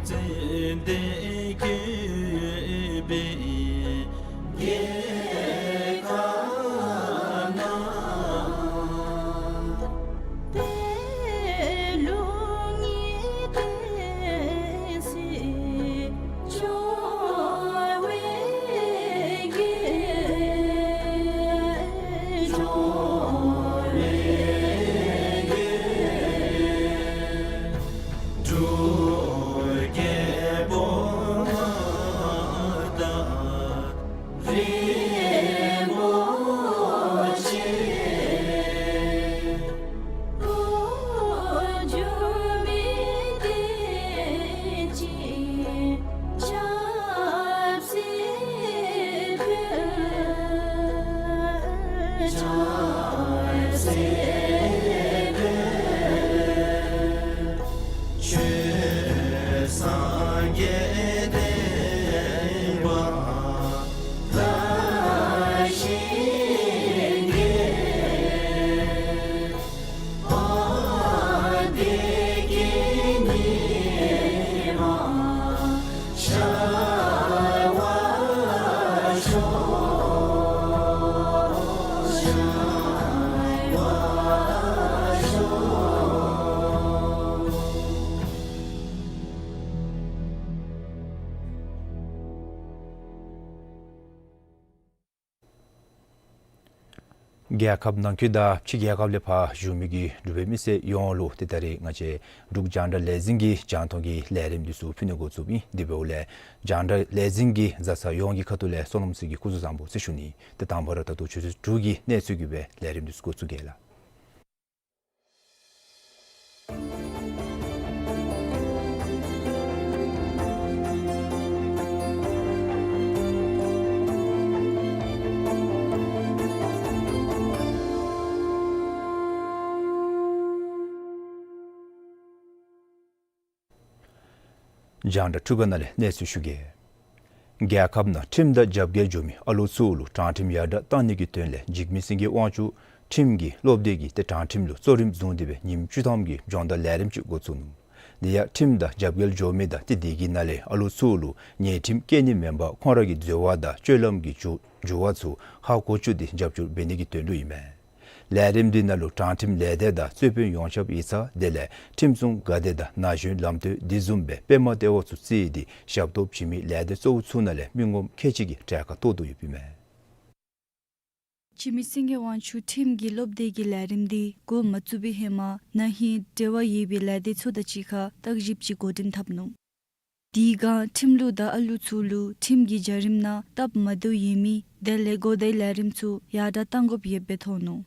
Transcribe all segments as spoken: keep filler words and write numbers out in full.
ཙན་དན་བཀོད་པའི་རྒྱལ་ཁབ་ན། པད་ལུང་གི་བསྟན་སྲིད་འབྱུང་བའི་རྒྱལ། འབྱུང་བའི་རྒྱལ། འབྲུག་རྒྱལ་པོ་མངའ་བདག་རིན་པོ་ཆེ། འགྲོ་མིའི་བདེ་སྐྱིད་ཆབ་སྲིད་དཔལ། ཆབ་སྲིད་དཔལ། ཆོས་སངས་རྒྱས་བསྟན་པ་དར་ཞིང་རྒྱས། བདེ་སྐྱིད་ཉི་མ་ཤར་བར་ཤོག། ཤར་བར་ཤོག། རྒྱལ་ཁབ་ནང་འཁོད་དང་ཕྱི་རྒྱལ་ཁབ་ལས་ཕར་བཞུགས་མི་གི་འབྲུག་པའི་མི་སེར་ཡོངས་ལུ་ཏེ་ད་རིས་ང་བཅས་འབྲུག་རྒྱང་བསྒྲགས་ལས་འཛིན་གྱི་རྒྱང་མཐོང་གི་ལས་རིམ་འདི་ཚུ་ཕུལ་ནི་འགོ་བཙུགསཔ་ཨིན། དེ་འབདཝ་ལས་རྒྱང་བསྒྲགས་ལས་འཛིན་གྱི་བཟའ་ཚང་ཡོངས་ཀྱི་ཁ་ཐུག་ལས་བསོད་ནམས་ཚེ་རིང་གིས་སྐུ་གཟུགས་བཟང་པོ་ཟེར་ཞུ་ནི། ཏེ་དང་པ་ར་ད་ལྟོ་ཆུ་ཚོད་དྲུག་གི་གནས་ཚུལ་གྱི་སྦེ་ལས་རིམ་འདི་ཚུ་འགོ་བཙུགས་གེ་ལགས། རྒྱང་བསྒྲགས་འཕྲུལ་ཁང་ནང་ལས་གནས་ཚུལ་ཞུ་གེ། རྒྱལ་ཁབ་ནང་ཁྲིམས་དང་རྒྱབ་འགལ་འགྱོ་མི་ཨ་ལུ་ཚུ་ལུ་དྲང་ཁྲིམས་ཡར་དྲག་གཏང་ནི་གི་དོན་ལས་འཇིགས་མེད་སེང་གེ་དབང་ཕྱུག་ཁྲིམས་ཀྱི་སློབ་སྡེ་གིས་ཏེ་དྲང་ཁྲིམས་ལུ་གཙོ་རིམ་བཟུང་སྟེ་སྦེ་ཉིནམ་བཅུ་ཐམ་གྱི་སྦྱོང་བརྡར་ལས་རིམ་ཅིག་འགོ་བཙུགས་ནུག། དེ་ཡང་ཁྲིམས་དང་རྒྱབ་འགལ་འགྱོ་མི་དང་ཏེ་དེ་གི་ནང་ལས་ཨ་ལུ་ཚུ་ལུ་ཉེས་ཁྲིམས་བཀལ་ནི་མེན་པར་ཁོང་ར་གི་འཛོལ་བ་དང་སྤྱོད་ལམ་གྱི་འགྱུར་འགྱུར་བ་ཚུ་ཧ་གོ་བཅུག་སྟེ་རྒྱབ་སྐྱོར་འབད་ནི་གི་དོན་ལུ་ཨིན་མས། ལས་རིམ་འདི་ནང་ལུ་དྲང་ཁྲིམས་ལས་སྡེ་དང་རྩོད་དཔོན་ཡོངས་ཁྱབ་ཡིག་ཚང་དེ་ལས་ཁྲིམས་སྲུང་འགག་སྡེ་དང་ན་གཞོན་ལམ་སྟོན་འདི་བཟུམ་སྦེ་པདྨ་ལྟེ་བ་ཚུ་བརྩིས་ཏེ་ཞབས་ཏོག་བྱིན་མི་ལས་སྡེ་གཙོ་བོ་ཚུ་ནང་ལས་མི་ངོམ་ཁལ་གཅིག་གིས་གྲལ་ཁར་གཏོགས་དོ་ཡོདཔ་ཨིན་མས། འཇིགས་མེད་སེང་གེ་དབང་ཕྱུག་ཁྲིམས་ཀྱི་སློབ་སྡེ་གི་ལས་རིམ་འདི་འགོ་མ་བཙུགས་པའི་ཧེ་མ་ན་ཧིང་འབྲེལ་བ་ཡོད་པའི་ལས་སྡེ་ཚུ་དང་གཅིག་ཁར་བརྟག་ཞིབ་ཅིག་འགོ་འདྲེན་འཐབ་ནུག། དེའི་སྒང་ཁྲིམས་ལུགས་དང་ཨ་ལུ་ཚུ་ལུ་ཁྲིམས་ཀྱི་བྱ་རིམ་ནང་སྟབས་མ་བདེཝ་ཡོད་མི་དེ་ལས་གོ་བརྡའི་ལས་རིམ་ཚུ་ཡར་དྲག་གཏང་དགོཔ་ཡོདཔ་སྦེ་མཐོང་ནུག།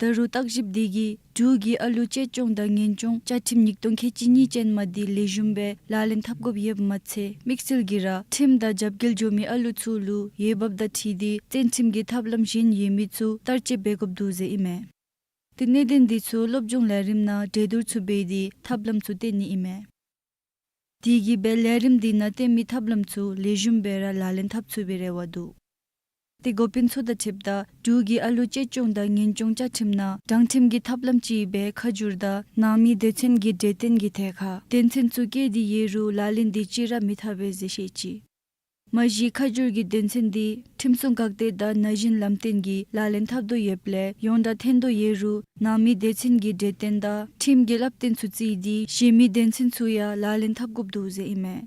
ད་རུང་བརྟག་ཞིབ་འདི་གིས་འབྲུག་གི་ཨ་ལུ་གཅེས་སྐྱོང་དང་ཉེན་སྐྱོང་བཅའ་ཁྲིམས་ཉིས་སྟོང་ཁལ་གཅིག་གཉིས་ཅན་མ་འདི་ལེགས་ཤོམ་སྦེ་ལག་ལེན་འཐབ་དགོཔ་ཡོདཔ་མ་ཚད་དམིགས་བསལ་གྱིས་ར་ཁྲིམས་དང་རྒྱབ་འགལ་འགྱོ་མི་ཨ་ལུ་ཚུ་ལུ་འོས་འབབ་དང་འཁྲིལ་ཏེ་བཙོན་ཁྲིམས་ཀྱི་ཐབས་ལམ་གཞན་ཡོད་མི་ཚུ་བསྟར་སྤྱོད་འབད་དགོཔ་འདུག་ཟེར་ཨིན་མས། ཏེ་གནད་དོན་འདི་ཚུ་སློབ་སྦྱོང་ལས་རིམ་ནང་གྲོས་བསྡུར་ཚུ་འབད་དེ་ཐབས་ལམ་ཚུ་བཏོན་ནི་ཨིན་མས། དེ་གིས་སྦེ་ལས་རིམ་འདི་ནང་བཏོན་མི་ཐབས་ལམ་ཚུ་ལེགས་ཤོམ་སྦེ་ར་ལག་ལེན་འཐབ་ཚུགས་པའི་རེ་བ་འདུག། ཏེ་འགོ་དཔོན་ཚུ་དང་འཁྲིལཝ་ད་འབྲུག་གི་ཨ་ལུ་གཅེས་སྐྱོང་དང་ཉེན་སྐྱོང་བཅའ་ཁྲིམས་ནང་དྲང་ཁྲིམས་ཀྱི་ཐབས་ལམ་ཅིག་སྦེ་ཁ་བསྒྱུར་དང་ནང་མི་སྡེ་ཚན་གྱི་གྲོས་བསྟུན་གྱི་ཐད་ཁར་དོན་ཚན་ཚུ་བཀལ་ཏེ་ཡོད་རུང་ལག་ལེན་འདི་ཅིག་ར་མི་འཐབ་པས་ཟེར་བཤད་ཅི། མ་གཞི་ཁ་བསྒྱུར་གྱི་དོན་ཚན་འདི་ཁྲིམས་སྲུང་འགག་སྡེ་དང་ན་གཞོན་ལམ་སྟོན་གྱིས་ལག་ལེན་འཐབ་དོ་ཡོདཔ་ལས་ཡོངས་གྲགས་ཐོན་དོ་ཡོད་རུང་ནང་མི་སྡེ་ཚན་གྱི་གྲོས་བསྟུན་དང་ཁྲིམས་ཀྱི་བསླབ་སྟོན་ཚུ་བརྩིས་ཏེ་གཞན་མི་དོན་ཚན་ཚུ་ཡང་ལག་ལེན་འཐབ་དགོཔ་འདུག་ཟེར་ཨིན་མས།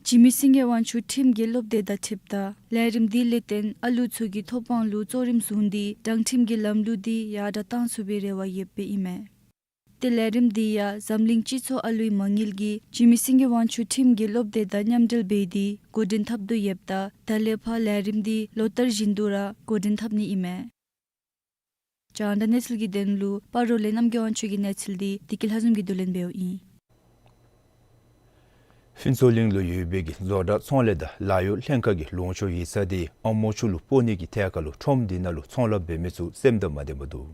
འཇིགས་མེད་སེང་གེ་དབང་ཕྱུག་ཁྲིམས་ཀྱི་སློབ་སྡེ་དང་འཁྲིལཝ་ད་ལས་རིམ་འདི་ལས་བརྟེན་ཨ་ལུ་ཚུ་གི་ཐོབ་དབང་ལུ་གཙོ་རིམ་བཟུང་སྟེ་དྲང་ཁྲིམས་ཀྱི་ལམ་ལུགས་འདི་ཡར་དྲག་གཏང་ཚུགས་པའི་རེ་བ་ཡོདཔ་སྦེ་ཨིན་མས། ཏེ་ལས་རིམ་འདི་ཡང་འཛམ་གླིང་སྤྱི་ཚོགས་ཨ་ལུའི་མ་དངུལ་གྱིས་འཇིགས་མེད་སེང་གེ་དབང་ཕྱུག་ཁྲིམས་ཀྱི་སློབ་སྡེ་དང་མཉམ་འབྲེལ་འབད་དེ་འགོ་འདྲེན་འཐབ་དོ་ཡོདཔ་ད་ད་ལས་ཕར་ལས་རིམ་འདི་ལོ་ལྟར་བཞིན་དུ་ར་འགོ་འདྲེན་འཐབ་ནི་ཨིན་མས། རྒྱང་བསྒྲགས་གནས་ཚུལ་གྱི་དོན་ལུ་སྤ་རོ་ལས་རྣམ་རྒྱལ་དབང་ཕྱུག་གི་གནས་ཚུལ་འདི་བདེ་སྐྱིད་ལྷ་འཛོམས་ཀྱིས་བསྡུ་ལེན་འབདཝ་ཨིན། ཕུན་ཚོགས་གླིང་ལུ་ཡོད་པའི་གི་བཟོ་གྲྭ་ཚོང་ལས་དང་ལཱ་གཡོག་ལྷན་ཁག་གི་ལུང་ཕྱོགས་ཡིག་ཚང་འདི་ཨ་མོ་ཆུ་ལུ་སྤོ་ནི་གི་ཐད་ཁར་ལུ་ཁྲོམ་འདི་ནང་ལུ་ཚོང་ལཱ་འབད་མི་ཚུ་སེམས་དང་མ་ལྡནམ་འདུག།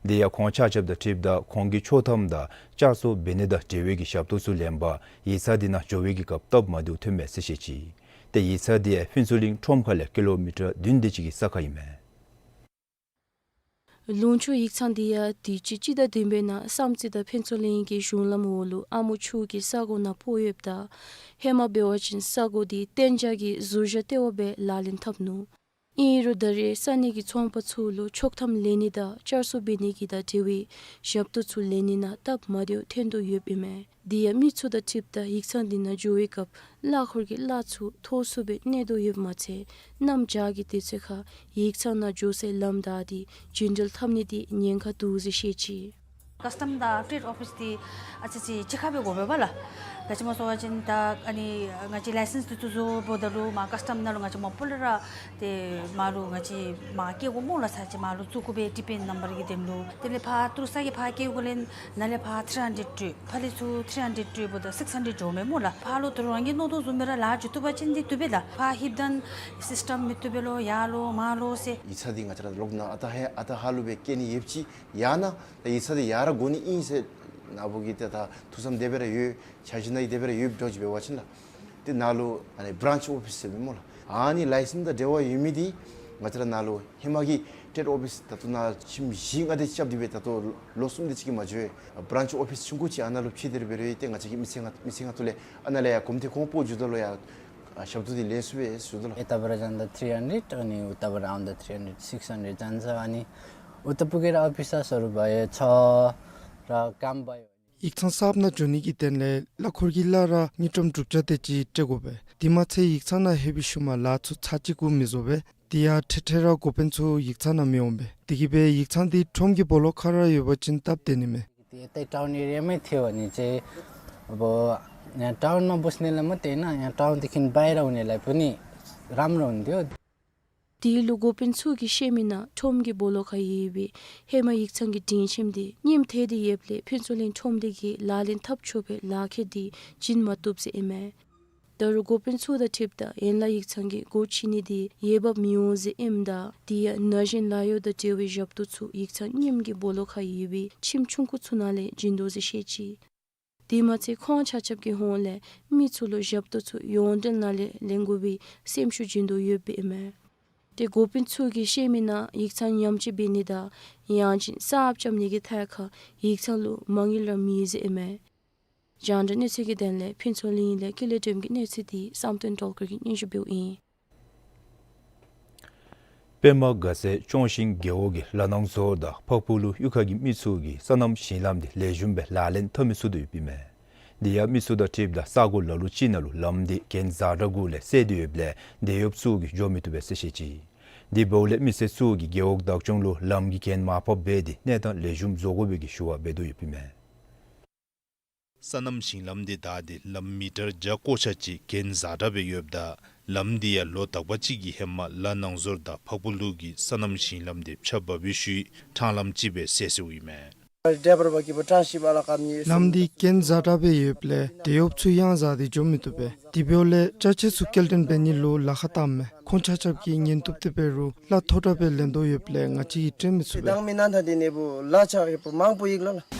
དེ་ཡང་ཁོང་ཆ་ཁྱབ་དང་འཁྲིལཝ་ད་ཁོང་གི་ཆོག་ཐམ་དང་ལྕགས་བཙོ་འབད་ནི་དང་འབྲེལ་བའི་གི་ཞབས་ཏོག་ཚུ་ལེན་པར་ཡིག་ཚང་འདི་ནང་འགྱོ་བའི་གི་སྐབས་སྟབས་མ་བདེཝ་ཐོནམ་མས་ཟེར་བཤད་ཅི། ཏེ་ཡིག་ཚང་འདི་ཡང་ཕུན་ཚོགས་གླིང་ཁྲོམ་ཁ་ལས་ཀི་ལོ་མི་ཊར་བདུན་དེ་ཅིག་གི་ས་ཁར་ཨིན་མས། ལུང་ཕྱོགས་ཡིག་ཚང་འདི་ཡང་དུས་ཅི་སྤྱི་ཟླ་བདུན་པའི་ནང་བསམ་རྩེ་དང་ཕུན་ཚོགས་གླིང་གི་གཞུང་ལམ་འོག་ལུ་ཨ་མོ་ཆུ་གི་ས་གོ་ནང་ཕོག་ཡོདཔ་ད། ཧེ་མ་འབད་བ་ཅིན་ས་གོ་འདི་གཏན་འཇགས་ཀྱི་ཟུར་བཞག་ལྟེ་བ་སྦེ་ལག་ལེན་འཐབ་ནུག། ཨིན་རུང་ད་རེས་ས་གནས་ཀྱི་ཚོང་པ་ཚུ་ལུ་ཆོག་ཐམ་ལེན་ནི་དང་བསྐྱར་གསོ་འབད་ནི་གི་དང་འབྲེལ་བའི་ཞབས་ཏོག་ཚུ་ལེན་ནི་ནང་སྟབས་མ་བདེཝ་ཐོན་དོ་ཡོདཔ་ཨིན་མས། དེ་ཡང་མི་ཚུ་དང་འཁྲིལཝ་ད་ཡིག་ཚང་འདི་ནང་འགྱོ་བའི་སྐབས་གླ་འཁོར་གྱི་གླ་ཚུ་མཐོ་སུ་སྦེ་གནས་དོ་ཡོདཔ་མ་ཚད་གནམ་བྱཱར་གྱི་དུས་ཚོད་ཁར་ཡིག་ཚང་ནང་འགྱོ་སའི་ལམ་བདའ་སྟེ་རྒྱུན་འགྲུལ་འཐབ་ནི་འདི་ཉེན་ཁ་འདུག་ཟེར་བཤད་ཅི། ཀཱསི་ཊམ་དང་ཊེཌ་ཨོ་ཕིསི་འདི་ཨ་ཙི་ཅིག་གཅིག་ཁར་སྦེ་དགོ་པས་ལགས། ག་ཅི་སྨོ་ཟེར་བ་ཅིན་ད་ཨ་ནི་ང་བཅས་ལའི་སེནསི་འདི་ཚུ་བཟོ་འབདཝ་ད་ལུ་མར་ཀཱསི་ཊམ་ནང་ལུ་ང་བཅས་མ་པ་ལས་ར་ཏེ་མར་ལུ་ང་བཅས་མར་བསྐྱལ་དགོ་སྨོ་ལགས། ཚར་གཅིག་མར་ལུ་བཙུགས་དགོ་པས་ཊི་པིན་ནམ་བར་གྱི་དོན་ལུ། དེ་ལས་ཕར་ཏི་རུ་ས་གི་ཕར་བསྐྱལ་དགོ་ལས་ནཱ་ལས་ཕར་ཐི་རི་ཧན་ཌེཌ་སྤྲོད། ཕར་ལས་ཚུར་ཐི་རི་ཧན་ཌེཌ་སྤྲོད་འབདཝ་ད་སིགསི་ཧན་ཌེཌ་འགྱོཝ་མས་སྨོ་ལགས། ཕར་ལུ་ད་རུང་རང་གིས་མནོ་དོ་བཟུམ་སྦེ་ར་ལཱ་འགྱོ་བཏུབ་པ་ཅིན་འདི་བཏུབ་པས་ལགས། ཕར་ལྷོདཔ་ད་སིསི་ཊམ་མི་བཏུབ་པས་ལོ་ཡར་ལོ་མར་ལོ་ཟེར། ཡིག་ཚང་འདི་ང་བཅས་ར་ལོག་ནཱ་ཨ་རྟག་ཧེ་ཨ་རྟག་ཧ་ལུགས་སྦེ་བསྐྱལ་ནི་ཡོདཔ་ཅིག་ཡང་ན་ད་ཡིག་ཚང་འདི་ཡར་ར་དགོ་ནི་ཨིན་ཟེར་ནཱ་བུ་གིས་ཏེ་ད་ཐུགས་བསམ་དེ་སྦེ་ར་ཡོད། འཆར་གཞི་ནང་དེ་སྦེ་ར་ཡོདཔ་འདྲཝ་ཅིག་འབད་བ་ཅིན་ལགས། ཏེ་ནཱ་ལུ་ཨ་ནི་བྲཱནཆ་ཨོ་ཕིསི་ཟེར་མི་སྨོ་ལགས། ཨ་ནི་ལའི་སེནསི་དང་འབྲེལ་བ་ཡོད་མི་འདི་ང་བཅས་ར་ནཱ་ལུ་ཧེ་མ་གི་ཊེཌ་ཨོ་ཕིསི་ད་ལྟོ་ནཱ་ཁྱིམ་བཞི་ལྔ་དེ་རྐྱབ་སྟེ་སྦེ་ད་ལྟོ་ལོ་གསུམ་དེ་ཅིག་གིས་མ་འགྱོ་བས། བྲཱནཆ་ཨོ་ཕིསི་ཆུང་ཀུ་ཅིག་ཨ་ནཱ་ལུ་ཕྱེ་སྟེ་སྦེ་ར་ཡོད། ཏེ་ང་བཅས་ཀྱི་མི་ཚེ་ནང་མི་ཚེ་ནང་དུ་ལས་ཨ་ནཱ་ལས་ཡར་གོམ་ཏེ་ཁོང་སྤོ་འགྱོཝ་ད་ལུ་ཡང་ཨ་ཞབས་ཏོག་འདི་ལེན་ཚུགས་པས་ཟེར་ཞུ་དོ་ལགས། ཨེ་ད་བར་ཅན་ད་ཐི་རི་ཧན་ཌེཌ་ཨ་ནི་ཨུ་ད་བར་རའུནཌ་ད་ཐི་རི་ཧན་ཌེཌ་སིགསི་ཧན་ཌེཌ་ཅན་ས་ཨ་ནི་ཨུ་ད་པུ་གེ་ར་ཨ་ཕི་ས་སོ་རུ་བ་ཡེ་ཚ་ར་ཀམ་བ་ཡོ། ཡིག་ཚང་གསརཔ་ནང་འགྱོ་ནི་གི་དོན་ལས་གླ་འཁོར་གྱི་གླ་ར་དངུལ་ཀྲམ་དྲུག་བརྒྱ་དེ་ཅིག་སྤྲོད་དགོ་པས། དེ་མ་ཚད་ཡིག་ཚང་ནང་ལྷོད་པའི་ཤུལ་མ་ལཱ་ཚུ་ཚར་གཅིག་གུ་མི་བཟོ་བས། དེ་ཡང་ཐེངས་ཐེངས་ར་འགོ་དཔོན་ཚུ་ཡིག་ཚང་ནང་མི་འོང་པས། དེ་གིས་སྦེ་ཡིག་ཚང་འདི་ཁྲོམ་གྱི་སྦོ་ལོགས་ཁར་ར་ཡོད་པ་ཅིན་སྟབས་བདེ་ནི་མས། ཏེ་ཊའུན་ཨེ་རི་ཡ་མི་ཐེ་བ་ནི་ཅེ་བོ་ཡང་ཊའུན་ནང་འབོ་ནི་ལས་མ་ཏེ་ན་ཡང་ཊའུན་འདི་ཁིན་བའི་ར་འོང་ནི་ལས་ཕུ་ནི་རམ་ར་འོང་དེ། དེ་ལུ་འགོ་དཔོན་ཚུ་གིས་བཤད་མི་ནང་ཁྲོམ་གྱི་སྦོ་ལོགས་ཁར་ཡོད་པའི་ཧེ་མ་ཡིག་ཚང་གི་སྒྲིང་ཁྱིམ་འདི་རྙིངམ་ཐལ་ཏེ་ཡོདཔ་ལས་ཕུན་ཚོགས་གླིང་ཁྲོམ་སྡེ་གིས་ལག་ལེན་འཐབ་ཆོག་པའི་ལག་ཁྱེར་འདི་བྱིན་མ་བཏུབ་ཟེར་ཨིན་མས། ད་རུང་འགོ་དཔོན་ཚུ་དང་འཁྲིལཝ་ད་ཡན་ལག་ཡིག་ཚང་གི་སྒོ་ཕྱེ་ནི་འདི་འོས་འབབ་མི་འོང་ཟེར་ཨིནམ་ད་དེ་ཡང་ན་གཞོན་ལཱ་གཡོག་དང་འབྲེལ་བའི་ཞབས་ཏོག་ཚུ་ཡིག་ཚང་རྙིངམ་གི་སྦོ་ལོགས་ཁར་ཡོད་པའི་ཁྱིམ་ཆུང་ཀུ་ཚུ་ནང་ལས་བྱིན་དོ་ཟེར་བཤད་ཅི། དེ་མ་ཚད་ཁོང་ཆ་ཁྱབ་ཀྱི་ཧོངས་ལས་མི་ཚུ་ལུ་ཞབས་ཏོག་ཚུ་ཡོངས་འབྲེལ་ནང་ལས་ལེན་དགོ་པའི་སེམས་ཤུགས་བྱིན་དོ་ཡོདཔ་ཨིན་མས། ཏེ་འགོ་དཔོན་ཚུ་གིས་བཤད་མི་ནང་ཡིག་ཚང་ཉམས་བཅོས་འབད་ནི་དང་ཡང་ཅིན་གསརཔ་རྐྱབ་ནི་གི་ཐད་ཁར་ཡིག་ཚང་ལུ་མ་དངུལ་ར་མེད་ཟེར་ཨིན་མས། རྒྱང་བསྒྲགས་གནས་ཚུལ་གྱི་དོན་ལས་ཕུན་ཚོགས་གླིང་ལས་ཀུན་ལེགས་སྒྲོལམ་གྱི་གནས་ཚུལ་འདི་བསམ་གཏན་སྒྲོལ་དཀར་གྱིས་སྙན་ཞུ་འབདཝ་ཨིན། པདྨ་དགའ་ཚལ་ལྕོང་ཞིང་རྒེད་འོག་གི་ལ་ནང་ཟུར་དང་ཕག་ཕུག་ལུ་གཡུས་ཁ་གི་མི་ཚུ་གིས་སོ་ནམ་ཞིང་ལམ་འདི་ལེགས་ཤོམ་སྦེ་ལག་ལེན་འཐབ་མི་ཚུགས་དོ་ཡོདཔ་ཨིན་མས། དེ་ཡང་མི་ཚུ་དང་འཁྲིལཝ་ད་ས་གོ་ལ་ལུ་ཅིག་ནང་ལུ་ལམ་འདི་གྱེན་འཛེག་དྲག་གུ་ལས་སེལ་ཏེ་ཡོདཔ་ལས་དེད་གཡོགཔ་ཚུ་གིས་འགྱོ་མི་བཏུབ་པས་ཟེར་བཤད་ཅི། དེ་འབདཝ་ལས་མི་སེར་ཚུ་གིས་རྒེད་འོག་བདག་སྐྱོང་ལུ་ལམ་གྱི་གྱེན་མར་ཕབ་འབད་དེ་གནས་སྟངས་ལེགས་ཤོམ་བཟོ་དགོ་པའི་གི་ཞུ་བ་འབད་དོ་ཡོདཔ་ཨིན་མས། སོ་ནམ་ཞིང་ལམ་འདི་བདའ་སྟེ་ལམ་མི་ཊར་བརྒྱ་ཀོ་ཆ་ཅིག་གྱེན་འཛེག་དྲག་སྦེ་ཡོདཔ་ད་ལམ་འདི་ཡང་ལོ་དག་པ་ཅིག་གི་ཧེ་མ་ལ་ནང་ཟུར་དང་ཕག་ཕུག་ལུ་གི་སོ་ནམ་ཞིང་ལམ་འདི་ཕྱགས་འབག་པའི་ཤུལ་ཕྲང་ལམ་ཅིག་སྦེ་སེལ་སོཝ་ཨིན་མས། ལམ་འདི་གྱེན་འཛེག་དྲག་སྦེ་ཡོདཔ་ལས་དེད་གཡོགཔ་ཚུ་ཡང་འཛེག་སྟེ་འགྱོ་མི་བཏུབ་པས། དེ་འབདཝ་ལས་ཅ་ཆས་ཚུ་སྐྱེལ་འདྲེན་འབད་ནི་ལུ་ལཱ་ཁག་བཏངམ་མས། ཁོང་ཆ་ཁྱབ་ཀྱིས་ཉན་བཏུབ་སྟེ་འབད་རུང་གླ་མཐོ་དྲགས་སྦེ་ལེན་དོ་ཡོདཔ་ལས་ང་བཅས་ཀྱིས་སྤྲོད་མི་ཚུགས་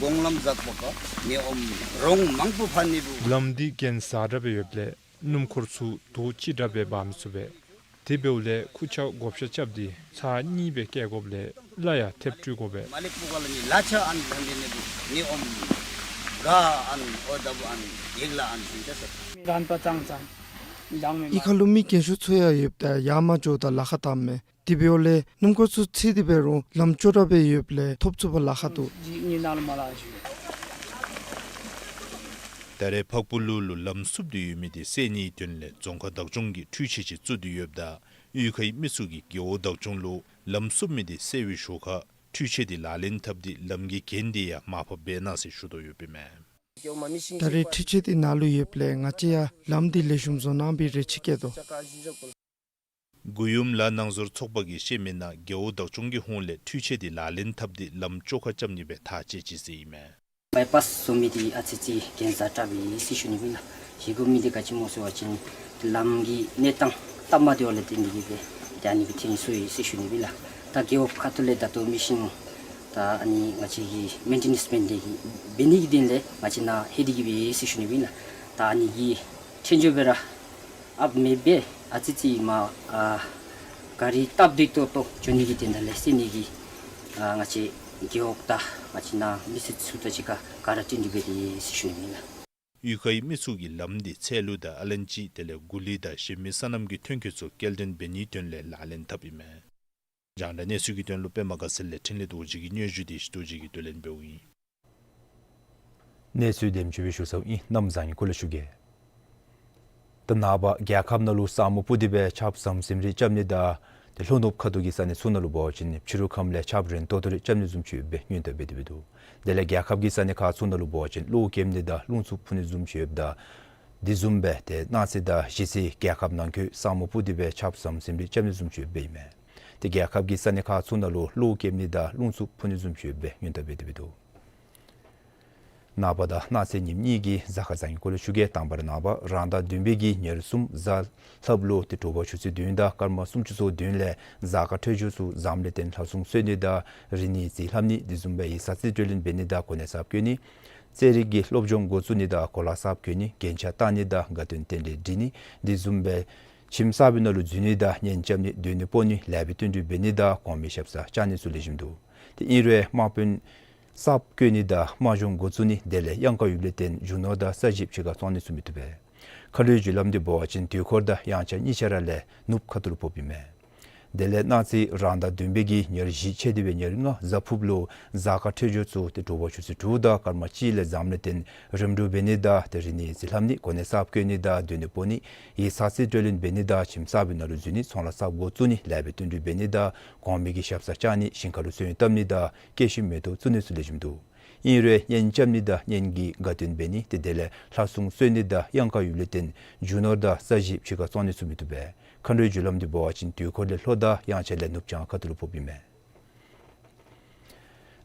པས། ལམ་འདི་གྱེན་འཛེག་དྲག་སྦེ་ཡོདཔ་ལས་སྣུམ་འཁོར་ཚུ་དོས་ཅི་དྲགས་སྦེ་འབག་མི་ཚུགས་པས། དེ་འབདཝ་ལས་ཁུར་ཆ་བགོ་བཤའ་རྐྱབ་སྟེ་ཚར་གཉིས་སྦེ་བཀལ་དགོཔ་ལས་གླ་ཡང་ཐེབས་སྤྲོད་དགོ་པས། གཡུས་ཁ་ལུ་མི་རྒན་ཤོས་ཚུ་ཡང་ཡོདཔ་ད་ཡར་མར་འགྱོཝ་ད་ལཱ་ཁག་བཏངམ་མས། དེ་འབདཝ་ལས་སྣུམ་འཁོར་ཚུ་འཚིག་སྟེ་འབད་རུང་ལམ་སྐྱོ་དྲགས་སྦེ་ཡོདཔ་ལས་ཐོབ་ཚུགས་པར་ལཱ་ཁག་འདུག། ད་རེས་ཕག་པུ་ལུ་ལུ་ལམ་བསུབ་སྟེ་ཡོད་མི་འདི་སེལ་ནིའི་དོན་ལས་རྫོང་ཁག་བདག་སྐྱོང་གིས་འཕྲུལ་ཆས་ཅིག་བཙུགས་ཏེ་ཡོདཔ་ད་གཡུས་ཁའི་མི་ཚུ་གིས་རྒེད་འོག་བདག་སྐྱོང་ལུ་ལམ་བསུབ་མི་འདི་སེལ་བའི་ཞོར་ཁར་འཕྲུལ་ཆས་འདི་ལག་ལེན་འཐབ་སྟེ་ལམ་གྱི་གྱེན་འདི་ཡང་མར་ཕབ་འབད་གནང་ཟེར་ཞུ་དོ་ཡོདཔ་ཨིན་མས། ད་རེས་འཕྲུལ་ཆས་འདི་ནཱ་ལུ་ཡོདཔ་ལས་ང་བཅས་ཡང་ལམ་འདི་ལེགས་ཤོམ་བཟོ་གནང་བའི་རེ་ཆེ་བསྐྱེད་དོ། མགུ་ཡུམ་ལ་ནང་ཟུར་ཚོགས་པ་གིས་བཤད་མི་ནང་རྒེད་འོག་བདག་སྐྱོང་གི་ཧོངས་ལས་འཕྲུལ་ཆས་འདི་ལག་ལེན་འཐབ་སྟེ་ལམ་བཅོ་ཁ་རྐྱབ་ནི་སྦེ་ཐག་བཅད་ཅི་ཟེར་ཨིན་མས། བའི་པཱསི་བཟོ་མི་འདི་ཨ་ཙི་ཅིག་གྱེན་འཛེག་དྲགས་པས་ཟེར་ཞུ་ནི་ཨིན་ལགས། ཞུ་དགོ་མི་འདི་ག་ཅི་སྨོ་ཟེར་བ་ཅིན་ལམ་གྱི་གནས་སྟངས་སྟབས་མ་བདེཝ་ལས་བརྟེན་ཏེ་གིས་སྦེ་ད་ཨ་ནི་སྦེ་ཐོན་སོ་ཡི་ཟེར་ཞུ་ནི་ཨིན་ལགས། ད་རྒེད་འོག་ཁ་ཐུག་ལས་ད་ལྟོ་མི་ཤིན་ད་ཨ་ནི་ང་བཅས་ཀྱིས་མེན་ཊེ་ནེནསི་འབད་ནི་འདི་གིས་འབད་ནི་གི་དོན་ལས་ང་བཅས་ནཱ་ལྷོད་དེ་གིས་སྦེ་ཟེར་ཞུ་ནི་ཨིན་ལགས། ད་ཨ་ནི་གི་ཁྱེད་ཚུ་འབད་ར་ཨཔ་མེད་པས་ཨ་ཙི་ཅིག་མར་ཨ་ག་རི་སྟབས་བདེ་ཏོག་ཏོ་འགྱོ་ནི་གི་དོན་དག་ལས་སེལ་ནི་གི་ ང་ང་བཅས་རྒེད་འོག་དང་ང་བཅས་ནང་མི་སེར་ཚུ་དང་གཅིག་ཁར་ག་ར་བསྟུན་ཏེ་འབད་དེ་ཟེར་ཞུ་ནི་ཨིན་ལགས། གཡུས་ཁའི་མི་ཚུ་གིས་ལམ་འདི་ཚལ་ལུ་དང་ཨ་ལན་ཅི་དེ་ལས་གུ་ལི་དང་གཞན་མི་སོ་ནམ་གྱི་ཐོན་སྐྱེད་ཚུ་སྐྱེལ་འདྲེན་འབད་ནིའི་དོན་ལས་ལག་ལེན་འཐབ་ཨིན་མས། རྒྱང་བསྒྲགས་གནས་ཚུལ་གྱི་དོན་ལུ་པདྨ་དགའ་ཚལ་ལས་འཕྲིན་ལས་རྡོ་རྗེ་གི་སྙན་ཞུ་འདི་རྡོ་རྗེ་གིས་བསྡུ་ལེན་འབདཝ་ཨིན། གནས་ཚུལ་དེམ་ཅིག་སྦེ་ཞུ་ཚརཝ་ཨིན། གནམ་བཟང་ངན་གུ་ལུ་ཞུ་གེ། ད་ནངས་པ་རྒྱལ་ཁབ་ནང་ལུ་ས་སྨུག་སྤུབས་ཏེ་སྦེ་ཆརཔ་ཟམ་ཟིམ་རེ་རྐྱབ་ནི་དང་དེ་ལྷོ་ནུབ་ཁ་ཐུག་གི་ས་གནས་ཚུ་ནང་ལུ་འབད་བ་ཅིན་ཕྱི་རུ་ཁམས་ལས་ཆརཔ་རན་ཏོག་ཏོ་རེ་རྐྱབ་ནི་བཟུམ་ཅིག་ཡོདཔ་སྦེ་སྔོན་བརྡ་འབད་དེ་འབད་དོ། དེ་ལས་རྒྱལ་ཁབ་ཀྱི་ས་གནས་ཁག་ཚུ་ནང་ལུ་འབད་བ་ཅིན་གློག་ཀེམ་ནི་དང་རླུང་འཚུབ་འཕུ་ནི་བཟུམ་ཅིག་ཡོདཔ་ད་དེ་བཟུམ་སྦེ་ཏེ་གནངས་ཚེ་དང་གཞེས་ཚེ་རྒྱལ་ཁབ་ནང་འཁོད་ས་སྨུག་སྤུབས་ཏེ་སྦེ་ཆརཔ་ཟམ་ཟིམ་རེ་རྐྱབ་ནི་བཟུམ་ཅིག་ཡོདཔ་ཨིན་མས། ཏེ་རྒྱལ་ཁབ་ཀྱི་ས་གནས་ཁག་ཚུ་ནང་ལུ་གློག་ཀེམ་ནི་དང་རླུང་འཚུབ་འཕུ་ནི་བཟུམ་ཅིག་ཡོདཔ་སྦེ་སྔོན་བརྡ་འབད་དེ་འབད་དོ། ནངས་པ་དང་གནངས་ཚེ་ཉིནམ་གཉིས་ཀྱི་གཟའ་སྐར་བཟང་ངན་སྐོར་ལས་ཞུ་གེ། དང་པ་ར་ནངས་པ་རང་ཟླ་བདུན་པའི་གི་ཉེར་གསུམ་གཟའ་ལྷགཔ་ལུ་ཏེ་དྲོ་པ་ཆུ་ཚོད་བདུན་དང་སྐར་མ་སུམ་ཅུ་སོ་བདུན་ལས་གཟའ་སྐར་འཕྲོད་སྦྱོར་ཚུ་འཛམ་གླིང་སྟེང་ལྷ་སྲུང་གསོལ་ནི་དང་རིག་གནས་རྩིས་ལྷབ་ནི་དེ་བཟུམ་སྦེ་ཡིག་ཚང་རྩིས་སྤྲོད་ལེན་འབད་ནི་དང་གོ་གནས་གསརཔ་བསྐོ་ནི། རྩེད་རིགས་ཀྱི་སློབ་སྦྱོང་འགོ་བཙུགས་ནི་དང་གོ་ལ་གསརཔ་གྱོན་ནི། རྒྱན་ཆ་བཏགས་ནི་དང་དགའ་སྟོན་རྟེན་འབྲེལ་འགྲིག་ནི་དེ་བཟུམ་སྦེ་ཁྱིམ་གསར་པའི་ནང་ལུ་འཛུལ་ནི་དང་གཉེན་རྐྱབ་ནི་སྡོད་གནས་སྤོ་ནི་ལེགས་པའི་བསྟུན་གྲོས་འབད་ནི་དང་གོང་མའི་ཞབས་སར་བཅར་ནི་ཚུ་ལེགས་ཤོམ་འདུག། ཏེ་ཨིན་རུང་དམག་དཔོན་གསརཔ་བསྐོ་ནི་དང་དམག་སྦྱོང་འགོ་བཙུགས་ནི་དེ་ལས་གཡང་ཁ་ཡོདཔ་ལས་བརྟེན་རྒྱུ་ནོར་དང་ས་གཞི་ཕྱི་ཁར་བཙོང་ནི་ཚུ་མི་བཏུབ་པས། མཁའ་འགྲོའི་རྒྱུ་ལམ་འདི་འབད་བ་ཅིན་དུས་འཁོར་དང་དབྱངས་འཆར་གཉིས་ཆ་ར་ལས་ནུབ་ཁ་ཐུག་ལུ་ཕོགཔ་ཨིན་མས། དེ་ལས་གནངས་ཚེ་རང་ཟླ་བདུན་པའི་གི་ཉེར་བཞི་ཆད་དེ་སྦེ་ཉེར་ལྔ་གཟའ་ཕུརཔ་ལུ་གཟའ་སྐར་འཕྲོད་སྦྱོར་ཚུ་ཏེ་དྲོ་པ་ཆུ་ཚོད་དྲུག་དང་སྐར་མ་གཅིག་ལས་འཛམ་གླིང་སྟེང་རིམ་གྲོ་འབད་ནི་དང་ཏེ་རིག་གནས་རྩིས་ལྷབ་ནི་གོ་གནས་གསརཔ་བསྐོ་ནི་དང་སྡོད་གནས་སྤོ་ནི་ཡིག་ཚང་རྩིས་སྤྲོད་ལེན་འབད་ནི་དང་ཁྱིམ་གསར་པའི་ནང་ལུ་འཛུལ་ནི་ཚོང་ལཱ་གསརཔ་འགོ་བཙུགས་ནི་ལེགས་པའི་བསྟུན་གྲོས་འབད་ནི་དང་གོང་མའི་གི་ཞབས་སར་བཅར་ནི་ཞིང་ཁ་ལུ་སོན་བཏབ་ནི་དང་སྐྱེད་ཤིང་མེ་ཏོག་བཙུགས་ནི་ཚུ་ལེགས་ཤོམ་འདུག། ཨིན་རུང་གཉེན་རྐྱབ་ནི་དང་གཉེན་གྱི་དགའ་སྟོན་འབད་ནི་ཏེ་དེ་ལས་ལྷ་སྲུང་གསོལ་ནི་དང་གཡང་ཁ་ཡོདཔ་ལས་བརྟེན་རྒྱུ་ནོར་དང་ས་གཞི་ཕྱི་ཁར་བཙོང་ནི་ཚུ་མི་བཏུབ་པས། མཁའ་འགྲོའི་རྒྱུ་ལམ་འདི་འབད་བ་ཅིན་དུས་འཁོར་ལས་ལྷོ་དང་དབྱངས་འཆར་ལས་ནུབ་བྱང་ཁ་ཐུག་ལུ་ཕོགཔ་ཨིན་མས།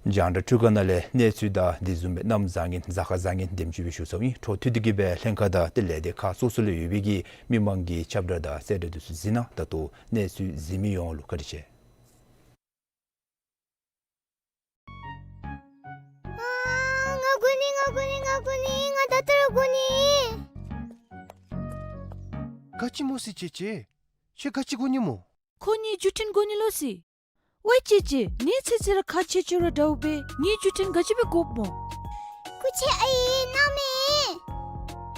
རྒྱང་བསྒྲགས་འཕྲུལ་ཁང་ནང་ལས་གནས་ཚུལ་དང་དེ་བཟུམ་སྦེ་གནམ་བཟང་ངན་གཟའ་སྐར་བཟང་ངན་དེམ་ཅིག་སྦེ་ཞུ་ཚརཝ་ཨིན། འཕྲོ་མཐུད་དེ་གི་སྦེ་ལྷན་ཁག་དང་ཏེ་ལས་སྡེ་ཁག་སོ་སོ་ལུ་ཡོད་པའི་གི་མི་མང་གི་ཁྱབ་བསྒྲགས་དང་གསལ་བསྒྲགས་འདི་ཚུ་གཟིགས་གནང་། ད་ལྟོ་གནས་ཚུལ་གཟིགས་མི་ཡོངས་ལུ་བཀའ་དྲིན་ཆེ། ཨ་ང་དགོ་ནི་ང་དགོ་ནི་ང་དགོ་ནི། ང་ད་ལྟོ་ར་དགོ་ནི། ག་ཅི་སྨོ་ཟེར་ཅེ་ཅེ། ཁྱོད་ག་ཅི་དགོ་ནི་སྨོ། ཁོ་གཉིས་བརྒྱུད་འཕྲིན་དགོ་ནི་ལོ་ཟེར། ཝའི་ཅེ་ཅེ་ནི་ཚེ་ཚེ་ར་ཁག་ཆེ་ཆེ་ར་འདྲཝ་སྦེ་ངེའི་བརྒྱུད་འཕྲིན་ག་ཅི་སྦེ་དགོཔ་སྨོ། སྐུ་མཁྱེན་ཨའི་གནང་མས།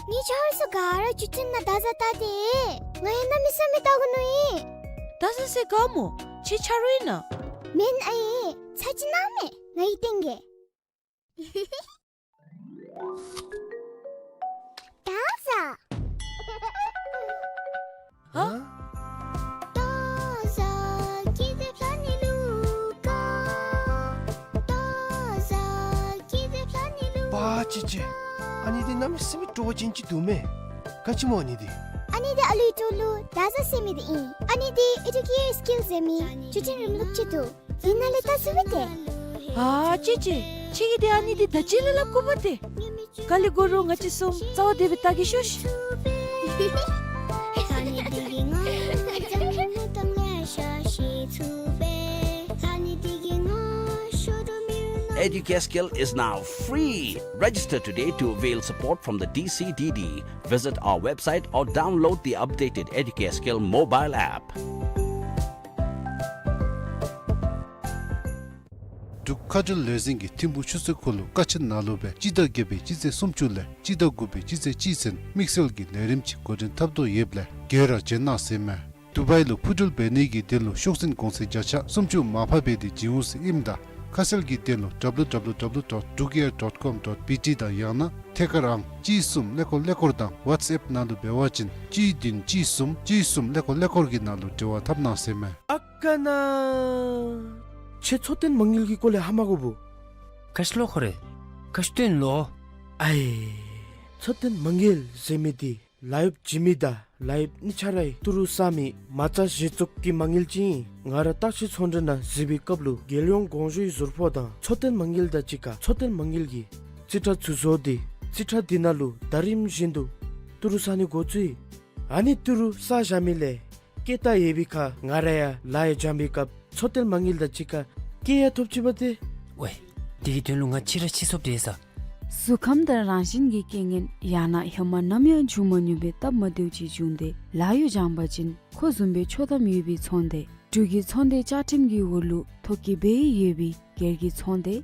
ངེའི་ཆ་ཧོར་ཚུ་ག་ར་བརྒྱུད་འཕྲིན་ནང་བརྡ་བཟའ་བལྟ་སྟེ་ང་ཡང་གནམ་མེད་ས་མེད་བལྟ་དགོ་མནོ་ཡི། བརྡ་བཟའ་ས་ག་སྨོ། ཁྱོད་ཆ་རོགས་ཨིན་ན། མེན་ཨའི་ཚར་ཅིག་གནང་མས། ང་གིས་སྟོན་གེ། བརྡ་བཟའ། ཧ། བརྡ་བཟའ་ཀི་དེབ་ལྷ་ནི་ལུ་ཀ། བརྡ་བཟའ་ཀི་དེབ་ལྷ་ནི་ལུ། པ་ཅི་ཅི། ཨ་ནི་འདི་གནམ་མེད་ས་མེད་སྤྲོ་བ་ཅན་ཅིག་འདུག་མས། ག་ཅི་སྨོ་ཨ་ནི་འདི། ཨ་ནི་འདི་ཨ་ལུའི་སྤྲོ་ལུ་བརྡ་བཟའ་ཟེར་མི་འདི་ཨིན། ཨ་ནི་འདི་ཨེ་ཌུ་ཀེ་ཡར་སི་ཀིལ་ཟེར་མི་བརྒྱུད་འཕྲིན་རིམ་ལུགས་ཅིག་འདུག། འདི་ནང་ལས་བལྟ་ཚུགས་པས་ཏེ། ཨ་ཅི་ཅི། ཁྱོད་ཀྱིས་འདི་ཨ་ནི་འདི་ད་ཅི་ལས་སླབ་དགོཔ་ཏེ། ག་ལེ་གོ་རུང་ང་བཅས་གསུམ་རྩ་བ་བདེ་སྦེ་བལྟ་གེ་ཤོག་ཤིག། Educare Skill is now free. Register today to avail support from the D C D D. Visit our website or download the updated Educare Skill mobile app. འབྲུག་མཁའ་འགྲུལ་ལས་འཛིན་གྱིས་ཐིམ་ཕུག་ཆུ་ཚོད་ཁོ་ལུ་ཀ་ཆེན་ནང་ལུ་སྦེ་སྤྱི་ཟླ་བརྒྱད་པའི་སྤྱི་ཚེས་སུམ་ཅུ་ལས་སྤྱི་ཟླ་དགུ་པའི་སྤྱི་ཚེས་གཅིག་ཚུན་དམིགས་བསལ་གྱི་ལས་རིམ་ཅིག་འགོ་འདྲེན་འཐབ་དོ་ཡོདཔ་ལས་ག་ར་བྱོན་གནང་ཟེར་མས། དུ་བའི་ལུ་འཕུར་འགྲུལ་འབད་ནི་གི་དོན་ལུ་ཤོག་འཛིན་གོང་ཚད་བརྒྱ་ཆ་སུམ་ཅུ་མར་ཕབ་འབད་དེ་བྱིན་འོང་ཟེར་ཨིནམ་ད་ཁ་གསལ་གྱི་དོན་ལུ་W W W dot drukair dot com dot B T དང་ཡང་ན་ཐད་ཀར་ཨང་གཅིག་གསུམ་ཀླད་ཀོར་ཀླད་ཀོར་དང་ཝཊས་ཨེཔ་ནང་ལུ་འབད་བ་ཅིན་གཅིག་བདུན་གཅིག་གསུམ་གཅིག་གསུམ་ཀླད་ཀོར་ཀླད་ཀོར་གྱི་ནང་ལུ་འབྲེལ་བ་འཐབ་གནང་ཟེར་མས། ཨ་ཀ་ན། ཁྱོད་འཚོ་རྟེན་མ་དངུལ་གྱི་སྐོར་ལས་ཧ་མ་གོ་བུ། ག་ཅི་ལོ་ཁོ་རེ། ག་ཅི་སྟོན་ལོ། ཨའི། འཚོ་རྟེན་མ་དངུལ་ཟེར་མི་འདི་ལཱ་གཡོགཔ་བྱིན་མི་དང་ལཱ་གཡོགཔ་གཉིས་ཆ་རའི་ཏི་རུ་བསག་མི་མ་རྩ་གཞི་བཙུགས་ཀྱི་མ་དངུལ་ཅིག་ཨིན། ང་ར་བརྟག་ཞིབ་ཚོང་འབྲེལ་ནང་གཟིགས་པའི་སྐབས་ལུ་རྒྱལ་ཡོངས་གོང་ཞུའི་ཟུར་ཕོགས་དང་འཚོ་རྟེན་མ་དངུལ་དང་གཅིག་ཁར་འཚོ་རྟེན་མ་དངུལ་གྱི་རྩིས་ཁྲ་ཚུ་བཟོ་སྟེ་རྩིས་ཁྲ་འདི་ནང་ལུ་ཟླ་རིམ་བཞིན་དུ་ཏི་རུ་བསག་ནི་འགོ་བཙུགས་ཡི། ཨ་ནི་ཏི་རུ་བསག་བཞག་མི་ལས་སྐྱེད་བཏང་ཡོད་པའི་ཁར་ང་ར་ཡང་ལཱ་ཡང་འཇམ་པའི་སྐབས་འཚོ་རྟེན་མ་དངུལ་དང་གཅིག་ཁར་སྐྱེད་ཡང་ཐོབ་ཅི་པ་ཏེ། ཝའི། དེ་གི་དོན་ལུ་ང་ཕྱི་ར་ཕྱི་སོཔ་དེ་ས། གཟུགས་ཁམས་དང་རང་བཞིན་གྱི་རྐྱེན་ངན་ཡང་ན་ཧེ་མ་ནམ་ཡང་བྱུང་མ་མྱོང་པའི་སྟབས་མ་བདེཝ་ཅིག་བྱུང་སྟེ་ལཱ་གཡོག་སྦྱངས་པ་ཅིན་ཁོ་བཟུམ་སྦེ་ཆོག་ཐམ་ཡོད་པའི་ཚོང་སྡེ་ འབྲུག་གི་ཚོང་སྡེ་བཅའ་ཁྲིམས་ཀྱི་འོག་ལུ་ཐོ་བཀོད་འབད་ཡོད་པའི་སྒེར་གྱི་ཚོང་སྡེ་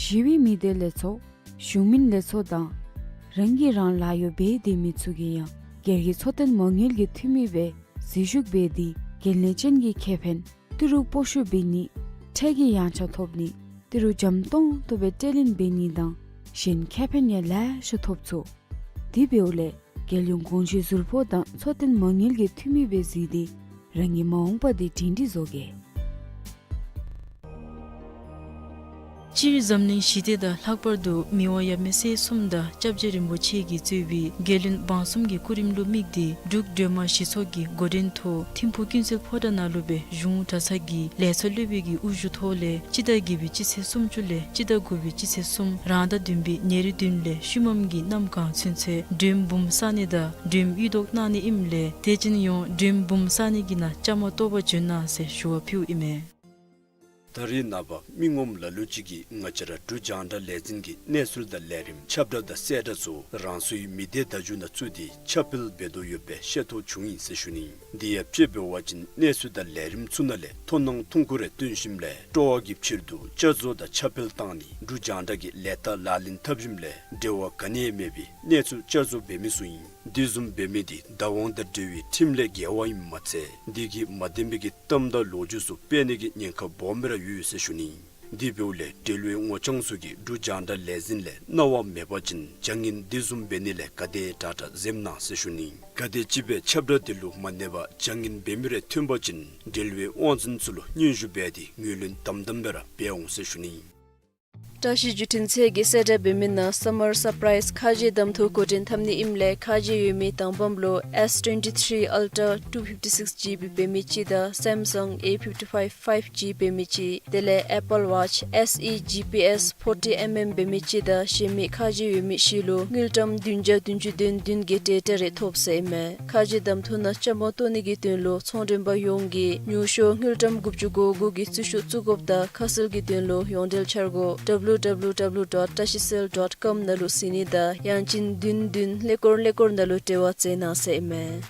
ཞི་བའི་མི་སྡེ་ལས་ཚོགས་གཞུང་མིན་ལས་ཚོགས་དང་རང་གིས་རང་ལཱ་གཡོག་འབད་སྡོད་མི་ཚུ་གིས་ཡང་སྒེར་གྱི་འཚོ་རྟེན་མ་དངུལ་གྱི་འཐུས་མི་སྦེ་འཛུལ་ཞུགས་འབད་དེ་འགན་ལེན་ཅན་གྱི་ཁེ་ཕན་ཏི་རུ་སྤོ་བཤུད་འབད་ནི་ཁྲལ་གྱི་ཡངས་ཆག་ཐོབ་ནི་ཏི་རུ་འཇམ་ཏོང་ཏོ་སྦེ་སྤྲོད་ལེན་འབད་ནི་དང་གཞན་ཁེ་ཕན་ཡང་ལེ་ཤ་ཐོབ་ཚུགས། དེ་འབདཝ་ལས་རྒྱལ་ཡོངས་གོང་ཞུས་ཟུར་ཕོགས་དང་འཚོ་རྟེན་མ་དངུལ་གྱི་འཐུས་མི་སྦེ་འཛུལ་ཏེ་རང་གི་མ་འོངས་པ་དེ་སྒྲིང་སྒྲིང་བཟོ་གེ། སྤྱིར་འཛམ་གླིང་ཞི་བདེ་དང་ལྷག་པར་དུ་མི་དབང་ཡབ་མེས་སྲས་གསུམ་དང་སྐྱབས་རྗེ་རིན་པོ་ཆེ་གིས་གཙོས་པའི་རྒྱལ་བློན་འབངས་གསུམ་གྱི་སྐུ་རིམ་ལུ་དམིགས་ཏེ་འབྲུག་སྒྲོལ་མ་གཞི་ཚོགས་ཀྱི་འགོ་འདྲེན་ཐོག་ཐིམ་ཕུག་ཀུན་གསལ་ཕོ་བྲང་ནང་ལུ་སྦེ་གཞུང་གྲྭ་ཚང་གི་ལས་ཚོགས་སློབ་དཔོན་གྱི་དབུ་བཞུགས་ཐོག་ལས་སྤྱི་ཟླ་བརྒྱད་པའི་སྤྱི་ཚེས་སུམ་ཅུ་ལས་སྤྱི་ཟླ་དགུ་པའི་སྤྱི་ཚེས་གསུམ་རང་ཟླ་བདུན་པའི་ཉེར་བདུན་ལས་ཤུལ་མམ་གྱི་གནམ་གང་ཚུན་ཚོད་མགྲོནམ་འབུམ་བསག་ནི་དང་མགྲོནམ་གཡུ་ཐོག་གནང་ནི་ཨིནམ་ལས་དེ་ཅིན་ཡང་མགྲོནམ་འབུམ་བསག་ནི་གི་ནང་བཅའ་མར་གཏོགས་པར་བྱོན་གནང་ཟེར་ཞུ་བ་ཕུལཝ་ཨིན་མས། ད་རེས་ནངས་པ་མི་ངོམ་ལ་ལུ་ཅིག་གིས་ང་བཅས་ར་འབྲུག་རྒྱང་བསྒྲགས་ལས་འཛིན་གྱི་གནས་ཚུལ་དང་ལས་རིམ་ཁྱབ་བསྒྲགས་དང་གསལ་བསྒྲགས་ཚུ་རང་སོའི་མི་སྡེ་བརྡ་བརྒྱུད་ནང་བཙུགས་ཏེ་ཁྱབ་སྤེལ་འབད་དོ་ཡོདཔ་སྦེ་ཤེས་རྟོགས་བྱུང་ཡི་ཟེར་ཞུ་ནི། དེ་ཡང་དཔྱེ་འབད་བ་ཅིན་གནས་ཚུལ་དང་ལས་རིམ་ཚུ་ནང་ལས་མཐོང་སྣང་ཐུང་ཀུ་རེ་བཏོན་ཞིནམ་ལས་སྤྲོ་བ་གི་ཕྱིར་དུ་བསྐྱར་བཟོ་དང་ཁྱབ་སྤེལ་བཏང་ནི་འབྲུག་རྒྱང་བསྒྲགས་ཀྱི་ལས་རྟགས་ལག་ལེན་འཐབ་ཞིནམ་ལས་འབྲེལ་བ་ག་ནི་ཡང་མེད་པའི་གནས་ཚུལ་བསྐྱར་བཟོ་འབད་མི་ཚུ་ཨིན། དེ་བཟུམ་འབད་མི་དེ་བདག་དབང་དང་འབྲེལ་བའི་ཁྲིམས་ལས་འགལ་བ་ཨིནམ་མ་ཚད་དེ་གིས་མ་བདེན་པའི་གི་གཏམ་དང་ལོ་རྒྱུས་ཚུ་སྤེལ་ནི་གི་ཉེན་ཁ་སྦོམ་སྦེ་ར་ཡོད་ཟེར་ཞུ་ནི། དེ་འབདཝ་ལས་འབྲེལ་ཡོད་ངོ་རྐྱང་ཚུ་གིས་འབྲུག་རྒྱང་བསྒྲགས་ལས་འཛིན་ལས་གནང་བ་མེད་པ་ཅིན་བྱ་ངན་དེ་བཟུམ་འབད་ནི་ལས་ག་དེ་དྲག་དྲག་འཛེམ་གནང་ཟེར་ཞུ་ནི། གལ་ཏེ་ཅིག་སྦེ་ཁྱབ་བསྒྲགས་དེ་ལུ་མ་གནས་པར་བྱ་ངན་འབད་མི་རེ་ཐོན་པ་ཅིན་འབྲེལ་ཡོད་དབང་འཛིན་ཚུ་ལུ་སྙན་ཞུ་འབད་དེ་ངོས་ལེན་དམ་དམ་སྦེ་ར་འབད་འོང་ཟེར་ཞུ་ནི། བཀྲ་ཤིས་བརྒྱུད་འཕྲིན་ཚད་ཀྱིས་གསལ་བསྒྲགས་འབད་མི་ནང་Summer Surprise ཁ་རྗེ་གདམ་འཐུ་འགོ་འདྲེན་འཐབ་ནི་ཨིནམ་ལས་ཁ་རྗེ་ཡོད་མི་དང་པམ་ལུ་S twenty-three Ultra two fifty-six GB འབད་མི་ཅིག་དང་Samsung A fifty-five five G འབད་མི་ཅིག་དེ་ལས་Apple Watch S E G P S forty mm འབད་མི་ཅིག་དང་གཞན་མི་ཁ་རྗེ་ཡོད་མི་བཞི་ལུ་དངུལ་ཀྲམ་བདུན་བརྒྱ་བདུན་ཅུ་དོན་བདུན་གྱི་ཊེ་ཊ་རེ་ཐོབ་ཟེར་ཨིན་མས། ཁ་རྗེ་གདམ་འཐུ་ནང་བཅའ་མར་གཏོགས་ནི་གི་དོན་ལུ་ཚོང་མགྲོན་པ་ཡོངས་ཀྱིས་ཉུང་ཤོས་དངུལ་ཀྲམ་དགུ་བཅུ་གོ་དགུ་གི་རྩིས་ཤོག་བཙུགས་དགོཔ་དང་ཁ་གསལ་གྱི་དོན་ལུ་ཡོངས་འབྲེལ་འཆར་སྒོ་W W W dot tashicell dot com ནང་ལུ་གཟིགས་ནི་དང་ཡང་ཅིན་བདུན་བདུན་ཀླད་ཀོར་ཀླད་ཀོར་ནང་ལུ་འབྲེལ་བ་མཛད་གནང་ཟེར་ཨིན་མས།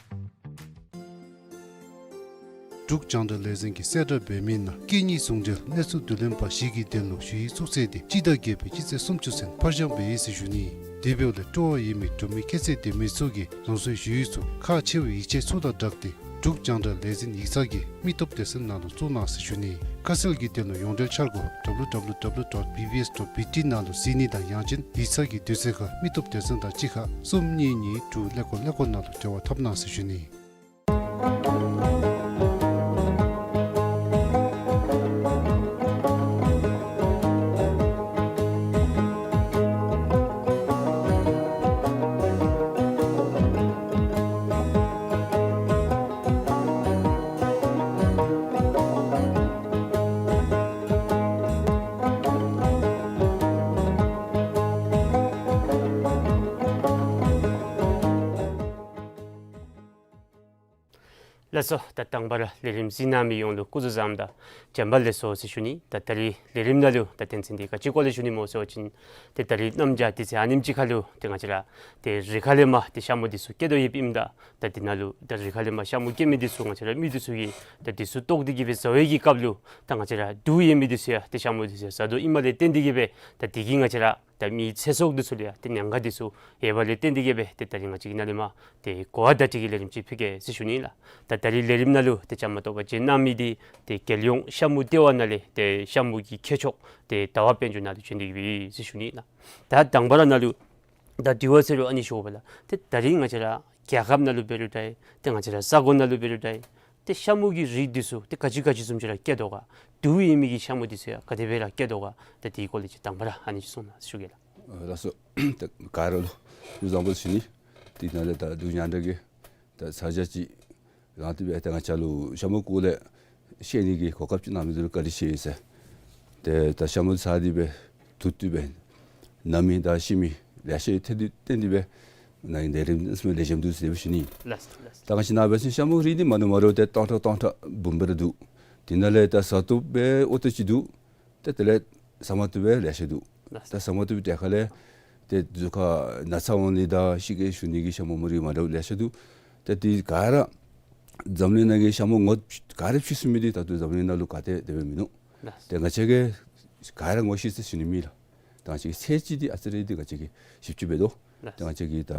འབྲུག་རྒྱང་བསྒྲགས་ལས་འཛིན་གྱིས་གསལ་བསྒྲགས་འབད་མི་ནང་སྐད་གཉིས་ཟུང་འབྲེལ་གནས་ཚུལ་བསྡུ་ལེན་པ་བཞི་གི་དོན་ལུ་ཞུ་ཡིག་བཙུགས་ཚེས་དེ་སྤྱི་ཟླ་བརྒྱད་པའི་སྤྱི་ཚེས་སུམ་ཅུ་ཚུན་ཕར་འགྱངས་འབད་ཡི་ཟེར་ཞུ་ནི། དེ་འབདཝ་ལས་སྤྲོ་བ་ཡོད་མི་འབྲུག་མི་ཁྱད་ཚད་ལྡན་མི་ཚུ་གིས་རང་སོའི་ཞུ་ཡིག་ཚུ་ཁག་ཆེ་བའི་ཡིག་ཆ་ཚུ་དང་སྦྲགས་ཏེ་འབྲུག་རྒྱང་བསྒྲགས་ལས་འཛིན་ཡིག་ཚང་གི་མི་སྟོབས་སྡེ་ཚན་ནང་ལུ་བཙུགས་གནང་ཟེར་ཞུ་ནི། ཁ་གསལ་གྱི་དོན་ལུ་ཡོངས་འབྲེལ་འཆར་སྒོ་W W W dot B B S dot B T ནང་ལུ་གཟིགས་ནི་དང་ཡང་ཅིན་ཡིག་ཚང་གི་དུས་ཚོད་ཁར་མི་སྟོབས་སྡེ་ཚན་དང་གཅིག་ཁར་གསུམ་གཉིས་གཉིས་དྲུག་ཀླད་ཀོར་ཀླད་ཀོར་ནང་ལུ་འབྲེལ་བ་འཐབ་གནང་ཟེར་ཞུ་ནི། ལགས་སོ། ད་དང་པ་ར་ལས་རིམ་གཟིགས་གནང་མི་ཡོངས་ལུ་སྐུ་གཟུགས་བཟང་དང་བྱོན་པ་ལེགས་སོ་ཟེར་ཞུ་ནི། ད་ད་རིས་ལས་རིམ་ནང་ལུ་ད་དོན་ཚན་འདི་ག་ཅི་སྐོར་ལས་ཞུ་ནི་སྨོ་ཟེར་བ་ཅིན་ཏེ་ད་རིས་གནམ་བྱཱར་དུས་ཚོད་ཨ་ནེམ་ཅིག་ཁར་ལུ་ཏེ་ང་བཅས་ར་ཏེ་རི་ཁ་ལས་མར་ཏེ་ཤ་མུ་འདི་ཚུ་སྐྱེ་དོ་ཡོདཔ་ཨིནམ་ད་ད་འདི་ནང་ལུ་ད་རི་ཁ་ལས་མར་ཤ་མུ་སྐྱེ་མི་འདི་ཚུ་ང་བཅས་ར་མི་འདི་ཚུ་གིས་ད་འདི་ཚུ་བཏོག་སྟེ་གི་སྦེ་བཟའ་བའི་གི་སྐབས་ལུ་ད་ང་བཅས་ར་དུག་ཡོད་མི་འདི་ཚུ་ཡང་ཏེ་ཤ་མུ་འདི་ཚུ་ཡང་བཟའ་དོ་ཨིནམ་ལས་བརྟེན་ཏེ་གི་སྦེ་ད་འདི་གིས་ང་བཅས་ར་ད་མི་ཚེ་སྲོག་འདི་ཚུ་ལུ་ཡང་ཏེ་ཉེན་ཁ་འདི་ཚུ་ཡོདཔ་ལས་བརྟེན་ཏེ་གི་སྦེ་ཏེ་ད་རིས་ང་བཅས་ཀྱིས་ནཱ་ལས་མར་ཏེ་གོ་བ་བརྡ་སྤྲོད་ཀྱི་ལས་རིམ་ཅིག་ཕུལ་གེ་ཟེར་ཞུ་ནི་ལགས། ད་ད་རིས་ལས་རིམ་ནང་ལུ་ཏེ་བཅའ་མར་གཏོགས་པར་བྱོན་གནང་མི་འདི་ཏེ་རྒྱལ་ཡོངས་ཤ་མུ་ལྟེ་བ་ནང་ལས་ཏེ་ཤ་མུ་གི་མཁས་མཆོག་ཏེ་ཟླ་བ་དཔལ་འབྱོར་ནཱ་ལུ་བྱོན་ཏེ་གི་སྦེ་ཟེར་ཞུ་ནི་ལགས། ད་དང་པ་ར་ནཱ་ལུ་ད་དྲི་བ་ཟེར་རུང་ཨ་ནི་ཞུ་དགོ་པས་ལགས། ཏེ་ད་རིས་ང་བཅས་ར་རྒྱལ་ཁབ་ནང་ལུ་འབད་རུང་འདྲ་ཏེ་ང་བཅས་ར་ས་གོ་ནང་ལུ་འབད་རུང་འདྲ་ཏེ་ཤ་མུ་གི་རིགས་འདི་ཚུ་ཏེ་ག་ཅི་ག་ཅི་བཟུམ་ཅིག་ར་སྐྱེ་དོ་ག། དུག་ཡོད་མི་གི་ཤ་མུ་འདི་ཚུ་ཡང་ག་དེ་སྦེ་ར་སྐྱེ་དོ་ག། ད་དེའི་སྐོར་ལས་ཅིག་དང་པ་ར་ཨ་ནི་ཅིག་གསུང་གནང་ཞུ་གེ་ལགས། ཨ་ལགས་སོ། ད་ག་ར་ལུ་སྐུ་གཟུགས་བཟང་པོ་ཟེར་ཞུ་ནི། དེ་ནང་ལས་ད་འབྲུག་རྒྱང་བསྒྲགས་ཀྱིས་ད་ཚར་གཅིག་རང་ཏེ་སྦེ་ད་ང་བཅས་ལུ་ཤ་མུ་སྐོར་ལས་བཤད་ནི་གི་གོ་སྐབས་ཅིག་གནང་མི་འདི་ལུ་བཀའ་དྲིན་ཆེ་ཟེར། ཏེ་ད་ཤ་མུ་ཚར་ཏེ་སྦེ་དུག་ཏེ་སྦེ་ན་མི་དང་ཤི་མི་ལེ་ཤ་ཡོད། ཏེ་དེ་བརྟེན་ཏེ་སྦེ་ནཱ་ལས་རིམ་ལས་ཞུ་དོ་ཟེར་ཞུ་ནི། ལགས་ལགས། ད་ང་བཅས་ནཱ་འབད་བ་ཅིན་ཤ་མུ་རིགས་འདི་མ་ནུ་མ་རུ་ཏེ་སྟོང་ཕྲག་སྟོང་ཕྲག་འབུམ་སྦེ་ར་འདུག། དེ་ནང་ལས་ད་བཟའ་བཏུབ་སྦེ་ཨོ་ཏོ་ཅིག་འདུག། ཏེ་དེ་ལས་བཟའ་མ་བཏུབ་སྦེ་ལེ་ཤ་འདུག། ལགས། ད་བཟའ་མ་བཏུབ་པའི་གྲལ་ཁ་ལས་ཏེ་གཟུགས་ཁར་ན་ཚ་འོང་ནི་དང་ཤི་གེ་ཞུ་ནི་གི་ཤ་མུ་མུ་རིགས་མ་འདྲཝ་ལེ་ཤ་འདུག། ཏེ་དེ་ག་ར་ འཛམ་གླིང་ནང་གི་ཤ་མོ་ངོ་ག་ར་ཕྱེ་ཚུགས་མི་འདི་ད་ལྟོ་འཛམ་གླིང་ནང་ལུ་ག་ཏེ་དེ་སྦེ་མིན་ནུག། ལགས། ཏེ་ང་བཅས་ཀྱིས་ག་ར་ངོ་ཤེས་ཟེར་ཞུ་ནི་མེད་ལགས། ད་ང་བཅས་ཀྱིས་ཚད་ཅིག་འདི་ཨ་ཙི་རེ་འདི་ང་བཅས་ཀྱིས་ཞིབ་ཅིག་འབད་དོ། ལགས། ཏེ་ང་བཅས་ཀྱིས་ད་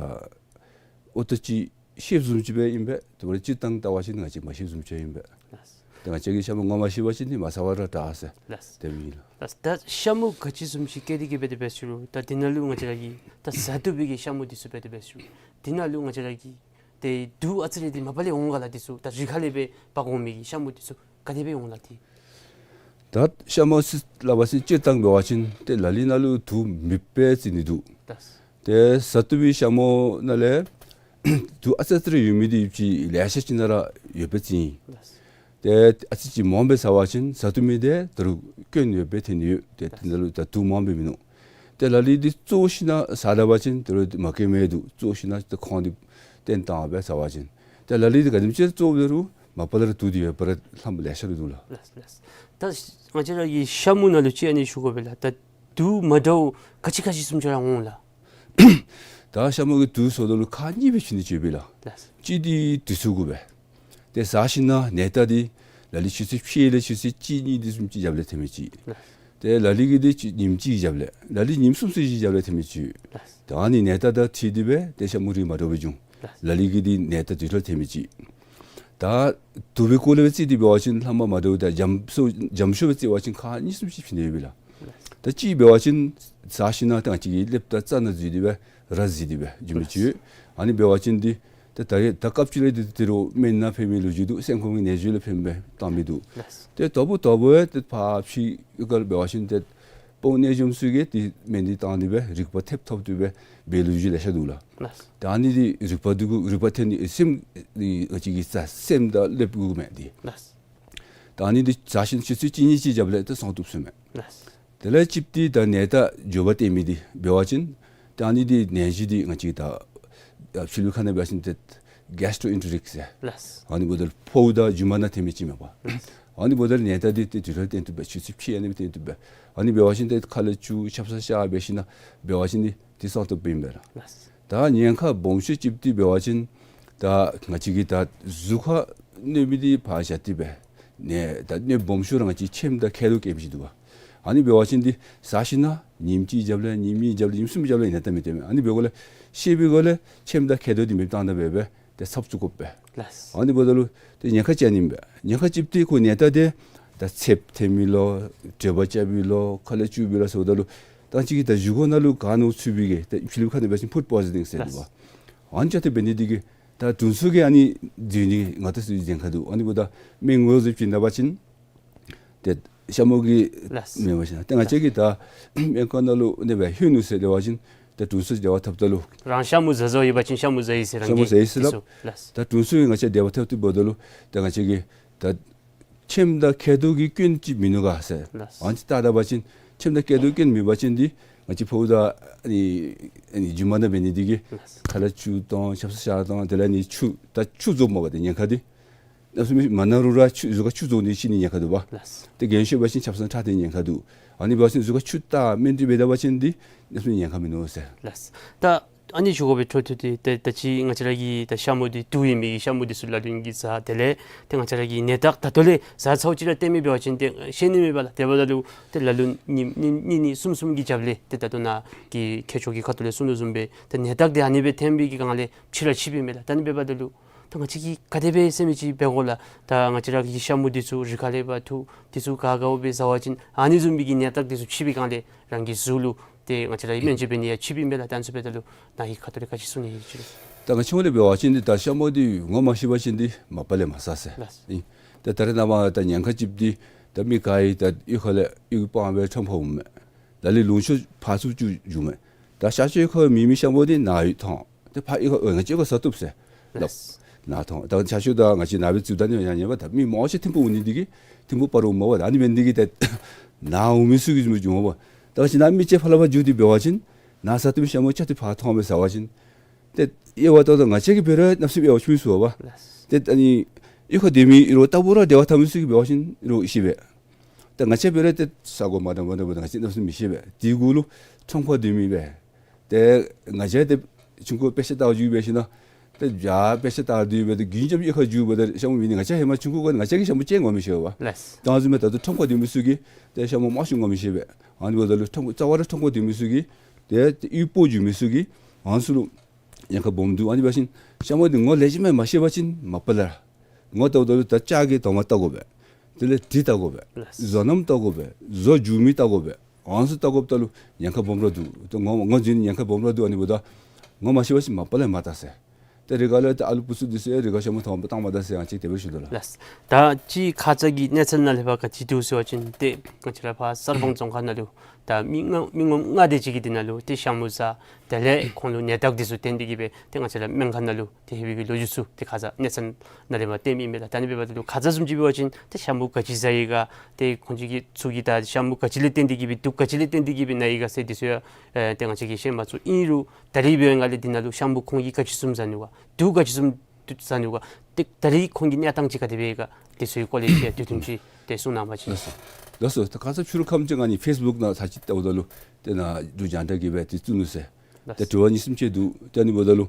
ཨོ་ཏོ་ཅིག་ཤེསཔ་བཟུམ་ཅིག་སྦེ་ཨིན་པས། དེ་འབདཝ་ད་སྤྱིར་བཏང་བལྟ་བ་ཅིན་ང་བཅས་མ་ཤེསཔ་བཟུམ་ཅིག་ཨིན་པས། ལགས། ཏེ་ང་བཅས་ཀྱིས་ཤ་མོ་ངོ་མ་ཤེས་པ་ཅིན་འདི་མ་ཟ་བར་ར་དྲག་ཟེར། ལགས། དེ་སྦེ་ཨིན་ལགས། ལགས། ད་ཤ་མོ་ག་ཅི་བཟུམ་ཅིག་སྐྱེ་དེ་གི་འབད་དེ་འབད་ཟེར་རུང་ད་འདི་ནང་ལུ་ང་བཅས་ར་གི་ད་བཟའ་བཏུབ་པའི་གི་ཤ་མོ་འདི་ཚུ་འབད་དེ་འབད་ཟེར་རུང་འདི་ནང་ལུ་ང་བཅས་ར་གི་ཏེ་དུག་ཨ་ཙི་རེ་འདི་མ་པ་ལས་འོང་ག་ལགས། འདི་ཚུ་ད་རི་ཁ་ལས་སྦེ་འབག་འོང་མི་གི་ཤ་མོ་འདི་ཚུ་ག་དེ་སྦེ་འོང་ལགས་ཏེ། ད་ཤ་མོ་ཟེར་སླབ་པ་ཅིན་སྤྱིར་བཏང་འབད་བ་ཅིན་ཏེ་ལ་ལུ་ནང་ལུ་དུག་མེདཔ་སྦེ་བརྩི་ནི་འདུག། ལགས། ཏེ་བཟའ་བཏུབ་པའི་ཤ་མོ་ནང་ལས་དུག་ཨ་ཙི་ཨ་ཙི་རེ་ཡོད་མི་འདི་ཅིག་ལེ་ཤ་ཅིག་ནང་ར་ཡོདཔ་སྦེ་བརྩི་ཡི། ལགས། ཏེ་ཨ་ཙི་ཅིག་མངམ་སྦེ་ཟ་བ་ཅིན་བཟའ་བཏུབ་མི་འདི་ད་རུང་སྐྱོན་ཡོདཔ་སྦེ་ཐོན་ནི་ཡོད། ཏེ་དེ་ནང་ལུ་ད་དུག་མངམ་སྦེ་མིན་ནུག། ཏེ་ལ་ལུ་འདི་བཙོ་ཞིན་ན་ཟ་ད་པ་ཅིན་ད་རུང་མ་སྐྱོན་མི་འདུག། བཙོ་ཞིན་ན་ཏེ་ཁོང་འདི་བཏོན་བཏང་སྦེ་ཟ་བ་ཅིན། ཏེ་ལ་ལུ་འདི་ག་དེམ་ཅིག་བཙོ་རུང་མ་པ་ལས་ར་དུག་འདི་ཡོད་པ་ར་ལྷག་པ་ལེ་ཤ་ར་འདུག་ལགས། ལགས། ལགས། ད་ང་བཅས་ར་གི་ཤ་མོ་ནང་ལུ་ཅིག་ཨ་ནི་ཞུ་དགོ་པས་ལགས། ད་དུག་མ་འདྲཝ་ག་ཅི་ག་ཅི་བཟུམ་ཅིག་ར་འོང་ལགས། ད་ཤ་མོ་གི་དུག་ཟེརཝ་ད་ལུ་ཁག་གཉིས་སྦེ་ཕྱེ་ནི་ཅིག་ཡོད་པས་ལགས། ལགས། གཅིག་འདི་དུས་ཚོད་གུ་སྦེ། ཏེ་ཟ་ཞིན་ན་ནད་རྟགས་འདི་ལ་ལུ་ཆུ་ཚོད་ཕྱེད་ལས་ཆུ་ཚོད་གཅིག་གཉིས་འདི་བཟུམ་ཅིག་རྒྱབ་ལས་ཐོན་མི་ཅིག། ལགས། ཏེ་ལ་ལུ་གི་འདི་ཉིནམ་གཅིག་རྒྱབ་ལས་ལ་ལུ་ཉིནམ་གསུམ་ཚུན་ཅིག་རྒྱབ་ལས་ཐོན་མི་ཅིག། ལགས། ད་ཨ་ནི་ནད་རྟགས་དང་འཁྲིལ་ཏེ་སྦེ་ཏེ་ཤ་མོ་རིགས་མ་འདྲཝ་སྦེ་འབྱུང་། ལགས། ལ་ལུ་གི་འདི་ནད་རྟགས་དུས་ཐོག་ཐོན་མི་ཅིག། ད་དུག་པའི་སྐོར་ལས་སྦེ་བརྩི་སྟེ་འབད་བ་ཅིན་ལྷག་མ་མ་འདྲཝ་ད་འཇམ་ཤོས་འཇམ་ཤོས་སྦེ་བརྩི་བ་ཅིན་ཁག་གཉིས་གསུམ་ཅིག་ཕྱེ་ནི་ཡོད་པས་ལགས། ད་གཅིག་འབད་བ་ཅིན་ཟ་ཞིན་ན་ད་ང་བཅས་ཀྱི་ཀླདཔ་དང་རྩ་ནང་འཛུལ་ཏེ་སྦེ་ར་འཛུལ་ཏེ་སྦེ་འགྱོ་མི་ཅིག་ཡོད། ཨ་ནི་འབད་བ་ཅིན་འདི་ཏེ་ད་རེས་ད་སྐབས་ཅིག་ལས་འདི་ད་རུང་སྨན་ནང་ཕན་མི་ལོ་རྒྱུས་འདུག། སེམས་ཁོང་གི་ནད་གཞི་ལུ་ཕན་པའི་བཏང་མི་འདུག། ལགས། ཏེ་དོ་བུ་དོ་བུ་ཏེ་ཕར་ཕྱི་ཡུལ་ཁར་འབད་བ་ཅིན་ཏེ་དཔོན་གནས་འཇོམས་ཚུ་གིས་ཏེ་སྨན་འདི་བཏང་སྟེ་སྦེ་རིག་པ་ཐེབས་ཐོབ་སྟེ་སྦེ་འབད་ལོ་རྒྱུས་ལེ་ཤ་འདུག་ལགས། ལགས། ད་ཨ་ནི་འདི་རིག་པ་འདི་གུ་རིག་པ་ཐོན་ནི་སེམས་འདི་ང་བཅས་ཀྱི་རྩ་སེམས་དང་ཀླདཔ་གུ་མས་འདི། ལགས། ད་ཨ་ནི་འདི་ཟ་ཞིན་ཆུ་ཚོད་གཅིག་གཉིས་ཅིག་རྒྱབ་ལས་ཏེ་སངས་བཏུབ་ཟེར་མས། ལགས། དེ་ལས་གཅིག་འདི་ད་ནད་རྟགས་འགྱོ་བ་སྟོན་མི་འདི་འབད་བ་ཅིན་ད་ཨ་ནི་འདི་ནད་གཞི་འདི་ང་བཅས་ད་ཕྱི་ལུ་ཁ་ནང་འབད་བ་ཅིན་ཏེ་གེས་ཊོ་ཨེན་ཊེ་རིག་ཟེར། ལགས། ཨ་ནི་འབདཝ་ད་ཕོཝ་དང་རྒྱུ་མ་ནང་ཐོན་མི་ཅིག་མས་པ། ལགས། ཨ་ནི་འབདཝ་ད་ནད་རྟགས་འདི་ཏེ་དུས་ཐོག་སྟོན་བཏུབ་པས། ཆུ་ཚོད་ཕྱེད་ཨ་ནི་སྦེ་སྟོན་བཏུབ་པས། ཨ་ནི་འབད་བ་ཅིན་ཏེ་ཁ་ལས་བཅུག་ཆབ་གསང་བཞག་འབད་ཞིན་ན་འབད་བ་ཅིན་འདི་ཏེ་སངས་བཏུབ་པས་ཨིན་པས་ལགས། ལགས། ད་ཉེན་ཁ་སྦོམ་ཤོས་ཅིག་འདི་འབད་བ་ཅིན་ད་ང་བཅས་ཀྱི་ད་གཟུགས་ཁར་གནོད་མི་འདི་ཕར་བཞག་སྟེ་སྦེ་ནི་ད་གནོད་སྦོམ་ཤོས་ར་ང་བཅས་ཁྱེམ་དང་མཁལ་རྡོག་སྐྱེ་མི་ཅིག་འདུག་པ། ཨ་ནི་འབད་བ་ཅིན་འདི་ཟ་ཞིན་ན་ཉིནམ་གཅིག་རྒྱབ་ལས་ཉིནམ་གཉིས་རྒྱབ་ལས་ཉིནམ་གསུམ་རྒྱབ་ལས་ནད་རྟགས་མི་སྟོན་མས། ཨ་ནི་འབད་སྒང་ལས་ཤེས་པའི་སྒང་ལས་ཁྱེམ་དང་མཁལ་རྡོག་འདི་མེདཔ་བཏང་ད་འབད་སྦེ་ཏེ་ཚབ་བཙུགས་དགོ་པས། ལགས། ཨ་ནི་འབདཝ་ད་ལུ་ཏེ་ཉེན་ཁ་ཅིག་ཨ་ནི་ཨིན་པས། ཉེན་ཁ་གཅིག་འདི་ཁོ་ནད་རྟགས་འདི་ད་ཚདཔ་ཐོན་མི་ལོ་དྲོད་འབར་རྐྱབ་པའི་ལོ་ཁ་ལས་བཅུག་པའི་ལོ་ཟེརཝ་ད་ལུ་ད་ང་བཅས་ཀྱི་ད་བཞེས་སྒོ་ནང་ལུ་ག་ནོར་ཚུད་པའི་གི་ད་ཕྱི་ལུ་ཁ་ནང་འབད་བ་ཅིན་ཕུཌ་པོའི་ཛ་ནིང་ཟེར་འདུག་པ། ལགས། ཨ་ནི་ཅིག་ཏེ་འབད་ནི་འདི་གིས་ད་དྲུང་འཚོ་གིས་ཨ་ནི་འཛུལ་ནི་ང་བཅས་ཚུ་གི་ཉེན་ཁ་འདུག། ཨ་ནི་འབདཝ་ད་སྨན་ངོས་སུ་བྱིན་ད་པ་ཅིན་ཏེ་ཤ་མོ་གི་ལགས། མེན་པ་ཅིན་ཏེ་ང་བཅས་ཀྱིས་ད་སྨན་ཁང་ནང་ལུ་ཨ་ནི་སྦེ་ལྷོད་ནུག་ཟེར་སླབ་པ་ཅིན་ཏེ་དྲུང་འཚོ་འབྲེལ་བ་འཐབ་ད་ལུ་རང་ཤ་མོ་ཟ་བཟའཝ་ཡོད་པ་ཅིན་ཤ་མོ་ཟ་ཡི་ཟེར་ཤ་མོ་རང་གིས་ཟ་ཡི་ཟེར་སླབ། ལགས། ད་དྲུང་འཚོ་གིས་ང་བཅས་འབྲེལ་བ་འཐབ་སྟེ་འབདཝ་ད་ལུ་ཏེ་ང་བཅས་ཀྱིས་ད་ཁྱེམ་དང་མཁལ་རྡོག་གི་སྐྱོན་ཅིག་མིན་ནུག་ག་ཟེར། ལགས། ཨ་ནི་ཅིག་བལྟ་ད་པ་ཅིན་ཁྱེམ་དང་མཁལ་རྡོག་སྐྱོན་མེད་པ་ཅིན་འདི་ང་བཅས་ཕོཝ་དང་ཨ་ནི་ཨ་ནི་རྒྱུ་མ་ནང་འབད་ནི་འདི་གིས་ལགས། ཁ་ལས་བཅུག་བཏང་ཆབ་གསང་བཞག་བཏང་དེ་ལས་ཨ་ནི་ཆུ་ད་ཆུ་བཟོཝ་མས་པ། ཏེ་ཉེན་ཁ་འདི་གནམ་མེད་ས་མེད་མ་ན་རུང་ར་ཆུ་གཟུགས་ཁར་ཆུ་བཟོ་ནི་ཤི་ནི་ཉེན་ཁ་འདུག་པ། ལགས། ཏེ་རྒན་ཤོས་འབད་བ་ཅིན་ཆབ་གསང་ཁྲག་འཐེན་ཉེན་ཁ་འདུག། ཨ་ནི་འབད་བ་ཅིན་གཟུགས་ཁར་ཆུ་བཏགས་སྨན་དེ་འབད་ད་པ་ཅིན་འདི་གནམ་མེད་ས་མེད་ཉེན་ཁ་མིན་ནུག་ཟེར། ལགས། ད་ཨ་ནི་ཞུ་དགོ་པའི་འཕྲོ་མཐུད་དེ་ཏེ་ད་ཅི་ང་བཅས་ར་གི་ད་ཤ་མོ་འདི་དུག་ཡོད་མི་གི་ཤ་མོ་འདི་ཚུ་ལ་ལུ་གིས་ཟ་དེ་ལས་ཏེ་ང་བཅས་ར་གི་ནད་རྟགས་ད་ལྟོ་ལས་ཟ་ཚརཝ་ཅིག་ར་སྟོན་མི་འབད་བ་ཅིན་ཏེ་ཤེས་ནི་མེད་པས་ལགས། དེ་འབདཝ་ད་ལུ་ཏེ་ལ་ལུ་ཉིནམ་གཉིས་གཉིས་གསུམ་གསུམ་གྱི་རྒྱབ་ལས་ཏེ་ད་ལྟོ་ནཱ་གི་མཁས་མཆོག་གི་ཁ་ཐུག་ལས་གསུངས་དོ་བཟུམ་སྦེ་ཏེ་ནད་རྟགས་འདི་ཨ་ནི་སྦེ་ཐོན་པའི་གི་སྒང་ལས་ཕྱི་ར་ཕྱེ་བའི་མས་ལགས། ད་ཨ་ནི་འབདཝ་ད་ལུ་ད་ང་བཅས་ཀྱིས་ག་དེ་སྦེ་སེམས་ཅིག་འབད་དགོ་ལགས། ད་ང་བཅས་ར་གི་ཤ་མོ་འདི་ཚུ་རི་ཁ་ལས་འབག་འཐུ་འདི་ཚུ་ག་ག་སྦེ་ཟ་བ་ཅིན་ཨ་ནི་བཟུམ་མའི་གི་ནད་རྟགས་འདི་ཚུ་ཕྱེ་བའི་སྒང་ལས་རང་གི་གཟུགས་ལུ་ཏེ་ང་བཅས་ར་སྨན་བཅོས་འབད་ནི་ཡང་ཕྱེ་བའི་མས་ལགས། ད་ཨ་ནི་ཚུ་འབདཝ་ད་ལུ་ནཱ་གི་ཁ་ཐུག་ལས་ག་ཅི་གསུང་ནི་ཡོད་ཅི། ད་ང་བཅས་ལས་འབད་བ་ཅིན་འདི་ད་ཤ་མོ་འདི་ངོ་མ་ཤེས་པ་ཅིན་འདི་མ་པ་ལས་མ་ཟ་ཟེར། ལགས། ཨིན། ད་ད་རེས་ནངས་པ་ད་ཉེན་ཁ་ཅིག་འདི་ད་མི་ག་ཡང་ད་གཡུས་ཁ་ལས་གཡུས་སྤང་སྦེ་ཁྲོམ་ཁར་འོངམ་མས། ད་ལས་ལུང་ཕྱོགས་ཕར་ཚུར་བཅུག་འགྱོཝ་མས། ད་ཤར་ཕྱོགས་ཁར་མེད་མི་ཤ་མོ་འདི་ནཱ་ཡོད་ཐོན། ཏེ་ཕར་གཡུས་ཁར་ཨོ་ང་བཅས་ཁར་ཟ་བཏུབ་ཟེར་སླབ། ལགས། ནཱ་ཐོན། ད་ཤར་ཕྱོགས་ད་ང་བཅས་ནཱ་སྦེ་བཙུགས་ད་ནི་ཡང་ཉན་པ་ད་མི་མང་ཆེ་ཐིམ་ཕུག་འོང་ནི་འདི་གིས་ཐིམ་ཕུག་སྤ་རོ་འོངམ་མས་པ། ད་ཨ་ནི་འབད་ནི་འདི་གིས་ད་ནཱ་འོང་མི་ཚུ་གིས་བཟུམ་འགྱོཝ་མས་པ། ད་ང་བཅས་ནཱ་མི་ཅིག་ཕར་ལས་ཕར་འགྱོ་སྟེ་འབད་བ་ཅིན་ནཱ་ཟ་བཏུབ་མི་ཤ་མོ་རྐྱབ་སྟེ་ཕར་ཐོན་སྦེ་ཟ་བ་ཅིན་ཏེ་དབྱེ་བ་ད་ལྟོ་ང་བཅས་ཀྱིས་འབད་རུང་གནམ་མེད་ས་མེད་དབྱེ་བ་ཕྱེ་མི་ཚུགས་པ། ལགས། ཏེ་ཨ་ནི་གཡུས་ཁར་སྡོད་མི་རོགས་ལྟ་བུ་ར་འབྲེལ་བ་འཐབ་མི་ཚུ་གིས་འབད་བ་ཅིན་རོགས་ཤེས་པས། ད་ང་བཅས་འབད་རུང་ཏེ་ས་གོ་མ་འདྲཝ་མ་འདྲཝ་ང་བཅས་གནམ་མེད་ས་མེད་མི་ཤེས་པས། དེ་གུ་ལུ་ཁྲོམ་ཁར་སྡོད་མི་སྦེ་ཏེ་ང་བཅས་ཏེ་ཆུང་ཀུ་དཔེ་ཆ་ལྟ་བར་འགྱོ་སྦེ་ཞིན་ན་ ཏེ་ཡར་དཔེ་ཆ་ལྟ་སྡོད་སྦེ་ཏེ་རྒྱུན་རྐྱབ་གཡུས་ཁར་འགྱོ་སྦེ་ད་ཤ་མུ་མེད་ནི་ང་བཅས་ཧེ་མ་ཆུང་ཀུ་ཁར་ང་བཅས་ཀྱིས་ཤ་མུ་ཅིག་ངོ་མི་ཤེས་པས། ལགས། ད་བཟུམ་སྦེ་ད་ལྟོ་ཁྲོམ་ཁར་སྡོད་མི་ཚུ་གིས་ཏེ་ཤ་མུ་མང་ཤོས་ངོ་མི་ཤེས་པས། ཨ་ནི་འབདཝ་ད་ལུ་ཁྲོམ་རྩ་བ་ར་ཁྲོམ་ཁར་སྡོད་མི་ཚུ་གིས་ཏེ་ཏེ་གཡུས་སྤོ་འགྱོ་མི་ཚུ་གིས་ཨ་ནི་ཚུ་ལུ་ཉེན་ཁ་སྦོམ་འདུག། ཨ་ནི་འབད་བ་ཅིན་ཤ་མུ་འདི་ངོ་ལེགས་ཤོམ་མ་ཤེས་པ་ཅིན་མ་པ་ལས་ར་ངོ་བལྟཝ་ད་ལུ་ད་ལྕགས་ཀྱི་དོང་མ་བལྟ་དགོ་པས། དེ་ལས་དྲི་བལྟ་དགོ་པས། ལགས། བཟོ་རྣམ་བལྟ་དགོ་པས། བཟོ་འགྱོ་མི་བལྟ་དགོ་པས། ཨ་ནི་ཚུ་བལྟ་དགོཔ་ད་ལུ་ཉེན་ཁ་སྦོམ་ར་འདུག། ཏེ་ངོ་ངོ་འཛིན་ཉེན་ཁ་སྦོམ་ར་འདུག། ཨ་ནི་འབདཝ་ད་ངོ་མ་ཤེས་པ་ཅིན་མ་པ་ལས་མ་བལྟ་ཟེར། ཏེ་རི་ཁ་ལས་ཏེ་ཨ་ལུ་བུཚ་འདི་ཚུ་ཡང་རི་ཁ་ཤ་མུ་དོང་མ་བཏང་མ་ད་ཟེར་ཡང་ཅིག་དེ་སྦེ་ཞུ་དོ་ལགས། ལགས། ད་ཅི་ཁ་ཙ་གི་གནས་ཚུལ་ནང་ལས་ཕར་ག་ཅི་འདུག་ཟེར་བ་ཅིན་ཏེ་ང་བཅས་ར་ཕར་གསར་སྤང་རྫོང་ཁག་ནང་ལུ་ད་མི་ལྔ་མི་ངོམ་ལྔ་དེ་ཅིག་གིས་འདི་ནང་ལུ་ཏེ་ཤ་མུ་བཟའ། དེ་ལས་ཁོང་ལུ་ནད་རྟགས་འདི་ཚུ་བསྟན་ཏེ་གིས་སྦེ་ཏེ་ང་བཅས་ར་སྨན་ཁང་ནང་ལུ་ཏེ་ལྷོད་པའི་གི་ལོ་རྒྱུས་ཚུ་ཏེ་ཁ་ཙ་གནས་ཚུལ་ནང་ལས་མར་བཏོན་མི་ཨིན་མས་ལགས། ད་ཨ་ནི་འབདཝ་ད་ལུ་ཁ་ཙ་བཟུམ་ཅིག་འབད་བ་ཅིན་ཏེ་ཤ་མུ་ག་ཅི་བཟའ་ཡི་ག། ཏེ་ཁོང་ཅིག་གི་ཚུ་གིས་ད་ཤ་མུ་ག་ཅི་ལས་བརྟེན་ཏེ་གིས་སྦེ་དུག་ག་ཅི་ལས་བརྟེན་ཏེ་གིས་སྦེ་ན་ཡི་ག་ཟེར་འདི་ཚུ་ཡང་ཨེ་ཏེ་ང་བཅས་ཀྱིས་ཤེས་མ་ཚུགས། ཨིན་རུང་ད་རིས་འབད་བའི་སྒང་ལས་འདི་ནང་ལུ་ཤ་མུ་ཁོང་གིས་ག་ཅི་བཟུམ་བཟའ་ནུག་ག། དུག་ག་ཅི་བཟུམ་བཟའ་ནུག་ག། ཏེ་ད་རིས་ཁོང་གི་གནས་སྟངས་ཅིག་ག་དེ་སྦེ་ཡོད་ག། འདི་ཚུ་གི་སྐོར་ལས་ཅིག་དུས་ཐུང་ཅིག་ཏེ་གསུང་གནང་བ་ཅིན། ལགས་སོ། ལགས་སོ། ད་ཁ་ཙ་ཕྱི་རུ་ཁམས་ཅིག་ཨ་ནི་ཕེསི་བུཀ་ནང་ཚར་ཅིག་བལྟཝ་ད་ལུ་ཏེ་ནཱ་འབྲུག་རྒྱང་བསྒྲགས་ཀྱིས་སྦེ་ཏེ་བཙུགས་ནུག་ཟེར། ལགས། ཏེ་དྲི་བ་གཉིས་གསུམ་ཅིག་འདུག། ཏེ་ཨ་ནི་འབདཝ་ད་ལུ་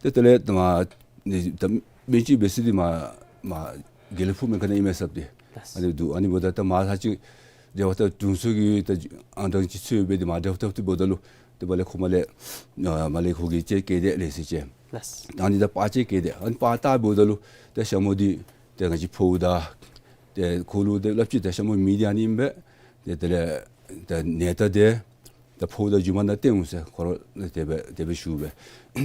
ཏེ་དེ་ལས་ད་མར་ནི་ད་སྨན་བཅོས་འབད་ས་འདི་མར་མར་དགེ་ལེགས་ཕུག་སྨན་ཁང་ནང་ཨིན་མས་ཟེར་ཏེ། ལགས། ཨ་ནི་འདུག། ཨ་ནི་འབདཝ་ད་ད་མར་ཚར་ཅིག་འབྲེལ་བ་འཐབ་དྲུང་འཚོ་གི་ད་ཨང་གྲངས་ཅིག་འཚོལ་སྦེ་ཏེ་མར་འབྲེལ་བ་འཐབ་སྟེ་འབདཝ་ད་ལུ་ཏེ་མར་ལས་ཁོ་མར་ལས་ཨ་མར་ལས་ཁོ་གིས་ཅིག་བཀལ་ཏེ་ལེ་ཤ་ཅིག། ལགས། ད་ཨ་ནི་ད་པར་ཅིག་བཀལ་ཏེ་ཨ་ནི་པར་བལྟ་འབདཝ་ད་ལུ་ཏེ་ཤ་མུ་འདི་ཏེ་ང་བཅས་ཕོཝ་ད་ཏེ་ཁོ་ལུ་ཏེ་སླབ་ཅི། ཏེ་ཤ་མུ་མེད་འདི་ཨ་ནི་ཨིན་པས། ཏེ་དེ་ལས་ད་ནད་རྟགས་འདི་ད་ཕོཝ་ད་མཇུག་མ་ནང་སྟོན་འོང་ཟེར་ཁོ་ར་ལུ་དེ་སྦེ་དེ་སྦེ་ཞུ་སྦེ།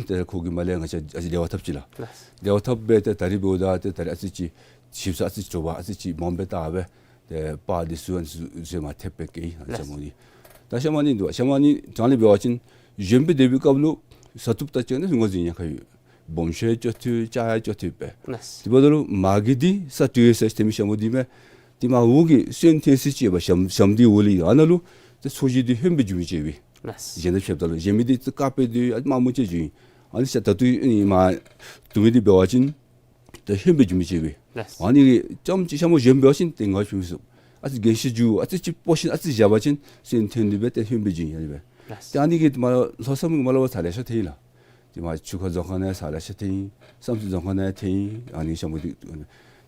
ཏེ་ཁོ་གིས་མར་ལས་ང་བཅས་ཨ་ཙི་འབྲེལ་བ་འཐབ་ཅི་ལགས། ལགས། འབྲེལ་བ་འཐབ་སྦེ་ཏེ་ད་རིས་འབདཝ་ད་ཏེ་ད་རིས་ཨ་ཙི་ཅིག་ཞིབ་ས་ཨ་ཙི་དྲོ་པ་ཨ་ཙི་ཅིག་མངམ་སྦེ་བལྟ་སྦེ་ཏེ་པར་འདི་ཚུ་ཨ་ནི་ཚུ་ཚུ་མར་ཐེབས་སྦེ་བཀལ་ཡི། ལགས། ཤ་མུ་འདི་ད་ཤ་མུ་ཨ་ནི་འདུག། ཤ་མུ་ཨ་ནི་དྲང་ལས་འབད་བ་ཅིན་གཞོནམ་སྦེ་སྡོད་པའི་སྐབས་ལུ་བཟའ་བཏུབ་ད་ཅིག་ཨ་ནི་ངོས་འཛིན་ཉེན་ཁ་ཡོད། སྦོམ་ཤོས་ཡང་ལྕོགས་ཏོག་ཏོ་ཡང་ལྕོགས་ཏོག་ཏོ་ཡོད་པས། ལགས། དེ་འབདཝ་ད་ལུ་མ་གི་འདི་ས་སྤྲོད་ཡོད་ཟེར་ཏེ་མི་ཤ་མུ་འདི་མས། དེ་མར་འོག་གི་སོན་འཐོན་ས་ཅིག་ཡོད་པས། ཞྭམོ་ཞྭམོ་འདི་འོག་ལས་ཨ་ནཱ་ལུ་ཏེ་ཚོས་གཞི་འདི་ཧོནམ་སྦེ་འགྱོ་མི་ཅིག་ཡོད་པས། ལགས། གཞན་དང་ཕྱདཔ་ད་ལུ་གཞན་མི་འདི་ཏེ་དཀརཔོ་འདི་ཨ་དམར་མོ་ཅིག་འགྱོ་ཡི། ཨ་ནི་ཤ་ད་ལྟོ་ཨ་ནི་མར་བཏུབ་མི་འདི་འབད་བ་ཅིན་ཏེ་ཧོནམ་སྦེ་འགྱོ་མི་ཅིག་ཡོད་པས། ལགས། ཨ་ནི་རྐྱངམ་ཅིག་ཤ་མོ་གཞན་འབད་བ་ཅིན་ཏེ་ངོ་ཕྱེ་མི་ཚུགས། ཨ་ཙི་རྒན་ཤོས་འགྱོ་ཨ་ཙི་ཅིག་སྤོ་ཞིནམ་ཨ་ཙི་བཞག་པ་ཅིན་སོན་འཐོན་ནི་སྦེ་ཏེ་ཧོནམ་སྦེ་འགྱོ་ཡི་ཨ་ནི་སྦེ། ལགས། ཏེ་ཨ་ནི་གིས་མར་ལྷོ་མཚམས་མར་ལུ་འབད་ས་ལེ་ཤ་ཐོན་ཡི་ལགས། ཏེ་མར་ཆུ་ཁ་རྫོང་ཁག་ནང་ས་ལེ་ཤ་ཐོན་ཡི། བསམ་རྩེ་རྫོང་ཁག་ནང་ཐོན་ཡི། ཨ་ནི་ཤ་མོ་འདི་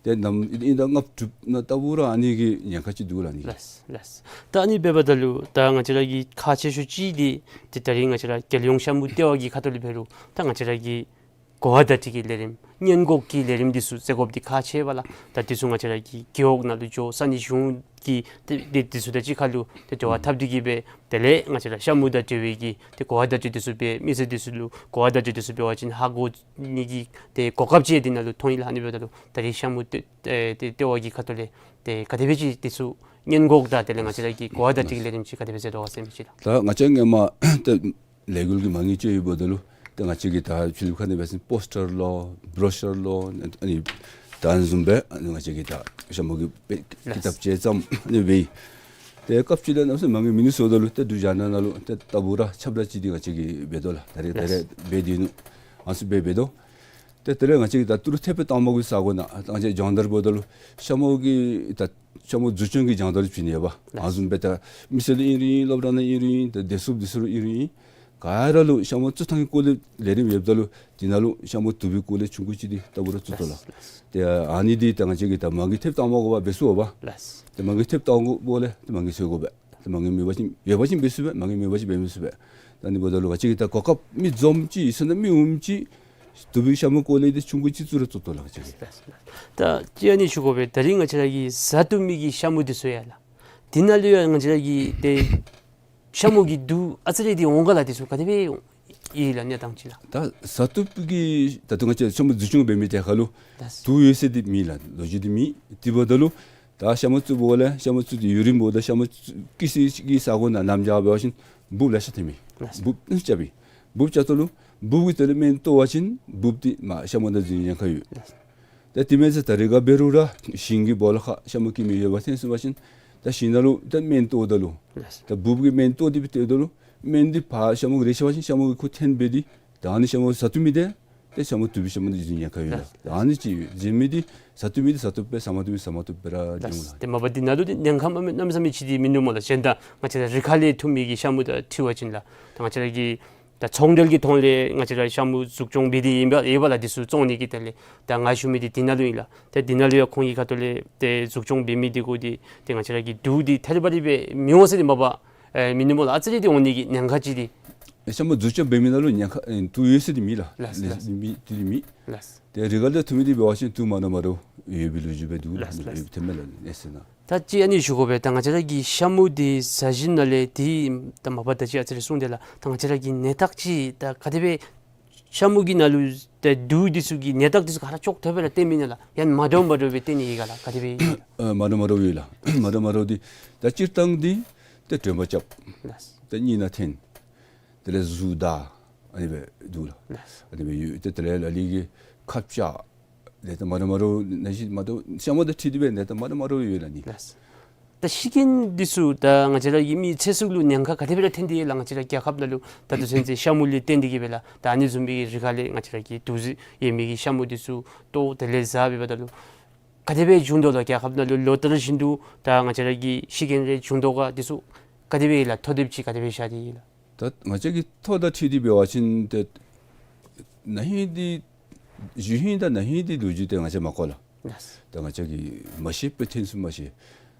ཏེ་ནམ་ཨིན་ད་ལྔ་དྲུག་ནང་ལྟ་བུ་ར་ཨ་ནི་གི་ཉེན་ཁ་ཅིག་འདུག་ལགས་ཨ་ནི། ལགས་ལགས། ད་ཨ་ནི་འབདཝ་ད་ལུ་ད་ང་བཅས་ར་གི་ཁག་ཆེ་ཤོས་ཅིག་འདི་ཏེ་ད་རིས་ང་བཅས་ར་རྒྱལ་ཡོངས་ཤ་མོ་ལྟེ་བ་གི་ཁ་ཐུག་ལས་འབད་རུང་ད་ང་བཅས་ར་གི་གོ་བ་བརྡ་སྤྲོད་ཀྱི་ལས་རིམ་སྔོན་འགོག་གི་ལས་རིམ་འདི་ཚུ་མཛད་དགོཔ་འདི་ཁག་ཆེ་བས་ལགས། ད་འདི་ཚུ་ང་བཅས་ར་གི་རྒེད་འོག་ནང་ལུ་འགྱོ་ས་གནས་གཞུང་གི་ཏེ་ཏེ་འདི་ཚུ་དང་གཅིག་ཁར་ལུ་ཏེ་འབྲེལ་བ་འཐབ་སྟེ་གིས་སྦེ་དེ་ལས་ང་བཅས་ར་ཤ་མོ་དང་འབྲེལ་བའི་གི་ཏེ་གོ་བ་བརྡ་སྤྲོད་འདི་ཚུ་འབད་མི་སེར་འདི་ཚུ་ལུ་གོ་བ་བརྡ་སྤྲོད་འདི་ཚུ་འབད་བ་ཅིན་ཧ་གོ་ནི་གི་ཏེ་གོ་སྐབས་ཅིག་འདི་ནང་ལུ་མཐོང་ཡི་ལགས། ཨ་ནི་འབདཝ་ད་ལུ་ད་རིས་ཤ་མོ་ལྟེ་ཨེ་ཏེ་ལྟེ་བ་གི་ཁ་ཐུག་ལས་ཏེ་ག་དེ་སྦེ་ཅིག་འདི་ཚུ་སྔོན་འགོག་དང་དེ་ལས་ང་བཅས་ར་གི་གོ་བ་བརྡ་སྤྲོད་ཀྱི་ལས་རིམ་ཅིག་ག་དེ་སྦེ་མཛད་དོ་ག་ཟེར་མི་ཅིག་ལགས། ད་ང་བཅས་སྔོན་མ་ཏེ་ལས་འགུལ་གྱི་མ་དངུལ་ཅིག་ཡོདཔ་ད་ལུ་ཏེ་ང་བཅས་ཀྱིས་ད་ཕྱི་གླིངཔ་ཁ་ནང་འབད་བ་ཅིན་པོསི་ཊར་ལོ་བྲོ་ཤར་ལོ་ཨ་ནི་ད་ཨ་ནི་བཟུམ་སྦེ་ཨ་ནི་ང་བཅས་ཀྱིས་ད་ཤ་མོ་གི་དཔེ་ཀི་ཏབ་ཅིག་བརྩམས་ཨ་ནི་འབད་ཡི། ཏེ་སྐབས་ཅིག་ལས་གནམ་མེད་ས་མེད་མ་དངུལ་མིན་ནུག་ཟེརཝ་ད་ལུ་ཏེ་འབྲུག་རྒྱང་བསྒྲགས་ནང་ལུ་ཏེ་ལྟ་བུ་ར་ཁྱབ་བསྒྲགས་ཅིག་འདི་ང་བཅས་ཀྱིས་འབད་དོ་ལགས། ད་རེས་ད་རེས་འབད་དེ་ནུག། ཨ་ནི་ཚུ་འབད་འབད་དོ། ཏེ་དེ་ལས་ང་བཅས་ཀྱིས་ད་ཏི་རུ་ཐེབས་དང་པ་གི་ས་གོ་ནང་ད་ང་བཅས་སྦྱོང་བརྡར་འབདཝ་ད་ལུ་ཤ་མོ་གི་ད་ཤ་མོ་འཛུགས་སྐྱོང་གི་སྦྱོང་བརྡར་བྱིན་ནི་ཡོདཔ། ལགས། ཨ་ནི་བཟུམ་སྦེ་ད་མི་སེར་ལུ་ཨིན་རུང་ཨིན་སློབ་གྲྭ་ནང་ཨིན་རུང་ཨིན་ད་བདེ་སྲུངཔ་འདི་ཚུ་ལུ་ཨིན་རུང་ཨིན་ག་ར་ལུ་ཤ་མོ་བཙུགས་ཐངས་ཀྱི་སྐོར་ལས་ལས་རིམ་ཡོདཔ་ད་ལུ་འདི་ནང་ལུ་ཤ་མོ་བཏུབ་པའི་སྐོར་ལས་ཆུང་ཀུ་ཅིག་འདི་ལྟ་བུ་ར་བཙུགས་དོ་ལགས། ལགས། ཏེ་ཨ་ནི་འདི་ད་ང་བཅས་ཀྱིས་ད་མ་དངུལ་ཐེབས་དང་པ་གུ་འབད་ཚུགས་པས། ལགས། ཏེ་མ་དངུལ་ཐེབས་དང་པ་གུ་འབདཝ་ལས་ཏེ་མ་དངུལ་འཚོལ་དགོ་པས། ཏེ་མ་དངུལ་མེད་པ་ཅིན་ཡོད་པ་ཅིན་འབད་ཚུགས་པས། མ་དངུལ་མེད་པ་ཅིན་འབད་མི་ཚུགས་པས། ད་ཨ་ནི་འབདཝ་ད་ལུ་ང་བཅས་ཀྱིས་ད་གོ་སྐབས་མི་འཛོམས་ཅིག་ཟེར་ན་མི་འོངམ་ཅིག་བཏུབ་པའི་ཤ་མོ་སྐོར་ལས་འདི་ཆུང་ཀུ་ཅིག་བཙུགས་ར་བཙུགས་དོ་ལགས་ང་བཅས་ཀྱིས། ད་ཅི་ཨ་ནི་ཞུ་དགོ་པས། ད་རིས་ང་བཅས་ར་གི་བཟའ་བཏུབ་མི་གི་ཤ་མོ་འདི་ཚུ་ཡོད་ལགས། འདི་ནང་ལུ་ཡང་ང་བཅས་ར་གི་ཏེ་ཤ་མོ་གི་དུག་ཨ་ཙི་རེ་འདི་འོང་ག་ལགས། འདི་ཚུ་ག་དེ་སྦེ་ཡོད་ལགས་གནས་སྟངས་ཅིག་ལགས། ད་བཟའ་བཏུབ་ཀྱི་ད་ལྟོ་ང་བཅས་ཤ་མོ་འཛུགས་སྐྱོང་འབད་མི་དེ་ཁར་ལུ་ད་དུག་ཡོད་ཟེར་འདི་མེད་ལགས། ལོ་རྒྱུས་འདི་མེད། དེ་འབདཝ་ད་ལུ་ད་ཤ་མོ་བཙུགས་འབདཝ་ལས་ཤ་མོ་བཙུགས་ཏེ་ཡུན་རིངམོ་ད་ཤ་མོ་བཙུགས་ཀྱི་ས་གི་ས་གོ་ནང་ནམ་རྒྱུན་འབད་བ་ཅིན་འབུཔ་ལེ་ཤ་ཐོན་མས། ལགས། འབུཔ་ཨ་ནི་ཚུ་རྐྱབ་པས། འབུཔ་རྐྱབ་ད་ལུ་འབུཔ་གི་དེ་ལས་སྨན་གཏོར་བ་ཅིན་འབུཔ་འདི་མར་ཤ་མོ་ནང་འཛུལ་ཉེན་ཁ་ཡོད། ལགས། ད་དེ་མེན་ཟེར་ད་རེས་འགའ་འབད་རུང་ར་ཞིང་གི་སྦོ་ལོགས་ཁར་ཤ་མོ་སྐྱེ་མི་ཡོདཔ་ཐོན་སོང་པ་ཅིན་ད་ཞིང་ནང་ལུ་ད་སྨན་གཏོརཝ་ད་ལུ་ལགས། ད་འབུཔ་གི་སྨན་གཏོར་ཏེ་སྦེ་གཏོརཝ་ད་ལུ་སྨན་འདི་ཕར་ཤ་མོ་གི་རེག་ཤོར་བ་ཅིན་ཤ་མོ་གིས་ཁོ་འཐོན་འབད་དེ་ད་ཨ་ནི་ཤ་མོ་བཟའ་བཏུབ་མི་འདི་ཏེ་ཤ་མོ་བཏུབ་པའི་ཤ་མོ་འདི་འཛུལ་ཉེན་ཁ་ཡོད་ལགས། ལགས། ད་ཨ་ནི་ཅིག་ཡོད། བཟའ་མི་འདི་བཟའ་བཏུབ་སྦེ་བཟའ་མ་བཏུབ་མི་བཟའ་མ་བཏུབ་སྦེ་ར་འགྱོ་འོང་ལགས། ལགས། ཏེ་མ་པ་འདི་ནང་ལུ་འདི་ཉེན་ཁ་མ་མེད་གནམ་མེད་ས་མེད་ཅིག་འདི་མིན་འདུག་སྨོ་ལགས། གཞན་དང་ང་བཅས་ར་རི་ཁ་ལས་འཐུ་མི་གི་ཤ་མོ་དང་འཁྲིལ་བ་ཅིན་ལགས། ད་ང་བཅས་ར་གི་ ད་ཚོང་འབྲེལ་གྱི་ཐོག་ལས་ང་བཅས་ར་ཤ་མུ་འཛུགས་སྐྱོང་འབད་དེ་ཨིན་པས་ལགས། དེ་ཚུ་བཙོང་ནི་གི་ཐད་ལས་ད་ང་ཞུ་མི་འདི་དེ་ནང་ལུ་ཨིན་ལགས། ཏེ་དེ་ནང་ལུ་ཡང་ཁོང་གི་ཁ་ཐུག་ལས་ཏེ་འཛུགས་སྐྱོང་འབད་མི་འདི་གུ་འདི་ཏེ་ང་བཅས་ར་གི་དུག་འདི་ཐད་རི་བ་རི་སྦེ་མི་འོང་ཟེར་འདི་མ་པ་ཨེ་མིན་ནུག་སྨོ་ལགས། ཨ་ཙི་རེ་འདི་འོང་ནི་གི་ཉེན་ཁ་ཅིག་འདི། ཤ་མུ་འཛུགས་སྐྱོང་འབད་མི་ནང་ལུ་ཉེན་ཁ་ཨེ་དུག་ཡོད་ཟེར་འདི་མེད་ལགས། ལགས་ལགས། མེད་འདི་མེད། ལགས། ཏེ་རི་ག་ལས་ཐོན་མི་འདི་འབད་བ་ཅིན་དུག་མ་འདྲཝ་མ་འདྲཝ་ཡོད་པའི་ལོ་རྒྱུས་སྦེ་འདུག་ལགས། ལགས་ལགས། ཡོད་ཐོན་མས་ལགས་ཨེ་ཟེར་ན། ད་ཅི་ཨ་ནི་ཞུ་དགོ་པས། ད་ང་བཅས་ར་གི་ཤ་མུ་འདི་ཟ་བཞིན་ན་ལས་འདི་ད་མ་པ་ད་ཅི་ཨ་ཙི་རེ་གསུངས་དེས་ལགས། ད་ང་བཅས་ར་གི་ནད་རྟགས་ཅིག་ད་ག་དེ་སྦེ་ཤ་མུ་གི་ནང་ལུ་ད་དུག་འདི་ཚུ་གི་ནད་རྟགས་འདི་ཚུ་ག་ར་ཅོག་འཐདཔ་སྦེ་ར་སྟོན་མི་ནི་ལགས། ཡང་མ་འདྲཝ་མ་འདྲཝ་སྦེ་སྟོན་ནི་ཡོད་ག་ལགས། ག་དེ་སྦེ་ཨིན་ལགས། ཨ་མ་འདྲཝ་མ་འདྲཝ་ཡོད་ལགས། མ་འདྲཝ་མ་འདྲཝ་འདི་ད་སྤྱིར་བཏང་འདི་ཏེ་དྲོད་འབར་རྐྱབ། ལགས། ཏེ་གཉིད་ནང་འཐེན། དེ་ལས་གཟུགས་འདར། ཨ་ནི་སྦེ་འདུག་ལགས། ལགས། ཨ་ནི་སྦེ་ཡོད། ཏེ་དེ་ལས་ལ་ལུ་གིས་ཁ་སྐྱ། ནད་རྟགས་མ་འདྲཝ་མ་འདྲཝ་ནང་བཞིན་མ་འདྲཝ་ཤ་མུ་དང་འཁྲིལ་ཏེ་སྦེ་ནད་རྟགས་མ་འདྲཝ་མ་འདྲཝ་ཡོད་ལགས་ནི། ལགས། ད་ཤི་རྐྱེན་འདི་ཚུ་ད་ང་བཅས་ར་གི་མི་ཚེ་སྲོག་ལུ་ཉེན་ཁ་ག་དེ་སྦེ་ར་ཐོན་ཏེ་ཡོད་ལགས། ང་བཅས་ར་རྒྱལ་ཁབ་ནང་ལུ་ད་ལྟོ་ཚུན་ཚོད་ཤ་མུ་ལས་བརྟེན་ཏེ་གིས་སྦེ་ལགས། ད་ཨ་ནི་བཟུམ་མའི་རི་ཁ་ལས་ང་བཅས་ར་གི་དུག་རྫས་ཡོད་མི་གི་ཤ་མུ་འདི་ཚུ་བཏོག་དེ་ལས་ཟ་འབདཝ་ད་ལུ་ག་དེ་སྦེ་བྱུང་དོ་ལགས། རྒྱལ་ཁབ་ནང་ལུ་ལོ་ལྟར་བཞིན་དུ་ད་ང་བཅས་ར་གི་ཤི་རྐྱེན་རེ་བྱུང་དོ་ག། འདི་ཚུ་ག་དེ་སྦེ་ལགས། ཐོ་དེབ་ཅིག་ག་དེ་སྦེ་ཤར་ཏེ་ཡོད་ལགས། ད་ང་བཅས་ཀྱི་ཐོ་དང་འཁྲིལ་ཏེ་འབད་བ་ཅིན་ཏེ་ན་ཧིང་འདི་གཞེས་ཧིང་དང་ན་ཧིང་འདི་ལོ་རྒྱུས་ཏེ་ང་བཅས་མ་གོ་ལགས། ལགས། ད་ང་བཅས་ཀྱིས་མ་ཤེས་པར་ཐོན་ཚུགས་མ་ཤེས།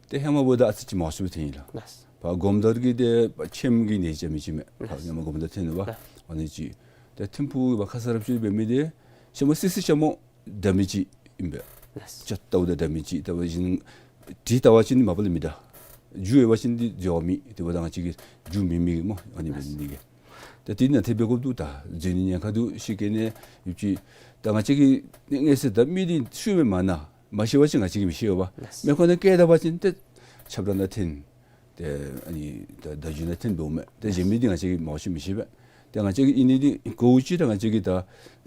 ཏེ་ཧེ་མ་འབདཝ་ད་ཨ་ཙི་ཅིག་མང་སུ་ཐོན་ཡི་ལགས། ལགས། ཕར་སྒོམ་དར་གྱི་ཏེ་ཕར་ཁྱིམ་གྱི་ནད་ཅིག་མི་ཅིག་མས། ལགས། ཧེ་མ་སྒོམ་དར་ཐོན་ནུག་པ། ལགས། ཨ་ནི་ཅིག། ཏེ་ཐིམ་ཕུག་གི་ཕར་ཁ་ས་རབ་ཅིག་འབད་མི་འདི་ཤ་མུ་སི་སི་ཤ་མུ་འདྲ་མི་ཅིག་ཨིན་པས། ལགས། ཅ་ཏའུ་དང་འདྲ་མི་ཅིག། ད་འབད་བ་ཅིན་དྲི་བལྟ་བ་ཅིན་མ་པ་ལས་མི་འདྲ། རྒྱུ་ཡོད་པ་ཅིན་འདི་འགྱོ་མི་དེ་འབདཝ་ད་ང་བཅས་ཀྱིས་རྒྱུ་མེད་མི་གི་སྨོ། ཨ་ནི་འབད་ནི་གི། ད་དེ་ནང་ཐེབས་འབད་དགོཔ་འདུག། ད་འཛུལ་ནི་ཉེན་ཁ་འདུག། ཤི་རྐྱེན་ནི་ཡོད་ཅི། ད་ང་བཅས་ཀྱིས་ངེས་ཤེས་ད་མི་འདི་ཤུལ་མ་མ་ན་མ་ཤེས་པ་ཅིན་ང་བཅས་ཀྱིས་མི་ཤེས་པས། ལགས། མེ་འཁོར་ནང་བཀལ་ད་པ་ཅིན་ཏེ་ཆབ་ར་ནང་འཐེན། ཏེ་ཨ་ནི་ད་ད་རྒྱུ་ནང་འཐེན་འབདཝ་མས། ཏེ་གཞན་མི་འདི་ང་བཅས་ཀྱིས་མང་ཤོས་མི་ཤེས་པས། ཏེ་ང་བཅས་ཀྱིས་ཨིན་ནི་འདི་གོ་ཅི། ད་ང་བཅས་ཀྱིས་ད་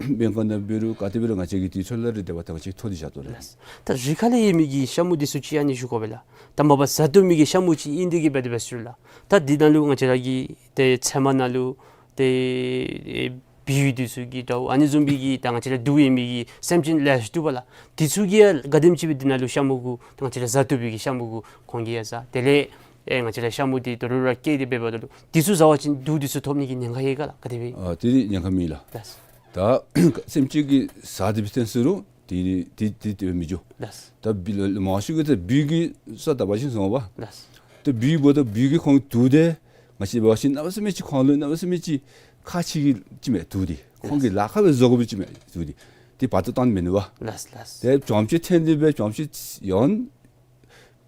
སྨན་ཁང་ནང་འབད་རུང་ག་ཏེ་འབད་རུང་ང་བཅས་ཀྱིས་དུས་ཚོད་ལ་རེ་འབདཝ་ད་ང་བཅས་ཐོ་འདི་བཞག་དོ་ལགས། ལགས། ད་རི་ཁ་ལས་ཡོད་མི་གི་ཤ་མུ་འདི་ཚུ་ཅིག་ཨ་ནི་ཞུ་དགོ་པས་ལགས། ད་མ་པ་ཟ་བཏུབ་མི་གི་ཤ་མུ་ཅིག་ཨིན་ཏེ་གིས་འབད་དེ་འབད་ཟེར་ལགས། ད་འདི་ནང་ལུ་ང་བཅས་ར་གི་ཏེ་ཚལ་མ་ནང་ལུ་ཏེ་ཨེ་བི་འདི་ཚུ་གི་དྲཝ་ཨ་ནི་བཟུམ་མའི་གི་ད་ང་བཅས་ར་དུག་ཡོད་མི་གི་སེམས་ཅན་ལེ་ཤ་འདུག་པ་ལགས། འདི་ཚུ་གིས་ཡང་ག་དེམ་ཅིག་སྦེ་འདི་ནང་ལུ་ཤ་མུ་གུ་ད་ང་བཅས་ར་ཟ་བཏུབ་པའི་གི་ཤ་མུ་གུ་ཁོང་གིས་ཡང་ཟ། དེ་ལས་ཨེ་ང་བཅས་ར་ཤ་མུ་འདི་དོ་རུང་ར་བཀལ་ཏེ་འབདཝ་ད་ལུ་འདི་ཚུ་ཟ་བ་ཅིན་དུག་འདི་ཚུ་ཐོབ་ནི་གི་ཉེན་ཁ་ཡོད་ག་ལགས། ག་དེ་སྦེ། ཨ་དེ་འདི་ཉེན་ཁ་མེད་ལགས། ལགས། ད་སེམས་ཅན་གྱིས་ཟ་སྟེ་འབད་ཐོན་ཟེར་རུང་དེ་དེ་དེ་དེ་སྦེ་མི་འགྱོ། ལགས། ད་བི་ལ་མང་ཤོས་ཀྱིས་ད་བི་གིས་ས་བཏབ་པ་ཅིན་སོང་པ། ལགས། ད་བི་འབདཝ་ད་བི་གིས་ཁོང་དུག་འདི་ང་བཅས་འབད་བ་ཅིན་གནམ་མེད་ས་མེད་ཅིག་ཁོང་ལུ་གནམ་མེད་ས་མེད་ཅིག་ཁག་ཆེ་གི་ཅིག་མས་དུག་འདི། ཁོང་གིས་ལཱ་ཁག་སྦེ་བཟོ་དགོ་པའི་ཅིག་མས་དུག་འདི། དེ་བར་དུ་བཏང་མི་ནུས་པ། ལགས་ལགས། ཏེ་བྱང་ཕྱོགས་འཐེན་ཏེ་སྦེ་བྱང་ཕྱོགས་ཡང་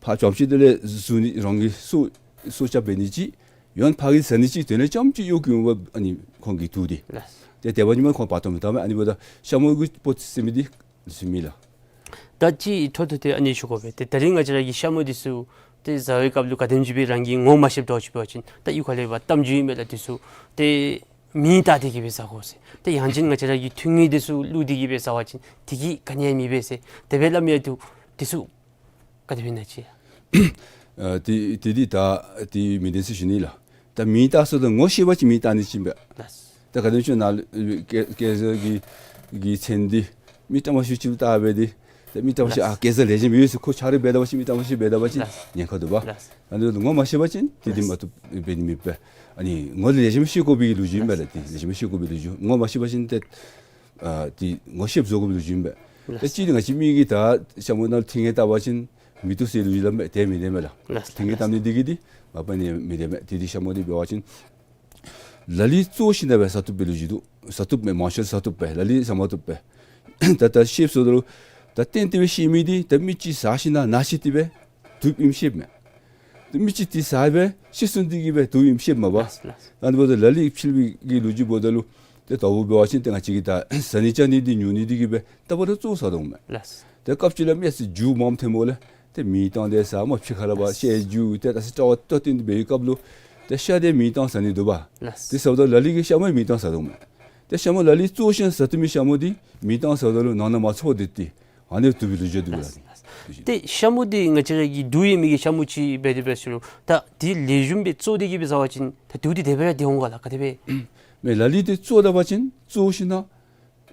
ཕར་བྱང་ཕྱོགས་དེ་ལས་བཟུང་ནི་རང་གི་སྲོག་སྲོག་སྐྱབས་འབད་ནི་ཅིག། ཡང་ཕར་གྱི་ཟ་ནི་ཅིག། དེ་ལས་རྐྱངམ་ཅིག་གཡོག་གི་འོང་པ། ཨ་ནི་ཁོང་གི་དུག་འདི། ལགས། ཏེ་དེ་འབད་ནི་མ་ཁོང་བར་དུ་མི་བཏང་མས། ཨ་ནི་འབདཝ་ད་ཤ་མུ་གི་སྤོ་ཟེར་མི་འདི་ཟེར་མི་ལགས། ད་ཅི་འཕྲོ་མཐུད་དེ་ཨ་ནི་ཞུ་དགོ་པས། ཏེ་ད་རིས་ང་བཅས་ར་གི་ཤ་མུ་འདི་ཚུ་ཏེ་ཟ་བའི་སྐབས་ལུ་ག་དེམ་ཅིག་སྦེ་རང་གིས་ངོ་མ་ཤེསཔ་འདྲཝ་ཅིག་འབད་བ་ཅིན་ད་གཡུས་ཁ་ལས་འབད་གཏམ་རྒྱུད་ཨིན་མས་ལགས། འདི་ཚུ་ཏེ་མེ་བཏང་སྟེ་གིས་སྦེ་ཟ་དགོ་ཟེར། ཏེ་ཡང་ཅིན་ང་བཅས་ར་གི་ཐུན་དངུལ་འདི་ཚུ་བླུགས་ཏེ་གིས་སྦེ་ཟ་བ་ཅིན་དེ་གིས་ག་ནི་ཡང་མི་འབད་ཟེར་དེ་སྦེ་སླབ་མི་ཡང་འདུག། འདི་ཚུ་ག་དེ་སྦེ་ཨིན་ན་ཅིག། ཨ་དེ་དེ་འདི་ད་དེ་མི་བདེན་ཟེར་ཞུ་ནི་ལགས། ད་མེ་བཏང་ཟེརཝ་ད་ངོ་ཤེས་པ་ཅིན་མེ་བཏང་ནི་ཅིག་ཨིན་པས། ལགས། ད་ག་དེམ་ཅིག་ནཱ་ལུ་སྐལ་སྐལ་བཟང་གི་གི་མཚན་འདི་མི་དྲང་པ་ཅིག་ཅིག་བཏགས་སྦེ་འདི། ད་མི་དྲང་པ་ཅིག། ལགས། ཨ་སྐལ་བཟང་ལེགས་ཤོམ་ཡོད་ཟེར་ཁོ་ཆ་རོགས་འབད་ད་པ་ཅིན་མི་དྲང་པ་ཅིག་འབད་ད་པ་ཅིན། ལགས། ཉེན་ཁ་འདུག་པ། ལགས། ཨ་ནི་ངོ་མ་ཤེས་པ་ཅིན་དེ་འདི། ལགས། མ་བཏུབ་འབད་ནི་མེད་པས། ཨ་ནི་ངོ་ལེགས་ཤོམ་ཤེས་དགོ་པའི་ལོ་རྒྱུས་ཨིན་པས་ལགས། ལགས། དེ་ལེགས་ཤོམ་ཤེས་དགོ་པའི་ལོ་རྒྱུས། ངོ་མ་ཤེས་པ་ཅིན་ཏེ་ཨ་དེ་ངོ་ཤེསཔ་བཟོ་དགོ་པའི་ལོ་རྒྱུས་ཨིན་པས། ལགས། ད་ཅི་ང་བཅས་མི་གིས་ད་ཤ་མུ་ནང་ལུ་ཐིམ་ངེ་བཏབ་པ་ཅིན་མི་བཏུབ་ཟེར་ལོ་རྒྱུས་སླབ་མས། དེ་མི་བདེན་མས་ལགས། ལགས། ཐིམ་ངེ་བཏབ་ནི་འདི་གིས་འདི་མ་པ་ནི་མི་བདེན་མས། དེ་འདི་ཤ་མུ་འདི་འབད་བ་ཅིན་ལ་ལུ་བཙོ་ཞིནམ་ལས་ཟ་བཏུབ་པའི་ལོ་རྒྱུས་འདུག། ཟ་བཏུབ་མས། མང་ཤོས་ཟ་བཏུབ་པས། ལ་ལུ་ཟ་མ་བཏུབ་པས། ད་ད་ཤེསཔ་བཟོ་ད་ལུ་ད་གཏན་གཏན་སྦེ་ཤེས་མི་འདི་ད་མི་ཅིག་ཟ་ཞིནམ་ན་ན་ཤེས་ཏེ་སྦེ་དུག་ཨིནམ་ཤེསཔ་མས། ཏེ་མི་ཅིག་འདི་ཟ་སྦེ་ཤི་སོང་སྟེ་གིས་སྦེ་དུག་ཨིནམ་ཤེསཔ་མས་པ། ལགས་ལགས། ཨ་ནི་འབདཝ་ད་ལ་ལུ་ཕྱི་གི་ལོ་རྒྱུས་འབདཝ་ད་ལུ་ཏེ་ད་འབད་བ་ཅིན་ཏེ་ང་བཅས་ཀྱིས་ད་ཟ་ནི་བཅའ་ནི་འདི་ཉོ་ནི་འདི་གིས་སྦེ་ད་བར་དུ་བཙོ་ཟ་དོ་མས། ལགས། ཏེ་སྐབས་ཅིག་ལས་མི་ཡང་ཟ་རྒྱུ་མངམ་ཐོནམ་ལས་ཏེ་མེ་བཏང་སྟེ་ཟ་སྨོ། ཕྱི་ཁ་ལས་འབད་ལགས། ཤ་རྒྱུ་ཏེ་ད་ཟ་དྲག་པ་ཏོག་ཏོ་འདི་འབད་བའི་སྐབས་ལུ་ཏེ་ཤ་འདི་མེ་བཏང་ཟ་ནི་འདུག་པ། ལགས། དེ་ཟཝ་ད་ལ་ལུ་གིས་ཤ་མུ་མེ་བཏང་ཟ་དོ་མས། ཏེ་ཤ་མུ་ལ་ལུ་བཙོ་ཞིནམ་ཟ་བཏུབ་མི་ཤ་མུ་འདི་མེ་བཏང་ཟཝ་ད་ལུ་ནང་ན་མ་ཚོར་བར་སྡོད་དེ་ཨ་ནི་དུག་པའི་ལོ་རྒྱུས་འདུག་ལགས། ལགས། ཏེ་ཤ་མུ་འདི་ང་བཅས་ར་གི་དུག་ཡོད་མི་གི་ཤ་མུ་ཅིག་འབད་དེ་འབད་ཟེར་རུང་ད་འདི་ལེགས་ཤོམ་སྦེ་བཙོ་སྟེ་གིས་སྦེ་ཟ་བ་ཅིན་ད་དུག་འདི་དེ་སྦེ་ར་འདི་འོང་ག་ལགས། ག་དེ་སྦེ། མེན། ལ་ལུ་འདི་བཙོ་ད་པ་ཅིན་བཙོ་ཞིནམ་ན་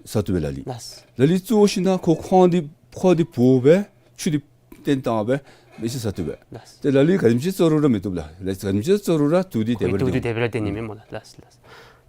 ཟ་བཏུབ་པས་ལ་ལུ། ལགས། ལ་ལུ་བཙོ་ཞིནམ་ན་ཁོ་ཁོང་འདི་ཁོག་འདི་བོར་སྦེ་ཆུ་འདི་བཏོན་བཏང་སྦེ་མི་ཅིག་ཟ་བཏུབ་པས། ལགས། ཏེ་ལ་ལུ་ག་དེམ་ཅིག་བཙོ་རུང་ར་མི་བཏུབ་ལགས། ལ་ག་དེམ་ཅིག་བཙོ་རུང་ར་དུག་འདི་དེ་སྦེ་ར་དུག་འདི་དེ་སྦེ་ར་འདི་ཨིན་མས་སྨོ་ལགས། ལགས་ལགས།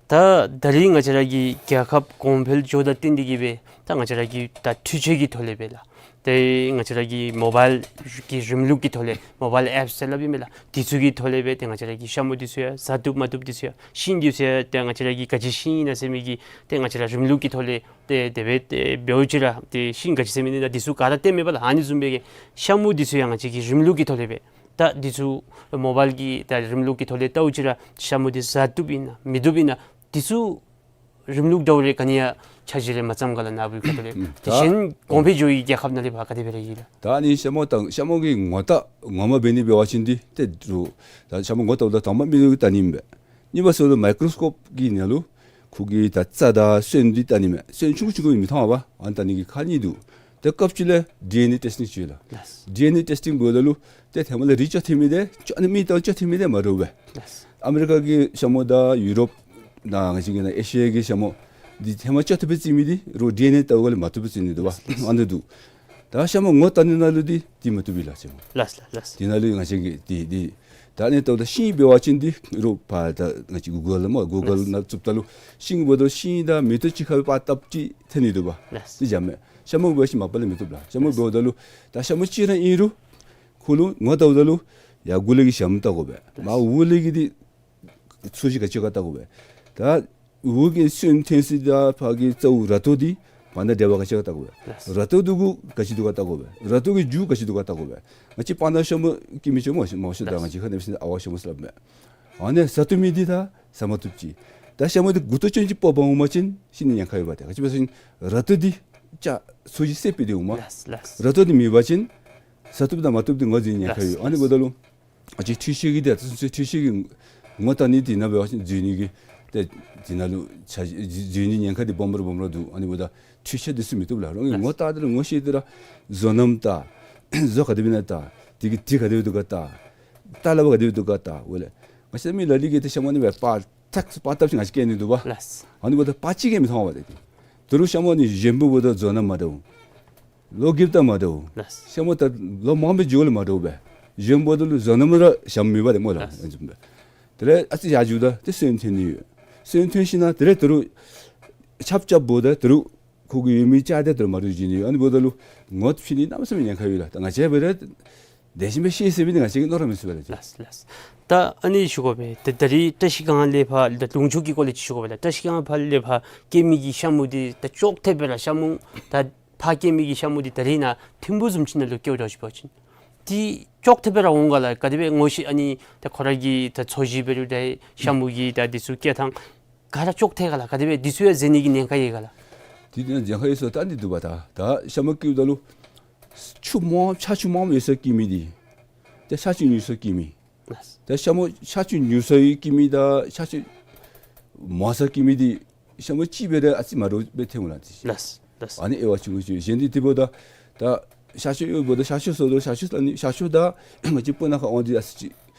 ད་ད་རིས་ང་བཅས་ར་གི་རྒྱལ་ཁབ་གོང་འཕེལ་འགྱོཝ་དང་བསྟུན་ཏེ་གིས་སྦེ་ད་ང་བཅས་ར་གི་ད་འཕྲུལ་ཆས་ཀྱི་ཐོག་ལས་སྦེ་ལགས། ཏེ་ང་བཅས་ར་གི་མོ་བཱའིལ་གྱི་རིམ་ལུགས་ཀྱི་ཐོག་ལས་མོ་བཱའིལ་ཨེཔསི་ཟེར་སླབ་ཨིན་མས་ལགས། དེ་ཚུ་གི་ཐོག་ལས་སྦེ་ཏེ་ང་བཅས་ར་གི་ཤ་མུ་དེ་ཚུ་ཡང་བཟའ་བཏུབ་མ་བཏུབ་དེ་ཚུ་ཡང་ཤིང་དེ་ཚུ་ཡང་ཏེ་ང་བཅས་ར་གི་ག་ཅི་ཤིང་ཨིན་ན་ཟེར་མི་གི་ཏེ་ང་བཅས་ར་རིམ་ལུགས་ཀྱི་ཐོག་ལས་ཏེ་དེ་སྦེ་ཏེ་འབདཝ་ཅིག་ར་ཏེ་ཤིང་ག་ཅི་ཟེར་མི་ཨིན་ན་དེ་ཚུ་ག་ར་སྟོནམ་མས་པ་ལགས། ཨ་ནི་བཟུམ་སྦེ་གི་ཤ་མུ་དེ་ཚུ་ཡང་ང་བཅས་ཀྱིས་རིམ་ལུགས་ཀྱི་ཐོག་ལས་སྦེ་ད་དེ་ཚུ་མོ་བཱའིལ་གྱི་ད་རིམ་ལུགས་ཀྱི་ཐོག་ལས་བལྟཝ་ཅིག་ར་ཤ་མུ་དེ་བཟའ་བཏུབ་ཨིན་ན་མི་བཏུབ་ཨིན་ན་དེ་ཚུ་རིམ་ལུགས་འདྲཝ་རེ་ག་ནི་ཡང་འཆར་གཞི་རེ་མ་བརྩམས་ག་ལགས། ནཱ་བུ་གི་ཁ་ཐུག་ལས། ཨུམ། དེ་ད་གཞན་གོང་འཕེལ་འགྱོ་བའི་རྒྱལ་ཁབ་ནང་ལས་ཕར་ག་དེ་སྦེ་ར་ཡོད་ལགས། ད་ཨ་ནི་ཤ་མུ་དང་ཤ་མུ་གི་ངོ་རྟགས་ངོ་མ་འབད་ནི་འབད་བ་ཅིན་འདི་ཏེ་རུང་ད་ཤ་མུ་ངོ་བལྟཝ་ད་དང་པ་མིག་ལུ་བལྟ་ནི་མས། གཉིས་པ་སོ་ལུ་མའི་ཀོརོ་སི་ཀོབ་ཀྱི་ནང་ལུ་ཁོ་གི་ད་རྩ་དང་སོན་འདི་བལྟ་ནི་མས། སོན་ཆུང་ཀུ་ཆུང་ཀུ་མི་མཐོང་བས། ཨ་ནི་བལྟ་ནི་གི་ཁག་གཉིས་འདུག། ཏེ་སྐབས་ཅིག་ལས་ཌི་ཨེན་ཨེ་ཊེསི་ཊིང་ཅིག་ཡོད་ལགས། ལགས། ཌི་ཨེན་ཨེ་ཊེསི་ཊིང་འབདཝ་ད་ལུ་ཏེ་ཧེ་མ་ལས་རིགས་ཅོག་འཐདམ་འདི་ཅོག་ཨ་ནི་མི་དང་ཅོག་འཐདམ་འདི་མ་འདྲཝ་སྦེ། ལགས། ཨ་མི་རི་ཀ་གི་ཤ་མུ་དང་ཡུ་རོབ་ནང་ང་བཅས་ཀྱི་ནང་ཨེ་ཤི་ཡ་གི་ཤ་མུ་འདི་ཧེ་མ་ཅོག་འཐདཔ་སྦེ་བརྩི་མི་འདི་རུང་ཌི་ཨེན་ཨེ་བལྟཝ་ལས་མ་བཏུབ་པར་བརྩི་ནི་འདུག་པ། ལགས། ཨ་ནི་འདུག། ད་ཤ་མུ་ངོ་བལྟ་ནི་ནང་ལུ་འདི་འདི་མ་བཏུབ་པས་ལགས་ཤ་མུ། ལགས་ལགས་ལགས། དེ་ནང་ལུ་ང་བཅས་ཀྱིས་འདི་འདི་ད་ཨ་ནི་བལྟཝ་ད་ཤིང་འབད་བ་ཅིན་འདི་རུང་ཕར་ད་ང་བཅས་གུ་གཱལ་ལུ་སྨོ་གུ་གཱལ་ལུ་ནང་བཙུགསཔ་ད་ལུ་ཤིང་འབདཝ་ད་ཤིང་དང་མེ་ཏོག་གཅིག་ཁར་སྦེ་པར་བཏབ་ཅིག་འཐོན་ནི་འདུག་པ། ལགས། འདི་འཇམ་མས། ཤ་མུ་འབད་བ་ཅིན་མ་པ་ལས་མི་བཏུབ་ལགས། ཤ་མུ་འབདཝ་ད་ལུ་ད་ཤ་མུ་གཅིག་ར་ཨིན་རུང་ཁོ་ལུ་ངོ་བལྟཝ་ད་ལུ་ཡར་མགུ་ལས་ཀྱི་ཞྭམོ་བལྟ་དགོ་པས། མར་འོག་ལས་ཀྱི་འདི་ཚོས་གཞི་ག་ཅི་ཡོད་ག་བལྟ་དགོ་པས། ད་འོག་གི་སོན་འཐོན་ས་དང་ཕར་གྱི་རྩ་བོ་ར་ཏོ་འདི་བར་ན་འབྲེལ་བ་ག་ཅི་ཡོད་ག་བལྟ་དགོ་པས། ལགས། ར་ཏོ་འདི་གུ་ག་ཅི་འདུག་ག་བལྟ་དགོ་པས། ར་ཏོ་གི་རྒྱུ་ག་ཅི་འདུག་ག་བལྟ་དགོ་པས། ང་བཅས་སྤང་ཐང་ཤ་མུ་སྐྱེ་མི་ཅིག་སྨོ་ཤ་མུ་ཤ་ད་ལགས། ང་བཅས་ཁ་ནང་ཕྱིན་ཨ་ཝ་ཤ་མུ་ཟེར་སླབ་མས། ཨ་ནི་བཟའ་བཏུབ་མི་འདི་ད་བཟའ་མ་བཏུབ་ཅིག། ད་ཤ་མུ་འདི་མགུ་ཏོ་ཅན་ཅིག་སྤོ་འབག་འོང་པ་ཅིན་ཤི་ནི་ཉེན་ཁ་ཡོད་པ་ཏེ། ག་ཅི་སྦེ་ཟེར་བ་ཅིན་ར་ཏོ་འདི་ཅ་ཚོས་གཞི་བསད་སྦེ་སྡོད་འོང་མས། ལགས་ལགས། ར་ཏོ་འདི་མེད་པ་ཅིན་བཟའ་བཏུབ་དང་མ་བཏུབ་འདི་ངོ་འཛོལ་ཉེན་ཁ་ཡོད། ལགས། ཨ་ནི་འབདཝ་ད་ལུ་ང་བཅས་འཕྲུལ་ཆས་ཀྱི་འདི་ད་ཚུན་ཚོད་འཕྲུལ་ཆས་ཀྱིས་ངོ་བལྟ་ནི་འདི་ནང་འབད་བ་ཅིན་འཛོལ་ནི་གི་ཏེ་འདི་ནང་ལུ་ཆ་འཛོལ་ནི་ཉེན་ཁ་འདི་སྦོམ་རུང་སྦོམ་རུང་འདུག། ཨ་ནི་འབདཝ་ད་འཕྲུལ་ཆས་འདི་ཚུ་མི་བཏུབ་ལགས། རང་གིས་ངོ་བལྟ་སྟེ་ལུ་ངོ་ཤེས་ཏེ་ར་བཟོ་རྣམ་བལྟ། བཟོ་ག་དེ་སྦེ་ཨིན་ན་བལྟ། དེ་གི་དྲི་ག་དེ་སྦེ་འདུག་ག་བལྟ། ལྟ་ལ་བ་ག་དེ་སྦེ་འདུག་ག་བལྟ། འོ་ལགས། ང་བཅས་མི་ལ་ལུ་གིས་ཏེ་ཤ་མུ་ཨ་ནི་སྦེ་པར་ཐག་པར་བཏབ་ཅིག་ང་བཅས་བཀལ་ནི་འདུག་པ། ལགས། ཨ་ནི་འབདཝ་ད་པར་ཅིག་གིས་མི་མཐོང་བས་ཏེ། ད་རུང་ཤ་མུ་ཨ་ནི་གཞོནམ་འབདཝ་ད་བཟོ་རྣམ་མ་འདྲཝ། ལོ་རྒསཔ་ད་མ་འདྲཝ། ལགས། ཤ་མུ་ད་ལོ་མངམ་སྦེ་འགྱོཝ་ལས་མ་འདྲཝ་སྦེ། གཞོནམ་འབདཝ་ད་ལུ་བཟོ་རྣམ་ར་ཞྭམོ་མེད་པ་ཏེ་སྨོ་ལགས། ལགས། ཨ་ནི་བཟུམ་སྦེ། དེ་ལས་ཨ་ཙི་ཡར་འགྱོཝ་ད་ཏེ་སོན་འཐོན་ནི་ཡོད། སོན་འཐོན་ཞིན་ན་དེ་ལས་ད་རུང་ཆརཔ་རྐྱབ་འབདཝ་ད་ད་རུང་ཁོ་གི་ཡོད་མི་ཅ་དེ་ད་རུང་མ་འདྲཝ་འགྱོ་ནི་ཡོད། ཨ་ནི་འབདཝ་ད་ལུ་ངོ་ཕྱེ་ནི་གནམ་མེད་ས་མེད་ཉེན་ཁ་ཡོད་ལགས། ད་ང་བཅས་འབད་རུང་དེ་བཞིན་སྦེ་ཤེས་ཟེར་མི་འདི་ང་བཅས་ཀྱིས་མནོ་ར་མི་ཚུགས་པས་ལགས། ལགས་ལགས། ད་ཨ་ནི་ཞུ་དགོ་པས། ད་ད་རིས་བཀྲ་ཤིས་སྒང་ལས་ཕར་ད་ལུང་ཕྱོགས་ཀྱི་སྐོར་ལས་ཅིག་ཞུ་དགོ་པས་ལགས། བཀྲ་ཤིས་སྒང་ཕར་ལས་ཕར་སྐྱེ་མི་གི་ཤ་མུ་འདི་ད་ཅོག་འཐདཔ་སྦེ་ར་ཤ་མུ་ད་ཕར་སྐྱེ་མི་གི་ཤ་མུ་འདི་ད་རིས་ནཱ་ཐིམ་ཕུག་བཟུམ་ཅིག་ནང་ལུ་སྐྱེཝ་འདྲཝ་ཅིག་འབད་བ་ཅིན་འདི་ཅོག་འཐདཔ་སྦེ་ར་འོང་ག་ལགས། ག་དེ་སྦེ་ངོ་ཤེས་ཨ་ནི་ད་ཁོ་ར་གི་ད་ཚོས་གཞི་འབད་རུང་ད་ཤ་མུ་གི་ད་འདི་ཚུ་སྐྱེ་ཐངས་ག་ར་ཅོག་འཐད་ག་ལགས། ག་དེ་སྦེ་འདི་ཚུ་ཡང་འཛེམ་ནི་གི་ཉེན་ཁ་ཡོད་ག་ལགས། འདི་ནང་ཉེན་ཁ་ཡོད་ཟེར་ད་འདི་འདུག་པ། ད་ད་ཤ་མུ་སྐྱེཝ་ད་ལུ་ཆུ་མང་ཆར་ཆུ་མངམ་ཡོད་སར་སྐྱེ་མི་འདི་ཏེ་ཆར་ཆུ་ཉུང་སར་སྐྱེ་མི། ལགས། ད་ཤ་མུ་ཆར་ཆུ་ཉུང་སར་སྐྱེ་མི་དང་ཆར་ཆུ་མང་སར་སྐྱེ་མི་འདི་ཤ་མུ་གཅིག་འབད་རུང་ཨ་ཙི་མ་འདྲཝ་སྦེ་ཐོན་འོང་ལགས། ལགས་ལགས། ཨ་ནི་དབྱེ་བ་ཆུང་ཀུ་ཅིག། གཞན་འདི་དེ་འབདཝ་ད་ད་ཤར་ཕྱོགས་ཡོད་འབདཝ་ད་ཤར་ཕྱོགས་སོང་ད་ལུ་ཤར་ཕྱོགས་ལ་ནི་ཤར་ཕྱོགས་དང་ང་བཅས་སྤུ་ན་ཁ་དབང་འདི་ཨ་ཙི་ཅིག་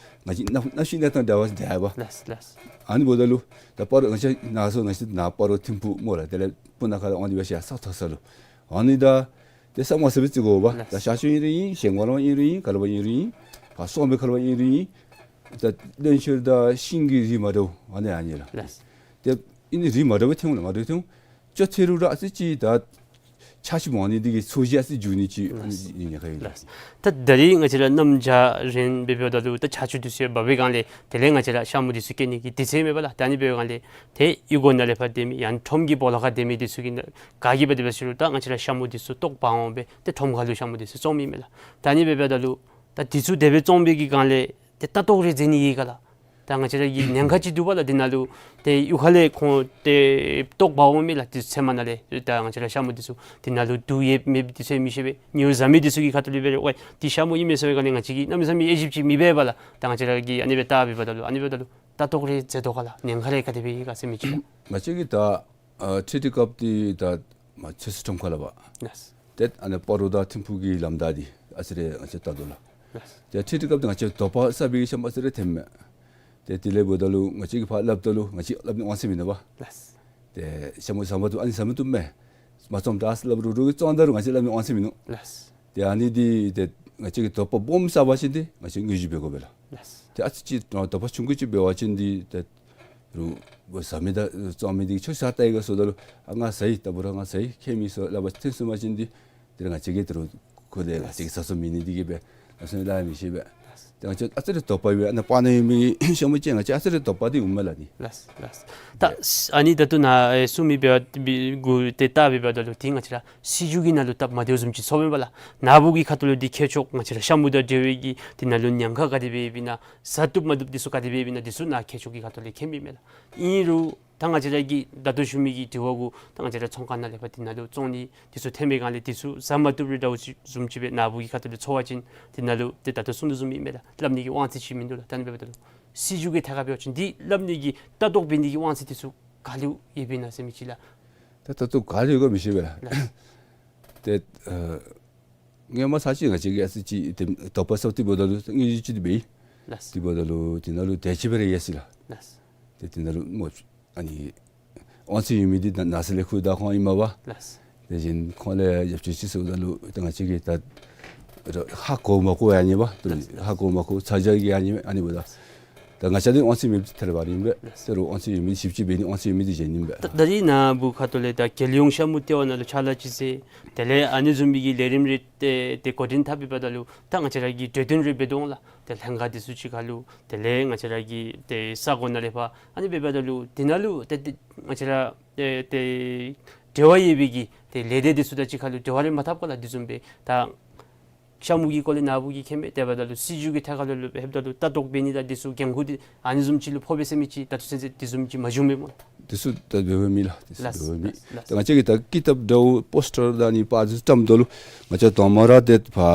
ང་བཅས་གནམ་གནམ་གཤིས་གནས་སྟངས་འདྲ་བ་འདྲ་བས། ལགས་ལགས། ཨ་ནི་འབདཝ་ད་ལུ་ད་སྤ་རོ་ང་བཅས་ནཱ་སོང་ང་བཅས་ནཱ་སྤ་རོ་ཐིམ་ཕུག་སྨོ་ལགས། དེ་ལས་སྤུ་ན་ཁ་ལས་དབང་འདི་སྦེ་ཤར་ས་མཐོ་ས་ལུ་ཨ་ནི་ད་ཏེ་ས་མང་སར་སྦེ་བརྩི་དགོ་པ། ལགས། ད་ཤར་ཕྱོགས་ཨིན་རུང་ཨིན། ཞིང་ཀང་ལུ་ཨིན་རུང་ཨིན། ག་ལུ་ཨིན་རུང་ཨིན། ཕར་སོག་མའི་ཁ་ལུ་ཨིན་རུང་ཨིན། ད་བློན་ཆེན་དང་ཤིང་གི་རིགས་མ་འདྲཝ་ཨ་ནི་ཨ་ནི་ལགས། ལགས། ཏེ་ཨ་ནི་རིགས་མ་འདྲཝ་ཐོན་འོང་ལགས། མ་འདྲཝ་ཐོན་འོང་། ཅོག་འཐད་རུང་ར་ཨ་ཙི་ཅིག་ད་ཆར་ཆུ་མང་ནི་འདི་གིས་ཚོས་གཞི་ཨ་ཙི་འགྱུར་ནི་ཅིག་ཨ་ནི་ཉེན་ཁ་ཡོད། ལགས། ད་ད་རིས་ང་བཅས་ར་གནམ་བྱཱར་རན་སྦེ་འབདཝ་ད་ལུ་ད་ཆར་ཆུ་འདི་ཚུ་ཡང་འབབ་པའི་སྒང་ལས་དེ་ལས་ང་བཅས་ར་ཤ་མུ་འདི་ཚུ་སྐྱེ་ནི་གི་དུས་ཚོད་མེད་པ་ལགས། ད་ཨ་ནི་འབདཝ་སྒང་ལས་ཏེ་གཡུས་སྒོ་ནང་ལས་ཕར་སྡོད་མི་ཡང་ཁྲོམ་གྱི་སྦོ་ལོགས་ཁར་སྡོད་མི་འདི་ཚུ་གིས་ག་གིས་འབད་དེ་འབད་ཟེར་རུང་ད་ང་བཅས་ར་ཤ་མུ་འདི་ཚུ་ལྟོ་འབག་འོང་སྦེ་ཏེ་ཁྲོམ་ཁ་ལུ་ཤ་མུ་འདི་ཚུ་བཙོང་མི་མས་ལགས། ད་ཨ་ནི་འབདཝ་ད་ལུ་ད་འདི་ཚུ་དེ་སྦེ་བཙོང་པའི་གི་སྒང་ལས་ཏེ་ལྟ་རྟོག་རེ་མཛད་ནི་ཡོད་ག་ལགས། ད་ང་བཅས་ར་གི་ཉེན་ཁ་ཅིག་འདུག་པ་ལགས། འདི་ནང་ལུ་ཏེ་གཡུས་ཁ་ལས་ཁོང་ཏེ་ལྟོ་འབག་འོང་མི་ལགས། ཏེ་ཚལ་མ་ནང་ལས་ད་ང་བཅས་ར་ཤ་མུ་འདི་ཚུ་འདི་ནང་ལུ་དུག་ཡོད་མེད་འདི་ཚུ་མི་ཤེས་པས། ཉེ་བཟའ་མི་འདི་ཚུ་གི་ཁ་ཐུག་ལས་འབད་རུང་ཝའི་འདི་ཤ་མུ་ཨིན་མས་ཟེར་བའི་སྒང་ལས་ང་བཅས་ཀྱིས་གནམ་མེད་ས་མེད་དབྱེ་ཞིབ་ཅིག་མི་འབད་པས་ལགས། ད་ང་བཅས་ར་གིས་ཨ་ནི་སྦེ་བལྟ་འབདཝ་ད་ལུ་ཨ་ནི་འབདཝ་ད་ལུ་ལྟ་རྟོག་རེ་མཛད་དོ་ག་ལགས། ཉེན་ཁ་རེ་ག་དེ་སྦེ་ཡོད་ག་ཟེར་མི་ཅིག་ལགས། ང་བཅས་ཀྱིས་ད་ཨ་ཁྲི་ཁྲི་སྐབས་འདི་ད་མ་ཚོད་བསྲེ་ཁྲོམ་ཁ་ལུ་བ། ལགས། ཏེ་ཨ་ནི་སྤ་རོ་དང་ཐིམ་ཕུག་གི་ལམ་བདའ་འདི་ཨ་ཙི་རེ་ང་བཅས་བལྟ་དོ་ལགས། ལགས། ཏེ་ཁྲི་ཁྲི་སྐབས་འདི་ང་བཅས་དོ་པ་གསར་པའི་ཤ་མུ་ཨ་ཙི་རེ་ཐོནམ་མས། ཏེ་དེ་ལས་འབདཝ་ད་ལུ་ང་བཅས་ཀྱིས་ཕར་སླབ་ད་ལུ་ང་བཅས་སླབ་ནི་དབང་ཚད་མིན་འདུག་པ། ལགས། ཏེ་ཤ་མུ་བཟའ་མ་བཏུབ་ཨ་ནི་བཟའ་མ་བཏུབ་མས། མ་བཙོང་ད་ཟེར་སླབ་རུང་རུང་གིས་བཙོང་ད་རུང་ང་བཅས་སླབ་ནི་དབང་ཚད་མིན་འདུག། ལགས། ཏེ་ཨ་ནི་འདི་ཏེ་ང་བཅས་ཀྱིས་དོ་པ་སྦོམ་བསག་པ་ཅིན་ཏེ་ང་བཅས་དངུལ་བཞེས་འབད་དགོ་པས་ལགས། ལགས། ཏེ་ཨ་ཙི་ཅིག་དོ་པ་ཆུང་ཀུ་ཅིག་འབད་བ་ཅིན་འདི་ཏེ་ རུང་བཟའ་མི་དང་བཙོང་མི་འདི་ཁྱོད་ཤ་བལྟ་ཡི་ག་ཟེརཝ་ད་ལུ་ཨ་ང་བཟའ་ཡི། ད་འབད་རུང་ང་བཟའ་ཡི། ཁྱད་མེད་ཟེར་སླབ་པ་ཐོན་སོང་པ་ཅིན་འདི་དེ་ལས་ང་བཅས་ཀྱིས་དེ་རུང་ཁོ་ལས་ང་བཅས་ཀྱིས་བཟའ་ཚུགས་མི་ནི་འདི་གིས་སྦེ་ཨ་ནི་ཚུ་སླབ་མི་ཤེས་པས། ལགས། ཏེ་ང་བཅས་ཨ་ཙི་རེ་དོགས་པ་ཡོད། ཨ་ནཱ་སྤང་ནང་ཡོད་མི་ཤ་མུ་ཅིག་ང་བཅས་ཨ་ཙི་རེ་དོགས་པ་འདི་འོང་མས་ལགས་ནི། ལགས་ལགས། ད་ཨ་ནི་ད་ལྟོ་ནཱ་ཨེ་གསུངས་མི་འབདཝ་འདི་གུ་ཏེ་བལྟ་འབདཝ་ད་ལུ་ཏེ་ང་བཅས་ར་སྲིད་བྱུས་ཀྱི་ནང་ལུ་སྟབས་མ་བདེཝ་བཟུམ་ཅིག་ཚོརཝ་མས་པ་ལགས། ནཱ་བུ་གི་ཁ་ཐུག་ལུ་འདི་མཁས་མཆོག་ང་བཅས་ར་ཤ་མུ་དང་འབྲེལ་བའི་གི་འདི་ནང་ལུ་ཉེན་ཁ་ག་དེ་སྦེ་ཡོདཔ་ཨིན་ན་བཟའ་བཏུབ་མ་བཏུབ་འདི་ཚུ་ག་དེ་སྦེ་ཡོདཔ་ཨིན་ན་འདི་ཚུ་ནཱ་མཁས་མཆོག་གི་ཁ་ཐུག་ལས་མཁྱེན་མི་མས་ལགས། ཨིན་རུང་ད་ང་བཅས་ར་གི་ད་ལྟོ་ཞུ་མི་གི་དྲི་བ་གུ་ད་ང་བཅས་ར་ཚོང་ཁང་ནང་ལས་ཕར་འདི་ནང་ལུ་བཙོང་ནི་འདི་ཚུ་ཐོན་པའི་སྒང་ལས་འདི་ཚུ་བཟའ་མ་བཏུབ་རུང་འདྲཝ་ཅིག་བཟུམ་ཅིག་སྦེ་ནཱ་བུ་གི་ཁ་ཐུག་ལས་ཚོར་བ་ཅིན་འདི་ནང་ལུ་ཏེ་ད་ལྟོ་གསུང་དོ་བཟུམ་ཨིན་མས་ལགས། སླབ་ནི་གི་དབང་ཚད་ཅིག་མིན་འདུག་ལགས། ད་ཨ་ནི་འབདཝ་ད་ལུ་སྲིད་བྱུས་ཀྱི་ཐད་ཁར་འབད་བ་ཅིན་འདི་སླབ་ནི་གི་ལྟ་རྟོག་འབད་ནི་གི་དབང་ཚད་འདི་ཚུ་ག་ལུ་ཡོདཔ་ཨིན་ན་ཟེར་མི་ཅིག་ལགས། ད་ལྟ་ལྟོ་ག་ལུ་ཡོད་ག་མི་ཤེས་པས་ལགས། ལགས། ཏེ་ཨ་སྔོན་མ་ཚར་ཅིག་ང་བཅས་ཀྱིས་ཨ་ཙི་ཅིག་ཏེ་དོགས་པ་ཟ་སྟེ་འབདཝ་ད་ལུ་དངུལ་ཅིག་འབད་ཡི། ལགས། དེ་འབདཝ་ད་ལུ་དེ་ནང་ལུ་དེ་ཅིག་སྦེ་ར་ཡོད་ཟེར་ལགས། ལགས། ཏེ་དེ་ནང་ལུ་མོ་ཨ་ནི་དབང་ཚད་ཡོད་མི་འདི་ནཱ་ནཱ་ཟེར་ལས་ཁུངས་བདའ་ཁོང་ཨིན་མས་པ། ལགས། དེ་བཞིན་ཁོང་ལས་ཡབ་ཆུ་ཅིག་ཟེརཝ་ད་ལུ་ཏེ་ང་བཅས་ཀྱིས་ད་ཧ་གོ་མ་གོ་ཡང་ཨ་ནི་པ། ལགས། ཧ་གོ་མ་གོ་ཚ་གྱང་གིས་ཨ་ནི་ཨ་ནི་འབདཝ་ད། ད་ང་བཅས་འདི་དབང་ཚད་མེདཔ་འདི་ཐད་རི་བ་རི་ཨིན་པས། ལགས། ད་རུང་དབང་ཚད་ཡོད་མི་ཞིབ་དཔྱད་འབད་ནི་དབང་ཚད་ཡོད་མི་འདི་གཞན་ཨིན་པས། ད་ད་རིས་ནཱ་བུ་ཁ་ཐུག་ལས་ད་རྒྱལ་ཡོངས་ཤ་མུ་ལྟེ་བ་ནང་ལུ་ཕྱག་ལཱ་ཅིག་མཛད། དེ་ལས་ཨ་ནི་བཟུམ་མའི་གི་ལས་རིམ་རེ་ཏེ་ཏེ་འགོ་འདྲེན་འཐབ་འབདཝ་ད་ལུ་ད་ང་བཅས་ར་གིས་གྲོས་བསྟུན་རེ་འབད་དོ་ལགས། ཏེ་ལྷན་ཁག་འདི་ཚུ་གཅིག་ཁར་ལུ་དེ་ལས་ང་བཅས་ར་གི་ཏེ་ས་གོ་ནང་ལས་ཕར་ཨ་ནི་འབདཝ་ད་ལུ་དེ་ནང་ལུ་ཏེ་ཏེ་ང་བཅས་ར་ཏེ་ཏེ་འབྲེལ་བ་ཡོད་པའི་གི་ཏེ་ལས་སྡེ་འདི་ཚུ་དང་གཅིག་ཁར་ལུ་འབྲེལ་བ་རེ་མ་འཐབ་ག་ལགས། དེ་བཟུམ་སྦེ་ད་ཤ་མུ་གི་སྐོར་ལས་ནཱ་བུ་གིས་མཁྱེན་མས། དེ་འབདཝ་ད་ལུ་སྲིད་བྱུས་ཀྱི་ཐད་ཁར་ལུ་ལུ་ལྷོདཔ་ད་ལུ་ལྟ་རྟོག་འབད་ནི་དང་འདི་ཚུ་འགན་ཁུར་འདི་ཨ་ནི་བཟུམ་ཅིག་ལུ་ཕོག་པས་ཟེར་མི་ཅིག་ད་ལྟོ་ཚུན་ཚོད་དེ་བཟུམ་ཅིག་མ་བྱུང་མས་སྨོ། འདི་ཚུ་ད་འབདཝ་མེད་ལགས། འདི་ཚུ་ལགས། འབདཝ་མེད། ལགས། ད་ང་བཅས་ཀྱིས་ད་ཀི་ཏབ་འདྲཝ་པོ་སི་ཊར་དང་ཨ་ནི་པར་འདི་ཚུ་བཀྲམ་དོ་ལུ་ང་བཅས་དང་པ་ར་ཏེ་ཕར་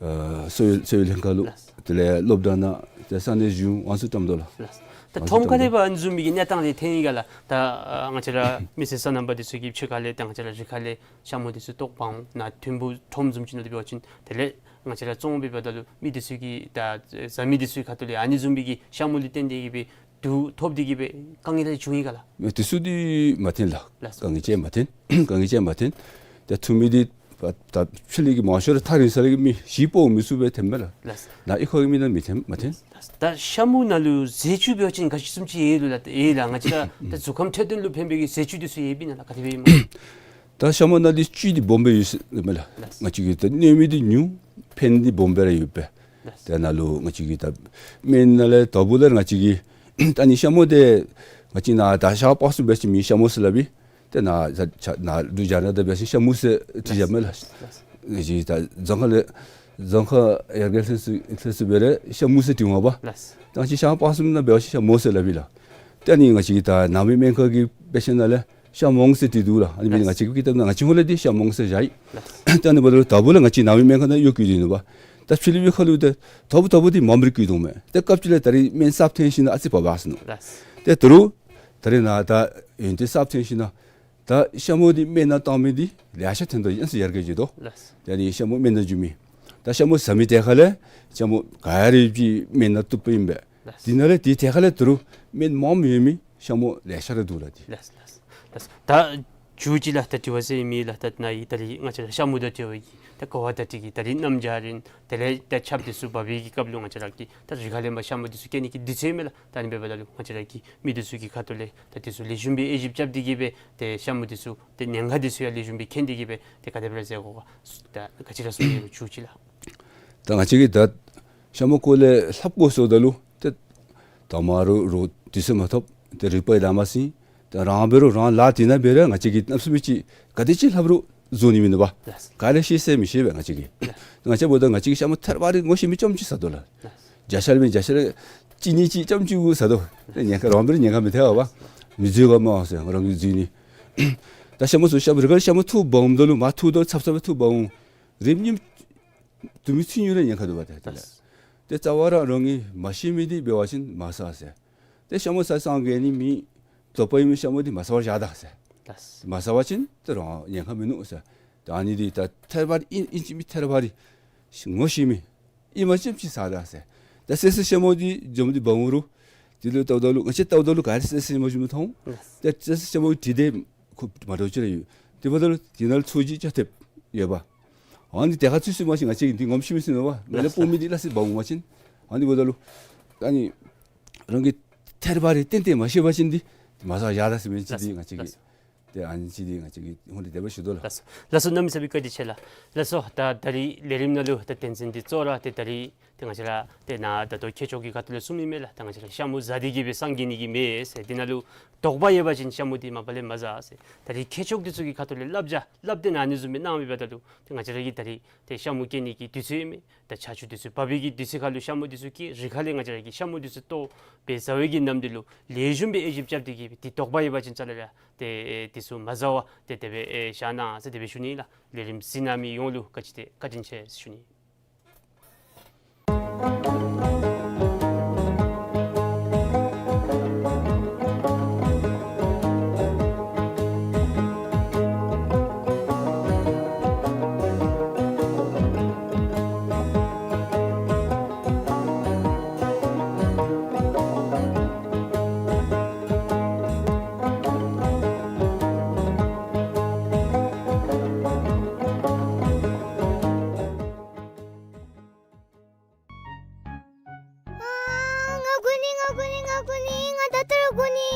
ཨ་གསོ་བའི་གསོ་བའི་ལྷན་ཁག་ལུ། ལགས། དེ་ལས་སློབ་གྲྭ་ནང་ཏེ་ས་གནས་གཞུང་ཨ་ནི་ཚུ་བཀྲམ་དོ་ལགས། ལགས། ད་ཨ་ནི་ཚུ་ཐོག་ཁ་བཀྲམ་ལས་དོ་ཕར་ཨ་ནི་བཟུམ་མའི་གི་གནས་སྟངས་རེ་ཐོན་ཡི་ག་ལགས། ད་ཨ་ང་བཅས་ར་མི་སེར་སོ་ནམ་པ་འདི་ཚུ་གི་ཕྱི་ཁ་ལས་ད་ང་བཅས་ར་རི་ཁ་ལས་ཤ་མུ་འདི་ཚུ་བཏོག་འབག་འོང་། ནཱ་ཐོན་འབུ་ཁྲོམ་བཟུམ་ཅིག་ནང་ལུ་འབད་བ་ཅིན་དེ་ལས་ང་བཅས་ར་བཙོང་འབདཝ་ད་ལུ་མི་འདི་ཚུ་གིས་ད་བཟའ་མི་འདི་ཚུ་གི་ཁ་ཐུག་ལས་ཨ་ནི་བཟུམ་མའི་གི་ཤ་མུ་ལུ་བརྟེན་ཏེ་གིས་སྦེ་དུག་ཐོབ་སྟེ་གིས་སྦེ་དཀའ་ངལ་རེ་བྱུང་ཡི་ག་ལགས། མེན། དེ་ཚུ་འདི་མ་ཐོན་ལགས། ལགས་སོ། དཀའ་ངལ་ཅིག་མ་ཐོན། དཀའ་ངལ་ཅིག་མ་ཐོན། ད་ཐོན་མི་འདི་ད་ཕྱི་ལས་ཀྱི་མང་ཤོས་ར་ཐག་རིང་ས་ལས་ཀྱི་མི་གཞིས་སྤོ་མི་ཚུ་སྦེ་ཐོནམ་མས་ལགས། ལགས་སོ། ནཱ་གཡུས་ཁ་གི་མི་ནང་མི་ཐོན་མ་ཐོན། ད་ཤ་མུ་ནང་ལུ་ཟས་བཅུད་འབད་བ་ཅིན་ག་ཅི་བཟུམ་ཅིག་ཡོད་ལོ་ལགས། ཡོད་ལགས། ང་བཅས་ར་ད་གཟུགས་ཁམས་འཕྲོད་བསྟེན་ལུ་ཕན་པའི་གི་ཟས་བཅུད་འདི་ཚུ་ཡོདཔ་ཨིན་ན་ལགས། ག་དེ་སྦེ་ཨིན་སྨོ། ད་ཤ་མུ་ནང་འདི་བཅུད་འདི་སྦོམ་སྦེ་ཡོད་ཟེར་མས་ལགས། ལགས། ང་བཅས་ཀྱི་ད་གནོད་མི་འདི་ཉུང་ཕན་འདི་སྦོམ་སྦེ་ར་ཡོད་པས། ལགས། ད་ནཱ་ལུ་ང་བཅས་ཀྱི་ད་སྨན་ནང་ལས་དོ་བུ་ལས་ང་བཅས་ཀྱི་ད་ཨ་ནི་ཤ་མུ་འདི་ང་བཅས་ནཱ་ད་ཤ་པ་སུ་འབད་ཞིནམ་ཤ་མུ་ཟེར་སླབ་ཨིན། ཏེ་ནཱ་ད་ཆ་ནཱ་འབྲུག་རྒྱ་ནག་དང་འབད་ཞིནམ་ཤ་མུ་ཟེར་བྲི་བཞག་མས་ལགས། ལགས། ང་བཅས་ད་རྫོང་ཁ་ལས་རྫོང་ཁ་ཡར་རྒྱས་ལྷན་ཚོགས་ལྷན་ཚོགས་འབད་རུང་ཤ་མུ་ཟེར་བྲི་འོང་པ། ལགས། ད་ང་བཅས་ཤ་པ་སུ་ནང་འབད་བ་ཅིན་ཤ་མུ་ཟེར་སླབ་ཨིན་ལགས། ཏེ་ཨ་ནི་ང་བཅས་ཀྱི་ད་ནང་མི་སྨན་ཁང་གི་དཔེ་ཆ་ནང་ལས་ཤ་མོང་ཟེར་བྲིས་འདུག་ལགས། ཨ་ནི་ལགས། ང་བཅས་ཀྱི་ཀི་ཏབ་ནང་ང་བཅས་ཧོང་ལས་འདི་ཤ་མོང་ཟེར་བཞག་ཡི། ལགས། ཏེ་ཨ་ནི་འབདཝ་ད་ལུ་དོ་བུ་ལས་ང་བཅས་ནང་མི་སྨན་ཁང་ནང་གཡོག་བཀོལ་ཏེ་ཨིན་ནོ་པ། ད་ཕྱི་ལུ་ཡུལ་ཁ་ལུ་ཏེ་དོ་བུ་དོ་བུ་འདི་མངམ་ར་བཀོལ་དོ་མས། ཏེ་སྐབས་ཅིག་ལས་ད་རིས་སྨན་གསརཔ་ཐོན་ཞིནམ་ཨ་ཙི་བབས་བབས་སོང་ནུག། ལགས། ཏེ་དོ་རུང་ད་རིས་ནཱ་ད་ཡོན་ཏན་གསརཔ་ཐོན་ཞིནམ་ད་ཤ་མུ་འདི་སྨན་ནང་བཏང་མི་འདི་ལེ་ཤ་ཐོན་དོ། ཡང་སུ་ཡར་རྒྱས་འགྱོ་དོ། ལགས། ད་ཨ་ནི་ཤ་མུ་སྨན་ནང་འཇུ་མི། ད་ཤ་མུ་ཟ་མི་ཏེ་ཁ་ལས་ཤ་མུ་ག་ར་ཡོད་པའི་སྨན་ནང་བཏུབ་པ་ཨིན་པས། ལགས། དེ་ནང་ལས་དེ་ཏེ་ཁ་ལས་དོ་རུང་སྨན་མངམ་ཡོད་མི་ཤ་མུ་ལེ་ཤ་ར་འདུག་ལགས། ཏེ། ལགས་ལགས་ལགས། ད་མཇུག་ཅིག་ལགས། ད་དྲི་བ་ཟེར་མི་ལགས། ད་ནཱ་ཡི་ད་རིས་ང་བཅས་ར་ཤ་མུ་དང་འབྲེལ་བའི་ད་གོ་བ་ད་དྲི་གི་ད་རིས་གནམ་བྱཱར་ཨིན། དེ་ལས་ད་ཆརཔ་འདི་ཚུ་འབབ་པའི་གི་སྐབས་ལུ་ང་བཅས་ར་གིས་ད་རི་ཁ་ལས་མར་ཤ་མུ་འདི་ཚུ་སྐྱེལ་ནི་གི་དུས་ཚོད་མས་ལགས། ད་ཨ་ནི་འབདཝ་ད་ལུ་ང་བཅས་ར་གིས་མི་འདི་ཚུ་གི་ཁ་ཐུག་ལས་ད་འདི་ཚུ་ལེགས་ཤོམ་སྦེ་དབྱེ་ཞིབ་རྐྱབ་སྟེ་གིས་སྦེ་ཏེ་ཤ་མུ་འདི་ཚུ་ཏེ་ཉེན་ཁ་འདི་ཚུ་ཡང་ལེགས་ཤོམ་སྦེ་མཁྱེན་ཏེ་གིས་སྦེ་ཏེ་ག་དེ་སྦེ་ར་མཛད་དགོ་ག། ད་ག་ཅི་ར་གསུང་ནི་ཡོད་མཇུག་ཅིག་ལགས། ད་ང་བཅས་ཀྱིས་ད་ཤ་མུ་སྐོར་ལས་ལྷབ་དགོ་ཟེརཝ་ད་ལུ་ཏེ་དང་པ་ར་རོགས་དུས་ཚོད་མ་ཐོབ། ཏེ་རིག་པ་ཡང་ལམ་སེང་། ཏེ་རང་འབད་རུང་རང་ལཱ་འདི་ནང་འབད་རུང་ང་བཅས་ཀྱིས་གནམ་མེད་ས་མེད་ཅིག་ག་དེ་ཅིག་ལྷབ་རུང་བཟོ་ནི་མིན་འདུག་པ། ལགས། ག་ལས་ཤེས་ཟེར་མི་ཤེས་པས་ང་བཅས་ཀྱིས། ལགས། ང་བཅས་འབདཝ་ད་ང་བཅས་ཀྱིས་ཤ་མུ་ཐད་རི་བ་རི་ངོ་ཤེས་མི་རྐྱངམ་ཅིག་ཟ་དོ་ལགས། ལགས། བརྒྱ་ཆ་ལས་འབད་བརྒྱ་ཆ་ལས་གཅིག་གཉིས་ཅིག་རྐྱངམ་ཅིག་གུ་ཟ་དོ། ཏེ་ཉེན་ཁ་རང་འབད་རུང་ཉེན་ཁ་མི་ཐེག་པ། མི་འཛུལ་ག་སྨོ་ཟེར་རང་གིས་འཛུལ་ནི། ད་ཤ་མུ་ཚུ་ཤ་མུ་རི་ཁར་ཤ་མུ་འཐུ་འབག་འོངམ་ད་ལུ་མར་འཐུཝ་ད་ཚབ་ཚབ་སྦེ་འཐུ་འབག་འོང་། རིམ་གཉིས་དུ་མི་ཚུ་ཉུང་རུང་ཉེན་ཁ་འདུག་པ་ཏེ་དེ་ལས། ལགས། ཏེ་རྩ་བ་ར་རང་གིས་མ་ཤེས་མི་འདི་འབད་བ་ཅིན་མ་ཟ་ཟེར། ཏེ་ཤ་མུ་ཟ་སངས་རྒྱས་ནི་མེད། དོགས་པ་ཡོད་མི་ཤ་མུ་འདི་མ་ཟ་བར་བཞག་ད་ཟེར། ལགས། མ་ཟ་བ་ཅིན་ཏེ་རང་ཉེན་ཁ་མིན་ནུག་ཟེར། ད་ཨ་ནི་འདི་ད་ཐད་རི་བ་རི་ཨིན་ཨིན་ཅི་མིན་ཐད་རི་བ་རི་ངོ་ཤེས་མི་ཨིནམ་ཅིག་ཅིག་ཟ་ད་ཟེར། ད་བསད་བསད་ཤ་མུ་འདི་འཇོམས་ཏེ་འབག་འོང་རུང་དེ་ལུ་བལྟཝ་ད་ལུ་ང་བཅས་བལྟཝ་ད་ལུ་ག་ར་བསད་བསད་ཤ་མུ་འཇོམས་མཐོང་། ལགས། ད་བསད་བསད་ཤ་མུ་འདི་དེ་ཁོ་མ་འདྲཝ་ཅིག་ར་ཡོད། དེ་འབདཝ་ད་ལུ་དེ་ནང་ལུ་ཚོས་གཞི་རྐྱབ་སྟེ་ཡོདཔ། ཨ་ནི་དེ་ཁར་ཚུད་སོང་པ་ཅིན་ང་བཅས་ཀྱིས་འདི་ངོམས་ཤེས་མི་ཤེས་ནུག་པ། མ་ལས་སྤོ་མི་འདི་སླ་བསྲེ་འབག་འོང་པ་ཅིན། ཨ་ནི་འབདཝ་ད་ལུ་ཨ་ནི་རང་གིས་ ཐད་རི་བ་རི་ཏན་ཏན་མ་ཤེས་པ་ཅིན་འདི་མ་ཟ་ཡ་ད་ཟེར་མི་ཅིག་འདི་ལགས་སོ། ང་བཅས་ཀྱི་ལགས་སོ། ཏེ་ཨ་ནི་ཅིག་འདི་ང་བཅས་ཀྱིས་ཧོན་ཏེ་དེ་སྦེ་ཞུ་དོ་ལགས། ལགས་སོ། ལགས་སོ། གནམ་མེད་ས་མེད་བཀའ་དྲིན་ཆེ་ལགས། ལགས་སོ། ད་ད་རིས་ལས་རིམ་ནང་ལུ་ད་དོན་ཚན་འདི་གཙོ་བོ་ར་ཏེ་ད་རིས་ཏེ་ང་བཅས་ར་ཏེ་ནཱ་ད་ལྟོ་ཁྱད་ཆོས་ཀྱི་ཁ་ཐུག་ལས་གསུངམ་ཨིན་མས་ལགས། ད་ང་བཅས་ར་ཤ་མུ་ཟ་སྟེ་གི་སྦེ་སངས་རྒྱས་ནི་གི་མེད་ཟེར། འདི་ནང་ལུ་དོགས་པ་ཡོད་པ་ཅིན་ཤ་མུ་འདི་མ་པ་ལས་མ་ཟ་ཟེར། ད་རིས་ཁྱད་ཆོས་འདི་ཚུ་གི་ཁ་ཐུག་ལས་བསླབ་བྱ་བསླབ་སྟེ་ནཱ་ཨ་ནི་བཟུམ་སྦེ་གནང་མི་འབདཝ་ད་ལུ་ཏེ་ང་བཅས་ར་གི་ད་རིས་ཏེ་ཤ་མུ་སྐྱེ་ནི་གི་དུས་ཚོད་ཨིན་མས། ད་ཆར་ཆུ་དུས་ཚོད་བབས་པའི་གི་དུས་ཚོད་ཁར་ལུ་ཤ་མུ་འདི་ཚུ་སྐྱེ། རི་ཁ་ལས་ང་བཅས་ར་གིས་ཤ་མུ་འདི་ཚུ་བཏོག་སྦེ་ཟ་བའི་གི་ནམ་འདི་ལུ་ལེགས་ཤོམ་སྦེ་དབྱེ་ཞིབ་རྐྱབ་སྟེ་གི་སྦེ་འདི་དོགས་པ་ཡོད་པ་ཅིན་རྩ་ལས་ར་ཏེ་ཨེ་འདི་ཚུ་མ་ཟ་བར་ཏེ་དེ་སྦེ་ཨེ་བཞག་གནང་ཟེར་དེ་སྦེ་ཞུ་ནི་ལགས། ལས་རིམ་གཟིགས་གནང་མི་ཡོངས་ལུ་བཀའ་དྲིན་ཏེ་བཀའ་དྲིན་ཆེ་ཟེར་ཞུ་ནི། ཨ་ང་དགོ་ནི་ང་དགོ་ནི་ང་དགོ་ནི། ང་ད་ལྟོ་ར་དགོ་ནི།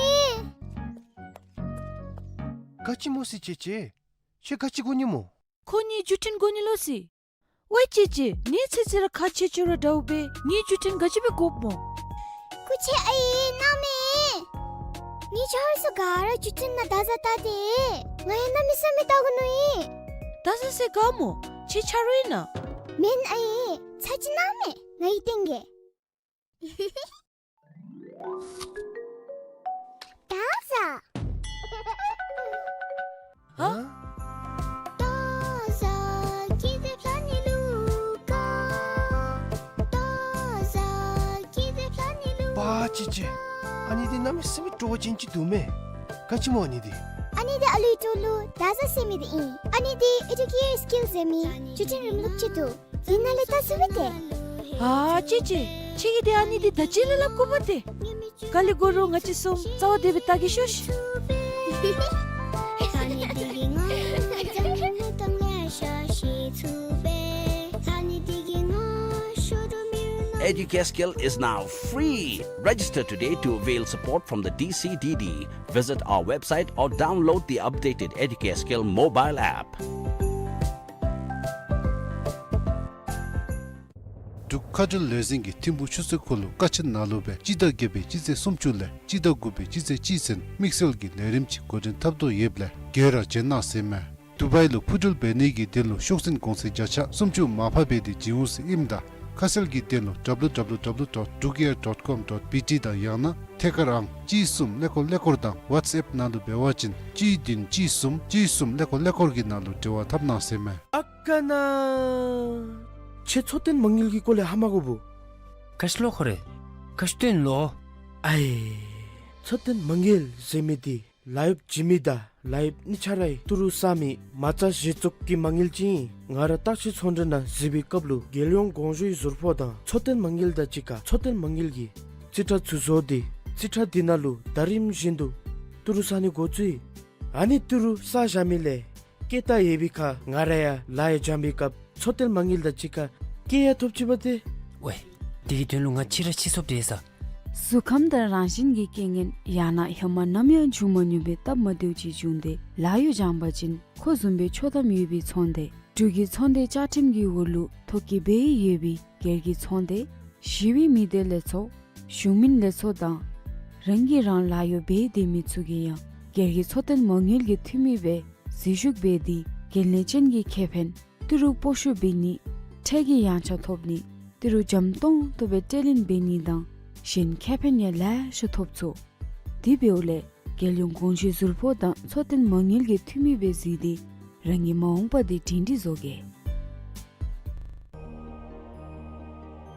ག་ཅི་སྨོ་ཟེར་ཅེ་ཅེ། ཁྱོད་ག་ཅི་དགོ་ནི་སྨོ། ཁོ་ངེའི་བརྒྱུད་འཕྲིན་དགོ་ནི་ལོ་ཟེར། ཝའི་ཅེ་ཅེ། ངེའི་ཚེ་ཚེ་ར་ཁག་ཆེ་ཆེ་ར་འདྲཝ་སྦེ་ངེའི་བརྒྱུད་འཕྲིན་ག་ཅི་སྦེ་དགོཔ་སྨོ། སྐུ་མཁྱེན་ཨའི་གནམ་མེད། ངེའི་ཆ་རོགས་ཚུ་ག་ར་བརྒྱུད་འཕྲིན་ནང་བརྡ་བཟའ་བལྟ་སྟེ། ང་ཡང་གནམ་མེད་ས་མེད་བལྟ་དགོ་མནོ་ཡི། བརྡ་བཟའ་ཟེར་ག་སྨོ། ཁྱོད་ཆ་རོགས་ཨིན་ན། མེན་ཨའི། ཚར་གཅིག་གནམ་མེད་ང་གིས་སྟོན་གེ། བརྡ་བཟའ། ཨ། བརྡ་བཟའ་སྐྱིད་སྡེ་ཕྱག་ནི་ལུ་དགའ། བརྡ་བཟའ་སྐྱིད་སྡེ་ཕྱག་ནི་ལུ། པ་ཅི་ཅི། ཨ་ནི་འདི་གནམ་མེད་ས་མེད་སྤྲོ་བ་ཅན་ཅིག་འདུག་མས། ག་ཅི་སྨོ་ཨ་ནི་འདི། ཨ་ནི་འདི་ཨ་ལུའི་གྲོགས་ལུ་བརྡ་བཟའ་ཟེར་མི་འདི་ཨིན། ཨ་ནི་འདི་ཨེ་ཌུ་ཀེར་སི་ཀིལ་ཟེར་མི་བརྒྱུད་འཕྲིན་རིམ་ལུགས་ཅིག་འདུག། འདི་ནང་ལས་བལྟ་ཚུགས་པས་ཏེ། ཨ་ཅི་ཅི། ཁྱོད་ཀྱིས་འདི་ཨ་ནི་འདི་ད་ཅི་ལས་སླབ་དགོ་པས་ཏེ། ག་ལས་དགོ་རུང་ང་བཅས་གསུམ་རྩ་བ་བདེ་སྦེ་བལྟ་གེ་ཤོག་ཤིག། Educascale is now free. Register today to avail support from the D C D D. Visit our website or download the updated Educascale mobile app. འབྲུག་མཁའ་འགྲུལ་ལས་འཛིན་གྱིས་ཐིམ་ཕུག་ཆུ་ཚོད་ཁོ་ལུ་ཀ་ཆེན་ནང་ལུ་སྦེ་སྤྱི་ཟླ་བརྒྱད་པའི་སྤྱི་ཚེས་སུམ་ཅུ་ལས་སྤྱི་ཟླ་དགུ་པའི་སྤྱི་ཚེས་གཅིག་ཚུན་དམིགས་བསལ་གྱི་ལས་རིམ་ཅིག་འགོ་འདྲེན་འཐབ་དོ་ཡོདཔ་ལས་འགྱོ་ར་བྱོན་གནང་ཟེར་མས། དུ་བའི་ལུ་འཕུར་འགྲུལ་འབད་ནི་གི་དོན་ལུ་ཤོག་འཛིན་གོང་ཚད་བརྒྱ་ཆ་སུམ་ཅུ་མར་ཕབ་འབད་དེ་བྱིན་འོང་ཟེར་ཨིནམ་ད་ཁ་གསལ་གྱི་དོན་ལུ་W W W dot drukair dot com dot B T དང་ཡང་ན་ཐད་ཀར་ཨང་གཅིག་གསུམ་ཀླད་ཀོར་ཀླད་ཀོར་དང་ཝཊས་ཨེཔ་ནང་ལུ་འབད་བ་ཅིན་གཅིག་བདུན་གཅིག་གསུམ་གཅིག་གསུམ་ཀླད་ཀོར་ཀླད་ཀོར་གྱི་ནང་ལུ་འབྲེལ་བ་འཐབ་གནང་ཟེར་མས། ཨ་ཀ་ན། ཁྱོད་མཚོ་སྟོན་མ་དངུལ་གྱི་སྐོར་ལས་ཧ་མ་གོ་བོ། ག་ཅི་ལོ་ཁོ་རེ། ག་ཅི་སྟོན་ལོ། ཨའི། མཚོ་སྟོན་མ་དངུལ་ཟེར་མི་འདི་ལཱ་གཡོགཔ་བྱིན་མི་དང་ལཱ་གཡོགཔ་གཉིས་ཆ་རའི་ཏི་རུ་བསག་མི་མ་རྩ་གཞི་བཙུགས་ཀྱི་མ་དངུལ་ཅིག་ཨིན། ང་ར་བརྟག་དཔྱད་ཚོང་འབྲེལ་ནང་གཟིགས་པའི་སྐབས་ལུ་རྒྱལ་ཡོངས་དགོངས་ཞུའི་ཟུར་ཕོགས་དང་མཚོ་སྟོན་མ་དངུལ་དང་གཅིག་ཁར་མཚོ་སྟོན་མ་དངུལ་གྱི་རྩིས་ཁྲ་ཚུ་བཟོ་སྟེ་རྩིས་ཁྲ་འདི་ནང་ལུ་ཟླ་རིམ་བཞིན་དུ་ཏི་རུ་བསག་ནི་འགོ་བཙུགས་ཡི། ཨ་ནི་ཏི་རུ་བསག་བཞག་མི་ལས་སྐྱེད་ད་ཡོད་པའི་ཁར་ང་ར་ཡང་ལཱ་གཡོག་སྦྱང་པའི་སྐབས་མཚོ་སྟོན་མ་དངུལ་དང་གཅིག་ཁར་སྐྱེད་ཡང་ཐོབ་ཅི་པ་ཏེ། ཝའི། དེ་གི་དོན་ལུ་ང་ཕྱི་ར་ཕྱི་སོཔ་དེ་ས། གཟུགས་ཁམས་དང་རང་བཞིན་གྱི་རྐྱེན་ངན་ཡང་ན་ཧེ་མ་ནམ་ཡང་བྱུང་མ་མྱོང་པའི་སྟབས་མ་བདེཝ་ཅིག་བྱུང་སྟེ་ལཱ་གཡོག་སྦྱང་པ་ཅིན་ཁོ་བཟུམ་སྦེ་ཆོག་ཐམ་ཡོད་པའི་ཚོང་སྡེ་འབྲུག་གི་ཚོང་སྡེ་བཅའ་ཁྲིམས་ཀྱི་འོག་ལུ་ཐོ་བཀོད་འབད་ཡོད་པའི་སྒེར་གྱི་ཚོང་སྡེ་ཞི་བའི་མི་སྡེ་ལས་ཚོགས་གཞུང་མིན་ལས་ཚོགས་དང་རང་གིས་རང་ལཱ་གཡོག་འབད་སྡོད་མི་ཚུ་གིས་ཡང་སྒེར་གྱི་མཚོ་སྟོན་མ་དངུལ་གྱི་འཐུས་མི་སྦེ་འཛུལ་ཞུགས་འབད་དེ་འགན་ལེན་ཅན་གྱི་ཁེ་ཕན་ཏི་རུ་སྤོ་བཤུད་འབད་ནི་ཁྲལ་གྱི་ཡངས་ཆག་ཐོབ་ནི་ཏི་རུ་འཇམ་ཏོང་ཏོ་སྦེ་སྤྲོད་ལེན་འབད་ནི་དང་གཞན་ཁེ་ཕན་ཡང་ལེ་ཤ་ཐོབ་ཚུགས། དེ་འབདཝ་ལས་རྒྱལ་ཡོངས་དགོངས་ཞུའི་ཟུར་ཕོགས་དང་མཚོ་སྟོན་མ་དངུལ་གྱི་འཐུས་མི་སྦེ་གཟིགས་ཏེ་རང་གི་མ་འོངས་པ་འདི་སྒྲིང་སྒྲི་བཟོ་གེ།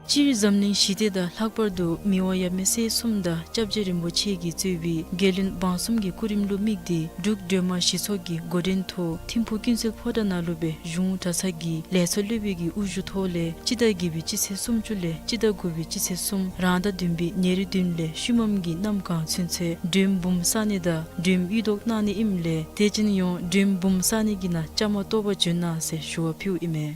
སྤྱིར་འཛམ་གླིང་ཞི་བདེ་དང་ལྷག་པར་དུ་མི་དབང་ཡབ་མེས་སྲས་གསུམ་དང་སྐྱབས་རྗེ་རིན་པོ་ཆེ་གིས་གཙོས་པའི་རྒྱལ་བློན་འབངས་གསུམ་གྱི་སྐུ་རིམ་ལུ་དམིགས་ཏེ་འབྲུག་སྒྲོལ་མ་ཞི་ཚོགས་ཀྱི་འགོ་འདྲེན་ཐོག་ཐིམ་ཕུག་ཀུན་གསལ་ཕོ་བྲང་ནང་ལུ་སྦེ་གཞུང་གྲྭ་ཚང་གི་ལས་ཚོགས་སློབ་དཔོན་གྱི་དབུ་བཞུགས་ཐོག་ལས་སྤྱི་ཟླ་བརྒྱད་པའི་སྤྱི་ཚེས་སུམ་ཅུ་ལས་སྤྱི་ཟླ་དགུ་པའི་སྤྱི་ཚེས་གསུམ་རང་ཟླ་བདུན་པའི་ཉེར་བདུན་ལས་ཤུལ་མམ་གྱི་གནམ་གང་ཚུན་ཚོད་མགྲོནམ་བསག་ནི་དང་མགྲོནམ་གཡུ་བཟློག་གནང་ནི་ཨིནམ་ལས་དེ་ཅིན་ཡང་མགྲོནམ་བསག་ནི་གི་ནང་བཅའ་མར་གཏོགས་པར་བྱོན་གནང་ཟེར་ཞུ་བ་ཕུལཝ་ཨིན་མས།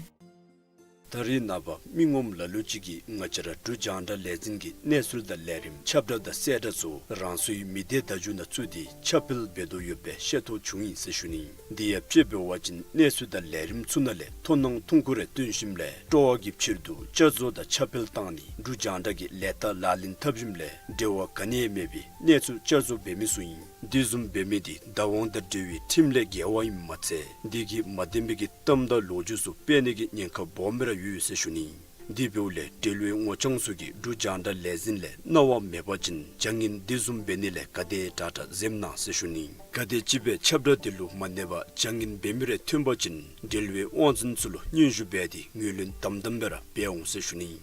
ད་རེས་ནངས་པ་མི་ངོམ་ལ་ལུ་ཅིག་གིས་ང་བཅས་ར་འབྲུག་རྒྱང་བསྒྲགས་ལས་འཛིན་གྱི་གནས་ཚུལ་དང་ལས་རིམ་ཁྱབ་བསྒྲགས་དང་གསལ་བསྒྲགས་ཚུ་རང་སོའི་མི་སྡེ་བརྡ་བརྒྱུད་ནང་བཙུགས་ཏེ་ཁྱབ་སྤེལ་འབད་དོ་ཡོདཔ་སྦེ་ཤེས་རྟོགས་བྱུང་ཡི་ཟེར་ཞུ་ནི། དེ་ཡང་དཔྱེ་འབད་བ་ཅིན་གནས་ཚུལ་དང་ལས་རིམ་ཚུ་ནང་ལས་མཐོང་སྣང་ཐུང་ཀུ་རེ་སྟོན་ཞིནམ་ལས་སྤྲོ་བ་གི་ཕྱིར་དུ་བསྐྱར་བཟོ་དང་ཁྱབ་སྤེལ་བཏང་ནི་འབྲུག་རྒྱང་བསྒྲགས་ཀྱི་ལས་རྟགས་ལག་ལེན་འཐབ་ཞིནམ་ལས་འབྲེལ་བ་ག་ནི་ཡང་མེད་པའི་གནས་ཚུལ་བསྐྱར་བཟོ་འབད་མི་ཚུ་ཨིན། དེ་བཟུམ་འབད་མི་དེ་བདག་དབང་དང་འབྲེལ་བའི་ཁྲིམས་ལས་འགལ་བ་ཨིནམ་མ་ཚད་དེ་གིས་མ་བདེན་པའི་གི་གཏམ་དང་ལོ་རྒྱུས་ཚུ་སྤེལ་ནི་གི་ཉེན་ཁ་སྦོམ་སྦེ་ར་ཡོད་ཟེར་ཞུ་ནི། དེ་འབདཝ་ལས་འབྲེལ་བའི་ངོ་རྐྱང་ཚུ་གིས་འབྲུག་རྒྱང་བསྒྲགས་ལས་འཛིན་ལས་གནང་བ་མེད་པ་ཅིན་བྱ་ངན་དེ་བཟུམ་འབད་ནི་ལས་ག་དེ་དྲག་དྲག་འཛེམ་གནང་ཟེར་ཞུ་ནི། ག་དེམ་ཅིག་སྦེ་ཁྱབ་བསྒྲགས་དེ་ལུ་མ་གནས་པར་བྱ་ངན་འབད་མི་རེ་ཐོན་པ་ཅིན་འབྲེལ་བའི་དབང་འཛིན་ཚུ་ལུ་སྙན་ཞུ་འབད་དེ་ངོས་ལེན་དམ་དམ་སྦེ་ར་འབད་འོང་ཟེར་ཞུ་ནི།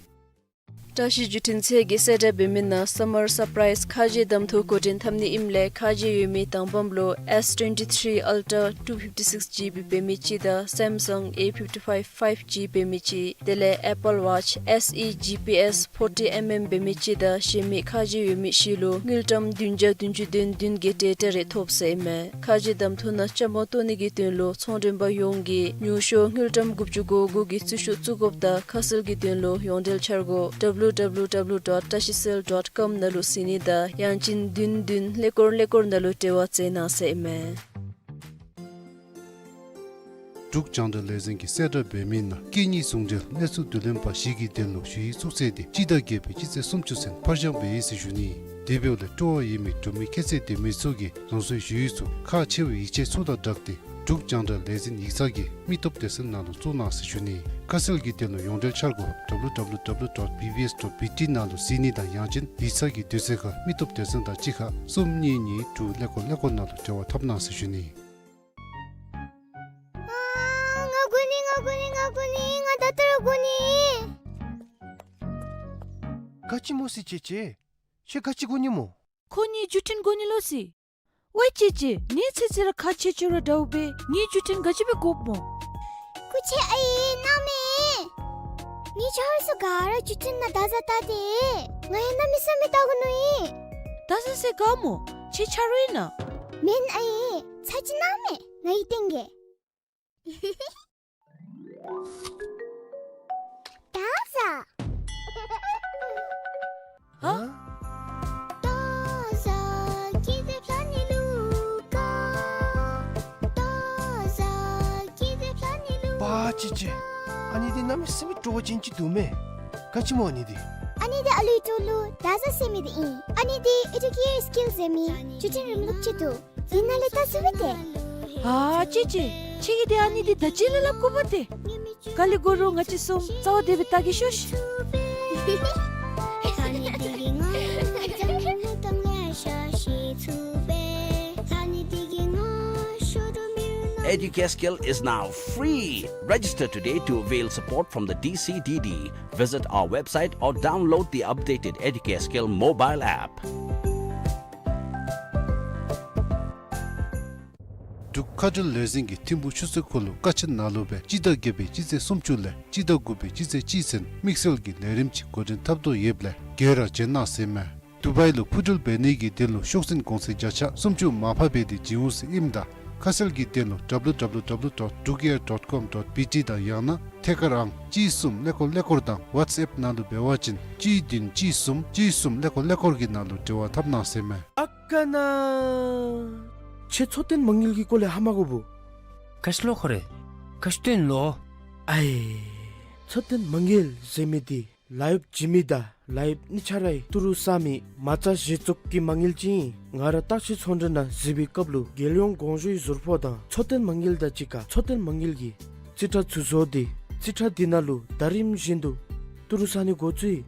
བཀྲ་ཤིས་བརྒྱུད་འཕྲིན་ཚད་ཀྱིས་གསལ་བསྒྲགས་འབད་མི་ནང་སམ་མར་སར་པ་རའིཛ་ཁ་རྗེ་གདམ་འཐུ་འགོ་འདྲེན་འཐབ་ནི་ཨིནམ་ལས་ཁ་རྗེ་ཡོད་མི་དང་པམ་ལུ་S twenty-three Ultra two fifty-six G B འབད་མི་ཅིག་དང་Samsung A fifty-five five G འབད་མི་ཅིག་དེ་ལས་Apple Watch S E G P S forty mm འབད་མི་ཅིག་དང་གཞན་མི་ཁ་རྗེ་ཡོད་མི་བཞི་ལུ་དངུལ་ཀྲམ་བདུན་བརྒྱ་བདུན་ཅུ་དོན་བདུན་གྱི་ཊེ་ཊ་རེ་ཐོབ་ཟེར་ཨིན་མས། ཁ་རྗེ་གདམ་འཐུ་ནང་བཅའ་མར་གཏོགས་ནི་གི་དོན་ལུ་ཚོང་མགྲོན་པ་ཡོངས་ཀྱིས་ཉུང་ཤོས་དངུལ་ཀྲམ་དགུ་བཅུ་གོ་དགུ་གི་རྩིས་ཤོག་བཙུགས་དགོཔ་དང་ཁ་གསལ་གྱི་དོན་ལུ་ཡོངས་འབྲེལ་འཆར་སྒོ་W W W dot tashicell dot com ནང་ལུ་གཟིགས་ནི་དང་ཡང་ཅིན་བདུན་བདུན་ཀླད་ཀོར་ཀླད་ཀོར་ནང་ལུ་འབྲེལ་བ་མཛད་གནང་ཟེར་ཨིན་མས། འབྲུག་རྒྱང་བསྒྲགས་ལས་འཛིན་གྱིས་གསལ་བསྒྲགས་འབད་མི་ནང་སྐད་གཉིས་ཟུང་འབྲེལ་གནས་ཚུལ་བསྡུ་ལེན་པ་བཞི་གི་དོན་ལུ་ཞུ་ཡིག་བཙུགས་ཚད་དེ་སྤྱི་ཟླ་བརྒྱད་པའི་སྤྱི་ཚེས་སུམ་ཅུ་ཚུན་ཕར་འགྱངས་འབད་ཡི་ཟེར་ཞུ་ནི། དེ་འབདཝ་ལས་སྤྲོ་བ་ཡོད་མི་འབྲུག་མི་ཁྱད་ཚད་ལྡན་མི་ཚུ་གིས་རང་སོའི་ཞུ་ཡིག་ཚུ་ཁག་ཆེ་བའི་ཡིག་ཆ་ཚུ་དང་སྦྲགས་ཏེ་འབྲུག་རྒྱང་བསྒྲགས་ལས་འཛིན་ཡིག་ཚང་གི་མི་སྟོབས་སྡེ་ཚན་ནང་ལུ་བཙུགས་གནང་ཟེར་ཞུ་ནི། ཁ་གསལ་གྱི་དོན་ལུ་ཡོངས་འབྲེལ་འཆར་སྒོ་W W W dot B B S dot B T ནང་ལུ་གཟིགས་ནི་དང་ཡང་ཅིན་ཡིག་ཚང་གི་དུས་ཚོད་ཁར་མི་སྟོབས་སྡེ་ཚན་དང་གཅིག་ཁར་གསུམ་གཉིས་གཉིས་དྲུག་ཀླད་ཀོར་ཀླད་ཀོར་ནང་ལུ་འབྲེལ་བ་འཐབ་གནང་ཟེར་ཞུ་ནི། ཨ་ང་དགོ་ནི་ང་དགོ་ནི་ང་དགོ་ནི་ང་ད་ལྟོ་ར་དགོ་ནི། ག་ཅི་སྨོ་སི་ཅེ་ཅེ། ཁྱོད་ག་ཅི་དགོ་ནི་སྨོ། ཁོ་ངེའི་བརྒྱུད་འཕྲིན་དགོ་ནི་ལོ་སི། ཝའི་ཅེ་ཅེ་ངེའི་ཚེ་ཚེ་ར་ཁག་ཆེ་ཆེ་ར་འདྲཝ་སྦེ་ངེའི་བརྒྱུད་འཕྲིན་ག་ཅི་སྦེ་དགོཔ་སྨོ། སྐུ་མཁྱེན་ཨའི་གནང་མས། ངེའི་ཆ་རོགས་ཚུ་ག་ར་བརྒྱུད་འཕྲིན་ནང་བརྡ་བཟའ་བལྟ་སྟེ། ང་ཡང་གནམ་མེད་ས་མེད་བལྟ་དགོ་མནོ་ཡི། བརྡ་བཟའ་ས་ག་སྨོ། ཁྱེད་ཆ་རོགས་ཨིན་ན། མེན་ཨའི། ཚར་གཅིག་གནང་མས། ང་གིས་སྟོན་གེ། བརྡ་བཟའ། ཧ། བརྡ་བཟའ་སྐྱིད་སྡུག་བླ་ནི་ལུ་དགའ། བརྡ་བཟའ་སྐྱིད་སྡུག་བླ་ནི་ལུ། པ་ཅི་ཅི། ཨ་ནི་འདི་གནམ་མེད་ས་མེད་སྤྲོ་བ་ཅན་ཅིག་འདུག་མས། ག་ཅི་སྨོ་ཨ་ནི་འདི། ཨ་ནི་འདི་ཨ་ལུའི་སྤྲོ་ལོ་བརྡ་བཟའ་ཟེར་མི་འདི་ཨིན། ཨ་ནི་འདི་ཨེ་ཌུ་ཀེར་སི་ཀིལ་ཟེར་མི་བརྒྱུད་འཕྲིན་རིམ་ལུགས་ཅིག་འདུག། འདི་ནང་ལས་བལྟ་ཚུགས་པས་ཏེ། ཨ་ཅི་ཅི། ཁྱེད་ཀྱིས་འདི་ཨ་ནི་འདི་ད་ཅི་ལས་སླབ་དགོ་པས་ཏེ། ག་ལས་དགོ་རུང་ང་བཅས་གསུམ་རྩ་བ་བདེ་སྦེ་བལྟ་གེ་ཤོག་ཤིག། Educare Skill is now free. Register today to avail support from the D C D D. Visit our website or download the updated Educare Skill mobile app. འབྲུག་མཁའ་འགྲུལ་ལས་འཛིན་གྱིས་ཐིམ་ཕུག་ཆུ་ཚོད་འཁོར་ལོ་ཀ་ཆེན་ནང་ལུ་སྦེ་སྤྱི་ཟླ་བརྒྱད་པའི་སྤྱི་ཚེས་སུམ་ཅུ་ལས་སྤྱི་ཟླ་དགུ་པའི་སྤྱི་ཚེས་གཅིག་ཚུན་དམིགས་བསལ་གྱི་ལས་རིམ་ཅིག་འགོ་འདྲེན་འཐབ་དོ་ཡོདཔ་ལས་ག་ར་བྱོན་གནང་ཟེར་མས། དུ་བའི་ལུ་འཕུར་འགྲུལ་འབད་ནི་གི་དོན་ལུ་ཤོག་འཛིན་གོང་ཚད་བརྒྱ་ཆ་སུམ་ཅུ་མར་ཕབ་འབད་དེ་བྱིན་འོང་ཟེར་ཨིནམ་ད་ཁ་གསལ་གྱི་དོན་ལུ་W W W dot drukair dot com dot B T དང་ཡང་ན་ཐད་ཀར་ཨང་གཅིག་གསུམ་ཀླད་ཀོར་ཀླད་ཀོར་དང་ཝཊས་ཨེཔ་ནང་ལུ་འབད་བ་ཅིན་གཅིག་བདུན་གཅིག་གསུམ་གཅིག་གསུམ་ཀླད་ཀོར་ཀླད་ཀོར་གྱི་ནང་ལུ་འབྲེལ་བ་འཐབ་གནང་ཟེར་མས། ཨ་ཀ་ན། ཁྱེད་འཚོ་རྟེན་མ་དངུལ་གྱི་སྐོར་ལས་ཧ་མ་གོ་བུ། ག་ཅི་ལོ་ཁོ་རེ། ག་ཅི་སྟོན་ལོ། ཨའི། འཚོ་རྟེན་མ་དངུལ་ཟེར་མི་འདི་ལཱ་གཡོགཔ་བྱིན་མི་དང་ལཱ་གཡོགཔ་གཉིས་ཆ་རའི་ཏི་རུ་བསག་མི་མ་རྩ་གཞི་བཙུགས་ཀྱི་མ་དངུལ་ཅིག་ཨིན། ང་ར་བརྟག་དཔྱད་ཚོང་འབྲེལ་ནང་གཟིགས་པའི་སྐབས་ལུ་རྒྱལ་ཡོངས་གོང་ཞུའི་ཟུར་ཕོགས་དང་འཚོ་རྟེན་མ་དངུལ་དང་གཅིག་ཁར་འཚོ་རྟེན་མ་དངུལ་གྱི་རྩིས་ཁྲ་ཚུ་བཟོ་སྟེ་རྩིས་ཁྲ་འདི་ནང་ལུ་ཟླ་རིམ་བཞིན་དུ་ཏི་རུ་བསག་ནི་འགོ་བཙུགས་ཡི།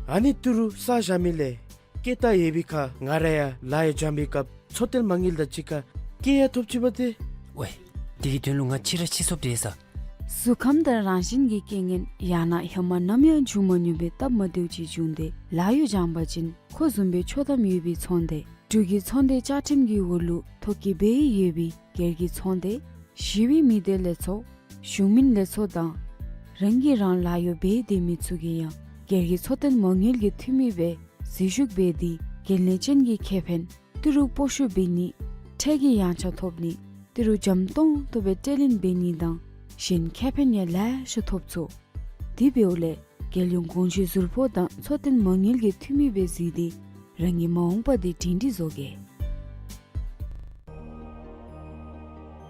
ཨ་ནི་ཏི་རུ་བསག་བཞག་མི་ལས་སྐྱེད་ད་ཡོད་པའི་ཁར་ང་ར་ཡང་ལཱ་ཡང་འགྱངས་པའི་སྐབས་འཚོ་རྟེན་མ་དངུལ་དང་གཅིག་ཁར་སྐྱེད་ཡང་ཐོབ་ཅི་པ་ཏེ། ཝའེ། དེ་གི་དོན་ལུ་ང་ཕྱི་ར་ཕྱི་སོཔ་དེ་ས། གཟུགས་ཁམས་དང་རང་བཞིན་གྱི་རྐྱེན་ངན་ཡང་ན་ཧེ་མ་ནམ་ཡང་བྱུང་མ་མྱོང་པའི་སྟབས་མ་བདེཝ་ཅིག་བྱུང་སྟེ་ལཱ་གཡོག་འགྱངས་པ་ཅིན་ཁོ་བཟུམ་སྦེ་འཕྱོག་དམ་ཡོད་པའི་ཚོང་སྡེ་འབྲུག་གི་ཚོང་སྡེ་བཅའ་ཁྲིམས་ཀྱི་འོག་ལུ་ཐོ་བཀོད་འབད་ཡོད་པའི་སྒེར་གྱི་ཚོང་སྡེ་ཞི་བའི་མི་སྡེ་ལས་ཚོགས་གཞུང་མིན་ལས་ཚོགས་དང་རང་གིས་རང་ལཱ་གཡོག་འབད་སྡོད་མི་ཚུ་གིས་ཡང་སྒེར་གྱི་འཚོ་རྟེན་མ་དངུལ་གྱི་འཐུས་མི་སྦེ་འཛུལ་ཞུགས་འབད་དེ་འགན་ལེན་ཅན་གྱི་ཁེ་ཕན་ཏི་རུ་སྤོ་བཤུད་འབད་ནི་ཁྲལ་གྱི་ཡངས་ཆག་ཐོབ་ནི་ཏི་རུ་འཇམ་ཏོང་ཏོ་སྦེ་སྤྲོད་ལེན་འབད་ནི་དང་གཞན་ཁེ་ཕན་ཡང་ལེ་ཤ་ཐོབ་ཚུགས། དེ་འབདཝ་ལས་རྒྱལ་ཡོངས་གོང་ཞུས་ཟུར་ཕོགས་དང་འཚོ་རྟེན་མ་དངུལ་གྱི་འཐུས་མི་སྦེ་གཟིགས་ཏེ་རང་གི་མ་འོངས་པ་དེ་སྒྲིང་སྒྲིང་བཟོ་གེ།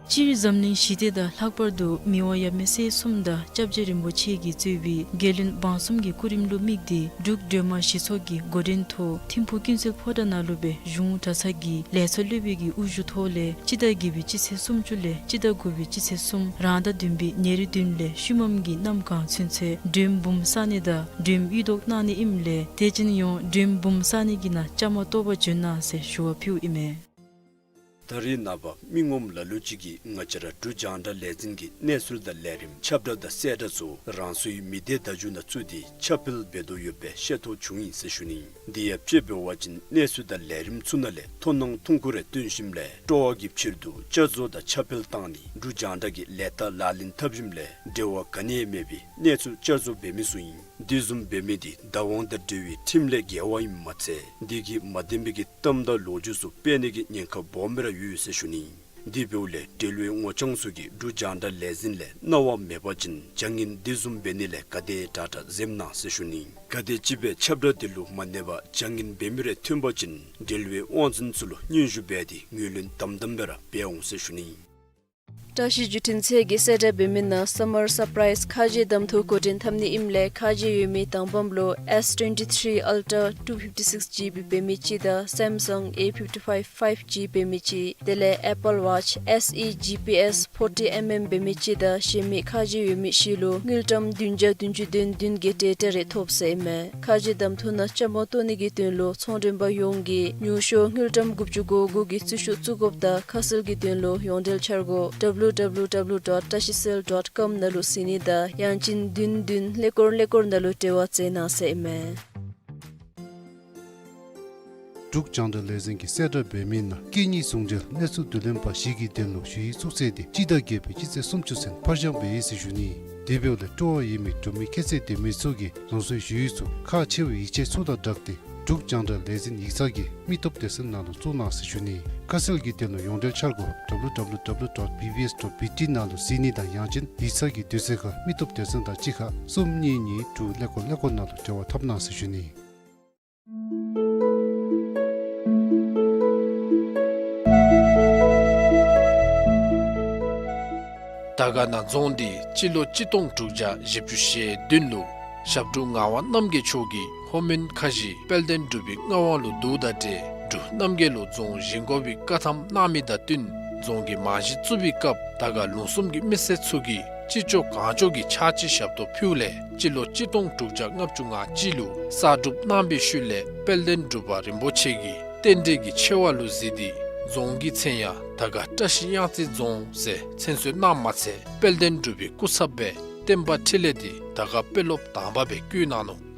སྤྱིར་འཛམ་གླིང་ཞི་བདེ་དང་ལྷག་པར་དུ་མི་དབང་ཡབ་མེས་སྲས་གསུམ་དང་སྐྱབས་རྗེ་རིན་པོ་ཆེ་གིས་གཙོས་པའི་རྒྱལ་བློན་འབངས་གསུམ་གྱི་སྐུ་རིམ་ལུ་དམིགས་ཏེ་འབྲུག་སྒྲོལ་མ་གཞི་ཚོགས་ཀྱིས་འགོ་འདྲེན་ཐོག་ཐིམ་ཕུག་ཀུན་གསལ་ཕོ་བྲང་ནང་ལུ་སྦེ་གཞུང་གྲྭ་ཚང་གི་ལས་ཚོགས་སློབ་དཔོན་གྱི་དབུ་བཞུགས་ཐོག་ལས་སྤྱི་ཟླ་བརྒྱད་པའི་སྤྱི་ཚེས་སུམ་ཅུ་ལས་སྤྱི་ཟླ་དགུ་པའི་སྤྱི་ཚེས་གསུམ་རང་ཟླ་བདུན་པའི་ཉེར་བདུན་ལས་ཤུལ་མམ་གྱི་གནམ་གང་ཚུན་ཚོད་མགྲོན་འབུམ་བསག་ནི་དང་མགྲོན་གཡུལ་བཟློག་གནང་ནི་ཨིནམ་ལས་དད་ཅན་ཡོངས་མགྲོན་འབུམ་བསག་ནི་གི་ནང་བཅའ་མར་གཏོགས་པར་བྱོན་གནང་ཟེར་ཞུ་བ་ཕུལཝ་ཨིན་མས། ད་རེས་ནངས་པ་མི་ངོམ་ལ་ལུ་ཅིག་གིས་ང་བཅས་ར་འབྲུག་རྒྱང་བསྒྲགས་ལས་འཛིན་གྱི་གནས་ཚུལ་དང་ལས་རིམ་ཁྱབ་བསྒྲགས་དང་གསལ་བསྒྲགས་ཚུ་རང་སོའི་མི་སྡེ་བརྡ་བརྒྱུད་ནང་བཙུགས་ཏེ་ཁྱབ་སྤེལ་འབད་དོ་ཡོདཔ་སྦེ་ཤེས་རྟོགས་བྱུང་ཡི་ཟེར་ཞུ་ནི། དེ་ཡང་དཔྱེ་འབད་བ་ཅིན་གནས་ཚུལ་དང་ལས་རིམ་ཚུ་ནང་ལས་མཐོང་སྣང་ཐུང་ཀུ་རེ་བཏོན་ཞིནམ་ལས་སྤྲོ་བ་གི་ཕྱིར་དུ་བསྐྱར་བཟོ་དང་ཁྱབ་སྤེལ་བཏང་ནི་འབྲུག་རྒྱང་བསྒྲགས་ཀྱི་ལས་རྟགས་ལག་ལེན་འཐབ་ཞིནམ་ལས་འབྲེལ་བ་ག་ནི་ཡང་མེད་པའི་གནས་ཚུལ་བསྐྱར་བཟོ་འབད་མི་ཚུ་ཨིན། དེ་བཟུམ་འབད་མི་དེ་བདག་དབང་དང་འབྲེལ་བའི་ཁྲིམས་ལས་འགལ་བ་ཨིནམ་མ་ཚད་དེ་གིས་མ་བདེན་པའི་གི་གཏམ་དང་ལོ་རྒྱུས་ཚུ་སྤེལ་ནི་གི་ཉེན་ཁ་སྦོམ་སྦེ་ར་ཡོད་ཟེར་ཞུ་ནི། དེ་འབདཝ་ལས་འབྲེལ་བའི་ངོ་རྐྱང་ཚུ་གིས་འབྲུག་རྒྱང་བསྒྲགས་ལས་འཛིན་ལས་གནང་བ་མེད་པ་ཅིན་བྱ་ངན་དེ་བཟུམ་འབད་ནི་ལས་ག་དེ་དྲག་དྲག་འཛེམ་གནང་ཟེར་ཞུ་ནི། ག་དེམ་ཅིག་སྦེ་ཁྱབ་བསྒྲགས་དེ་ལུ་མ་གནས་པར་བྱ་ངན་འབད་མི་རེ་ཐོན་པ་ཅིན་འབྲེལ་བའི་དབང་འཛིན་ཚུ་ལུ་སྙན་ཞུ་འབད་དེ་ངོས་ལེན་དམ་དམ་སྦེ་ར་འབད་འོང་ཟེར་ཞུ་ནི། བཀྲ་ཤིས་བརྒྱུད་འཕྲིན་ཚད་ཀྱིས་གསལ་བསྒྲགས་འབད་མི་ནང་སམ་མར་སར་པ་རའིཛ་ཁ་རྗེ་གདམ་འཐུ་འགོ་འདྲེན་འཐབ་ནི་ཨིནམ་ལས་ཁ་རྗེ་ཡོད་མི་དང་པམ་ལུ་S twenty-three Ultra two fifty-six GB འབད་མི་ཅིག་དང་སེམ་སང་A fifty-five five G འབད་མི་ཅིག་དེ་ལས་Apple Watch S E G P S forty mm འབད་མི་ཅིག་དང་གཞན་མི་ཁ་རྗེ་ཡོད་མི་བཞི་ལུ་དངུལ་ཀྲམ་བདུན་བརྒྱ་བདུན་ཅུ་དོན་བདུན་གྱི་ཊེ་ཊ་རེ་ཐོབ་ཟེར་ཨིན་མས། ཁ་རྗེ་གདམ་འཐུ་ནང་བཅའ་མར་གཏོགས་ནི་གི་དོན་ལུ་ཚོང་མགྲོན་པ་ཡོངས་ཀྱིས་ཉུང་ཤོས་དངུལ་ཀྲམ་དགུ་བཅུ་གོ་དགུ་གི་རྩིས་ཤོག་བཙུགས་དགོཔ་དང་ཁ་གསལ་གྱི་དོན་ལུ་ཡོངས་འབྲེལ་འཆར་སྒོ་W W W dot tashicell dot com ནང་ལུ་གཟིགས་ནི་དང་ཡང་ཅིན་བདུན་བདུན་ཀླད་ཀོར་ཀླད་ཀོར་ནང་ལུ་འབྲེལ་བ་མཛད་གནང་ཟེར་ཨིན་མས། འབྲུག་རྒྱང་བསྒྲགས་ལས་འཛིན་གྱིས་གསལ་བསྒྲགས་འབད་མི་ནང་སྐད་གཉིས་ཟུང་འབྲེལ་གནས་ཚུལ་བསྡུ་ལེན་པ་བཞི་གི་དོན་ལུ་ཞུ་ཡིག་བཙུགས་ཚེས་དེ་སྤྱི་ཟླ་བརྒྱད་པའི་སྤྱི་ཚེས་སུམ་ཅུ་ཚུན་ཕར་འགྱངས་འབད་ཡི་ཟེར་ཞུ་ནི། དེ་འབདཝ་ལས་སྤྲོ་བ་ཡོད་མི་འབྲུག་མི་ཁྱད་ཚད་ལྡན་མི་ཚུ་གིས་རང་སོའི་ཞུ་ཡིག་ཚུ་ཁག་ཆེ་བའི་ཡིག་ཆ་ཚུ་དང་སྦྲགས་ཏེ་འབྲུག་རྒྱང་བསྒྲགས་ལས་འཛིན་ཡིག་ཚང་གི་མི་སྟོབས་སྡེ་ཚན་ནང་ལུ་བཙུགས་གནང་ཟེར་ཞུ་ནི། ཁ་གསལ་གྱི་དོན་ལུ་ཡོངས་འབྲེལ་འཆར་སྒོ་W W W dot B B S dot B T ནང་ལུ་གཟིགས་ནི་དང་ཡང་ཅིན་ཡིག་ཚང་གི་དུས་ཚོད་ཁར་མི་སྟོབས་སྡེ་ཚན་དང་གཅིག་ཁར་གསུམ་གཉིས་གཉིས་དྲུག་ཀླད་ཀོར་ཀླད་ཀོར་ནང་ལུ་འབྲེལ་བ་འཐབ་གནང་ཟེར་ཞུ་ནི། དར་དཀར་ན་རྫོང་འདི་སྤྱི་ལོ་གཅིག་སྟོང་དྲུག་བརྒྱ་བཞི་བཅུ་ཞེ་བདུན་ལུ་ཞབས་དྲུང་ངག་དབང་རྣམ་རྒྱལ་མཆོག་གིས་ལྷོ་མོན་ཁ་བཞི་དཔལ་ལྡན་འབྲུག་པའི་མངའ་དབང་ལུ་བསྡུཝ་དང་འབྲེལ་འབྲུག་རྣམ་རྒྱལ་ལུ་རྫོང་བཞེངས་དགོ་པའི་བཀའ་ཐམ་གནང་མི་དང་བསྟུན་རྫོང་གི་རྨང་གཞི་བཙུགས་པའི་སྐབས་དར་དཀར་ལུང་གསུམ་གྱི་མི་སེར་ཚུ་གིས་ཅི་ལྕོགས་གང་ལྕོགས་ཀྱི་ཕྱག་ཕྱི་ཞབས་ཏོག་ཕུལཝ་ལས་སྤྱི་ལོ་གཅིག་སྟོང་དྲུག་བརྒྱ་ལྔ་བཅུ་ང་གཅིག་ལུ་གསར་སྒྲུབ་གནང་བའི་ཤུལ་ལས་དཔལ་ལྡན་འབྲུག་པ་རིན་པོ་ཆེ་གིས་རྟེན་འབྲེལ་གྱི་ཆེ་བ་ལུ་གཟིགས་ཏེ་རྫོང་གི་མཚན་ཡང་དར་དཀར་བཀྲ་ཤིས་གཡང་རྩེ་རྫོང་ཟེར་མཚན་གསོལ་གནངམ་མ་ཚད་དཔལ་ལྡན་འབྲུག་པའི་སྐུ་ཚབ་སྦེ་བསྟན་པ་འཕྲིན་ལས་འདི་དར་དཀར་དཔོན་སློབ་དང་པ་སྦེ་བསྐོས་གནང་ནུག།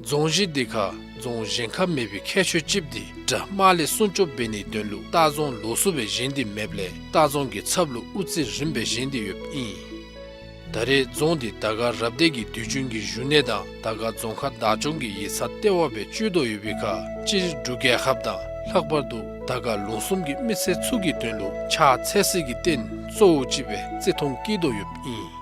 རྫོང་གཞི་འདི་ཁར་རྫོང་གཞན་ཁར་མེད་པའི་ཁྱད་ཆོས་ཅིག་འདི་དགྲ་དམག་ལས་སྲུང་སྐྱོབ་འབད་ནིའི་དོན་ལུ་ལྟ་རྫོང་ལོགས་སུ་སྦེ་བཞེངས་ཏེ་མེདཔ་ལས་ལྟ་རྫོང་གི་ཚབ་ལུ་དབུ་རྩེ་རིངམ་སྦེ་བཞེངས་ཏེ་ཡོདཔ་ཨིན། ད་རེས་རྫོང་འདི་དར་དཀར་རབ་སྡེ་གི་དུས་རྒྱུན་གྱི་བཞུགས་གནས་དང་དར་དཀར་རྫོང་ཁག་བདག་སྐྱོང་གི་ཡིག་ཚང་ལྟེ་བ་སྦེ་སྤྱོད་དོ་ཡོད་པའི་ཁར་སྤྱིར་འབྲུག་རྒྱལ་ཁབ་དང་ལྷག་པར་དུ་དར་དཀར་ལུང་གསུམ་གྱི་མི་སེར་ཚུ་གི་དོན་ལུ་ཕྱག་འཚལ་སའི་གི་རྟེན་གཙོ་བོ་ཅིག་སྦེ་བརྩི་མཐོང་བསྐྱེད་དོ་ཡོདཔ་ཨིན།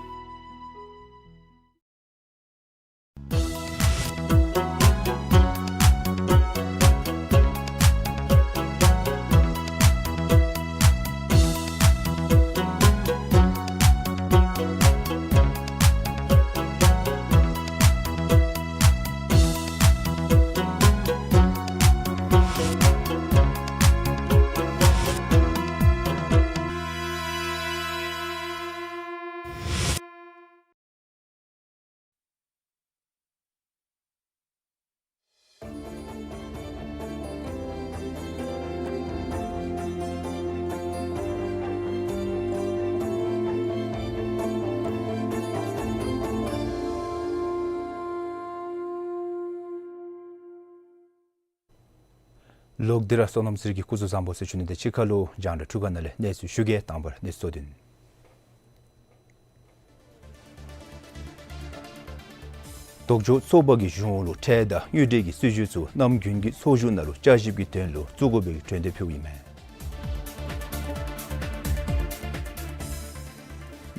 ལོག་སྟེ་ར་བསོད་ནམས་ཚེ་རིང་གི་སྐུ་གཟུགས་བཟང་པོ་ཟེར་ཞུ་ནི་དང་གཅིག་ཁར་ལུ་རྒྱང་བསྒྲགས་འཕྲུལ་ཁང་ནང་ལས་གནས་ཚུལ་ཞུ་གེ། དང་པར་གནས་ཚུལ་གཙོ་དོན། ལྡོག་ཕྱོགས་ཚོགས་པ་གིས་གཞུང་ལུ་ཁྲལ་དང་དངུལ་འབྲེལ་གྱི་སྲིད་བྱུས་ཚུ་གནམ་དགུན་གྱི་ཚོགས་བཞུགས་ནང་ལུ་བསྐྱར་ཞིབ་ཀྱི་དོན་ལུ་བཙུགས་དགོ་པའི་གྲོས་འདེབས་ཕུལཝ་ཨིན་མས།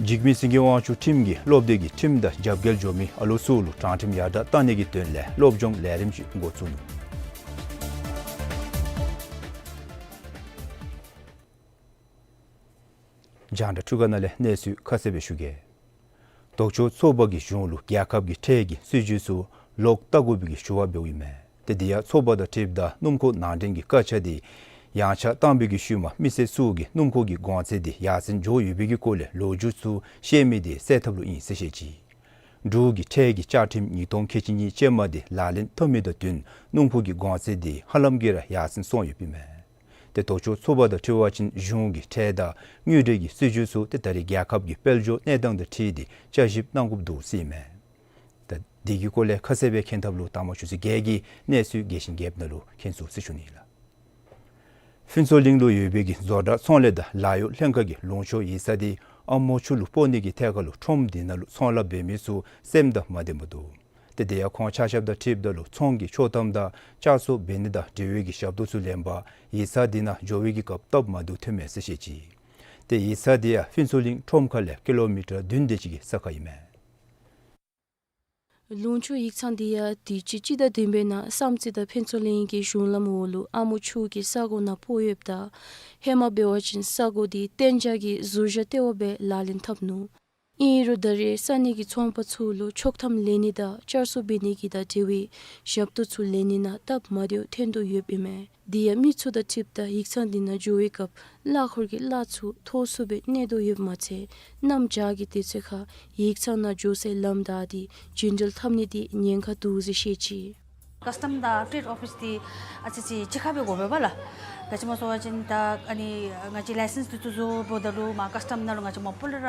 འཇིགས་མེད་སེང་གེ་དབང་ཕྱུག་ཁྲིམས་ཀྱི་སློབ་སྡེ་གིས་ཁྲིམས་དང་རྒྱབ་འགལ་འགྱོ་མི་ཨ་ལོ་ཚུ་ལུ་དྲང་ཁྲིམས་ཡར་དྲགས་གཏང་ནི་གི་དོན་ལས་སློབ་སྦྱོང་ལས་རིམ་ཅིག་འགོ་བཙུགས་ནུག། རྒྱང་བསྒྲགས་འཕྲུལ་ཁང་ནང་ལས་གནས་ཚུལ་ཁ་གསལ་སྦེ་ཞུ་གེ། ལྡོག་ཕྱོགས་ཚོགས་པ་གིས་གཞུང་ལུ་རྒྱལ་ཁབ་ཀྱི་ཁྲལ་གྱི་སྲིད་བྱུས་ཚུ་ལོག་བལྟ་དགོ་པའི་གི་ཞུ་བ་འབདཝ་ཨིན་མས། ཏེ་དེ་ཡང་ཚོགས་པ་དང་འཁྲིལཝ་ད་སྣུམ་འཁོར་ནང་འདྲེན་གྱི་བཀག་ཆ་དེ་ཡངས་ཆག་བཏང་བའི་གི་ཤུལ་མ་མི་སེར་ཚུ་གིས་སྣུམ་འཁོར་གྱི་གོང་ཚད་དེ་ཡར་སེང་འགྱོ་ཡོད་པའི་གི་སྐོར་ལས་ལོ་རྒྱུས་ཚུ་བཤད་མི་དེ་སེལ་ཐབས་ལུ་ཨིན་ཟེར་བཤད་ཅི། འབྲུག་གི་ཁྲལ་གྱི་བཅའ་ཁྲིམས་ཉིས་སྟོང་ཁལ་གཅིག་གཉིས་ཅན་མ་དེ་ལག་ལེན་འཐབ་མི་དང་བསྟུན་སྣུམ་འཁོར་གྱི་གོང་ཚད་དེ་ཧ་ལམ་གྱིས་ར་ཡར་སེང་སོང་ཡོདཔ་ཨིན་མས། ཏེ་ལྡོག་ཕྱོགས་ཚོགས་པ་དང་འཁྲིལ་བ་ཅིན་གཞུང་གི་ཁྲལ་དང་དངུལ་འབྲེལ་གྱི་སྲིད་བྱུས་ཚུ་ཏེ་ད་རེས་རྒྱལ་ཁབ་ཀྱི་དཔལ་འབྱོར་གནས་སྟངས་དང་འཁྲིལ་ཏེ་བསྐྱར་ཞིབ་གནང་དགོཔ་འདུག་ཟེར་ཨིན་མས། ད་དེ་གི་སྐོར་ལས་ཁ་གསལ་སྦེ་མཁྱེན་ཐབས་ལུ་དང་པ་ཆུ་ཚོད་བརྒྱད་ཀྱི་གནས་ཚུལ་རྒྱས་ཤིང་རྒྱསཔ་ནང་ལུ་མཁྱེན་ཚུགས་ཟེར་ཞུ་ནི་ལགས། ཕུན་ཚོགས་གླིང་ལུ་ཡོད་པའི་གི་བཟོ་གྲྭ་ཚོང་ལས་དང་ལཱ་གཡོག་ལྷན་ཁག་གི་ལུང་ཕྱོགས་ཡིག་ཚང་དེ་ཨ་མོ་ཆུ་ལུ་སྤོ་ནི་གི་ཐད་ཁར་ལུ་ཁྲོམ་དེ་ནང་ལུ་ཚོང་ལཱ་འབད་མི་ཚུ་སེམས་དང་མ་ལྡནམ་འདུག། ཏེ་དེ་ཡང་ཁོང་ཆ་ཁྱབ་དང་འཁྲིལཝ་ད་ལུ་ཚོང་གི་ཆོག་ཐམ་དང་བསྐྱར་གསོ་འབད་ནི་དང་འབྲེལ་བའི་གི་ཞབས་ཏོག་ཚུ་ལེན་པར་ཡིག་ཚང་དེ་ནང་འགྱོ་བའི་གི་སྐབས་སྟབས་མ་བདེཝ་ཐོནམ་མས་ཟེར་བཤད་ཅི། ཏེ་ཡིག་ཚང་དེ་ཡང་ཕུན་ཚོགས་གླིང་ཁྲོམ་ཁ་ལས་ཀི་ལོ་མི་ཊར་བདུན་དེ་ཅིག་གི་ས་ཁར་ཨིན་མས། ལུང་ཕྱོགས་ཡིག་ཚང་དེ་ཡང་དུས་ཅི་སྤྱི་ཟླ་བདུན་པའི་ནང་བསམ་རྩེ་དང་ཕུན་ཚོགས་གླིང་གི་གཞུང་ལམ་འོག་ལུ་ཨ་མོ་ཆུ་གི་ས་གོ་ནང་སྤོ་ཡོདཔ་ད་ཧེ་མ་འབད་བ་ཅིན་ས་གོ་དེ་གཏན་འཇགས་ཀྱི་ཟུར་བཞག་ལྟེ་བ་སྦེ་ལག་ལེན་འཐབ་ནུག། ཨིན་རུང་ད་རེས་ས་གནས་ཀྱི་ཚོང་པ་ཚུ་ལུ་ཆོག་ཐམ་ལེན་ནི་དང་བསྐྱར་གསོ་འབད་ནི་གི་དང་འབྲེལ་བའི་ཞབས་ཏོག་ཚུ་ལེན་ནི་ནང་སྟབས་མ་བདེཝ་ཐོན་དོ་ཡོདཔ་ཨིན་མས། དེ་ཡང་མི་ཚུ་དང་འཁྲིལཝ་ད་ཡིག་ཚང་དེ་ནང་འགྱོ་བའི་སྐབས་གླ་འཁོར་གྱི་གླ་ཚུ་མཐོ་སུ་སྦེ་གནས་དོ་ཡོདཔ་མ་ཚད་གནམ་བྱཱར་གྱི་དུས་ཚོད་ཁར་ཡིག་ཚང་ནང་འགྱོ་སའི་ལམ་བདའ་སྟེ་རྒྱུན་འགྲུལ་འཐབ་ནི་དེ་ཉེན་ཁ་འདུག་ཟེར་བཤད་ཅི། ཀཱསི་ཊམ་དང་ཊེཌ་ཨོ་ཕིསི་དེ་ཨ་ཙི་ཅིག་གཅིག་ཁར་སྦེ་དགོ་པས་པ་ལགས། ག་ཅི་སྨོ་ཟེར་བ་ཅིན་ད་ཨ་ནི་ང་བཅས་ལའི་སེནསི་འདི་ཚུ་བཟོ་འབདཝ་ད་ལུ་མར་ཀཱསི་ཊམ་ནང་ལུ་ང་བཅས་མ་པ་ལས་ར་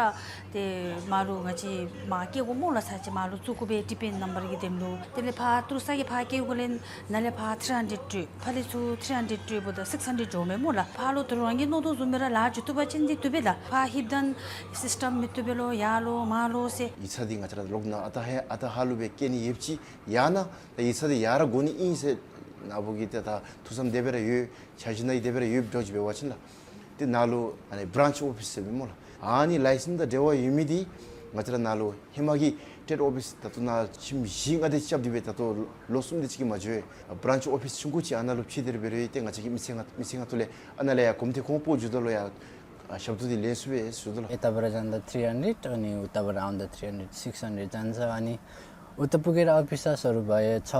ཏེ་མར་ལུ་ང་བཅས་མར་སྐྱེལ་དགོ་སྨོ་ལགས། ས་ཅིག་མར་ལུ་བཙུགས་དགོ་པས་ཊི་པེན་ནམ་བར་གྱི་དེམ་ལུ། དེ་ལས་ཕར་ཏི་རུ་ས་གི་ཕར་སྐྱེལ་དགོ་ལས་ནཱ་ལས་ཕར་ཐིརི་ཧན་ཌེཌ་སྤྲོད། ཕར་ལས་ཚུར་ཐིརི་ཧན་ཌེཌ་སྤྲོད་འབདཝ་ད་སིགསི་ཧན་ཌེཌ་འགྱོཝ་མས་སྨོ་ལགས། ཕར་ལུ་ད་རུང་རང་གིས་མནོ་དོ་བཟུམ་སྦེ་ར་ལཱ་འགྱོ་བཏུབ་པ་ཅིན་འདི་བཏུབ་པས་ལགས། ཕར་ལྷོདཔ་ད་སིསི་ཊམ་མི་བཏུབ་པས་ལོ་ཡར་ལོ་མར་ལོ་ཟེར། ཡིག་ཚང་འདི་ང་བཅས་ར་ལོག་ནཱ་ཨ་རྟག་ཧེ་ཨ་རྟག་ཧ་ལུགས་སྦེ་སྐྱེལ་ནི་ཡོདཔ་ཅིག་ཡང་ན་ད་ཡིག་ཚང་འདི་ཡར་ར་དགོ་ནི་ཨིན་ཟེར་ནཱ་བུ་གིས་ཏེ་ད་ཐུགས་བསམ་དེ་སྦེ་ར་ཡོད། འཆར་གཞི་ནང་ཡང་དེ་སྦེ་ར་ཡོདཔ་འདྲཝ་ཅིག་འབད་བ་ཅིན་ལགས། ཏེ་ནཱ་ལུ་ཨ་ནི་བྲཱནཆ་ཨོ་ཕིསི་ཟེར་མས་སྨོ་ལགས། ཨ་ནི་ལའི་སེནསི་དང་འབྲེལ་བ་ཡོད་མི་འདི་ང་བཅས་ར་ནཱ་ལུ་ཧེ་མ་གི་ཊེཌ་ཨོ་ཕིསི་ད་ལྟོ་ནཱ་ཁྱིམ་བཞི་ལྔ་དེ་རྐྱབ་སྟེ་སྦེ་ད་ལྟོ་ལོ་གསུམ་དེ་ཅིག་གིས་མ་འགྱོ་བས། བྲཱནཆ་ཨོ་ཕིསི་ཆུང་ཀུ་ཅིག་ཨ་ནཱ་ལུ་ཕྱེ་སྟེ་ར་འབད་རུང་ཡང་ཏེ་ང་བཅས་ཀྱི་མི་ཚེ་ནང་མི་ཚེ་ནང་དུ་ལས་ཨ་ནཱ་ལས་ཡར་གོམ་ཏེ་ཁོང་སྤོ་འགྱོཝ་ད་ལུ་ཡང་ཞབས་ཏོག་འདི་ལེན་ཚུགས་པས་ཟེར་ཞུ་དོ་ལགས། ཨེ་ད་བར་ཅིག་ད་ཐིརི་ཧན་ཌེཌ་ཨ་ནི་ཨུ་ད་བར་ཨའུ་ད་ཐིརི་ཧན་ཌེཌ་སིགསི་ཧན་ཌེཌ་ཅན་ས་ཨ་ནི་ཨུ་ད་པུར་གྱི་ར་ཨོ་ཕིསི་ས་སོ་རུ་བ་ཡེ་ཚ་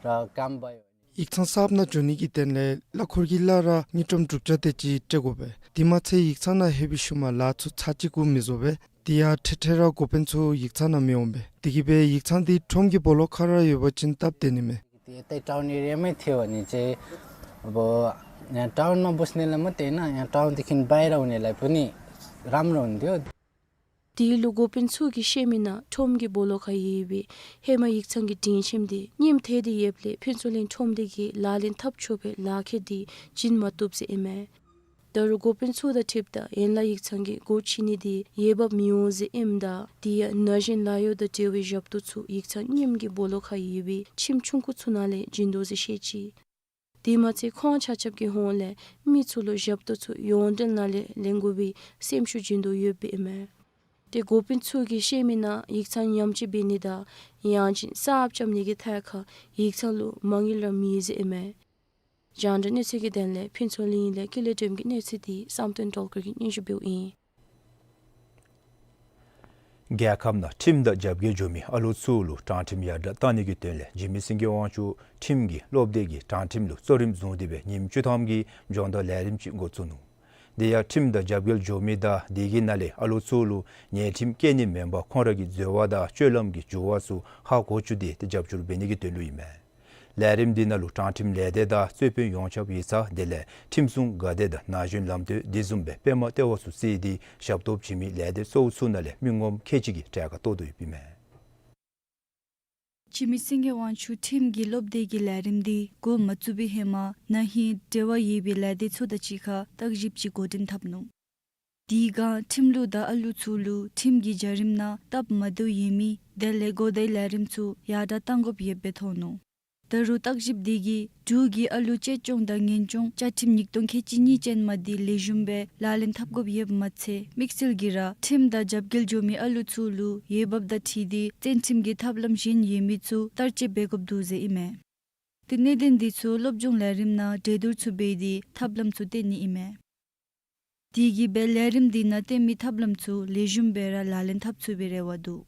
ར་ཀམ་བ་ཡོད། ཡིག་ཚང་གསརཔ་ནང་འགྱོ་ནི་གི་དོན་ལས་གླ་འཁོར་གྱི་གླ་ར་དངུལ་ཀྲམ་དྲུག་བརྒྱ་དེ་ཅིག་སྤྲོད་དགོ་པས། དེ་མ་ཚད་ཡིག་ཚང་ནང་ལྷོད་པའི་ཤུལ་མ་ལཱ་ཚུ་ཚར་གཅིག་གུ་མི་བཟོ་བས། དེ་ཡང་ཐེངས་ཐེངས་ར་འགོ་དཔོན་ཚུ་ཡིག་ཚང་ནང་མི་འོང་པས། དེ་གིས་སྦེ་ཡིག་ཚང་འདི་ཁྲོམ་གྱི་སྦོ་ལོགས་ཁར་ར་ཡོད་པ་ཅིན་སྟབས་བདེ་ནི་མས། དེ་ཏེ་ཊའུན་ཨེ་རི་ཡ་མི་ཐེ་བ་ནི་ཅིག་བོ་ཡང་ཊའུན་མ་བུད་ནི་ལས་མ་ཏེ་ན་ཡང་ཊའུན་འདི་ཁིན་བའི་ར་འོང་ནི་ལས་བུད་ནི་རམ་ར་འོང་དེ། དེ་ལུ་འགོ་དཔོན་ཚུ་གིས་བཤད་མི་ནང་ཁྲོམ་གྱི་སྦོ་ལོགས་ཁར་ཡོད་པའི་ཧེ་མ་ཡིག་ཚང་གི་སྒྲིང་ཁྱིམ་དེ་རྙིངམ་ཐལ་ཏེ་ཡོདཔ་ལས་ཕུན་ཚོགས་གླིང་ཁྲོམ་སྡེ་གིས་ལག་ལེན་འཐབ་ཆོག་པའི་ལག་ཁྱེར་དེ་བྱིན་མ་བཏུབ་ཟེར་ཨིན་མས། ད་རུང་འགོ་དཔོན་ཚུ་དང་འཁྲིལཝ་ད་ཡན་ལག་ཡིག་ཚང་གི་སྒོ་ཕྱེ་ནི་དེ་འོས་འབབ་མི་འོང་ཟེར་ཨིནམ་ད་དེ་ཡང་ན་གཞོན་ལཱ་གཡོག་དང་འབྲེལ་བའི་ཞབས་ཏོག་ཚུ་ཡིག་ཚང་རྙིངམ་གི་སྦོ་ལོགས་ཁར་ཡོད་པའི་ཁྱིམ་ཆུང་ཀུ་ཚུ་ནང་ལས་བྱིན་དོ་ཟེར་བཤད་ཅི། དེ་མ་ཚད་ཁོང་ཆ་ཁྱབ་ཀྱི་ཧོངས་ལས་མི་ཚུ་ལུ་ཞབས་ཏོག་ཚུ་ཡོངས་འབྲེལ་ནང་ལས་ལེན་དགོ་པའི་སེམས་ཤུགས་བྱིན་དོ་ཡོདཔ་ཨིན་མས། ཏེ་འགོ་དཔོན་ཚུ་གིས་བཤད་མི་ནང་ཡིག་ཚང་ཉམས་བཅོས་འབད་ནི་དང་ཡང་ཅིན་གསརཔ་རྐྱབ་ནི་གི་ཐད་ཁར་ཡིག་ཚང་ལུ་མ་དངུལ་ར་མེད་ཟེར་ཨིན་མས། རྒྱང་བསྒྲགས་གནས་ཚུལ་གྱི་དོན་ལས་ཕུན་ཚོགས་གླིང་ལས་ཀུན་ལེགས་སྒྲོལམ་གྱི་གནས་ཚུལ་དེ་བསམ་གཏན་སྒྲོལ་དཀར་གྱིས་སྙན་ཞུ་འབདཝ་ཨིན། རྒྱལ་ཁབ་ནང་ཁྲིམས་དང་རྒྱབ་འགལ་འགྱོ་མི་ཨ་ལོ་ཚུ་ལུ་དྲང་ཁྲིམས་ཡར་དྲགས་གཏང་ནི་གི་དོན་ལས་འཇིགས་མེད་སེང་གེ་དབང་ཕྱུག་ཁྲིམས་ཀྱི་སློབ་སྡེ་གིས་དྲང་ཁྲིམས་ལུ་གཙོ་རིམ་བཟུང་སྟེ་སྦེ་ཉིནམ་བཅུ་ཐམ་གྱི་སྦྱོང་བརྡར་ལས་རིམ་ཅིག་འགོ་བཙུགས་ནུག། དེ་ཡང་ཁྲིམས་དང་རྒྱབ་འགལ་འགྱོ་མི་དང་དེ་གི་ནང་ལས་ཨ་ལོ་ཚུ་ལུ་ཉེས་ཁྲིམས་བཀལ་ནི་མེན་པར་ཁོང་ར་གི་འཛོལ་བ་དང་སྤྱོད་ལམ་གྱི་འགྱུར་བ་ཚུ་ཧ་གོ་བཅུག་སྟེ་ཏེ་རྒྱབ་སྐྱོར་འབད་ནི་གི་དོན་ལུ་ཨིན་མས། ལས་རིམ་འདི་ནང་ལུ་དྲང་ཁྲིམས་ལས་སྡེ་དང་རྩོད་དཔོན་ཡོངས་ཁྱབ་ཡིག་ཚང་དེ་ལས་ཁྲིམས་སྲུང་འགག་སྡེ་དང་ན་གཞོན་ལམ་སྟོན་དེ་བཟུམ་སྦེ་པདྨ་ལྟེ་བ་ཚུ་བརྩིས་ཏེ་ཞབས་ཏོག་བྱིན་མི་ལས་སྡེ་གཙོ་བོ་ཚུ་ནང་ལས་མི་ངོམ་ཁལ་གཅིག་གིས་གྲལ་ཁར་གཏོགས་དོ་ཡོདཔ་ཨིན་མས། འཇིགས་མེད་སེང་གེ་དབང་ཕྱུག་ཁྲིམས་ཀྱི་སློབ་སྡེ་གི་ལས་རིམ་འདི་འགོ་མ་བཙུགས་པའི་ཧེ་མ་ན་ཧིང་འབྲེལ་བ་ཡོད་པའི་ལས་སྡེ་ཚུ་དང་གཅིག་ཁར་བརྟག་ཞིབ་ཅིག་འགོ་འདྲེན་འཐབ་ནུག། དེ་སྒང་ཁྲིམས་ལུགས་དང་ཨ་ལུ་ཚུ་ལུ་ཁྲིམས་ཀྱི་བྱ་རིམ་ནང་སྟབས་མ་བདེཝ་ཡོད་མི་དེ་ལས་གོ་བརྡའི་ལས་རིམ་ཚུ་ཡར་དྲག་གཏང་དགོཔ་ཡོདཔ་སྦེ་མཐོང་ནུག། ད་རུང་བརྟག་ཞིབ་དེ་གིས་འབྲུག་གི་ཨ་ལུ་གཅེས་སྐྱོང་དང་ཉེན་སྐྱོང་བཅའ་ཁྲིམས་ཉིས་སྟོང་ཁལ་གཅིག་གཉིས་ཅན་མ་དེ་ལེགས་ཤོམ་སྦེ་ལག་ལེན་འཐབ་དགོཔ་ཡོདཔ་མ་ཚད་དམིགས་བསལ་གྱིས་ར་ཁྲིམས་དང་རྒྱབ་འགལ་འགྱོ་མི་ཨ་ལུ་ཚུ་ལུ་འོས་འབབ་དང་འཁྲིལ་ཏེ་བཙོན་ཁྲིམས་ཀྱི་ཐབས་ལམ་གཞན་ཡོད་མི་ཚུ་བསྟར་སྤྱོད་འབད་དགོཔ་འདུག་ཟེར་ཨིན་མས། ཏེ་གནད་དོན་དེ་ཚུ་སློབ་སྦྱོང་ལས་རིམ་ནང་གྲོས་བསྡུར་ཚུ་འབད་དེ་ཐབས་ལམ་ཚུ་བཏོན་ནི་ཨིན་མས། དེ་གིས་སྦེ་ལས་རིམ་དེ་ནང་བཏོན་མི་ཐབས་ལམ་ཚུ་ལེགས་ཤོམ་སྦེ་ར་ལག་ལེན་འཐབ་ཚུགས་པའི་རེ་བ་འདུག།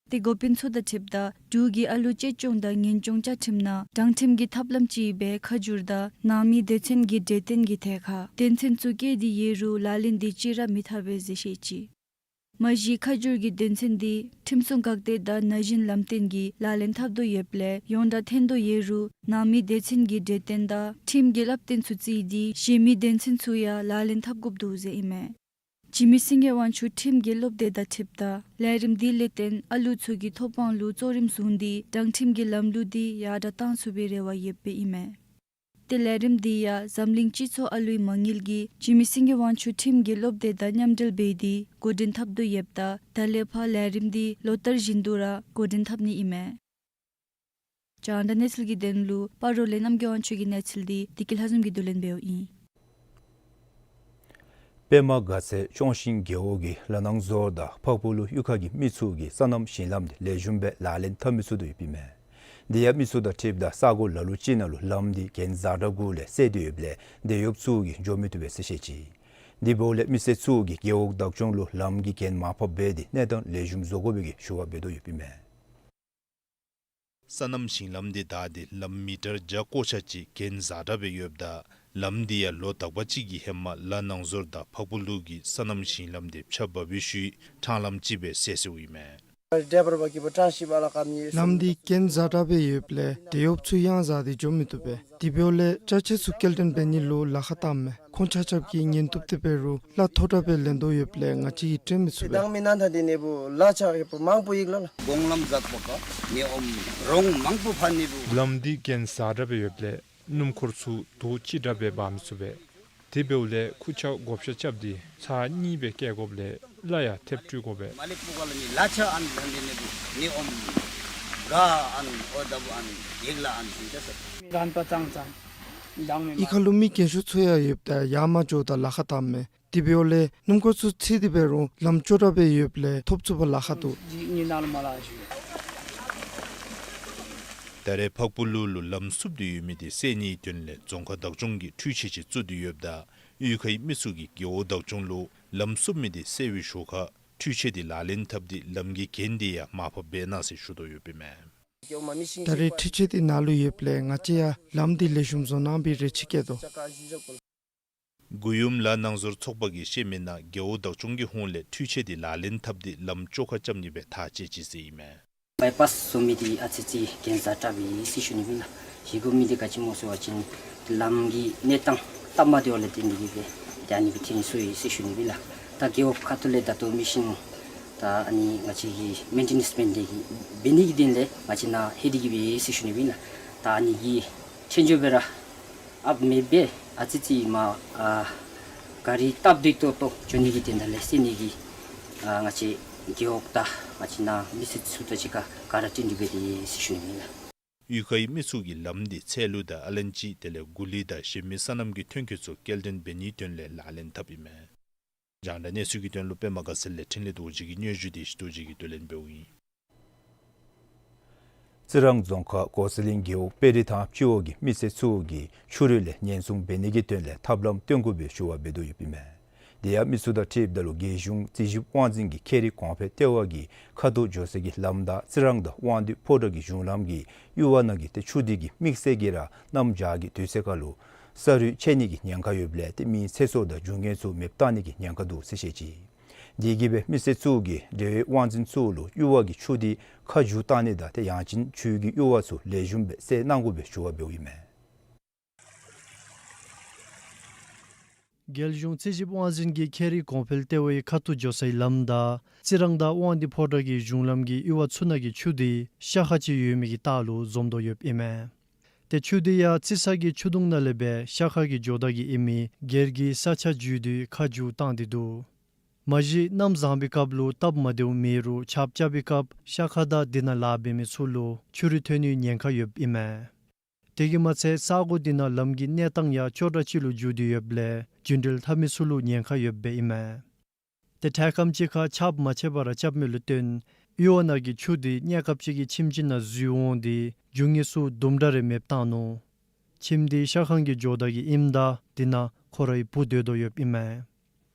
ཏེ་འགོ་དཔོན་ཚུ་དང་འཁྲིལཝ་ད་འབྲུག་གི་ཨ་ལུ་གཅེས་སྐྱོང་དང་ཉེན་སྐྱོང་བཅའ་ཁྲིམས་ནང་དྲང་ཁྲིམས་ཀྱི་ཐབས་ལམ་ཅིག་སྦེ་ཁ་བསྒྱུར་དང་ནང་མི་སྡེ་ཚན་གྱི་གྲོས་བསྟུན་གྱི་ཐད་ཁར་དོན་ཚན་ཚུ་བཀལ་ཏེ་ཡོད་རུང་ལག་ལེན་དེ་ཅིག་ར་མི་འཐབ་པས་ཟེར་བཤད་ཅི། མ་གཞི་ཁ་བསྒྱུར་གྱི་དོན་ཚན་དེ་ཁྲིམས་སྲུང་བཀག་སྡོམ་དང་ན་གཞོན་ལམ་སྟོན་གྱི་ལག་ལེན་འཐབ་དོ་ཡོདཔ་ལས་ཡོངས་གྲགས་ཐོན་དོ་ཡོད་རུང་ནང་མི་སྡེ་ཚན་གྱི་གྲོས་བསྟུན་དང་ཁྲིམས་ཀྱི་བསླབ་སྟོན་ཚུ་བརྩིས་ཏེ་གཞན་མི་དོན་ཚན་ཚུ་ཡང་ལག་ལེན་འཐབ་དགོཔ་འདུག་ཟེར་ཨིན་མས། འཇིགས་མེད་སེང་གེ་དབང་ཕྱུག་ཁྲིམས་ཀྱི་སློབ་སྡེ་དང་འཁྲིལཝ་ད་ལས་རིམ་དེ་ལས་བརྟེན་ཨ་ལུ་ཚུ་གི་ཐོབ་དབང་ལུ་གཙོ་རིམ་བཟུང་སྟེ་དྲང་ཁྲིམས་ཀྱི་ལམ་ལུགས་དེ་ཡར་དྲག་གཏང་ཚུགས་པའི་རེ་བ་ཡོདཔ་ཨིན་མས། ཏེ་ལས་རིམ་དེ་ཡང་འཛམ་གླིང་སྤྱི་ཚོགས་ཨ་ལུའི་མ་དངུལ་གྱིས་འཇིགས་མེད་སེང་གེ་དབང་ཕྱུག་ཁྲིམས་ཀྱི་སློབ་སྡེ་དང་མཉམ་འབྲེལ་འབད་དེ་འགོ་འདྲེན་འཐབ་དོ་ཡོདཔ་ད་ད་ལས་ཕར་ལས་རིམ་དེ་ལོ་ལྟར་བཞིན་དུ་ར་འགོ་འདྲེན་འཐབ་ནི་ཨིན་མས། རྒྱང་བསྒྲགས་གནས་ཚུལ་གྱི་དོན་ལུ་སྤ་རོ་ལས་རྣམ་རྒྱལ་དབང་ཕྱུག་གི་གནས་ཚུལ་དེ་བདེ་སྐྱིད་ལྷ་འཛོམས་ཀྱིས་བསྡུ་ལེན་འབདཝ་ཨིན། པདྨ་དགའ་ཚལ་ལྕོང་ཤིང་རྒེད་འོག་གི་ལ་ནང་ཟོར་དང་ཕག་པུ་ལུ་གཡུས་ཁ་གི་མི་ཚུ་གིས་སོ་ནམ་ཞིང་ལམ་དེ་ལེགས་ཤོམ་སྦེ་ལག་ལེན་འཐབ་མི་ཚུགས་དོ་ཡོདཔ་ཨིན་མས། དེ་ཡང་མི་ཚུ་དང་འཁྲིལཝ་ད་ས་གོ་ལ་ལུ་ཅིག་ནང་ལུ་ལམ་དེ་གྱེན་ཛ་དྲག་གུ་ལས་སེལ་ཏེ་ཡོདཔ་ལས་དེད་གཡོགཔ་ཚུ་གིས་འགྱོ་མི་བཏུབ་པས་ཟེར་བཤད་ཅི། དེ་འབདཝ་ལས་མི་སེར་ཚུ་གིས་རྒེད་འོག་བདག་སྐྱོང་ལུ་ལམ་གྱི་གྱེན་མར་ཕབ་འབད་དེ་གནས་སྟངས་ལེགས་ཤོམ་བཟོ་དགོ་པའི་གི་ཞུ་བ་འབད་དོ་ཡོདཔ་ཨིན་མས། སོ་ནམ་ཞིང་ལམ་དེ་བདའ་སྟེ་ལམ་མི་ཊར་བརྒྱ་ཀོ་ཆ་ཅིག་གྱེན་ཛ་དྲག་སྦེ་ཡོདཔ་ད་ལམ་དེ་ཡང་ལོ་དག་པ་ཅིག་གི་ཧེ་མ་ལ་ནང་ཟོར་དང་ཕག་པུ་ལུ་གི་སོ་ནམ་ཞིང་ལམ་དེ་ཕྱགས་འབག་པའི་ཤུལ་འཕྲང་ལམ་ཅིག་སྦེ་བསལ་བསལཝ་ཨིན་མས། ལམ་དེ་གྱེན་ཛ་དྲག་སྦེ་ཡོདཔ་ལས་དེད་གཡོགཔ་ཚུ་ཡང་ཛ་སྟེ་འགྱོ་མི་བཏུབ་པས། དེ་འབདཝ་ལས་ཅ་ཆས་ཚུ་སྐྱེལ་འདྲེན་འབད་ནི་ལུ་ལཱ་ཁག་བཏངམ་མས། ཁོང་ཆ་ཁྱབ་ཀྱིས་ཉེན་བཏུབ་སྟེ་འབད་རུང་གླ་མཐོ་དྲགས་སྦེ་ལེན་དོ་ཡོདཔ་ལས་ང་བཅས་ཀྱིས་སྤྲོད་མི་ཚུགས་པས། ལམ་དེ་གྱེན་ཛ་དྲག་སྦེ་ཡོདཔ་ལས་སྣུམ་འཁོར་ཚུ་དོས་ཅིག་དྲག་སྦེ་འབག་མི་ཚུགས་པས། དེ་འབདཝ་ལས་ཁུར་ཆ་བགོ་བཤའ་རྐྱབ་སྟེ་ཚར་གཉིས་སྦེ་བཀལ་དགོཔ་ལས་གླ་ཡང་ཐེབས་སྤྲོད་དགོ་པས། གཡུས་ཁ་ལུ་མི་རྒན་ཤོས་ཚུ་ཡང་ཡོདཔ་ད་ཡར་མར་འགྱོཝ་ད་ལཱ་ཁག་བཏངམ་མས། དེ་འབདཝ་ལས་སྣུམ་འཁོར་ཚུ་འཚིག་སྟེ་འབད་རུང་ལམ་སྐྱོ་དྲགས་སྦེ་ཡོདཔ་ལས་ཐོབ་ཚུགས་པར་ལཱ་ཁག་འདུག། ད་རེས་ཕག་པུ་ལུ་ལུ་ལམ་བསུབ་སྟེ་ཡོད་མི་དེ་སེལ་ནིའི་དོན་ལས་རྫོང་ཁག་བདག་སྐྱོང་གིས་འཕྲུལ་ཆས་ཅིག་བཙུགས་ཏེ་ཡོདཔ་ད་གཡུས་ཁའི་མི་ཚུ་གིས་རྒེད་འོག་བདག་སྐྱོང་ལུ་ལམ་བསུབ་མི་དེ་སེལ་བའི་ཞོར་ཁར་འཕྲུལ་ཆས་དེ་ལག་ལེན་འཐབ་སྟེ་ལམ་གྱི་གྱེན་དེ་ཡང་མར་ཕབ་འབད་གནང་ཟེར་ཞུ་དོ་ཡོདཔ་ཨིན་མས། ད་རེས་འཕྲུལ་ཆས་དེ་ནཱ་ལུ་ཡོདཔ་ལས་ང་བཅས་ཡང་ལམ་དེ་ལེགས་ཤོམ་བཟོ་གནང་བའི་རེ་ཆེ་བསྐྱེད་དོ། གུ་ཡུམ་ལ་ནང་ཟོར་ཚོགས་པ་གིས་བཤད་མི་ནང་རྒེད་འོག་བདག་སྐྱོང་གི་ཧོངས་ལས་འཕྲུལ་ཆས་དེ་ལག་ལེན་འཐབ་སྟེ་ལམ་བཅོ་ཁ་རྐྱབ་ནི་སྦེ་ཐག་བཅད་ཅི་ཟེར་ཨིན་མས། བའི་པཱསི་བཟོ་མི་དེ་ཨ་ཙི་ཅིག་གྱེན་ཛ་དྲག་སྦེ་ཡོད་ཟེར་ཞུ་ནི་ཨིན་ལགས། ཞུ་དགོ་མི་དེ་ག་ཅི་སྨོ་ཟེར་བ་ཅིན་ལམ་གྱི་གནས་སྟངས་སྟབས་མ་བདེཝ་ལས་བརྟེན་ཏེ་གིས་སྦེ་ད་ཨ་ནི་སྦེ་ཐོན་སོ་ཡི་ཟེར་ཞུ་ནི་ཨིན་ལགས། ད་རྒེད་འོག་ཁ་ཐུག་ལས་ད་ལྟོ་མི་ཤིན་ད་ཨ་ནི་ང་བཅས་ཀྱིས་མེན་ཊེ་ནེནསི་འབད་ནི་དེ་གིས་འབད་ནི་གི་དོན་ལས་ང་བཅས་ནཱ་ལྷོད་དེ་གིས་སྦེ་ཡོད་ཟེར་ཞུ་ནི་ཨིན་ལགས། ད་ཨ་ནི་གི་ཆེན་འགྱོ་སྦེ་ར་ཨཔ་མེད་པས། ཨ་ཙི་ཅིག་མར་ཨ་ག་རི་སྟབས་བདེ་ཏོག་ཏོ་འགྱོ་ནི་གི་དོན་དག་ལས་སེལ་ནི་གི་ཨ་ང་བཅས་རྒེད་འོག་དང་ང་བཅས་ནཱ་མི་སེར་ཚུ་དང་གཅིག་ཁར་ག་ར་བསྟུན་ཏེ་འབད་དེ་ཟེར་ཞུ་ནི་ཨིན་ལགས། གཡུས་ཁའི་མི་ཚུ་གིས་ལམ་དེ་ཚལ་ལུ་དང་ཨ་ལན་ཅི་དེ་ལས་གུ་ལི་དང་གཞན་མི་སོ་ནམ་གྱི་ཐོན་སྐྱེད་ཚུ་སྐྱེལ་འདྲེན་འབད་ནིའི་དོན་ལས་ལག་ལེན་འཐབ་ཨིན་མས། རྒྱང་བསྒྲགས་གནས་ཚུལ་གྱི་དོན་ལུ་པདྨ་དགའ་ཚལ་ལས་འཕྲིན་ལས་རྡོ་རྗེ་གི་སྙན་ཞུ་དེ་ཞུ་རྡོ་རྗེ་གིས་བསྡུ་ལེན་འབདཝ་ཨིན། རྩི་རང་རྫོང་ཁག་གོ་ས་གླིང་རྒེད་འོག་དཔལ་རི་ཐང་སྤྱི་འོག་གི་མི་སེར་ཚུ་གིས་ཆུ་རུད་ལས་ཉེན་སྲུང་འབད་ནི་གི་དོན་ལས་ཐབས་ལམ་སྟོན་དགོ་པའི་ཞུ་བ་འབད་དོ་ཡོདཔ་ཨིན་མས། དེ་ཡང་མི་ཚུ་དང་འཁྲིལཝ་ད་ལུ་རྒྱལ་གཞུང་རྩིས་ཞིབ་དབང་འཛིན་གྱི་ཁྱད་རིག་གོང་འཕེལ་ལྟེ་བ་གིས་ཁ་ཐུག་འགྱོ་སའི་གི་ལམ་བདའ་རྩི་རང་དང་དབང་འདུས་ཕོ་བྲང་གི་གཞུང་ལམ་གྱི་གཡུར་བ་ནང་གི་ཏེ་ཆུ་དེ་གིས་དམིགས་བསལ་གྱིས་ར་གནམ་བྱཱར་གྱི་དུས་ཚོད་ཁར་ལུ་ས་རུད་ཆད་ནི་གི་ཉེན་ཁ་ཡོདཔ་ལས་ཏེ་མི་ཚེ་སྲོག་དང་རྒྱུ་དངོས་ཚུ་མེདཔ་བཏང་ནི་གི་ཉེན་ཁ་འདུག་ཟེར་བཤད་ཅི། དེ་གིས་སྦེ་མི་སེར་ཚུ་གིས་འབྲེལ་ཡོད་དབང་འཛིན་ཚུ་ལུ་གཡུར་བ་གི་ཆུ་དེ་ཁ་བསྒྱུར་བཏང་ནི་དང་ཏེ་ཡང་ཅིན་ཆུ་གི་གཡུར་བ་ཚུ་ལེགས་ཤོམ་སྦེ་སེལ་གནང་དགོ་པའི་ཞུ་བ་འབདཝ་ཨིན་མས། རྒྱལ་གཞུང་རྩིས་ཞིབ་དབང་འཛིན་གྱི་ཁྱད་རིག་གོང་འཕེལ་ལྟེ་བའི་ཁ་ཐུག་འགྱོ་སའི་ལམ་བདའ་རྩི་རང་དང་དབང་འདུས་ཕོ་བྲང་གི་གཞུང་ལམ་གྱི་གཡུར་བ་ཚུ་ནང་གི་ཆུ་དེ་ཤ་ཁ་ཅིག་ཡོད་མི་གི་ལྟག་ལུ་འཛོམས་དོ་ཡོདཔ་ཨིན་མས། ཏེ་ཆུ་དེ་ཡང་རྩི་ས་གི་ཆུ་དུང་ནང་ལས་སྦེ་ཤ་ཁ་གི་འགྱོ་བདའ་གི་ཨིན་མི་སྒེར་གྱི་ས་ཆ་བརྒྱུད་དེ་ཁ་བསྒྱུར་བཏང་སྟེ་འདུག། མ་གཞི་གནམ་བཟང་པའི་སྐབས་ལུ་སྟབས་མ་བདེཝ་མེད་རུང་ཆརཔ་རྐྱབ་པའི་སྐབས་ཤ་ཁ་དང་དེ་ནང་ལཱ་འབད་མི་ཚུ་ལུ་ཆུ་རུད་ཐོན་ནིའི་ཉེན་ཁ་ཡོདཔ་ཨིན་མས། དེ་གིས་མ་ཚད་ས་གོ་དེ་ནང་ལམ་གྱི་གནས་སྟངས་ཡང་ཅོག་འཐདཔ་ཅིག་ལུ་འགྱུར་ཏེ་ཡོདཔ་ལས་རྒྱུན་འགྲུལ་འཐབ་མི་ཚུ་ལུ་ཉེན་ཁ་ཡོདཔ་ཨིན་མས། ཏེ་འཕྲལ་ཁམས་ཅིག་ཁར་ཆརཔ་མ་ཆད་པར་ར་རྐྱབ་མི་ལུ་བརྟེན་གཡུར་བ་ནང་གི་ཆུ་དེ་གནས་སྐབས་ཅིག་གི་ཁྱིམ་ཅིག་ནང་འཛུལ་འོང་སྟེ་རྒྱུ་དངོས་ཚུ་དུམ་གྲ་རེ་མེདཔ་བཏང་ནུག། ཁྱིམ་དེ་ཤ་ཁང་གི་ཇོ་བདག་གི་ཨིནམ་ད་དེ་ནང་ཁོ་རའི་བུ་སྡོད་དོ་ཡོདཔ་ཨིན་མས།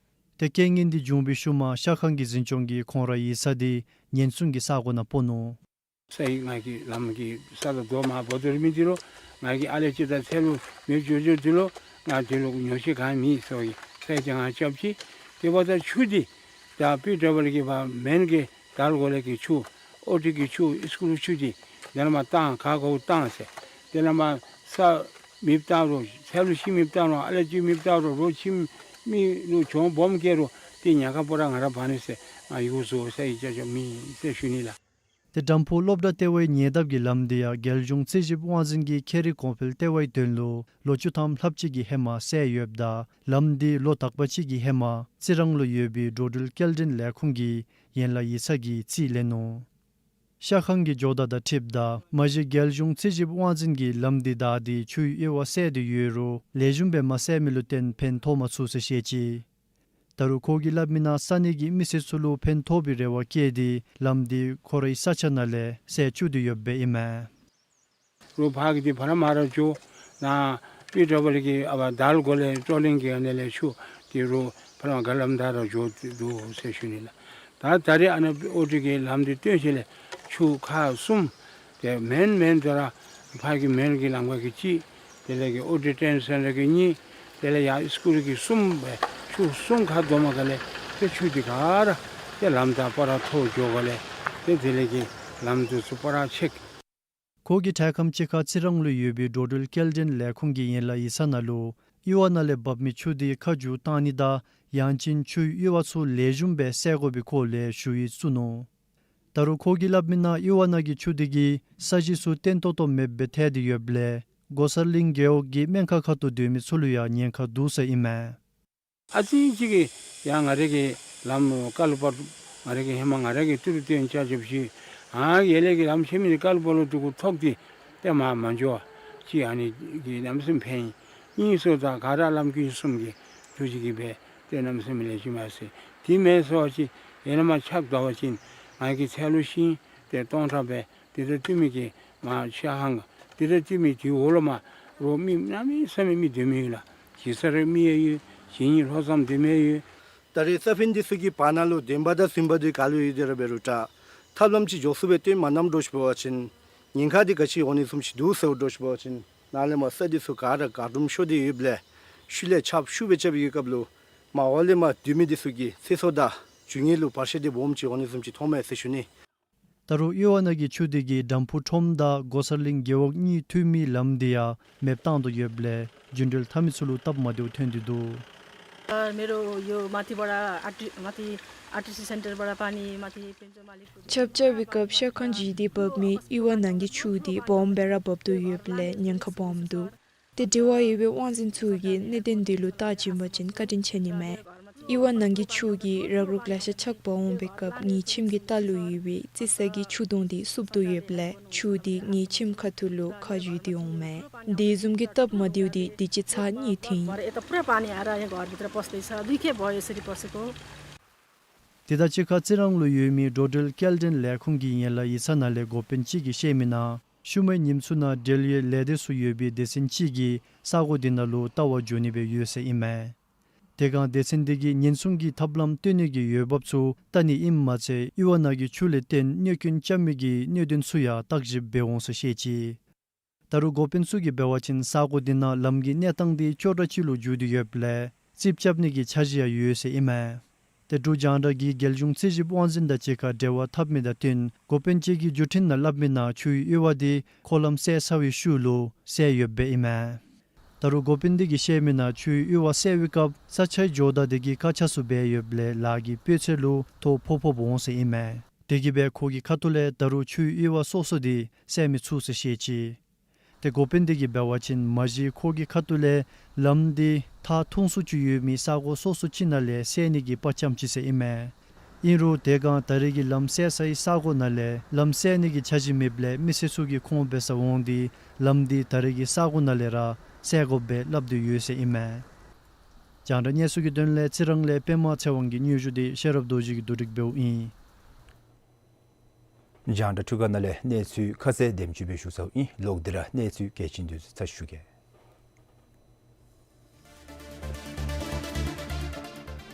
ཏེ་རྐྱེན་ངན་དེ་བྱུང་བའི་ཤུལ་མ་ཤ་ཁང་གི་འཛིན་སྐྱོང་གིས་ཁོང་རའི་ཡིག་ཚང་དེ་ཉེན་སྲུང་གི་ས་གོ་ནང་སྤོ་ནུག། ས་ཡི་ང་གི་ལམ་གྱི་ས་དང་རྡོ་མར་བོར་དོ་ར་མི་འདི་རུང་ང་གི་ཨ་ལས་ཅིག་དང་ཚལ་ལུ་མེ་འགྱོ་འགྱོཝ་འདི་ལུ་ང་འདི་ལུ་ཉོགས་བཤད་ག་ནི་མེད་ཟེར་བའི་ས་ཡི་ཅིག་ང་རྐྱབ་ཅི། དེ་འབདཝ་ད་ཆུ་འདི་ད་པི་ཌབ་ལུ་ཌི་གི་བ་མེན་གྱི་དར་གོ་ལས་ཀྱི་ཆུ་ཨོ་ཊི་གི་ཆུ་ཨིས་ཀུ་ལུ་ཆུ་འདི་དེ་ལས་མར་བཏང་ག་གོ་བཏང་ཟེར། དེ་ལས་མར་ས་མེདཔ་བཏང་རུང་ཚལ་ལུ་ཤིང་མེདཔ་བཏང་རུང་ཨ་ལས་ཅིག་མེདཔ་བཏང་རུང་རོ་ཁྱིམ་མི་ལུ་གྱོང་སྦོམ་བཀལ་རུང་དེ་ཉེན་ཁ་སྤོ་ར་ང་ར་འབག་ནི་ཟེར་ང་ཡུལ་སོ་ས་ཡི་ཅིག་ཅིག་མེད་ཟེར་ཞུ་ནི་ལགས། ཏེ་དམ་ཕུ་སློབ་གྲྭ་ལྟེ་བའི་ཉེ་འདབས་ཀྱི་ལམ་དེ་ཡང་རྒྱལ་གཞུང་རྩིས་ཞིབ་དབང་འཛིན་གྱིས་ཁེ་རིག་གོང་འཕེལ་ལྟེ་བའི་དོན་ལུ་ལོ་བཅུ་ཐམ་ལྷགཔ་ཅིག་གི་ཧེ་མ་བསལ་ཡོདཔ་ད་ལམ་དེ་ལོ་དག་པ་ཅིག་གི་ཧེ་མ་རྩི་རང་ལུ་ཡོད་པའི་འགྲོ་འགྲུལ་སྐྱེལ་འདྲེན་ལས་ཁུངས་ཀྱི་ཡན་ལག་ཡིག་ཚང་གིས་རྩིས་ལེན་ནུག། ཤ་ཁང་གི་ཇོ་བདག་དང་འཁྲིལཝ་ད་མ་གཞི་རྒྱལ་གཞུང་རྩིས་ཞིབ་དབང་འཛིན་གྱིས་ལམ་དེ་བདའ་སྟེ་ཆུའི་གཡུར་བ་བསལ་ཏེ་ཡོད་རུང་ལེགས་ཤོམ་སྦེ་མ་བསལ་མི་ལུ་བརྟེན་ཕན་ཐོགས་མ་ཚུགས་ཟེར་བཤད་ཅི། ད་རུང་ཁོ་གིས་སླབ་མི་ནང་ས་གནས་ཀྱི་མི་སེར་ཚུ་ལུ་ཕན་ཐོགས་པའི་རེ་བ་བསྐྱེད་དེ་ལམ་དེ་ཁོ་རའི་ས་ཆ་ནང་ལས་བསལ་བཅུག་སྟེ་ཡོདཔ་ཨིན་མས། རོགས་ཕར་གྱི་དེ་ཕར་མར་འགྱོ་ནཱ་པི་ཌབ་ལུ་ཌི་གི་ཨ་བ་དར་གོ་ལས་ཊོ་ལིང་གི་ཨ་ནི་ལས་ཆུ་དེ་རོགས་ཕར་མར་ག་ལམ་དར་ར་འགྱོ་འདུག་ཟེར་ཞུ་ནི་ལགས། ད་ད་རེས་ཨ་ནཱ་ཨོ་ཊི་གི་ལམ་དེ་བཏོན་ཞིནམ་ལས་ཆུ་ཁག་གསུམ་ཏེ་མེན་མེན་དེ་ར་ཕར་གྱི་མེན་གྱི་ལམ་ཁ་གི་གཅིག། དེ་ལས་ཀྱི་ཨོ་ཊི་ཊེན་སེན་ཊར་གྱི་གཉིས། དེ་ལས་ཡར་ཨིས་ཀུལ་གྱི་གསུམ་སྦེ་ཆུ་གསུམ་ཁ་བསྡོམས་པ་ག་ལས་ཏེ་ཆུ་དེ་ག་ར་ཏེ་ལམ་དང་སྤ་ར་ཐོག་འགྱོ་ག་ལས་ཏེ་དེ་ལས་ཀྱི་ལམ་དེ་ཚུ་སྤ་ར་ཆད། ཁོ་གིས་འཕྲལ་ཁམས་ཅིག་ཁར་རྩི་རང་ལུ་ཡོད་པའི་འགྲོ་འགྲུལ་སྐྱེལ་འདྲེན་ལས་ཁུངས་ཀྱི་ཡན་ལག་ཡིག་ཚང་ནང་ལུ་གཡུར་བ་ནང་ལས་འབབ་མི་ཆུ་དེ་ཁ་བསྒྱུར་བཏང་ནི་དང་ཡང་ཅིན་ཆུའི་གཡུར་བ་ཚུ་ལེགས་ཤོམ་སྦེ་བསལ་དགོ་པའི་སྐོར་ལས་ཞུ་ཡིག་བཙུགས་ནུག། ད་རུང་ཁོ་གིས་སླབ་མི་ནང་གཡུར་བ་ནང་གི་ཆུ་དེ་གིས་ས་གཞི་ཚུ་བརྟན་ཏོག་ཏོ་མེདཔ་སྦེ་ཐལ་ཏེ་ཡོདཔ་ལས་མགོ་གསར་གླིང་རྒེད་འོག་གི་སྨན་ཁང་ཁ་ཐུག་སྡོད་མི་ཚུ་ལུ་ཡང་ཉེན་ཁ་འདུག་ཟེར་ཨིན་མས། ཨ་ཙི་ཅིག་གིས་ཡང་ང་རའི་གི་ལམ་ཀ་ལུ་པར་ང་རའི་གི་ཧེ་མ་ང་རའི་གི་ཏི་རུ་སྟོན་ཅ་ཅབ་ཤིག་ཨ་ཡར་ལས་ཀྱི་ལམ་ཆེན་མོ་ནི་ཀ་ལུ་པར་ལུ་འདུག་གུ་ཐོག་སྟེ་ཏེ་མར་མ་འགྱོ་བ་ཅིག་ཨ་ནི་གིས་གནམ་མེད་ས་མེད་ཕན་ཡི། གཉིས་སུ་དང་ག་ར་ལམ་ཀུན་གསུམ་གྱི་ཐུགས་རྗེ་གིས་སྦེ་ཏེ་གནམ་མེད་ས་མེད་ལེགས་ཤོམ་ཡར་སོང་། དེ་མེན་ཟེར་བ་ཅིན་ཡར་ལས་མར་ཆརཔ་བདའ་བ་ཅིན་ང་གི་ཚལ་ལུ་ཤིང་ཏེ་སྟོང་ཕྲག་སྦེ་དེ་དང་བསྟུན་མི་གི་མར་ཤ་ཁང་དེ་དང་བསྟུན་མི་དེ་འོག་ལུ་མར་རོགས་མི་གནམ་མེད་ས་མེད་མི་སྡོད་མི་ཡོད་ལགས། གཞིས་ཚར་རེ་མི་ཡང་ཡོད། གཞིས་ནི་ལྷོ་མཚམས་སྡོད་མི་ཡང་ཡོད། ད་རེས་རྩྭ་ཕན་འདི་ཚུ་གི་བར་ན་ལུ་བདེན་པ་དང་རྫུན་པ་འདི་ག་ལུ་ཡོད་དེ་ར་འབད་རུང་ད་ཐབས་ལམ་ཅིག་མགྱོགས་སུ་སྦེ་སྟོན་མ་གནངམ་འདྲཝ་ཅིག་འབད་བ་ཅིན་ཉེན་ཁ་འདི་ག་ཅི་འོང་ནི་བཟུམ་ཅིག་འདུག་ཟེརཝ་འདྲཝ་ཅིག་འབད་བ་ཅིན་ནཱ་ལས་མར་ས་འདི་ཚུ་ག་ར་ག་དུམ་ཤོར་ཏེ་ཡོདཔ་ལས་ཤུལ་ལས་ཆརཔ་ཤུགས་སྦེ་རྐྱབ་པའི་སྐབས་ལུ་མར་འོག་ལས་མར་སྡོད་མི་འདི་ཚུ་གི་ཚེ་སྲོག་དང་རྒྱུ་དངོས་ལུ་བར་ཆད་འདི་སྦོམ་ཅིག་འོང་ནི་བཟུམ་ཅིག་མཐོངམ་མས་ཟེར་ཞུ་ནི། ད་རུང་གཡུར་བ་ནང་གི་ཆུ་དེ་གིས་དམ་ཕུ་ཁྲོམ་དང་མགོ་གསར་གླིང་རྒེད་འོག་གཉིས་མཐུད་མི་ལམ་དེ་ཡང་མེདཔ་བཏང་དོ་ཡོདཔ་ལས་རྒྱུན་འགྲུལ་འཐབ་མི་ཚུ་ལུ་སྟབས་མ་བདེཝ་ཐོན་ཏེ་འདུག། ཨ་མེ་རོ་ཡོ་མ་ཏི་བ་ར་ཨ་ཏི་མ་ཏི་ཨར་ཊི་སི་སེན་ཊར་བ་ར་པ་ནི་མ་ཏི་པེན་ཛོ་མ་ལི་ཆརཔ་རྐྱབ་པའི་སྐབས་ཤ་ཁང་བརྒྱུད་དེ་འབབ་མི་གཡུར་བ་ནང་གི་ཆུ་དེ་སྦོམ་སྦེ་ར་འབབ་དོ་ཡོདཔ་ལས་ཉེན་ཁ་སྦོམ་འདུག། ཏེ་འབྲེལ་བ་ཡོད་པའི་དབང་འཛིན་ཚུ་གིས་གནད་དོན་འདི་ལུ་བལྟ་བྱིན་པ་ཅིན་བཀའ་དྲིན་ཆེ་ནི་མས། གཡུར་བ་ནང་གི་ཆུ་གིས་རག་རོག་ལེ་ཤ་ཆག་པ་འོང་པའི་སྐབས་ངེའི་ཁྱིམ་གྱི་ལྟག་ལུ་ཡོད་པའི་རྩི་ས་གི་ཆུ་དུང་འདི་བསུབ་དོ་ཡོདཔ་ལས་ཆུ་འདི་ངེའི་ཁྱིམ་ཁ་ཐུག་ལུ་ཁ་བསྒྱུར་ཏེ་འོངམ་མས། དེ་བཟུམ་གྱི་སྟབས་མ་བདེཝ་འདི་དུས་ཅི་ཚར་གཉིས་ཐོན་ཡི། पूरा पानी आ रहा है घर भित्र पस्दै छ दुई खेप भयो यसरी पसेको। དེ་དང་གཅིག་ཁར་རྩི་རང་ལུ་ཡོད་མི་འགྲོ་འགྲུལ་སྐྱེལ་འདྲེན་ལས་ཁུངས་ཀྱི་ཡན་ལག་ཡིག་ཚང་ནང་ལས་འགོ་དཔོན་ཅིག་གིས་བཤད་མི་ནང་ཤུལ་མའི་ཉིནམ་ཚུ་ནང་འབྲེལ་ཡོད་ལས་སྡེ་ཚུ་ཡོད་པའི་སྡེ་ཚན་ཅིག་གིས་ས་གོ་དེ་ནང་ལུ་ལྟ་བར་འགྱོ་ནི་སྦེ་ཡོད་ཟེར་ཨིན་མས། དེ་སྒང་སྡེ་ཚན་དེ་གིས་ཉེན་སྲུང་གི་ཐབས་ལམ་སྟོན་ནི་གི་འོས་འབབ་ཚུ་བལྟ་ནི་ཨིནམ་མ་ཚད་གཡུར་བ་ནང་གི་ཆུ་ལས་བརྟེན་གནོད་སྐྱོན་རྐྱབ་མི་གི་གནད་དོན་ཚུ་ཡང་བརྟག་ཞིབ་འབད་འོང་ཟེར་བཤད་ཅི། ད་རུང་འགོ་དཔོན་ཚུ་གིས་འབད་བ་ཅིན་ས་གོ་དེ་ནང་ལམ་གྱི་གནས་སྟངས་དེ་ཅོག་འཐདཔ་ཅིག་ལུ་འགྱུར་ཏེ་ཡོདཔ་ལས་རྩིགཔ་རྐྱབ་ནི་གི་འཆར་གཞི་ཡང་ཡོད་ཟེར་ཨིན་མས། ཏེ་འབྲུག་རྒྱང་བསྒྲགས་ཀྱིས་རྒྱལ་གཞུང་རྩིས་ཞིབ་དབང་འཛིན་དང་གཅིག་ཁར་འབྲེལ་བ་འཐབ་མི་དང་བསྟུན་འགོ་དཔོན་ཅིག་གིས་བརྒྱུད་འཕྲིན་ནང་སླབ་མི་ནང་ཆུའི་གཡུར་བ་དེ་འཁོར་ལམ་བསལ་ཚར་བའི་ཤུལ་ལུ་བསལ་ཡོདཔ་སྦེ་ཨིན་མས། ད་རུང་འགོ་དཔོན་དེ་གིས་བཤད་མི་ནང་ཆུའི་གཡུར་བ་བསལ་བའི་སྐབས་ས་ཆའི་ཇོ་བདག་དེ་གིས་དཀར་ཆག་ཚུ་འབད་ཡོདཔ་ལས་ལཱ་གི་སྤུས་ཚད་ལུ་ཐོ་ཕོག་ཕོགཔ་འོང་ཟེར་ཨིན་མས། དེ་གིས་སྦེ་ཁོ་གི་ཁ་ཐུག་ལས་ད་རུང་ཆུའི་གཡུར་བ་སོ་སོ་དེ་བསལ་མི་ཚུགས་ཟེར་བཤད་ཅི། ཏེ་འགོ་དཔོན་དེ་གིས་འབད་བ་ཅིན་མ་གཞི་ཁོ་གི་ཁ་ཐུག་ལས་ལམ་འདི་ཐག་ཐུང་སུ་ཅིག་ཡོད་མི་ས་གོ་སོ་སོ་ཅིག་ནང་ལས་བསལ་ནི་གི་དཔའ་བཅམ་ཅི་ཟེར་ཨིན་མས། ཨིན་རུང་དེ་སྒང་ད་རེས་ཀྱི་ལམ་བསལ་སའི་ས་གོ་ནང་ལས་ལམ་བསལ་ནི་གི་འཆར་གཞི་མེདཔ་ལས་མི་སེར་ཚུ་གིས་ཁོང་འབད་སར་འོང་སྟེ་ལམ་འདི་ད་རེས་ཀྱི་ས་གོ་ནང་ལས་ར་བསལ་དགོཔ་སྦེ་སླབ་སྟེ་ཡོད་ཟེར་ཨིན་མས། རྒྱང་བསྒྲགས་གནས་ཚུལ་གྱི་དོན་ལས་རྩི་རང་ལས་པདྨ་ཚེ་དབང་གི་སྙན་ཞུ་དེ་ཤེས་རབ་རྡོ་རྗེ་གིས་བསྡུ་སྒྲིག་འབདཝ་ཨིན། རྒྱང་བསྒྲགས་འཕྲུལ་ཁང་ནང་ལས་གནས་ཚུལ་ཁ་གསལ་དེམ་ཅིག་སྦེ་ཞུ་ཚརཝ་ཨིན། ལོག་སྟེ་ར་གནས་ཚུལ་གལ་ཆེན་དེ་ཚུ་ཚར་ཞུ་གེ།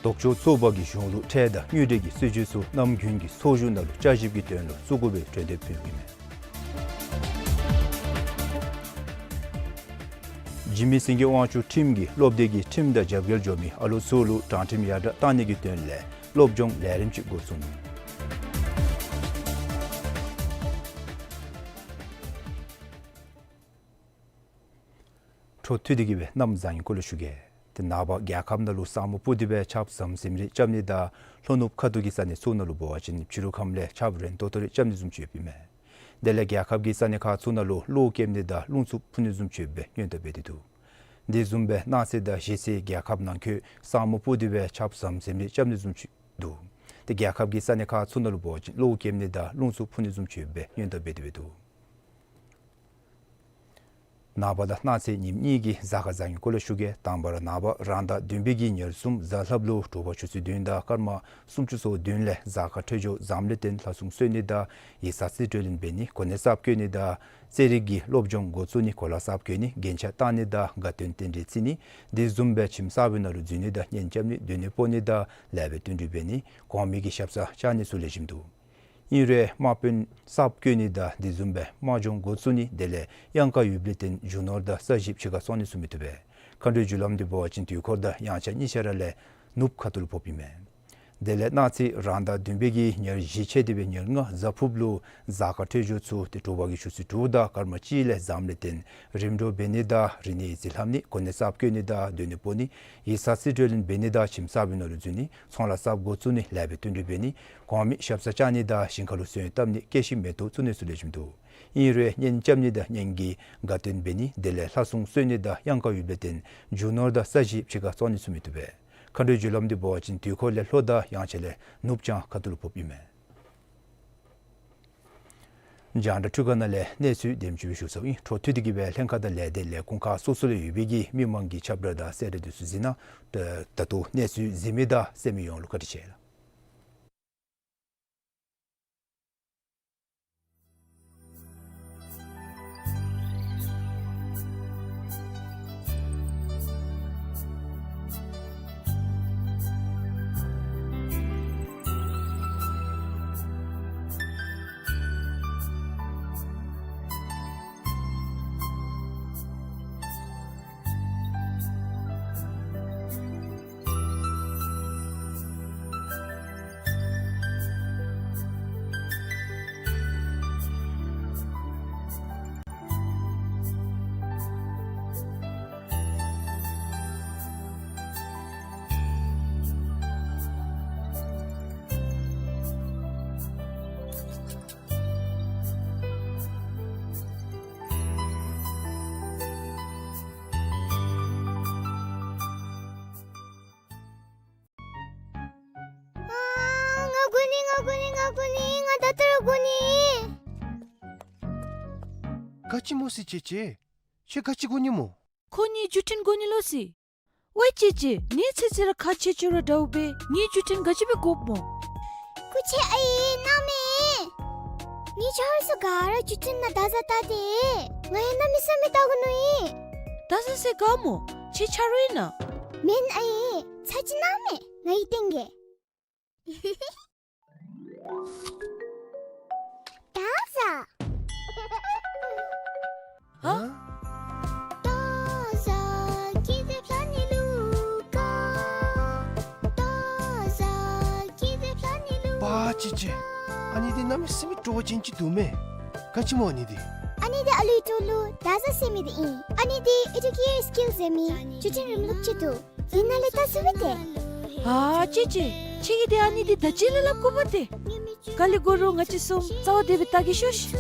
ལྡོག་ཕྱོགས་ཚོགས་པ་གིས་གཞུང་ལུ་ཁྲལ་དང་དངུལ་འབྲེལ་གྱི་སྲིད་བྱུས་ཚུ་ནམ་རྒྱུན་གྱི་ཚོགས་བཞུགས་ནང་ལུ་བསྐྱར་ཞིབ་ཀྱི་དོན་ལུ་བཙུགས་དགོ་པའི་གྲོས་འདེབས་ཕུལཝ་ཨིན་མས། འཇིགས་མེད་སེང་གེ་དབང་ཕྱུག་ཁྲིམས་ཀྱིས་སློབ་སྡེ་གི་ཁྲིམས་དང་རྒྱབ་འགལ་འགྱོ་མི་ཨ་ལོ་ཚུ་ལུ་དྲང་ཁྲིམས་ཡར་དྲག་གཏང་ནི་གི་དོན་ལས་སློབ་སྦྱོང་ལས་རིམ་ཅིག་འགོ་བཙུགས་ནུག། འཕྲོ་མཐུད་དེ་གི་སྦེ་གནམ་བཟང་ངན་སྐོར་ལས་ཞུ་གེ། ཏེ་ནངས་པ་རྒྱལ་ཁབ་ནང་ལུ་ས་སྨུག་སྤུབས་ཏེ་སྦེ་ཆརཔ་ཟམ་ཟིམ་རེ་རྐྱབ་ནི་དང་ལྷོ་ནུབ་ཁ་ཐུག་གི་ས་གནས་ཚུ་ནང་ལུ་འབད་བ་ཅིན་ཕྱི་རུ་ཁམས་ལས་ཆརཔ་རན་ཏོག་ཏོ་རེ་རྐྱབ་ནི་བཟུམ་ཅིག་ཡོདཔ་ཨིན་མས། དེ་ལས་རྒྱལ་ཁབ་ཀྱི་ས་གནས་ཁག་ཚུ་ནང་ལུ་གློག་ཀེམ་ནི་དང་རླུང་འཚུབ་འཕུ་ནི་བཟུམ་ཅིག་ཡོདཔ་སྦེ་སྔོན་བརྡ་འབད་དེ་འདུག། དེ་བཟུམ་སྦེ་གནངས་ཚེ་དང་གཞེས་ཚེ་རྒྱལ་ཁབ་ནང་འཁོད་ས་སྨུག་སྤུབས་ཏེ་སྦེ་ཆརཔ་ཟམ་ཟིམ་རེ་རྐྱབ་ནི་བཟུམ་ཅིག་འདུག། ཏེ་རྒྱལ་ཁབ་ཀྱི་ས་གནས་ཁག་ཚུ་ནང་ལུ་འབད་བ་ཅིན་གློག་ཀེམ་ནི་དང་རླུང་འཚུབ་འཕུ་ནི་བཟུམ་ཅིག་ཡོདཔ་སྦེ་སྔོན་བརྡ་འབད་དེ་འདུག། ནངས་པ་དང་གནངས་ཚེ་ཉིནམ་གཉིས་ཀྱི་གཟའ་སྐར་བཟང་ངན་སྐོར་ལས་ཞུ་གེ། དང་པ་ར་ནངས་པ་རང་ཟླ་བདུན་པའི་གི་ཉེར་གསུམ་གཟའ་ལྷགཔ་ལུ་དྲོ་པ་ཆུ་ཚོད་བདུན་དང་སྐར་མ་སུམ་ཅུ་སོ་བདུན་ལས་གཟའ་སྐར་འཕྲོད་སྦྱོར་བཟངམ་ལས་བརྟེན་ལྷ་སྲུང་གསོལ་ནི་དང་ཡིག་ཚང་རྩིས་སྤྲོད་ལེན་འབད་ནི་གོ་གནས་གསརཔ་བསྐོ་ནི་དང་རྩེད་རིགས་ཀྱི་སློབ་སྦྱོང་འགོ་བཙུགས་ནི་གོ་ལ་གསརཔ་གྱོན་ནི་རྒྱན་ཆ་བཏགས་ནི་དང་དགའ་སྟོན་རྟེན་འབྲེལ་བརྩི་ནི་དེ་བཟུམ་སྦེ་ཁྱིམ་གསར་པའི་ནང་ལུ་འཛུལ་ནི་དང་གཉེན་རྐྱབ་ནི་སྡོད་གནས་སྤོ་ནི་དང་ལེགས་པའི་བསྟུན་གྲོས་འབད་ནི་གོང་མའི་གི་ཞབས་སར་བཅར་ནི་ཚུ་ལེགས་ཤོམ་འདུག། ཨིན་རུང་དམག་དཔོན་གསརཔ་བསྐོ་ནི་དང་དེ་བཟུམ་སྦེ་དམག་སྦྱོང་འགོ་བཙུགས་ནི་དེ་ལས་གཡང་དཀར་ཡོདཔ་ལས་བརྟེན་རྒྱུ་ནོར་དང་ས་གཞི་ཕྱི་ཁར་བཙོང་ནི་ཚུ་མི་བཏུབ་པས། མཁའ་འགྲོའི་རྒྱུ་ལམ་འདི་འབད་བ་ཅིན་དུས་འཁོར་དང་དབྱངས་འཆར་གཉིས་ཆ་ར་ལས་ནུབ་ཁ་ཐུག་ལུ་ཕོགཔ་ཨིན་མས། དེ་ལས་གནངས་ཚེ་རང་ཟླ་བདུན་པའི་གི་ཉེར་བཞི་ཆད་དེ་སྦེ་ཉེར་ལྔ་གཟའ་ཕུརཔ་ལུ་གཟའ་སྐར་འཕྲོད་སྦྱོར་ཚུ་ཏེ་དྲོ་པ་གི་ཆུ་ཚོད་དྲུག་དང་སྐར་མ་གཅིག་ལས་བཟངམ་ལས་བརྟེན་རིམ་གྲོ་འབད་ནི་དང་རིག་གནས་ཡིག་རྩིས་ལྷབ་ནི་གོ་གནས་གསརཔ་བསྐོ་ནི་དང་སྡོད་གནས་སྤོ་ནི་ཡིག་ཚང་རྩིས་སྤྲོད་ལེན་འབད་ནི་དང་ཁྱིམ་གསར་པའི་ནང་ལུ་འཛུལ་ནི་ཚོང་ལཱ་གསརཔ་འགོ་བཙུགས་ནི་ལེགས་པའི་བསྟུན་གྲོས་འབད་ནི་གོང་མའི་ཞབས་སར་བཅར་ནི་དང་ཞིང་ཁ་ལུ་སོན་བཏབ་ནི་སྐྱེད་ཤིང་མེ་ཏོག་བཙུགས་ནི་ཚུ་ལེགས་ཤོམ་འདུག། ཨིན་རུང་གཉེན་རྐྱབ་ནི་དང་གཉེན་གྱི་དགའ་སྟོན་འབད་ནི་དེ་ལས་ལྷ་སྲུང་གསོལ་ནི་དང་གཡང་དཀར་ཡོདཔ་ལས་བརྟེན་རྒྱུ་ནོར་དང་ས་གཞི་ཕྱི་ཁར་བཙོང་ནི་ཚུ་མི་བཏུབ་པས། མཁའ་འགྲོའི་རྒྱུ་ལམ་འདི་འབད་བ་ཅིན་དུས་འཁོར་ལས་ལྷོ་དང་དབྱངས་འཆར་ལས་ནུབ་བྱང་ཁ་ཐུག་ལུ་ཕོགཔ་ཨིན་མས། རྒྱང་བསྒྲགས་འཕྲུལ་ཁང་ནང་ལས་གནས་ཚུལ་དེམ་ཅིག་སྦེ་ཞུ་ཚརཝ་ཨིན། འཕྲོ་མཐུད་དེ་གི་སྦེ་ལྷན་ཁག་དང་ལས་སྡེ་ལས་ཁུངས་ཁག་སོ་སོ་ལུ་ཡོད་པའི་གི་མི་མང་གི་ཁྱབ་བསྒྲགས་དང་གསལ་བསྒྲགས་དེ་ཚུ་གཟིགས་གནང་། ད་ད་ལྟོ་གནས་ཚུལ་གཟིགས་མི་དང་གསན་མི་ཡོངས་ལུ་བཀའ་དྲིན་ཆེ་ལགས། ཨ་ང་དགོ་ནི་ང་དགོ་ནི་ང་དགོ་ནི། ང་ད་ལྟོ་ར་དགོ་ནི། ག་ཅི་སྨོ་ཟེར་ཅེ་ཅེ། ཁྱོད་ག་ཅི་དགོ་ནི་སྨོ། ཁོ་ངེའི་བརྒྱུད་འཕྲིན་དགོ་ནི་ལོ་ཟེར། ཝའི་ཅེ་ཅེ། ངེའི་ཚེ་ཚེ་ར་ཁག་ཆེ་ཆེ་ར་འདྲཝ་སྦེ་ངེའི་བརྒྱུད་འཕྲིན་ག་ཅི་སྦེ་དགོཔ་སྨོ། སྐུ་མཁྱེན་ཨའི་གནང་མས། ངེའི་ཆ་རོགས་ཚུ་ག་ར་བརྒྱུད་འཕྲིན་ནང་བརྡ་བཟའ་བལྟ་སྟེ། ང་ཡང་གནམ་མེད་ས་མེད་བལྟ་དགོ་མནོ་ཡི། བརྡ་བཟའ་ཟེར་ག་སྨོ། ཁྱོད་ཆ་རོགས་ཨིན་ན། མེན་ཨའི། ཚར་གཅིག་གནང་མས། ང་ཡིད་བརྟན་གེ། བརྡ་བཟའ། ཨ། བརྡ་བཟའ་ཀི་ཏེ་ཕྱ་ནི་ལུ་ཀ། བརྡ་བཟའ་ཀི་ཏེ་ཕྱ་ནི་ལུ། པ་ཅེ་ཅེ། ཨ་ནི་འདི་གནམ་མེད་ས་མེད་སྤྲོ་བ་ཅན་ཅིག་འདུག་མས། ག་ཅི་སྨོ་ཨ་ནི་འདི། ཨ་ནི་འདི་ཨ་ལུའི་གྲོགས་ལུ་བརྡ་བཟའ་ཟེར་མི་འདི་ཨིན། ཨ་ནི་འདི་ཨེ་ཌུ་ཀེ་ཡར་སི་ཀིལ་ཟེར་མི་བརྒྱུད་འཕྲིན་རིམ་ལུགས་ཅིག་འདུག། འདི་ནང་ལས་བལྟ་ཚུགས་པས་ཏེ། ཨ་ཅེ་ཅེ། ཁྱོད་ཀྱིས་འདི་ཨ་ནི་འདི་ད་ཅི་ལས་སླབ་དགོ་པས་ཏེ། ག་ལས་དགོ་རུང་ང་བཅས་གསུམ་རྩ་བ་བདེ་སྦེ་བལྟ་གེ་ཤོག་ཤིག།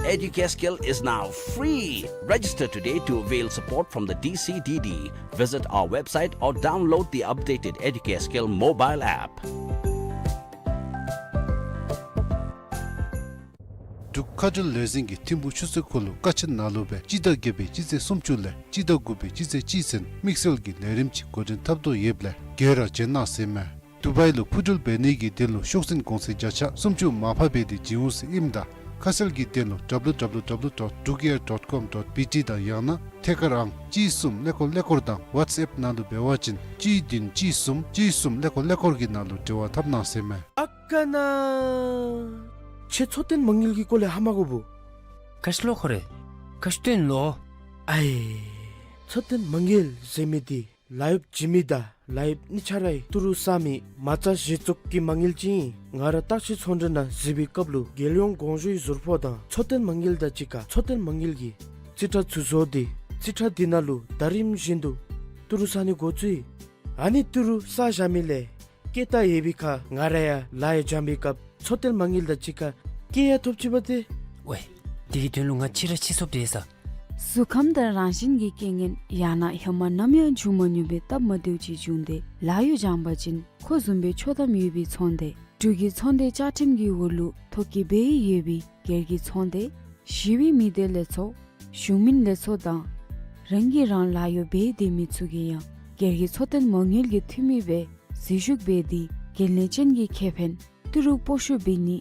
Educare Skill is now free. Register today to avail support from the D C D D. Visit our website or download the updated Educare Skill mobile app. འབྲུག་མཁའ་འགྲུལ་ལས་འཛིན་གྱིས་ཐིམ་ཕུག་ཆུ་ཚོད་འཁོར་ལོ་ཀ་ཆེན་ནང་ལུ་སྦེ་སྤྱི་ཟླ་བརྒྱད་པའི་སྤྱི་ཚེས་སུམ་ཅུ་ལས་སྤྱི་ཟླ་དགུ་པའི་སྤྱི་ཚེས་གཅིག་ཚུན་དམིགས་བསལ་གྱི་ལས་རིམ་ཅིག་འགོ་འདྲེན་འཐབ་དོ་ཡོདཔ་ལས་ག་ར་བྱོན་གནང་ཟེར་མས། དུ་བའི་ལུ་འཕུར་འགྲུལ་འབད་ནི་གི་དོན་ལུ་ཤོག་འཛིན་གོང་ཚད་བརྒྱ་ཆ་སུམ་ཅུ་མར་ཕབ་འབད་དེ་བྱིན་འོང་ཟེར་ཨིནམ་ད་ཁ་གསལ་གྱི་དོན་ལུ W W W dot drukair dot com dot B T དང་ཡང་ན་ཐད་ཀར་ཨང་གཅིག་གསུམ་ཀླད་ཀོར་ཀླད་ཀོར་དང་ཝཊས་ཨེཔ་ནང་ལུ་འབད་བ་ཅིན་གཅིག་བདུན་གཅིག་གསུམ་གཅིག་གསུམ་ཀླད་ཀོར་ཀླད་ཀོར་གྱི་ནང་ལུ་འབྲེལ་བ་འཐབ་གནང་ཟེར་མས། ཨ་ཀ་ན། ཁྱོད་འཚོ་རྟེན་མ་དངུལ་གྱི་སྐོར་ལས་ཧ་མ་གོ་བུ། ག་ཅི་ལོ་ཁོ་རེ། ག་ཅི་སྟོན་ལོ། ཨའི། འཚོ་རྟེན་མ་དངུལ་ཟེར་མི་འདི་ལཱ་གཡོགཔ་བྱིན་མི་དང་ལཱ་གཡོགཔ་གཉིས་ཆ་ར་གིས་ཏི་རུ་བསག་མི་མ་རྩ་གཞི་བཙུགས་ཀྱི་མ་དངུལ་ཅིག་ཨིན། ང་ར་བརྟག་དཔྱད་ཚོང་འབྲེལ་ནང་གཟིགས་པའི་སྐབས་ལུ་རྒྱལ་ཡོངས་དགོངས་ཞུའི་ཟུར་ཕོགས་དང་འཚོ་རྟེན་མ་དངུལ་དང་གཅིག་ཁར་འཚོ་རྟེན་མ་དངུལ་གྱི་རྩིས་ཁྲ་ཚུ་བཟོ་སྟེ་རྩིས་ཁྲ་འདི་ནང་ལུ་ཟླ་རིམ་བཞིན་དུ་ཏི་རུ་བསག་ནི་འགོ་བཙུགས་ཡི། ཨ་ནི་ཏི་རུ་བསག་བཞག་མི་ལས་སྐྱེད་ད་ཡོད་པའི་ཁར་ང་ར་ཡང་ལཱ་ཡང་སྦྱང་པའི་སྐབས་འཚོ་རྟེན་མ་དངུལ་དང་གཅིག་ཁར་སྐྱེད་ཡང་ཐོབ་ཅི་པ་ཏེ། ཝེ། དེ་གི་དོན་ལུ་ང་ཕྱི་ར་ཕྱི་སོཔ་དེ་ས། གཟུགས་ཁམས་དང་རང་བཞིན་གྱི་རྐྱེན་ངན་ཡང་ན་ཧེ་མ་ནམ་ཡང་བྱུང་མ་མྱོང་པའི་སྟབས་མ་བདེཝ་ཅིག་བྱུང་སྟེ་ལཱ་གཡོག་སྦྱང་པ་ཅིན་ཁོ་བཟུམ་སྦེ་འཆོལ་གཏམ་ཡོད་པའི་ཚོང་སྡེ་འབྲུག་གི་ཚོང་སྡེ་བཅའ་ཁྲིམས་ཀྱི་འོག་ལུ་ཐོ་བཀོད་འབད་ཡོད་པའི་སྒེར་གྱི་ཚོང་སྡེ་ཞི་བའི་མི་སྡེ་ལས་ཚོགས་གཞུང་མིན་ལས་ཚོགས་དང་རང་གིས་རང་ལཱ་གཡོག་འབད་སྡོད་མི་ཚུ་གིས་ཡང་སྒེར་གྱི་འཚོ་རྟེན་མ་དངུལ་གྱི་འཐུས་མི་སྦེ་འཛུལ་ཞུགས་འབད་དེ་འགན་ལེན་ཅན་གྱི་ཁེ་ཕན་ཏི་རུ་སྤོ་བཤུད་འབད་ནི་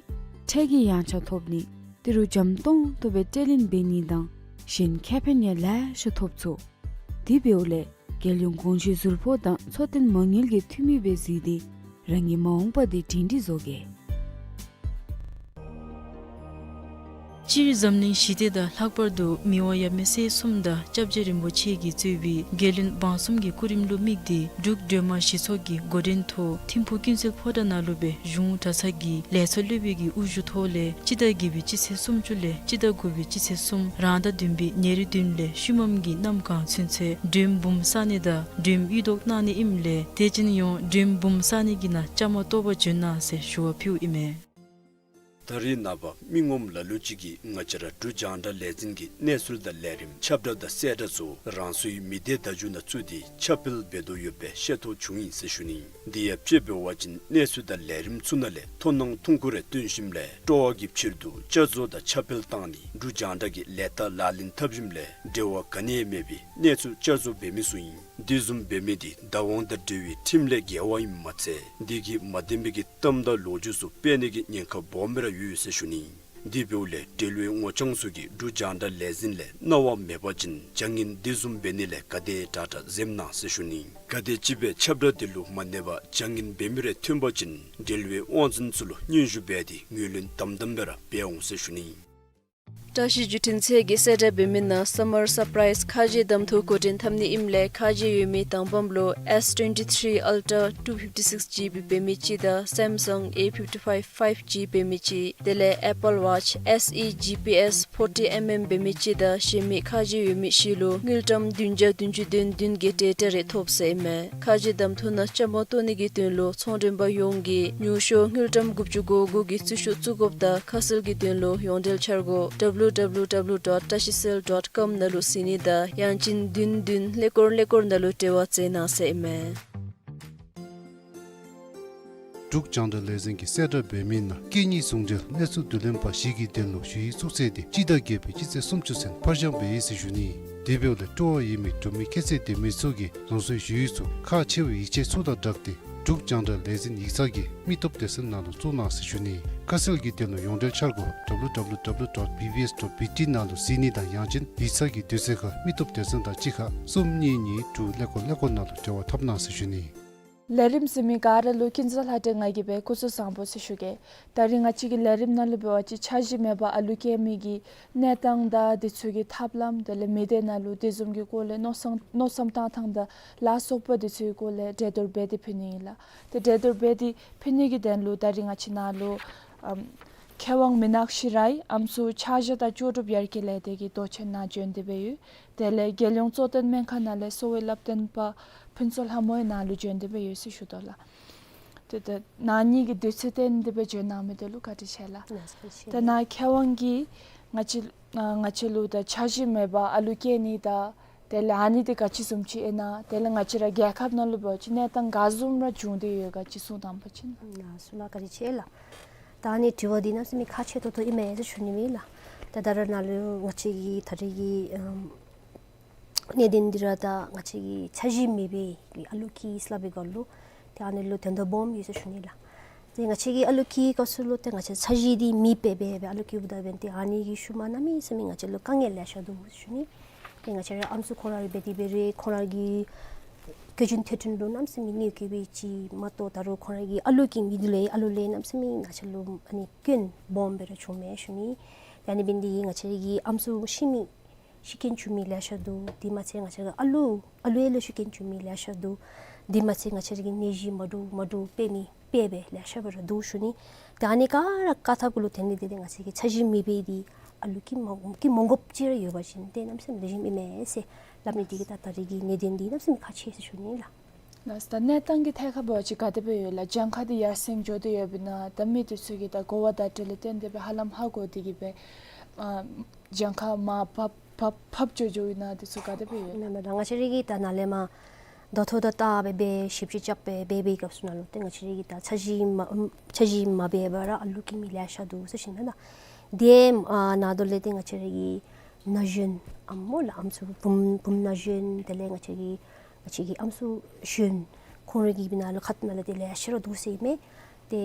ཁྲལ་གྱི་ཡངས་ཆག་ཐོབ་ནི་ཏི་རུ་འཇམ་ཏོང་ཏོ་སྦེ་སྤྲོད་ལེན་འབད་ནི་དང་གཞན་ཁེ་ཕན་ཡང་ལེ་ཤ་ཐོབ་ཚུགས། དེ་འབདཝ་ལས་རྒྱལ་ཡོངས་དགོངས་ཞུའི་ཟུར་ཕོགས་དང་འཚོ་རྟེན་མ་དངུལ་གྱི་འཐུས་མི་སྦེ་གཟིགས་ཏེ་རང་གི་མ་འོངས་པ་འདི་སྒྲིང་སྒྲི་བཟོ་གེ། སྤྱིར་འཛམ་གླིང་ཞི་བདེ་དང་ལྷག་པར་དུ་མི་དབང་ཡབ་མེས་སྲས་གསུམ་དང་སྐྱབས་རྗེ་རིན་པོ་ཆེ་གིས་གཙོས་པའི་རྒྱལ་བློན་འབངས་གསུམ་གྱི་སྐུ་རིམ་ལུ་དམིགས་ཏེ་འབྲུག་སྒྲོལ་མ་གཞི་ཚོགས་ཀྱི་འགོ་འདྲེན་ཐོག་ཐིམ་ཕུག་ཀུན་གསལ་ཕོ་བྲང་ནང་ལུ་སྦེ་གཞུང་གྲྭ་ཚང་གི་ལས་ཚོགས་སློབ་དཔོན་གྱི་དབུ་བཞུགས་ཐོག་ལས་སྤྱི་ཟླ་བརྒྱད་པའི་སྤྱི་ཚེས་སུམ་ཅུ་ལས་སྤྱི་ཟླ་དགུ་པའི་སྤྱི་ཚེས་གསུམ་རང་ཟླ་བདུན་པའི་ཉེར་བདུན་ལས་ཤུལ་མམ་གྱི་གནམ་གང་ཚུན་ཚོད་མགྲོནམ་འབུམ་བསག་ནི་དང་མགྲོནམ་གཡུ་ཐོག་གནང་ནི་ཨིནམ་ལས་དད་ཅན་ཡོངས་མགྲོནམ་འབུམ་བསག་ནི་གི་ནང་བཅའ་མར་གཏོགས་པར་བྱོན་གནང་ཟེར་ཞུ་བ་ཕུལཝ་ཨིན་མས། ད་རེས་ནངས་པ་མི་ངོམ་ལ་ལུ་ཅིག་གིས་ང་བཅས་ར་འབྲུག་རྒྱང་བསྒྲགས་ལས་འཛིན་གྱི་གནས་ཚུལ་དང་ལས་རིམ་ཁྱབ་བསྒྲགས་དང་གསལ་བསྒྲགས་ཚུ་རང་སོའི་མི་སྡེ་བརྡ་བརྒྱུད་ནང་བཙུགས་ཏེ་ཁྱབ་སྤེལ་འབད་དོ་ཡོདཔ་སྦེ་ཤེས་རྟོགས་བྱུང་ཡི་ཟེར་ཞུ་ནི། དེ་ཡང་དཔྱེ་འབད་བ་ཅིན་གནས་ཚུལ་དང་ལས་རིམ་ཚུ་ནང་ལས་མཐོང་སྣང་ཐུང་ཀུ་རེ་སྟོན་ཞིནམ་ལས་སྤྲོ་བ་གི་ཕྱིར་དུ་བསྐྱར་བཟོ་དང་ཁྱབ་སྤེལ་བཏང་ནི་འབྲུག་རྒྱང་བསྒྲགས་ཀྱི་ལས་རྟགས་ལག་ལེན་འཐབ་ཞིནམ་ལས་འབྲེལ་བ་ག་ནི་ཡང་མེད་པའི་གནས་ཚུལ་བསྐྱར་བཟོ་འབད་མི་ཚུ་ཨིན། དེ་བཟུམ་འབད་མི་འདི་བདག་དབང་དང་འབྲེལ་བའི་ཁྲིམས་ལས་འགལ་བ་ཨིནམ་མ་ཚད་དེ་གིས་མ་བདེན་པའི་གི་གཏམ་དང་ལོ་རྒྱུས་ཚུ་སྤེལ་ནི་གི་ཉེན་ཁ་སྦོམ་སྦེ་ར་ཡོད་ཟེར་ཞུ་ནི། དེ་འབདཝ་ལས་འབྲེལ་བའི་ངོ་རྐྱང་ཚུ་གིས་འབྲུག་རྒྱང་བསྒྲགས་ལས་འཛིན་ལས་གནང་བ་མེད་པ་ཅིན་བྱ་ངན་དེ་བཟུམ་འབད་ནི་ལས་ག་དེ་དྲག་དྲག་འཛེམ་གནང་ཟེར་ཞུ་ནི། ག་དེམ་ཅིག་སྦེ་ཁྱབ་བསྒྲགས་དེ་ལུ་མ་གནས་པར་བྱ་ངན་འབད་མི་རེ་ཐོན་པ་ཅིན་འབྲེལ་བའི་དབང་འཛིན་ཚུ་ལུ་སྙན་ཞུ་འབད་དེ་ངོས་ལེན་དམ་དམ་སྦེ་ར་འབད་འོང་ཟེར་ཞུ་ནི། བཀྲ་ཤིས་བརྒྱུད་འཕྲིན་ཚད་ཀྱིས་གསལ་བསྒྲགས་འབད་མི་ནང་སམ་མར་སར་པ་རའིཛ་ཁ་རྗེ་གདམ་འཐུ་འགོ་འདྲེན་འཐབ་ནི་ཨིནམ་ལས་ཁ་རྗེ་ཡོད་མི་དང་པམ་ལུ་S twenty-three Ultra two fifty-six GB འབད་མི་ཅིག་དང་Samsung A fifty-five five G འབད་མི་ཅིག་དེ་ལས་Apple Watch S E G P S forty mm འབད་མི་ཅིག་དང་གཞན་མི་ཁ་རྗེ་ཡོད་མི་བཞི་ལུ་དངུལ་ཀྲམ་བདུན་བརྒྱ་བདུན་ཅུ་དོན་བདུན་གྱི་ཊེ་ཊ་རེ་ཐོབ་ཟེར་ཨིན་མས། ཁ་རྗེ་གདམ་འཐུ་ནང་བཅའ་མར་གཏོགས་ནི་གི་དོན་ལུ་ཚོང་མགྲོན་པ་ཡོངས་ཀྱིས་ཉུང་ཤོས་དངུལ་ཀྲམ་དགུ་བཅུ་གོ་དགུ་གི་རྩིས་ཤོག་བཙུགས་དགོཔ་དང་ཁ་གསལ་གྱི་དོན་ལུ་ཡོངས་འབྲེལ་འཆར་སྒོ་W W W dot tashicell dot com ནང་ལུ་གཟིགས་ནི་དང་ཡང་ཅིན་བདུན་བདུན་ཀླད་ཀོར་ཀླད་ཀོར་ནང་ལུ་འབྲེལ་བ་མཛད་གནང་ཟེར་ཨིན་མས། འབྲུག་རྒྱང་བསྒྲགས་ལས་འཛིན་གྱིས་གསལ་བསྒྲགས་འབད་མི་ནང་སྐད་གཉིས་ཟུང་འབྲེལ་གནས་ཚུལ་བསྡུ་ལེན་པ་བཞི་གི་དོན་ལུ་ཞུ་ཡིག་བཙུགས་ཚེས་དེ་སྤྱི་ཟླ་བརྒྱད་པའི་སྤྱི་ཚེས་སུམ་ཅུ་ཚུན་ཕར་འགྱངས་འབད་ཡི་ཟེར་ཞུ་ནི། དེ་འབདཝ་ལས་སྤྲོ་བ་ཡོད་མི་འབྲུག་མི་ཁྱད་ཚད་ལྡན་མི་ཚུ་གིས་རང་སོའི་ཞུ་ཡིག་ཚུ་ཁག་ཆེ་བའི་ཡིག་ཆ་ཚུ་དང་སྦྲགས་ཏེ་འབྲུག་རྒྱང་བསྒྲགས་ལས་འཛིན་ཡིག་ཚང་གི་མི་སྟོབས་སྡེ་ཚན་ནང་ལུ་བཙུགས་གནང་ཟེར་ཞུ་ནི། ཁ་གསལ་གྱི་དོན་ལུ་ཡོངས་འབྲེལ་འཆར་སྒོ་W W W dot B B S dot B T ནང་ལུ་གཟིགས་ནི་དང་ཡང་ཅིན་ཡིག་ཚང་གི་དུས་ཚོད་ཁར་མི་སྟོབས་སྡེ་ཚན་དང་གཅིག་ཁར་གསུམ་གཉིས་གཉིས་དྲུག་ཀླད་ཀོར་ཀླད་ཀོར་ནང་ལུ་འབྲེལ་བ་འཐབ་གནང་ཟེར་ཞུ་ནི། ལས་རིམ་གཟིགས་མི་ག་ར་ལུ་ཀུན་བཟང་ལྷ་སྒྲོན་ང་གིས་སྦེ་སྐུ་གཟུགས་བཟང་པོ་ཟེར་ཞུ་གེ། ད་རིས་ང་བཅས་ཀྱི་ལས་རིམ་ནང་ལུ་འབད་བ་ཅིན་འཆར་གཞི་མེད་པར་ཨ་ལུ་སྐྱེ་མི་གི་གནས་སྟངས་དང་དེ་ཚུ་གི་ཐབས་ལམ་དེ་ལས་མི་སྡེ་ནང་ལུ་དེ་བཟུམ་གྱི་སྐོར་ལས་མནོ་བསམ་མནོ་བསམ་བཏང་ཐངས་དང་ལ་སོགས་པ་དེ་ཚུ་གི་སྐོར་ལས་གྲོས་བསྡུར་འབད་དེ་ཕུལ་ནི་ཨིན་ལགས། ཏེ་གྲོས་བསྡུར་འབད་དེ་ཕུལ་ནི་གི་དོན་ལུ་ད་རིས་ང་བཅས་ནང་ལུ་ཨམ་མཁས་དབང་མི་ནག་ཤི་རའི་ཨམ་སྲུ་ཕྱག་བཞེས་དང་ལྕོགས་གྲུབ་ཡར་རྒྱས་ལས་སྡེ་གི་མདོ་ཆེན་ནང་བྱོན་ཏེ་སྦེ་ཡོད། དེ་ལས་རྒྱལ་ཡོངས་གཙོ་བསྟེན་སྨན་ཁང་ནང་ལས་གསོ་བའི་བསླབ་སྟོན་པ་ཕུན་ཚོགས་ལྷ་མོ་ཡང་ནཱ་ལུ་བྱོན་ཏེ་སྦེ་ཡོད་ཟེར་ཞུ་དོ་ལགས། ཏེ་ཏེ་ནཱ་ཉིད་ཀྱིས་དུས་ཚོད་བཏོན་ཏེ་སྦེ་བྱོན་གནང་མི་དེ་ལུ་བཀའ་དྲིན་ཆེ་ལགས། ལགས་སོ། ཏེ་ནཱ་མཁས་དབང་གིས་ ང་བཅས་ཨ་ང་བཅས་ལུ་ད་འཆར་གཞི་མེད་པར་ཨ་ལུ་སྐྱེ་ནི་དང་དེ་ལས་ཨ་ནི་འདི་ག་ཅི་བཟུམ་ཅིག་ཨིན་ན། དེ་ལས་ང་བཅས་ར་རྒྱལ་ཁབ་ནང་ལུ་འབད་བ་ཅིན་གནས་སྟངས་ག་བཟུམ་ར་བྱུང་སྟེ་ཡོད་ག་ཅིག་གསུང་དང་པ་ཅིན། ལགས་སོ་ལགས། བཀའ་དྲིན་ཆེ་ལགས། ད་ཨ་ནི་དྲི་བ་འདི་གནམ་མེད་ས་མེད་ཁག་ཆེ་ཏོག་ཏོ་ཨིན་མས་ཟེར་ཞུ་ནི་ཨིན་ལགས། ད་ད་རེས་ནངས་ལུ་ང་བཅས་ཀྱི་ད་རེས་ཀྱི་ཨམ་གནད་དོན་འདི་ར་ད་ང་བཅས་ཀྱི་འཆར་གཞི་མེད་པའི་ཨ་ལུ་སྐྱེས་སླབ་པའི་སྐོར་ལུ་ཏེ་ཨ་ནི་ལུ་དོན་དག་སྦོམ་ཡོད་ཟེར་ཞུ་ནི་ལགས། ཏེ་ང་བཅས་ཀྱི་ཨ་ལུ་སྐྱེས་སྐབས་སུ་ལུ་ཏེ་ང་བཅས་འཆར་གཞི་འདི་མེདཔ་སྦེ་སྦེ་ཨ་ལུ་སྐྱེཝ་ད་འབདན་ཏེ་ཨ་ནི་གི་ཤུལ་མ་གནམ་མེད་ས་མེད་ང་བཅས་ལུ་དཀའ་ངལ་ལེ་ཤ་འདུག་ཟེར་ཞུ་ནི། ཏེ་ང་བཅས་ར་ཨམ་སྲུ་ཁོང་ར་འབད་དེ་འབད་རུང་ཁོང་ར་གི་བཀོལ་སྤྱོད་ཐོབ་ཐང་ལུ་གནམ་མེད་ས་མེད་གནོད་སྐྱེལ་བའི་ཅིག་མ་གཏོགས་ད་རུང་ཁོང་ར་གི་ཨ་ལུ་སྐྱེ་མི་འདི་ལས་ཨ་ལུ་ལས་གནམ་མེད་ས་མེད་ང་བཅས་ལུ་ཨ་ནི་སྐྱོན་སྦོམ་སྦེ་ར་བྱུངམ་མས་ཞུ་ནི། ཏེ་ཨ་ནི་འབདན་འདི་ང་བཅས་ར་གི་ཨམ་སྲུ་ཤི་མི་ཤི་རྐྱེན་བྱུང་མི་ལེ་ཤ་འདུག། དེ་མ་ཚད་ང་བཅས་ར་ཨ་ལུ་ཨ་ལུ་ཡང་ལུ་ཤི་རྐྱེན་བྱུང་མི་ལེ་ཤ་འདུག། དེ་མ་ཚད་ང་བཅས་ར་གི་ནད་གཞི་མ་འདྲཝ་མ་འདྲཝ་འཕེལ་མི་འཕེལ་སྦེ་ལེ་ཤ་སྦེ་ར་འདུག་ཞུ་ནི། ཏེ་ཨ་ནི་ག་ར་བཀག་ཐབས་གུ་ལུ་དེ་ནི་དེ་ཏེ་ང་བཅས་ཀྱི་འཆར་གཞི་མེད་པའི་འདི་ཨ་ལུ་སྐྱེ་མ་སྐྱེ་མ་དགོཔ་ཅིག་ར་ཡོད་པ་ཅིན་ཏེ་གནམ་མེད་ས་མེད་ལེགས་ཤོམ་ཨིན་མས་ཟེར་སླབ་ནི་འདི་གིས་ད་ད་རེས་ཀྱི་གནད་དོན་འདི་གནམ་མེད་ས་མེད་ཁག་ཆེ་ཟེར་ཞུ་ནི་ལགས། ལགས་སོ། ད་གནས་སྟངས་ཀྱི་ཐད་ཁར་འབད་བ་ཅིན་ག་དེ་སྦེ་ཡོད་ལགས། གྱངས་ཁ་འདི་ཡར་སེང་འགྱོ་སྟེ་ཡོདཔ་ཨིན་ན། ད་མི་འདི་ཚུ་གིས་ད་གོ་བ་བརྡ་སྤྲོད་ལས་བརྟེན་ཏེ་སྦེ་ཧ་ལམ་ཧ་གོ་སྟེ་གིས་སྦེ་ཨ་གྱངས་ཁ་མར་ཕབ་ཕབ་ཕབ་འགྱོ་འགྱོཝ་ཨིན་ན། འདི་ཚུ་ག་དེ་སྦེ་ཡོད། མེན་མེན་ལགས། ང་བཅས་ར་གིས་ད་ནཱ་ལས་མར་ད་ལྟོ་ད་ལྟ་སྦེ་སྦེ་ཞིབ་དཔྱད་རྐྱབ་སྦེ་འབད་བའི་སྐབས་སུ་ནང་ལུ་ཏེ་ང་བཅས་ར་གིས་ད་འཆར་གཞི་མ་འཆར་གཞི་མ་འབད་བར་ར་ཨ་ལུ་སྐྱེ་མི་ལེ་ཤ་འདུག་ཟེར་ཞུ་ནི་ལགས། དེ་ཨ་ནང་དོག་ལས་ཏེ་ང་བཅས་ར་གི་ན་གཞོན་ཨམ་སྨོ་ལགས། ཨམ་སྲུ་བུམོ་བུམོ་ན་གཞོན་དེ་ལས་ང་བཅས་ཀྱི་ང་བཅས་ཀྱི་ཨམ་སྲུ་གཞོན་ཁོང་ར་གི་ནང་ལུ་ཁ་ཐུག་ནང་ལུ་ཏེ་ལེ་ཤ་ར་འདུག་ཟེར་མས། ཏེ་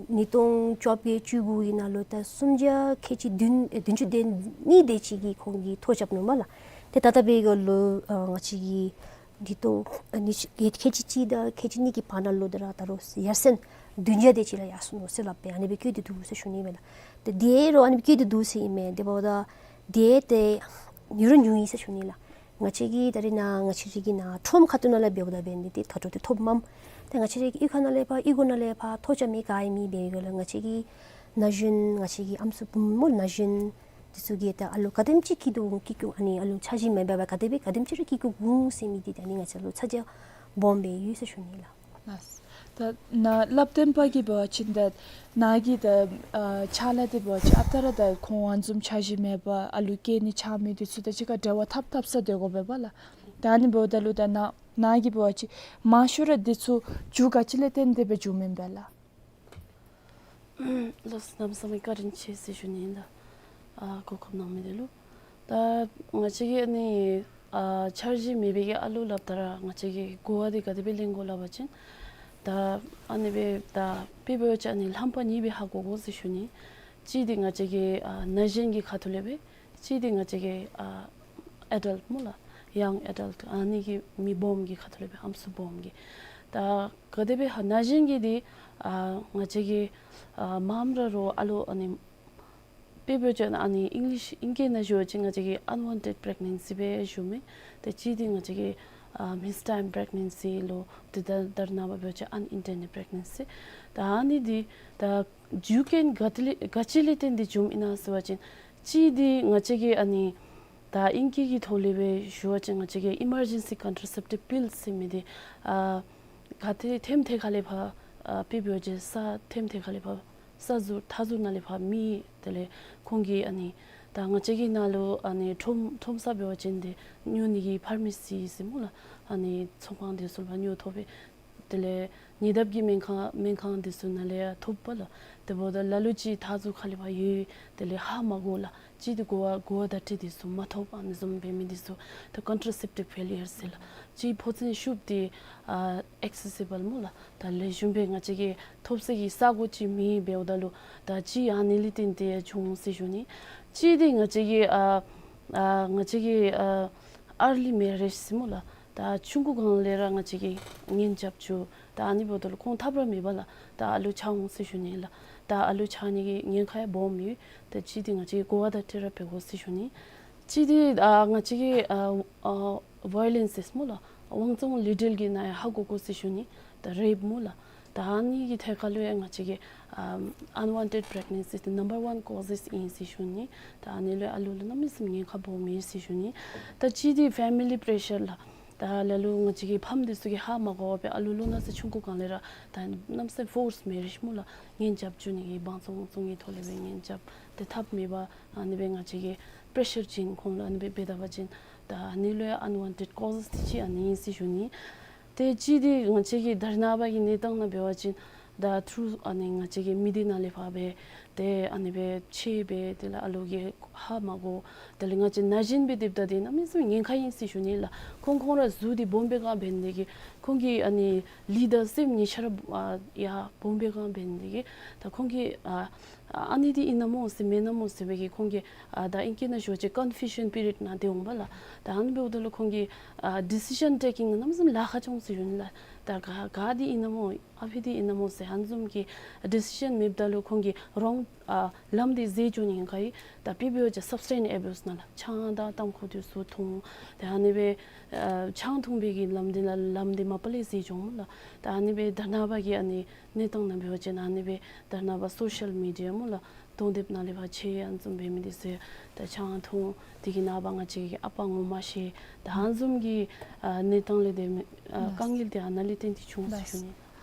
ཉིས་སྟོང་བཅོ་བརྒྱད་བཅུ་དགུ་གི་ནང་ལུ་ད་སུམ་བརྒྱ་ཁལ་གཅིག་བདུན་ཨེ་བདུན་ཅུ་དོན་གཉིས་དེ་ཅིག་གིས་ཁོང་གིས་ཐོ་རྐྱབ་ནུག་སྨོ་ལགས། ཏེ་ད་ལྟོ་འབད་བའི་སྐབས་ལུ་ཨ་ང་བཅས་ཀྱི་ཉིས་སྟོང་ཨ་ཉིས་ཁལ་གཅིག་གཅིག་དང་ཁལ་གཅིག་གཉིས་ཀྱི་བར་ན་ལུ་ད་ར་ད་རུང་ཡར་སེང་བདུན་བརྒྱ་དེ་ཅིག་ལུ་ཡར་སོང་ནུག་ཟེར་སླབ་སྦེ་ཨ་ནི་སྦེ་བཀོད་དེ་འདུག་ཟེར་ཞུ་ནི་མས་ལགས། ཏེ་དེ་རུང་ཨ་ནི་སྦེ་བཀོད་དེ་འདུག་ཟེར་ཨིན་མས། དེ་འབདཝ་ད་དེ་ཏེ་ཉུང་རུང་ཉུང་ཡི་ཟེར་ཞུ་ནི་ལགས། ང་བཅས་ཀྱི་ད་རེས་ནཱ་ང་བཅས་ར་གི་ནཱ་ཁྲོམ་ཁ་ཐུག་ནང་ལས་འབདཝ་ད་འབད་ནི་འདི་ད་ལྟོ་འདི་ཐོབ་མས། ཏེ་ང་བཅས་ར་གི་གཡུས་ཁ་ནང་ལས་ཕར་གཡུས་སྒོ་ནང་ལས་ཕར་ཐོ་རྐྱབ་མི་ག་ཨིན་མི་འབད་བའི་སྐབས་ལུ་ང་བཅས་ཀྱི་ན་གཞོན་ང་བཅས་ཀྱི་ཨམ་སྲུ་བུམོ་ན་གཞོན་འདི་ཚུ་གིས་ད་ཨ་ལུ་ག་དེམ་ཅིག་སྐྱེ་དོ་སྐྱེ་བཅུག་ཨ་ནི་ཨ་ལུ་འཆར་གཞི་མེད་པར་ག་དེ་སྦེ་ག་དེམ་ཅིག་ར་སྐྱེ་བཅུག་འོང་ཟེར་མི་འདི་ད་ཨ་ནི་ང་བཅས་ལུ་ཚ་གྱང་སྦོམ་སྦེ་ཡོད་ཟེར་ཞུ་ནི་ལགས། ལགས། ད་ནཱ་སླབ་སྟོན་པ་གིས་འབད་བ་ཅིན་ད་ནཱ་གི་ད་ཨ་ཕྱག་ལཱ་འདི་འབད་བ་ཅིན་ཨ་རྟག་ར་ད་ཁོང་ཨ་ནི་བཟུམ་འཆར་གཞི་མེད་པར་ཨ་ལུ་སྐྱེ་ནི་ཆགས་མི་འདི་ཚུ་དང་གཅིག་ཁར་འབྲེལ་བ་འཐབ་འཐབ་ས་སྡོད་དགོ་པས་པ་ལགས། ད་ཨ་ནི་འབདཝ་ད་ལུ་ད་ནཱ་ནཱ་གིས་འབད་བ་ཅིན་མང་ཤོས་ར་འདི་ཚུ་རྒྱུ་ག་ཅི་ལས་བརྟེན་ཏེ་སྦེ་བྱུངམ་ཨིན་པས་ལགས། ལགས་སོ། གནམ་མེད་ས་མེད་བཀའ་དྲིན་ཆེ་ཟེར་ཞུ་ནི་ཨིན་ལགས། ཨ་གོ་སྐབས་གནང་མི་འདི་ལུ། ད་ང་བཅས་ཀྱི་ཨ་ནི་ཨ་འཆར་གཞི་མེད་པའི་གི་ཨ་ལུ་སླབ་ད་ར་ང་བཅས་ཀྱིས་གོ་བ་འདི་ག་དེ་སྦེ་ལེན་དགོ་སླབ་པ་ཅིན་ད་ཨ་ནི་སྦེ་ད་དཔེ་འབད་བ་ཅིན་ཨ་ནི་རྣམ་པ་གཉིས་སྦེ་ཧ་གོ་དགོ་ཟེར་ཞུ་ནི། གཅིག་འདི་ང་བཅས་ཀྱི་ཨ་ན་གཞོན་གྱི་ཁ་ཐུག་ལས་སྦེ། གཅིག་འདི་ང་བཅས་ཀྱི་ཨ་ཨེ་ཌལཊ་སྨོ་ལགས། ཡང་ཨེ་ཌལཊ་ཨ་ནི་གི་མི་སྦོམ་གྱི་ཁ་ཐུག་ལས་སྦེ་ཨམ་སྲུ་སྦོམ་གྱི། ད་ག་དེ་སྦེ་ཧ་ན་གཞོན་གྱི་འདི་ཨ་ང་བཅས་ཀྱི་ཨ་མངམ་ར་རོགས་ཨ་ལུ་ཨ་ནི་དཔེ་འབད་བ་ཅིན་ཨ་ནི་ཨིང་ལིཤ་ཨིང་སྐད་ནང་ཞུ་བ་ཅིན་ང་བཅས་ཀྱིས་ཨན་ཝཱན་ཊེཌ་པི་རེག་ནེན་སི་སྦེ་ཞུ་མི། ད་གཅིག་འདི་ང་བཅས་ཀྱིས་ཨ་མིས་ཊའིམ་པི་རེག་ནེན་སི་ལོ། ཏེ་ད་ད་རེས་ནངས་པ་འབད་བ་ཅིན་ཨན་ཨིན་ཊེན་ཌེཌ་པི་རེག་ནེན་སི། ད་ཨ་ནི་འདི་ད་རྒྱུ་རྐྱེན་ག་ཏེ་ལས་ག་ཅི་ལས་བརྟེན་ཏེ་བྱུངམ་ཨིན་ན་ཟེར་བ་ཅིན་གཅིག་འདི་ང་བཅས་ཀྱིས་ཨ་ནི་ད་ཨིང་སྐད་ཀྱི་ཐོག་ལས་སྦེ་ཞུ་བ་ཅིན་ང་བཅས་ཀྱིས་ཨི་མར་ཇེན་སི་ཀོན་ཊ་ར་སེབ་ཊིབ་པིལ་ཟེར་མི་འདི་ཨ་ག་ཏེ་ཐེམ་ཐེ་ཁ་ལས་ཕར་ཨ་དཔེ་འབད་བ་ཅིན་ས་ཐེམ་ཐེ་ཁ་ལས་ཕར་ས་ཟུར་མཐའ་ཟུར་ནང་ལས་ཕར་མི་དེ་ལས་ཁོང་གིས་ཨ་ནི་ད་ང་བཅས་ཀྱི་ནང་ལུ་ཨ་ནི་ཁྲོམ་ཁྲོམ་ས་འབད་བ་ཅིན་འདི་ཉོ་ནི་གི་ཕར་མ་སི་ཟེར་སྨོ་ལགས། ཨ་ནི་ཚོང་ཁང་འདི་ཚུ་ལས་ཕར་ཉོ་ཐོབ་པས། དེ་ལས་ཉེ་འདབས་ཀྱི་སྨན་ཁང་སྨན་ཁང་འདི་ཚུ་ནང་ལས་ཡང་ཐོབ་པས་ལགས། དེ་འབདཝ་ད་ལ་ལུ་ཅིག་མཐའ་ཟུར་ཁ་ལས་ཕར་ཡོད། དེ་ལས་ཧ་མ་གོ་ལགས། གཅིག་འདི་གོ་བ་གོ་བ་བརྡ་སྤྲོད་འདི་ཚུ་མ་ཐོབ། ཨ་ནི་བཟུམ་འབད་མི་འདི་ཚུ་ད་ཀོན་ཊ་ར་སེབ་ཊིབ་ཕེ་ལི་ཡར་ཟེར་ལགས། གཅིག་ཕོ་མཚན་ཤུབས་འདི་ཨ་ཨེག་སེ་སི་བཱལ་སྨོ་ལགས། ད་ལེགས་ཤོམ་སྦེ་ང་བཅས་ཀྱིས་ཐོབ་ས་གི་ས་གོ་ཅིག་མེད། འབདཝ་ད་ལུ་ད་གཅིག་ཨ་ནི་ལས་བརྟེན་ཏེ་བྱུང་ཟེར་ཞུ་ནི། གཅིག་འདི་ང་བཅས་ཀྱི་ཨ་ཨ་ང་བཅས་ཀྱི་ཨ་ཨར་ལི་མེ་རེཇ་ཟེར་སྨོ་ལགས། ད་ཆུང་ཀུ་སྒང་ལས་ར་ང་བཅས་ཀྱིས་གཉེན་རྐྱབ་བཅུག། ད་ཨ་ནི་འབདཝ་ད་ལུ་ཁོང་ཐབས་ར་མེད་པར་ལགས་ད་ཨ་ལུ་ཆགས་འོང་ཟེར་ཞུ་ནི་ལགས། ད་ཨ་ལུ་ཆགས་ནི་གི་ཉེན་ཁ་ཡང་སྦོམ་ཡོད། ད་གཅིག་འདི་ང་བཅས་ཀྱིས་གོ་བ་བརྡ་སྤྲོད་ར་འབད་དགོ་ཟེར་ཞུ་ནི། གཅིག་འདི་ཨ་ང་བཅས་ཀྱིས་ཨ་ཨ་ཝའི་ལེནསི་ཟེར་སྨོ་ལགས། དབང་བཙོང་ལི་ཌལ་གྱི་ནང་ཡང་ཧ་གོ་དགོ་ཟེར་ཞུ་ནི། ད་རེཔ་སྨོ་ལགས། ད་ཨ་ནི་གི་ཐད་ཁར་ལུ་ཡང་ང་བཅས་ཀྱིས་ཨ་ཨན་ཝཱན་ཊེཌ་པི་རེག་ནེན་སི་འདི་ནམ་བར་ཝཱན་ཀོ་ཟེས་ཨིན་ཟེར་ཞུ་ནི། ད་ཨ་ནི་ལུ་ཨ་ལུ་ལུ་གནམ་མེད་ས་མེད་ཉེན་ཁ་སྦོམ་ཨིན་ཟེར་ཞུ་ནི། ད་གཅིག་འདི་ཕེ་མི་ལི་པེ་རེ་ཤར་ལགས། ད་ལ་ལུ་ང་བཅས་ཀྱི་ཕམ་འདི་ཚུ་གིས་ཧ་མ་གོ་བར་སྦེ་ཨ་ལུ་ལོ་ན་ཚོད་ཆུང་ཀུ་སྒང་ལས་ར་ད་གནམ་མེད་ས་མེད་ཕོརསི་མེ་རེཇ་སྨོ་ལགས། གཉེན་རྐྱབ་བཅུག་ནི་གི་དབང་བཙོང་བཙོང་གི་ཐོག་ལས་སྦེ་གཉེན་རྐྱབ་སྟེ་འཐབ་མི་པ་ཨ་ནི་སྦེ་ང་བཅས་ཀྱིས་པེ་རེ་ཤར་བྱིན། ཁོང་ལུ་ཨ་ནི་སྦེ་འབད་ད་པ་ཅིན་ད་ཨ་ནི་ལུ་ཡང་ཨན་ཝཱན་ཊེཌ་ཀོ་ཛེས་དེ་ཅིག་ཨ་ནི་ཨིན་ཟེར་ཞུ་ནི། ཏེ་གཅིག་འདི་ང་བཅས་ཀྱི་དྷར་ན་པ་གི་གནས་སྟངས་ནང་འབད་བ་ཅིན་ད་ཐུརུ་ཨ་ནི་ང་བཅས་ཀྱི་མི་སྡེ་ནང་ལས་ཕར་སྦེ་ཏེ་ཨ་ནི་སྦེ་ཆད་སྦེ་དེ་ལས་ཨ་ལུ་གིས་ཧ་མ་གོ། དེ་ལས་ང་བཅས་ན་གཞོན་སྦེ་སྡོདཔ་ད་འདི་གནམ་མེད་ས་མེད་ཉེན་ཁ་ཨིན་ཟེར་ཞུ་ནི་ལགས། ཁོང་ཁོང་ར་གཟུགས་འདི་སྦོམ་སྦེ་གང་འབད་ནི་དེ་གིས་ཁོང་གི་ཨ་ནི་ལུས་དང་སེམས་གཉིས་ཆ་ར་ཨ་ཡར་སྦོམ་སྦེ་གང་འབད་ནི་དེ་གིས་ད་ཁོང་གིས་ཨ་ཨ་ནི་འདི་ཨིན་ན་སྨོ་ཟེར་མེན་ན་སྨོ་ཟེར་བའི་གི་ཁོང་གི་ཨ་ད་ཨིང་སྐད་ནང་ཞུ་བ་ཅིན་ཀོན་ཕིའུ་ཤཱན་པི་རི་ཡོཌ་ནང་སྡོད་འོང་པ་ལགས། ད་ཨ་ནི་འབདཝ་ད་ལུ་ཁོང་གི་ཨ་ཌི་སི་ཤཱན་ཊེ་ཀིང་གནམ་མེད་ས་མེད་ལཱ་ཁག་བྱུང་ཟེར་ཞུ་ནི་ལགས། ད་ག་ག་འདི་ཨིན་ན་སྨོ་ཨ་ཕི་འདི་ཨིན་ན་སྨོ་ཟེར་ཨ་ནི་བཟུམ་གྱི་ཌི་སི་ཤཱན་མེདཔ་ད་ལུ་ཁོང་གིས་རོང་ཨ་ལམ་འདི་འཛོལ་འགྱོ་ནི་ཨིན་ག་ཡི། ད་དཔེ་འབད་བ་ཅིན་སབ་སི་ཊེནསི་ཨེ་བིའུསི་ནང་ལགས། ཆང་དང་ཏམ་ཁུ་འདི་ཚུ་འཐུང་། ད་ཨ་ནི་སྦེ་ཨ་ཆང་འཐུང་བའི་གི་ལམ་འདི་ལགས་ལམ་འདི་མ་པ་ལས་འཛོལ་འགྱོ་འོང་ལགས། ད་ཨ་ནི་སྦེ་དྷར་ན་པ་གི་ཨ་ནི་གནས་སྟངས་ནང་འབད་བ་ཅིན་ཨ་ནི་སྦེ་དྷར་ན་པ་སོ་ཤཱལ་མི་ཌི་ཡ་སྨོ་ལགས། གདོང་དེབ་ནང་ལས་ཕར་ཆད་ཨ་ནི་བཟུམ་འབད་མི་འདི་ཚུ་ད་ཆང་འཐུང་། དེ་གི་ནངས་པ་ང་བཅས་ཀྱི་ཨ་པ་ངོ་མ་ཤེས། ད་ཨ་ནི་བཟུམ་གྱི་ཨ་གནས་སྟངས་ལས་ཏེ་ཨ་དཀའ་ངལ་འདི་ཨ་ནཱ་ལས་བརྟེན་ཏེ་བྱུང་ཟེར་ཞུ་ནི།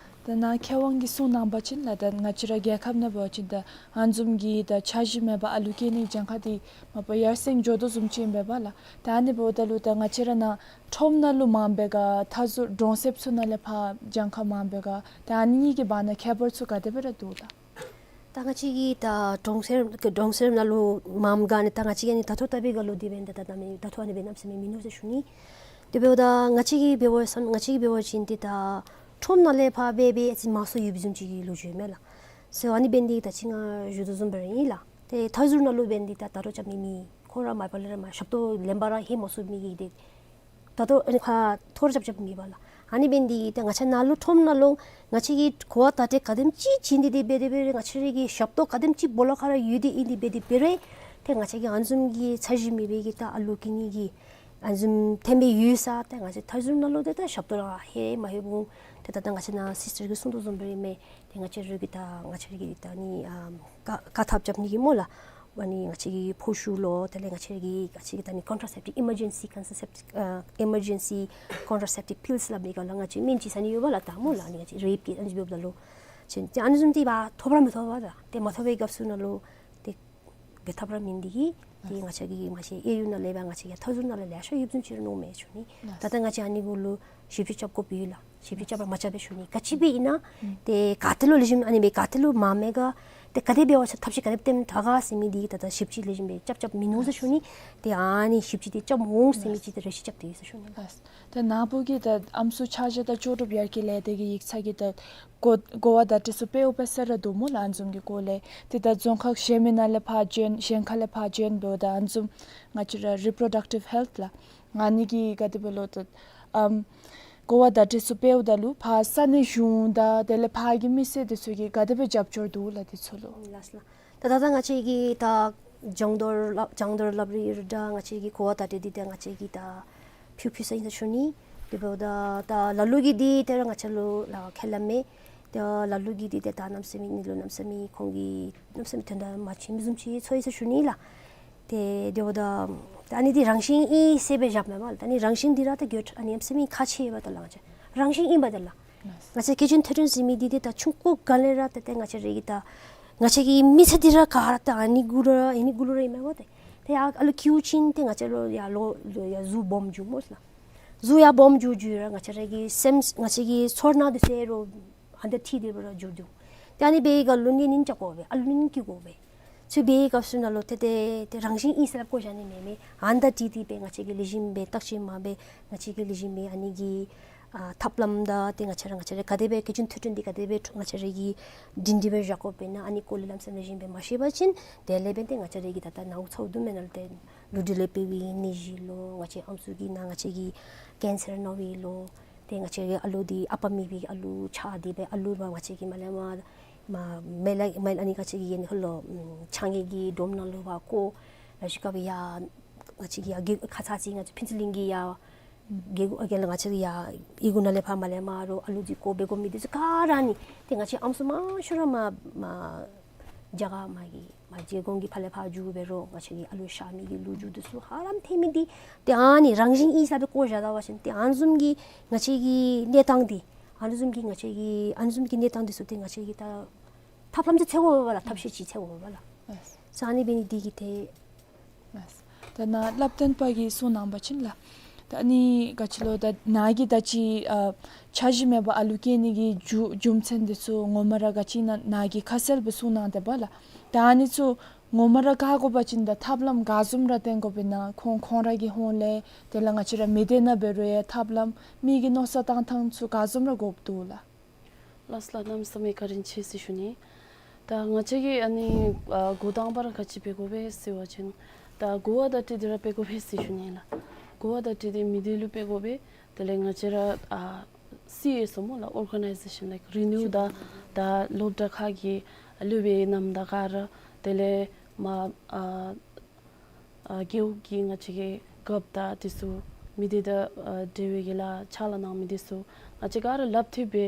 ད་ནཱ་མཁས་དབང་གིས་གསུངས་གནང་པ་ཅིན་ལགས། ད་ང་བཅས་ར་རྒྱལ་ཁབ་ནང་འབད་བ་ཅིན་ད་ཨ་ནི་བཟུམ་གྱི་ད་འཆར་གཞི་མེད་པར་ཨ་ལུ་སྐྱེ་ནི་གྱངས་ཁ་འདི་མ་པ་ཡར་སེང་འགྱོ་དོ་བཟུམ་ཅིག་ཨིན་པས་ལགས། ད་ཨ་ནི་འབདཝ་ད་ལུ་ད་ང་བཅས་ར་ནཱ་ཁྲོམ་ནང་ལུ་མངམ་པས་ག་མཐའ་ཟུར་གྲོང་གསེབ་ཚུ་ནང་ལས་ཕར་གྱངས་ཁ་མངམ་པས་ག། ད་ཨ་ནི་གཉིས་ཀྱི་བར་ན་ཁྱད་པར་ཚུ་ག་དེ་སྦེ་ར་འདུག་ལགས། ད་ང་བཅས་ཀྱི་ད་གྲོང་གསེབ་གྲོང་གསེབ་ནང་ལུ་མངམ་ག་ནི་ད་ང་བཅས་ཀྱི་ཨ་ནི་ད་ལྟོ་ལྟ་བུའི་སྒང་ལུ་འདི་འབདན་ད་ད་ད་མི་ད་ལྟོ་ཨ་ནི་སྦེ་གནམ་མེད་ས་མེད་མིན་ནུག་ཟེར་ཞུ་ནི། དེ་འབདཝ་ད་ང་བཅས་ཀྱིས་འབད་བ་ང་བཅས་ཀྱིས་འབད་བ་ཅིན་ཏེ་ད་ཁྲོམ་ནང་ལས་ཕར་སྦེ་སྦེ་ཨ་ཙི་མང་སུ་ཡོདཔ་བཟུམ་ཅིག་གི་ལོ་རྒྱུས་མས་ལགས། སོ་ཨ་ནི་འབདན་འདི་ད་ཅི་ང་ཞུ་དོ་བཟུམ་སྦེ་ར་ཨིན་ལགས། ཏེ་མཐའ་ཟུར་ནང་ལུ་འབདན་འདི་ད་ད་རུང་རྐྱབ་མི་མེད། ཁོང་ར་མ་པ་ལས་ར་མ་ཞབས་ཏོག་ལེན་པར་ར་ཧེ་མ་ཚུགས་མི་གི་འདི་ད་ལྟོ་ཨ་ནི་ཁ་ཐོར་རྐྱབ་རྐྱབ་མེད་པ་ལགས། ཨ་ནི་འབདན་འདི་ཏེ་ང་བཅས་ནཱ་ལུ་ཁྲོམ་ནང་ལུ་ང་བཅས་ཀྱིས་གོ་བ་བརྡ་སྤྲོད་ག་དེམ་ཅིག་བྱིན་ཏེ་འདི་འབད་དེ་འབད་རུང་ང་བཅས་ར་གི་ཞབས་ཏོག་ག་དེམ་ཅིག་སྦོ་ལོགས་ཁར་ར་ཡོད་དེ་ཨིན་འདི་འབད་དེ་འབད་རུང་ཏེ་ང་བཅས་ཀྱི་ཨ་ནི་བཟུམ་གྱི་འཆར་གཞི་མེད་པའི་གི་ད་ཨ་ལུ་སྐྱེ་ནི་གི་ཨ་ནི་བཟུམ་ཐོན་པའི་ཡུལ་ས་ཏེ་ང་བཅས་མཐའ་ཟུར་ནང་ལུ་ཏེ་ད་ཞབས་ཏོག་ར་ཧེ་མ་ཧེ་བུ་ཏེ་ད་ད་ང་བཅས་ནཱ་སིས་ཊར་གྱིས་གསུང་དོ་བཟུམ་སྦེ་ར་མས། ཏེ་ང་བཅས་ར་གི་ད་ང་བཅས་ར་གི་ད་ནི་ཨ་བཀག་བཀག་ཐབས་རྐྱབ་ནི་གི་སྨོ་ལགས། ཨ་ནི་ང་བཅས་ཀྱི་ཕོ་ཤུ་ལོ་དེ་ལས་ང་བཅས་ཀྱི་ང་བཅས་ཀྱི་ད་ནི་ཀོན་ཊ་ར་སེབ་ཊིབ་ཨི་མར་ཇེན་སི་ཀོན་ཊ་ར་སེབ་ཊིབ་ཨ་ཨི་མར་ཇེན་སི་ཀོན་ཊ་ར་སེབ་ཊིབ་པིལསི་སླབ་མི་ག་ལགས། ང་བཅས་སྨན་ཅིག་ཟ་ནི་ཡོད་པ་ལགས། ད་སྨོ་ལགས་ཨ་ནི་ང་བཅས་རེབ་ཀྱི་ཨ་ནི་འབདཝ་ད་ལུ་ཅིན་ཏེ་ཨ་ནི་བཟུམ་འདི་འབག་ཐོབ་ར་མི་ཐོབ་པ་ད་ཏེ་མ་ཐོབ་པའི་སྐབས་སུ་ནང་ལུ་ཏེ་འབད་ཐབས་ར་མེད་འདི་གིས་ཏེ་ང་བཅས་ཀྱི་ང་བཅས་གཡས་གཡོན་ནང་ལས་འབད་ང་བཅས་ཀྱི་མཐའ་ཟུར་ནང་ལས་ལེ་ཤ་ཡོདཔ་བཟུམ་ཅིག་ར་མནོཝ་མས་ཞུ་ནི། ད་ལྟོ་ང་བཅས་ཨ་ནི་གུ་ལུ་ཞིབ་དཔྱད་རྐྱབ་དགོཔ་ཡོད་ལགས། ཞིབ་དཔྱད་རྐྱབ་ར་མ་རྐྱབ་པས་ཞུ་ནི། ག་ཅི་སྦེ་ཨིན་ན་ཏེ་ག་ཏེ་ལུ་ལེགས་ཤོམ་ཨ་ནི་སྦེ་ག་ཏེ་ལུ་མ་མེད་ག་ཏེ་ག་དེ་འབད་བ་ཅིན་ཐབས་ཤེས་ག་དེ་སྦེ་བཏོན་དྲག་ག་ཟེར་མི་འདི་ད་ལྟོ་ཞིབ་དཔྱད་ལེགས་ཤོམ་སྦེ་རྐྱབ་རྐྱབ་མིན་ནུག་ཟེར་ཞུ་ནི། ཏེ་ཨ་ནི་ཞིབ་དཔྱད་འདི་རྐྱབ་འོང་ཟེར་མི་ཅིག་ཏེ་རེ་ཞིག་རྐྱབ་སྟེ་ཡོད་ཟེར་ཞུ་ནི། ད་ནཱ་བུ་གིས་ད་ཨམ་སྲུ་ཆ་བཞག་དང་ལྕོགས་གྲུབ་ཡར་རྒྱས་ལས་སྡེ་གི་ཡིག་ཚང་གི་ད་གོ་གོ་བ་བརྡ་སྤྲོད་ཚུ་སྤེལཝ་སྦེ་ཟེར་ར་འདུག་སྨོ་ལགས། ཨ་ནི་བཟུམ་གྱི་སྐོར་ལས་ཏེ་ད་རྫོང་ཁག་གཞན་མི་ནང་ལས་ཕར་བྱོན་གཞན་ཁ་ལས་ཕར་བྱོན་འབདཝ་ད་ཨ་ནི་བཟུམ་ང་བཅས་ར་རི་པོརོ་ཌག་ཊིབ་ཧེལཐ་ལགས། ཨ་ནི་གི་ག་དེ་སྦེ་ལོ་ད་ཨམ་གོ་བ་བརྡ་སྤྲོད་ཚུ་སྤེལཝ་ད་ལུ་ཕར་ས་གནས་གཞུང་དང་དེ་ལས་ཕར་གྱི་མི་སེར་འདི་ཚུ་གིས་ག་དེ་སྦེ་རྒྱབ་སྐྱོར་འདུག་ལགས་འདི་ཚུ་ལུ། ལགས་ལགས། ད་ད་ལྟོ་ང་བཅས་ཀྱིས་ད་སྦྱོང་བརྡར་སླབ་སྦྱོང་བརྡར་སླབ་རིགས་ར་ད་ང་བཅས་ཀྱིས་གོ་བ་བརྡ་སྤྲོད་འདི་ད་ང་བཅས་ཀྱིས་ད་ཕུལ་ཕུལ་ས་ཨིན་ཟེར་ཞུ་ནི། དེ་འབདཝ་ད་ད་ལ་ལུ་གིས་འདི་ཏེ་ར་ང་བཅས་ལུ་ལགས་ཁས་ལེན་མས། ད་ལ་ལུ་གིས་འདི་ཏེ་ད་གནམ་མེད་ས་མེད་ཨ་ནི་ལུ་གནམ་མེད་ས་མེད་ཁོང་གིས་གནམ་མེད་ས་མེད་དོན་དག་མ་ཆེ་མི་བཟུམ་ཅིག་ཚོར་ཡི་ཟེར་ཞུ་ནི་ལགས། ཏེ་དེ་འབདཝ་ད་ད་ཨ་ནི་འདི་རང་བཞིན་ཨིན་ཟེར་སྦེ་བཞགཔ་མེན་པ་ལགས། ད་ཨ་ནི་རང་བཞིན་འདི་ར་ད་གྱོད་ཨ་ནི་གནམ་མེད་ས་མེད་ཁག་ཆེ་བས་ད་ལགས། ང་བཅས་རང་བཞིན་ཨིན་པས་ད་ལགས། ང་བཅས་སྐྱེ་ཅན་ཐོས་གྲོལ་ཟེར་མི་འདི་ཏེ་ད་ཆུང་ཀུ་སྒང་ལས་ར་ཏེ་ཏེ་ང་བཅས་ར་གི་ད་ང་བཅས་ཀྱི་མི་ཚེ་འདི་ར་ག་ར་ད་ཨ་ནི་གུ་ར་ཨ་ནི་གུ་ལུ་ར་ཨིན་མས་གོ། ཏེ་ཏེ་ཡར་ཨ་ལུ་སྐྱེ་བ་ཅིན་ཏེ་ང་བཅས་ལུ་ཡར་ལོ་ལོ་ཡར་གཟུགས་སྦོམ་འགྱོཝ་སྨོ་ལགས། གཟུགས་ཡར་སྦོམ་འགྱོ་འགྱོ་ར་ང་བཅས་ར་གི་སེམས་ང་བཅས་ཀྱི་ཚོར་སྣང་འདི་ཚུ་ར་ཨ་ནི་ད་ཐིག་སྟེ་སྦེ་ར་འགྱོ་འགྱོ། ཏེ་ཨ་ནི་འབད་བའི་སྒང་ལུ་གཉེན་ཉེཝ་འགྱོ་དགོ་པས། ཨ་ལུ་གཉེན་སྐྱེ་དགོ་པས། ཚུ་འབད་བའི་སྐབས་སུ་ནང་ལུ་ཏེ་ཏེ་ཏེ་རང་བཞིན་ཨིན་ཟེར་སླབ་དགོ་བཞག་ནི་མེད་མས། ཨ་ནི་ད་དེ་དེ་སྦེ་ང་བཅས་ཀྱིས་ལེགས་ཤོམ་སྦེ་བརྟག་དཔྱད་མ་འབད་ང་བཅས་ཀྱིས་ལེགས་ཤོམ་སྦེ་ཨ་ནི་གི་ཨ་ཐབས་ལམ་དང་ཏེ་ང་བཅས་ར་ང་བཅས་ར་ག་དེ་སྦེ་སྐྱེ་ཅན་ཐོས་གྲོལ་འདི་ག་དེ་སྦེ་ང་བཅས་ར་གིས་སྒྲིང་སྒྲི་སྦེ་བཞག་དགོ་པས་ན་ཨ་ནི་སྐོར་ལས་ལམ་སེམས་ལེགས་ཤོམ་སྦེ་མ་ཤེས་པ་ཅིན་དེ་ལས་འབད་ཏེ་ང་བཅས་ར་གི་ད་ལྟོ་ནཝ་ཚཝ་དུམ་མའི་ནང་ལུ་ཏེ་ལུས་འབྲེལ་ལས་འཕེལ་བའི་ནད་གཞི་ལོ་ང་བཅས་ཨམ་སྲུ་གི་ནང་ང་བཅས་ཀྱི་ཀེན་སར་ན་བའི་ལོ། ཏེ་ང་བཅས་ཀྱི་ཨ་ལུ་འདི་ཨ་པ་མེད་པའི་ཨ་ལུ་ཆགས་ཏེ་སྦེ་ཨ་ལུ་མ་ང་བཅས་ཀྱི་མ་ལས་མར་མ་མེ་ལ་མེ་ལ་ཨ་ནི་ང་བཅས་ཀྱི་ཡན་ཁ་ལུ་ཨམ་ཆང་གི་སྒྲོམ་ནང་ལུ་ཕར་བཀོ། ལ་ཤི་ཀ་བའི་ཡ་ང་བཅས་ཀྱི་ཡ་གི་ཁ་ཚ་ཅིག་ང་བཅས་ཕུན་ཚོགས་གླིང་གི་ཡ་གི་གུ་ཨ་གི་ལ་ང་བཅས་ཀྱི་ཡ་ཨི་གུ་ནང་ལས་ཕར་མ་ལས་མར་རོགས་ཨ་ལུ་འདི་བཀོ་སྦེ་བཀོ་མི་འདི་ཚུ་ག་ར་ནི་ཏེ་ང་བཅས་ཨམ་སྲུ་མང་ཤོས་ར་མ་མ་ རྒྱ་གར་མ་གི་མ་རྗེ་གོང་གི་ཕར་ལས་ཕར་འགྱོ་འབད་རུང་ང་བཅས་ཀྱི་ཨ་ལུ་གཤགས་མི་གི་ལོ་རྒྱུས་འདི་ཚུ་ཧ་ལམ་ཐོན་མི་འདི་ཏེ་ཨ་ནི་རང་བཞིན་ཨིན་ཟེར་སླབ་པའི་སྐོར་བཞག་ད་པ་ཅིན་ཏེ་ཨ་ནི་བཟུམ་གྱི་ང་བཅས་ཀྱི་གནས་སྟངས་འདི་ཨ་ནི་བཟུམ་གྱི་ང་བཅས་ཀྱི་ཨ་ནི་བཟུམ་གྱི་གནས་སྟངས་འདི་ཚུ་ཏེ་ང་བཅས་ཀྱི་ད་ཐབས་ལམ་ཅིག་འཚོལ་དགོ་པས་ལགས། ཐབས་ཤེས་ཅིག་འཚོལ་དགོ་པས་ལགས། ལགས། ས་ཨ་ནི་འབད་ནི་འདི་གིས་ཏེ། ལགས། ད་ནཱ་བསླབ་སྟོན་པ་གིས་གསུངས་གནང་བ་ཅིན་ལགས། ད་ཨ་ནི་ག་ཅི་ལོ་ད་ནཱ་གིས་ད་ཅི་ཨ་འཆར་གཞི་མེད་པར་ཨ་ལུ་སྐྱེ་ནི་གི་རྒྱུ་རྒྱུ་མཚན་འདི་ཚུ་ངོ་མ་ར་ག་ཅི་ཨིན་ན་ནཱ་གིས་ཁ་གསལ་སྦེ་གསུངས་གནང་དེས་པ་ལགས། ད་ཨ་ནི་ཚུ་ངོ་མ་ར་བཀག་དགོ་པ་ཅིན་ད་ཐབས་ལམ་ག་བཟུམ་ར་བསྟེན་དགོཔ་ཨིན་ན་ཁོང་ཁོང་ར་གི་ཧོངས་ལས་དེ་ལས་ང་བཅས་ར་མི་སྡེ་ནང་འབད་རུང་ཡང་ཐབས་ལམ་མི་གི་མནོ་བསམ་བཏང་ཐངས་ཚུ་ག་བཟུམ་ར་དགོཔ་འདུག་ལགས། ལགས་ལགས། གནམ་མེད་ས་མེད་བཀའ་དྲིན་ཆེ་ཟེར་ཞུ་ནི། ད་ང་བཅས་ཀྱིས་ཨ་ནི་ཨ་འགོ་དང་པ་ར་ག་ཅི་འབད་དགོ་པས་ཟེར་བ་ཅིན་ད་གོ་བ་བརྡ་སྤྲོད་འདི་ར་འབད་དགོ་པས་ཟེར་ཞུ་ནི་ལགས། གོ་བ་བརྡ་སྤྲོད་འདི་མི་སྡེ་ལུ་འབད་དགོ་པས། དེ་ལས་ང་བཅས་ར་ཨ་སི་ཨེསི་ཨོ་སྨོ་ལགས། Organization like Renew ད་ད་སློབ་གྲྭ་ཁག་གི་སློབ་དཔོན་རྣམས་དང་ག་ར་དེ་ལས་མ་ཨ་ཨ་རྒེད་འོག་གི་ང་བཅས་ཀྱི་རྒཔོ་དང་འདི་ཚུ་མི་སྡེ་དང་ཨ་འབྲེལ་བའི་གི་ལཱ་ཕྱག་ལཱ་གནང་མི་འདི་ཚུ་ང་བཅས་ག་ར་སླབ་ཐེབས་སྦེ་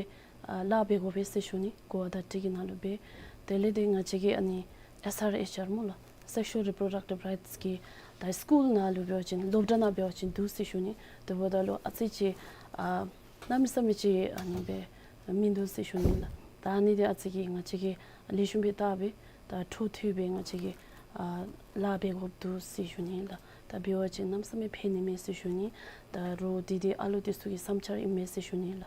ཨ་ལཱ་འབད་དགོ་པས་ཟེར་ཞུ་ནི། གོ་བ་བརྡ་སྤྲོད་ཀྱི་ནང་ལུ་སྦེ། དེ་ལས་ཏེ་ང་བཅས་ཀྱི་ཨ་ནི་ཨེསི་ཨར་ཨེཆ་ཨར་སྨོ་ལགས། Sexual Reproductive Rights གི་ད་སི་ཀུལ་ནང་ལུ་འབད་བ་ཅིན་སློབ་གྲྭ་ནང་འབད་བ་ཅིན་འདུག་ཟེར་ཞུ་ནི། དེ་འབདཝ་ད་ལུ་ཨ་ཙི་ཅིག་ཨ་གནམ་མེད་ས་མེད་ཅིག་ཨ་ནི་སྦེ་མིན་འདུག་ཟེར་ཞུ་ནི་ལགས། ད་ཨ་ནི་འདི་ཨ་ཙི་ཅིག་ང་བཅས་ཀྱིས་ལེགས་ཤོམ་སྦེ་བལྟ་སྦེ་ད་འཕྲོ་མཐུད་སྦེ་ང་བཅས་ཀྱིས་ཨ་ལཱ་འབད་དགོཔ་འདུག་ཟེར་ཞུ་ནི་ལགས། ད་འབད་བ་ཅིན་གནམ་མེད་ས་མེད་ཕན་ནི་མས་ཟེར་ཞུ་ནི། ད་རོགས་འདི་འདི་ཨ་ལུ་འདི་ཚུ་གི་བསམ་འཆར་ཨིན་མས་ཟེར་ཞུ་ནི་ལགས།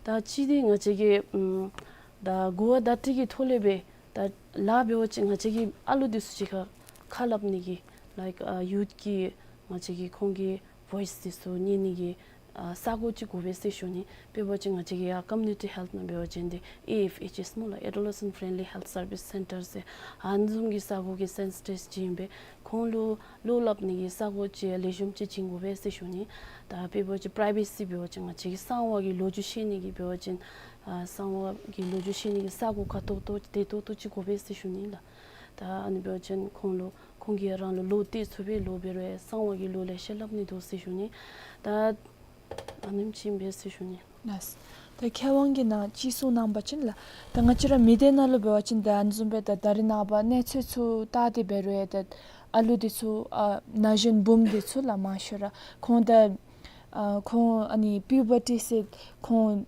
ད་གཅིག་འདི་ང་བཅས་ཀྱིས་ཨམ་ད་གོ་བ་བརྡ་སྤྲོད་ཀྱི་ཐོག་ལས་སྦེ་ད་ལཱ་འབད་བ་ཅིན་ང་བཅས་ཀྱིས་ཨ་ལུ་འདི་ཚུ་གཅིག་ཁར་ཁ་སླབ་ནི་གི་like ཨ་ཡུཐ་ཀྱི་ང་བཅས་ཀྱིས་ཁོང་གི་ཝོའིསི་འདི་ཚུ་ཉན་ནི་གི་ཨ་ས་གོ་ཅིག་དགོ་པས་ཟེར་ཞུ་ནི། དཔེ་འབད་བ་ཅིན་ང་བཅས་ཀྱི་ཡར་ཀོམ་མུ་ནི་ཊི་ཧེལཐ་ནང་འབད་བ་ཅིན་འདི་ཨེ་ཨེཕ་ཨེཆ་ཨེསི་སྨོ་ལགས། Adolescent Friendly Health Service Center ཟེར་ཨ་ནི་བཟུམ་གྱི་ས་གོ་གི་སེན་སི་ཊར་ཅིག་ཨིན་པས། ཁོང་ལུ་བློ་སླབ་ནི་གི་ས་གོ་ཅིག་ལེགས་ཤོམ་ཅིག་བྱིན་དགོ་པས་ཟེར་ཞུ་ནི། ད་དཔེ་འབད་བ་ཅིན་པ་རའི་ཝེ་སི་འབད་བ་ཅིན་ང་བཅས་ཀྱི་གསང་བ་གི་ལོ་རྒྱུས་ཤེས་ནི་གི་འབད་བ་ཅིན་ཨ་གསང་བ་གི་ལོ་རྒྱུས་ཤེས་ནི་གི་ས་གོ་ག་ཏོག་ཏོ་བདེ་ཏོག་ཏོ་ཅིག་དགོ་པས་ཟེར་ཞུ་ནི་ལགས། ད་ཨ་ནི་འབད་བ་ཅིན་ཁོང་ལུ་ཁོང་གིས་རང་ལུ་ལོ་བལྟ་ཚུགས་པས། ལོ་འབད་རུང་གསང་བ་གི་ལོ་ལེ་ཤ་སླབ་ནི་འདུག་ཟེར་ཞུ་ནི། ད་ཨ་ནེམ་ཅིག་ཨིན་པས་ཟེར་ཞུ་ནི། ལགས། ད་མཁས་དབང་གིས་ནཱ་ཅིག་གསུངས་གནང་བ་ཅིན་ལགས། ད་ང་བཅས་ར་མི་སྡེ་ནང་ལུ་འབད་བ་ཅིན་ད་ཨ་ནི་བཟུམ་སྦེ་ད་ད་རེས་ནངས་པ་གནས་ཚུལ་ཚུ་བལྟ་སྟེ་འབད་རུང་ཡང་ད་ཨ་ལུ་འདི་ཚུ་ཨ་ན་གཞོན་བུམོ་འདི་ཚུ་ལགས་མང་ཤོས་ར་ཁོང་ད་ཨ་ཁོང་ཨ་ནི་པིའུ་བར་ཊི་ཟེར་ཁོང་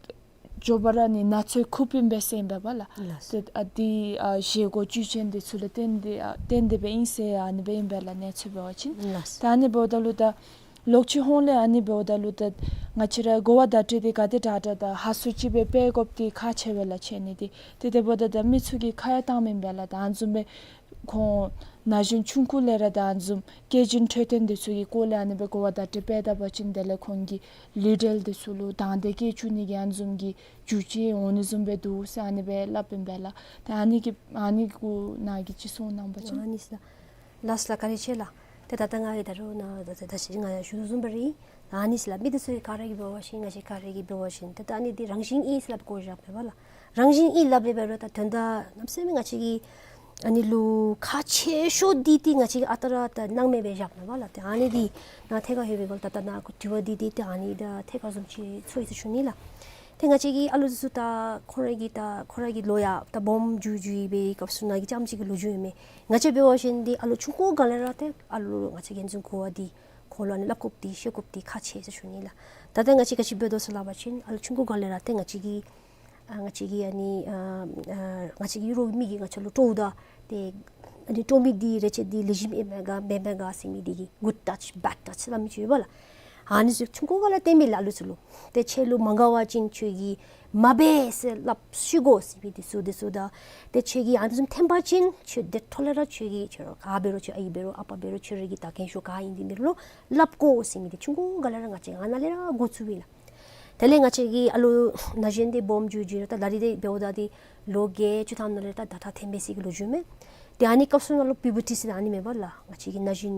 མགྱོགས་པ་ར་ནི་ན་ཚོད་ཁུག་པའི་ཨིན་པས་ཟེར་ཨིན་པས་ལགས། ལགས། ཏེ་ཨ་འདི་ཨ་བཞེས་སྒོ་བཅུད་ཅན་འདི་ཚུ་ལུ་བརྟེན་ཏེ་ཨ་བརྟེན་ཏེ་སྦེ་ཨིན་ཟེར་ཨ་ནི་སྦེ་ཨིན་པས་ལགས་གནས་ཚུལ་འབད་བ་ཅིན། ལགས། ད་ཨ་ནི་འབདཝ་ད་ལུ་ད་ལོག་ཅི་ཧོང་ལས་ཨ་ནི་འབདཝ་ད་ལུ་ད་ང་བཅས་ར་གོ་བ་བརྡ་སྤྲོད་འདི་ག་དེ་དྲག་དྲག་དང་ཧ་སུ་ཅིག་སྦེ་སྤེལ་དགོཔ་འདི་ཁག་ཆེ་བས་ལགས་ཆེ་ནི་འདི། ཏེ་དེ་འབདཝ་ད་ད་མི་ཚུ་གིས་ཁ་ཡང་བཏང་མེན་པས་ལགས། ད་ཨ་ནི་བཟུམ་སྦེ་ཁོང་ན་གཞོན་ཆུང་ཀུ་ལས་ར་ད་ཨ་ནི་བཟུམ་སྐྱེ་རྒྱུན་འཕྲོད་བསྟེན་འདི་ཚུ་གི་སྐོར་ལས་ཨ་ནི་སྦེ་གོ་བ་བརྡ་སྤྲོད་སྤེལ་ད་པ་ཅིན་དེ་ལས་ཁོང་གི་ལུས་འབྲེལ་འདི་ཚུ་ལུ་དང་འདོད་སྐྱེ་བཅུག་ནི་གི་ཨ་ནི་བཟུམ་གྱི་རྒྱུ་ཅིག་འོང་ནི་བཟུམ་སྦེ་འདུག་ཟེར་ཨ་ནི་སྦེ་སླབ་ཨིན་པས་ལགས། ད་ཨ་ནི་གི་ཨ་ནི་གུ་ནཱ་གིས་ཅིག་གསུངས་གནང་བ་ཅིན། ཨ་ནི་ལགས། ལགས་ལགས། བཀའ་དྲིན་ཆེ་ལགས། ཏེ་ད་ལྟོ་ང་གིས་ད་རུང་ནཱ་ད་ད་ད་ཅི་ང་ཡང་ཞུ་དོ་བཟུམ་སྦེ་ར་ཨིན། ཨ་ནི་ལགས་མི་འདི་ཚུ་ག་ར་གིས་འབད་བ་ཅིན་ང་བཅས་ག་ར་གིས་འབད་བ་ཅིན་ཏེ་ད་ཨ་ནི་འདི་རང་བཞིན་ཨིན་ཟེར་སླབ་དགོ་བཞག་མེན་པས་ལགས། རང་བཞིན་ཨིན་སླབ་སྦེ་འབད་རུང་ད་དོན་དག་གནམ་མེད་ས་མེད་ང་བཅས་ཀྱི་ཨ་ནི་ལུ་ཁག་ཆེ་ཤོས་འདི་ཏེ་ང་བཅས་ཀྱིས་ཨ་རྟག་ར་ད་སྣང་མེད་སྦེ་བཞག་མེན་པས་ལགས། ཏེ་ཨ་ནི་འདི་ནཱ་ཐད་ཀར་ལྷོད་པའི་སྒང་ལུ་ད་ལྟོ་ནཱ་དྲི་བ་འདི་འདི་ཏེ་ཨ་ནི་ད་ཐད་ཀར་བཟུམ་ཅིག་ཚོར་ཡི་ཟེར་ཞུ་ནི་ལགས། ཏེ་ང་བཅས་ཀྱི་ཨ་ལུ་འདི་ཚུ་ད་ཁོང་ར་གི་ད་ཁོང་ར་གི་ལོ་ཡང་ད་སྦོམ་འགྱོ་འགྱོ་ཡི་སྦེ་སྐབས་སུ་ནཱ་གི་རྐྱངམ་ཅིག་གི་ལོ་རྒྱུས་ཨིན་མས། ང་བཅས་འབད་བ་ཅིན་འདི་ཨ་ལུ་ཆུང་ཀུ་སྒང་ལས་ར་ཏེ་ཨ་ལུ་ང་བཅས་ཀྱིས་འཛིན་དགོ་པ་འདི་ཁོང་ལུ་ཨ་ནི་སླབ་དགོཔ་འདི་ཤེས་དགོཔ་འདི་ཁག་ཆེ་ཟེར་ཞུ་ནི་ལགས། ད་ལྟོ་ང་བཅས་ཀྱིས་ག་ཅི་འབད་དོ་ཟེར་སླབ་པ་ཅིན་ཨ་ལུ་ཆུང་ཀུ་སྒང་ལས་ར་ཏེ་ང་བཅས་ཀྱི་ཨ་ང་བཅས་ཀྱི་ཨ་ནི་ཨ་ཨ་ང་བཅས་ཀྱི་རོགས་མི་གིས་ང་བཅས་ལུ་སྤྲོཝ་ད་ཏེ་ཨ་ནི་སྤྲོ་མི་འདི་རེ་ཆེ་འདི་ལེགས་ཤོམ་ཨིན་མས་ག་མེན་མས་ག་ཟེར་མི་འདི་གི་good touch bad touch སླབ་མི་ཅིག་ཡོད་པས་ལགས། ཨ་ནི་ཚུ་ཆུང་ཀུ་སྒང་ལས་སྟོན་མི་ལགས་ཨ་ལུ་ཚུ་ལུ། ཏེ་ཁྱོད་ལུ་མ་དགའ་བ་ཅིན་ཁྱོད་ཀྱིས་མ་འབད་ཟེར་སླབ་ཤེས་དགོ་ཟེར་མི་འདི་ཚུ་འདི་ཚུ་ད། ཏེ་ཁྱོད་ཀྱིས་ཨ་ནི་བཟུམ་ཐོན་པ་ཅིན་ཁྱོད་དེ་འཕྲོ་ལས་ར་ཁྱོད་ཀྱིས་ཁྱོད་ར་ག་འབད་རུང་ཁྱོད་ཨའི་འབད་རུང་ཨ་པ་འབད་རུང་ཁྱོད་ར་གི་ད་གན་ཤོས་ག་ཨིན་འདི་འབད་རུང་ལུ་སླབ་དགོ་ཟེར་མི་འདི་ཆུང་ཀུ་སྒང་ལས་ར་ང་བཅས་ཨ་ནཱ་ལས་ར་འགོ་བཙུགས་པས་ལགས། དེ་ལས་ང་བཅས་ཀྱི་ཨ་ལུ་ན་གཞོན་འདི་སྦོམ་འགྱོ་འགྱོ་ར་ད་ད་རིས་འདི་འབདཝ་ད་འདི་ལོ་བརྒྱད་ཅུ་ཐམ་ནང་ལས་ད་ཟླ་ཁྲག་འཐོན་པའི་ཟེར་གྱི་ལོ་རྒྱུས་མས། ཏེ་ཨ་ནི་སྐབས་སུ་ནང་ལུ་པིའུ་བར་ཊི་ཟེར་ཨ་ནི་མེན་པས་ལགས། ང་བཅས་ཀྱི་ན་གཞོན་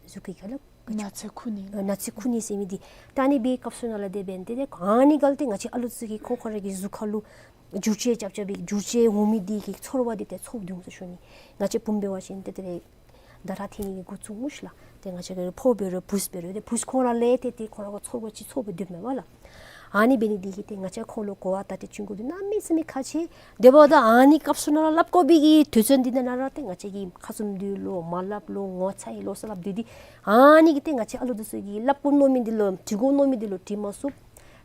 གཟུགས་ཀྱི་ཁ་ལགས། ན་ཚོད་ཁུག་ནི། ཨ་ན་ཚོད་ཁུག་ནི་ཟེར་མི་འདི། ད་ཨ་ནི་འབད་བའི་སྐབས་སུ་ནང་ལས་དེ་འབདན་ཏེ་ཏེ་ཨ་ནི་སྒང་ལས་ཏེ་ང་བཅས་ཨ་ལུ་ཚུ་གི་ཁོ་ཁོ་ར་གི་གཟུགས་ཁ་ལུ་འགྱུར་བཅོས་རྐྱབ་རྐྱབ་པའི་འགྱུར་བཅོས་འོང་མི་འདི་གི་ཚོར་བ་འདི་ཏེ་ཚོར་འོང་ཟེར་ཞུ་ནི། ང་བཅས་བུམོ་འབད་བ་ཅིན་ཏེ་ཏེ་ཟླ་ཁྲག་འཐོན་ནི་གི་འགོ་བཙུགས་འོང་ཤིག་ལགས། ཏེ་ང་བཅས་ཀྱི་ཕོ་འབད་རུང་བུཚ་འབད་རུང་ཏེ་བུཚ་ཁོང་ར་ལས་ཏེ་ཏེ་ཁོང་ར་གི་ཚོར་བ་ཅིག་ཚོར་སྦེ་སྡོདཔ་མས་པ་ལགས། ཨ་ནི་འབད་ནི་འདི་གིས་ཏེ་ང་བཅས་ཁོང་ལུ་གོ་བ་ད་ཏེ་བྱིན་དགོ་འདི་གནམ་མེད་ས་མེད་ཁག་ཆེ། དེ་འབདཝ་ད་ཨ་ནི་སྐབས་སུ་ནང་ལུ་སླབ་དགོ་པའི་གི་དུས་ཚོད་འདི་ནང་ར་ཏེ་ང་བཅས་ཀྱིས་ཁ་བཙུམ་སྡོད་ལོ་མ་སླབ་ལོ་ངོ་ཚ་ཡི་ལོ་ཟེར་སླབ་སྡོད་དེ། ཨ་ནི་གིས་ཏེ་ང་བཅས་ཨ་ལུ་འདི་ཚུ་གིས་སླབ་དགོ་མནོ་མི་འདི་ལུ་དྲི་དགོ་མནོ་མི་འདི་ལུ་དྲི་མ་ཚུགས།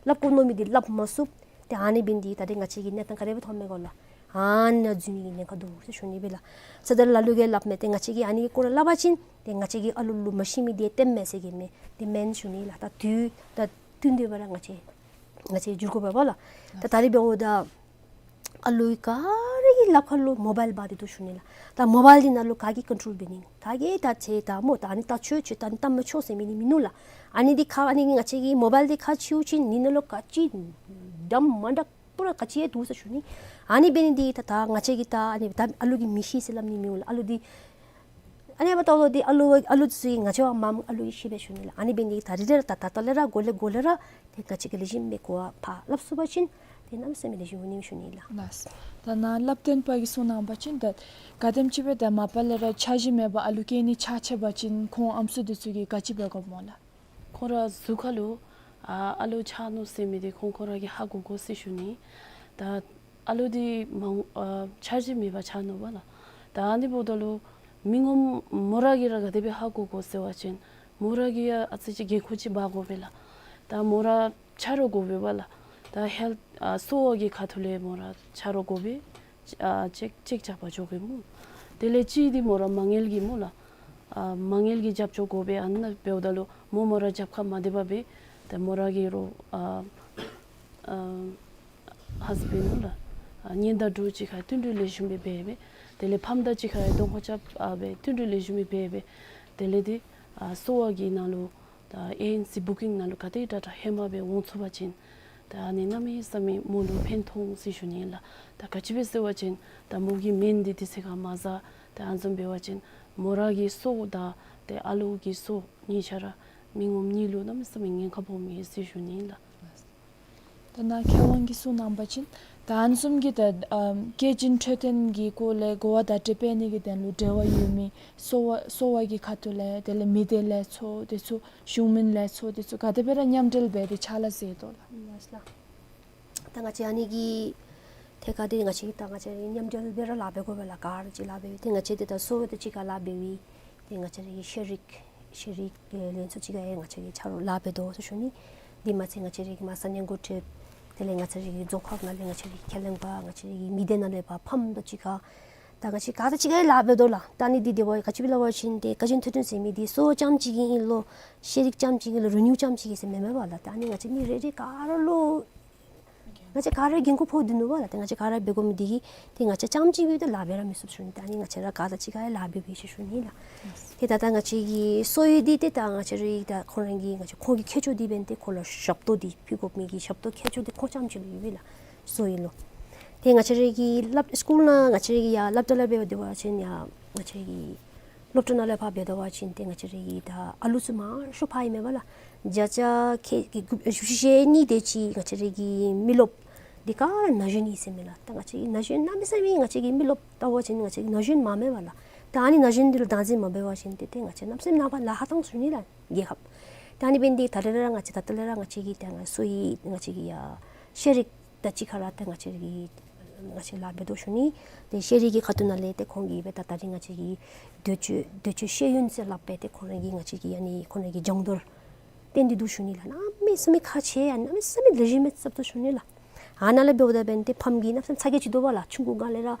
སླབ་དགོ་མནོ་མི་འདི་སླབ་མ་ཚུགས། ཏེ་ཨ་ནི་འབད་ནི་འདི་གིས་ད་ཏེ་ང་བཅས་ཀྱི་གནས་སྟངས་ག་དེ་སྦེ་ཐོནམ་མས་གོ་ལགས། ཨ་ནཱ་འཛུལ་ནི་གི་ཉེན་ཁ་འདུག་ཟེར་ཞུ་ནི་སྦེ་ལགས། ས་ད་ལ་ལུ་གིས་སླབ་མས། ཏེ་ང་བཅས་ཀྱིས་ཨ་ནི་གི་སྐོར་ལས་སླབ་པ་ཅིན་ཏེ་ང་བཅས་ཀྱིས་ཨ་ལུ་ལུ་མ་ཤེས་མི་འདི་སྟོནམ་མས་ཟེར་གེ་མེན། ཏེ་མེན་ཞུ་ནི་ལགས། ད་དུས་ད་བསྟུན་ཏེ་འབད་ར་ང་བཅས་ང་བཅས་འགྱུར་དགོ་པས་པ་ལགས། ད་ད་རིས་འབདཝ་ད་ཨ་ལུ་ག་ར་གི་ལགཔ་ཁར་ལུ་མོ་བཱའིལ་འབག་སྟེ་འདུག་ཞུ་ནི་ལགས། ད་མོ་བཱའིལ་འདི་ནང་ལུ་ག་གིས་ཀོན་ཊོལ་འབད་ནི། ག་གིས་ད་ཚེ་ད་མོ་ད་ཨ་ནི་ལྟ་ཆོག་ཆོག་ད་ཨ་ནི་ལྟ་མ་ཆོག་ཟེར་མི་འདི་མིན་ནུག་ལགས། ཨ་ནི་འདི་ཁ་ཨ་ནི་ང་བཅས་ཀྱི་མོ་བཱའིལ་འདི་ཁ་ཕྱེ་བ་ཅིན་འདི་ནང་ལུ་ག་ཅི་འདྲ་མ་འདྲ་པུ་ར་ག་ཅི་ཡང་འདུག་ཟེར་ཞུ་ནི། ཨ་ནི་འབད་ནི་འདི་གིས་ད་ད་ང་བཅས་ཀྱིས་ད་ཨ་ནི་ད་ཨ་ལུ་གིས་མི་ཤེས་ཟེར་སླབ་ནི་མི་འོང་ལགས། ཨ་ལུ་འདི་ཨ་ནི་འབདཝ་ད་ལུ་འདི་ཨ་ལུ་ཨ་ལུ་ཚུ་གིས་ང་བཅས་བ་མ་ཨ་ལུ་གིས་ཤེས་པས་ཞུ་ནི་ལགས། ཨ་ནི་འབད་ནི་འདི་གིས་ད་རིས་ལས་ར་ད་ད་ལྟོ་ལས་ར་འགོ་ལས་འགོ་ལས་ར་ཏེ་ང་བཅས་ཀྱིས་ལེགས་ཤོམ་སྦེ་གོ་བ་ཕར་སླབ་ཚུགས་པ་ཅིན་ཏེ་གནམ་མེད་ས་མེད་ལེགས་ཤོམ་འོང་ནི་ཞུ་ནི་ལགས། ལགས། ད་ནཱ་བསླབ་སྟོན་པ་གིས་གསུངས་གནང་བ་ཅིན་ད་ག་དེམ་ཅིག་སྦེ་ད་མ་པ་ལས་ར་འཆར་གཞི་མེད་པར་ཨ་ལུ་སྐྱེ་ནི་ཆ་ཁྱབ་པ་ཅིན་ཁོང་ཨམ་སྲུ་འདི་ཚུ་གིས་ག་ཅི་འབད་དགོཔ་སྨོ་ལགས། ཁོང་ར་གཟུགས་ཁར་ལུ་ཨ་ཨ་ལུ་ཆགས་ནུག་ཟེར་མི་འདི་ཁོང་ཁོང་ར་གིས་ཧ་གོ་དགོ་ཟེར་ཞུ་ནི། ད་ཨ་ལུ་འདི་མང་ཨ་འཆར་གཞི་མེད་པར་ཆགས་ནུག་པ་ལགས། ད་ཨ་ནི་འབདཝ་ད་ལུ་མི་ངོམ་མོ་ར་གིས་ར་ག་དེ་སྦེ་ཧ་གོ་དགོ་ཟེར་བ་ཅིན་མོ་ར་གིས་ཡང་ཨ་ཙི་ཅིག་འགན་ཁུར་ཅིག་འབག་དགོ་པས་ལགས། ད་མོ་ར་ཆ་རོགས་དགོ་པས་པ་ལགས། ད་ཧེལཐ་ཨ་གསོ་བ་གི་ཁ་ཐུག་ལས་མོ་ར་ཆ་རོགས་དགོ་པས། ཨ་ཅེཀ་ཅེཀ་རྐྱབ་པར་འགྱོ་དགོ་སྨོ། དེ་ལས་གཅིག་འདི་མོ་ར་མ་དངུལ་གྱི་སྨོ་ལགས། ཨ་མ་དངུལ་གྱི་རྒྱབ་སྐྱོར་དགོ་པས། ཨ་ནཱ་འབདཝ་ད་ལུ་མོ་མོ་ར་རྒྱབ་ཁར་མ་སྡོད་པར་སྦེ་ད་མོ་ར་གི་རོགས་ཨ་ཨ་ཧཱས་བེནཌ་སྨོ་ལགས། ཨ་ཉེ་འདབས་འདྲཝ་ཅིག་ཁར་བསྟུན་གྲོས་ལེགས་ཤོམ་སྦེ་འབད་སྦེ། དེ་ལས་ཕམ་དང་གཅིག་ཁར་གདོང་ཁ་རྐྱབ་ཨ་སྦེ་བསྟུན་གྲོས་ལེགས་ཤོམ་སྦེ་འབད་སྦེ། དེ་ལས་འདི་ཨ་གསོ་བ་གི་ནང་ལུ་ད་ཨེ་ཨེན་སི་བུ་ཀིང་ནང་ལུ་ག་དེ་དྲག་དྲག་ཧེ་མ་སྦེ་འོང་ཚུགས་པ་ཅིན་ད་ཨ་ནི་གནམ་མེད་ས་མེད་མོ་ལུ་ཕན་ཐོགས་ཟེར་ཞུ་ནི་ལགས། ད་ག་ཅི་སྦེ་ཟེར་བ་ཅིན་ད་མོ་གི་སྨན་འདི་དུས་ཚོད་ཁར་མ་བཟའ། ད་ཨ་ནི་བཟུམ་འབད་བ་ཅིན་མོ་ར་གི་སྲོག་དང་ཏེ་ཨ་ལུ་གི་སྲོག་གཉིས་ཆ་ར་མི་ངོམ་གཉིས་ལུ་གནམ་མེད་ས་མེད་ཉེན་ཁ་སྦོམ་ཨིན་ཟེར་ཞུ་ནི་ལགས། ད་ནཱ་མཁས་དབང་གིས་གསུངས་གནང་བ་ཅིན་ད་ཨ་ནི་བཟུམ་གྱི་ད་ཨམ་སྐྱེ་ཅིན་འཕྲོད་བསྟེན་གྱི་སྐོར་ལས་གོ་བ་བརྡ་སྤྲོད་འབད་ནི་གི་དོན་ལུ་འབྲེལ་བ་ཡོད་མི་གསོ་བ་གསོ་བ་གི་ཁ་ཐུག་ལས་དེ་ལས་མི་སྡེ་ལས་ཚོགས་དེ་ཚུ་གཞུང་མིན་ལས་ཚོགས་དེ་ཚུ་ག་དེ་སྦེ་ར་མཉམ་འབྲེལ་འབད་དེ་ཕྱག་ལཱ་མཛད་དོ་ལགས། ལགས་སོ་ལགས། ད་ང་བཅས་ཨ་ནི་གི་ཐད་ཁར་འདི་ང་བཅས་ད་ང་བཅས་མཉམ་འབྲེལ་སྦེ་ར་ལཱ་འབད་དགོ་པས་ལགས། ག་ར་གཅིག་ལཱ་འབད་འདི་ང་བཅས་འདི་ད་གསོ་བ་དང་གཅིག་ཁར་ལཱ་འབད་འདི་ང་བཅས་ར་གི་ཤེས་རིག་ཤེས་རིག་ལས་ཚོགས་གཅིག་ཁར་ཡང་ང་བཅས་ཀྱིས་ཕྱག་ལཱ་འབད་དོ་ཟེར་ཞུ་ནི། འདི་མ་ཚད་ང་བཅས་ར་གི་མ་ས་གནས་འགོ་ཁྲིདཔ་དེ་ལས་ང་བཅས་ར་གི་རྫོང་ཁག་ནང་ལས་ང་བཅས་ར་གི་ཁས་ལེན་པ་ང་བཅས་ར་གི་མི་སྡེ་ནང་ལས་ཕར་ཕམ་དང་གཅིག་ཁར་ད་ང་བཅས་ག་ར་གཅིག་ཁར་ཡང་ལཱ་འབད་དོ་ལགས། ད་ཨ་ནི་འདི་དེ་སྦེ་ག་ཅི་སྦེ་སླབ་པ་ཅིན་ཏེ་སྐྱེ་ཅིན་འཕྲོད་བསྟེན་ཟེར་མི་འདི་གསོ་བ་རྐྱངམ་གཅིག་གི་ཨིན་ལོ་ཤེས་རིག་རྐྱངམ་གཅིག་གི་ཨིན་ལོ་རིག་ནུས་རྐྱངམ་གཅིག་གི་ཟེར་མེན་མས་པ་ལགས། ད་ཨ་ནི་ང་བཅས་མི་རེ་རེ་ག་ར་ལུ་ང་བཅས་ག་ར་འགན་ཁུར་ཕོག་སྟེ་ནུག་པ་ལགས། ཏེ་ང་བཅས་ག་ར་འབད་དགོ་མི་འདི་གིས་ཏེ་ང་བཅས་རྐྱངམ་གཅིག་སྦེ་ཏེ་ལཱ་འབད་ར་མི་ཚུགས་ཞུ་ནི། ད་ཨ་ནི་ང་བཅས་ར་ག་ར་གཅིག་ཁར་ཡང་ལཱ་འབད་འབད་ཟེར་ཞུ་ནི་ལགས། ཏེ་ད་ལྟོ་ང་བཅས་ཀྱི་གསོ་བའི་འདི་ཏེ་ད་ང་བཅས་ར་ད་ཁོང་ར་གི་ང་བཅས་ཁོང་གི་ཁྱད་ཆོས་འདི་འབདན་ཏེ་ཁོང་ལུ་ཞབས་ཏོག་འདི་ཕུལ་དགོ་མི་གི་ཞབས་ཏོག་ཁྱད་ཆོས་འདི་ཁོང་རྐྱངམ་གཅིག་ལུ་ཡོད་པས་ལགས། གསོ་བའི་ལུ་ཏེ་ང་བཅས་ར་གི་སློབ་སི་ཀུལ་ནང་ང་བཅས་ར་གི་ཡར་སློབ་གྲྭ་ལས་འབད་འབད་བ་ཅིན་ཡང་ང་བཅས་ར་གི་སློབ་གྲྭ་ནང་ལས་ཕར་འབད་བ་ཅིན་ཏེ་ང་བཅས་ར་གི་ད་ཨ་ལུ་ཚུ་མང་ཤོས་ཕར་ཨིན་མས་པ་ལགས། བརྒྱ་ཆ་ཁལ་གཅིག་བཞི་བཅུ་ཞེ་གཉིས་དེ་ཅིག་ང་བཅས་ར་གི་མི་རློབས་འདི་ག་ར་ན་གཞོན་ཨིན་ཟེར་མས་ལགས། ད་ང་བཅས་ཀྱི་ན་གཞོན་གནམ་མེད་ས་མེད་ང་བཅས་ཀྱི་མི་རློབས་ལྟ་བ་ཅིན་ང་བཅས་ཀྱི་ན་གཞོན་མ་མས་པ་ལགས། ད་ཨ་ནི་ན་གཞོན་འདི་ལུ་བདག་འཛིན་མ་འབད་བ་ཅིན་ཏེ་ཏེ་ང་བཅས་གནམ་མེད་ས་མེད་ནངས་པ་ལཱ་ཁག་བཏང་ཞུ་ནི་ལགས་རྒྱལ་ཁབ། ད་ཨ་ནི་འབད་ནི་འདི་ད་རེས་ར་ང་བཅས་ད་ལྟོ་ལས་ར་ང་བཅས་ཀྱི་ད་ང་གསོ་བའི་ང་བཅས་ཀྱི་ཡ་ཤེས་རིག་དང་གཅིག་ཁར་ར་ཏེ་ང་བཅས་ཀྱིས་ང་བཅས་ལཱ་འབད་དོ་ཞུ་ནི། ཏེ་ཤེས་རིག་གི་ཁ་ཐུག་ནང་ལས་ཏེ་ཁོང་གིས་སྦེ་ད་ད་རིས་ང་བཅས་ཀྱི་འདོད་སྤྱོད་འདོད་སྤྱོད་ཤེས་ཡོན་ཟེར་སླབ་སྦེ་ཏེ་ཁོང་ར་གི་ང་བཅས་ཀྱི་ཨ་ནི་ཁོང་ར་གི་སྦྱོང་བརྡར་བཏོན་ཏེ་འདུག་ཞུ་ནི་ལགས། གནམ་མེད་ས་མེད་ཁག་ཆེ་ཡང་གནམ་མེད་ས་མེད་ལེགས་ཤོམ་སྦེ་རྐྱབ་དོ་ཞུ་ནི་ལགས། ཨ་ནཱ་ལས་འབདཝ་ད་འབདན་ཏེ་ཕམ་གྱི་གནམ་མེད་ས་མེད་ཚ་གྱང་ཅིག་འདུག་པ་ལགས། ཆུང་ཀུ་སྒང་ལས་ར་ང་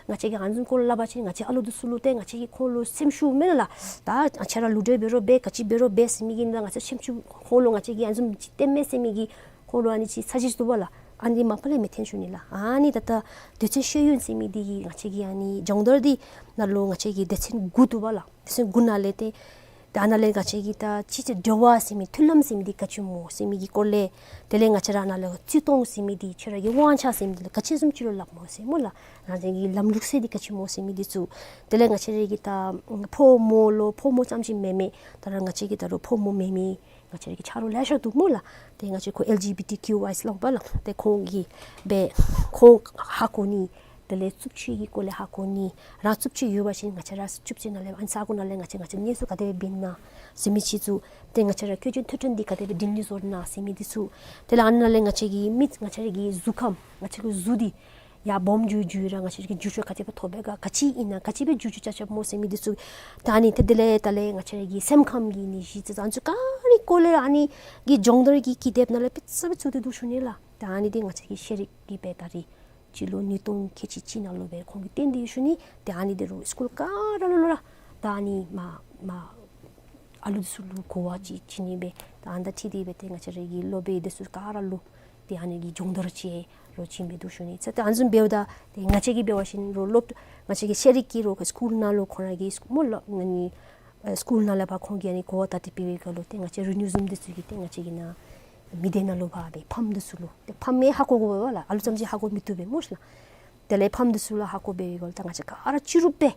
བཅས་ཀྱིས་ཨ་ནི་བཟུམ་སྐོར་ལས་སླབ་པ་ཅིན་ང་བཅས་ཨ་ལུ་འདི་ཚུ་ལུ་ཏེ་ང་བཅས་ཀྱིས་ཁོང་ལུ་སེམས་ཤུགས་མེད་ལགས། ད་ང་བཅས་ར་ལུ་འདྲེན་འབད་རུང་འབད་ག་ཅི་འབད་རུང་འབད་ཟེར་མི་གི་ནང་ང་བཅས་སེམས་ཤུགས་ཁོང་ལུ་ང་བཅས་ཀྱིས་ཨ་ནི་བཟུམ་ཅིག་སྟོནམ་མས་ཟེར་མི་གི་ཁོང་ལུ་ཨ་ནི་ཅིག་ཚ་གྱང་ཅིག་འདུག་པ་ལགས། ཨ་ནི་ད་ལྟོ་དུས་ཚོད་ཤེས་ཡོན་ཟེར་མི་འདི་གིས་ང་བཅས་ཀྱིས་ང་བཅས་ཀྱི་ཨ་ནི་སྦྱོང་བརྡར་འདི་ནང་ལུ་ང་བཅས་ཀྱི་སྡེ་ཚན་དགུ་འདུག་པ་ལགས། སྡེ་ཚན་དགུ་ནང་ལས་ཏེ་ད་ཨ་ནཱ་ལས་ང་བཅས་ཀྱི་ད་སྤྱི་ཚེ་འབྲེལ་བ་ཟེར་མི་མཐུན་ལམ་ཟེར་མི་འདི་ག་ཅི་སྨོ་ཟེར་མི་གི་སྐོར་ལས་དེ་ལས་ང་བཅས་ར་ཨ་ནཱ་ལས་བརྩི་མཐོང་ཟེར་མི་འདི་ཁྱོད་ར་གི་དབང་ཆ་ཟེར་མི་འདི་ལུ་ག་ཅི་བཟུམ་ཅིག་ལུ་སླབ་སྨོ་ཟེར་སྨོ་ལགས། རང་བཞིན་གྱི་ལམ་ལུགས་ཟེར་འདི་ག་ཅི་སྨོ་ཟེར་མི་འདི་ཚུ་དེ་ལས་ང་བཅས་ར་གི་ད་ཕོ་མོ་ལུ་ཕོ་མོ་རྐྱངམ་ཅིག་མེན་མི་ད་རུང་ང་བཅས་ཀྱི་ད་རུང་ཕོ་མོ་མེན་མི་ང་བཅས་ར་གི་ཆ་རོགས་ལེ་ཤ་འདུག་སྨོ་ལགས། ཏེ་ང་བཅས་ཁོ་ཨེལ་ཇི་བི་ཊི་ཀིའུ་ཨའི་ཟེར་སླབ་པ་ལགས། ཏེ་ཁོང་གིས་སྦེ་ཁོང་ཧ་གོ་ནི་ དེ་ལས་རྩུབ་སྤྱོད་ཀྱི་སྐོར་ལས་ཧ་གོ་ནི། རང་རྩུབ་སྤྱོད་ཡོད་པ་ཅིན་ང་བཅས་ར་རྩུབ་སྤྱོད་ནང་ལས་ཨ་ནི་ས་གོ་ནང་ལས་ང་བཅས་ང་བཅས་གནས་ཚུལ་ག་དེ་སྦེ་འབད་ནི་ཟེར་མི་ཅིག་ཚུ། ཏེ་ང་བཅས་ར་འཁོན་འཛིན་འཐུས་ཤོར་འདི་ག་དེ་སྦེ་སྒྲིང་སྒྲི་བཟོ་ནི་ཟེར་མི་འདི་ཚུ། དེ་ལས་ཨ་ནི་ནང་ལས་ང་བཅས་ཀྱི་མི་ང་བཅས་ར་གི་གཟུགས་ཁམས་ང་བཅས་ཀྱི་གཟུགས་འདི་ཡར་སྦོམ་འགྱོ་འགྱོ་ར་ང་བཅས་ཀྱི་འགྱུར་བཅོས་ག་དེ་སྦེ་ཐོབ་པས་ག་ག་ཅི་ཨིན་ན་ག་ཅི་སྦེ་འགྱུར་བཅོས་རྐྱབ་རྐྱབ་སྨོ་ཟེར་མི་འདི་ཚུ། ད་ཨ་ནི་ཏེ་དེ་ལས་ད་ལས་ང་བཅས་ར་གི་སེམས་ཁམས་ཀྱི་ནད་གཞི་ཚུ་ཨ་ནི་ཚུ་ག་ར་སྐོར་ལས་ཨ་ནི་གི་སྦྱོང་བརྡར་གྱི་ཀི་དེབ་ནང་ལས་དཔེ་ཚུ་དཔེ་ཚུ་འདུག་ཞུ་ནི་ལགས། ད་ཨ་ནི་འདི་ང་བཅས་ཀྱི་ཤེས་རིག་གི་སྦེ་ད་རེས་སྤྱི་ལོ་ཉིས་སྟོང་ཁལ་གཅིག་གཅིག་ནང་ལུ་སྦེ་ཁོང་གིས་བཏོན་ཏེ་ཡོད་ཞུ་ནི། ཏེ་ཨ་ནི་འདི་རུང་སི་ཀུལ་ག་ར་ལུ་ལུ་ར་ད་ཨ་ནི་མ་མ་ཨ་ལུ་འདི་ཚུ་ལུ་གོ་བ་ཅིག་བྱིན་ནི་སྦེ་ད་ཨ་ནི་དང་འཁྲིལ་ཏེ་སྦེ་ཏེ་ང་བཅས་ར་གི་སློབ་དཔོན་འདི་ཚུ་ག་ར་ལུ་ཏེ་ཨ་ནི་གི་སྦྱོང་བརྡར་ཅིག་རོགས་བྱིན་སྦེ་འདུག་ཞུ་ནི། ཚེ་ཏེ་ཨ་ནི་བཟུམ་འབདཝ་ད་ཏེ་ང་བཅས་ཀྱིས་འབད་བ་ཅིན་རོགས་སློབ་ང་བཅས་ཀྱི་ཤེས་རིག་གི་རོགས་སི་ཀུལ་ནང་ལུ་ཁོང་ར་གི་སི་ཀུལ་སྨོ་ལགས། ཨ་ནི་ཨ་སི་ཀུལ་ནང་ལས་ཕར་ཁོང་གིས་ཨ་ནི་གོ་བ་ད་ཏེ་འབད་བའི་སྐབས་ལུ་ཏེ་ང་བཅས་རི་ནིའུ་ཛུམ་འདི་ཚུ་གིས་ཏེ་ང་བཅས་ཀྱི་ནཱ་མི་སྡེ་ནང་ལུ་ཕར་སྦེ་ཕམ་འདི་ཚུ་ལུ་ཏེ་ཕམ་མས་ཧ་གོ་དགོ་པས་ལགས། ཨ་ལུ་ཙམ་ཅིག་ཧ་གོ་མི་བཏུབ་པས་སྨོ་ཤེ་ལགས། དེ་ལས་ཕམ་འདི་ཚུ་ལུ་ཧ་གོ་འབད་བའི་སྐབས་ལུ་ད་ང་བཅས་ག་ར་སྤྱི་རུབ་སྦེ་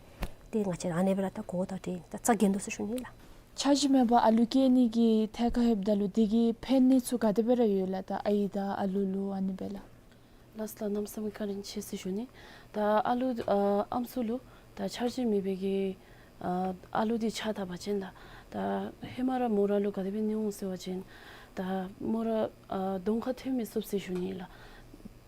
ཏེ་ང་བཅས་ར་ཨ་ནེ་སྦེ་ར་ད་གོ་བ་ད་ཏེ་ད་རྩ་འགེངས་དོ་ཟེར་ཞུ་ནི་ལགས། འཆར་གཞི་མེད་པར་ཨ་ལུ་སྐྱེ་ནི་གི་ཐད་ཁར་ལྷོདཔ་ད་ལུ་དེ་གི་ཕན་གནོད་ཚུ་ག་དེ་སྦེ་ར་ཡོད་ལགས། ད་ཨའི་དང་ཨ་ལུ་ལུ་ཨ་ནི་སྦེ་ལགས། ལགས་སོ་ལགས། གནམ་མེད་ས་མེད་བཀའ་དྲིན་ཆེ་ཟེར་ཞུ་ནི། ད་ཨ་ལུ་ཨ་ཨམ་སྲུ་ལུ་ད་འཆར་གཞི་མེད་པའི་གི་ཨ་ཨ་ལུ་འདི་ཆ་ད་པ་ཅིན་ལགས། ད་ཧེ་མ་ར་མོ་ར་ལུ་ག་དེ་སྦེ་ཨིན་འོང་ཟེར་བ་ཅིན་ད་མོ་ར་ཨ་གདོང་ཁར་ཐོན་མི་ཚུགས་ཟེར་ཞུ་ནི་ལགས།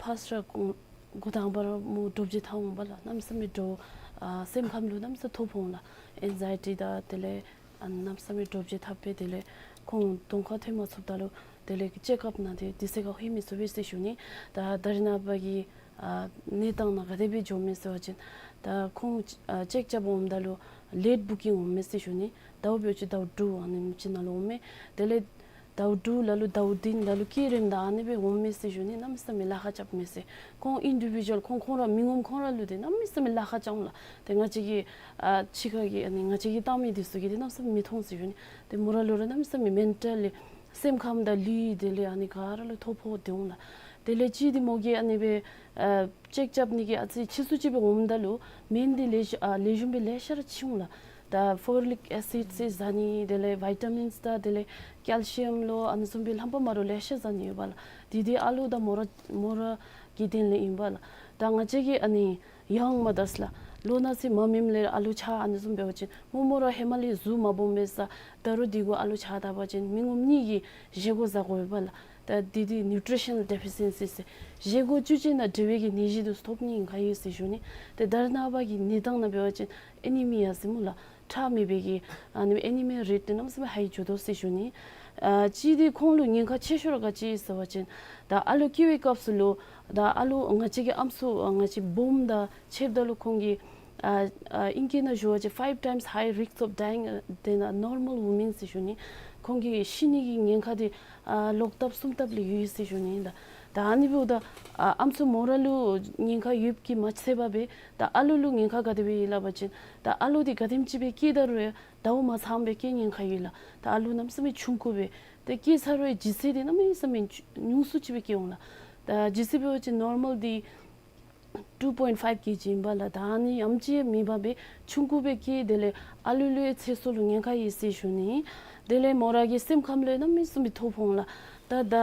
ཕར་སི་ར་འགོ་འགོ་དང་པ་ར་མོ་འདྲོག་བྱེལ་ཐལ་འོང་པ་ལགས། གནམ་མེད་ས་མེད་འདྲོག་ཨ་སེམས་ཁམས་ལུ་གནམ་མེད་ས་མེད་ཐོ་ཕོག་འོང་ལགས། ཨེང་ཛའི་ཊི་དང་དེ་ལས་ཨ་གནམ་མེད་ས་མེད་འདྲོག་བྱེལ་ཐལ་སྦེ་དེ་ལས་ཁོང་གདོང་ཁར་ཐོན་མ་ཚུགསཔ་ད་ལུ་དེ་ལས་ཀྱི་ཅེག་ཨཔ་ནང་དེ་དེ་ཚེ་ག་ལྷོད་མི་ཚུགས་པས་ཟེར་ཞུ་ནི། ད་ད་རེས་ནངས་པ་གི་ཨ་གནས་སྟངས་ནང་ག་དེ་སྦེ་འགྱོཝ་མས་ཟེར་བ་ཅིན་ད་ཁོང་ཨ་ཅེག་རྐྱབ་འོངམ་ད་ལུ་ལེཊ་བུ་ཀིང་འོངམ་མས་ཟེར་ཞུ་ནི། ཟླཝ་འབད་བ་ཅིན་ཟླཝ་དྲུག་ཨ་ནེམ་ཅིག་ནང་ལུ་འོངམ་མས། དེ་ལས་ཟླཝ་དྲུག་ལ་ལུ་ཟླཝ་བདུན་ལ་ལུ་སྐྱེ་རནམ་ད་ཨ་ནི་སྦེ་འོངམ་མས་ཟེར་ཞུ་ནི། གནམ་མེད་ས་མེད་ལཱ་ཁག་རྐྱབ་མས་ཟེར། ཁོང་ཨིན་ཌི་བི་ཇུ་ཝལ་ཁོང་ཁོང་ར་མི་ངོམ་ཁོང་ར་ལུ་དེ་གནམ་མེད་ས་མེད་ལཱ་ཁག་རྐྱབ་འོང་ལགས། དེ་ང་བཅས་ཀྱི་ཨ་ཕྱི་ཁ་གི་ཨ་ནི་ང་བཅས་ཀྱི་བཏང་མི་འདི་ཚུ་གིས་དེ་གནམ་མེད་ས་མེད་མི་མཐོང་ཟེར་ཞུ་ནི། དེ་མོ་ར་ལུ་ར་གནམ་མེད་ས་མེད་མེན་ཊལ་ལི་སེམས་ཁམས་དང་ལུས་དེ་ལས་ཨ་ནི་ག་ར་ལུ་ཐོ་ཕོག་སྟེ་འོང་ལགས། དེ་ལས་གཅིག་འདི་མོ་གིས་ཨ་ནི་སྦེ་ཨ་ཅེག་རྐྱབ་ནི་གི་ཨ་ཙི་ཕྱིས་སུ་ཅིག་སྦེ་འོངམ་ད་ལུ་སྨན་འདི་ལེགས་ཤོམ་ཨ་ལེགས་ཤོམ་སྦེ་ལེ་ཤ་ར་ཅིག་འོང་ལགས། ད་ཕོ་ལིག་ཨེ་སིཌ་ཟེར་ཟ་ནི་དེ་ལས་བི་ཊ་མིནསི་དང་དེ་ལས་ཀེལ་ཤི་ཡམ་ལོ་ཨ་ནི་བཟུམ་སྦེ་རྣམ་པ་མ་འདྲཝ་ལེ་ཤ་ཟ་ནི་ཡོད་པ་ལགས། དེ་དེ་ཨ་ལུ་དང་མོ་ར་མོ་ར་གི་དོན་ལས་ཨིན་པ་ལགས། ད་ང་བཅས་ཀྱིས་ཨ་ནི་ཡང་མ་ད་ས་ལགས། ལོ་ན་ཚོད་མ་སྨིནམ་ལས་ཨ་ལུ་ཆགས་ཨ་ནི་བཟུམ་འབད་བ་ཅིན་མོ་མོ་ར་ཧེ་མ་ལས་གཟུགས་མ་སྦོམ་མས་ས། ད་རུང་དེ་གུ་ཨ་ལུ་ཆགས་ད་པ་ཅིན་མི་ངོམ་གཉིས་ཀྱིས་བཞེས་སྒོ་བཟའ་དགོ་པས་ལགས། ད་དེ་དེ་ནིའུ་ཊི་རི་ཤ་ནཱལ་ཌི་ཕི་ཤེན་སི་ཟེར་བཞེས་སྒོ་བཅུད་ཅན་དང་འབྲེལ་བའི་གི་ནད་གཞི་འདི་ཐོབ་ནི་ག་ཡོད་ཟེར་ཞུ་ནི། ཏེ་ད་རེས་ནངས་པ་གི་གནས་སྟངས་ནང་འབད་བ་ཅིན་ཨེ་ནི་མི་ཡ་ཟེར་སྨོ་ལགས། ཁྲག་མེད་པའི་གི་ཨ་ནི་ཨེ་ནི་མི་རེཊ་འདི་གནམ་མེད་ས་མེད་ཧའི་འགྱོ་དོ་ཟེར་ཞུ་ནི། ཨ་གཅིག་འདི་ཁོང་ལུ་ཉེན་ཁ་ཆེ་ཤོས་ར་ག་ཅི་ཟེར་བ་ཅིན་ད་ཨ་ལུ་སྐྱེ་བའི་སྐབས་སུ་ལུ་ད་ཨ་ལུ་ང་བཅས་ཀྱི་ཨམ་སྲུ་ང་བཅས་སྦོམ་དང་ཕྱདཔ་ད་ལུ་ཁོང་གི་ཨ་ཨ་ཨིང་སྐད་ནང་ཞུ་བ་ཅིན་five times high risk of dying than a normal woman ཟེར་ཞུ་ནི། ཁོང་གི་ཤི་ནི་གི་ཉེན་ཁ་འདི་ཨ་ལོག་ལྟབ་གསུམ་ལྟབ་ལས་ཡོད་ཟེར་ཞུ་ནི་ལགས། ད་ཨ་ནི་འབདཝ་ད་ཨ་ཨམ་སྲུ་མོ་ར་ལུ་ཉེན་ཁ་ཡོདཔ་གིས་མ་ཚད་པར་སྦེ་ད་ཨ་ལུ་ལུ་ཉེན་ཁ་ག་དེ་སྦེ་ཡོད་ལགས་པ་ཅིན་ད་ཨ་ལུ་འདི་ག་དེམ་ཅིག་སྦེ་སྐྱེ་ད་རུང་ཟླཝ་མ་ཚངམ་སྦེ་སྐྱེ་ཉེན་ཁ་ཡོད་ལགས། ད་ཨ་ལུ་གནམ་མེད་ས་མེད་ཆུང་ཀུ་སྦེ་ཏེ་སྐྱེ་ཚར་བའི་ལྗིད་ཚད་འདི་གནམ་མེད་ས་མེད་ཉུང་སུ་ཅིག་སྦེ་སྐྱེ་འོང་ལགས། ད་ལྗིད་ཚད་འབད་བ་ཅིན་ནོར་མཱལ་འདི་two point five kg ཨིན་པ་ལགས། ད་ཨ་ནི་ཡང་ཅིན་མེད་པར་སྦེ་ཆུང་ཀུ་སྦེ་སྐྱེ། དེ་ལས་ཨ་ལུ་ལུ་ཡང་ཚེ་སྲོག་ལུ་ཉེན་ཁ་ཡོད་ཟེར་ཞུ་ནི། དེ་ལས་མོ་ར་གི་སེམས་ཁམས་ལུ་གནམ་མེད་ས་མེད་ཐོ་ཕོག་འོང་ལགས། ད་ད་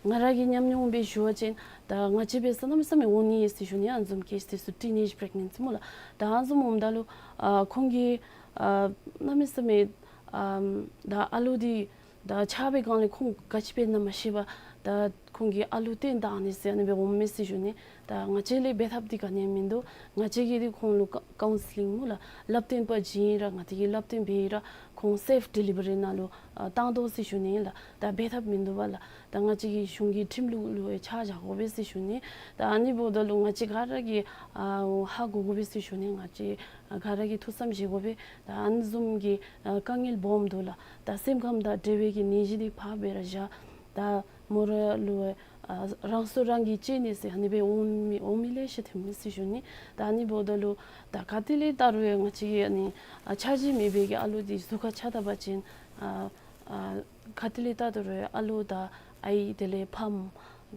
ང་ར་གི་ཉམས་མྱོང་སྦེ་ཞུ་བ་ཅིན་ད་ང་བཅས་འབད་ས་གནམ་མེད་ས་མེད་འོང་ནི་ཡོད་ཟེར་ཞུ་ནི། ཨ་ནི་བཟུམ་ཀེསི་འདི་ཚུ་ཊིན་ཨེཇ་པི་རེག་ནེན་སི་སྨོ་ལགས། ད་ཨ་ནི་བཟུམ་འོངམ་ད་ལུ་ཨ་ཁོང་གིས་ཨ་གནམ་མེད་ས་མེད་ཨ་ད་ཨ་ལུ་འདི་ད་ཆགས་པའི་སྒང་ལས་ཁོང་ག་ཅི་འབད་ན་མ་ཤེས་པར་ད་ཁོང་གིས་ཨ་ལུ་བཏོན་བཏང་ནི་ཟེར་ཨ་ནི་སྦེ་འོངམ་མས་ཟེར་ཞུ་ནི། ད་ང་བཅས་ལས་འབད་ཐབས་འདི་ག་ནི་ཡང་མིན་འདུག། ང་བཅས་ཀྱིས་འདི་ཁོང་ལུ་ཀའུ་ཀའུན་སི་ལིང་སྨོ་ལགས། བསླབ་སྟོན་པ་བྱིན་ར་ང་བཅས་ཀྱིས་བསླབ་སྟོན་འབད་ར་ཁོང་སེཕ་ཌི་ལི་བ་རི་ནང་ལུ་ཨ་བཏང་དོ་ཟེར་ཞུ་ནི་ལགས། ད་འབད་ཐབས་མིན་འདུག་པ་ལགས། ད་ང་བཅས་ཀྱི་གཞུང་གི་ཁྲིམས་ལུགས་ལུ་ཡང་ཆ་བཞག་དགོ་པས་ཟེར་ཞུ་ནི། ད་ཨ་ནི་འབདཝ་ད་ལུ་ང་བཅས་ག་ར་གིས་ཨ་ཧ་གོ་དགོ་པས་ཟེར་ཞུ་ནི། ང་བཅས་ག་ར་གིས་ཐུགས་བསམ་བཞེས་དགོ་པས། ད་ཨ་ནི་བཟུམ་གྱི་ཨ་དཀའ་ངལ་སྦོམ་འདུག་ལགས། ད་སེམས་ཁམས་དང་འབྲེལ་བའི་གི་ནད་གཞི་འདི་ཕར་སྦེ་ར་བཞག། ད་མོ་ར་ལུ་ཨ་རང་སྲོག་རང་གིས་བཅད་ནི་ཟེར་ཨ་ནི་སྦེ་འོང་མི་འོང་མི་ལེ་ཤ་ཐོན་མས་ཟེར་ཞུ་ནི། ད་ཨ་ནི་འབདཝ་ད་ལུ་ད་ག་ཏེ་ལས་བལྟ་རུང་ཡང་ང་བཅས་ཀྱི་ཨ་ནི་ཨ་འཆར་གཞི་མེད་པའི་གི་ཨ་ལུ་འདི་གཟུགས་ཁར་ཆགས་ད་པ་ཅིན་ཨ་ཨ་ག་ཏེ་ལས་བལྟ་ད་རུང་ཡང་ཨ་ལུ་དང་ཨའི་དེ་ལས་ཕམ་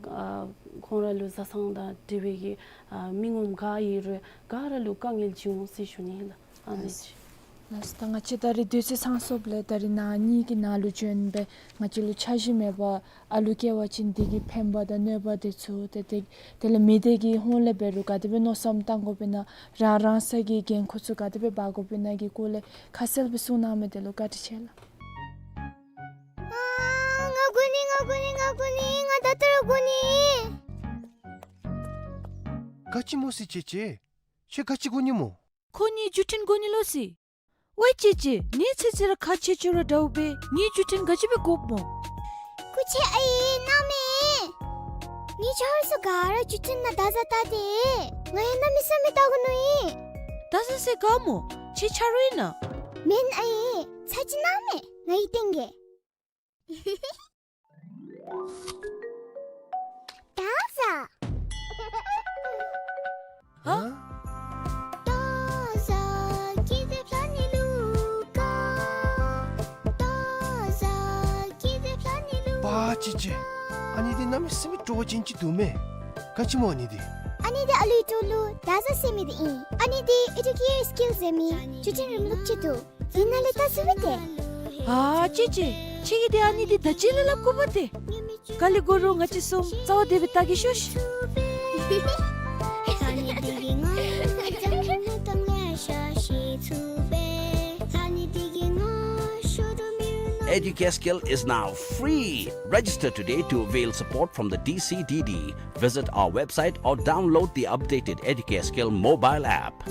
ཨ་ཁོང་ར་ལུ་བཟའ་ཚང་དང་འབྲེལ་བའི་གི་ཨ་མི་ངོམ་ག་ཡོད་རུང་ག་ར་ལུ་དཀའ་ངལ་བྱུང་འོང་ཟེར་ཞུ་ནི་ལགས། ཨ་ནི་ཨིན། ལགས་སོ། ད་ང་བཅས་ད་རིས་དུས་ཚོད་ཚང་སོངམ་ལས་ད་རིས་ནཱ་གཉིས་ཀྱི་ནང་ལུ་བྱོན་སྦེ་ང་བཅས་ལུ་འཆར་གཞི་མེད་པར་ཨ་ལུ་སྐྱེ་བ་ཅིན་དེ་གི་ཕན་པ་དང་གནོད་པ་དེ་ཚུ་ཏེ་དེ་དེ་ལས་མི་སྡེ་གི་ཧོངས་ལས་འབད་རུང་ག་དེ་སྦེ་མནོ་བསམ་བཏང་དགོཔ་ཨིན་ན་རང་རང་སོའི་འགན་ཁུར་ཚུ་ག་དེ་སྦེ་འབག་དགོཔ་ཨིན་ན་གི་སྐོར་ལས་ཁ་གསལ་སྦེ་གསུང་གནང་མི་དེ་ལུ་བཀའ་དྲིན་ཆེ་ལགས། ཨ་ང་དགོ་ནི་ང་དགོ་ནི་ང་དགོ་ནི། ང་ད་ལྟོ་ར་དགོ་ནི། ག་ཅི་སྨོ་ཟེར་ཅེ་ཅེ། ཁྱོད་ག་ཅི་དགོ་ནི་སྨོ། ཁོ་གཉིས་བརྒྱུད་འཕྲིན་དགོ་ནི་ལོ་ཟེར། ཝའེ་ཅེ་ཅེ། ངེའི་ཚེ་ཚེ་ར་ཁག་ཆེ་ཆེ་ར་འདྲཝ་སྦེ་ངེའི་བརྒྱུད་འཕྲིན་ག་ཅི་སྦེ་དགོཔ་སྨོ། སྐུ་མཁྱེན་ཨའི་གནམ་མེད། ངེའི་ཆ་རོགས་ཚུ་ག་ར་བརྒྱུད་འཕྲིན་ནང་བརྡ་བཟའ་བལྟ་སྟེ། ང་ཡང་གནམ་མེད་ས་མེད་བལྟ་དགོ་མནོ་ཡི། བརྡ་བཟའ་ས་ག་སྨོ། ཁྱོད་ཆ་རོགས་ཨིན་ན། མེན་ཨའི། ཚར་ཅིག་གནམ་མེད། ང་གིས་སྟོན་གེ། བརྡ་བཟའ། ཧ། བརྡ་བཟའ་ཀི་ཏེ་ཕྱ་ནི་ལུ་ཀ། བརྡ་བཟའ་ཀི་ཏེ་ཕྱ་ནི་ལུ། པ་ཅི་ཅི། ཨ་ནི་འདི་གནམ་མེད་ས་མེད་སྤྲོ་བ་ཅན་ཅིག་འདུག་མས། ག་ཅི་སྨོ་ཨ་ནི་འདི། ཨ་ནི་འདི་ཨ་ལུའི་ཏོ་ལུ་བརྡ་བཟའ་ཟེར་མི་འདི་ཨིན། ཨ་ནི་འདི་ཨེ་ཌུ་ཀེ་ཡར་སི་ཀིལ་ཟེར་མི་བརྒྱུད་འཕྲིན་རིམ་ལུགས་ཅིག་འདུག། འདི་ནང་ལས་བལྟ་ཚུགས་པས་ཏེ། ཨ་ཅི་ཅི། ཁྱོད་ཀྱིས་འདི་ཨ་ནི་འདི་ད་ཅི་ལས་སླབ་དགོ་པས་ཏེ། ག་ལས་དགོ་རུང་ང་བཅས་གསུམ་རྩ་བ་བདེ་སྦེ་བལྟ་གེ་ཤོག་ཤིག། Educascale is now free. Register today to avail support from the D C D D. Visit our website or download the updated Educascale mobile app.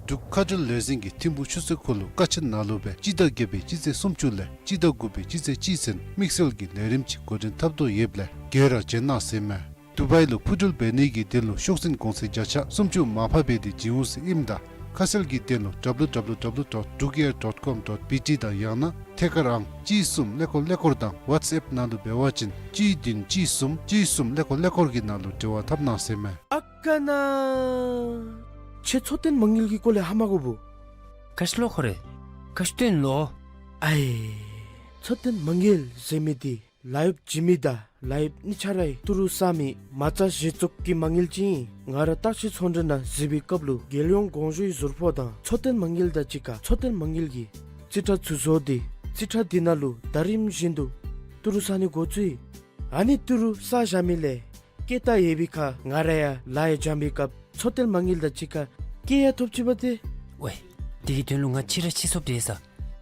འབྲུག་ཁ་བྲལ་ལས་འཛིན་གྱིས་ཐིམ་ཕུག་ཆུ་ཚོད་ཁོ་ལུ་ཀ་ཆེན་ནང་ལུ་སྦེ་སྤྱི་ཟླ་བརྒྱད་པའི་སྤྱི་ཚེས་སུམ་ཅུ་ལས་སྤྱི་ཟླ་དགུ་པའི་སྤྱི་ཚེས་གཅིག་ཚུན་དམིགས་བསལ་གྱི་ལས་རིམ་ཅིག་འགོ་འདྲེན་འཐབ་དོ་ཡོདཔ་ལས་ག་ར་བྱོན་གནང་ཟེར་མས། དུ་བའི་ལུ་འཕུར་འགྲུལ་འབད་ནི་གི་དོན་ལུ་ཤོག་འཛིན་གོང་ཚད་བརྒྱ་ཆ་སུམ་ཅུ་མར་ཕབ་འབད་དེ་བྱིན་འོང་ཟེར་ཨིནམ་ད་ཁ་གསལ་གྱི་དོན་ལུ་W W W dot drukair dot com dot B T དང་ཡང་ན་ཐད་ཀར་ཨང་གཅིག་གསུམ་ཀླད་ཀོར་ཀླད་ཀོར་དང་ཝཊས་ཨེཔ་ནང་ལུ་འབད་བ་ཅིན་གཅིག་བདུན་གཅིག་གསུམ་གཅིག་གསུམ་ཀླད་ཀོར་ཀླད་ཀོར་གྱི་ནང་ལུ་འབྲེལ་བ་འཐབ་གནང་ཟེར་མས། ཨ་ཀ་ན། ཁྱོད་འཚོ་རྟེན་མ་དངུལ་གྱི་སྐོར་ལས་ཧ་མ་གོ་བུ། ག་ཅི་ལོ་ཁོ་རེ། ག་ཅི་སྟོན་ལོ། ཨའི། འཚོ་རྟེན་མ་དངུལ་ཟེར་མི་འདི་ལཱ་གཡོགཔ་བྱིན་མི་དང་ལཱ་གཡོགཔ་གཉིས་ཆ་ར་གིས་ཏི་རུ་བསག་མི་མ་རྩ་གཞི་བཙུགས་ཀྱི་མ་དངུལ་ཅིག་ཨིན། ང་ར་བརྟག་ཞིབ་ཚོང་འབྲེལ་ནང་གཟིགས་པའི་སྐབས་ལུ་རྒྱལ་ཡོངས་དགོངས་ཞུའི་ཟུར་ཕོགས་དང་འཚོ་རྟེན་མ་དངུལ་དང་གཅིག་ཁར་འཚོ་རྟེན་མ་དངུལ་གྱི་རྩིས་ཁྲ་ཚུ་བཟོ་སྟེ་རྩིས་ཁྲ་འདི་ནང་ལུ་ཟླ་རིམ་བཞིན་དུ་ཏི་རུ་བསག་ནི་འགོ་བཙུགས་ཡི། ཨ་ནི་ཏི་རུ་བསག་བཞག་མི་ལས་སྐྱེད་བཏང་ཡོད་པའི་ཁར་ང་ར་ཡང་ལཱ་ཡང་འཇམ་པའི་སྐབས་འཚོ་རྟེན་མ་དངུལ་དང་གཅིག་ཁར་སྐྱེད་ཡང་ཐོབ་ཅི་པ་ཏེ། ཝའེ། དེ་གི་དོན་ལུ་ང་ཕྱི་ར་ཕྱི་སོཔ་དེ་ས།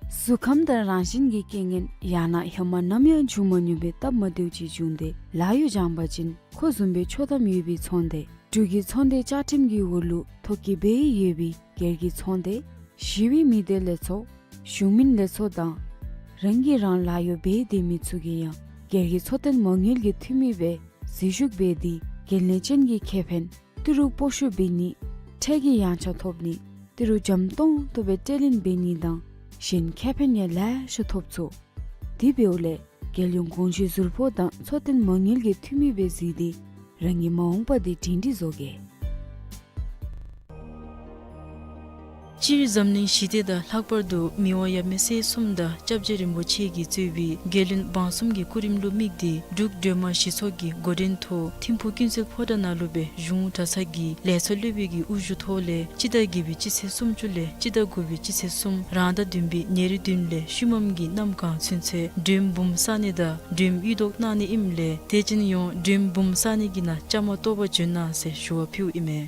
གཟུགས་ཁམས་དང་རང་བཞིན་གྱི་རྐྱེན་ངན་ཡང་ན་ཧེ་མ་ནམ་ཡང་བྱུང་མ་མྱོང་པའི་སྟབས་མ་བདེཝ་ཅིག་བྱུང་སྟེ་ལཱ་གཡོག་སྦྱངས་པ་ཅིན་ཁོ་བཟུམ་སྦེ་ཆོག་ཐམ་ཡོད་པའི་ཚོང་སྡེ་འབྲུག་གི་ཚོང་སྡེ་བཅའ་ཁྲིམས་ཀྱི་འོག་ལུ་ཐོ་བཀོད་འབད་ཡོད་པའི་སྒེར་གྱི་ཚོང་སྡེ་ཞི་བའི་མི་སྡེ་ལས་ཚོགས་གཞུང་མིན་ལས་ཚོགས་དང་རང་གིས་རང་ལཱ་གཡོག་འབད་སྡོད་མི་ཚུ་གིས་ཡང་སྒེར་གྱི་འཚོ་རྟེན་མ་དངུལ་གྱི་འཐུས་མི་སྦེ་འཛུལ་ཞུགས་འབད་དེ་འགན་ལེན་ཅན་གྱི་ཁེ་ཕན་ཏི་རུ་སྤོ་བཤུད་འབད་ནི་ཁྲལ་གྱི་ཡངས་ཆག་ཐོབ་ནི་ཏི་རུ་འཇམ་ཏོང་ཏོ་སྦེ་སྤྲོད་ལེན་འབད་ནི་དང་གཞན་ཁེ་ཕན་ཡང་ལེ་ཤ་ཐོབ་ཚུགས། དེ་འབདཝ་ལས་རྒྱལ་ཡོངས་དགོངས་ཞུའི་ཟུར་ཕོགས་དང་འཚོ་རྟེན་མ་དངུལ་གྱི་འཐུས་མི་སྦེ་གཟིགས་ཏེ་རང་གི་མ་འོངས་པ་འདི་སྒྲིང་སྒྲི་བཟོ་གེ། སྤྱིར་འཛམ་གླིང་ཞི་བདེ་དང་ལྷག་པར་དུ་མི་དབང་ཡབ་མེས་སྲས་གསུམ་དང་སྐྱབས་རྗེ་རིན་པོ་ཆེ་གིས་གཙོས་པའི་རྒྱལ་བློན་འབངས་གསུམ་གྱི་སྐུ་རིམ་ལུ་དམིགས་ཏེ་འབྲུག་སྒྲོལ་མ་ཞི་ཚོགས་ཀྱི་འགོ་འདྲེན་ཐོག་ཐིམ་ཕུག་ཀུན་གསལ་ཕོ་བྲང་ནང་ལུ་སྦེ་གཞུང་གྲྭ་ཚང་གི་ལས་ཚོགས་སློབ་དཔོན་གྱི་དབུ་བཞུགས་ཐོག་ལས་སྤྱི་ཟླ་བརྒྱད་པའི་སྤྱི་ཚེས་སུམ་ཅུ་ལས་སྤྱི་ཟླ་དགུ་པའི་སྤྱི་ཚེས་གསུམ་རང་ཟླ་བདུན་པའི་ཉེར་བདུན་ལས་ཤུལ་མམ་གྱི་གནམ་གང་ཚུན་ཚོད་མགྲོནམ་འབུམ་བསག་ནི་དང་མགྲོནམ་གཡུ་ཏོག་གནང་ནི་ཨིནམ་ལས་དེ་ཅིན་ཡང་མགྲོནམ་འབུམ་བསག་ནི་གི་ནང་བཅའ་མར་གཏོགས་པར་བྱོན་གནང་ཟེར་ཞུ་བ་ཕུལཝ་ཨིན་མས།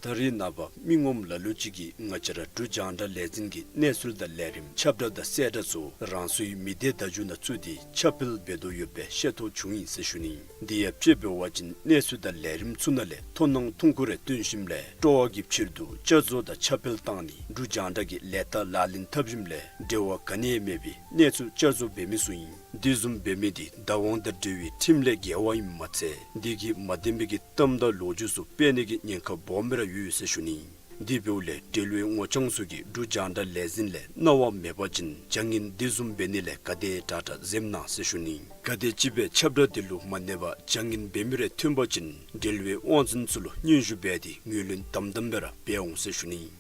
ད་རེས་ནངས་པ་མི་ངོམ་ལ་ལུ་ཅིག་གིས་ང་བཅས་ར་འབྲུག་རྒྱང་བསྒྲགས་ལས་འཛིན་གྱི་གནས་ཚུལ་དང་ལས་རིམ་ཁྱབ་བསྒྲགས་དང་གསལ་བསྒྲགས་ཚུ་རང་སོའི་མི་སྡེ་བརྡ་བརྒྱུད་ནང་བཙུགས་ཏེ་ཁྱབ་སྤེལ་འབད་དོ་ཡོདཔ་སྦེ་ཤེས་རྟོགས་བྱུང་ཡི་ཟེར་ཞུ་ནི། དེ་ཡང་དཔྱེ་འབད་བ་ཅིན་གནས་ཚུལ་དང་ལས་རིམ་ཚུ་ནང་ལས་མཐོང་སྣང་ཐུང་ཀུ་རེ་སྟོན་ཞིནམ་ལས་སྤྲོ་བ་གི་ཕྱིར་དུ་བསྐྱར་བཟོ་དང་ཁྱབ་སྤེལ་བཏང་ནི་འབྲུག་རྒྱང་བསྒྲགས་ཀྱི་ལས་རྟགས་ལག་ལེན་འཐབ་ཞིནམ་ལས་འབྲེལ་བ་ག་ནི་ཡང་མེད་པའི་གནས་ཚུལ་བསྐྱར་བཟོ་འབད་མི་ཚུ་ཨིན། དེ་བཟུམ་འབད་མི་དེ་བདག་དབང་དང་འབྲེལ་བའི་ཁྲིམས་ལས་འགལ་བ་ཨིནམ་མ་ཚད་དེ་གིས་མ་བདེན་པའི་གི་གཏམ་དང་ལོ་རྒྱུས་ཚུ་སྤེལ་ནི་གི་ཉེན་ཁ་སྦོམ་སྦེ་ར་ཡོད་ཟེར་ཞུ་ནི། དེ་འབདཝ་ལས་འབྲེལ་བའི་ངོ་རྐྱང་ཚུ་གིས་འབྲུག་རྒྱང་བསྒྲགས་ལས་འཛིན་ལས་གནང་བ་མེད་པ་ཅིན་བྱ་ངན་དེ་བཟུམ་འབད་ནི་ལས་ག་དེ་དྲག་དྲག་འཛེམ་གནང་ཟེར་ཞུ་ནི། ག་དེམ་ཅིག་སྦེ་ཁྱབ་བསྒྲགས་དེ་ལུ་མ་གནས་པར་བྱ་ངན་འབད་མི་རེ་ཐོན་པ་ཅིན་འབྲེལ་བའི་དབང་འཛིན་ཚུ་ལུ་སྙན་ཞུ་འབད་དེ་ངོས་ལེན་དམ་དམ་སྦེ་ར་འབད་འོང་ཟེར་ཞུ་ནི།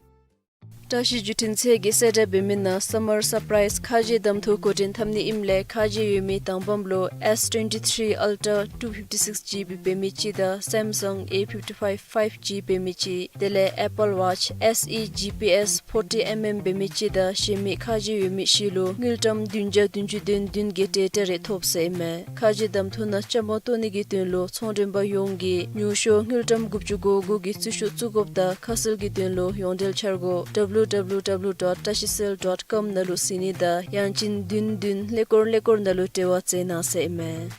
བཀྲ་ཤིས་བརྒྱུད་འཕྲིན་ཚད་ཀྱིས་གསལ་བསྒྲགས་འབད་མི་ནང་སམ་མར་སར་པ་རའིཛ་ཁ་རྗེ་གདམ་འཐུ་འགོ་འདྲེན་འཐབ་ནི་ཨིནམ་ལས་ཁ་རྗེ་ཡོད་མི་དང་པམ་ལུ་S twenty-three Ultra two fifty-six G B འབད་མི་ཅིག་དང་སེམ་སང་A fifty-five five G འབད་མི་ཅིག་དེ་ལས་ཨེ་པཱལ་ཝཱཆ་S E G P S forty mm འབད་མི་ཅིག་དང་གཞན་མི་ཁ་རྗེ་ཡོད་མི་བཞི་ལུ་དངུལ་ཀྲམ་བདུན་བརྒྱ་བདུན་ཅུ་དོན་བདུན་གྱི་ཊེ་ཊ་རེ་ཐོབ་ཟེར་ཨིན་མས། ཁ་རྗེ་གདམ་འཐུ་ནང་བཅའ་མར་གཏོགས་ནི་གི་དོན་ལུ་ཚོང་མགྲོན་པ་ཡོངས་ཀྱིས་ཉུང་ཤོས་དངུལ་ཀྲམ་དགུ་བཅུ་གོ་དགུ་གི་རྩིས་ཤོག་བཙུགས་དགོཔ་དང་ཁ་གསལ་གྱི་དོན་ལུ་ཡོངས་འབྲེལ་འཆར་སྒོ་W W W dot tashicell dot com ནང་ལུ་གཟིགས་ནི་དང་ཡང་ཅིན་བདུན་བདུན་ཀླད་ཀོར་ཀླད་ཀོར་ནང་ལུ་འབྲེལ་བ་མཛད་གནང་ཟེར་ཨིན་མས།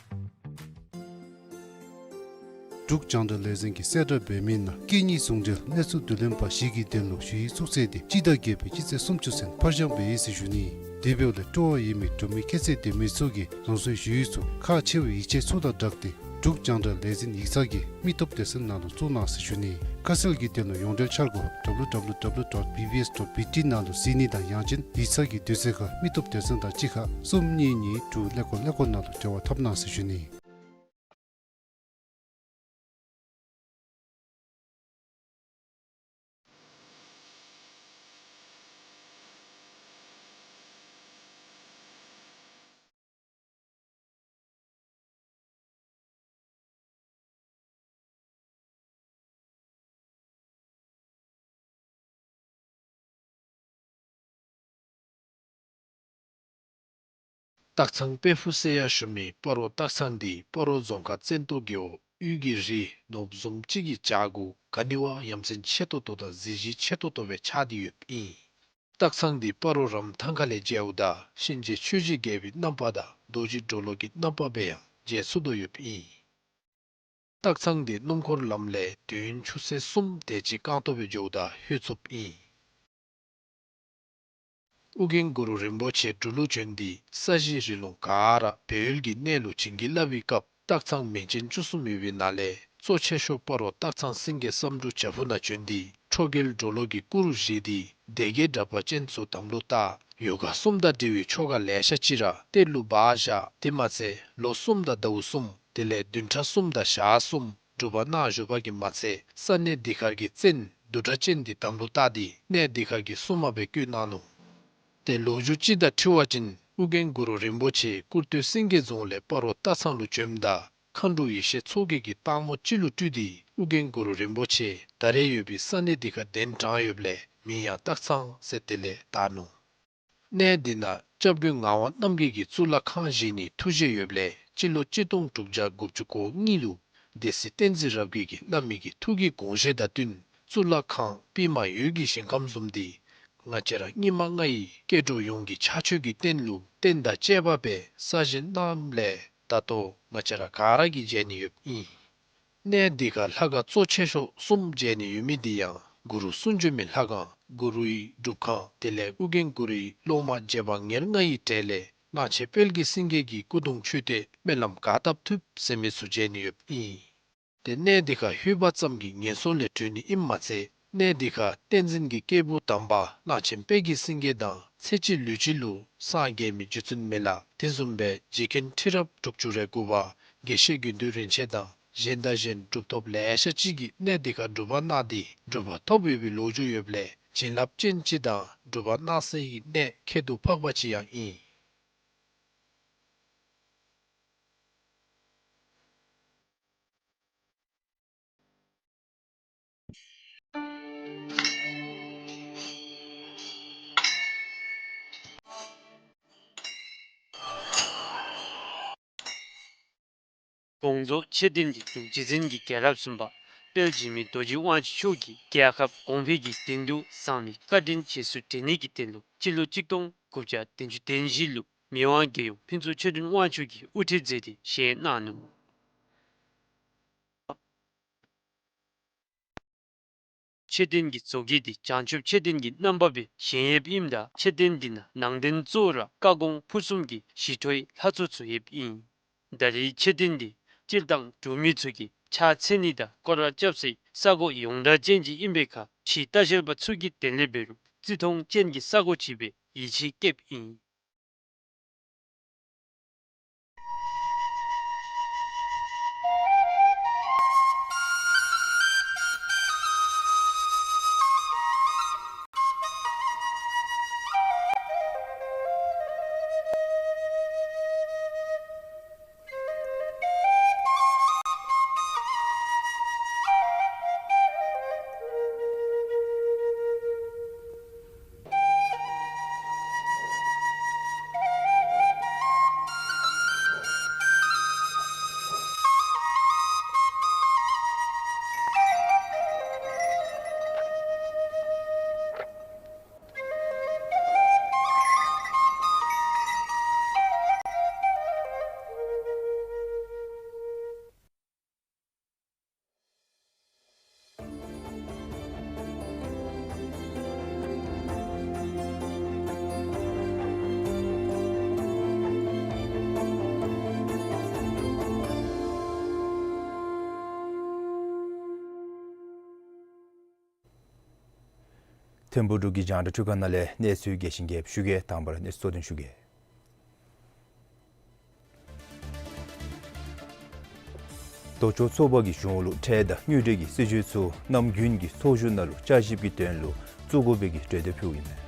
འབྲུག་རྒྱང་བསྒྲགས་ལས་འཛིན་གྱིས་གསལ་བསྒྲགས་འབད་མི་ནང་སྐད་གཉིས་ཟུང་འབྲེལ་གནས་ཚུལ་བསྡུ་ལེན་པ་བཞི་གི་དོན་ལུ་ཞུ་ཡིག་བཙུགས་ཚེས་འདི་སྤྱི་ཟླ་བརྒྱད་པའི་སྤྱི་ཚེས་སུམ་ཅུ་ཚུན་ཕར་འགྱངས་འབད་ཡི་ཟེར་ཞུ་ནི། དེ་འབདཝ་ལས་སྤྲོ་བ་ཡོད་མི་འབྲུག་མི་ཁྱད་ཚད་ལྡན་མི་ཚུ་གིས་རང་སོའི་ཞུ་ཡིག་ཚུ་ཁག་ཆེ་བའི་ཡིག་ཆ་ཚུ་དང་སྦྲགས་ཏེ་འབྲུག་རྒྱང་བསྒྲགས་ལས་འཛིན་ཡིག་ཚང་གི་མི་སྟོབས་སྡེ་ཚན་ནང་ལུ་བཙུགས་གནང་ཟེར་ཞུ་ནི། ཁ་གསལ་གྱི་དོན་ལུ་ཡོངས་འབྲེལ་འཆར་སྒོ་W W W dot B B S dot B T ནང་ལུ་གཟིགས་ནི་དང་ཡང་ཅིན་ཡིག་ཚང་གི་དུས་ཚོད་ཁར་མི་སྟོབས་སྡེ་ཚན་དང་གཅིག་ཁར་གསུམ་གཉིས་གཉིས་དྲུག་ཀླད་ཀོར་ཀླད་ཀོར་ནང་ལུ་འབྲེལ་བ་འཐབ་གནང་ཟེར་ཞུ་ནི། སྟག་ཚང་དཔལ་ཕུག་ཟེར་ཡང་ཞུ་མི་སྤ་རོ་སྟག་ཚང་འདི་སྤ་རོ་རྫོང་ཁག་བཙན་ཏོ་རྒེད་འོག་དབུས་ཀྱི་རི་ནོར་བུ་བཟུམ་ཅིག་གི་བྱག་གུ་ག་ནི་བ་ཡ་མཚན་ཆེ་ཏོག་ཏོ་དང་གཟི་བརྗིད་ཆེ་ཏོག་ཏོ་སྦེ་ཆགས་ཏེ་ཡོདཔ་ཨིན། སྟག་ཚང་འདི་སྤ་རོ་རམ་ཐང་ཁ་ལས་མཇལཝ་ད་གཤིན་རྗེ་ཆོས་རྗེ་རྒྱལ་པོའི་རྣམ་པ་དང་རྡོ་རྗེ་གྲོ་ལོད་ཀྱི་རྣམ་པ་སྦེ་ཡང་མཇལ་ཚུགས་དོ་ཡོདཔ་ཨིན། སྟག་ཚང་འདི་སྣུམ་འཁོར་ལམ་ལས་དུས་ཡུན་ཆུ་ཚོད་གསུམ་དེ་ཅིག་རྐང་སྟོང་སྦེ་འགྱོཝ་ད་ལྷོད་ཚུགསཔ་ཨིན། ཨོ་རྒྱན་གུ་རུ་རིན་པོ་ཆེ་འབྲུག་ལུ་བྱོན་ཏེ་ས་གཞི་རི་ལུང་ག་ར་སྦས་ཡུལ་གྱི་གནས་ལུ་བྱིན་གྱིས་བརླབས་པའི་སྐབས་སྟག་ཚང་མིང་ཅན་བཅུ་གསུམ་ཡོད་པའི་ནང་ལས་གཙོ་ཆེ་ཤོས་སྤ་རོ་སྟག་ཚང་སེང་གེ་བསམ་འགྲུབ་བྱག་ཕུག་ནང་བྱོན་ཏེ་ཁྲོ་རྒྱལ་གྲོ་ལོད་ཀྱི་སྐུ་རུ་བཞེངས་ཏེ་སྡེ་བརྒྱད་དྲེགས་པ་ཅན་ཚུ་དམ་ལུ་བཏགས། ཡོ་ག་གསུམ་དང་འབྲེལ་བའི་ཆོ་ག་ལེ་ཤ་ཅིག་ར་གཏེར་ལུ་སྦ་བཞག། དེ་མ་ཚད་ལོ་གསུམ་དང་ཟླཝ་གསུམ་དེ་ལས་བདུན་ཕྲག་གསུམ་དང་ཞག་གསུམ་སྒྲུབ་པ་གནང་བཞུགས་པ་གིས་མ་ཚད་ས་གནས་འདི་ཁར་གྱི་བཙན་བདུད་དྲེགས་ཅན་འདི་དམ་ལུ་བཏགས་ཏེ་གནས་འདི་ཁར་གྱི་སྲུང་མ་སྦེ་བསྐོས་གནང་ནུག། ཏེ་ལོ་རྒྱུས་ཅིག་དང་འཁྲིལ་བ་ཅིན་ཨོ་རྒྱན་གུ་རུ་རིན་པོ་ཆེ་ཀུར་སྟོད་སེང་གེ་རྫོང་ལས་སྤ་རོ་སྟག་ཚང་ལུ་བྱོནམ་ད་མཁའ་འགྲོ་ཡེ་ཤེས་མཚོ་རྒྱལ་གྱིས་སྟག་མོ་ཅིག་ལུ་སྤྲུལ་ཏེ་ཨོ་རྒྱན་གུ་རུ་རིན་པོ་ཆེ་ད་རེས་ཡོད་པའི་ས་གནས་འདི་ཁར་གདན་དྲངས་ཡོདཔ་ལས་མིང་ཡང་སྟག་ཚང་ཟེར་དེ་ལས་བཏགས་ནུག། གནས་འདི་ནང་སྐྱབས་མགོན་ངག་དབང་རྣམ་རྒྱལ་གྱིས་གཙུག་ལག་ཁང་བཞེངས་ནིའི་ཐུགས་བཞེད་ཡོདཔ་ལས་སྤྱི་ལོ་གཅིག་སྟོང་དྲུག་བརྒྱ་དགུ་བཅུ་གོ་གཉིས་ལུ་སྡེ་སྲིད་བསྟན་འཛིན་རབ་རྒྱས་ཀྱིས་བླ་མའི་གི་ཐུགས་ཀྱི་དགོངས་བཞེད་དང་བསྟུན་གཙུག་ལག་ཁང་པདྨ་འོད་ཀྱི་ཞིང་ཁམས་བཟུམ་འདི་ང་བཅས་ར་སྙིགས་མ་ལྔ་ཡི་སྐྱེ་འགྲོ་ཡོངས་ཀྱི་ཕྱག་མཆོད་ཀྱི་རྟེན་ལུ་རྟེན་དང་བཅས་པ་སྦེ་གསར་བཞེངས་གནངམ་ལས་ད་ལྟོ་ང་བཅས་ར་ག་ར་གིས་མཇལ་ནི་ཡོདཔ་ཨིན། གནས་འདི་ཁར་ལྷ་ཁང་གཙོ་ཆེ་ཤོས་གསུམ་མཇལ་ནི་ཡོད་མི་འདི་ཡང་གུ་རུ་གསུང་བྱོན་མའི་ལྷ་ཁང་གུ་རུའི་སྒྲུབ་ཁང་དེ་ལས་ཨོ་རྒྱན་གུ་རུའི་སློབ་མ་རྗེ་འབངས་ཉེར་ལྔ་ཡི་གྲས་ལས་གླང་ཆེན་དཔལ་གྱི་སེང་གེ་གི་སྐུ་གདུང་མཆོད་རྟེན་སྨོན་ལམ་ག་བཏབ་ཐུབ་ཟེར་མི་ཚུ་མཇལ་ནི་ཡོདཔ་ཨིན། ཏེ་གནས་འདི་ཁར་ལྷོད་པ་ཙམ་གྱིས་ངན་སོང་ལས་གྲོལ་ནི་ཨིནམ་མ་ཚད་གནས་འདི་ཁར་བསྟན་འཛིན་གྱི་སྐྱེས་བུ་དམ་པ་གླང་ཆེན་དཔལ་གྱི་སེང་གེ་དང་ཚེ་གཅིག་ལུས་གཅིག་ལུ་སངས་རྒྱས་མི་རྗེ་བཙུན་མི་ལ་དེ་བཟུམ་སྦེ་རྗེ་མཁན་ཁྲི་རབས་དྲུག་ཅུ་རེ་དགུ་པ་དགེ་བཤེས་དགེ་འདུན་རིན་ཆེན་དང་གཞན་དང་གཞན་གྲུབ་ཐོབ་ལེ་ཤ་ཅིག་གིས་གནས་འདི་ཁར་སྒྲུབ་པ་གནང་སྟེ་གྲུབ་པ་ཐོབ་ཡོད་པའི་ལོ་རྒྱུས་ཡོདཔ་ལས་བྱིན་རླབས་ཅན་ཅིག་དང་སྒྲུབ་པ་གནང་སའི་གནས་ཁྱད་དུ་འཕགས་པ་ཅིག་ཡང་ཨིན། དགོངས་རྫོགས་མཆོད་རྟེན་འདི་འབྲུག་རྗེ་བཙུན་གྱི་རྒྱལ་རབས་གསུམ་པ་དཔལ་འཇིགས་མེད་རྡོ་རྗེ་དབང་ཕྱུག་མཆོག་གིས་རྒྱལ་ཁབ་གོང་འཕེལ་གྱི་དོན་དུ་བསམ་པའི་བཀའ་དྲིན་རྗེས་སུ་དྲན་ནི་གི་དོན་ལུ་སྤྱི་ལོ་གཅིག་སྟོང་དགུ་བརྒྱ་བདུན་ཅུ་དོན་བཞི་ལུ་མི་དབང་རྒྱལ་ཡུམ་ཕུན་ཚོགས་ཆོས་སྒྲོན་དབང་ཕྱུག་གིས་དབུ་ཁྲིད་མཛད་དེ་བཞེངས་གནང་ནུག། མཆོད་རྟེན་གྱི་བཟོ་བཀོད་འདི་བྱང་ཆུབ་མཆོད་རྟེན་གྱི་རྣམ་པ་སྦེ་བཞེངས་ཡོདཔ་ཨིནམ་ད་མཆོད་རྟེན་འདི་ནང་ནང་རྟེན་གཙོ་བོ་ར་བཀའ་དགོངས་ཕུར་གསུམ་གྱི་ཞི་ཁྲོའི་ལྷ་ཚོགས་ཚུ་ཡོདཔ་ཨིན། ད་རེས་མཆོད་རྟེན་འདི་སྤྱིར་བཏང་འབྲུག་མི་ཚུ་གིས་ཕྱག་འཚལ་ནི་དང་སྐོར་ར་རྐྱབ་སའི་ས་གོ་ཡོངས་གྲགས་ཅན་ཅིག་ཨིན་པའི་ཁར་ཕྱིའི་ལྟ་བཤལ་པ་ཚུ་གིས་དེ་ལས་འབད་རུང་བརྩི་མཐོང་ཅན་གྱི་ས་གོ་ཅིག་སྦེ་ཡིད་ཆེས་བསྐྱེདཔ་ཨིན། ཐིམ་ཕུག་འབྲུག་གི་རྒྱང་བསྒྲགས་ཁྲི་ཁང་ནང་ལས་གནས་ཚུལ་རྒྱས་ཤིང་རྒྱསཔ་ཞུ་གེ། དང་པ་ར་གནས་ཚུལ་གཙོ་དོན་ཞུ་གེ། ལྡོག་ཕྱོགས་ཚོགས་པ་གིས་གཞུང་ལུ་ཁྲལ་དང་དངུལ་འབྲེལ་གྱི་སྲིད་བྱུས་ཚུ་གནམ་དགུན་གྱི་ཚོགས་བཞུགས་ནང་ལུ་བསྐྱར་ཞིབ་ཀྱི་དོན་ལུ་བཙུགས་དགོ་པའི་གི་གྲོས་འདེབས་ཕུལཝ་ཨིན་མས།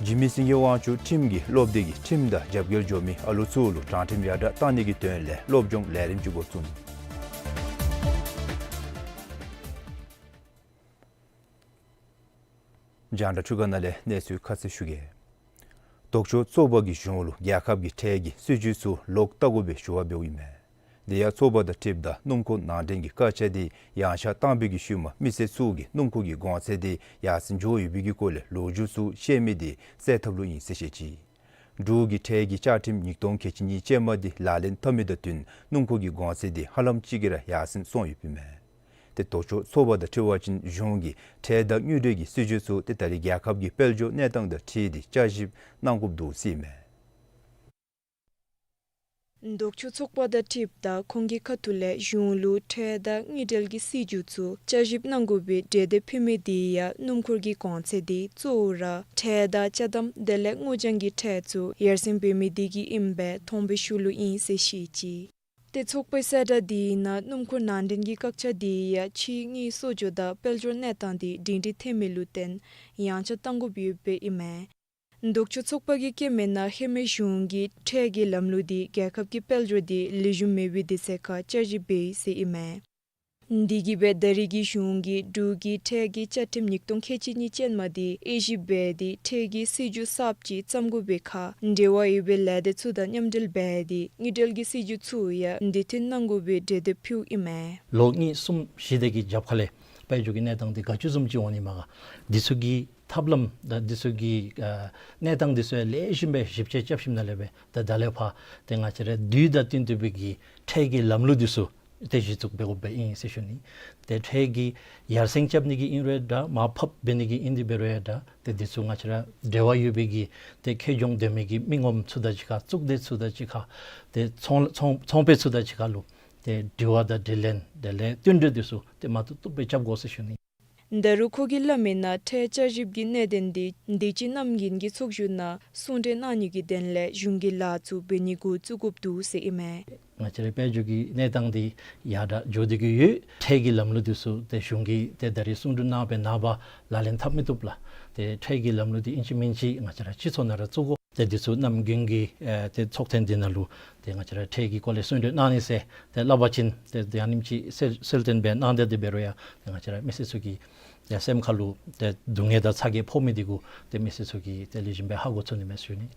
འཇིགས་མེད་སེང་གེ་དབང་ཕྱུག་ཁྲིམས་ཀྱི་སློབ་སྡེ་གིས་ཁྲིམས་དང་རྒྱབ་འགལ་འགྱོ་མི་ཨ་ལོ་ཚུ་ལུ་དྲང་ཁྲིམས་ཡར་དྲགས་གཏང་ནི་གི་དོན་ལས་སློབ་སྦྱོང་ལས་རིམ་ཅིག་འགོ་བཙུགས་ནུག། རྒྱང་བསྒྲགས་ཁྲི་ཁང་ནང་ལས་གནས་ཚུལ་ཁ་གསལ་ཞུ་གེ། ལྡོག་ཕྱོགས་ཚོགས་པ་གིས་གཞུང་ལུ་རྒྱལ་ཁབ་ཀྱི་ཁྲལ་གྱི་སྲིད་བྱུས་ཚུ་ལོག་བལྟ་དགོ་པའི་ཞུ་བ་འབདཝ་ཨིན་མས། དེ་ཡང་ཚོགས་པ་དང་འཁྲིལཝ་ད་སྣུམ་འཁོར་ནང་འདྲེན་གྱི་བཀག་ཆ་དེ་ཡངས་ཆག་བཏང་བའི་གི་ཤུལ་མ་མི་སེར་ཚུ་གིས་སྣུམ་འཁོར་གྱི་གོང་ཚད་དེ་ཡར་སེང་འགྱོ་ཡོད་པའི་གི་སྐོར་ལས་ལོ་རྒྱུས་ཚུ་བཤད་མི་དེ་བསལ་ཐབས་ལུ་ཨིན་ཟེར་བཤད་ཅི། འབྲུག་གི་ཁྲལ་གྱི་བཅའ་ཁྲིམས་ཉིས་སྟོང་ཁལ་གཅིག་གཉིས་ཅན་མ་དེ་ལག་ལེན་འཐབ་མི་དང་བསྟུན་སྣུམ་འཁོར་གྱི་གོང་ཚད་དེ་ཧ་ལམ་ཅིག་གིས་ར་ཡར་སེང་སོང་ཡོདཔ་ཨིན་མས། ཏེ་ལྡོག་ཕྱོགས་ཚོགས་པ་དང་འཁྲིལ་བ་ཅིན་གཞུང་གིས་ཁྲལ་དང་དངུལ་འབྲེལ་གྱི་སྲིད་བྱུས་ཚུ་ཏེ་ད་རེས་རྒྱལ་ཁབ་ཀྱི་དཔལ་འབྱོར་གནས་སྟངས་དང་འཁྲིལ་ཏེ་བསྐྱར་ཞིབ་གནང་དགོཔ་འདུག་ཟེར་ཨིན་མས། ལྡོག་ཕྱོགས་ཚོགས་པ་དང་འཁྲིལཝ་ད་ཁོང་གི་ཁ་ཐུག་ལས་གཞུང་ལུ་ཁྲལ་དང་དངུལ་འབྲེལ་གྱི་སྲིད་བྱུས་ཚུ་བསྐྱར་ཞིབ་གནང་དགོ་པའི་གྲོས་འདེབས་ཕུལ་མི་དེ་ཡང་སྣུམ་འཁོར་གྱི་གོང་ཚད་དེ་གཙོ་བོ་ར་ཁྲལ་དང་ཅ་དམ་དེ་ལས་སྔོ་ལྗང་གི་ཁྲལ་ཚུ་ཡར་སེང་འབད་མི་དེ་གིས་ཨིནམ་སྦེ་མཐོང་བའི་ཤུལ་ལུ་ཨིན་ཟེར་བཤད་ཅི། ཏེ་ཚོགས་པའི་གསལ་བསྒྲགས་དེའི་ནང་སྣུམ་འཁོར་ནང་འདྲེན་གྱི་བཀག་ཆ་དེ་ཡང་ཕྱིའི་དངུལ་གསོག་འཇོག་དང་དཔལ་འབྱོར་གནས་སྟངས་དེ་སྒྲིང་སྒྲི་ཐོན་མི་ལུ་བརྟེན་ཡངས་ཆག་གཏང་དགོཔ་ཡོདཔ་ཨིན་མས། ལྡོག་ཕྱོགས་ཚོགས་པ་གིས་བཀོད་མིའི་ནང་ཧེ་མའི་གཞུང་གིས་ཁྲལ་གྱི་ལམ་ལུགས་དེ་རྒྱལ་ཁབ་ཀྱི་དཔལ་འབྱོར་དེ་ལེགས་ཤོམ་མེད་པའི་དུས་ཚོད་ཁར་བསྐྱར་ཞིབ་འབད་ཡི་ཟེར་ཨིན་མས། དེ་གིས་སྦེ་ད་རེས་ཀྱི་གཞུང་གིས་འབྲུག་གི་ཁྲལ་གྱི་བཅའ་ཁྲིམས་ཉིས་སྟོང་ཁལ་གཅིག་གཉིས་ཅན་མ་དེ་དབྱེ་ཞིབ་འབད་དེ་ཁྲལ་གྱི་སྲིད་བྱུས་གསརཔ་ཅིག་བརྩམ་དགོ་པའི་ཁར་འབྲེལ་བ་ཡོད་པའི་ལས་སྡེ་ཚུ་དང་མཉམ་འབྲེལ་འབད་དེ་དངུལ་འབྲེལ་གྱི་སྲིད་བྱུས་ཚུ་ཡང་དེ་མཐུན་གནང་དགོ་པའི་གྲོས་འདེབས་ཕུལཝ་ཨིན་མས། ལོ་གཉིས་གསུམ་བཞི་དེ་གི་རྒྱབ་ཁ་ལས་དཔལ་འབྱོར་གྱི་གནས་སྟངས་དེ་ག་ཅི་བཟུམ་ཅིག་འོང་ནི་མས་ག། འདི་ཚུ་གི་ཐབས་ལམ་དང་འདི་ཚུ་གི་ཨ་གནས་སྟངས་འདི་ཚུ་ཡང་ལེགས་ཤོམ་སྦེ་ཞིབ་དཔྱད་རྐྱབ་ཞིནམ་ལས་སྦེ་ད་ད་ལས་ཕར་ཏེ་ང་བཅས་ར་དུས་དང་བསྟུན་ཏེ་སྦེ་གི་ཁྲལ་གྱི་ལམ་ལུགས་འདི་ཚུ་ཏེ་གཞི་བཙུགས་འབད་དགོཔ་སྦེ་ཨིན་ཟེར་ཞུ་ནི། ཏེ་ཁྲལ་གྱི་ཡར་སེང་རྐྱབ་ནི་གི་ཨིན་རུང་འདྲ་མར་ཕབ་འབད་ནི་གི་ཨིན་དེ་འབད་རུང་འདྲ་ཏེ་འདི་ཚུ་ང་བཅས་ར་འབྲེལ་བ་ཡོད་པའི་གི་ཏེ་ཁེ་གྱོང་འདོན་མི་གི་མི་ངོམ་ཚུ་དང་གཅིག་ཁར་གཙུག་སྡེ་ཚུ་དང་གཅིག་ཁར་ཏེ་ཚོང་ཚོང་ཚོང་པ་ཚུ་དང་གཅིག་ཁར་ལུ་ཏེ་དྲི་བ་དང་དྲིས་ལན་དེ་ལས་བསྟུན་གྲོས་འདི་ཚུ་ཏེ་མ་བཏུབ་བཏུབ་སྦེ་རྐྱབ་དགོ་ཟེར་ཞུ་ནི། ད་རུང་ཁོ་གིས་སླབ་མིའི་ནང་ཁྲལ་བསྐྱར་ཞིབ་ཀྱི་གནད་དོན་དེ་དུས་ཅི་གནམ་དགུན་གྱི་ཚོགས་བཞུགས་ནང་གསུང་གྲོས་གནང་ནི་གི་དོན་ལས་གཞུང་གིས་ལཱ་ཚུ་འབད་ནི་འགོ་བཙུགས་དགོཔ་འདུག་ཟེར་ཨིན་མས། ང་བཅས་རའི་དཔལ་འབྱོར་གྱི་གནས་སྟངས་དེ་ཡར་དྲག་འགྱོ་སྟེ་གི་ཡོད། ཁྲལ་གྱི་ལམ་ལུགས་འདི་ཚུ་ཏེ་གཞུང་གིས་ཏེ་ད་རེས་གསུང་གྲོས་གནང་སྦེ་ནངས་པ་ལག་ལེན་འཐབ་མི་བཏུབ་ལགས། ཏེ་ཁྲལ་གྱི་ལམ་ལུགས་འདི་ཨིན་ཅི་མིན་ཅི་ང་བཅས་ར་སྤྱི་ཚོགས་ནང་ར་བཙུགས་དགོ། ཏེ་འདི་ཚུ་གནམ་དགུན་གྱི་ཨེ་ཏེ་ཚོགས་ཐེངས་འདི་ནང་ལུ་ཏེ་ང་བཅས་ར་ཁྲལ་གྱི་སྐོར་ལས་གསུང་གྲོས་གནང་ནི་ཟེར་ཏེ་སླབ་པ་ཅིན་ཏེ་ཏེ་ཨ་ནེམ་ཅིག་གསལ་གསལ་སྟོན་སྦེ་གནང་སྟེ་དེ་འབད་རུང་ཡང་ཏེ་ང་བཅས་ར་མི་སེར་ཚུ་གི་ཏེ་སེམས་ཁ་ལུ་ཏེ་སྡུག་བསྔལ་དང་ཚ་གྱང་ཕོག་མི་འདི་གུ་ཏེ་མི་སེར་ཚུ་གིས་ཏེ་ལེགས་ཤོམ་སྦེ་ཧ་གོ་ཚུགས་ནི་མས་ཟེར་ཞུ་ནི།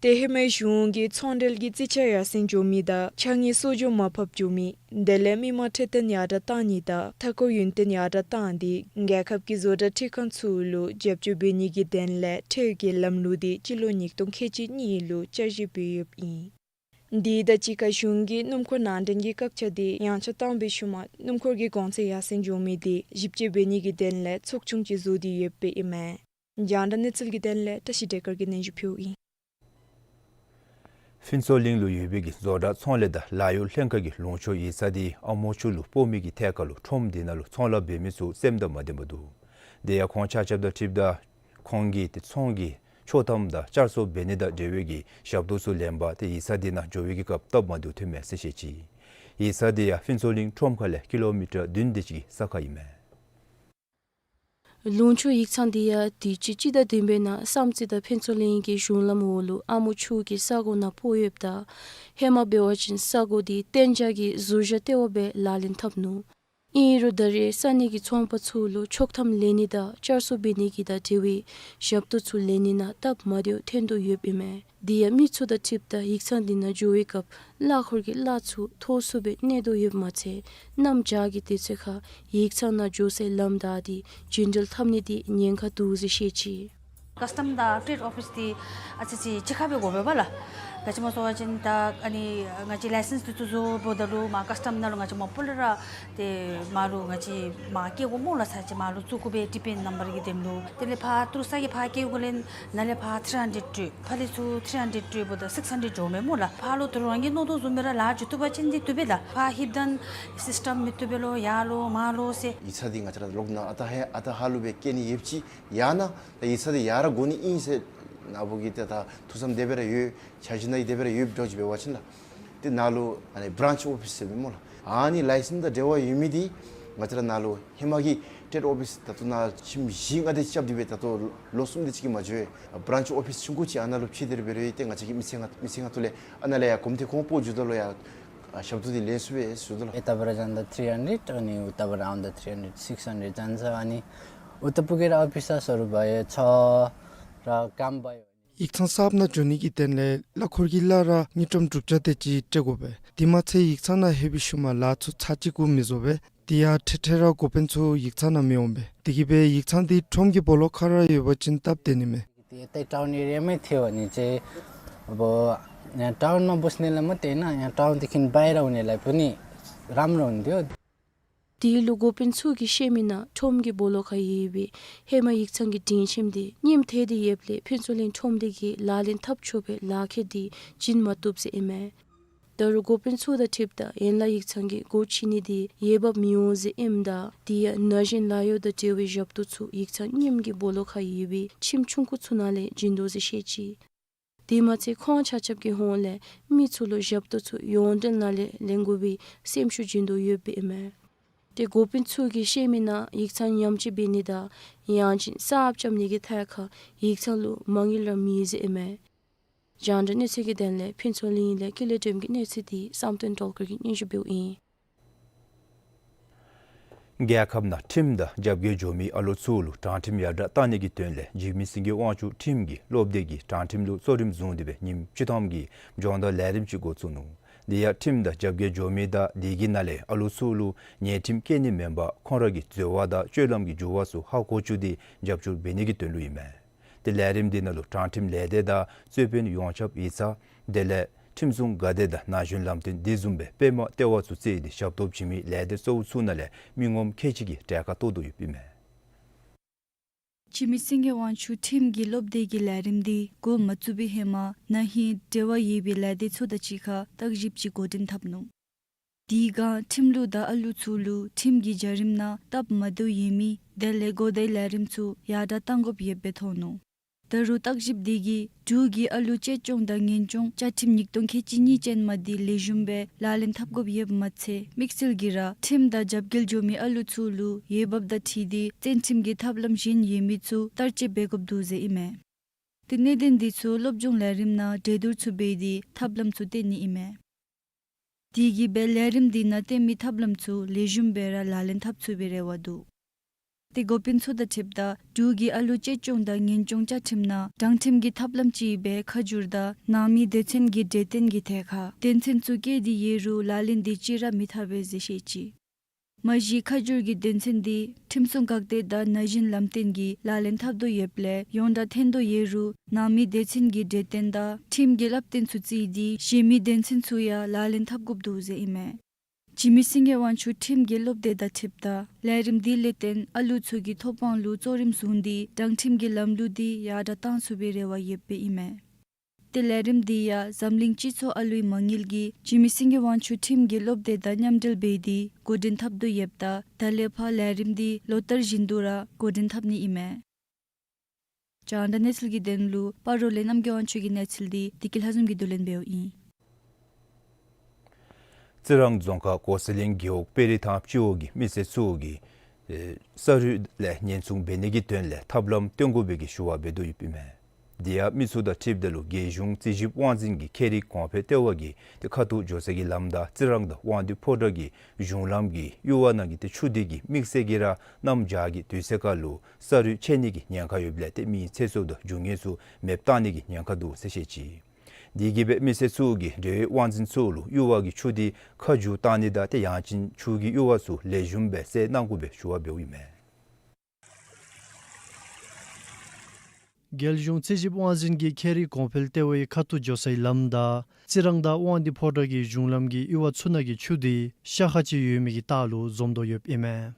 ཏེ་ཧེ་མའི་གཞུང་གིས་ཚོང་འབྲེལ་གྱི་རྩིས་ཆ་ཡར་སེང་འགྱོ་མི་དང་ཕྱགས་སྙིགས་གསོག་འཇོག་མར་ཕབ་འགྱོ་མི་དེ་ལས་མི་མང་འཕྲོད་བསྟེན་ཡར་དྲག་གཏང་ནི་དང་མཐའ་འཁོར་ཡུན་བརྟན་ཡར་དྲག་གཏང་སྟེ་རྒྱལ་ཁབ་ཀྱི་བཟོ་གྲྭ་ཁྲི་ཁང་ཚུ་ལུ་རྒྱབ་སྐྱོར་འབད་ནི་གི་དོན་ལས་ཁྲལ་གྱི་ལམ་ལུགས་དེ་སྤྱི་ལོ་ཉིས་སྟོང་ཁལ་གཅིག་གཉིས་ལུ་བསྐྱར་ཞིབ་འབད་ཡོདཔ་ཨིན། དེ་དང་གཅིག་ཁར་གཞུང་གིས་སྣུམ་འཁོར་ནང་འདྲེན་གྱི་བཀག་ཆ་དེ་ཡངས་ཆག་བཏང་བའི་ཤུལ་མ་སྣུམ་འཁོར་གྱི་གོང་ཚད་ཡར་སེང་འགྱོ་མི་དེ་ཞིབ་དཔྱད་འབད་ནི་གི་དོན་ལས་ཚོགས་ཆུང་ཅིག་བཟོ་སྟེ་ཡོདཔ་ཨིན་མས། རྒྱང་བསྒྲགས་གནས་ཚུལ་གྱི་དོན་ལས་བཀྲ་ཤིས་བདེ་དཀར་གྱིས་སྙན་ཞུ་ཕུལཝ་ཨིན། ཕུན་ཚོགས་གླིང་ལུ་ཡོད་པའི་གི་བཟོ་གྲྭ་ཚོང་ལས་དང་ལཱ་གཡོག་ལྷན་ཁག་གིས་ལུང་ཕྱོགས་ཡིག་ཚང་དེ་ཨ་མོ་ཆུ་ལུ་སྤོ་མི་གི་ཐད་ཁར་ལུ་ཁྲོམ་དེ་ནང་ལུ་ཚོང་ལཱ་འབད་མི་ཚུ་སེམས་དང་མ་ལྡན་པར་འདུག། དེ་ཡང་ཁོང་ཆ་ཁྱབ་དང་འཁྲིལཝ་ད་ཁོང་གིས་ཏེ་ཚོང་གི་ཆོག་ཐམ་དང་བསྐྱར་གསོ་འབད་ནི་དང་འབྲེལ་བའི་གི་ཞབས་ཏོག་ཚུ་ལེན་པར་ཏེ་ཡིག་ཚང་དེ་ནང་འགྱོ་བའི་གི་སྐབས་སྟབས་མ་བདེཝ་ཐོན་མས་ཟེར་བཤད་ཅི། ཡིག་ཚང་དེ་ཡང་ཕུན་ཚོགས་གླིང་ཁྲོམ་ཁ་ལས་ཀི་ལོ་མི་ཊར་བདུན་དེ་ཅིག་གི་ས་ཁར་ཨིན་མས། ལུང་ཕྱོགས་ཡིག་ཚང་དེ་ཡང་དུས་ཅི་སྤྱི་ཟླ་བདུན་པའི་ནང་བསམ་རྩེ་དང་ཕུན་ཚོགས་གླིང་གི་གཞུང་ལམ་འོག་ལུ་ཨ་མོ་ཆུ་གི་ས་གོ་ནང་སྤོ་ཡོདཔ་ད་ཧེ་མ་འབད་བ་ཅིན་ས་གོ་དེ་གཏན་འཇགས་ཀྱི་ཟུར་བཞག་ལྟེ་བ་སྦེ་ལག་ལེན་འཐབ་ནུག། ཨིན་རུང་ད་རེས་ས་གནས་ཀྱི་ཚོང་པ་ཚུ་ལུ་ཆོག་ཐམ་ལེན་ནི་དང་བསྐྱར་གསོ་འབད་ནི་གི་དང་འབྲེལ་བའི་ཞབས་ཏོག་ཚུ་ལེན་ནི་ནང་སྟབས་མ་བདེཝ་ཐོན་དོ་ཡོདཔ་ཨིན་མས། དེ་ཡང་མི་ཚུ་དང་འཁྲིལཝ་ད་ཡིག་ཚང་དེ་ནང་འགྱོ་བའི་སྐབས་གླ་འཁོར་གྱི་གླ་ཚུ་མཐོ་སུ་སྦེ་གནས་དོ་ཡོདཔ་མ་ཚད་གནམ་བྱཱར་གྱི་དུས་ཚོད་ཁར་ཡིག་ཚང་ནང་འགྱོ་སའི་ལམ་བདའ་སྟེ་རྒྱུན་འགྲུལ་འཐབ་ནི་དེ་ཉེན་ཁ་འདུག་ཟེར་བཤད་ཅི། ཀཱསི་ཊམ་དང་ཊེཌ་ཨོ་ཕིསི་དེ་ཨ་ཙི་ཅིག་གཅིག་ཁར་སྦེ་དགོ་པས་པ་ལགས། ད་ཅི་མ་སོང་བ་ཅིན་ད་ཨ་ནི་ང་བཅས་ལའི་སེནསི་འདི་ཚུ་བཟོཝ་ད་ལུ་མར་ཀཱསི་ཊམ་ནང་ལུ་ང་བཅས་མ་པོ་ལས་ར་ཏེ་མར་ལུ་ང་བཅས་མར་བསྐྱལ་དགོ་སྨོ་ལགས། ཚར་ཅིག་མར་ལུ་བཙུགས་དགོ་པས་ཊི་པི་ཨེན་ནམ་བར་གྱི་དེམ་ལུ། དེ་ལས་ཕར་ཏི་རུ་ས་གི་ཕར་བསྐྱལ་དགོ་ལས་ནཱ་ལས་ཕར་ཐི་རི་ཧན་ཌེཌ་སྤྲོད། ཕར་ལས་ཚུར་ཐི་རི་ཧན་ཌེཌ་སྤྲོདཔ་ད་སིགསི་ཧན་ཌེཌ་འགྱོཝ་མས་སྨོ་ལགས། ཕར་ལུ་ད་རུང་རང་གིས་མནོ་དོ་བཟུམ་སྦེ་ར་ལཱ་འགྱོ་བཏུབ་པ་ཅིན་འདི་བཏུབ་པས་ལགས། ཕར་ཧིགཔ་ད་སིསི་ཊམ་མི་བཏུབ་པས་ལོ་ཡར་ལོ་མར་ལོ་ཟེར། ཡིག་ཚང་འདི་ང་བཅས་ར་ལོག་ནཱ་ཨ་རྟག་ཧེ་ཨ་རྟག་ཧ་ལུ་སྦེ་བསྐྱལ་ནི་ཡོདཔ་ཅིག་ཡང་ན་ད་ཡིག་ཚང་འདི་ཡར་ར་དགོ་ནི་ཨིན་ཟེར་ནཱ་བུ་གིས་ཏེ་ད་ཐུགས་བསམ་དེ་སྦེ་ར་ཡོད། འཆར་གཞི་ནང་ཡང་དེ་སྦེ་ར་ཡོདཔ་འགྱོ་ཅི་འབད་བ་ཅིན་ལགས། ཏེ་ནཱ་ལུ་ཨ་ནི་བྲཱནཆ་ཨོ་ཕིསི་ཟེར་མས་སྨོ་ལགས། ཨ་ནི་ལའི་སེནསི་དང་འབྲེལ་བ་ཡོད་མི་འདི་ང་བཅས་ར་ནཱ་ལུ་ཧེ་མ་གི་ཊེཌ་ཨོ་ཕིསི་ད་ལྟོ་ནཱ་ཁྱིམ་བཞི་ལྔ་དེ་ཅིག་རྐྱབ་སྟེ་སྦེ་ད་ལྟོ་ལོ་གསུམ་དེ་ཅིག་གིས་མ་འགྱོ་བས། བྲཱནཆ་ཨོ་ཕིསི་ཆུང་ཀུ་ཅིག་ཨ་ནཱ་ལུ་ཕྱེ་སྟེ་ར་འབད་རུང་ཏེ་ང་བཅས་ཀྱི་མི་ཚེ་ནང་མི་ཚེ་ནང་དུ་ལས་ཨ་ནཱ་ལས་ཡར་གོམ་འདྲིས་ཁོང་སྤོ་འགྱོཝ་ད་ལུ་ཡང་ཨ་ཞབས་ཏོག་འདི་ལེན་ཚུགས་པས་ཟེར་དོ་ལགས། ཨེ་ད་བར་ཙམ་ད་ཐི་རི་ཧན་ཌེཌ་ཨ་ནི་ཨུ་ད་བར་ཨའུན་ད་ཐི་རི་ཧན་ཌེཌ་སིགསི་ཧན་ཌེཌ་ཙམ་ཙམ་ཨ་ནི་ཨུ་ད་པུ་གི་ར་ཨོ་ཕིསི་ས་སོ་རུ་བ་ཡ་ཚ་ར་ཀམ་བ་ཡོ། ཡིག་ཚང་གསརཔ་ནང་འགྱོ་ནི་གི་དོན་ལས་གླ་འཁོར་གྱི་གླ་ར་དངུལ་ཀྲམ་དྲུག་བརྒྱ་དེ་ཅིག་སྤྲོད་དགོ་པས། དེ་མ་ཚད་ཡིག་ཚང་ནང་ལྷོད་པའི་ཤུལ་མ་ལཱ་ཚུ་ཚར་གཅིག་གུ་མི་བཟོ་བས། དེ་ཡང་ཐེངས་ཐེངས་ར་འགོ་དཔོན་ཚུ་ཡིག་ཚང་ནང་མི་འོང་པས། དེ་གིས་སྦེ་ཡིག་ཚང་འདི་ཁྲོམ་གྱི་སྦོ་ལོགས་ཁར་ར་ཡོད་པ་ཅིན་སྟབས་བདེ་ནི་མས། དེ་ཏེ་ཊའུན་ཨེ་རི་ཡ་མི་ཐེ་བ་ནི་ཅིག་འབོ་ཡང་ཊའུན་མ་འབོ་ནི་ལས་མ་ཏེ་ན་ཡང་ཊའུན་འདི་ཁིན་བའི་ར་འོང་ནི་ལས་ཕུ་ནི་རམ་ར་འོང་དེ་འོ། དེ་ལུ་འགོ་དཔོན་ཚུ་གིས་བཤད་མི་ནང་ཁྲོམ་གྱི་སྦོ་ལོགས་ཁར་ཡོད་པའི་ཧེ་མ་ཡིག་ཚང་གི་སྒྲིང་ཁྱིམ་དེ་རྙིངམ་ཐལ་ཏེ་ཡོདཔ་ལས་ཕུན་ཚོགས་གླིང་ཁྲོམ་སྡེ་གིས་ལག་ལེན་འཐབ་ཆོག་པའི་ལག་ཁྱེར་དེ་བྱིན་མ་བཏུབ་ཟེར་ཨིན་མས། ད་རུང་འགོ་དཔོན་ཚུ་དང་འཁྲིལཝ་ད་ཡན་ལག་ཡིག་ཚང་གི་སྒོ་ཕྱེ་ནི་དེ་འོས་འབབ་མི་འོང་ཟེར་ཨིནམ་ད་དེ་ཡང་ན་གཞོན་ལཱ་གཡོག་དང་འབྲེལ་བའི་ཞབས་ཏོག་ཚུ་ཡིག་ཚང་རྙིངམ་གྱི་སྦོ་ལོགས་ཁར་ཡོད་པའི་ཁྱིམ་ཆུང་ཀུ་ཚུ་ནང་ལས་བྱིན་དོ་ཟེར་བཤད་ཅི། དེ་མ་ཚད་ཁོང་ཆ་ཁྱབ་ཀྱི་ཧོངས་ལས་མི་ཚུ་ལུ་ཞབས་ཏོག་ཚུ་ཡོངས་འབྲེལ་ནང་ལས་ལེན་དགོ་པའི་སེམས་ཤུགས་བྱིན་དོ་ཡོདཔ་ཨིན་མས། ཏེ་འགོ་དཔོན་ཚུ་གིས་བཤད་མི་ནང་ཡིག་ཚང་ཉམས་བཅོས་འབད་ནི་དང་ཡང་ཅིན་གསརཔ་རྐྱབ་ནི་གི་ཐད་ཁར་ཡིག་ཚང་ལུ་མ་དངུལ་ར་མེད་ཟེར་ཨིན་མས། རྒྱང་བསྒྲགས་གནས་ཚུལ་གྱི་དོན་ལས་ཕུན་ཚོགས་གླིང་ལས་ཀུན་ལེགས་སྒྲོལམ་གྱི་གནས་ཚུལ་དེ་བསམ་གཏན་སྒྲོལ་དཀར་གྱིས་སྙན་ཞུ་འབདཝ་ཨིན། རྒྱལ་ཁབ་ནང་ཁྲིམས་དང་རྒྱབ་འགལ་འགྱོ་མི་ཨ་ལོ་ཚུ་ལུ་དྲང་ཁྲིམས་ཡར་དྲག་གཏང་ནི་གི་དོན་ལས་འཇིགས་མེད་སེང་གེ་དབང་ཕྱུག་ཁྲིམས་ཀྱི་སློབ་སྡེ་གིས་དྲང་ཁྲིམས་ལུ་གཙོ་རིམ་བཟུང་སྟེ་སྦེ་ཉིནམ་བཅུ་ཐམ་གྱི་སྦྱོང་བརྡར་ལས་རིམ་ཅིག་འགོ་བཙུགས་ནུག། དེ་ཡང་ཁྲིམས་དང་རྒྱབ་འགལ་འགྱོ་མི་དང་དེ་གི་ནང་ལས་ཨ་ལོ་ཚུ་ལུ་ཉེས་ཁྲིམས་བཀལ་ནི་མེན་པར་ཁོང་ར་གི་འཛོལ་བ་དང་སྤྱོད་ལམ་གྱི་འགྱུར་བ་ཚུ་ཧ་གོ་བཅུག་སྟེ་རྒྱབ་སྐྱོར་འབད་ནི་གི་དོན་ལུ་ཨིན་མས། ཏེ་ལས་རིམ་འདི་ནང་ལུ་དྲང་ཁྲིམས་ལས་སྡེ་དང་རྩོད་དཔོན་ཡོངས་ཁྱབ་ཡིག་ཚང་དེ་ལས་ཁྲིམས་སྲུང་འགག་སྡེ་དང་ན་གཞོན་ལམ་སྟོན་དེ་བཟུམ་སྦེ་པདྨ་ལྟེ་བ་ཚུ་བརྩིས་ཏེ་ཞབས་ཏོག་བྱིན་མི་ལས་སྡེ་གཙོ་བོ་ཚུ་ནང་ལས་མི་ངོམ་ཁལ་གཅིག་གིས་གྲལ་ཁར་གཏོགས་དོ་ཡོདཔ་ཨིན་མས། འཇིགས་མེད་སེང་གེ་དབང་ཕྱུག་ཁྲིམས་ཀྱི་སློབ་སྡེ་གི་ལས་རིམ་འདི་འགོ་མ་བཙུགས་པའི་ཧེ་མ་ན་ཧིང་འབྲེལ་བ་ཡོད་པའི་ལས་སྡེ་ཚུ་དང་གཅིག་ཁར་བརྟག་ཞིབ་ཅིག་འགོ་འདྲེན་འཐབ་ནུག། དེ་སྒང་ཁྲིམས་ལུགས་དང་ཨ་ལུ་ཚུ་ལུ་ཁྲིམས་ཀྱི་བྱ་རིམ་ནང་སྟབས་མ་བདེཝ་ཡོད་མི་དེ་ལས་གོ་བརྡའི་ལས་རིམ་ཚུ་ཡར་དྲག་གཏང་དགོཔ་ཡོདཔ་སྦེ་མཐོང་ནུག། ད་རུང་བརྟག་ཞིབ་དེ་གིས་འབྲུག་གི་ཨ་ལུ་གཅེས་སྐྱོང་དང་ཉེན་སྐྱོང་བཅའ་ཁྲིམས་ཉིས་སྟོང་ཁལ་གཅིག་གཉིས་ཅན་མ་དེ་ལེགས་ཤོམ་སྦེ་ལག་ལེན་འཐབ་དགོཔ་ཡོདཔ་མ་ཚད་དམིགས་བསལ་གྱིས་ར་ཁྲིམས་དང་རྒྱབ་འགལ་འགྱོ་མི་ཨ་ལུ་ཚུ་ལུ་འོས་འབབ་དང་འཁྲིལ་ཏེ་བཙན་ཁྲིམས་ཀྱི་ཐབས་ལམ་གཞན་ཡོད་མི་ཚུ་བསྟར་སྤྱོད་འབད་དགོཔ་འདུག་ཟེར་ཨིན་མས། ཏེ་གནད་དོན་འདི་ཚུ་སློབ་སྦྱོང་ལས་རིམ་ནང་གྲོས་བསྡུར་ཚུ་འབད་དེ་ཐབས་ལམ་ཚུ་བཏོན་ནི་ཨིན་མས། དེ་གིས་སྦེ་ལས་རིམ་འདི་ནང་བཏོན་མི་ཐབས་ལམ་ཚུ་ལེགས་ཤོམ་སྦེ་ར་ལག་ལེན་འཐབ་ཚུགས་པའི་རེ་བ་འདུག། ཏེ་འགོ་དཔོན་ཚུ་དང་འཁྲིལཝ་ད་འབྲུག་གི་ཨ་ལུ་གཅེས་སྐྱོང་དང་ཉེན་སྐྱོང་བཅའ་ཁྲིམས་ནང་དྲང་ཁྲིམས་ཀྱི་ཐབས་ལམ་ཅིག་སྦེ་ཁ་བསྒྱུར་དང་ནང་མི་སྡེ་ཚན་གྱི་གྲོས་བསྟུན་གྱི་ཐད་ཁར་དོན་ཚན་ཚུ་བཀལ་ཏེ་ཡོད་རུང་ལག་ལེན་དེ་ཅིག་ར་མི་འཐབ་པས་ཟེར་བཤད་ཅི། མ་གཞི་ཁ་བསྒྱུར་གྱི་དོན་ཚན་འདི་ཁྲིམས་སྲུང་འགག་སྡེ་དང་ན་གཞོན་ལམ་སྟོན་གྱིས་ལག་ལེན་འཐབ་དོ་ཡོདཔ་ལས་ཡོངས་གྲགས་ཐོན་དོ་ཡོད་རུང་ནང་མི་སྡེ་ཚན་གྱི་གྲོས་བསྟུན་དང་ཁྲིམས་ཀྱི་བསླབ་སྟོན་ཚུ་བརྩིས་ཏེ་གཞན་མི་དོན་ཚན་ཚུ་ཡང་ལག་ལེན་འཐབ་དགོཔ་འདུག་ཟེར་ཨིན་མས། འཇིགས་མེད་སེང་གེ་དབང་ཕྱུག་ཁྲིམས་ཀྱི་སློབ་སྡེ་དང་འཁྲིལཝ་ད་ལས་རིམ་འདི་ལས་བརྟེན་ཨ་ལུ་ཚུ་གི་ཐོབ་དབང་ལུ་གཙོ་རིམ་བཟུང་སྟེ་དྲང་ཁྲིམས་ཀྱི་ལམ་ལུགས་འདི་ཡར་དྲག་གཏང་ཚུགས་པའི་རེ་བ་ཡོདཔ་ཨིན་མས། ཏེ་ལས་རིམ་འདི་ཡང་འཛམ་གླིང་སྤྱི་ཚོགས་ཨ་ལུའི་མ་དངུལ་གྱིས་འཇིགས་མེད་སེང་གེ་དབང་ཕྱུག་ཁྲིམས་ཀྱི་སློབ་སྡེ་དང་མཉམ་འབྲེལ་འབད་དེ་འགོ་འདྲེན་འཐབ་དོ་ཡོདཔ་ད་ད་ལས་ཕར་ལས་རིམ་འདི་ལོ་ལྟར་བཞིན་དུ་ར་འགོ་འདྲེན་འཐབ་ནི་ཨིན་མས། རྒྱང་བསྒྲགས་གནས་ཚུལ་གྱི་དོན་ལུ་སྤ་རོ་ལས་རྣམ་རྒྱལ་དབང་ཕྱུག་གི་གནས་ཚུལ་འདི་བདེ་སྐྱིད་ལྷ་འཛོམས་ཀྱིས་བསྡུ་ལེན་འབདཝ་ཨིན། རྩི་རང་རྫོང་ཁག་གོ་ས་གླིང་རྒེད་འོག་དཔལ་རི་ཐང་སྤྱི་འོག་གི་མི་སེར་ཚུ་གིས་ཨེ་ས་རུད་ལས་ཉེན་སྲུང་འབད་ནི་གི་དོན་ལས་ཐབས་ལམ་སྟོན་དགོ་པའི་གི་ཞུ་བ་འབད་དོ་ཡོདཔ་ཨིན་མས། དེ་ཡང་མི་ཚུ་དང་འཁྲིལཝ་ད་ལུ་རྒྱལ་གཞུང་རྩིས་ཞིབ་དབང་འཛིན་གྱི་ཁྱད་རིག་གོང་འཕེལ་ལྟེ་བ་གིས་ཏེ་ཁ་ཐུག་འགྱོ་ས་གི་ལམ་དང་རྩི་རང་དང་དབང་འདུས་ཕོ་བྲང་གི་གཞུང་ལམ་གྱི་གཡུར་བ་ནང་གི་ཏེ་ཆུ་དེ་གིས་དམིགས་བསལ་གྱིས་ར་གནམ་བྱཱར་གྱི་དུས་ཚོད་ཁར་ལུ་ས་རུད་ཆད་ནི་གི་ཉེན་ཁ་ཡོདཔ་ལས་ཏེ་མི་ཚེ་སྲོག་དང་རྒྱུ་དངོས་ཚུ་མེདཔ་བཏང་ནི་གི་ཉེན་ཁ་འདུག་ཟེར་བཤད་ཅི། དེ་གིས་སྦེ་མི་སེར་ཚུ་གིས་འབྲེལ་ཡོད་དབང་འཛིན་ཚུ་ལུ་གཡུར་བ་གི་ཆུ་དེ་ཁ་བསྒྱུར་བཏང་ནི་དང་ཏེ་ཡང་ཅིན་ཆུ་གི་གཡུར་བ་ཚུ་ལེགས་ཤོམ་སྦེ་སེལ་གནང་དགོ་པའི་ཞུ་བ་འབདཝ་ཨིན་མས། རྒྱལ་གཞུང་རྩིས་ཞིབ་དབང་འཛིན་གྱིས་ཁེ་རི་གོང་འཕེལ་ལྟེ་བའི་ཁ་ཐུག་འགྱོ་སའི་ལམ་དང་རྩི་རང་དང་དབང་འདུས་ཕོ་བྲང་གི་གཞུང་ལམ་གྱི་གཡུར་བ་ཚུ་ནང་གི་ཆུ་དེ་ཤ་ཁ་ཅིག་ཡོད་མི་གི་ལྟག་ལུ་འཛོམས་དོ་ཡོདཔ་ཨིན་མས།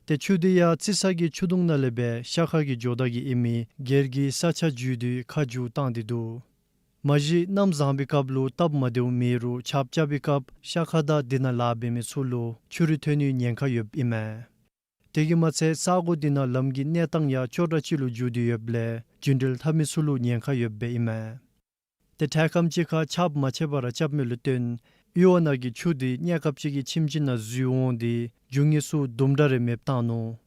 ཏེ་ཆུ་དེ་ཡང་རྩི་ས་གི་ཆུ་དུང་ནང་ལས་སྦེ་ཤ་ཁ་གི་འགྱོ་བརྡ་གི་ཨིན་མི་སྒེར་གྱི་ས་ཆ་བརྒྱུད་དེ་ཁ་བསྒྱུར་བཏང་སྟེ་འདུག། མ་གཞི་གནམ་བཟང་པའི་སྐབས་ལུ་སྟབས་མ་བདེཝ་མེད་རུང་ཆརཔ་རྐྱབ་པའི་སྐབས་ཤ་ཁ་དང་དེ་ནང་ལཱ་འབད་མི་ཚུ་ལུ་ཆུ་རུད་ཐོན་ནིའི་ཉེན་ཁ་ཡོདཔ་ཨིན་མས། དེ་གིས་མ་ཚད་ས་གོ་དེ་ནང་ལམ་གྱི་གནས་སྟངས་ཡང་སྐྱོ་དྲགས་ཅིག་ལུ་འགྱུར་ཏེ་ཡོདཔ་ལས་རྒྱུན་འགྲུལ་འཐབ་མི་ཚུ་ལུ་ཉེན་ཁ་ཡོདཔ་སྦེ་ཨིན་མས། ཏེ་འཕྲལ་ཁམས་ཅིག་ཁར་ཆརཔ་མ་ཆད་པར་རྐྱབ་མི་ལུ་བརྟེན་གཡུར་བ་ནང་གི་ཆུ་དེ་གནས་སྐབས་ཅིག་གི་ཁྱིམ་ཅིག་ནང་འཛུལ་འོང་སྟེ་རྒྱུ་དངོས་ཚུ་དུམ་གྲ་རེ་མེདཔ་བཏང་ནུག།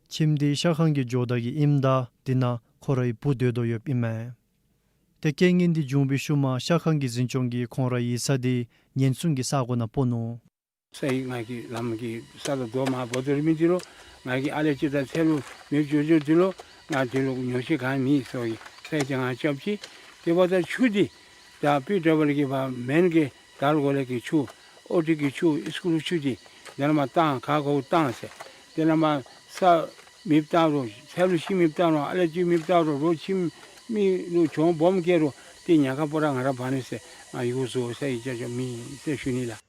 ཁྱིམ་དེ་ཤ་ཁང་གི་འགྱོ་བརྡ་གི་ཨིནམ་ད་དེ་ནང་ཁོ་རའི་བུ་སྡོད་དོ་ཡོདཔ་ཨིན་མས། ཏེ་རྐྱེན་ངན་དེ་བྱུང་བའི་ཤུལ་མ་ཤ་ཁང་གི་འཛིན་སྐྱོང་གིས་ཁོང་རའི་ཡིག་ཚང་དེ་ཉེན་སྲུང་གི་ས་གོ་ནང་སྤོ་ནུག། ས་ཡི་ང་གི་ལམ་གྱི་ས་ལུ་རྡོ་མར་བོར་དོ་རིས་མི་འདི་ལུ་ང་གི་ཨ་ལེ་ཅིག་དང་ཚེ་ལུ་མེདཔ་འགྱོ་འགྱོཝ་འདི་ལུ་ང་འདི་ལུ་ཉོགས་བཤད་ག་ནི་མེད་ཟེར་བའི་ས་ཡི་དེ་ང་རྐྱབ་ཅི། དེ་འབདཝ་ད་ཆུ་འདི་ད་པི་ཌབ་ལིའུ་གི་བ་མེན་གྱི་དལ་གོ་ལས་ཀྱི་ཆུ་ཨོ་ཊི་གི་ཆུ་ཨིས་ཀུལ་ཆུ་འདི་དེ་ལས་མར་བཏང་ག་གོ་བཏང་ཟེར། དེ་ལས་མར་ས་མེདཔ་བཏང་རུང་ཚལ་ལུ་ཤིང་མེདཔ་བཏང་རུང་ཨ་ལེ་ཅིག་མེདཔ་བཏང་རུང་རོགས་ཁྱིམ་མི་ལུ་གྱོང་སྦོམ་བཀལ་རུང་དེ་ཉེན་ཁ་སྤོ་ར་ང་ར་འབག་ནི་ཟེར་ང་ཡུག་བཟོ་ས་ཡི་ཅ་ཅ་མེད་ཟེར་ཞུ་ནི་ལགས།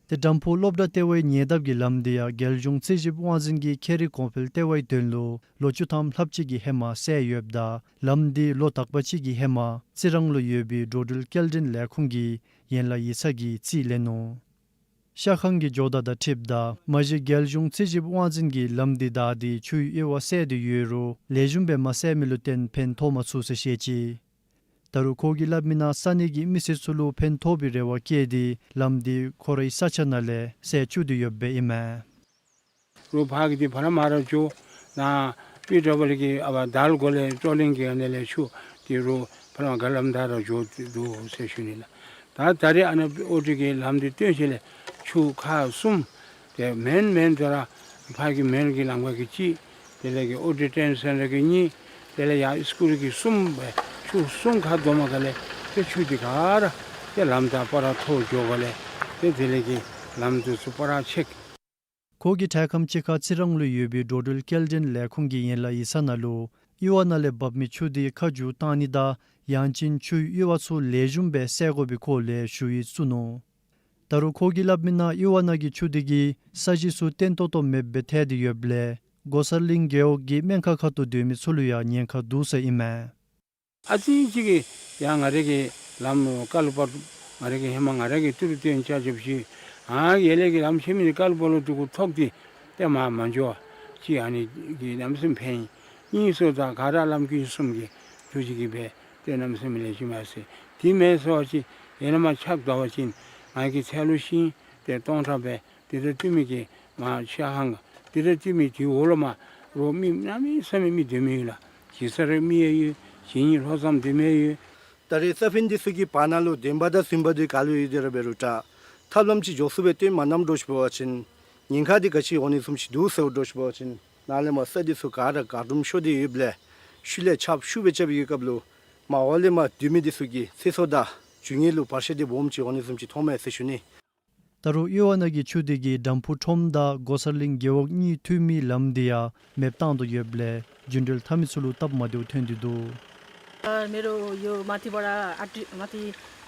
ཏེ་དམ་ཕུ་སློབ་གྲྭ་ལྟེ་བའི་ཉེ་འདབས་ཀྱི་ལམ་དེ་ཡང་རྒྱལ་གཞུང་རྩིས་ཞིབ་དབང་འཛིན་གྱིས་ཁེ་རི་གོང་འཕེལ་ལྟེ་བའི་དོན་ལུ་ལོ་བཅུ་ཐམ་ལྷགཔ་ཅིག་གི་ཧེ་མ་བསལ་ཡོདཔ་ད་ལམ་དེ་ལོ་དག་པ་ཅིག་གི་ཧེ་མ་རྩི་རང་ལུ་ཡོད་པའི་འགྲོ་འགྲུལ་སྐྱེལ་འདྲེན་ལས་ཁུངས་ཀྱི་ཡན་ལག་ཡིག་ཚང་གིས་རྩིས་ལེན་ནུག། ཤ་ཁང་གི་འགྱོ་བརྡ་དང་འཁྲིལཝ་ད་མ་གཞི་རྒྱལ་གཞུང་རྩིས་ཞིབ་དབང་འཛིན་གྱིས་ལམ་དེ་བདའ་སྟེ་ཆུའི་གཡུར་བ་བསལ་ཏེ་ཡོད་རུང་ལེགས་ཤོམ་སྦེ་མ་བསལ་མི་ལུ་བརྟེན་ཕན་ཐོགས་མ་ཚུགས་ཟེར་བཤད་ཅི། ད་རུང་ཁོ་གིས་སླབ་མི་ནང་ས་གནས་ཀྱི་མི་སེར་ཚུ་ལུ་ཕན་ཐོགས་པའི་རེ་བ་བསྐྱེད་དེ་ལམ་དེ་ཁོ་རའི་ས་ཆ་ནང་ལས་བསལ་བཅུག་སྟེ་ཡོདཔ་ཨིན་མས། རོགས་ཕར་གྱི་དེ་ཕར་མར་འགྱོ་ནཱ་པི་ཌབ་ལིའུ་གི་ཨ་བ་དལ་གོ་ལས་ཊོ་ལིང་གི་ཨ་ནི་ལས་ཆུ་དེ་རོགས་ཕར་མར་ག་ལམ་དེ་ར་འགྱོ་འདུག་ཟེར་ཞུ་ནི་ལགས། ད་ད་རེས་ཨ་ནཱ་ཨོ་ཊི་གི་ལམ་དེ་བཏོན་ཞིནམ་ལས་ཆུ་ཁག་གསུམ་དེ་མེན་མེན་དེ་ར་ཕར་གྱི་མེན་གྱི་ལམ་ཁ་གི་གཅིག། དེ་ལས་ཀྱི་ཨོ་ཊི་ཊེན་སེན་ཊར་གྱི་གཉིས། དེ་ལས་ཡར་ཨིས་ཀུལ་གྱི་གསུམ་སྦེ་ཆུ་གསུམ་ཁ་བསྡོམས་པ་ག་ལས་ཏེ་ཆུ་དེ་ག་ར་ཏེ་ལམ་དང་སྤ་ར་ཐོག་འགྱོ་ག་ལས་ཏེ་དེ་ལས་ཀྱི་ལམ་དེ་ཚུ་སྤ་ར་ཆད། ཁོ་གིས་འཕྲལ་ཁམས་ཅིག་ཁར་རྩི་རང་ལུ་ཡོད་པའི་འགྲོ་འགྲུལ་སྐྱེལ་འདྲེན་ལས་ཁུངས་ཀྱི་ཡན་ལག་ཡིག་ཚང་ནང་ལུ་གཡུར་བ་ནང་ལས་འབབ་མི་ཆུ་དེ་ཁ་བསྒྱུར་བཏང་ནི་དང་ཡང་ཅིན་ཆུའི་གཡུར་བ་ཚུ་ལེགས་ཤོམ་སྦེ་བསལ་དགོ་པའི་སྐོར་ལས་ཞུ་ཡིག་བཙུགས་ནུག། ད་རུང་ཁོ་གིས་སླབ་མི་ནང་གཡུར་བ་ནང་གི་ཆུ་དེ་གིས་ས་གཞི་ཚུ་བརྟན་ཏོག་ཏོ་མེདཔ་སྦེ་ཐལ་ཏེ་ཡོདཔ་ལས་མགོ་གསར་གླིང་རྒེད་འོག་གི་སྨན་ཁང་ཁ་ཐུག་སྡོད་མི་ཚུ་ལུ་ཡང་ཉེན་ཁ་འདུག་ཟེར་ཨིན་མས། ཨ་ཙི་ཅིག་གིས་ཡང་ང་རའི་གི་ལམ་ཀ་ལུ་སྤར་ང་རའི་གི་ཧེ་མ་ང་རའི་གི་ཏི་རུ་སྟོན་ཆ་ཅིག་ཞུ། ཨ་ཡར་ལས་ཀྱི་ལམ་ཆེན་མོ་འདི་ཀ་ལུ་སྤར་ལོ་འདི་གུ་ཐོག་སྟེ་ཏེ་མར་མ་འགྱོ་བ་ཅིག་ཨ་ནི་གི་གནམ་མེད་ས་མེད་ཕན་ཡོན་གཉིས་སུ་དང་ག་ར་ལམ་ཀུན་གསུམ་གྱི་ཐུགས་རྗེ་གིས་སྦེ་ཏེ་གནམ་མེད་ས་མེད་ལེགས་ཤོམ་ཡར་སོང་། དེ་མེན་ཟེར་བ་ཅིན་ཡར་ལས་མར་ཆརཔ་བདའ་བ་ཅིན་ང་གི་ཚལ་ལུ་ཤིང་ཏེ་སྟོང་ཕྲག་སྦེ་དེ་དང་བསྟུན་མི་གི་མར་ཤ་ཁང་དེ་དང་བསྟུན་མི་དེའི་འོག་ལུ་མར་རོགས་མི་གནམ་མེད་ས་མེད་མི་སྡོད་མི་ཡོད་ལགས། གཞིས་གསར་མི་ཡང་ཡོད། གཞིས་རྙིང་ལྷོ་མཚམས་སྡོད་མི་ཡང་ཡོད། ད་རེས་ས་ཕན་འདི་ཚུ་གི་བར་ན་ལུ་བདེན་པ་དང་རྫུན་པ་འདི་ག་ལུ་ཡོད་དེ་ར་འབད་རུང་ད་ཐབས་ལམ་ཅིག་མགྱོགས་སུ་སྦེ་སྟོན་མ་གནངམ་འདྲཝ་ཅིག་འབད་བ་ཅིན་ཉེན་ཁ་འདི་ག་ཅི་འོང་ནི་བཟུམ་ཅིག་འདུག་ཟེརཝ་འདྲཝ་ཅིག་འབད་བ་ཅིན་ནཱ་ལས་མར་ས་འདི་ཚུ་ག་ར་གར་འགྲུམ་ཤོར་ཏེ་ཡོདཔ་ལས་ཤུལ་ལས་ཆརཔ་ཤུགས་སྦེ་རྐྱབ་པའི་སྐབས་ལུ་མར་འོག་ལས་མར་སྡོད་མི་འདི་ཚུ་གི་ཚེ་སྲོག་དང་རྒྱུ་དངོས་ལུ་བར་ཆད་འདི་སྦོམ་ཅིག་འོང་ནི་བཟུམ་ཅིག་མཐོངམ་མས་ཟེར་ཞུ་ནི། ད་རུང་གཡུར་བ་ནང་གི་ཆུ་དེ་གིས་དམ་ཕུ་ཁྲོམ་དང་མགོ་གསར་གླིང་རྒེད་འོག་གཉིས་མཐུད་མི་ལམ་དེ་ཡང་མེདཔ་བཏང་དོ་ཡོདཔ་ལས་རྒྱུན་འགྲུལ་འཐབ་མི་ཚུ་ལུ་སྟབས་མ་བདེཝ་ཐོན་ཏེ་འདུག། अ, मेरो यो माथिबाट आरटी, माथि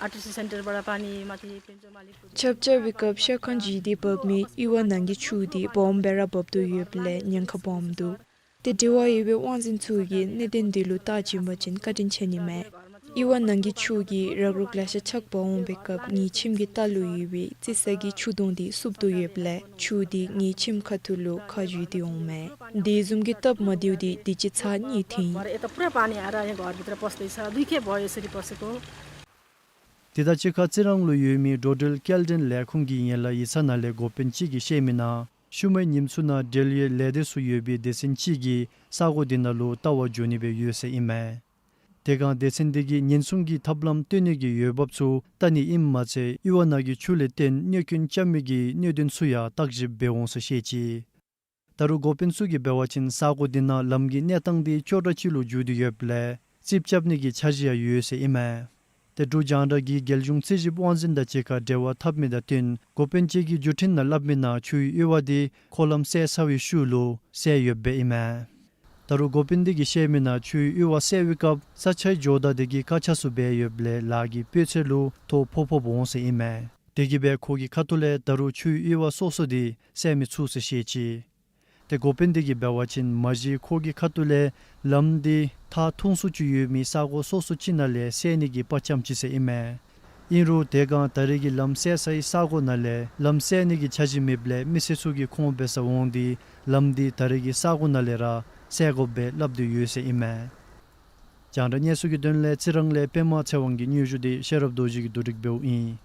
आरटिसी सेन्टरबाट पानी माथि पेन्चो मालिक ཆརཔ་རྐྱབ་པའི་སྐབས་ཤ་ཁང་བརྒྱུད་དེ་འབབ་མི་གཡུར་བ་ནང་གི་ཆུ་དེ་སྦོམ་སྦེ་ར་འབབ་དོ་ཡོདཔ་ལས་ཉེན་ཁ་སྦོམ་འདུག། དེ་འབྲེལ་བ་ཡོད་པའི་དབང་འཛིན་ཚུ་གིས་གནད་དོན་དེ་ལུ་བལྟ་བྱིན་པ་ཅིན་བཀའ་དྲིན་ཆེ་ནི་མས། གཡུར་བ་ནང་གི་ཆུ་གིས་རག་རུག་ལེ་ཤ་ཆག་འབག་འོང་པའི་སྐབས་ངེའི་ཁྱིམ་གྱི་ལྟག་ལུ་ཡོད་པའི་རྩི་ས་གི་ཆུ་དུང་དེ་བསུབ་དོ་ཡོདཔ་ལས་ཆུ་དེ་ངེའི་ཁྱིམ་ཁ་ཐུག་ལུ་ཁ་བསྒྱུར་ཏེ་འོངམ་མས། དེ་བཟུམ་གྱི་སྟབས་མ་བདེཝ་དེ་དུས་ཅི་ཚར་གཉིས་ཐོན་ཡི། भरे यता पुरा पानी आएर यहाँ घरभित्र पस्दैछ। दुई खेप भयो यसरी पसेको। དེ་དང་གཅིག་ཁར་རྩི་རང་ལུ་ཡོད་མི་འགྲོ་འགྲུལ་སྐྱེལ་འདྲེན་ལས་ཁུངས་ཀྱི་ཡན་ལག་ཡིག་ཚང་ནང་ལས་འགོ་དཔོན་ཅིག་གིས་བཤད་མི་ནང་ཤུལ་མའི་ཉིནམ་ཚུ་ནང་འབྲེལ་ཡོད་ལས་སྡེ་ཚུ་ཡོད་པའི་སྡེ་ཚན་ཅིག་གིས་ས་གོ་དེ་ནང་ལུ་ལྟ་བར་འགྱོ་ནི་སྦེ་ཡོད་ཟེར་ཨིན་མས། དེ་སྒང་སྡེ་ཚན་དེ་གིས་ཉེན་སྲུང་གི་ཐབས་ལམ་སྟོན་ནི་གི་འོས་འབབ་ཚུ་བལྟ་ནི་ཨིནམ་མ་ཚད་གཡུར་བ་ནང་གི་ཆུ་ལས་བརྟེན་གནོད་སྐྱོན་རྐྱབ་མི་གི་གནད་དོན་ཚུ་ཡང་བརྟག་ཞིབ་འབད་འོང་ཟེར་བཤད་ཅི། ད་རུང་འགོ་དཔོན་ཚུ་གིས་འབད་བ་ཅིན་ས་གོ་དེ་ནང་ལམ་གྱི་གནས་སྟངས་དེ་སྐྱོ་དྲགས་ཅིག་ལུ་འགྱུར་ཏེ་ཡོདཔ་ལས་རྩིགཔ་རྐྱབ་ནི་གི་འཆར་གཞི་ཡང་ཡོད་ཟེར་ཨིན་མས། ཏེ་འབྲུག་རྒྱང་བསྒྲགས་ཀྱིས་རྒྱལ་གཞུང་རྩིས་ཞིབ་དབང་འཛིན་དང་གཅིག་ཁར་འབྲེལ་བ་འཐབ་མི་དང་བསྟུན་འགོ་དཔོན་ཅིག་གིས་བརྒྱུད་འཕྲིན་ནང་སླབ་མི་ནང་ཆུའི་གཡུར་བ་དེ་འཁོར་ལམ་བསལ་ཚར་བའི་ཤུལ་ལུ་བསལ་ཡོདཔ་སྦེ་ཨིན་མས། ད་རུང་འགོ་དཔོན་དེ་གིས་བཤད་མི་ནང་ཆུའི་གཡུར་བ་བསལ་བའི་སྐབས་ས་ཆའི་ཇོ་བདག་དེ་གིས་དཀར་ཆག་ཚུ་འབད་ཡོདཔ་ལས་ལཱ་གི་སྤུས་ཚད་ལུ་ཐོ་ཕོག་ཕོགཔ་འོང་ཟེར་ཨིན་མས། དེ་གིས་སྦེ་ཁོ་གི་ཁ་ཐུག་ལས་ད་རུང་ཆུའི་གཡུར་བ་སོ་སོ་དེ་བསལ་མི་ཚུགས་ཟེར་བཤད་ཅི། ཏེ་འགོ་དཔོན་དེ་གིས་འབད་བ་ཅིན་མ་གཞི་ཁོ་གི་ཁ་ཐུག་ལས་ལམ་དེ་ཐག་ཐུང་སུ་ཅིག་ཡོད་མི་ས་གོ་སོ་སོ་ཅིག་ནང་ལས་བསལ་ནི་གི་དཔའ་བཅམ་ཅི་ཟེར་ཨིན་མས། ཨིན་རུང་དེ་སྒང་ད་རེས་ཀྱི་ལམ་བསལ་སའི་ས་གོ་ནང་ལས་ལམ་བསལ་ནི་གི་འཆར་གཞི་མེདཔ་ལས་མི་སེར་ཚུ་གིས་ཁོང་འབད་སར་འོང་སྟེ་ལམ་དེ་ད་རེས་ཀྱི་ས་གོ་ནང་ལས་ར་བསལ་དགོཔ་སྦེ་སླབ་སྟེ་ཡོད་ཟེར་ཨིན་མས། རྒྱང་བསྒྲགས་གནས་ཚུལ་གྱི་དོན་ལས་རྩི་རང་ལས་པདྨ་ཚེ་དབང་གི་སྙན་ཞུ་དེ་ཤེས་རབ་རྡོ་རྗེ་གིས་བསྡུ་སྒྲིག་འབདཝ་ཨིན།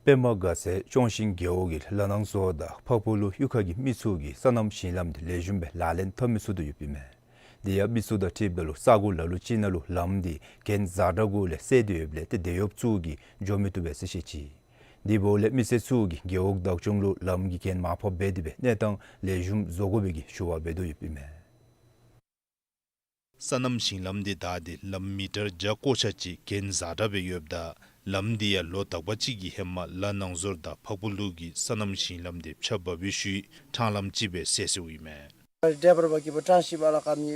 པདྨ་དགའ་ཚལ་ལྕོང་ཞིང་རྒེད་འོག་གི་ལ་ནང་ཟུར་དང་ཕག་པུ་ལུ་གཡུས་ཁ་གི་མི་ཚུ་གིས་སོ་ནམ་ཞིང་ལམ་དེ་ལེགས་ཤོམ་སྦེ་ལག་ལེན་འཐབ་མི་ཚུགས་དོ་ཡོདཔ་ཨིན་མས། དེ་ཡང་མི་ཚུ་དང་འཁྲིལཝ་ད་ལུ་ས་གོ་ལ་ལུ་ཅིག་ནང་ལུ་ལམ་དེ་གྱེན་ཛ་དྲག་གུ་ལས་བསལ་ཏེ་ཡོདཔ་ལས་ཏེ་དེད་གཡོགཔ་ཚུ་གིས་འགྱོ་མི་བཏུབ་པས་ཟེར་བཤད་ཅི། དེ་འབདཝ་ལས་མི་སེར་ཚུ་གིས་རྒེད་འོག་བདག་སྐྱོང་ལུ་ལམ་གྱི་གྱེན་མར་ཕབ་འབད་དེ་སྦེ་གནས་སྟངས་ལེགས་ཤོམ་བཟོ་དགོ་པའི་གི་ཞུ་བ་འབད་དོ་ཡོདཔ་ཨིན་མས། སོ་ནམ་ཞིང་ལམ་དེ་བདའ་སྟེ་ལམ་མི་ཊར་བརྒྱ་ཀོ་ཆ་ཅིག་གྱེན་ཛ་དྲག་སྦེ་ཡོདཔ་ད་ལམ་དེ་ཡང་ལོ་དག་པ་ཅིག་གི་ཧེ་མ་ལ་ནང་ཟུར་དང་ཕག་པུ་ལུ་གི་སོ་ནམ་ཞིང་ལམ་དེ་ཆརཔ་འབབ་པའི་ཤུལ་ཕྲང་ལམ་ཅིག་སྦེ་བསལ་སོཝ་ཨིན་མས།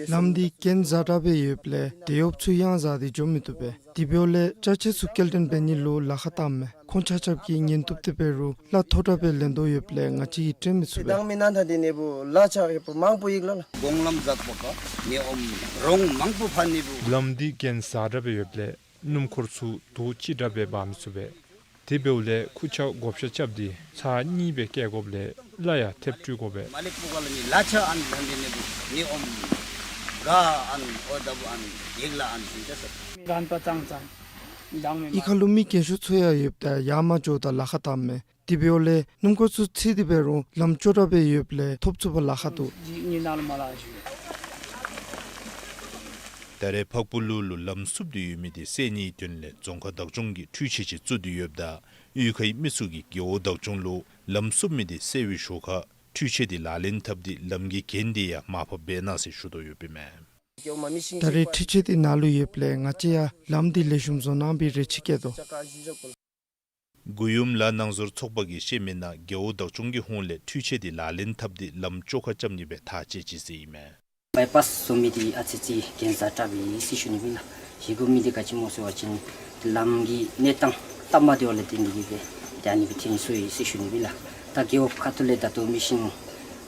ལམ་དེ་གྱེན་ཛ་དྲག་སྦེ་ཡོདཔ་ལས་དེད་གཡོགཔ་ཚུ་ཡང་ཛ་དེ་འགྱོ་མི་བཏུབ་པས། དེ་འབདཝ་ལས་ཅ་ཆས་ཚུ་སྐྱེལ་འདྲེན་འབད་ནི་ལུ་ལཱ་ཁག་བཏངམ་མས། ཁོང་ཆ་ཁྱབ་ཀྱིས་ཉན་བཏུབ་སྟེ་འབད་རུང་གླ་མཐོ་དྲགས་སྦེ་ལེན་དོ་ཡོདཔ་ལས་ང་བཅས་ཀྱིས་འདྲེན་མི་ཚུགས་པས། ལམ་དེ་གྱེན་ཛ་དྲག་སྦེ་ཡོདཔ་ལས་སྣུམ་འཁོར་ཚུ་དོས་ཅི་དྲགས་སྦེ་འབག་མི་ཚུགས་པས། དེ་འབདཝ་ལས་ཁུར་ཆ་བགོ་བཤའ་རྐྱབ་སྟེ་ཚར་གཉིས་སྦེ་བཀལ་དགོཔ་ལས་གླ་ཡང་ཐེབས་སྤྲོད་དགོ་པས། གཡུས་ཁ་ལུ་མི་རྒན་ཤོས་ཚུ་ཡང་ཡོདཔ་ད་ཡར་མར་འགྱོཝ་ད་ལཱ་ཁག་བཏངམ་མས། དེ་འབདཝ་ལས་སྣུམ་འཁོར་ཚུ་ཚུད་དེ་འབད་རུང་ལམ་ཅོག་དྲགས་སྦེ་ཡོདཔ་ལས་ཐོབ་ཚུགས་པར་ལཱ་ཁག་འདུག། ད་རེས་ཕག་པུ་ལུ་ལུ་ལམ་བསུབ་སྟེ་ཡོད་མི་དེ་བསལ་ནིའི་དོན་ལས་རྫོང་ཁག་བདག་སྐྱོང་གིས་འཕྲུལ་ཆས་ཅིག་བཙུགས་ཏེ་ཡོདཔ་ད་གཡུས་ཁའི་མི་ཚུ་གིས་རྒེད་འོག་བདག་སྐྱོང་ལུ་ལམ་བསུབ་མི་དེ་བསལ་བའི་ཞོར་ཁར་འཕྲུལ་ཆས་དེ་ལག་ལེན་འཐབ་སྟེ་ལམ་གྱི་གྱེན་དེ་ཡང་མར་ཕབ་འབད་གནང་ཟེར་ཞུ་དོ་ཡོདཔ་ཨིན་མས། ད་རེས་འཕྲུལ་ཆས་དེ་ནཱ་ལུ་ཡོདཔ་ལས་ང་བཅས་ཡང་ལམ་དེ་ལེགས་ཤོམ་བཟོ་གནང་བའི་རེ་ཆེ་བསྐྱེད་དོ། གུ་ཡུམ་ལ་ནང་ཟུར་ཚོགས་པ་གིས་བཤད་མི་ནང་རྒེད་འོག་བདག་སྐྱོང་གི་ཧོངས་ལས་འཕྲུལ་ཆས་དེ་ལག་ལེན་འཐབ་སྟེ་ལམ་བཅོ་ཁ་རྐྱབ་ནི་སྦེ་ཐག་བཅད་ཅི་ཟེར་ཨིན་མས། བའི་པཱསི་བཟོ་མི་དེ་ཨ་ཙི་ཅིག་གྱེན་ཛ་དྲག་སྦེ་ཡོད་ཟེར་ཞུ་ནི་ཨིན་ལགས། ཞུ་དགོ་མི་དེ་ག་ཅི་སྨོ་ཟེར་བ་ཅིན་ལམ་གྱི་གནས་སྟངས་སྟབས་མ་བདེཝ་ལས་བརྟེན་ཏེ་གིས་སྦེ་ད་ཨ་ནི་སྦེ་ཐོན་སོ་ཡི་ཟེར་ཞུ་ནི་ཨིན་ལགས། ད་རྒེད་འོག་ཁ་ཐུག་ལས་ད་ལྟོ་མི་ཤིན་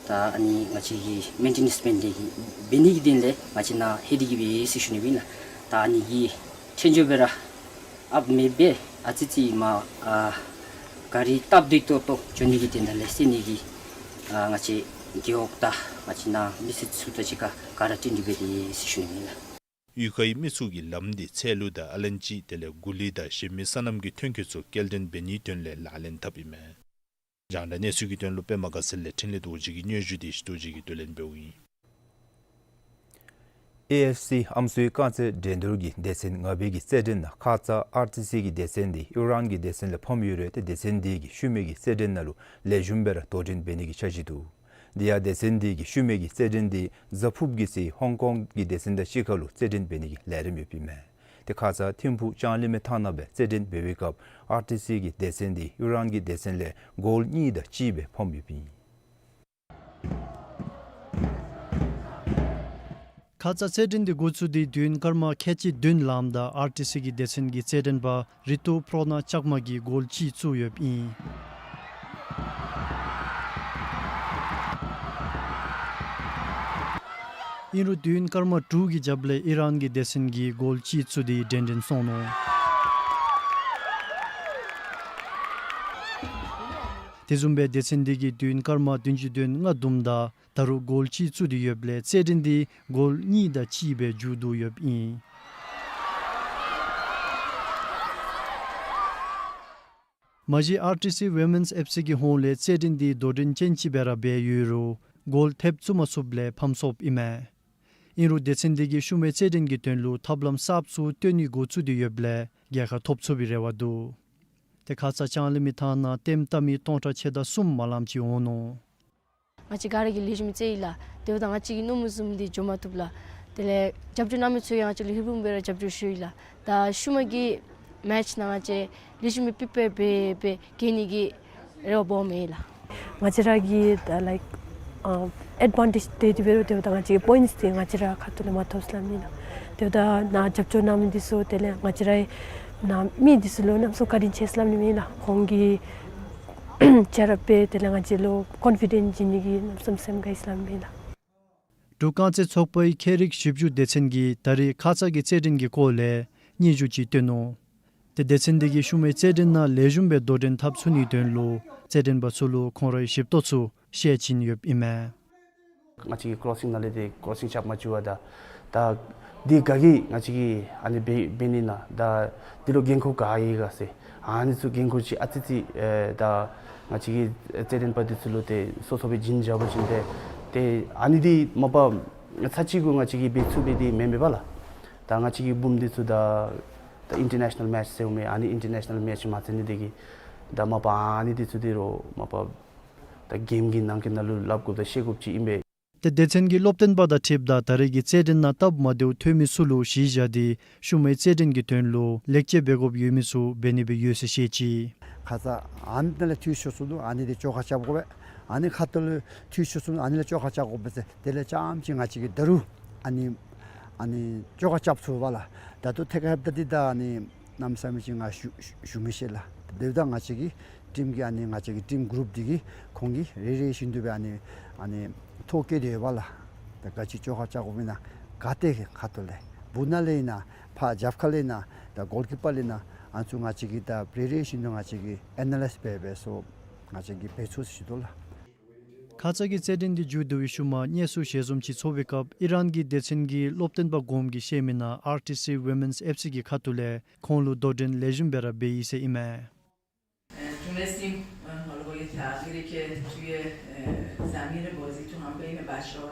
ད་ཨ་ནི་ང་བཅས་ཀྱིས་མེན་ཊེ་ནེནསི་འབད་ནི་དེ་གིས་འབད་ནི་གི་དོན་ལས་ང་བཅས་ནཱ་ལྷོད་དེ་གིས་སྦེ་ཡོད་ཟེར་ཞུ་ནི་ཨིན་ལགས། ད་ཨ་ནི་གི་ཐོན་འགྱོ་སྦེ་ར་ཨཔ་མེད་པས། ཨ་ཙི་ཅིག་མར་ཨ་ག་རི་སྟབས་བདེ་ཏོག་ཏོ་འགྱོ་ནི་གི་དོན་དག་ལས་བསལ་ནི་གི་ཨ་ང་བཅས་རྒེད་འོག་དང་ང་བཅས་ནཱ་མི་སེར་ཚུ་དང་གཅིག་ཁར་ག་ར་བསྟུན་ཏེ་འབད་དེ་ཡོད་ཟེར་ཞུ་ནི་ཨིན་ལགས། གཡུས་ཁའི་མི་ཚུ་གིས་ལམ་དེ་ཚལ་ལུ་དང་ཨ་ལན་ཅི་དེ་ལས་གུ་ལི་དང་གཞན་མི་སོ་ནམ་གྱི་ཐོན་སྐྱེད་ཚུ་སྐྱེལ་འདྲེན་འབད་ནིའི་དོན་ལས་ལག་ལེན་འཐབ་ཨིན་མས། རྒྱང་བསྒྲགས་གནས་ཚུལ་གྱི་དོན་ལུ་པདྨ་དགའ་ཚལ་ལས་འཕྲིན་ལས་རྡོ་རྗེ་གི་སྙན་ཞུ་དེ་ཡེ་ཤེས་རྡོ་རྗེ་གིས་བསྡུ་ལེན་འབདཝ་ཨིན། ཨེ་ཨེཕ་སི་ཨམ་སྲུའི་རྐང་རྩེད་འགྲན་བསྡུར་གྱི་སྡེ་ཚན་ལྔ་པའི་གི་རྩེད་འགྲན་ནང་ཁ་ཙ་ཨར་ཊི་སི་གི་སྡེ་ཚན་དེ་ཨི་རཱན་གྱི་སྡེ་ཚན་ལས་ཕམ་ཡོད་རུང་ཏེ་སྡེ་ཚན་དེ་གིས་ཤུལ་མའི་གི་རྩེད་འགྲན་ནང་ལུ་ལེགས་ཤོམ་སྦེ་ར་དོ་འགྲན་འབད་ནི་གི་འཆར་གཞི་འདུག། དེ་ཡང་སྡེ་ཚན་དེ་གིས་ཤུལ་མའི་གི་རྩེད་འགྲན་དེ་གཟའ་ཕུརཔ་གི་ཚེ་ཧོང་ཀོང་གི་སྡེ་ཚན་དང་གཅིག་ཁར་ལུ་རྩེད་འགྲན་འབད་ནི་གི་ལས་རིམ་ཡོདཔ་ཨིན་མས། ཏེ་ཁ་ཙ་ཐིམ་ཕུག་ལྕང་གླིང་མའི་ཐང་ནང་སྦེ་རྩེད་འགྲན་འབད་བའི་སྐབས་ཨར་ཊི་སི་གི་སྡེ་ཚན་དེ་ཨི་རཱན་གྱི་སྡེ་ཚན་ལས་གོལ་གཉིས་དང་གཅིག་སྦེ་ཕམ་ཡོདཔ་ཨིན། ཁ་ཙ་རྩེད་འགྲན་དེ་འགོ་བཙུགས་ཏེ་དུས་ཡུན་སྐར་མ་ཁལ་གཅིག་བདུན་ལངམ་ད་ཨར་ཊི་སི་གི་སྡེ་ཚན་གྱི་རྩེད་འགྲན་པ་རི་ཏུ་པྲོ་ན་ལྕགས་མ་གིས་གོལ་གཅིག་བཙུགས་ཡོདཔ་ཨིན། ཨིན་རུང་དུས་ཡུན་སྐར་མ་དྲུག་གི་རྒྱབ་ལས་ཨི་རཱན་གྱི་སྡེ་ཚན་གྱིས་གོལ་གཅིག་བཙུགས་ཏེ་འདྲེན་འདྲེན་སོང་ནུག། དེ་བཟུམ་སྦེ་སྡེ་ཚན་དེ་གིས་དུས་ཡུན་སྐར་མ་བདུན་ཅུ་དོན་ལྔ་བསྡོམས་ད་ད་རུང་གོལ་གཅིག་བཙུགས་ཏེ་ཡོདཔ་ལས་རྩེད་འགྲན་དེ་གོལ་གཉིས་དང་གཅིག་སྦེ་མཇུག་བསྡུ་ཡོདཔ་ཨིན། མ་གཞི་ཨར་ཊི་སི་ཝི་མེནསི་ཨེཕ་སི་གི་ཧོངས་ལས་རྩེད་འགྲན་དེ་དོ་འགྲན་ཅན་ཅིག་སྦེ་ར་འབད་ཡོད་རུང་གོལ་ཐེབས་བཙུགས་མ་ཚུགསཔ་ལས་ཕམ་སོཔ་ཨིན་མས། ཨིན་རུང་སྡེ་ཚན་དེ་གིས་ཤུལ་མའི་རྩེད་འགྲན་གྱི་དོན་ལུ་ཐབས་ལམ་གསརཔ་ཚུ་བཏོན་ནི་འགོ་བཙུགས་ཏེ་ཡོདཔ་ལས་རྒྱལ་ཁ་ཐོབ་ཚུགས་པའི་རེ་བ་འདུག། ཏེ་ཁ་ཙ་ལྕང་གླིང་མའི་ཐང་ནང་ལྟདམོ་བལྟ་མི་སྟོང་ཕྲག་ཕྱེད་དང་གསུམ་མ་ལངམ་ཅིག་འོང་ནུག། ང་བཅས་ག་ར་གིས་ལེགས་ཤོམ་རྩེད་ཡི་ལགས། དེ་འབདཝ་ད་ང་བཅས་ཀྱིས་མནོ་མི་བཟུམ་དེ་འགྱོ་མ་བཏུབ་ལགས། དེ་ལས་རྒྱབ་སྐྱོར་གནང་མི་ཚུ་ཡང་ང་བཅས་ལུ་ཧིང་སྦོམ་སྦེ་ར་རྒྱབ་སྐྱོར་ཞུ་ཡི་ལགས། ད་ཤུལ་མ་གི་མེཆ་ནང་ང་བཅས་ལེགས་ཤོམ་སྦེ་པི་པེར་འབད་འབད་རྐྱབ་ནི་གི་རེ་བ་སྦོམ་ཡོད་ལགས། ང་བཅས་ར་གིས་ད་ལའིཀ་ཨ་ ཨེཌ་ཝན་ཊེཇ་ཏེ་དེ་འབད་རུང་དེ་འབདཝ་ད་ང་བཅས་ཀྱི་པོའིནཊསི་དེ་ང་བཅས་ར་ཁ་ཐུག་ལས་མ་ཐོབ་ཟེར་སླབ་ནི་ལགས། དེ་འབདཝ་ད་ནཱ་རྒྱབ་སྐྱོར་གནང་མི་འདི་ཚུ་དེ་ལས་ང་བཅས་རའི་ནཱ་མི་འདི་ཚུ་ལུ་གནམ་མེད་ས་མེད་བཀའ་དྲིན་ཆེ་ཟེར་སླབ་ནི་ཨིན་ལགས། ཁོང་གིས་ཆ་རོགས་འབད་དེ་ལས་ང་བཅས་ལུ་ཀོན་ཕི་ཌེནཊ་བྱིན་ནི་གི་གནམ་མེད་ས་མེད་སེམས་དགའ་ཡི་ཟེར་སླབ་ནི་ཨིན་ལགས། འབྲུག་རྐང་རྩེད་ཚོགས་པའི་ཁྱད་རིག་ཞིབ་འཇུག་སྡེ་ཚན་གྱིས་ད་རེས་ཁ་ཙ་གི་རྩེད་འགྲན་གྱི་སྐོར་ལས་སྙན་ཞུ་ཅིག་བཏོན་ནུག། ཏེ་སྡེ་ཚན་འདི་གིས་ཤུལ་མའི་རྩེད་འགྲན་ནང་ལེགས་ཤོམ་སྦེ་དོ་འགྲན་འཐབ་ཚུགས་ནིའི་དོན་ལུ་རྩེད་འགྲན་པ་ཚུ་ལུ་ཁོང་རའི་ཞིབ་བལྟ་ཚུ་ཤེས་བྱིན་ཡོདཔ་ཨིན་མས། ང་བཅས་ཀྱིས་ཀོ་རོ་སིང་ནང་ལས་ཏེ་ཀོ་རོ་སིང་རྐྱབ་མ་བཅུག་པར་ད་ད་འདི་ག་གིས་ང་བཅས་ཀྱིས་ཨ་ནི་འབད་འབད་ནི་ཨིན་ན་ད་འདི་ལུ་འགན་ཁུར་ག་ཡོད་ག་ཟེར་ཨ་ནི་ཚུ་འགན་ཁུར་ཅིག་ཨ་ཙི་ཙི་ཨེ་ད་ང་བཅས་ཀྱིས་རྩེད་འགྲན་པ་འདི་ཚུ་ལུ་ཏེ་སོ་སོ་སྦེ་བྱིན་བཞག་པ་ཅིན་ཏེ་ཏེ་ཨ་ནི་འདི་མ་པ་ཚར་གཅིག་གུ་ང་བཅས་ཀྱིས་འབད་ཚུགས་པའི་འདི་མེན་མས་པ་ལགས། ད་ང་བཅས་ཀྱི་བུམོ་འདི་ཚུ་ད་ད་ཨིན་ཊར་ནེ་ཤ་ནཱལ་མེཆ་ཟེར་འོང་མས། ཨ་ནི་ཨིན་ཊར་ནེ་ཤ་ནཱལ་མེཆ་མ་རྩེད་ནི་དེ་གིས་ད་མ་པ་ཨ་ནི་འདི་ཚུ་འདི་རུང་མ་པ་ད་གེམ་གྱི་ནང་གི་ནང་ལུ་སླབ་དགོཔ་དང་ཤེས་དགོཔ་ཅིག་ཨིན་པས། ཏེ་སྡེ་ཚན་གྱི་སློབ་སྟོན་པ་དང་འཁྲིལཝ་ད་ད་རེས་ཀྱི་རྩེད་འགྲན་ནང་སྟབས་མ་བདེཝ་ཐོན་མི་ཚུ་ལུ་གཞི་བཞག་སྟེ་ཤུལ་མའི་རྩེད་འགྲན་གྱི་དོན་ལུ་ལེགས་བཅོས་འབད་དགོཔ་ཡོད་མི་ཚུ་འབད་ནི་སྦེ་ཡོད་ཟེར་བཤད་ཅི། ཁ་ཙ་ཨ་ནི་ལས་འཐུས་ཤོར་སོང་ནུག། ཨ་ནི་འདི་བཅོ་ཁ་རྐྱབ་དགོ་པས། ཨ་ནི་ཁ་ཐུག་ལས་འཐུས་ཤོར་སོང་ནུག། ཨ་ནི་ལས་བཅོ་ཁ་རྐྱབ་དགོ་པས་ཟེར་དེ་ལས་རྐྱངམ་ཅིག་ང་བཅས་ཀྱིས་ད་རུང་ཨ་ནི་ཨ་ནི་བཅོ་ཁ་རྐྱབ་ཚུགས་པས་ལགས། ད་ལྟོ་ཐད་ཀར་ཧེབ་ད་འདི་ད་ཨ་ནི་གནམ་མེད་ས་མེད་ཅིག་ང་ཞུ་ཞུ་ཞུ་མི་ཤེས་ལགས། དེ་འབདཝ་ད་ང་བཅས་ཀྱི་ཊིམ་གྱི་ཨ་ནི་ང་བཅས་ཀྱི་ཊིམ་གུ་རུབ་འདི་གིས་ཁོང་གིས་རེ་རེ་བཞིན་དུ་སྦེ་ཨ་ནི་ཨ་ནི་ཐོ་བཀོད་དེ་ཡོད་པས་ལགས། ད་ག་ཅི་བཅོ་ཁ་རྐྱབ་དགོཔ་ཨིན་ན་ག་ཏེ་ཁ་ཐུག་ལས་སྦུག་ནང་ལས་ཨིན་ན་ཕར་རྒྱབ་ཁ་ལས་ཨིན་ན་ད་གོལ་ཀི་པར་ལས་ཨིན་ན་ཨ་ནི་ཚུ་ང་བཅས་ཀྱིས་ད་རེ་རེ་བཞིན་དུ་ང་བཅས་ཀྱིས་ཨེ་ན་ལའིཛ་འབད་འབད་སོང་ང་བཅས་ཀྱིས་འབད་ཚུགས་ཟེར་ཞུ་དོ་ལགས། ཁ་ཙ་གི་རྩེད་འགྲན་འདི་མཇུག་བསྡུ་བའི་ཤུལ་མ་གནས་ཚུལ་ཞལ་འཛོམས་ཅིག་ཚོགས་པའི་སྐབས་ཨི་རན་གྱི་སྡེ་ཚན་གྱི་སློབ་སྟོན་པ་གོངམ་གིས་བཤད་མི་ནང་ཨར་ཊི་སི་ཝི་མེནསི་ཨེཕ་སི་གི་ཁ་ཐུག་ལས་ཁོང་ལུ་དོ་འགྲན་ལེགས་ཤོམ་སྦེ་ར་འབད་ཡི་ཟེར་ཨིན་མས། اه، تونستیم، اه، حالا با یه تغییری که توی، اه، زمین بازی تو همهٔ بچه‌ها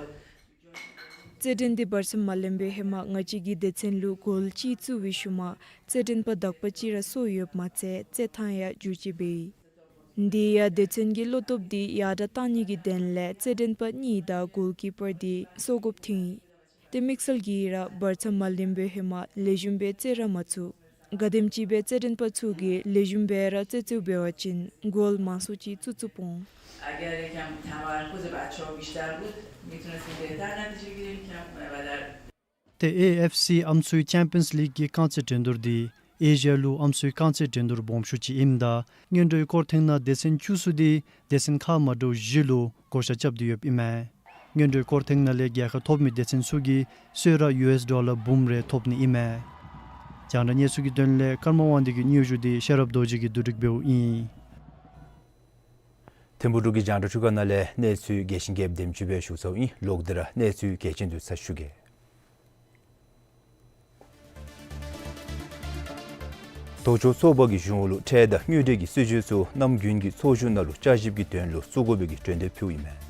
རྩེད་འགྲན་འདི་བར་མཚམས་མ་ལེན་པའི་ཧེ་མ་ང་བཅས་ཀྱི་སྡེ་ཚན་ལུ་གོལ་གཅིག་བཙུགས་པའི་ཤུལ་མ་རྩེད་འགྲན་པ་དག་པ་ཅིག་ར་སོར་ཡོདཔ་མ་ཚད་རྩེད་ཐངས་ཡང་འགྱུར་བཅོས་འབད་ཡི། དེ་ཡང་སྡེ་ཚན་གྱི་བློ་སྟོབས་འདི་ཡར་དྲག་གཏང་ནི་གི་དོན་ལས་རྩེད་འགྲན་པ་གཉིས་དང་གོལ་ཀི་པར་འདི་སོར་དགོཔ་ཐོན་ཡི། ཏེ་དམིགས་བསལ་གྱིས་ར་བར་མཚམས་མ་ལེན་པའི་ཧེ་མ་ལེགས་ཤོམ་སྦེ་རྩེད་ར་མ་ཚུགས། ག་དེམ་ཅིག་སྦེ་རྩེད་འགྲན་པ་ཚུ་གིས་ལེགས་ཤོམ་སྦེ་ར་རྩེད་རྩེདཔ་འབད་བ་ཅིན་གོལ་མང་སུ་ཅིག་བཙུགས་ཚུགས་འོང་། اگر یکم تمرکز بچه‌ها بیشتر بود، می‌تونستیم بهتر نتیجه بگیریم. یکم، اه، و در ཏེ་ཨེ་ཨེཕ་སི་ཨམ་སྲུའི་ཅེམ་པིའནསི་ལིག་གི་རྐང་རྩེད་འགྲན་བསྡུར་འདི་ཨེ་ཤི་ཡ་ལུ་ཨམ་སྲུའི་རྐང་རྩེད་འགྲན་བསྡུར་སྦོམ་ཤོས་ཅིག་ཨིནམ་ད་སྔོན་འགྲོའི་སྐོར་ཐེངས་ནང་སྡེ་ཚན་བཅུ་གསུམ་འདི་སྡེ་ཚན་ཁག་མ་འདྲཝ་བཞི་ལུ་བགོ་བཤའ་རྐྱབ་སྟེ་ཡོདཔ་ཨིན་མས། སྔོན་འགྲོའི་སྐོར་ཐེངས་ནང་ལས་རྒྱལ་ཁ་ཐོབ་མི་སྡེ་ཚན་ཚུ་གིས་གསོལ་རས་ཡུ་ཨེསི་ཌོ་ལར་འབུམ་རེ་ཐོབ་ནི་ཨིན་མས། རྒྱང་བསྒྲགས་གནས་ཚུལ་གྱི་དོན་ལས་ཀརྨ་དབང་འདུས་ཀྱི་སྙན་ཞུ་འདི་ཤེས་རབ་རྡོ་རྗེ་གིས་བསྡུ་སྒྲིག་འབདཝ་ཨིན། ཐིམ་ཕུག་འབྲུག་གི་རྒྱང་བསྒྲགས་འཕྲུལ་ཁང་ནང་ལས་གནས་ཚུལ་རྒྱས་ཤིང་རྒྱསཔ་དེམ་ཅིག་སྦེ་ཞུ་ཚརཝ་ཨིན། ལོག་སྟེ་ར་གནས་ཚུལ་གལ་ཆེན་འདི་ཚུ་ཞུ་གེ། ལྡོག་ཕྱོགས་ཚོགས་པ་གི་གཞུང་ལུ་ཁྲལ་དང་དངུལ་འབྲེལ་གྱི་སྲིད་བྱུས་ཚུ་གནམ་དགུན་གྱི་ཚོགས་བཞུགས་ནང་ལུ་བསྐྱར་ཞིབ་ཀྱི་དོན་ལུ་བཙུགས་དགོ་པའི་གི་གྲོས་འདེབས་ཕུལཝ་ཨིན་མས།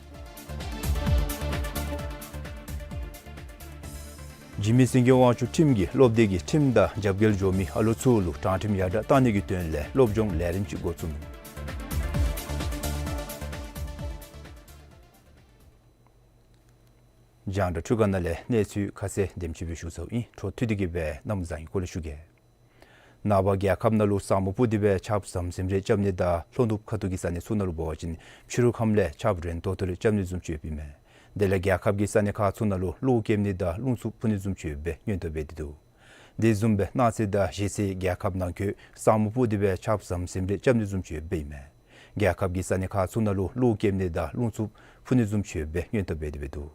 འཇིགས་མེད་སེང་གེ་དབང་ཕྱུག་ཁྲིམས་ཀྱིས་སློབ་སྡེ་གི་ཁྲིམས་དང་རྒྱབ་འགལ་འགྱོ་མི་ཨ་ལོ་ཚུ་ལུ་དྲང་ཁྲིམས་ཡར་དྲག་གཏང་ནི་གི་དོན་ལས་སློབ་སྦྱོང་ལས་རིམ་ཅིག་འགོ་བཙུགས་ནུག། རྒྱང་བསྒྲགས་འཕྲུལ་ཁང་ནང་ལས་གནས་ཚུལ་ཁ་གསལ་དེམ་ཅིག་སྦེ་ཞུ་ཚརཝ་ཨིན། འཕྲོ་མཐུད་དེ་གི་སྦེ་གནམ་བཟང་ངན་སྐོར་ལས་ཞུ་གེ། ནངས་པ་རྒྱལ་ཁབ་ནང་ལུ་ས་སྨུག་སྤུབས་ཏེ་སྦེ་ཆརཔ་ཟམ་ཟིམ་རེ་རྐྱབ་ནི་དང་ལྷོ་ནུབ་ཁ་ཐུག་གི་ས་གནས་ཚུ་ནང་ལུ་འབད་བ་ཅིན་ཕྱི་རུ་ཁམས་ལས་ཆརཔ་རན་ཏོག་ཏོ་རེ་རྐྱབ་ནི་བཟུམ་ཅིག་ཡོདཔ་ཨིན་མས། དེ་ལས་རྒྱལ་ཁབ་ཀྱི་ས་གནས་ཁག་ཚུ་ནང་ལུ་གློག་ཀེམ་ནི་དང་རླུང་འཚུབ་འཕུ་ནི་བཟུམ་ཅིག་ཡོདཔ་སྦེ་སྔོན་བརྡ་འབད་དེ་འདུག། དེ་བཟུམ་སྦེ་གནངས་ཚེ་དང་གཞེས་ཚེ་རྒྱལ་ཁབ་ནང་འཁོད་ས་སྨུག་སྤུབས་ཏེ་སྦེ་ཆརཔ་ཟམ་ཟིམ་རེ་རྐྱབ་ནི་བཟུམ་ཅིག་ཡོདཔ་ཨིན་མས། རྒྱལ་ཁབ་ཀྱི་ས་གནས་ཁག་ཚུ་ནང་ལུ་གློག་ཀེམ་ནི་དང་རླུང་འཚུབ་འཕུ་ནི་བཟུམ་ཅིག་ཡོདཔ་སྦེ་སྔོན་བརྡ་འབད་དེ་འདུག།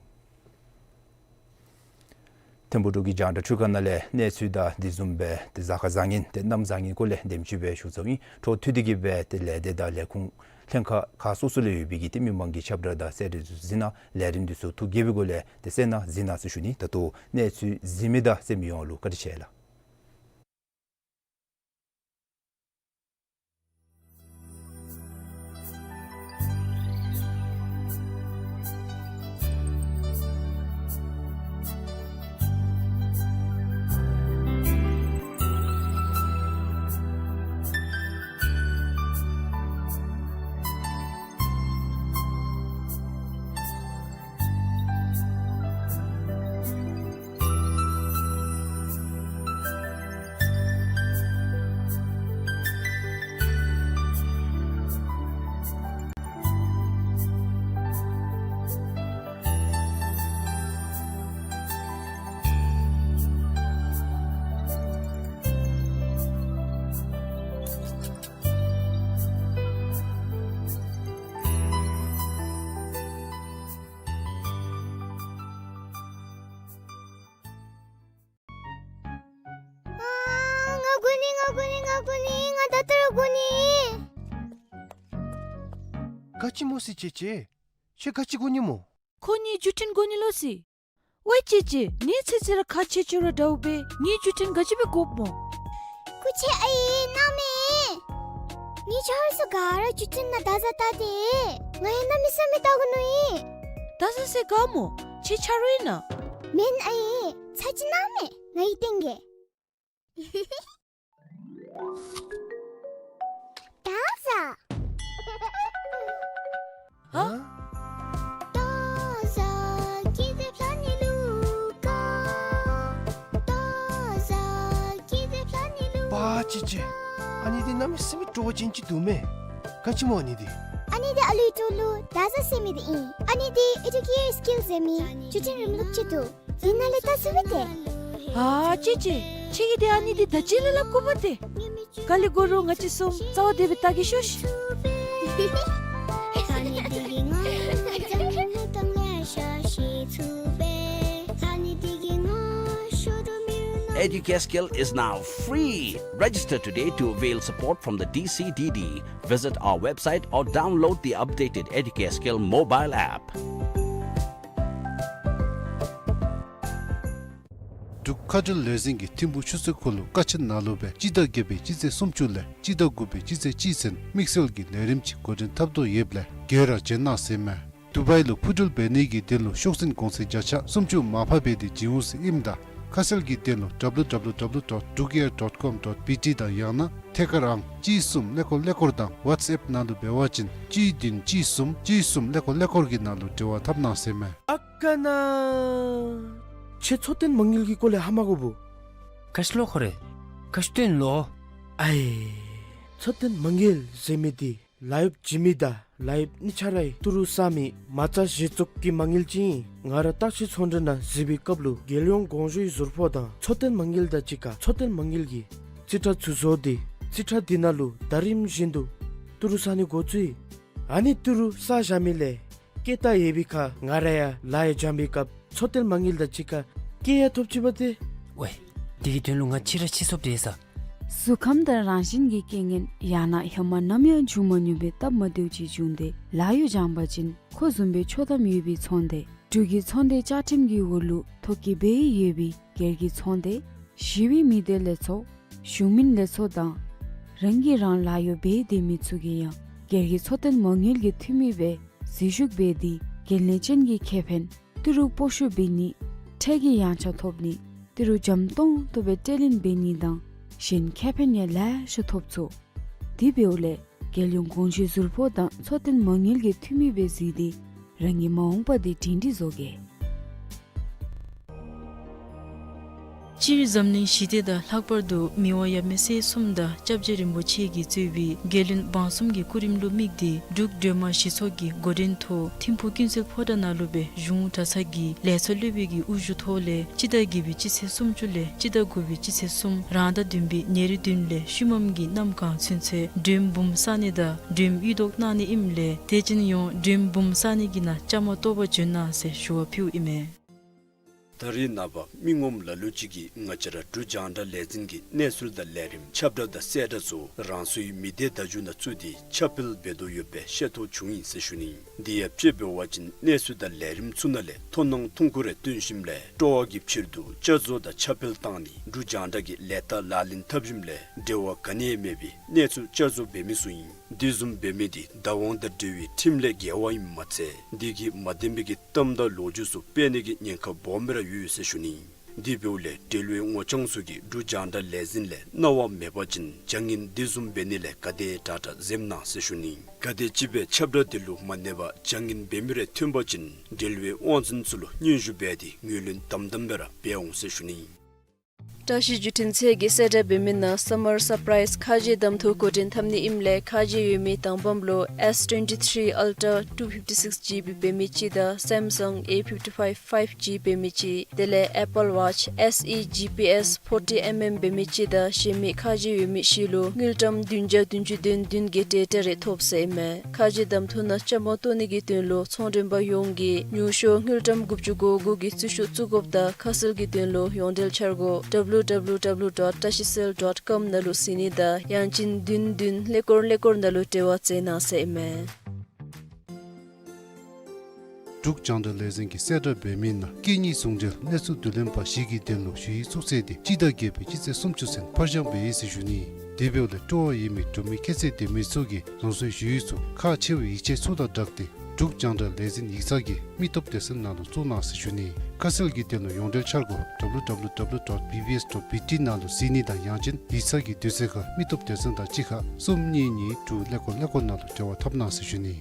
ཐིམ་ཕུག་འབྲུག་གི་རྒྱང་བསྒྲགས་འཕྲུལ་ཁང་ནང་ལས་གནས་ཚུལ་དང་དེ་བཟུམ་སྦེ་ཏེ་གཟའ་སྐར་བཟང་ངན་ཏེ་གནམ་བཟང་ངན་སྐོར་ལས་དེམ་ཅིག་སྦེ་ཞུ་ཚརཝ་ཨིན། འཕྲོ་མཐུད་དེ་གི་སྦེ་ཏེ་ལས་སྡེ་དང་ལས་ཁུངས་ལྷན་ཁག་ཁག་སོ་སོ་ལས་ཡོད་པའི་གི་ཏེ་མི་མང་གི་ཁྱབ་བསྒྲགས་དང་གསལ་འགྲེལ་ཚུ་གཟིགས་གནང་། ལས་རིམ་འདི་ཚུ་ཐུགས་དགྱེས་པའི་སྒོ་ལས་ཏེ་གསན་གནང་གཟིགས་གནང་ཟེར་ཞུ་ནི། ད་ལྟོ་གནས་ཚུལ་གཟིགས་མི་དང་གསན་མི་ཡོངས་ལུ་བཀའ་དྲིན་ཆེ་ལགས། ང་དགོ་ནི། ང་དགོ་ནི། ང་ད་ལྟོ་ར་དགོ་ནི། ག་ཅི་སྨོ་ཟེར་ཅེ་ཅེ། ཁྱོད་ག་ཅི་དགོ་ནི་སྨོ། ཁོ་ངེའི་བརྒྱུད་འཕྲིན་དགོ་ནི་ལོ་ཟེར། ཝའེ་ཅེ་ཅེ། ངེའི་ཚེ་ཚེ་ར་ཁག་ཆེ་ཆེ་ར་འདྲཝ་སྦེ་ངེའི་བརྒྱུད་འཕྲིན་ག་ཅི་སྦེ་དགོཔ་སྨོ། སྐུ་མཁྱེན་ཨའི་གནམ་མེད། ངེའི་ཆ་རོགས་ཚུ་ག་ར་བརྒྱུད་འཕྲིན་ནང་བདག་བཟའ་བལྟ་སྟེ། ང་ཡང་གནམ་མེད་ས་མེད་བལྟ་དགོ་མནོ་ཡི། བདག་བཟའ་ཟེར་ག་སྨོ། ཁྱོད་ཆ་རོགས་ཨིན་ན། མེན་ཨའི། ཚར་གཅིག་གནང་མས། ང་གིས་སྟོན་གེ། བདག་བཟའ། ཧ། བདག་བཟའ་སྐྱིད་སྡུག་ལྷ་ནི་ལུ་ག། བདག་བཟའ་སྐྱིད་སྡུག་ལྷ་ནི་ལུ། པ་ཅི་ཅི། ཨ་ནི་འདི་གནམ་མེད་ས་མེད་སྤྲོ་བ་ཅན་ཅིག་འདུག་མས། ག་ཅི་སྨོ་ཨ་ནི་འདི། ཨ་ནི་འདི་ཨ་ལུའི་སྤྲོ་ལུ་བདག་བཟའ་ཟེར་མི་འདི་ཨིན། ཨ་ནི་འདི་ཨེ་ཌུ་ཀེར་སི་ཀིལ་ཟེར་མི་བརྒྱུད་འཕྲིན་རིམ་ལུགས་ཅིག་འདུག། ཨིན་ན་ལས་བལྟ་ཚུགས་པས་ཏེ། ཨ་ཅི་ཅི། ཁྱོད་ཀྱིས་ཏེ་ཨ་ནི་འདི་ད་ཅི་ལས་སླབ་དགོ་པས་ཏེ། ག་ལས་དགོ་རུང་ང་བཅས་གསུམ་རྩ་བ་བདེ་སྦེ་བལྟ་གེ་ཤོག། Educare Skill is now free. Register today to avail support from the D C D D. Visit our website or download the updated Educare Skill mobile app. འབྲུག་ཁ་བྲལ་ལས་འཛིན་གྱིས་ཐིམ་ཕུག་ཆུ་ཚོད་འཁོར་ལོ་ཀ་ཆེན་ནང་ལུ་སྦེ་སྤྱི་ཟླ་བརྒྱད་པའི་སྤྱི་ཚེས་སུམ་ཅུ་ལས་སྤྱི་ཟླ་དགུ་པའི་སྤྱི་ཚེས་གཅིག་ཚུན་དམིགས་བསལ་གྱི་ལས་རིམ་ཅིག་འགོ་འདྲེན་འཐབ་དོ་ཡོདཔ་ལས་འགྱོ་ར་འབྱོན་གནང་ཟེར་མས། དུ་བའི་ལུ་འཕུར་འགྲུལ་འབད་ནི་གི་དོན་ལུ་ཤོག་འཛིན་གོང་ཚད་བརྒྱ་ཆ་སུམ་ཅུ་མར་ཕབ་འབད་དེ་བྱིན་འོང་ཟེར་ཨིནམ་ད་ཁ་གསལ་གྱི་དོན་ལུ་W W W dot drukair dot com dot B T དང་ཡང་ན་ཐད་ཀར་ཨང་གཅིག་གསུམ་ཀླད་ཀོར་ཀླད་ཀོར་དང་ཝཊས་ཨེཔ་ནང་ལུ་འབད་བ་ཅིན་གཅིག་བདུན་གཅིག་གསུམ་གཅིག་གསུམ་ཀླད་ཀོར་ཀླད་ཀོར་གྱི་ནང་ལུ་འབྲེལ་བ་འཐབ་གནང་ཟེར་མས། ཨ་ཀ་ན། ཁྱོད་འཚོ་རྟེན་མ་དངུལ་གྱི་སྐོར་ལས་ཧ་མ་གོ་བུ། ག་ཅི་ལོ་ཁོ་རེ། ག་ཅི་སྟོན་ལོ། ཨའི། འཚོ་རྟེན་མ་དངུལ་ཟེར་མི་འདི་ལཱ་གཡོགཔ་བྱིན་མི་དང་ལཱ་གཡོགཔ་གཉིས་ཆ་རའི་ཏི་རུ་བསག་མི་མ་རྩ་གཞི་བཙུགས་ཀྱི་མ་དངུལ་ཅིག་ཨིན། ང་ར་བརྟག་དཔྱད་ཚོང་འབྲེལ་ནང་གཟིགས་པའི་སྐབས་ལུ་རྒྱལ་ཡོངས་གོང་ཞུའི་ཟུར་ཕོགས་དང་འཚོ་རྟེན་མ་དངུལ་དང་གཅིག་ཁར་འཚོ་རྟེན་མ་དངུལ་གྱི་རྩིས་ཁྲ་ཚུ་བཟོ་སྟེ་རྩིས་ཁྲ་འདི་ནང་ལུ་ཟླ་རིམ་བཞིན་དུ་ཏི་རུ་བསག་ནི་འགོ་བཙུགས་ཡི། ཨ་ནི་ཏི་རུ་བསག་བཞག་མི་ལས་སྐྱེད་བཏང་ཡོད་པའི་ཁར་ང་ར་ཡང་ལཱ་ཡང་འཇམ་པའི་སྐབས་འཚོ་རྟེན་མ་དངུལ་དང་གཅིག་ཁར་སྐྱེད་ཡང་ཐོབ་ཅི་པ་ཏེ། ཝའེ། དེ་གི་དོན་ལུ་ང་ཕྱི་ར་ཕྱི་སོཔ་དེ་ས། གཟུགས་ཁམས་དང་རང་བཞིན་གྱི་རྐྱེན་ངན་ཡང་ན་ཧེ་མ་ནམ་ཡང་བྱུང་མ་མྱོང་པའི་སྟབས་མ་བདེཝ་ཅིག་བྱུང་སྟེ་ལཱ་གཡོག་སྦྱང་པ་ཅིན་ཁོ་བཟུམ་སྦེ་ཆོག་ཐམ་ཡོད་པའི་ཚོང་སྡེ་འབྲུག་གི་ཚོང་སྡེ་བཅའ་ཁྲིམས་ཀྱི་འོག་ལུ་ཐོ་བཀོད་འབད་ཡོད་པའི་སྒེར་གྱི་ཚོང་སྡེ་ཞི་བའི་མི་སྡེ་ལས་ཚོགས་གཞུང་མིན་ལས་ཚོགས་དང་རང་གིས་རང་ལཱ་གཡོག་འབད་སྡོད་མི་ཚུ་གིས་ཡང་སྒེར་གྱི་འཚོ་རྟེན་མ་དངུལ་གྱི་འཐུས་མི་སྦེ་འཛུལ་ཞུགས་འབད་དེ་འགན་ལེན་ཅན་གྱི་ཁེ་ཕན་ཏི་རུ་སྤོ་བཤུད་འབད་ནི་ཁྲལ་གྱི་ཡངས་ཆག་ཐོབ་ནི་ཏི་རུ་འཇམ་ཏོང་ཏོ་སྦེ་སྤྲོད་ལེན་འབད་ནི་དང་གཞན་ཁེ་ཕན་ཡང་ལེ་ཤ་ཐོབ་ཚུགས། དེ་འབདཝ་ལས་རྒྱལ་ཡོངས་གོང་ཞུའི་ཟུར་ཕོགས་དང་འཚོ་རྟེན་མ་དངུལ་གྱི་འཐུས་མི་སྦེ་གཟིགས་ཏེ་རང་གི་མ་འོངས་པ་འདི་སྒྲིང་སྒྲིང་བཟོ་གེ། སྤྱིར་འཛམ་གླིང་ཞི་བདེ་དང་ལྷག་པར་དུ་མི་དབང་ཡབ་མེས་སྲས་གསུམ་དང་སྐྱབས་རྗེ་རིན་པོ་ཆེ་གིས་གཙོས་པའི་རྒྱལ་བློན་འབངས་གསུམ་གྱི་སྐུ་རིམ་ལུ་དམིགས་ཏེ་འབྲུག་སྒྲོལ་མ་ཞི་ཚོགས་ཀྱི་འགོ་འདྲེན་ཐོག་ཐིམ་ཕུག་ཀུན་གསལ་ཕོ་བྲང་ནང་ལུ་སྦེ་གཞུང་གྲྭ་ཚང་གི་ལས་ཚོགས་སློབ་དཔོན་གྱི་དབུ་བཞུགས་ཐོག་ལས་སྤྱི་ཟླ་བརྒྱད་པའི་སྤྱི་ཚེས་སུམ་ཅུ་ལས་སྤྱི་ཟླ་དགུ་པའི་སྤྱི་ཚེས་གསུམ་རང་ཟླ་བདུན་པའི་ཉེར་བདུན་ལས་ཤུལ་མམ་གྱི་གནམ་གང་ཚུན་ཚོད་མགྲོནམ་འབུམ་བསག་ནི་དང་མགྲོནམ་གཡུ་ཏོག་གནང་ནི་ཨིནམ་ལས་དད་ཅན་ཡོངས་མགྲོནམ་འབུམ་བསག་ནི་གི་ནང་བཅའ་མར་གཏོགས་པར་འབྱོན་གནང་ཟེར་ཞུ་བ་ཕུལཝ་ཨིན་མས། ད་རེས་ནངས་པ་མི་ངོམ་ལ་ལུ་ཅིག་གིས་ང་བཅས་ར་འབྲུག་རྒྱང་བསྒྲགས་ལས་འཛིན་གྱི་གནས་ཚུལ་དང་ལས་རིམ་ཁྱབ་བསྒྲགས་དང་གསལ་བསྒྲགས་ཚུ་རང་སོའི་མི་སྡེ་བརྡ་བརྒྱུད་ནང་བཙུགས་ཏེ་ཁྱབ་སྤེལ་འབད་དོ་ཡོདཔ་སྦེ་ཤེས་རྟོགས་བྱུང་ཡི་ཟེར་ཞུ་ནི། དེ་ཡང་དཔྱེ་འབད་བ་ཅིན་གནས་ཚུལ་དང་ལས་རིམ་ཚུ་ནང་ལས་མཐོང་སྣང་ཐུང་ཀུ་རེ་སྟོན་ཞིནམ་ལས་སྤྲོ་བ་གི་ཕྱིར་དུ་བསྐྱར་བཟོ་དང་ཁྱབ་སྤེལ་བཏང་ནི་འབྲུག་རྒྱང་བསྒྲགས་ཀྱི་ལས་རྟགས་ལག་ལེན་འཐབ་ཞིནམ་ལས་འབྲེལ་བ་ག་ནི་ཡང་མེད་པའི་གནས་ཚུལ་བསྐྱར་བཟོ་འབད་མི་ཚུ་ཨིན། དེ་བཟུམ་འབད་མི་དེ་བདག་དབང་དང་འབྲེལ་བའི་ཁྲིམས་ལས་འགལ་བ་ཨིནམ་མ་ཚད་དེ་གིས་མ་བདེན་པའི་གི་གཏམ་དང་ལོ་རྒྱུས་ཚུ་སྤེལ་ནི་གི་ཉེན་ཁ་སྦོམ་སྦེ་ར་ཡོད་ཟེར་ཞུ་ནི། དེ་འབདཝ་ལས་འབྲེལ་བའི་ངོ་རྐྱང་ཚུ་གིས་འབྲུག་རྒྱང་བསྒྲགས་ལས་འཛིན་ལས་གནང་བ་མེད་པ་ཅིན་བྱ་ངན་དེ་བཟུམ་འབད་ནི་ལས་ག་དེ་དྲག་དྲག་འཛེམ་གནང་ཟེར་ཞུ་ནི། ག་དེམ་ཅིག་སྦེ་ཁྱབ་བསྒྲགས་དེ་ལུ་མ་གནས་པར་བྱ་ངན་འབད་མི་རེ་ཐོན་པ་ཅིན་འབྲེལ་བའི་དབང་འཛིན་ཚུ་ལུ་སྙན་ཞུ་འབད་དེ་ངོས་ལེན་དམ་དམ་སྦེ་ར་འབད་འོང་ཟེར་ཞུ་ནི། བཀྲ་ཤིས་བརྒྱུད་འཕྲིན་ཚད་ཀྱིས་གསལ་བསྒྲགས་འབད་མི་ནང་Summer Surprise ཁ་རྗེ་གདམ་འཐུ་འགོ་འདྲེན་འཐབ་ནི་ཨིནམ་ལས་ཁ་རྗེ་ཡོད་མི་དང་པམ་ལུ་S twenty-three Ultra two fifty-six G B འབད་མི་ཅིག་དང་Samsung A fifty-five five G འབད་མི་ཅིག་དེ་ལས་Apple Watch S E G P S forty mm འབད་མི་ཅིག་དང་གཞན་མི་ཁ་རྗེ་ཡོད་མི་བཞི་ལུ་དངུལ་ཀྲམ་བདུན་བརྒྱ་བདུན་ཅུ་དོན་བདུན་གྱི་ཊེ་ཊ་རེ་ཐོབ་ཟེར་ཨིན་མས། ཁ་རྗེ་གདམ་འཐུ་ནང་བཅའ་མར་གཏོགས་ནི་གི་དོན་ལུ་ཚོང་མགྲོན་པ་ཡོངས་ཀྱིས་ཉུང་ཤོས་དངུལ་ཀྲམ་དགུ་བཅུ་གོ་དགུ་གི་རྩིས་ཤོག་བཙུགས་དགོཔ་དང་ཁ་གསལ་གྱི་དོན་ལུ་ཡོངས་འབྲེལ་འཆར་སྒོ་W W W W dot tashicell dot com ནང་ལུ་གཟིགས་ནི་དང་ཡང་ཅིན་བདུན་བདུན་ཀླད་ཀོར་ཀླད་ཀོར་ནང་ལུ་འབྲེལ་བ་མཛད་གནང་ཟེར་ཨིན་མས། འབྲུག་རྒྱང་བསྒྲགས་ལས་འཛིན་གྱིས་གསལ་བསྒྲགས་འབད་མི་ནང་སྐད་གཉིས་ཟུང་འབྲེལ་གནས་ཚུལ་བསྡུ་ལེན་པ་བཞི་གི་དོན་ལུ་ཞུ་ཡིག་བཙུགས་ཚེས་དེ་སྤྱི་ཟླ་བརྒྱད་པའི་སྤྱི་ཚེས་སུམ་ཅུ་ཚུན་ཕར་འགྱངས་འབད་ཡི་ཟེར་ཞུ་ནི། དེ་འབདཝ་ལས་སྤྲོ་བ་ཡོད་མི་འབྲུག་མི་ཁྱད་ཚད་ལྡན་མི་ཚུ་གིས་རང་སོའི་ཞུ་ཡིག་ཚུ་ཁག་ཆེ་བའི་ཡིག་ཆ་ཚུ་དང་སྦྲགས་ཏེ་འབྲུག་རྒྱང་བསྒྲགས་ལས་འཛིན་ཡིག་ཚང་གི་མི་སྟོབས་སྡེ་ཚན་ནང་ལུ་བཙུགས་གནང་ཟེར་ཞུ་ནི། ཁ་གསལ་གྱི་དོན་ལུ་ཡོངས་འབྲེལ་འཆར་སྒོ་W W W dot B B S dot B T ནང་ལུ་གཟིགས་ནི་དང་ཡང་ཅིན་ཡིག་ཚང་གི་དུས་ཚོད་ཁར་མི་སྟོབས་སྡེ་ཚན་དང་གཅིག་ཁར་གསུམ་གཉིས་གཉིས་དྲུག་ཀླད་ཀོར་ཀླད་ཀོར་ནང་ལུ་འབྲེལ་བ་འཐབ་གནང་ཟེར་ཞུ་ནི།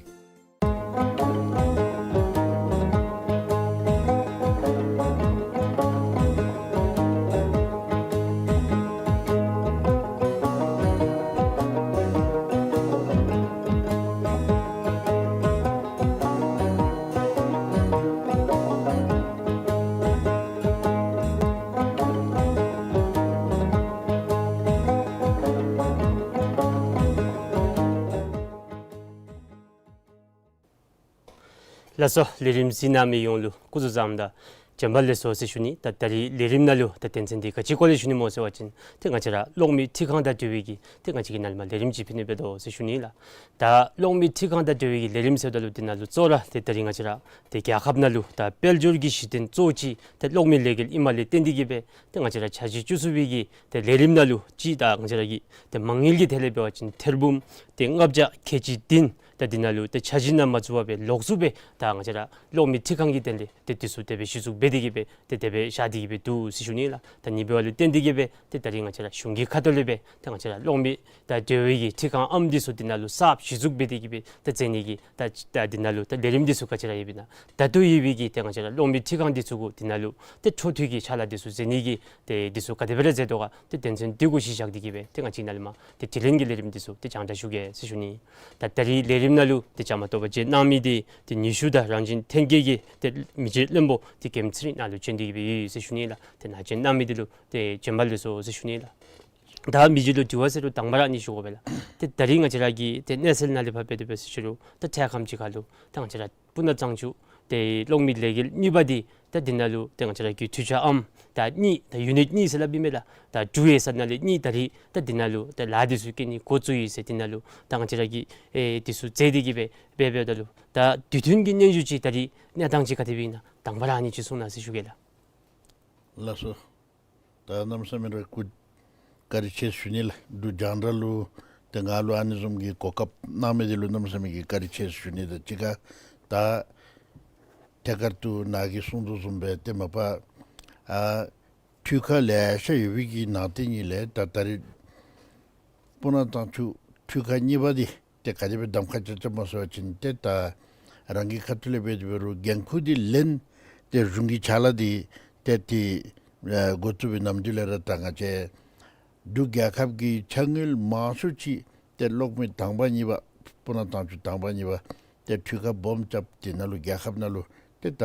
ལགས་སོ། ལས་རིམ་གཟིགས་གནང་མི་ཡོངས་ལུ་སྐུ་གཟུགས་བཟང་དང་བྱོན་པ་ལེགས་སོ་ཟེར་ཞུ་ནི། ད་ད་རིས་ལས་རིམ་ནང་ལུ་ད་དོན་ཚན་འདི་ག་ཅིའི་སྐོར་ལས་ཞུ་ནི་སྨོ་ཟེར་བ་ཅིན་ཏེ་ང་བཅས་ར་གློག་མེ་འཕྲུལ་ཁང་དང་འབྲེལ་བའི་གི་ཏེ་ང་བཅས་ཀྱིས་ནཱ་ལས་མར་ལས་རིམ་ཅིག་ཕུལ་ནི་འབད་དོ་ཟེར་ཞུ་ནི་ལགས། ད་གློག་མེ་འཕྲུལ་ཁང་དང་འབྲེལ་བའི་གི་ལས་རིམ་ཟེརཝ་ད་ལུ་འདི་ནང་ལུ་གཙོ་བོ་ར་ཏེ་ད་རིས་ང་བཅས་ར་ཏེ་རྒྱལ་ཁབ་ནང་ལུ་ད་དཔལ་འབྱོར་གྱི་གཞི་རྟེན་གཙོ་བོ་ཅིག་ཏེ་གློག་མེ་ལས་འགུལ་ཨིནམ་ལས་བརྟེན་ཏེ་གིས་སྦེ་ཏེ་ང་བཅས་ར་འཆར་གཞི་བཅུ་གསུམ་པའི་གི་ཏེ་ལས་རིམ་ནང་ལུ་ཅིག་ད་ང་བཅས་ར་གི་ཏེ་མ་དངུལ་གྱི་ཐད་ལས་འབད་བ་ཅིན་ཐེར་འབུམ་ཏེ་ལྔ་བརྒྱ་ཁལ་གཅིག་བདུན་ད་འདི་ནང་ལུ་ཏེ་འཆར་གཞི་ནང་མ་ཚུད་པར་སྦེ་ལོགས་སུ་སྦེ་ད་ང་བཅས་ར་གློག་མེ་འཕྲུལ་ཁང་གི་དོན་ལས་ཏེ་འདི་ཚུ་དེ་སྦེ་གཞི་བཙུགས་འབད་དེ་གིས་སྦེ་ཏེ་དེ་སྦེ་བཞག་སྟེ་གིས་སྦེ་འདུག་ཟེར་ཞུ་ནི་ལགས། ད་ཨ་ནི་འབདཝ་ལས་བརྟེན་ཏེ་གིས་སྦེ་ཏེ་ད་རིས་ང་བཅས་ར་གཞུང་གི་ཁ་ཐུག་ལས་སྦེ་ཏེ་ང་བཅས་ར་གློག་མེ་དང་འབྲེལ་བའི་གི་འཕྲུལ་ཁང་ཨམ་འདི་ཚུ་འདི་ནང་ལུ་གསརཔ་གཞི་བཙུགས་འབད་དེ་གིས་སྦེ་ཏེ་མཛད་ནི་གི་ད་ད་འདི་ནང་ལུ་ད་ལས་རིམ་འདི་ཚུ་ག་ཅི་ར་ཡོདཔ་ཨིན་ན། ད་ལྟོ་ཡོད་པའི་གི་ཏེ་ང་བཅས་ར་གློག་མེ་འཕྲུལ་ཁང་འདི་ཚུ་གུ་འདི་ནང་ལུ་ཏེ་འཕྲོ་མཐུད་ཀྱི་ཕྱག་ལཱ་འདི་ཚུ་མཛད་ནི་གི་ཏེ་འདི་ཚུ་ག་དེ་སྦེ་ར་མཛད་དོ་ག་ཏེ་དོན་ཚན་འདི་གུ་གཞི་བཞག་སྟེ་གིས་སྦེ་ཏེ་ང་བཅས་ནཱ་ལས་མར་ཏེ་དྲི་ལན་གྱི་ལས་རིམ་འདི་ཚུ་ཏེ་རྒྱང་བསྒྲགས་ཞུ་གེ་ཟེར་ཞུ་ནི། ད་ད་རིས་ལས་རིམ་ནང་ལུ་ཏེ་བཅའ་མར་གཏོགས་པར་བཅར་གནང་མི་འདི་ཏེ་ཉི་ཤུ་དང་རང་བཞིན་ལྷན་རྒྱས་ཀྱི་ཏེ་མི་རྗེ་བློན་པོ་ཏེ་འགན་ཚུལ་ནཱ་ལུ་བྱོན་ཏེ་གིས་སྦེ་ཡོད་ཟེར་ཞུ་ནི་ལགས། ཏེ་ནཱ་བཅར་གནང་མི་འདི་ལུ་ཏེ་བྱོན་པ་ལེགས་སོ་ཟེར་ཞུ་ནི་ལགས། ད་མི་རྗེ་ལུ་དྲི་བ་ཟེར་རུང་དང་པ་ར་ཨ་ནི་ཞུ་དགོ་པས་ལགས། ཏེ་ད་རིས་ང་བཅས་ར་གི་ཏེ་གནས་ཚུལ་ནང་ལས་ཕར་འབད་དེ་འབད་ཟེར་ཞུ་རུང་ད་འཕྲལ་ཁམས་ཅིག་ཁར་ལུ་ད་ང་བཅས་ར་སྤུ་ན་གཙང་ཆུ་ཏེ་གློག་མེ་ལས་འགུལ་གཉིས་པ་འདི་ད་འདི་ནང་ལུ་ཏེ་ང་བཅས་ར་གི་འཕྲུལ་ཆས་ཨམ་ད་གཉིས་ད་ཡུ་ནིཊ་གཉིས་ཟེར་སླབ་ཨིན་མས་ལགས། ད་དྲུག་ཡོད་ས་ནང་ལས་གཉིས་ད་རིས་ད་འདི་ནང་ལུ་ད་ལཱ་འདི་ཚུ་རྐྱབ་ནི་འགོ་བཙུགས་ཡི་ཟེར་འདི་ནང་ལུ་ད་ང་བཅས་ར་གིས་ཨེ་འདི་ཚུ་མཛད་དེ་གིས་སྦེ་འབད་འབདཝ་ད་ལུ་ད་དུས་མཐུན་གྱི་སྙན་ཞུ་ཅིག་ད་རིས་གནས་སྟངས་ཅིག་ག་དེ་སྦེ་ཨིན་ན་དང་པ་ར་ཨ་ནི་ཅིག་གསུང་གནང་ཟེར་ཞུ་གེ་ལགས། ལགས་སོ། ད་གནམ་མེད་ས་མེད་ར་སྐུ་བཀའ་དྲིན་ཆེ་ཞུ་ནི་ལགས། འབྲུག་རྒྱང་བསྒྲགས་ལུ་ཏེ་ང་ལུ་ཨ་ནི་བཟུམ་གྱི་གོ་སྐབས་གནང་མི་འདི་ལུ་གནམ་མེད་ས་མེད་ཀྱི་བཀའ་དྲིན་ཆེ་ཞུ་ནི། ད་གཅིག་ཁར་ད་ཐད་ཀར་དུ་ནཱ་གིས་གསུངས་དོ་བཟུམ་སྦེ་ཏེ་མ་པ་ཨ་འཕྲུལ་ཁང་ལེ་ཤ་ཡོད་པའི་གི་ནང་དེ་ཉིད་ལས་ད་ད་རིས་སྤུ་ན་གཙང་ཆུ་འཕྲུལ་ཁང་གཉིས་པ་འདི་ཏེ་ག་དེ་སྦེ་གདམ་ཁ་རྐྱབ་རྐྱབ་སྨོ་ཟེར་བ་ཅིན་ཏེ་ད་རང་གི་ཁ་ཐུག་ལས་འབད་དེ་འབད་རུང་འགན་ཁུར་འདི་ལེན་ཏེ་གཞུང་གི་ཕྱག་ལཱ་འདི་ཏེ་ཏེ་ཨེ་འགོ་བཙུགས་པའི་ནམ་དུས་ལས་ར་ད་ང་བཅས་འབྲུག་རྒྱལ་ཁབ་ཀྱི་ཕྱག་དངུལ་མང་ཤོས་ཅིག་ཏེ་གློག་མེ་དང་པ་གཉིས་པ་སྤུ་ན་གཙང་ཆུ་དང་པ་གཉིས་པ་ཏེ་འཕྲུལ་ཁང་སྦོམ་རྐྱབ་སྟེ་ནཱ་ལུ་རྒྱལ་ཁབ་ནང་ལུ་ཏེ་ད་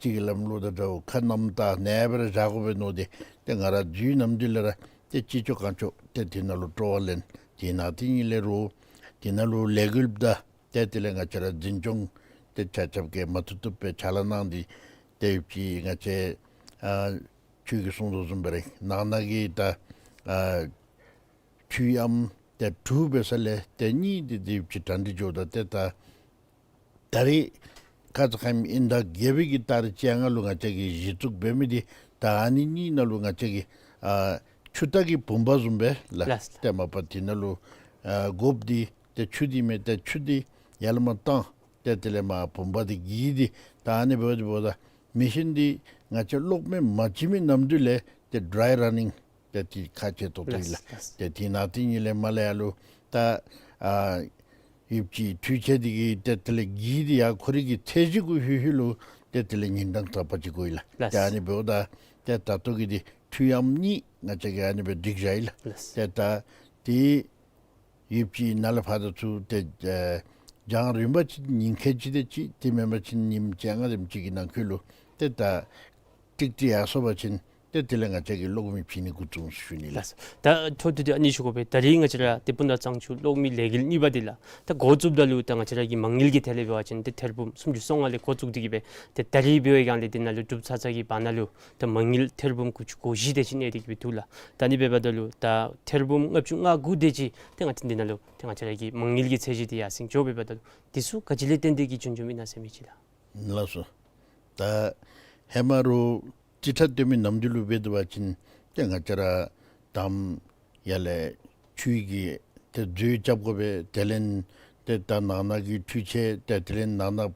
ཅིག་གི་ལམ་ལུགས་དང་འདྲཝ་ཁ་གནམ་དང་ནཱ་སྦེ་ར་བཞག་དགོ་པས་མནོ་སྟེ་ཏེ་ང་ར་འཛུལ་ནམ་དུས་ལས་ར་ཏེ་ཅི་ལྕོགས་གང་ལྕོགས་ཏེ་དེ་ནང་ལུ་སྤྲོ་བ་ལེན། དེ་ནང་དེ་ཉིད་ལས་རུང་དེ་ནང་ལུ་ལས་འགུལ་དང་ཏེ་དེ་ལས་ང་བཅས་ར་འཛིན་སྐྱོང་ཏེ་ཆ་ཁྱབ་ཀྱིས་མ་ཐུབ་ཐུབ་སྦེ་ཕྱག་ལཱ་གནང་སྟེ་ཏེ་ཡོདཔ་ཅིག་ང་བཅས་ཨ་ཁྱོད་ཀྱིས་གསུངས་དོ་བཟུམ་སྦེ་ར་ནང་ན་གི་ད་ཨ་འཕྲུལ་ཨམ་ཏེ་དྲུག་འབད་ས་ལས་ཏེ་གཉིས་འདི་འདི་ཡོདཔ་ཅིག་གྲ་སྒྲིག་འགྱོཝ་ད་ཏེ་ད་ད་རིས་ཁ་ཙ་ཁ་ཉིནམ་དང་བརྒྱད་པའི་གི་ཏ་རིག་བཅོ་ལྔ་ལུ་ང་བཅས་ཀྱིས་གཞི་བཙུགས་འབད་མི་འདི་ད་ཨ་ནི་གཉིས་ནང་ལུ་ང་བཅས་ཀྱིས་ཨ་ཆུ་རྟ་གི་བུམ་པ་བཟུམ་སྦེ་ལགས། ལགས། ཏེ་མ་པ་དེ་ནང་ལུ་ཨ་དགོཔ་འདི་ཏེ་ཆུ་འདི་མས། ཏེ་ཆུ་འདི་ཡར་ལས་མར་བཏང་ཏེ་དེ་ལས་མར་བུམ་པ་འདི་གི་འདི་ད་ཨ་ནི་འབདཝ་ད་འབདཝ་ད་མེ་ཤིན་འདི་ང་བཅས་གློག་མེ་མ་བྱིན་མི་ནམ་དུས་ལས་ཏེ་ཌྲའི་ར་ནིང་ཏེ་དེ་ཁག་ཆེ་ཏོག་ཏོ་ཨིན་ལགས། ལགས། ཏེ་དེ་ནང་དེ་ཉིད་ལས་མར་ལས་ཡར་ལུ་ད་ཨ་ཡོདཔ་ཅིག་འཕྲུལ་ཆས་འདི་གི་ཏེ་དེ་ལས་གི་འདི་ཡང་ཁོ་རའི་གི་ཚད་གཞི་གུ་ལྷོད་ལྷོད་ལུ་ཏེ་དེ་ལས་ཉིན་གྲངས་དག་པ་ཅིག་དགོ་ཡི་ལགས། ལགས། ཏེ་ཨ་ནི་འབདཝ་ད་ཏེ་ད་ལྟོ་གི་འདི་འཕྲུལ་ཨམ་གཉིས་ང་བཅས་ཀྱིས་ཨ་ནི་སྦེ་སྒྲིག་བཞག་ཡི་ལགས། ལགས། ཏེ་ད་དེ་ཡོདཔ་ཅིག་ནཱ་ལས་ཕར་ད་ཚུར་ཏེ་ཨེ་རྒྱང་རིངམ་ཅིག་ཉིན་ཁལ་གཅིག་དེ་ཅིག་དེ་མེན་པ་ཅིན་ཉིནམ་བཅོ་ལྔ་དེམ་ཅིག་གི་ནང་འཁོད་ལུ་ཏེ་ད་ཀྲིག་ཀྲི་ཡར་སོང་པ་ཅིན་ ཏེ་དེ་ལས་ང་བཅས་ཀྱིས་གློག་མེ་བྱིན་ནི་འགོ་བཙུགས་ཞུ་ནི་ལགས། ལགས། ད་འཕྲོ་མཐུད་དེ་ཨ་ནི་ཞུ་དགོ་པས། ད་རིས་ང་བཅས་ར་ཏེ་སྤུ་ན་གཙང་ཆུ་གློག་མེ་ལས་འགུལ་གཉིས་པ་འདི་ལགས། ད་འགོ་བཙུགསཔ་ད་ལུ་ད་ང་བཅས་ར་གི་མ་དངུལ་གྱི་ཐད་ལས་འབད་བ་ཅིན་ཏེ་ཐེར་འབུམ་སུམ་ཅུ་སོ་ལྔ་ལས་འགོ་བཙུགས་ཏེ་གིས་སྦེ་ཏེ་ད་རིས་འབད་བའི་སྒང་ལས་འདི་ནང་ལུ་གྲུབ་ཚར་ཚར་གྱི་བར་ན་ལུ་ད་མ་དངུལ་ཐེར་འབུམ་དགུ་བཅུ་གོ་བཞི་དེ་ཅིག་གནས་ཏེ་གིས་སྦེ་འདུག་ལགས། ད་ཨ་ནི་འབདཝ་ད་ལུ་ད་ཐེར་འབུམ་ལྔ་བཅུ་ང་དགུ་དེ་ཅིག་ཏེ་ང་བཅས་འདི་ནང་ལུ་ཏེ་ང་བཅས་ར་གི་མ་དངུལ་གྱི་ཚད་གཞི་འདི་ཡར་སེང་འགྱོ་འབདཝ་ད་ལུ་འདི་ཚུ་ག་ཅི་ལས་བརྟེན་ཏེ་གིས་བྱུང་བྱུངམ་ཨིན་ན་ཟེར་མི་ཅིག་ལགས། ལགས་སོ། ད་ཧེ་མ་རུང་རྩིས་ཁྲ་བཏོན་མི་ནམ་དུས་ལུ་འབད་དེ་འབད་བ་ཅིན་ཏེ་ང་བཅས་ར་དང་པ་ཡར་ལས་ཆུ་གི་ཏེ་མཛོད་རྐྱབ་དགོ་པས། དེ་ལས་ཏེ་ད་ནང་ན་གི་འཕྲུལ་ཆས་ཏེ་དེ་ལས་ནང་ན་ང་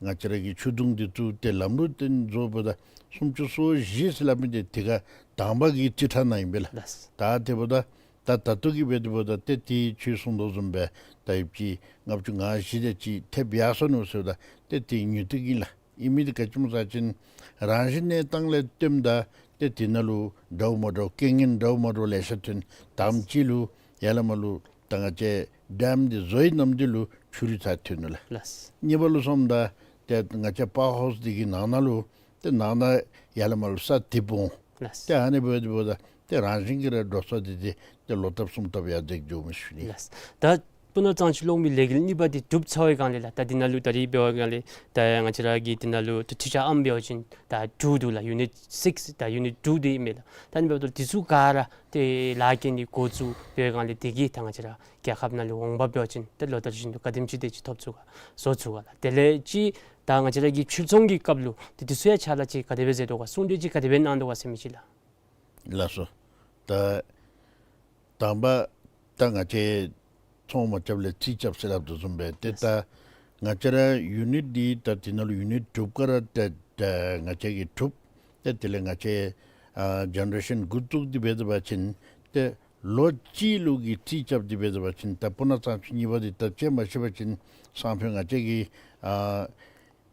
བཅས་ར་གི་ཆུ་དུང་འདི་ཚུ་ཏེ་ལམ་ལུགས་བཏོན་བཟོཝ་ད་སུམ་ཅུ་སོ་བཞི་ཟེར་སླབ་མི་འདི་ཏེ་ག་དང་པ་གི་རྩིས་ཁྲ་ནང་ཨིན་པས་ལགས། ལགས། ད་དེ་འབདཝ་ད་ད་ད་ལྟོ་གི་འབད་དེ་འབདཝ་ད་ཏེ་ཏེ་ཁྱོད་གསུང་དོ་བཟུམ་སྦེ་ད་ཡོདཔ་ཅིག་ལྔ་བཅུ་ང་བཞི་དེ་ཅིག་ཐེབས་ཡར་སོ་ནུག་ཟེརཝ་ད་ཏེ་ཏེ་མྱུར་ཏེ་གིས་ལགས། ཨིན་མི་འདི་ག་ཅི་སྨོ་ཟེར་བ་ཅིན་རང་བཞིན་གནས་སྟངས་ལས་བརྟེནམ་ད་ཏེ་དེ་ནང་ལུ་འདྲཝ་མ་འདྲཝ་རྐྱེན་ངན་འདྲཝ་མ་འདྲཝ་ལེ་ཤ་ཐོན། དང་པ་ཅིག་ལུ་ཡར་ལས་མར་ལུ་ད་ང་བཅས་ཌེམ་འདི་བཟོ་བའི་ནམ་དུས་ལུ་ཆུ་རུད་ཚར་ཐོན་ནུག་ལགས། ལགས། གཉིས་པ་ལུ་སོངམ་ད་ཏེ་ང་བཅས་པ་ཝར་ཧའུསི་འདི་གི་ནང་ན་ལུ་ཏེ་ནང་ན་ཡར་ལས་མར་ལུ་ས་དེ་སྦོམ། ལགས། ཏེ་ཨ་ནི་འབད་དེ་འབདཝ་ད་ཏེ་རང་བཞིན་གྱིས་ར་འགྲོ་སོང་འདི་ཏེ་ཏེ་ལོག་ལྟབ་གསུམ་ལྟབ་ཡར་འཛེགས་འགྱོཝ་མས་ཞུ་ནི། ལགས། ད་སྤུ་ན་གཙང་ཆུ་གློག་མེ་ལས་འགུལ་གཉིས་པ་འདི་གྲུབ་ཚར་བའི་སྒང་ལས་ལགས། ད་འདི་ནང་ལུ་ད་རིས་འབད་བའི་སྒང་ལས་ད་ང་བཅས་ར་གི་འདི་ནང་ལུ་ད་འཕྲུལ་ཆས་ཨམ་འབད་བ་ཅིན་ད་ཊུ་འདུག་ལགས། ཡུ་ནིཊ་སིགསི་ད་ཡུ་ནིཊ་ཊུ་འདི་ཨིན་མས་ལགས། ད་ཨ་ནི་འབདཝ་ད་འདི་ཚུ་ག་ར་ཏེ་ལཱ་འགན་འདི་འགོ་བཙུགས་འབད་བའི་སྒང་ལས་དེ་གིས་ད་ང་བཅས་ར་རྒྱལ་ཁབ་ནང་ལུ་འོང་འབབ་འབད་བ་ཅིན་ཏེ་ལོ་ལྟར་བཞིན་དུ་ག་དེམ་ཅིག་དེ་ཅིག་ཐོབ་ཚུགས་ག་བཟོ་ཚུགས་ག་ལགས། དེ་ལས་ཅིག་ད་ང་བཅས་ར་གི་ཕྱིར་ཚོང་གི་སྐབས་ལུ་ཏེ་འདི་ཚུ་ཡང་ཕྱག་ལཱ་ཅིག་ག་དེ་སྦེ་མཛད་དོ་ག། གསུང་གྲོས་ཅིག་ག་དེ་སྦེ་གནང་དོ་ག་ཟེར་མི་ཅིག་ལགས། ལགས་སོ། ད་དང་པ་ད་ང་བཅས་ཚོང་མ་རྐྱབ་ལས་རྩིས་རྐྱབ་ཟེར་སླབ་དོ་བཟུམ་སྦེ་ཏེ་ད་ང་བཅས་ར་ཡུ་ནིཊ་འདི་ད་འདི་ནང་ལུ་ཡུ་ནིཊ་དྲུག་ག་ར་ཏེ་ད་ང་བཅས་ཀྱིས་གྲུབ། ཏེ་དེ་ལས་ང་བཅས་ཨ་ཇེ་ནེ་རེ་ཤཱན་འགོ་བཙུགས་ཏེ་འབད་དེ་འབད་བ་ཅིན་ཏེ་ལོ་གཅིག་ལུ་གི་རྩིས་རྐྱབ་སྟེ་འབད་དེ་འབད་བ་ཅིན་ད་སྤུ་ན་གཙང་ཆུ་གཉིས་པ་འདི་ད་ཅིག་མ་ཤེས་པ་ཅིན་སང་ཕོད་ང་བཅས་ཀྱིས་ཨ་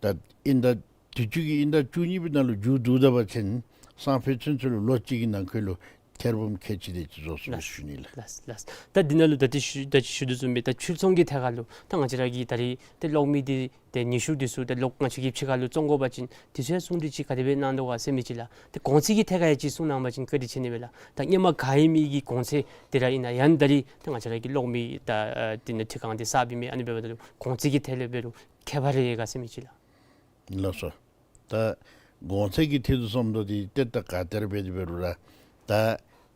ད་དབྱིན་ཟླ་དུས་ཅི་གི་དབྱིན་ཟླ་བཅུ་གཉིས་པའི་ནང་ལུ་མཇུག་བསྡུ་ད་པ་ཅིན་སང་ཕོད་ཚུན་ཚོད་ལུ་ལོ་གཅིག་གི་ནང་འཁོད་ལུ་ཐེར་འབུམ་ཁལ་གཅིག་དེ་ཅིག་བཟོ་ཚུགས་ཞུ་ནི་ལགས། ལགས་ལགས། ད་འདི་ནང་ལུ་ད་ཅི་ཞུ་ད་ཅི་ཞུ་དོ་བཟུམ་སྦེ་ད་ཕྱིར་ཚོང་གི་ཐད་ཁར་ལུ་ད་ང་བཅས་ར་གི་ད་རིས་ཏེ་གློག་མེ་འདི་ཏེ་ནུས་ཤུགས་འདི་ཚུ་ཏེ་གློག་ང་བཅས་ཀྱིས་ཕྱི་ཁར་ལུ་བཙོང་དགོ་པ་ཅིན་འདི་ཚུ་ཡང་གསུང་གྲོས་ཅིག་ག་དེ་སྦེ་གནང་དོ་ག་ཟེར་མི་ཅིག་ལགས། ཏེ་གོང་ཚད་ཀྱི་ཐད་ཁར་ཡང་ཅིག་གསུང་གནང་པ་ཅིན་བཀའ་དྲིན་ཆེ་ནི་མས་ལགས། ད་སྔོན་མ་ག་ཨིན་མི་གི་གོང་ཚད་འདི་ར་ཨིན་ན་ཡང་ད་རིས་ད་ང་བཅས་ར་གི་གློག་མེ་ད་ཨ་འདི་ནང་འཕྲུལ་ཁང་འདི་གསརཔ་ཨིན་མས། ཨ་ནི་འབདཝ་ད་ལུ་གོང་ཚད་ཀྱི་ཐད་ལས་འབད་རུང་ཁྱད་པར་རེ་ཡོད་ག་ཟེར་མི་ཅིག་ལགས། ལགས་སོ། ད་གོང་ཚད་ཀྱི་ཐད་དུ་སོངམ་ད་འདི་ཏེ་ད་ག་ཏེ་ར་འབད་དེ་འབད་རུང་ར་ད་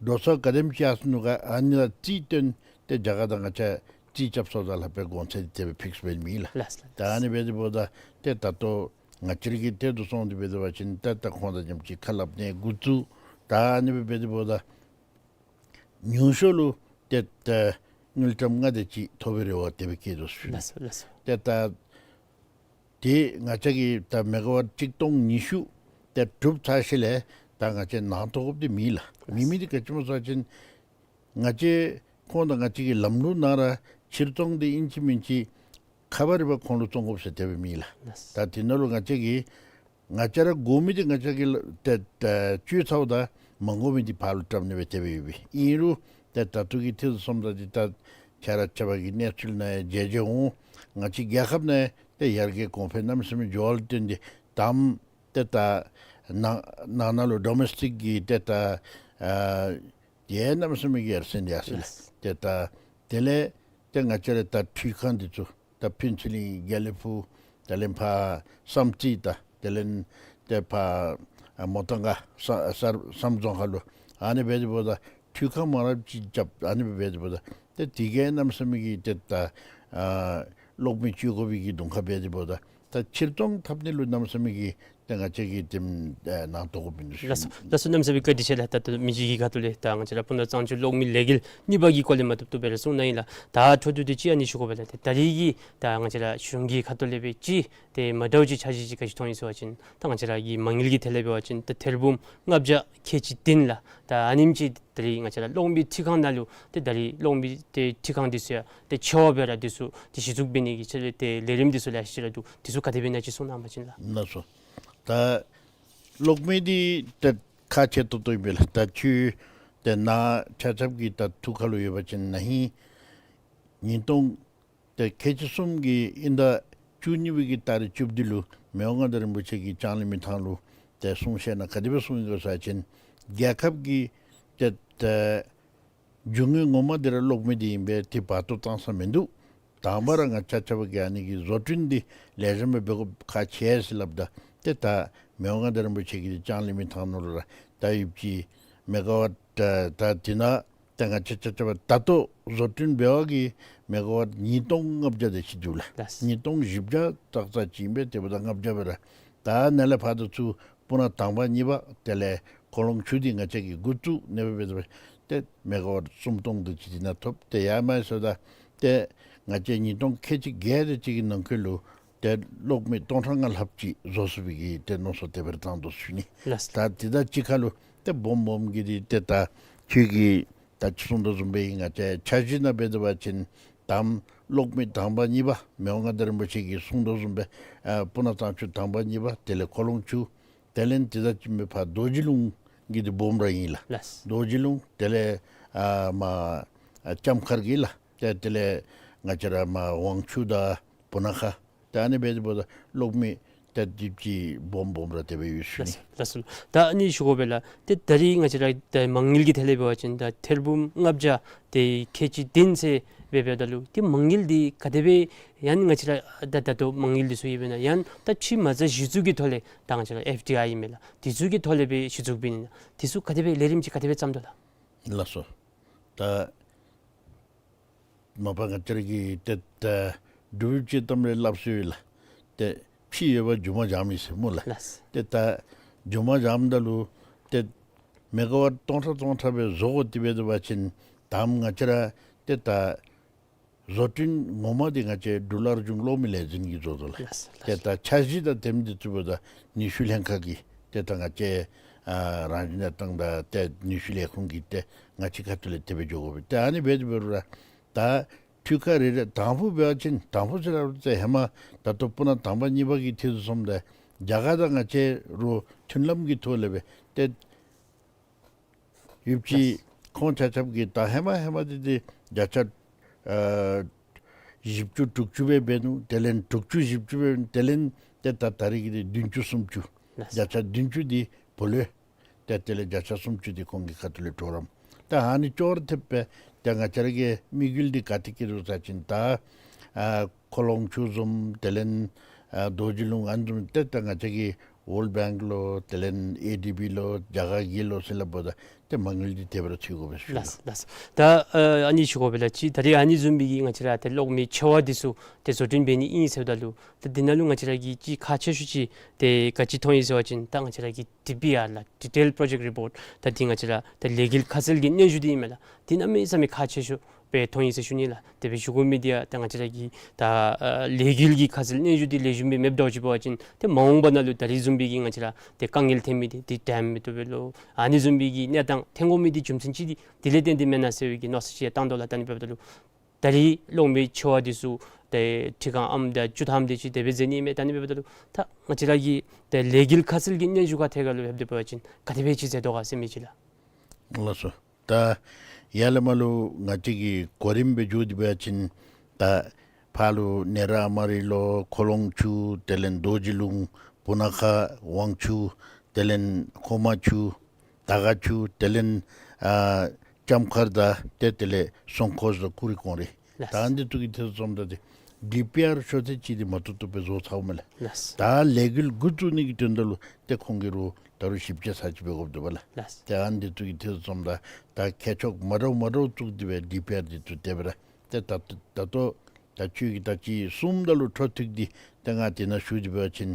འགྲོ་སོང་ག་དེམ་ཅིག་ཡར་སོ་ནུག་ག་ཨ་ནི་ར་རྩིས་སྟོན་ཏེ་རྒྱ་གར་དང་ང་བཅས་རྩིས་རྐྱབ་སོངམ་ད་ལྷག་པའི་གོང་ཚད་དེ་སྦེ་ཕིགསི་འབད་མེད་ལགས། ལགས་ལགས། ད་ཨ་ནི་འབད་དེ་འབདཝ་ད་ཏེ་ད་ལྟོ་ང་བཅས་ར་གི་ཐད་དུ་སོང་སྟེ་འབད་དེ་འབད་བ་ཅིན་ད་ད་ཁོང་དང་མཉམ་ཅིག་ཁ་སླབ་ནི་འགོ་བཙུགས། ད་ཨ་ནི་སྦེ་འབད་དེ་འབདཝ་ད་ཉུང་ཤོས་ལུ་ཏེ་ད་དངུལ་ཀྲམ་ལྔ་དེ་ཅིག་ཐོབ་པའི་རེ་བ་དེ་སྦེ་བསྐྱེད་དོ་ཞུ་ནི། ལགས་སོ་ལགས་སོ། ཏེ་ད་ཏེ་ང་བཅས་ཀྱིས་ད་མེ་ག་ཝཊ་གཅིག་སྟོང་ཉི་ཤུ་ཏེ་གྲུབ་ཚར་ཞིནམ་ལས་ད་ང་བཅས་ནང་གཏོགས་དགོཔ་འདི་མེད་ལགས། མེད་མི་འདི་ག་ཅི་སྨོ་ཟེར་བ་ཅིན་ང་བཅས་ཁོང་དང་ང་བཅས་ཀྱི་ལམ་ལུགས་ནང་ར་ཕྱིར་བཙོང་འདི་ཨིན་ཅི་མིན་ཅི་ཁ་པར་རིག་པ་ཁོང་ལུ་བཙོང་དགོཔ་ཟེར་དེ་སྦེ་མེད་ལགས། ད་དེ་ནང་ལུ་ང་བཅས་ཀྱིས་ང་བཅས་ར་དགོ་མི་འདི་ང་བཅས་ཀྱིས་ལ་ཏེ་ཏེ་བཅོལ་ཚརཝ་ད་མ་དགོ་མི་འདི་ཕར་ལུ་བཀྲམ་ནི་སྦེ་དེ་སྦེ་ཡོད་པས། ཨིན་རུང་ཏེ་ད་ལྟོ་གི་ཐད་དུ་སོངམ་ད་འདི་ད་ཆ་ར་ཆ་བ་གི་གནས་ཚུལ་ནང་ཡང་མཇལ་མཇལཝ་འོང་། ང་བཅས་རྒྱལ་ཁབ་ནང་ཡང་ཏེ་ཡར་རྒྱས་གོང་འཕེལ་གནམ་མེད་ས་མེད་འགྱོ་བ་ལུ་བརྟེན་ཏེ་དང་པ་ཏེ་ད་ནང་ནང་ན་ལུ་ཌོ་མེསི་ཊིཀ་གི་ཏེ་ད་ཨ་ཡང་གནམ་མེད་ས་མེད་ཀྱི་ཡར་སེང་འདི་ཡར་སེང་ལགས། ཏེ་ད་དེ་ལས་ཏེ་ང་བཅས་ར་ད་འཕྲུལ་ཁང་འདི་ཚུ་ད་ཕུན་ཚོགས་གླིང་དགེ་ལེགས་ཕུག་དེ་ལས་ཕར་བསམ་རྩེ་ད་དེ་ལས་ཏེ་ཕར་ཨ་མོ་ཏང་ག་ས་ས་བསམ་རྫོང་ཁ་ལུ་ཨ་ནི་འབད་དེ་འབདཝ་ད་འཕྲུལ་ཁང་མང་རབས་ཅིག་རྐྱབ། ཨ་ནི་འབད་དེ་འབདཝ་ད་ཏེ་དེ་གིས་གནམ་མེད་ས་མེད་ཀྱི་ཏེ་ད་ཨ་གློག་མེ་སྤྱོད་དགོ་པའི་གི་གདོང་ཁ་འབད་དེ་འབདཝ་ད་ད་ཕྱིར་བཙོང་འཐབ་ནི་ལུ་གནམ་མེད་ས་མེད་ཀྱི་ཏེ་ང་བཅས་ཀྱིས་ཏེ་ཨེ་ནང་གཏོགས་དགོཔ་ཨིན་ཞུ། ལགས་སོ་ལགས་སོ། གནམ་མེད་ས་མེད་བཀའ་དྲིན་ཆེ་ལགས། ད་ལྟོ་མི་རྗེ་གི་ཁ་ཐུག་ལས་ད་ང་བཅས་ར་སྤུ་ན་གཙང་ཆུ་གློག་མེ་ལས་འགུལ་གཉིས་པ་གི་སྐོར་ལས་མ་ཐུབ་ཐུབ་སྦེ་ར་གསུངས་གནང་ཡི་ལགས། ད་འཕྲོ་མཐུད་དེ་ཅིག་ཨ་ནི་ཞུ་དགོ་པས་ལགས། ཏེ་ད་རིས་ཀྱི་ད་ང་བཅས་ར་གཞུང་གི་ཁ་ཐུག་ལས་སྦེ་ཅིག་ཏེ་མ་འདྲཝ་ཅིག་འཆར་གཞི་ཅིག་ག་ཅི་མཐོང་ཡི་ཟེར་བ་ཅིན་ད་ང་བཅས་ར་གི་མ་དངུལ་གྱི་ཐད་ལས་འབད་བ་ཅིན་ད་ཐེར་འབུམ་ལྔ་བརྒྱ་ཁལ་གཅིག་བདུན་ལགས། ད་ཨ་ནེམ་ཅིག་ད་རིས་ང་བཅས་ར་གློག་མེ་འཕྲུལ་ཁང་ནང་ལུ་ཏེ་ད་རིས་གློག་མེ་ཏེ་འཕྲུལ་ཁང་འདི་ཚུ་ཡང་ཏེ་ཆེ་བ་སྦེ་ར་འདི་ཚུ་ཏེ་གཞི་བཙུགས་འབད་ནི་གི་ཆེད་ལས་ཏེ་ལས་རིམ་འདི་ཚུ་ལེ་ཤ་ཅིག་ར་འདུག། འདི་ཚུ་ག་དེ་སྦེ་ཨིན་ན་ཅིག་གསུང་གནང་པ་ཅིན་ལགས། ལགས་སོ། ད་གློག་མེ་འདི་ཏེ་ཁག་ཆེ་ཏོག་ཏོ་ཨིན་པས་ལགས། ད་ཁྱོད་ཏེ་ནཱ་ཆ་ཁྱབ་ཀྱི་ད་ཐུགས་ཁར་ལུ་ཡོད་པ་ཅིན་ན་ཧིང་ཉིས་སྟོང་ཏེ་ཁལ་གཅིག་གསུམ་གྱི་དབྱིན་ཟླ་བཅུ་གཉིས་པའི་གི་ཏ་རིག་བཅུ་བདུན་ལུ་མི་དབང་མངའ་བདག་རིན་པོ་ཆེ་གིས་ལྕང་གླིང་མི་ཐང་ལུ་ཏེ་གསུང་བཤད་ནང་ག་དེ་སྦེ་གསུངས་ཡི་ག་ཟེར་བ་ཅིན་ རྒྱལ་ཁབ་ཀྱི་ཏེ་ད་རྒྱུ་དངོས་ངོ་མ་འདི་ར་གློག་མེ་འདི་ཨིན་པས། ཏེ་བར་སྟོང་བཏང་ས་མིན་འདུག། དང་པ་ར་ང་བཅས་ཆ་ཁྱབ་ཀྱིས་ཨ་ནི་གི་བཟོ་སྐྲུན་འདི་ལེགས་ཤོམ་སྦེ་འབད་དགོཔ་ཁག་ཆེ་ཟེར་སླབ་ད། ཏེ་ད་མི་དབང་མངའ་བདག་རིན་པོ་ཆེ་གིས་ལྕང་གླིང་མི་ཐང་ནང་ལུ་ར་ད་ཡོདཔ་ཅིག་མེ་ག་ཝཊ་ད་ད་འདི་ནང་ད་ང་བཅས་ཆ་ཁྱབ་ད་ལྟོ་བཟོ་སྐྲུན་འབད་བའི་མེ་ག་ཝཊ་ཉིས་སྟོང་ལྔ་བརྒྱ་དེ་ཅིག་འདུག་ལགས། ལགས། ཉིས་སྟོང་བཞི་བརྒྱ་ཙག་ཙ་ཅིག་ཨིན་པས། དེ་འབདཝ་ད་ལྔ་བརྒྱ་སྦེ་ར། ད་ནཱ་ལས་ཕར་ད་ཚུར་སྤུ་ན་དང་པ་གཉིས་པ་དེ་ལས་ཁོ་ལོང་ཆུ་འདི་ང་བཅས་ཀྱིས་འགོ་བཙུགས་ནི་སྦེ་འབད་དེ་སྦེ་ཏེ་མེ་ག་ཝཊ་སུམ་སྟོང་དེ་ཅིག་འདི་ནང་ཐོབ། ཏེ་ཡར་མར་སོང་ད་ཏེ་ང་བཅས་ཉིས་སྟོང་ཁལ་གཅིག་བརྒྱད་དེ་ཅིག་གི་ནང་འཁོད་ལུ་ཏེ་གློག་མེ་སྟོང་ཕྲག་ལྔ་ལྷགཔ་ཅིག་བཟོ་ཚུགས་པའི་གི་ཏེ་མནོ་བསམ་དེ་སྦེ་ར་བཏང་དོ་ཟེར་ཞུ་ནི། ལགས། ད་དེ་དང་གཅིག་ཁར་ལུ་ཏེ་སྦོམ་སྦོམ་གྱི་འདི་ཏེ་ད་ཁྱོད་ཀྱིས་ད་ཅི་གསུངས་དོ་བཟུམ་སྦེ་ང་བཅས་འཆར་གཞི་ནང་འབད་དེ་འབད་བ་ཅིན་ད་གློག་མེ་དང་པ་གཉིས་པ་མི་དབང་མངའ་བདག་རིན་པོ་ཆེ་གིས་གསུངས་དོ་བཟུམ་སྦེ་ཨ་སྤུ་ན་གཙང་ཆུ་དང་པ་གཉིས་པ་དེ་ལས་ཁོ་ལོང་ཆུ་དེ་ལས་དེ་དང་གཅིག་སྦེ་ཕར་རྡོ་རྗེ་ལུང་གི་འདི་སྦོམ་ར་ཨིན་ལགས། ལགས། རྡོ་རྗེ་ལུང་དེ་ལས་ཨ་མར་ཨ་ལྕམ་མཁར་གྱི་ལགས། ཏེ་དེ་ལས་ང་བཅས་ར་མར་ཝང་ཆུ་དང་སྤུ་ན་ཁ་ད་ཨ་ནི་འབད་དེ་འབདཝ་ད་གློག་མེ་ཏེ་དེ་ཅིག་སྦོམ་སྦོམ་ར་དེ་སྦེ་ཡོད་ཟེར་ཞུ་ནི། ལགས་སོ། ད་ཨ་ནི་ཞུ་དགོ་པས་ལགས། ཏེ་ད་རིས་ང་བཅས་ར་ད་མ་དངུལ་གྱི་ཐད་ལས་འབད་བ་ཅིན་ད་ཐེར་འབུམ་ལྔ་བརྒྱ་དེ་ཁལ་གཅིག་བདུན་ཟེར་སྦེ་འབདཝ་ད་ལུ་ཏེ་མ་དངུལ་འདི་ག་དེ་སྦེ་ཡང་ང་བཅས་ར་ད་ད་ལྟོ་མ་དངུལ་འདི་ཚུ་ཨིན་པས་ན་ཡང་ད་ཕྱི་མ་རྩ་གཞི་བཙུགས་ཀྱི་ཐོག་ལས་ད་ང་བཅས་ར་ཨེཕ་ཌི་ཨའི་ཨིན་མས་ལགས། དེ་ཚུ་གི་ཐོག་ལས་སྦེ་གཞི་བཙུགས་འབད་ནི་ན་དེ་ཚུ་ག་དེ་སྦེ་ལས་རིམ་ཅིག་ག་དེ་སྦེ་བརྩམས་དོ་ལགས། ལགས་སོ། ད་མ་པ་ང་བཅས་ར་གིས་ཏེ་ད་འབྲུག་ཅིག་གཏམ་རེ་སླབ་སྲོལ་ཡོད་ལགས། ཏེ་ཕྱི་ཡོད་པ་རྒྱུ་མ་འབྱམས་ཡི་ཟེར་སྨོ་ལགས། ལགས། ཏེ་ད་རྒྱུ་མ་འབྱམས་ད་ལུ་ཏེ་མེ་ག་ཝཊ་སྟོང་ཕྲག་སྟོང་ཕྲག་སྦེ་བཟོ་དགོ་དེ་འབད་དེ་འབད་བ་ཅིན་ད་ང་བཅས་ར་ཏེ་ད་བཟོ་སྐྲུན་ངོ་མ་འདི་ང་བཅས་འབྲུག་སླར་འབྱུང་གློག་མེ་ལས་འཛིན་གྱིས་བཟོ་དོ་ལགས། ལགས། ཏེ་ད་འཆར་གཞི་དང་དེམ་འདི་ཚུ་འབདཝ་ད་ནུས་ཤུགས་ལྷན་ཁག་གིས་ཏེ་ད་ང་བཅས་ཨ་རང་བཞིན་གནས་སྟངས་དང་ཏེ་ནུས་ཤུགས་ལས་ཁུངས་ཀྱིས་ཏེ་ང་བཅས་ཁ་ཐུག་ལས་དེ་སྦེ་འགྱོ་དགོ་པས། ཏེ་ཨ་ནི་འབད་དེ་འབད་རུང་ར་ད་འཕྲུལ་ཁང་རེ་རེ་དང་ཕུ་འབད་བ་ཅིན་དང་ཕུ་ཟེར་ར་ཏེ་ཧེ་མ་ད་ལྟོ་སྤུ་ན་དང་པ་གཉིས་པ་གི་དུས་སུ་སོངམ་ད་རྒྱ་གར་དང་ང་བཅས་ར་མཐུན་ལམ་གྱི་ཐོག་ལས་སྦེ་ཏེ་ཡོདཔ་ཅིག། ལགས། ཁོང་ཆ་ཁྱབ་ཀྱིས་ད་ཧེ་མ་ཧེ་མ་འདི་ཏེ་བརྒྱ་ཆ་ཨ་བཞི་བཅུ་དྲུག་ཅུ་སྦེ་འབད་ནུག། དེ་ལས་དྲུག་ཅུ་བཞི་བཅུ་སྦེ་དེ་ལས་ཏེ་ད་ད་རིས་ཀྱི་འདི་བདུན་ཅུ་སུམ་ཅུ། ལགས། བརྒྱ་ཆ་བདུན་ཅུ་འདི་བུ་ལོན། ཏེ་དེ་ལས་བརྒྱ་ཆ་སུམ་ཅུ་འདི་ཁོང་གི་ཁ་ཐུག་ལས་གྲོགས་རམ། ད་ཨ་ནི་ཅོག་ར་འཐདཔ་སྦེ་ཏེ་ང་བཅས་ར་གི་དམིགས་ཡུལ་འདི་ག་ཏེ་གི་རུང་ས་ཅིན་ད་ཨ་ཁོ་ལོང་ཆུ་བཟུམ་དེ་ལས་ཨ་རྡོ་རྗེ་ལུང་ཨ་ནི་བཟུམ་ཏེ་ད་ང་བཅས་ཀྱི་ཝཱརལཌ་བེངཀ་ལོ་དེ་ལས་ཨེ་ཌི་བི་ལོ་རྒྱ་གར་གྱི་ལོ་ཟེར་སླབ་འབདཝ་ད་ཏེ་མ་དངུལ་འདི་དེ་སྦེ་ར་ཚུད་དགོ་པས་ཟེར་ཞུ་ལགས། ལགས། ད་ཨ་ཨ་ནི་ཞུ་དགོ་པས་ལགས། ཅིག་ད་རིས་ཨ་ནི་བཟུམ་སྦེ་གི་ང་བཅས་ར་ཏེ་གློག་མེ་ཆེ་བ་འདི་ཚུ་ཏེ་བཟོ་སྐྲུན་འབད་ནི་ཨིན་ཟེརཝ་ད་ལུ་ཏེ་འདི་ནང་ལུ་ང་བཅས་ར་གིས་ཅིག་ཁག་ཆེ་ཤོས་ཅིག་ཏེ་ག་ཅི་མཐོང་ཡི་ཟེར་བ་ཅིན་ད་ང་བཅས་ར་གི་ཌི་པི་ཨར་ལགས། Detail Project Report། ད་འདི་ང་བཅས་ར་ད་ལས་འགུལ་ཁ་གསལ་གྱི་སྙན་ཞུ་འདི་ཨིན་མས་ལགས། འདི་གནམ་མེད་ས་མེད་ཁག་ཆེ་ཤོས་སྦེ་མཐོང་ཡི་ཟེར་ཞུ་ནི་ལགས། དེ་སྦེ་ཞུ་དགོ་མི་འདི་ཡང་ད་ང་བཅས་ར་གི་ད་ཨ་ལས་འགུལ་གྱི་ཁ་གསལ་སྙན་ཞུ་འདི་ལེགས་ཤོམ་སྦེ་མེདཔ་འདྲཝ་ཅིག་འབད་བ་ཅིན་ཏེ་མ་འོངས་པ་ནང་ལུ་ད་རིས་བཟུམ་སྦེ་གི་ང་བཅས་ར་ཏེ་དཀའ་ངལ་ཐོན་མི་འདི་ཏེ་ཌེམ་མེད་དོ་སྦེ་ལོ་ཨ་ནི་བཟུམ་སྦེ་གི་གནས་སྟངས་ཐོན་དགོ་མི་འདི་རྒྱུ་མཚན་ཅིག་འདི་དེ་ལས་བརྟེན་ཏེ་མེན་ན་ཟེར་བའི་གི་མནོ་བསམ་ཅིག་ཡང་བཏང་དོ་ལགས། ད་ཨ་ནི་འབདཝ་ད་ལུ་ད་རིས་གློག་མེ་ཆེ་བ་འདི་ཚུ་ཏེ་ཁྲི་གང་ཨམ་དང་བཅུ་ཐམ་དེ་ཅིག་དེ་སྦེ་མཛད་ནི་མས། ད་ཨ་ནི་འབདཝ་ད་ལུ་ད་ང་བཅས་ར་གི་ཏེ་ལས་འགུལ་ཁ་གསལ་གྱི་སྙན་ཞུ་ཁ་ཐད་ཁར་ལུ་ལྷོདཔ་ད་འབད་བ་ཅིན་ག་དེ་སྦེ་ཅིག་མཛད་དོ་ག་ཟེར་མི་ཅིག་ལགས། ལགས་སོ། ད་ཡར་ལས་མར་ལུ་ང་བཅས་ཀྱིས་གོ་རིམ་སྦེ་འགྱོ་སྟེ་འབད་བ་ཅིན་ད་ཕར་ལུ་ནེ་ར་ཨ་མ་རི་ལོ་ཁོ་ལོང་ཆུ་དེ་ལས་རྡོ་རྗེ་ལུང་སྤུ་ན་ཁ་ཝང་ཆུ་དེ་ལས་ཁོ་མ་ཆུ་དར་དཀར་ཆུ་དེ་ལས་ཨ་ལྕམ་མཁར་དང་ཏེ་དེ་ལས་སྲུང་འཁོར་སོགས་ཀུ་རི་ཀོང་རི། ལགས། ད་འདི་ཚུ་གི་ཐད་སོངམ་ད་ཏེ་ཌི་པི་ཨར་ཤོ་ཚད་ཅིག་འདི་མ་བཏུབ་བཏུབ་སྦེ་བཟོ་ཚརཝ་མས་ལགས། ལགས། ད་ལས་འགུལ་འགོ་བཙུགས་ནི་གི་དོན་དག་ལུ་ཏེ་ཁོང་གིས་རུང་ད་རུང་ཞིབ་དཔྱད་ཚར་ཅིག་འབད་དགོཔ་འདུག་པ་ལགས། ལགས། ད་འདི་ཚུ་གི་ཐད་སོངམ་ད་ད་མཁས་མཆོག་མ་འདྲཝ་མ་འདྲཝ་བཙུགས་ཏེ་སྦེ་ཌི་པི་ཨར་འདི་ཚུ་དེ་སྦེ་ར་ཏེ་ད་ད་ལྟོ་ད་ཁྱོད་ཀྱིས་ད་ཅི་གསུངམ་ད་ལུ་འཕྲོ་མཐུད་དེ་ཏེ་ང་དེ་ནང་ཞུ་སྟེ་འབད་བ་ཅིན་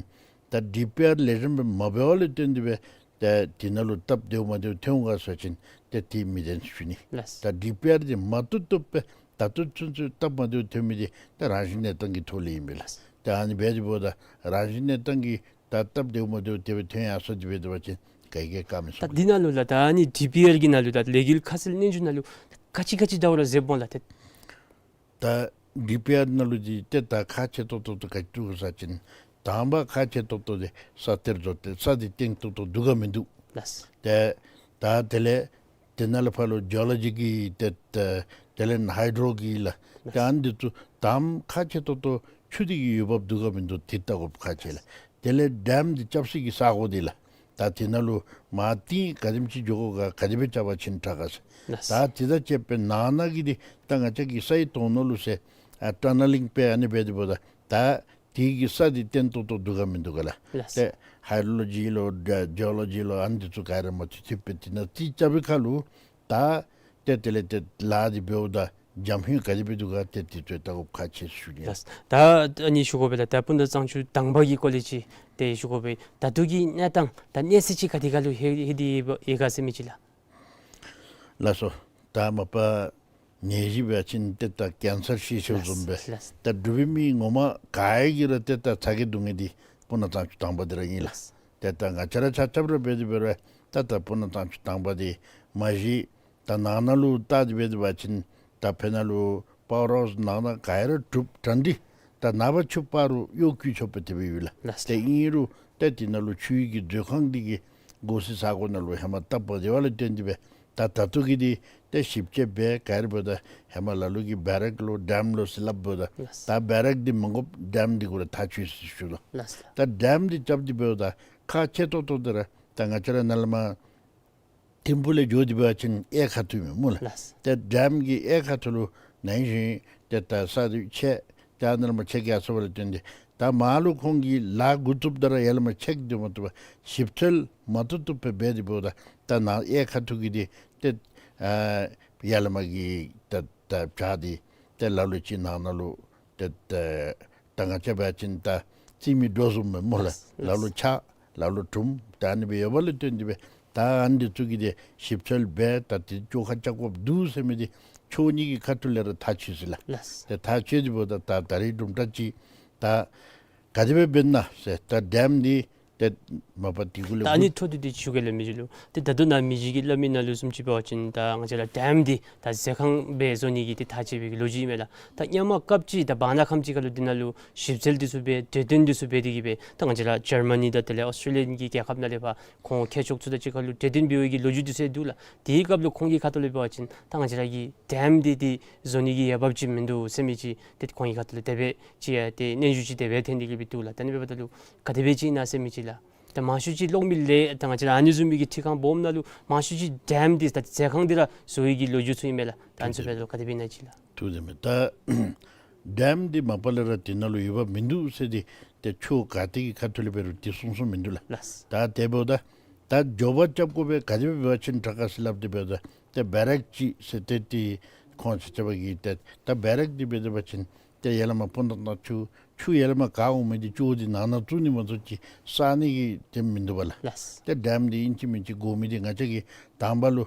ད་ཌི་པི་ཨར་ལེགས་ཤོམ་སྦེ་མ་འབད་བ་ལས་བརྟེན་ཏེ་སྦེ་ཏེ་དེ་ནང་ལུ་སྟབས་བདེཝ་མ་བདེཝ་ཐོན་འོང་ག་ཟེར་བ་ཅིན་ཏེ་དེ་མི་བདེན་ཞུ་ནི། ལགས། ད་ཌི་པི་ཨར་འདི་མ་བཏུབ་བཏུབ་སྦེ་ད་ལྟོ་ཚུན་ཚོད་སྟབས་མ་བདེཝ་ཐོན་མི་འདི་ད་རང་བཞིན་གནས་སྟངས་ཀྱི་ཐོག་ལས་ཨིན་པས་ལགས། ལགས། ད་ཨ་ནི་འབད་དེ་འབདཝ་ད་རང་བཞིན་གནས་སྟངས་ཀྱི་ད་སྟབས་བདེཝ་མ་བདེཝ་དེ་སྦེ་ཐོན་ཡར་སོང་སྟེ་འབད་དེ་འབད་བ་ཅིན་ག་གིས་ཡང་བཀག་མི་ད་ཚུགས། འདི་ནང་ལུ་ལགས་ད་ཨ་ནི་ཌི་པི་ཨར་གྱི་ནང་ལུ་ད་ལས་འགུལ་ཁ་གསལ་སྙན་ཞུ་ནང་ལུ་ག་ཅི་ག་ཅི་འདྲཝ་ར་མཛདཔ་འོང་ལགས། ཏེ་ད་ཌི་པི་ཨར་ནང་ལུ་འདི་ཏེ་ད་ཁག་ཆེ་ཏོག་ཏོ་ཏོ་ག་ཅི་འདུག་ཟེར་བ་ཅིན་དང་པ་ཁག་ཆེ་ཏོག་ཏོ་འདི་ས་གཏེར་བཟོ་སྟེ་ས་འདི་བརྟན་ཏོག་ཏོ་འདུག་ག་མིན་འདུག། ལགས། ཏེ་ད་དེ་ལས་དེ་ནང་ལས་ཕར་ལུ་ཇི་ཨོ་ལོ་ཇི་གི་ཏེ་ད་དེ་ལས་ཧའི་ཌྲོ་གི་ལགས། ལགས། ཏེ་ཨ་ནི་འདི་ཚུ་དང་པ་ཁག་ཆེ་ཏོག་ཏོ་ཆུ་འདི་གི་འོས་འབབ་འདུག་ག་མིན་འདུག་འདི་བལྟ་དགོཔ་ཁག་ཆེ་ལགས། དེ་ལས་ཌེམ་འདི་རྐྱབ་སའི་གི་ས་གོ་འདི་ལགས། ད་དེ་ནང་ལུ་མར་ཏེ་ག་དེམ་ཅིག་འགྱོ་དགོ་ག་ག་དེ་སྦེ་རྐྱབ་པ་ཅིན་དྲག་ག་ཟེར། ལགས། ད་དེ་དང་བཅསཔ་སྦེ་ནང་ན་གི་འདི་ད་ང་བཅས་ཀྱི་ས་ཡི་དོན་ལུ་ཟེར་ཨ་ཊ་ནེ་ལིང་སྦེ་ཨ་ནི་སྦེ་འདི་འབདཝ་ད་ད་དེ་གི་ས་འདི་བརྟན་ཏོག་ཏོ་འདུག་ག་མིན་འདུག་ག་ལགས། ལགས། ཏེ་ཧའི་ཌྲོ་ལོ་ཇི་ལོ་ཇི་ཨོ་ལོ་ཇི་ལོ་ཨ་ནི་འདི་ཚུ་ག་ར་མ་ཐུབ་ཐུབ་སྦེ་དེ་ནང་རྩིས་རྐྱབ་པའི་ཁར་ལུ་ད་ཏེ་དེ་ལས་ཏེ་ལཱ་འདི་འབདཝ་ད་འཇམ་ཧིང་ག་དེ་སྦེ་འདུག་ག་ཏེ་དེ་ཚུ་བལྟ་དགོཔ་ཁག་ཆེ་ཟེར་ཞུ་ནི། ལགས། ད་ཨ་ནི་ཞུ་དགོ་པས་ལགས། ད་སྤུངས་ཐང་གཙང་ཆུ་དང་པ་གི་སྐོར་ལས་ཅིག་ཏེ་ཞུ་དགོ་པས། ད་ལྟོ་གི་གནས་སྟངས་ད་གནས་ཚད་ཅིག་ག་དེ་ཁར་ལུ་ལྷོད་ལྷོད་དེ་ཡོད་ག་ཟེར་མི་ཅིག་ལགས། ལགས་སོ། ད་མ་པ་ནད་གཞི་འབད་བ་ཅིན་ཏེ་ད་ཀེན་སར་ཤི་ཤོར་བཟུམ་སྦེ། ལགས། ད་འབྲུག་པའི་མི་ངོ་མ་ག་ཡང་གིས་ར་ཏེ་ད་ཚ་གྱང་སྡུག་བསྔལ་འདི་སྤུངས་ཐང་གཙང་ཆུ་དང་པ་འདི་ར་ཨིན་ལགས། ལགས། ཏེ་ད་ང་བཅས་ར་ཆ་ཁྱབ་ར་འབད་དེ་འབད་རུང་ད་ད་སྤུངས་ཐང་གཙང་ཆུ་དང་པ་འདི་མ་གཞི་ད་ནང་ན་ལུ་བལྟ་སྟེ་འབད་དེ་འབད་བ་ཅིན་ད་ཕར་ནང་ལུ་པ་ཝར་ཧའུསི་ནང་ན་ག་ཡང་ར་གྲུབ་གྲ་སྒྲིག་ད་ནངས་པ་ཕྱི་པ་རུ་གཡོག་བཀོལ་ཆོག་པའི་དེ་སྦེ་ཡོད་ལགས། ལགས། ཏེ་ཨིན་རུང་ཏེ་དེ་ནང་ལུ་ཆུའི་གི་མཛོད་ཁང་འདི་གི་སྒོ་སྲི་ས་སྒོ་ནང་ལུ་ཧེ་མ་བཏབ་པ་དེ་བ་ལུ་བརྟེན་ཏེ་སྦེ་ད་ད་ལྟོ་གི་འདི་ཏེ་ཞིབ་དཔྱད་འབད་ག་ར་འབདཝ་ད་ཧེ་མ་ལ་ལུ་གིས་བེ་རེག་ལོ་ཌེམ་ལོ་ཟེར་སླབ་འབདཝ་ད། ལགས། ད་བེ་རེག་འདི་མི་དགོ་ཌེམ་འདི་གུ་ར་ཐག་ཆོད་ཟེར་ཞུ་དོ། ལགས། ད་ཌེམ་འདི་རྐྱབ་སྟེ་འབདཝ་ད་ཁག་ཆེ་ཏོག་ཏོ་འདི་ར་ད་ང་བཅས་ར་ནཱ་ལས་མར་ཐིམ་ཕུག་ལས་འགྱོ་སྟེ་འབད་བ་ཅིན་གཡས་ཁ་ཐུག་ཨིན་མས་སྨོ་ལགས། ལགས། ཏེ་ཌེམ་གྱི་གཡས་ཁ་ཐུག་ལུ་ནང་བཞིན་ཏེ་ད་ས་འདི་ཆེ་ད་ནཱ་ལས་མར་ཆེ་གི་ཡར་སོང་བ་ལུ་བརྟེན་ཏེ་ད་མར་ལུ་ཁོང་གིས་ལཱ་འགོ་བཙུགསཔ་ད་ར་ཡར་ལས་མར་ཆེ་གི་སྡོད་མ་བཏུབ་པར་ཞིབ་འཚོལ་མ་བཏུབ་བཏུབ་སྦེ་འབད་དེ་འབདཝ་ད་ད་ནཱ་གཡས་ཁ་ཐུག་གི་འདི་ཏེ་ཨ་ཡར་ལས་མར་གྱི་ད་ད་བྱག་འདི་ཏེ་ལ་ལུ་ཅིག་ནང་ན་ལུ་ཏེ་ད་ད་ང་བཅས་འབད་བ་ཅིན་ད་རྩིས་མེད་འདྲོག་བཟུམ་སྦེ་སྨོ་ལགས། ལགས། ལ་ལུ་ཆག་ལ་ལུ་གྲུམ་ད་ཨ་ནི་སྦེ་ཡོད་པ་ལུ་བརྟེན་ཏེ་སྦེ་ད་ཨ་ནི་འདི་ཚུ་གི་འདི་ཞིབ་འཚོལ་འབད་ད་འདི་བཅོ་ཁ་རྐྱབ་དགོཔ་འདུག་ཟེར་མི་འདི་ཕྱོགས་གཉིས་ཀྱི་ཁ་ཐུག་ལས་ར་ཐག་ཆོད་ཅི་ལགས། ལགས། ཏེ་ཐག་ཆོད་དེ་འབདཝ་ད་ད་ད་རིས་དུམ་གྲ་ཅིག་ད་ག་དེ་སྦེ་འབད་ན་ཟེར་ད་ཌེམ་འདི་ཏེ་མ་པ་འདི་གུ་ལས་ད་ཨ་ནི་འཕྲོ་མཐུད་དེ་ཞུ་གེ་ལགས་མི་རྗེ་ལུ། ཏེ་ད་ལྟོ་ནཱ་མི་རྗེ་གིས་སླབ་མི་ནང་ལུ་བཟུམ་ཅིག་འབད་བ་ཅིན་ད་ང་བཅས་ར་ཌེམ་འདི་ད་མཛོད་ཁང་སྦེ་བཟོ་ནི་གི་ཏེ་ཐག་བཅད་པའི་གི་ལོ་རྒྱུས་ཨིན་མས་ལགས། ད་སྔོན་མ་སྐབས་ཅིག་ད་བར་ན་ཁམས་ཅིག་ཁར་ལུ་འདི་ནང་ལུ་ཞིབ་འཚོལ་འདི་ཚུ་འབད་གྲོས་བསྟུན་འདི་ཚུ་འབད་དེ་གིས་སྦེ་ད་ང་བཅས་ར་ཇར་མ་ནི་དང་དེ་ལས་ཨོསི་ཊྲེ་ལི་ཡ་གི་རྒྱལ་ཁབ་ནང་ལས་ཕར་ཁོང་མཁས་མཆོག་ཚུ་དང་གཅིག་ཁར་ལུ་གྲོས་བསྟུན་འབད་བའི་གི་ལོ་རྒྱུས་འདི་ཚུ་འདུག་ལགས། དེའི་སྐབས་ལུ་ཁོང་གི་ཁ་ཐུག་ལས་འབད་བ་ཅིན་ད་ང་བཅས་ར་གི་ཌེམ་འདི་འདི་བཟོ་ནི་གི་འོས་འབབ་ཅིག་མིན་འདུག་ཟེར་མི་ཅིག་ཏེ་ཁོང་གི་ཁ་ཐུག་ལས་དེ་སྦེ་ཅིག་ཡང་ཏེ་སྙན་ཞུ་ཅིག་དེ་སྦེ་ཐོན་ཏེ་གིས་སྦེ་འདུག་ལགས། ད་ཨ་ནི་འབདཝ་ད་ལུ་ག་དེ་སྦེ་ཅིག་ཨིན་ན་ཟེར་མི་ཅིག་ལགས། ད་མང་ཤོས་ཅིག་གློག་མེ་ལས་ད་ང་བཅས་ར་ཨ་ནི་བཟུམ་མའི་གི་འཕྲུལ་ཁང་སྦོམ་ནང་ལུ་མང་ཤོས་ཅིག་ཌེམ་འདི་ད་མཛོད་ཁང་འདི་ར་བཟོ་བའི་གི་ལོ་རྒྱུས་ཚུ་ཨིན་མས་ལགས། ད་ཨ་ནི་ཚུ་འབདཝ་ད་ལུ་ག་དེ་སྦེ་ཨིན་ན་ཅིག་ལགས། ཐུགས་རྗེ་ཆེ། ད་ཌེམ་འདི་མ་པ་ལས་ར་འདི་ནང་ལུ་འོས་འབབ་མིན་འདུག་ཟེར་འདི་ཏེ་ཕྱོགས་ག་ཏེ་གི་ཁ་ཐུག་ལས་འབད་རུང་འདི་གསུངས་གསུངསམ་མིན་འདུག་ལགས། ལགས། ད་དེ་འབདཝ་ད་ད་མགྱོགས་པ་རྐྱབ་དགོ་པས་ག་དེ་སྦེ་འབད་བ་ཅིན་དྲག་ག་ཟེར་སླབ་སྟེ་འབདཝ་ད་ཏེ་བེ་རེག་ཅིག་ཟེར་ཏེ་ཏེ་ཁོང་ཆ་ཁྱབ་ཀྱིས་ཏེ་ད་བེ་རེག་འདི་འབད་དེ་འབད་བ་ཅིན་ཏེ་ཡར་ལས་མར་སྤུངས་ཐང་གཙང་ཆུ་ཆུ་ཡར་ལས་མར་ག་འོང་མི་འདི་ཅོག་འདི་ནང་ན་བཙུགས་ནི་མ་གཏོགས་ཅིག་བསལ་ནི་གི་དེ་མིན་འདུག་པ་ལགས། ལགས། ཏེ་ཌེམ་འདི་ཨིན་ཅི་མིན་ཅི་དགོ་མི་འདི་ང་བཅས་ཀྱིས་དང་པ་ལུ་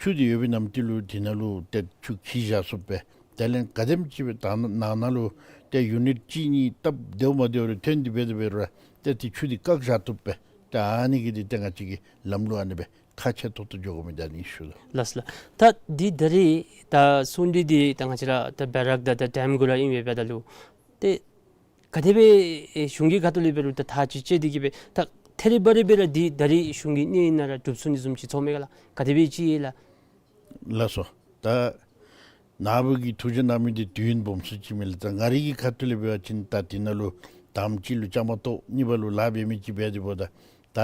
ཆུ་འདི་ཡོད་པའི་ནམ་དུས་ལུ་འདི་ནང་ལུ་ཏེ་ཆུ་འཁྱིལ་བཞག་ཚུགས་པས། དེ་ལས་ག་དེམ་ཅིག་སྦེ་ད་ནང་ན་ལུ་ཏེ་ཡུ་ནིཊ་གཅིག་གཉིས་སྟབས་བདེཝ་མ་བདེཝ་རེ་ཐོན་ཏེ་འབད་དེ་འབད་རུང་ཏེ་ཏེ་ཆུ་འདི་བཀག་བཞག་བཏུབ་པས། ཏེ་ཨ་ནི་གིས་འདི་ཏེ་ང་བཅས་ཀྱི་ལམ་ལུགས་ཨ་ནི་སྦེ་ཁག་ཆེ་ཏོག་ཏོ་འགྱོ་དགོ་མི་འདི་ཨ་ནི་ཞུ་དོ། ལགས་ལགས། ད་འདི་ད་རིས་ད་གསུང་འདི་འདི་ད་ང་བཅས་ར་ད་བེ་རེག་དང་ད་ཌེམ་གུ་ར་ཨིན་པས། འབདཝ་ད་ལུ་ཏེ་ག་དེ་སྦེ་ཨེ་གཞུང་གི་ཁ་ཐུག་ལས་འབད་རུང་ད་ཐག་ཅིག་བཅད་དེ་གིས་སྦེ་ད་ཐད་རི་བ་རི་སྦེ་ར་འདི་ད་རིས་གཞུང་གི་གནས་ནང་ར་གྲུབ་ཚུགས་ནི་བཟུམ་ཅིག་ཚོར་མས་ག་ལགས། ག་དེ་སྦེ་ཅིག་ཨིན་ལགས། ལགས་སོ། ད་ནཱ་བུ་གིས་ཐུགས་བཞེད་གནང་མི་འདི་དུས་ཡུན་སྦོམ་སུ་ཅིག་མས་ལགས། ད་ང་རའི་གི་ཁ་ཐུག་ལས་འབད་བ་ཅིན་ད་འདི་ནང་ལུ་དང་པ་ཅིག་ལུ་བཅའ་མར་གཏོགས་གཉིས་པ་ལུ་ལཱ་འབད་མི་ཅིག་འབད་དེ་འབདཝ་ད་ད་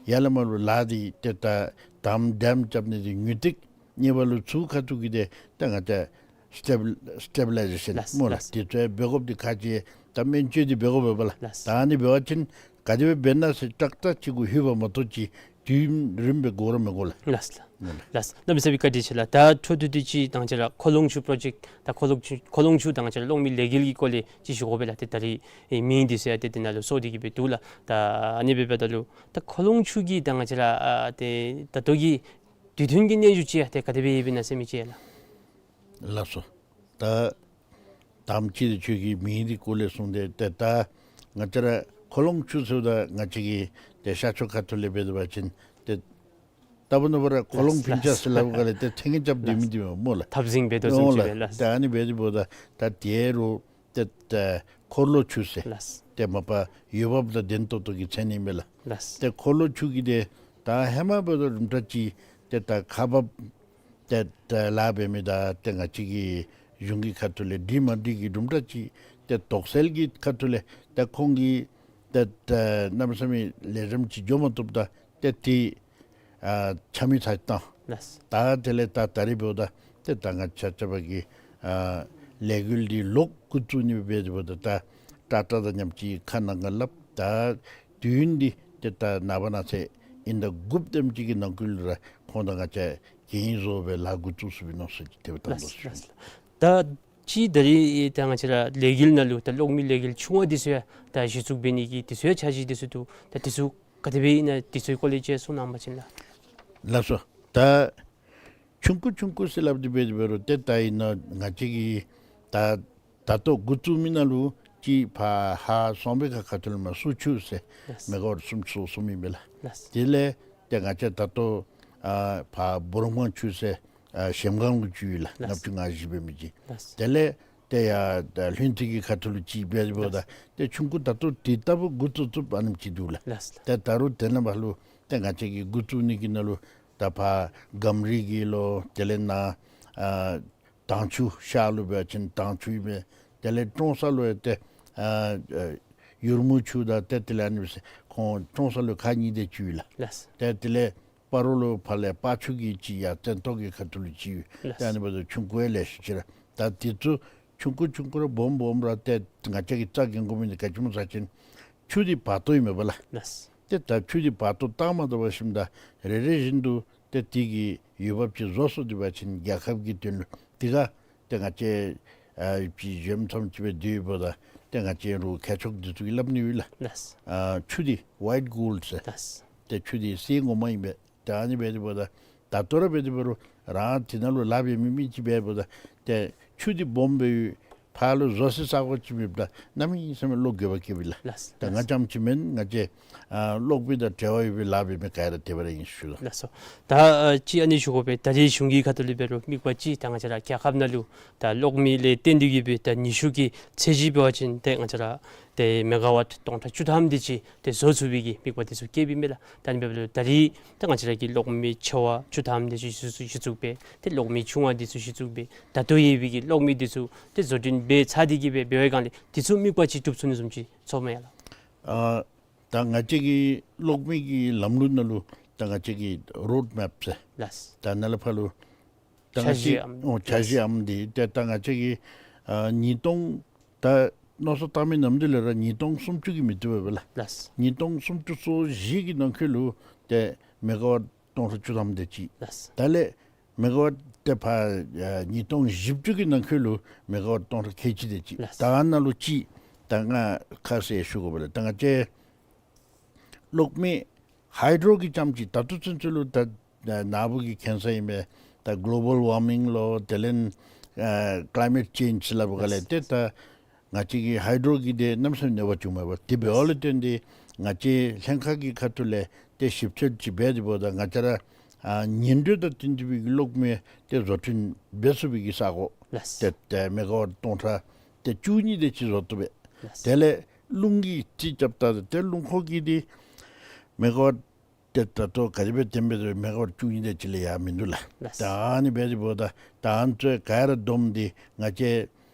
ཡར་ལས་མར་ལུ་ལཱ་འདི་ཏེ་ད་དང་པ་ཌེམ་རྐྱབ་ནི་འདི་མུ་མཐུད་གཉིས་པ་ལུ་ཚུར་ཁ་ཐུག་གི་འདི་ད་ང་བཅས་སི་ཊེ་བི་ལི་ཟེ་ཤཱན་ལགས་སྨོ་ལགས། ལགས། འདི་ཚུ་འབད་དགོཔ་འདི་ཁག་ཆེ། ད་སྨན་བཅོས་འདི་འབད་དགོ་པས་ལགས། ལགས། ད་ཨ་ནི་འབད་བ་ཅིན་ག་དེ་སྦེ་འབད་ན་ཟེར་ཏག་ཏག་ཅིག་གུ་ལྷོད་པ་མ་གཏོགས་ཅིག་དུས་རིངམོ་སྦེ་འགོར་ར་མི་འགོར་ལགས། ལགས་ལགས། ལགས། གནམ་མེད་ས་མེད་བཀའ་དྲིན་ཆེ་ལགས། ད་འཕྲོ་མཐུད་དེ་ཅིག་ད་ང་བཅས་ར་ཁོ་ལོང་ཆུ་པྲོ་ཇེཀཊ་ད་ཁོ་ལོང་ཆུ་ཁོ་ལོང་ཆུ་ད་ང་བཅས་ར་གློག་མེ་ལས་འགུལ་གྱི་སྐོར་ལས་ཅིག་ཞུ་དགོ་པས་ལགས། ཏེ་ད་རིས་ཨེ་མིང་འདི་ཚུ་ཡང་ཏེ་འདི་ནང་ལུ་སོར་ཏེ་གིས་སྦེ་འདུག་ལགས། ད་ཨ་ནི་འབདཝ་ད་ལུ་ད་ཁོ་ལོང་ཆུ་གི་ད་ང་བཅས་ར་ཨ་ཏེ་ད་ལྟོ་གི་དུས་མཐུན་གྱི་སྙན་ཞུ་ཅིག་ཡང་ཏེ་ག་དེ་སྦེ་ཡོདཔ་ཨིན་ན་ཟེར་མི་ཅིག་ལགས། ལགས་སོ། ད་དང་པ་ཅིག་འདི་ཁྱོད་ཀྱིས་མིང་འདི་སྐོར་ལས་གསུངས་ཏེ་ཏེ་ད་ང་བཅས་ར་ཁོ་ལོང་ཆུ་ཟེརཝ་ད་ང་བཅས་ཀྱི་ཏེ་ཤར་ཕྱོགས་ཁ་ཐུག་ལས་འབད་དེ་འབད་བ་ཅིན་ཏེ་ད་ལྟོ་ནངས་པ་ར་ཁོ་ལོང་ཕིང་ཅ་ཟེར་སླབ་ག་ལས་ཏེ་ཐེངས་རྐྱབ་སྡོད་མི་འདི་སྨོ་ལགས། ཐབ་ཟིང་འབད་དོ་བཟུམ་ཅིག་སྦེ་ལགས། ཏེ་ཨ་ནི་འབད་དེ་འབདཝ་ད་ད་དེ་རུང་ཏེ་ཏེ་འཁོར་ལོ་ཆུ་ཟེར། ལགས། ཏེ་མ་པ་འོས་འབབ་དང་ལྡན་ཏོག་ཏོ་གི་མཚན་ཨིན་མས་ལགས། ལགས། ཏེ་འཁོར་ལོ་ཆུ་གི་འདི་ད་ཧེ་མ་འབདཝ་ད་རུང་ད་ཅིག་ཏེ་ད་ཁག་འབགཔ་ཏེ་ཏེ་ལཱ་འབད་མི་དང་ཏེ་ང་བཅས་ཀྱི་གཞུང་གི་ཁ་ཐུག་ལས་འགྲིག་མ་འགྲིག་གི་རུང་ད་ཅིག་ཏེ་དོགས་སེལ་གྱི་ཁ་ཐུག་ལས་ཏེ་ཁོང་གིས་ ཏེ་ཏེ་གནམ་མེད་ས་མེད་ལེགས་ཤོམ་ཅིག་འགྱོ་མ་བཏུབ་ད་ཏེ་ཏེ་ཨ་ཆ་མེད་ཚར་བཏང་། ལགས། ད་དེ་ལས་ད་ད་རིས་འབདཝ་ད་ཏེ་ད་ང་བཅས་ཆ་ཁྱབ་ཀྱིས་ཨ་ལས་འགུལ་འདི་ལོག་འགོ་བཙུགས་ནི་འབད་འབདཝ་ད་ད་ཏག་ཏག་དང་མཉམ་ཅིག་ཁ་ནང་ང་སླབ། ད་དུས་ཡུན་འདི་ཏེ་ད་ནངས་པ་གནངས་ཚེ་ཨིན་ཟླ་དགུ་པ་དེམ་ཅིག་གི་ནང་འཁོད་ལུ་ར་ཁོང་དང་ང་བཅས་གན་བཟོ་སྦེ་ལཱ་འགོ་བཙུགས་ཚུགས་པའི་མནོ་བསམ་ཅིག་དེ་སྦེ་བཏང་དོ། ལགས་ལགས། ད་ཅི་ད་རིས་ད་ང་བཅས་ར་ལས་འགུལ་ནང་ལུ་ད་གློག་མེ་ལས་འགུལ་ཆུང་བ་འདི་ཚུ་ཡང་ད་གཞི་བཙུགས་འབད་ནི་གི་འདི་ཚུ་ཡང་འཆར་གཞི་འདི་ཚུ་འདུག། ད་འདི་ཚུ་ག་དེ་སྦེ་ཨིན་ན་འདི་ཚུ་གི་སྐོར་ལས་ཅིག་གསུང་གནང་བ་ཅིན་ལགས། ལགས་སོ། ད་ཆུང་ཀུ་ཆུང་ཀུ་ཟེར་སླབ་སྟེ་འབད་དེ་འབད་རུང་ཏེ་ད་ཨིན་ན་ང་བཅས་ཀྱིས་ད་ད་ལྟོ་འགོ་བཙུགས་མི་ནང་ལུ་ཅིག་ཕར་ཧཱ་སོང་པའི་ཁ་ཁ་ཐུག་ལུ་མར་སུ་ཆུ་ཟེར་ལགས། མེ་ག་ཝཊ་སུམ་ཅུ་སོ་གསུམ་ཨིན་པས་ལགས། ལགས། དེ་ལས་ཏེ་ང་བཅས་ད་ལྟོ་ཨ་ཕར་འབུ་རམ་སྒང་ཆུ་ཟེར་ཨ་གཞལམ་སྒང་ལུ་ཅིག་ཡོད་ལགས། ལགས། ལྔ་བཅུ་ང་བཞི་འབད་མི་ཅིག། ལགས། དེ་ལས་ཏེ་ཡར་ད་ལྷུན་རྩེ་གི་ཁ་ཐུག་ལུ་ཅིག་འབད་དེ་འབདཝ་ད་ལགས། ཏེ་ཆུང་ཀུ་ད་ལྟོ་དེ་ལྟ་བུ་འགོ་བཙུགས་བཙུགསཔ་ཨ་ནེམ་ཅིག་འདུག་ལགས། ལགས། ཏེ་ད་རུང་དེ་ནང་ཕར་ལུ་ཏེ་ང་བཅས་ཀྱིས་འགོ་བཙུགས་ནི་གི་ནང་ལུ་ད་ཕར་སྒམ་རི་གི་ལོ་དེ་ལས་ནཱ་ཨ་དྭངས་ཆུ་ཤར་ལུ་འབད་བ་ཅིན་དྭངས་ཆུ་ཨིན་པས། དེ་ལས་ཀྲོང་གསར་ལུ་ཡང་ཏེ་ཨ་ཨ་ཡུར་མུ་ཆུ་དང་ཏེ་དེ་ལས་ཨ་ནི་སྦེ་ཁོང་ཀྲོང་གསར་ལུ་ཁག་གཉིས་དེ་ཅིག་ཡོད་ལགས། ལགས། ཏེ་དེ་ལས་སྤ་རོ་ལུ་ཕར་ལས་སྤ་ཆུ་གི་ཅིག་ཡར་བཙན་ཏོག་གི་ཁ་ཐུག་ལུ་ཅིག་ཡོད། ལགས། ཏེ་ཨ་ནི་འབདཝ་ད་ཆུང་ཀུ་ཡང་ལེ་ཤ་ཅིག་ར། ད་དེ་ཚུ་ཆུང་ཀུ་ཆུང་ཀུ་ར་སྦོམ་སྦོམ་ར་ཏེ་ང་བཅས་ཀྱིས་རྩ་འགེངས་དགོ་མི་འདི་ག་ཅི་སྨོ་ཟེར་བ་ཅིན་ཆུ་འདི་བར་སྟོང་ཨིན་མས་པ་ལགས། ལགས། ཏེ་ད་ཆུ་འདི་བར་སྟོང་བཏང་མ་བཏང་པར་ཞིནམ་ད་རེ་རེ་བཞིན་དུ་ཏེ་དེ་གི་འོས་འབབ་ཅིག་བཟོ་སོང་སྟེ་འབད་བ་ཅིན་རྒྱལ་ཁབ་ཀྱི་དོན་ལུ་དེ་ག་ཏེ་ང་བཅས་ཨ་ཕྱི་གཞོནམ་ཙམ་ཅིག་སྦེ་སྡོད་འབདཝ་ད་ཏེ་ང་བཅས་ར་མཁས་མཆོག་འདི་ཚུ་གིས་སླབ་ནི་ཡོད་ལགས། ལགས། ཨ་ཆུ་འདི་ཝའིཊ་གོལཌ་ཟེར། ལགས། ཏེ་ཆུ་འདི་གསེར་ངོ་མ་ཨིན་པས། ད་ཨ་ནི་འབད་དེ་འབདཝ་ད་ད་ལྟོ་ར་འབད་དེ་འབད་རུང་རང་དེ་ནང་ལུ་ལཱ་འབད་མི་མི་ཅིག་འབད་འབདཝ་ད་ཏེ་ཆུ་འདི་སྦོམ་སྦེ་ཡོད། ཕར་ལུ་བཟོ་སའི་ས་གོ་ཅིག་མེདཔ་ད་གནམ་མེད་ས་མེད་བློ་འགྱོད་པ་སྐྱེཝ་ཨིན་ལགས། ལགས། ད་ང་ལགས། རྐྱངམ་ཅིག་མེན། ང་བཅས་ཨ་གློག་མེ་དང་འབྲེལ་བ་ཡོད་པའི་ལཱ་འབད་མི་ག་ར་དེ་སྦེ་ར་ཨིན་ཞུ་ལགས། ལགས་སོ། ད་ཨ་ཅིག་ཨ་ནི་ཞུ་དགོ་པས། ད་རེས་གཞུང་གི་ཁ་ཐུག་ལས་འབད་རུང་དམིགས་པ་ཅིག་ད་ང་བཅས་ར་རྒྱལ་ཁབ་ནང་ལུ་ད་གློག་མེ་ལས་བརྟེན་ཏེ་གིས་སྦེ་ད་ཉི་ཤུ་གི་ཚད་གཞི་འབད་བ་ཅིན་ཏེ་ང་བཅས་ར་ཏེ་མེ་ག་ཝཊ་སྟོང་ཕྲག་བཅུ་ཐམ་དེ་ཅིག་ཏེ་བཟོ་ཚུགས་པའི་གི་དམིགས་པ་དེ་ཚུ་བསྐྱེདཔ་ཨིན་མས་ལགས། ད་ཨ་ནི་འབདཝ་ད་ད་རེས་ད་ང་བཅས་ར་གི་གློག་མེ་ཆེ་བ་བཅུ་ཐམ་དེ་ཅིག་གཞི་བཙུགས་གཞི་བཙུགས་འབད། ཏེ་གློག་མེ་ཆུང་བ་དེ་ཚུ་གཞི་བཙུགས་འབད། ད་ལྟོ་ཡོད་པའི་གི་གློག་མེ་དེ་ཚུ་ཏེ་བཟོ་སྐྲུན་འབད་ཚར་ཏེ་གིས་སྦེ་འབད་བའི་སྒང་ལས་དེ་ཚུ་དམིགས་པ་ཅིག་འགྲུབ་ཚུགས་ནི་བཟུམ་ཅིག་ཚོརཝ་མས་ལགས། ཨ་ད་ང་བཅས་ཀྱི་གློག་མེ་གི་ལམ་ལུགས་ནང་ལུ་ད་ང་བཅས་ཀྱི་རོཌ་མེཔ་ཟེར། ལགས། ད་ནཱ་ལས་ཕར་ལུ་ད་ང་བཅས་འཆར་གཞི་ཨམ། ཨོ་འཆར་གཞི་ཨམ་འདི་ཏེ་ད་ང་བཅས་ཀྱི་ཨ་ཉིས་སྟོང་ད་མནོ་བསམ་བཏང་མི་ནམ་དེ་ལས་ར་ཉིས་སྟོང་སུམ་ཅུ་གི་མི་བཏུབ་པས་ལགས། ལགས། ཉིས་སྟོང་སུམ་ཅུ་སོ་བཞི་གི་ནང་འཁོད་ལུ་ཏེ་མེ་ག་ཝཊ་སྟོང་ཕྲག་བཅུ་ཐམ་དེ་ཅིག། ལགས། ད་ལས་མེ་ག་ཝཊ་ཏེ་ཕར་ཨ་ཉིས་སྟོང་བཞི་བཅུ་གི་ནང་འཁོད་ལུ་མེ་ག་ཝཊ་སྟོང་ཕྲག་ཁལ་གཅིག་དེ་ཅིག། ལགས། ད་ཨ་ནཱ་ལུ་ཅིག་ད་ང་ཁ་གསལ་ཞུ་དགོ་པས་ལགས། ད་ང་བཅས་གློག་མེ་ཧའི་ཌོ་རོ་གི་རྐྱངམ་ཅིག་ད་ལྟོ་ཚུན་ཚོད་ལུ་ད་ནཱ་བུ་གིས་མཁྱེན་ས་ཨིན་པས། ད་གློ་བཱལ་ཝར་མིང་ལོ་དེ་ལས་ཨ་ཀླའི་མེཊ་ཅེནཇ་ཟེར་སླབ་པའི་སྒང་ལས་ཏེ་ད་ང་བཅས་ཀྱི་ཧའི་ཌོ་རོ་གི་དེ་གནམ་མེད་ས་མེད་གནོད་པ་བྱུངམ་མས་པ། དེ་འབདཝ་ལས་བརྟེན་ཏེ་ང་བཅས་ལྷན་ཁག་གི་ཁ་ཐུག་ལས་ཏེ་ཞིབ་འཚོལ་ཅིག་འབད་དེ་འབདཝ་ད་ང་བཅས་ར་ཨ་ཉི་དྲོད་དང་བསྟུན་ཏེ་སྦེ་གློག་མེ་ཏེ་བཟོ་སྐྲུན་འབད་ཚུགས་པའི་གི་ས་གོ། ལགས། ཏེ་ཏེ་མེ་ག་ཝཊ་སྟོང་ཕྲག་ཏེ་བཅུ་གཉིས་དེ་ཅིག་བཟོ་བཏུབ་པས། ལགས། དེ་ལས་རླུང་གིས་རྩིས་རྐྱབ་ད་ཏེ་རླུང་འཁོར་གྱི་དེ་མེ་ག་ཝཊ་ཏེ་ད་ལྟོ་ག་དེ་སྦེ་བཏོན་པས་ཟེར་མེ་ག་ཝཊ་བཅུ་གཉིས་དེ་ཅིག་ལས་ཡར་མིན་འདུག་ལགས། ལགས། ད་ཨ་ནི་འབད་དེ་འབདཝ་ད་ད་ཨ་ནི་ཚུ་ག་ར་བསྡོམས་ཏེ་ང་བཅས་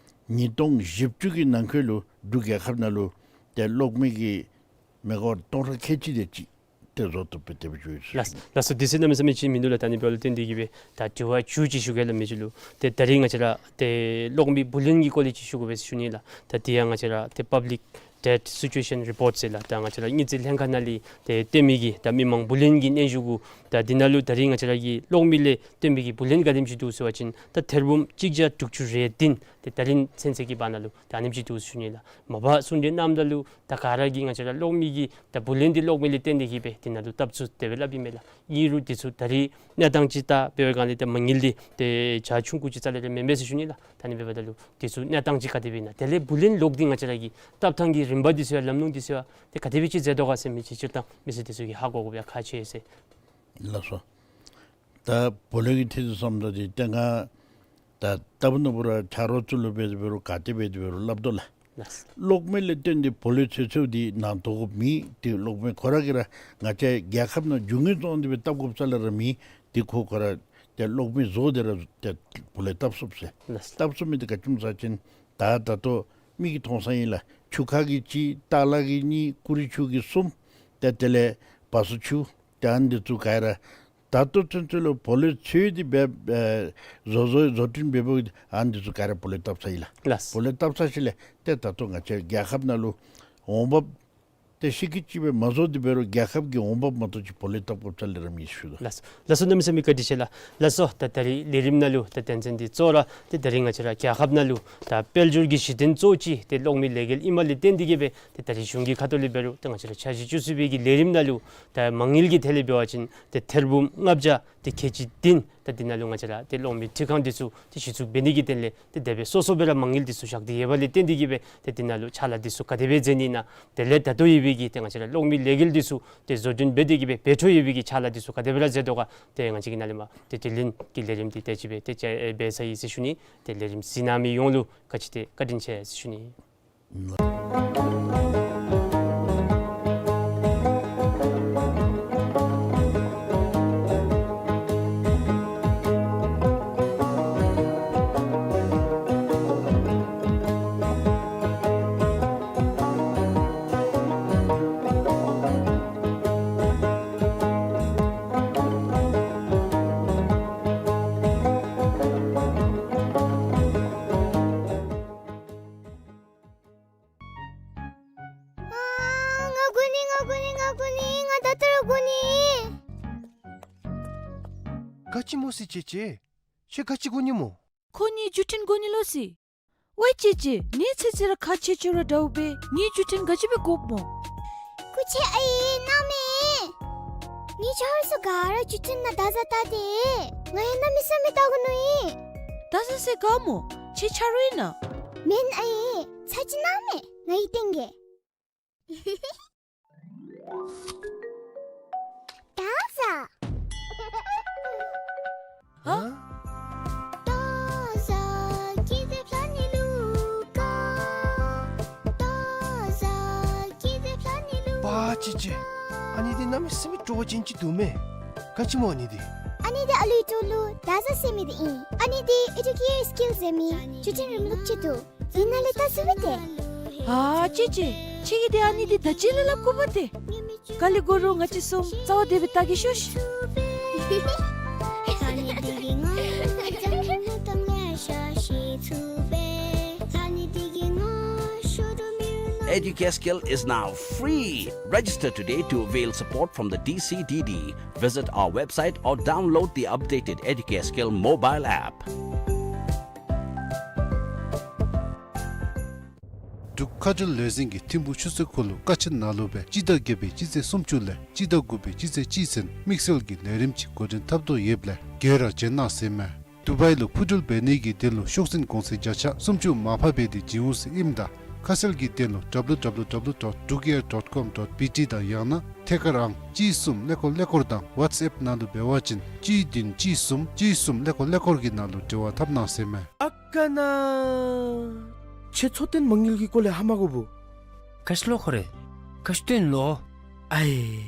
ཉིས་སྟོང་བཞི་བཅུ་གི་ནང་འཁོད་ལུ་འབྲུག་རྒྱལ་ཁབ་ནང་ལུ་ཏེ་གློག་མེ་གི་མེ་ག་ཝཊ་སྟོང་ཕྲག་ཁལ་གཅིག་དེ་ཅིག་ཏེ་བཟོ་བཏུབ་པའི་དེ་སྦེ་ཞུ་ཡི། ལགས། ལགས་སོ། དུས་ཚོད་གནམ་མེད་ས་མེད་ཅིག་མིན་འདུག་ལགས། ད་ཨ་ནི་འབདཝ་ལས་བརྟེན་ཏེ་གིས་སྦེ་ད་དྲི་བ་མཇུག་ཅིག་ཞུ་གེ་ལགས་མི་རྗེ་ལུ། ཏེ་ད་རིས་ང་བཅས་ར་ཏེ་གློག་མེ་བུ་ལོན་གྱི་སྐོར་ལས་ཅིག་ཞུ་དགོ་པས་ཟེར་ཞུ་ནི་ལགས། ད་དེ་ཡང་ང་བཅས་ར་ཏེ་པབ་ལིཀ་ཌེཊ་སི་ཅུ་ཨེ་ཤཱན་རི་པོཊ་ཟེར་ལགས། ད་ང་བཅས་ར་དངུལ་རྩིས་ལྷན་ཁག་ནང་ལས་ཏེ་བཏོན་མི་གི་ད་མི་མང་བུ་ལོན་གྱི་སྙན་ཞུ་གུ་ད་འདི་ནང་ལུ་ད་རིས་ང་བཅས་ར་གི་གློག་མེ་ལས་བཏོན་མི་གི་བུ་ལོན་ག་དེམ་ཅིག་འདུག་ཟེར་བ་ཅིན་ད་ཐེར་འབུམ་གཅིག་བརྒྱ་དྲུག་ཅུ་རེ་བདུན་ཏེ་ད་རིས་ཚུན་ཚོད་ཀྱི་བར་ན་ལུ་ད་ཨ་ནེམ་ཅིག་འདུག་ཟེར་ཞུ་ནི་ལགས། མ་པ་གསུང་གྲོས་གནངམ་ད་ལུ་ད་ག་ར་གིས་ང་བཅས་ར་གློག་མེ་གི་ད་བུ་ལོན་འདི་གློག་མེ་ལས་བཏོན་ཏེ་གིས་སྦེ་འདི་ནང་ལུ་བཏབ་ཚུགས་དེ་སྦེ་སླབ་ཨིན་མས་ལགས། ཨིན་རུང་འདི་ཚུ་ད་རིས་གནས་སྟངས་ཅིག་ལྟ་འབད་བའི་སྒང་ལས་ད་མ་དངུལ་འདི་ཏེ་ཆ་ཆུང་ཀུ་ཅིག་རྩ་ལས་ར་མེན་པས་ཟེར་ཞུ་ནི་ལགས། ད་ཨ་ནི་འབདཝ་ད་ལུ་འདི་ཚུ་གནས་སྟངས་ཅིག་ག་དེ་སྦེ་ཨིན་ན། དེ་ལས་བུ་ལོན་ལོག་སྟེ་ང་བཅས་ར་གི་བཏབ་ཐངས་ཀྱི་རིམ་པ་འདི་ཚུ་ཡང་ལམ་ལྷོང་འདི་ཚུ་ཡང་ཏེ་ག་དེ་སྦེ་ཅིག་མཛད་དོ་ག་ཟེར་མི་ཅིག་སྤྱིར་བཏང་མི་སེར་འདི་ཚུ་གིས་ཧ་གོ་དགོ་པའི་ཁག་ཆེ་ཟེར། ལགས་སོ། ད་བུ་ལོན་གྱི་ཐད་དུ་སོངམ་ད་འདི་ཏེ་ང་ད་ལྟ་བུ་ནོར་བུ་ར་ཆ་རོགས་ཚུ་ལུ་འབད་དེ་འབད་རུང་ག་ཏེ་འབད་དེ་འབད་རུང་སླབ་དོ་ལགས། ལགས། གློག་མེ་ལས་བརྟེན་ཏེ་བུ་ལོན་ཚུ་ཚུ་འདི་ནང་དོ་དགོཔ་མེད། ཏེ་གློག་མེ་ཁོ་ར་གིས་ར་ང་བཅས་རྒྱལ་ཁབ་ནང་རྒྱུ་དངོས་བཙོང་སྟེ་སྦེ་བཏབ་དགོཔ་རྩ་ལས་ར་མེད། ཏེ་ཁོ་ཁོ་ར་ཏེ་གློག་མེ་བཟོ་སྟེ་ར་ཏེ་བུ་ལོན་བཏབ་ཚུགསཔ་ཟེར། ལགས། བཏབ་ཚུགས་མི་འདི་ག་ཅི་སྨོ་ཟེར་བ་ཅིན་ད་ད་ལྟོ་ མིག་གིས་མཐོང་ས་ཨིན་ལགས། ཆུ་ཁ་གི་གཅིག་ཏ་ལ་གི་གཉིས་ཀུ་རི་ཆུ་གི་གསུམ་ཏེ་དེ་ལས་བ་སོ་ཆུ་ཏེ་ཨ་ནི་འདི་ཚུ་ག་ར་ད་ལྟོ་ཚུན་ཚོད་ལུ་བོ་ལོ་ཚུ་འདི་འབད་བཟོ་བཟོ་བཟོ་སྐྲུན་འབད་བོ་ཨ་ནི་འདི་ཚུ་ག་ར་བོ་ལོ་བཏབ་ཚར་ཡི་ལགས། ལགས། བོ་ལོ་བཏབ་ཚར་ཞིནམ་ལས་ཏེ་ད་ལྟོ་ང་བཅས་རྒྱལ་ཁབ་ནང་ལུ་འོང་འབབ་ཏེ་ཤི་ཁི་ཅིག་སྦེ་མ་བཟོ་སྟེ་འབད་རུང་རྒྱལ་ཁབ་ཀྱི་འོང་འབབ་མ་གཏོགས་ཅིག་བོ་ལོ་བཏབ་དགོཔ་ཅིག་ལས་ར་མེད་ཟེར་ཞུ་དོ། ལགས་སོ། ལགས་སོ། གནམ་མེད་ས་མེད་བཀའ་དྲིན་ཆེ་ལགས། ལགས་སོ། ད་ད་རིས་ལས་རིམ་ནང་ལུ་ད་དོན་ཚན་འདི་གཙོ་བོ་ར་ཏེ་ད་རིས་ང་བཅས་ར་རྒྱལ་ཁབ་ནང་ལུ་ད་དཔལ་འབྱོར་གྱི་གཞི་རྟེན་གཙོ་བོ་ཅིག་ཏེ་གློག་མེ་ལས་འགུལ་ཨིནམ་ལས་བརྟེན་ཏེ་གིས་སྦེ་ཏེ་ད་རིས་གཞུང་གི་ཁ་ཐུག་ལས་འབད་རུང་ཏེ་ང་བཅས་ར་འཆར་གཞི་བཅུ་གསུམ་པའི་གི་ལས་རིམ་ནང་ལུ་ད་མ་དངུལ་གྱི་ཐད་ལས་འབད་བ་ཅིན་ཏེ་ཐེར་འབུམ་ལྔ་བརྒྱ་ཏེ་ཁལ་གཅིག་བདུན་ད་འདི་ནང་ལུ་ང་བཅས་ར་ཏེ་གློག་མེ་འཕྲུལ་ཁང་འདི་ཚུ་ཏེ་གཞི་བཙུགས་འབད་ནི་གི་དོན་ལས་ཏེ་དེ་སྦེ་སོ་སོ་སྦེ་ར་མ་དངུལ་འདི་ཚུ་བཞག་སྟེ་ཡོདཔ་ལས་བརྟེན་ཏེ་གིས་སྦེ་ཏེ་འདི་ནང་ལུ་ཕྱག་ལཱ་འདི་ཚུ་ག་དེ་སྦེ་མཛད་ནི་ཨིན་ན། དེ་ལས་ད་ལྟོ་ཡོད་པའི་གི་ཏེ་ང་བཅས་ར་གློག་མེ་ལས་འགུལ་འདི་ཚུ་ཏེ་བཟོ་སྐྲུན་འབད་དེ་གིས་སྦེ་འབད་འཕྲོ་ཡོད་པའི་གི་ཕྱག་ལཱ་འདི་ཚུ་ག་དེ་སྦེ་ར་མཛད་དོ་ག། ཏེ་ང་བཅས་ཀྱི་ནཱ་ལས་མར་ཏེ་དྲི་ལན་གྱི་ལས་རིམ་འདི་དེ་ཅིག་སྦེ་ཏེ་ཅ་ཨེ་འབད་ཚར་ཡི་ཟེར་ཞུ་ནི། ཏེ་ལས་རིམ་གཟིགས་གནང་མི་ཡོངས་ལུ་ག་ཅི་ཏེ་བཀའ་དྲིན་ཆེ་ཟེར་ཞུ་ནི། ཨ་ང་དགོ་ནི་ང་དགོ་ནི་ང་དགོ་ནི། ང་ད་ལྟོ་ར་དགོ་ནི། ག་ཅི་སྨོ་ཟེར་ཅེ་ཅེ། ཁྱོད་ག་ཅི་དགོ་ནི་སྨོ། ཁོ་ངེའི་བརྒྱུད་འཕྲིན་དགོ་ནི་ལོ་ཟེར། ཝའེ་ཅེ་ཅེ། ངེའི་ཚེ་ཚེ་ར་ཁག་ཆེ་ཆེ་ར་འདྲཝ་སྦེ་ངེའི་བརྒྱུད་འཕྲིན་ག་ཅི་སྦེ་དགོཔ་སྨོ། སྐུ་མཁྱེན་ཨའི་གནང་མས། ངེའི་ཆ་རོགས་ཚུ་ག་ར་བརྒྱུད་འཕྲིན་ནང་བརྡ་བཟའ་བལྟ་སྟེ། ང་ཡང་གནམ་མེད་ས་མེད་བལྟ་དགོ་མནོ་ཡི། བརྡ་བཟའ་ཟེར་ག་སྨོ། ཁྱོད་ཆ་རོགས་ཨིན་ན། མེན་ཨའི། ཚར་གཅིག་གནང་མས། ང་གིས་སྟོན་གེ། བརྡ་བཟའ། ཧ། བརྡ་བཟའ་སྐྱིད་དེ་ཕ་ནི་ལུ་ཀ། བརྡ་བཟའ་སྐྱིད་དེ་ཕ་ནི་ལུ། པ་ཅི་ཅི། ཨ་ནི་འདི་གནམ་མེད་ས་མེད་སྤྲོ་བ་ཅན་ཅིག་འདུག་མས། ག་ཅི་སྨོ་ཨ་ནི་འདི། ཨ་ནི་འདི་ཨ་ལུའི་གྲོགས་ལུ་བརྡ་བཟའ་ཟེར་མི་འདི་ཨིན། ཨ་ནི་འདི་ཨེ་ཌུ་ཀེ་ཡར་སི་ཀིལ་ཟེར་མི་བརྒྱུད་འཕྲིན་རིམ་ལུགས་ཅིག་འདུག། འདི་ནང་ལས་བལྟ་ཚུགས་པས་ཏེ། ཨ་ཅེ་ཅེ། ཁྱོད་ཀྱིས་ཏེ་ཨ་ནི་འདི་ད་ཅི་ལས་སླབ་དགོ་པས་ཏེ། ག་ལས་དགོ་རུང་ང་བཅས་གསུམ་རྩ་བ་བདེ་སྦེ་བལྟ་གེ་ཤོག་ཤིག། Educare Skill is now free. Register today to avail support from the D C D D. Visit our website or download the updated Educare Skill mobile app. འབྲུག་ཁ་བྲལ་ལས་འཛིན་གྱིས་ཐིམ་ཕུག་ཆུ་ཚོད་ཁོ་ལུ་ཀ་ཆེན་ནང་ལུ་སྦེ་སྤྱི་ཟླ་བརྒྱད་པའི་སྤྱི་ཚེས་སུམ་ཅུ་ལས་སྤྱི་ཟླ་དགུ་པའི་སྤྱི་ཚེས་གཅིག་ཚུན་དམིགས་བསལ་གྱི་ལས་རིམ་ཅིག་འགོ་འདྲེན་འཐབ་དོ་ཡོདཔ་ལས་ག་ར་བྱོན་གནང་ཟེར་མས། དུ་བའི་ལུ་འཕུར་འགྲུལ་འབད་ནི་གི་དོན་ལུ་ཤོག་འཛིན་གོང་ཚད་བརྒྱ་ཆ་སུམ་ཅུ་མར་ཕབ་འབད་དེ་བྱིན་འོང་ཟེར་ཨིནམ་ད་ཁ་གསལ་གྱི་དོན་ལུ་W W W dot drukair dot com dot B T དང་ཡང་ན་ཐད་ཀར་ཨང་གཅིག་གསུམ་ཀླད་ཀོར་ཀླད་ཀོར་དང་ཝཊས་ཨེཔ་ནང་ལུ་འབད་བ་ཅིན་གཅིག་བདུན་གཅིག་གསུམ་གཅིག་གསུམ་ཀླད་ཀོར་ཀླད་ཀོར་གྱི་ནང་ལུ་འབྲེལ་བ་འཐབ་གནང་ཟེར་མས། ཨ་ཀ་ན། ཁྱོད་འཚོ་རྟེན་མ་དངུལ་གྱི་སྐོར་ལས་ཧ་མ་གོ་བུ། ག་ཅི་ལོ་ཁོ་རེ། ག་ཅི་སྟོན་ལོ། ཨའི།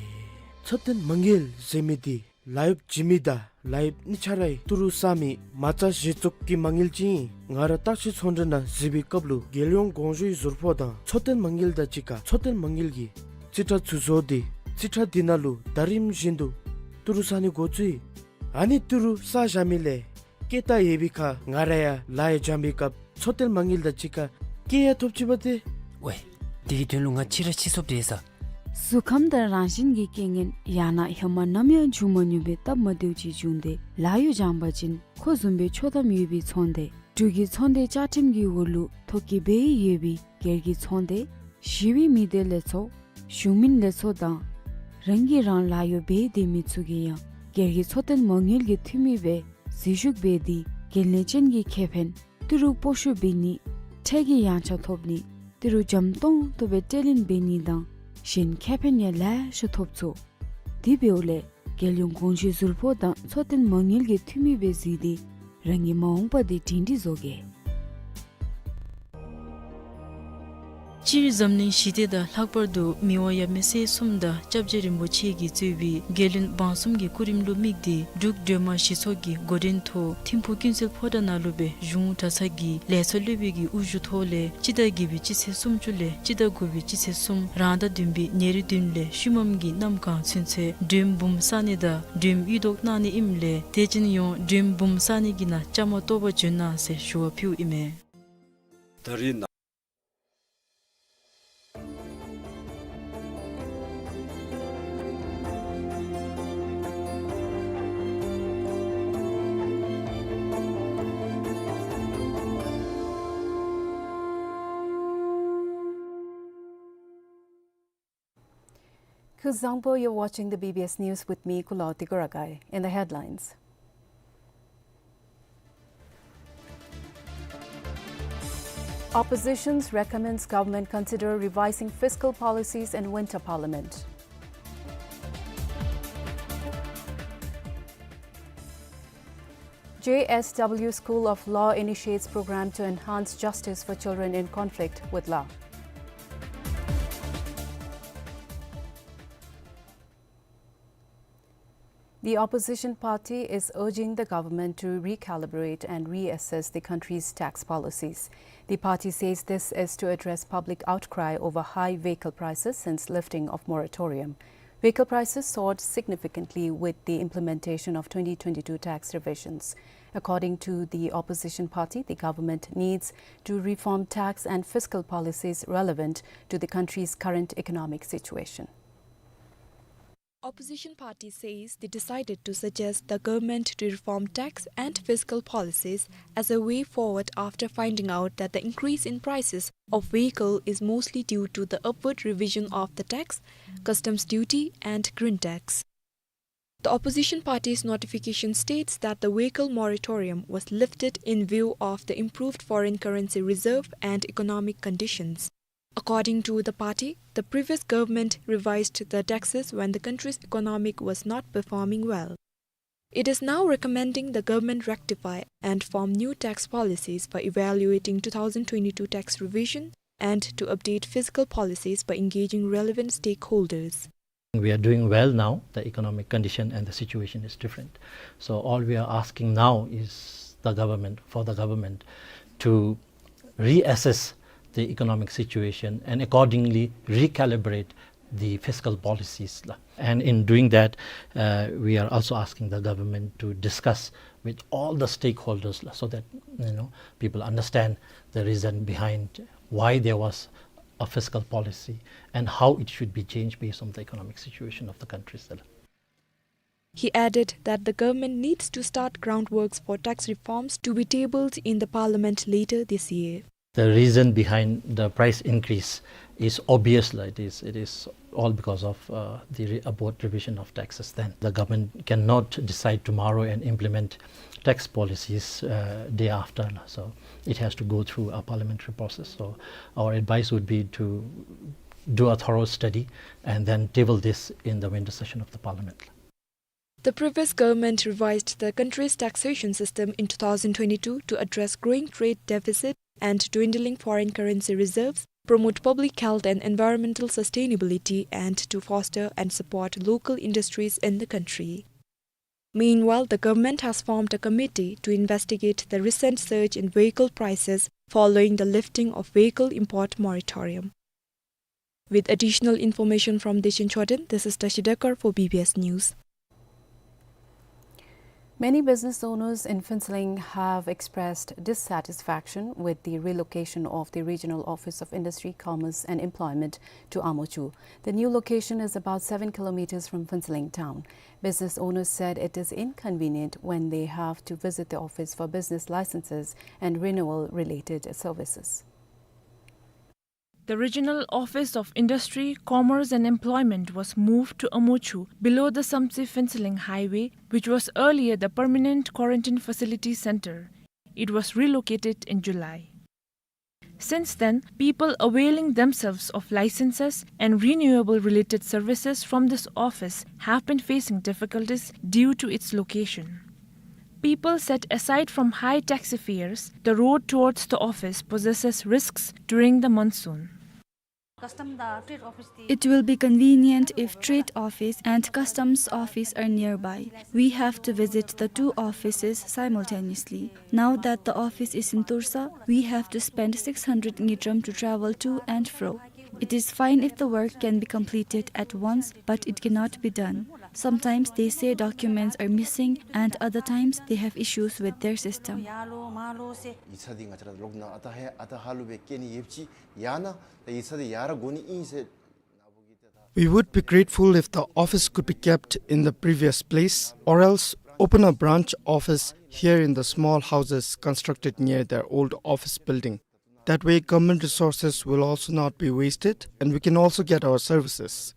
འཚོ་རྟེན་མ་དངུལ་ཟེར་མི་འདི་ལཱ་གཡོགཔ་བྱིན་མི་དང་ལཱ་གཡོགཔ་གཉིས་ཆ་ར་ཏི་རུ་བསག་མི་མ་རྩ་གཞི་བཙུགས་ཀྱི་མ་དངུལ་ཅིག་ཨིན། ང་ར་བརྟག་དཔྱད་ཚོང་འབྲེལ་ནང་གཟིགས་པའི་སྐབས་ལུ་རྒྱལ་ཡོངས་དགོངས་ཞུའི་ཟུར་ཕོགས་དང་འཚོ་རྟེན་མ་དངུལ་དང་གཅིག་ཁར་འཚོ་རྟེན་མ་དངུལ་གྱི་རྩིས་ཁྲ་ཚུ་བཟོ་སྟེ་རྩིས་ཁྲ་འདི་ནང་ལུ་ཟླ་རིམ་བཞིན་དུ་ཏི་རུ་བསག་ནི་འགོ་བཙུགས་ཡི། ཨ་ནི་ཏི་རུ་བསག་བཞག་མི་ལས་སྐྱེད་ད་ཡོད་པའི་ཁར་ང་ར་ཡང་ལཱ་གཡོག་སྦྱང་པའི་སྐབས་འཚོ་རྟེན་མ་དངུལ་དང་གཅིག་ཁར་སྐྱེད་ཡར་ཐོབ་ཅི་པ་ཏེ། ཝའེ། དེ་གི་དོན་ལུ་ང་ཕྱི་ར་ཕྱི་སོཔ་དེ་ས། གཟུགས་ཁམས་དང་རང་བཞིན་གྱི་རྐྱེན་ངན་ཡང་ན་ཧེ་མ་ནམ་ཡང་བྱུང་མ་མྱོང་པའི་སྟབས་མ་བདེཝ་ཅིག་བྱུང་སྟེ་ལཱ་གཡོག་སྦྱང་པ་ཅིན་ཁོ་བཟུམ་སྦེ་ཆོག་ཐམ་ཡོད་པའི་ཚོང་སྡེ། འབྲུག་གི་ཚོང་སྡེ་བཅའ་ཁྲིམས་ཀྱི་འོག་ལུ་ཐོ་བཀོད་འབད་ཡོད་པའི་སྒེར་གྱི་ཚོང་སྡེ། ཞི་བའི་མི་སྡེ་ལས་ཚོགས། གཞུང་མིན་ལས་ཚོགས་དང་། རང་གིས་རང་ལཱ་གཡོག་འབད་སྡོད་མི་ཚུ་གིས་ཡང་སྒེར་གྱི་འཚོ་རྟེན་མ་དངུལ་གྱི་འཐུས་མི་སྦེ་འཛུལ་ཞུགས་འབད་དེ་འགན་ལེན་ཅན་གྱི་ཁེ་ཕན་ཏི་རུ་སྤོ་བཤུད་འབད་ནི། ཁྲལ་གྱི་ཡངས་ཆག་ཐོབ་ནི། ཏི་རུ་འཇམ་ཏོང་ཏོ་སྦེ་སྤྲོད་ལེན་འབད་ནི་དང་གཞན་ཁེ་ཕན་ཡང་ལེ་ཤ་ཐོབ་ཚུགས། དེ་འབདཝ་ལས་རྒྱལ་ཡོངས་དགོངས་ཞུའི་ཟུར་ཕོགས་དང་འཚོ་རྟེན་མ་དངུལ་གྱི་འཐུས་མི་སྦེ་གཟིགས་ཏེ་རང་གི་མ་འོངས་པ་འདི་སྒྲིང་སྒྲི་བཟོ་གེ། སྤྱིར་འཛམ་གླིང་ཞི་བདེ་དང་ལྷག་པར་དུ་མི་དབང་ཡབ་མེས་སྲས་གསུམ་དང་སྐྱབས་རྗེ་རིན་པོ་ཆེ་གིས་གཙོས་པའི་རྒྱལ་བློན་འབངས་གསུམ་གྱི་སྐུ་རིམ་ལུ་དམིགས་ཏེ་འབྲུག་སྒྲོལ་མ་ཞི་ཚོགས་ཀྱི་འགོ་འདྲེན་ཐོག་ཐིམ་ཕུག་ཀུན་གསལ་ཕོ་བྲང་ནང་ལུ་སྦེ་གཞུང་གྲྭ་ཚང་གི་ལས་ཚོགས་སློབ་དཔོན་གྱི་དབུ་བཞུགས་ཐོག་ལས་སྤྱི་ཟླ་བརྒྱད་པའི་སྤྱི་ཚེས་སུམ་ཅུ་ལས་སྤྱི་ཟླ་དགུ་པའི་སྤྱི་ཚེས་གསུམ་རང་ཟླ་བདུན་པའི་ཉེར་བདུན་ལས་ཤུལ་མམ་གྱི་གནམ་གང་ཚུན་ཚོད་སྒྲོལམ་འབུམ་བསག་ནི་དང་སྒྲོལམ་གཡུ་བཟློག་གནང་ནི་ཨིནམ་ལས་དད་ཅན་ཡོངས་སྒྲོལམ་འབུམ་བསག་ནི་གི་ནང་བཅའ་མར་གཏོགས་པར་བྱོན་གནང་ཟེར་ཞུ་བ་ཕུལཝ་ཨིན་མས། ད་རིས་ནཱ། Kuzuzangpo, you're watching the B B S News with me, Kuloti Kuragai. In the headlines, Oppositions recommends government consider revising fiscal policies in winter parliament. J S W School of Law initiates program to enhance justice for children in conflict with law. The opposition party is urging the government to recalibrate and reassess the country's tax policies. The party says this is to address public outcry over high vehicle prices since lifting of moratorium. Vehicle prices soared significantly with the implementation of twenty twenty-two tax revisions. According to the opposition party, the government needs to reform tax and fiscal policies relevant to the country's current economic situation. Opposition party says they decided to suggest the government to reform tax and fiscal policies as a way forward after finding out that the increase in prices of vehicle is mostly due to the upward revision of the tax, customs duty and green tax. The opposition party's notification states that the vehicle moratorium was lifted in view of the improved foreign currency reserve and economic conditions. According to the party, the previous government revised the taxes when the country's economic was not performing well. It is now recommending the government rectify and form new tax policies for evaluating two thousand twenty-two tax revision and to update fiscal policies by engaging relevant stakeholders. We are doing well now. The economic condition and the situation is different. So all we are asking now is the government, for the government to reassess the economic situation and accordingly recalibrate the fiscal policies la. And in doing that, uh, we are also asking the government to discuss with all the stakeholders la, so that, you know, people understand the reason behind why there was a fiscal policy and how it should be changed based on the economic situation of the country la. He added that the government needs to start groundworks for tax reforms to be tabled in the parliament later this year. The reason behind the price increase is obvious la. It is, it is all because of, uh, the re-, upward revision of taxes. Then the government cannot decide tomorrow and implement tax policies, uh, day after la. So it has to go through a parliamentary process. So our advice would be to do a thorough study and then table this in the winter session of the parliament. The previous government revised the country's taxation system in two thousand twenty-two to address growing trade deficit and dwindling foreign currency reserves, promote public health and environmental sustainability, and to foster and support local industries in the country. Meanwhile, the government has formed a committee to investigate the recent surge in vehicle prices following the lifting of vehicle import moratorium. With additional information from Dechen Chodron, this is Tashi Dekar for B B S News. Many business owners in Phuentsholing have expressed dissatisfaction with the relocation of the Regional Office of Industry, Commerce and Employment to Amotsu. The new location is about seven kilometers from Phuentsholing town. Business owners said it is inconvenient when they have to visit the office for business licenses and renewal related services. The Regional Office of Industry, Commerce and Employment was moved to Amotsu below the Samtse-Phuentsholing Highway, which was earlier the Permanent Quarantine Facility Center. It was relocated in July. Since then, people availing themselves of licenses and renewable related services from this office have been facing difficulties due to its location. People said aside from high taxi fares, the road towards the office possesses risks during the monsoon. Custom the trade office, the It will be convenient if trade office and customs office are nearby. We have to visit the two offices simultaneously. Now that the office is in Torsha, we have to spend six hundred ngultrum to travel to and fro. It is fine if the work can be completed at once, but it cannot be done. Sometimes they say documents are missing, and other times they have issues with their system. ཡིག་ཚང་འདི་ང་བཅས་ར་ལོག་ནཱ་ཨ་རྟག་ཧེ་ཨ་རྟག་ཧ་ལུགས་སྦེ་བསྐྱལ་ནི་ཡོདཔ་ཅིག་ཡང་ན་ད་ཡིག་ཚང་འདི་ཡར་དགོ་ནི་ཨིན་ཟེར། We would be grateful if the office could be kept in the previous place, or else open a branch office here in the small houses constructed near their old office building. That way, government resources will also not be wasted, and we can also get our services.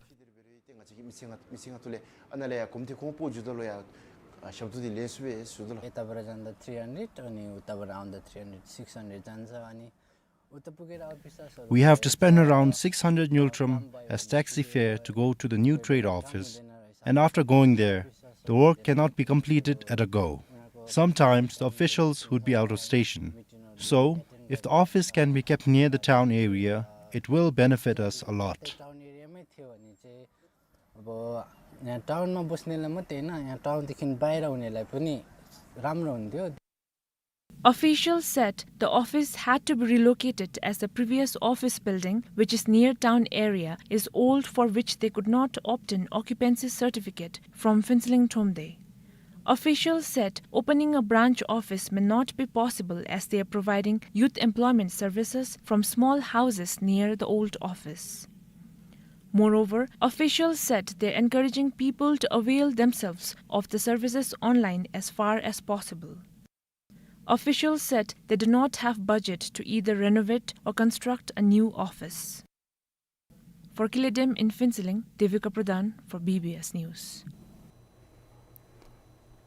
We have to spend around six hundred ngultrum as taxi fare to go to the new trade office, and after going there, the work cannot be completed at a go. Sometimes the officials would be out of station. So, if the office can be kept near the town area, it will benefit us a lot. अब यहाँ टाउनमा बस्नेलाई मात्रै होइन, यहाँ टाउनदेखि बाहिर हुनेलाई पनि राम्रो हुन्थ्यो। Officials said the office had to be relocated as the previous office building, which is near town area, is old, for which they could not obtain occupancy certificate from Phuentsholing Thromde. Officials said opening a branch office may not be possible as they are providing youth employment services from small houses near the old office. Moreover, officials said they are encouraging people to avail themselves of the services online as far as possible. Officials said they do not have budget to either renovate or construct a new office. For Kile Dem in Phuentsholing, Devika Pradhan for B B S News.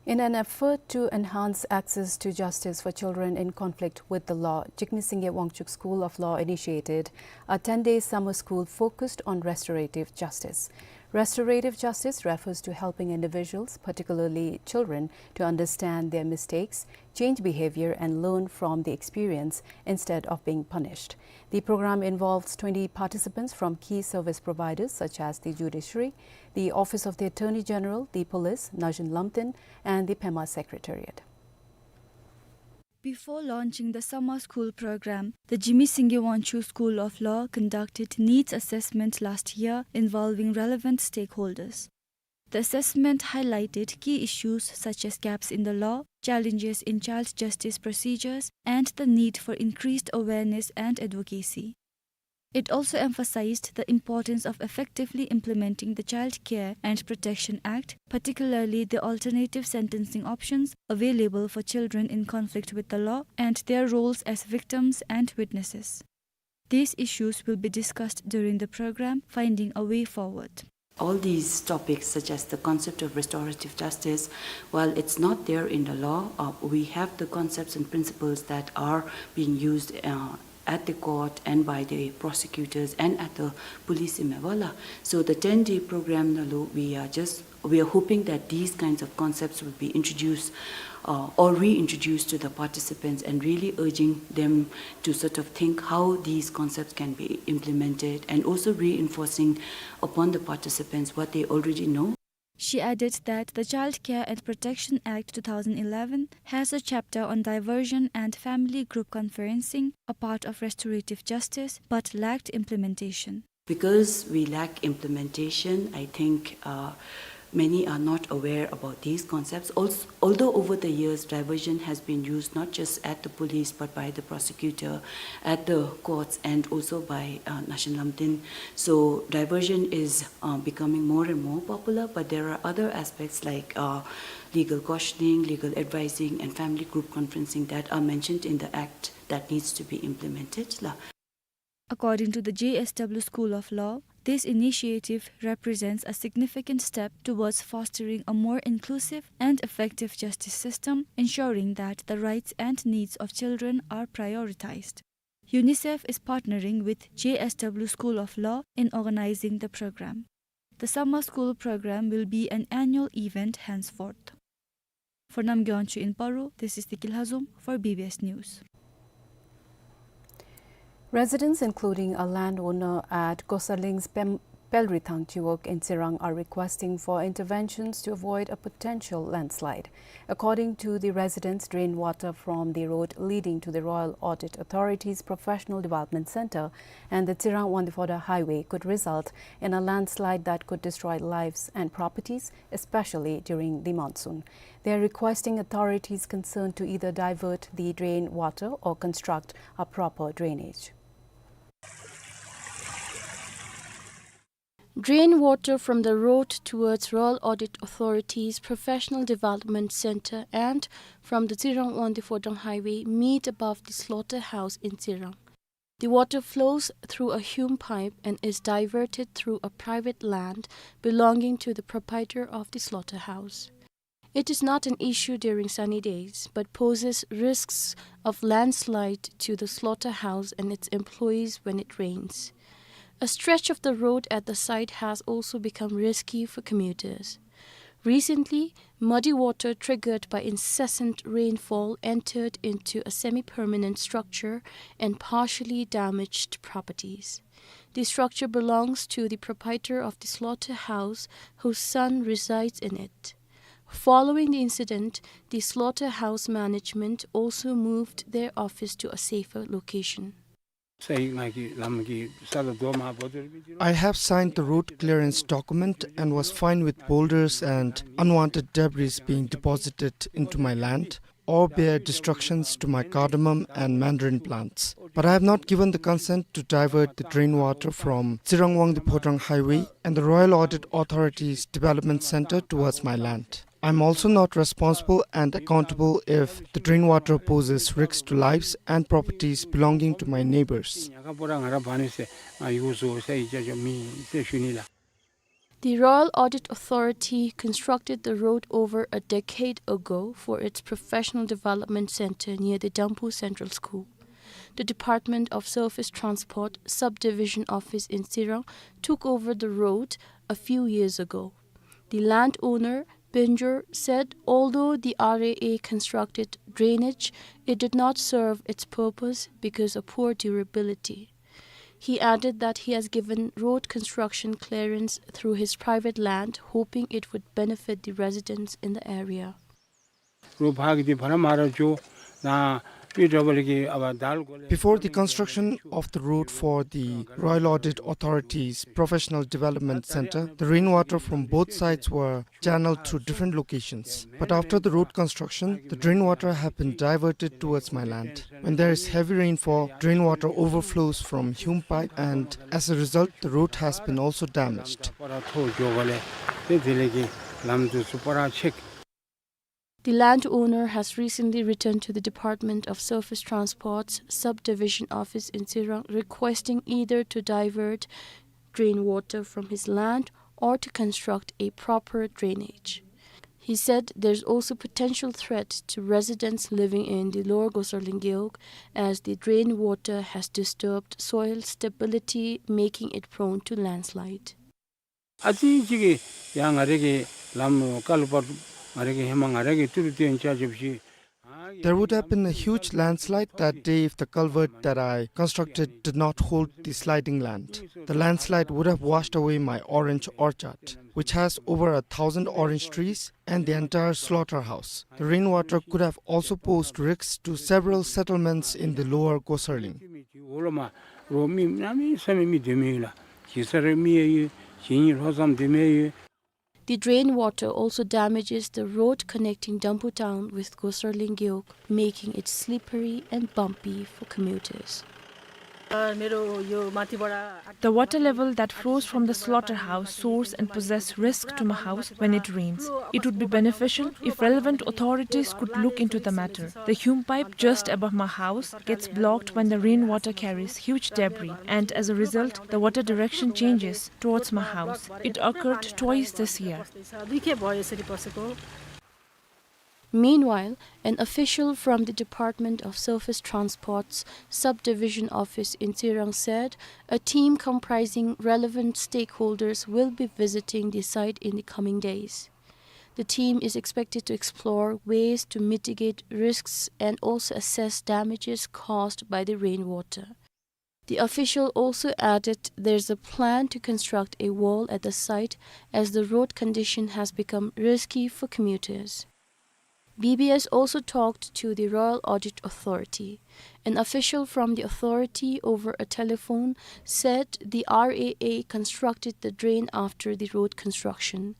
In an effort to enhance access to justice for children in conflict with the law, Jigme Singye Wangchuk School of Law initiated a ten-day summer school focused on restorative justice. Restorative justice refers to helping individuals, particularly children, to understand their mistakes, change behavior, and learn from the experience instead of being punished. The program involves twenty participants from key service providers such as the judiciary, the Office of the Attorney General, the police, Naxon Lomten, and the Pema Secretariat. Before launching the summer school program, the Jigme Singye Wangchuk School of Law conducted needs assessment last year involving relevant stakeholders. The assessment highlighted key issues such as gaps in the law, challenges in child justice procedures, and the need for increased awareness and advocacy. It also emphasized the importance of effectively implementing the Child Care and Protection Act, particularly the alternative sentencing options available for children in conflict with the law, and their roles as victims and witnesses. These issues will be discussed during the program, finding a way forward. All these topics, such as the concept of restorative justice, while it's not there in the law, uh, we have the concepts and principles that are being used, uh, at the court and by the prosecutors and at the police in Meghalaya. So the ten-day program ནང་ལུ, we are just, we are hoping that these kinds of concepts will be introduced, uh, or reintroduced to the participants, and really urging them to sort of think how these concepts can be implemented, and also reinforcing upon the participants what they already know. She added that the Child Care and Protection Act two thousand eleven has a chapter on diversion and family group conferencing, a part of restorative justice, but lacked implementation. Because we lack implementation, I think, uh, many are not aware about these concepts. Also, although over the years, diversion has been used not just at the police, but by the prosecutor, at the courts, and also by, uh, Naxon Lomten. So diversion is, uh, becoming more and more popular, but there are other aspects like, uh, legal cautioning, legal advising, and family group conferencing that are mentioned in the Act that needs to be implemented la. According to the J S W School of Law, this initiative represents a significant step towards fostering a more inclusive and effective justice system, ensuring that the rights and needs of children are prioritized. UNICEF is partnering with J S W School of Law in organizing the program. The summer school program will be an annual event henceforth. For Namgay Wangchuk in Paro, this is Tiki Lhazom for B B S News. Residents, including a landowner at Gosarling's Pem-, Pelrithang Chiwog in Tsirang, are requesting for interventions to avoid a potential landslide. According to the residents, drain water from the road leading to the Royal Audit Authority's Professional Development Centre and the Tsirang Wangdue Phodrang Highway could result in a landslide that could destroy lives and properties, especially during the monsoon. They are requesting authorities concerned to either divert the drain water or construct a proper drainage. Drain water from the road towards Royal Audit Authority's Professional Development Centre and from the Tsirang Wangdue Phodrang Highway meet above the slaughterhouse in Tsirang. The water flows through a hume pipe and is diverted through a private land belonging to the proprietor of the slaughterhouse. It is not an issue during sunny days, but poses risks of landslide to the slaughterhouse and its employees when it rains. A stretch of the road at the site has also become risky for commuters. Recently, muddy water triggered by incessant rainfall entered into a semi-permanent structure and partially damaged properties. The structure belongs to the proprietor of the slaughterhouse, whose son resides in it. Following the incident, the slaughterhouse management also moved their office to a safer location. I have signed the road clearance document and was fined with boulders and unwanted debris being deposited into my land or bear destructions to my cardamom and mandarin plants. But I have not given the consent to divert the drain water from Tsirang Wangdue Phodrang Highway and the Royal Audit Authority's Development Centre towards my land. I am also not responsible and accountable if the drain water poses risks to lives and properties belonging to my neighbours. The Royal Audit Authority constructed the road over a decade ago for its Professional Development Centre near the Dampu Central School. The Department of Surface Transport Subdivision Office in Tsirang took over the road a few years ago. The landowner, Benjor, said although the R A A constructed drainage, it did not serve its purpose because of poor durability. He added that he has given road construction clearance through his private land, hoping it would benefit the residents in the area. Before the construction of the road for the Royal Audit Authority's Professional Development Centre, the rainwater from both sides were channeled to different locations. But after the road construction, the drain water have been diverted towards my land. When there is heavy rainfall, drain water overflows from hume pipe, and as a result, the road has been also damaged. The landowner has recently written to the Department of Surface Transport's Subdivision Office in Tsirang requesting either to divert drain water from his land or to construct a proper drainage. He said there's also potential threat to residents living in the Lower Gosarling Gewog, as the drain water has disturbed soil stability, making it prone to landslide. ཨ་ཙི་ཅིག་གིས་ཡང་ང་རའི་གི་ལམ་ཀལ་བརཊ་ང་རའི་གི་ཧེ་མ་ང་རའི་གི་ཏི་རུ་ཏི་ཡན་ཆ་ཅབ་ཤི། There would have been a huge landslide that day if the culvert that I constructed did not hold the sliding land. The landslide would have washed away my orange orchard, which has over a thousand orange trees, and the entire slaughterhouse. The rainwater could have also posed risks to several settlements in the Lower Gosarling. The drain water also damages the road connecting Dampu town with Gosarling Gewog, making it slippery and bumpy for commuters. The water level that flows from the slaughterhouse soars and poses risk to my house when it rains. It would be beneficial if relevant authorities could look into the matter. The hume pipe just above my house gets blocked when the rainwater carries huge debris, and as a result, the water direction changes towards my house. It occurred twice this year. Meanwhile, an official from the Department of Surface Transport's Subdivision Office in Tsirang said a team comprising relevant stakeholders will be visiting the site in the coming days. The team is expected to explore ways to mitigate risks and also assess damages caused by the rainwater. The official also added there's a plan to construct a wall at the site as the road condition has become risky for commuters. B B S also talked to the Royal Audit Authority. An official from the authority over a telephone said the R A A constructed the drain after the road construction.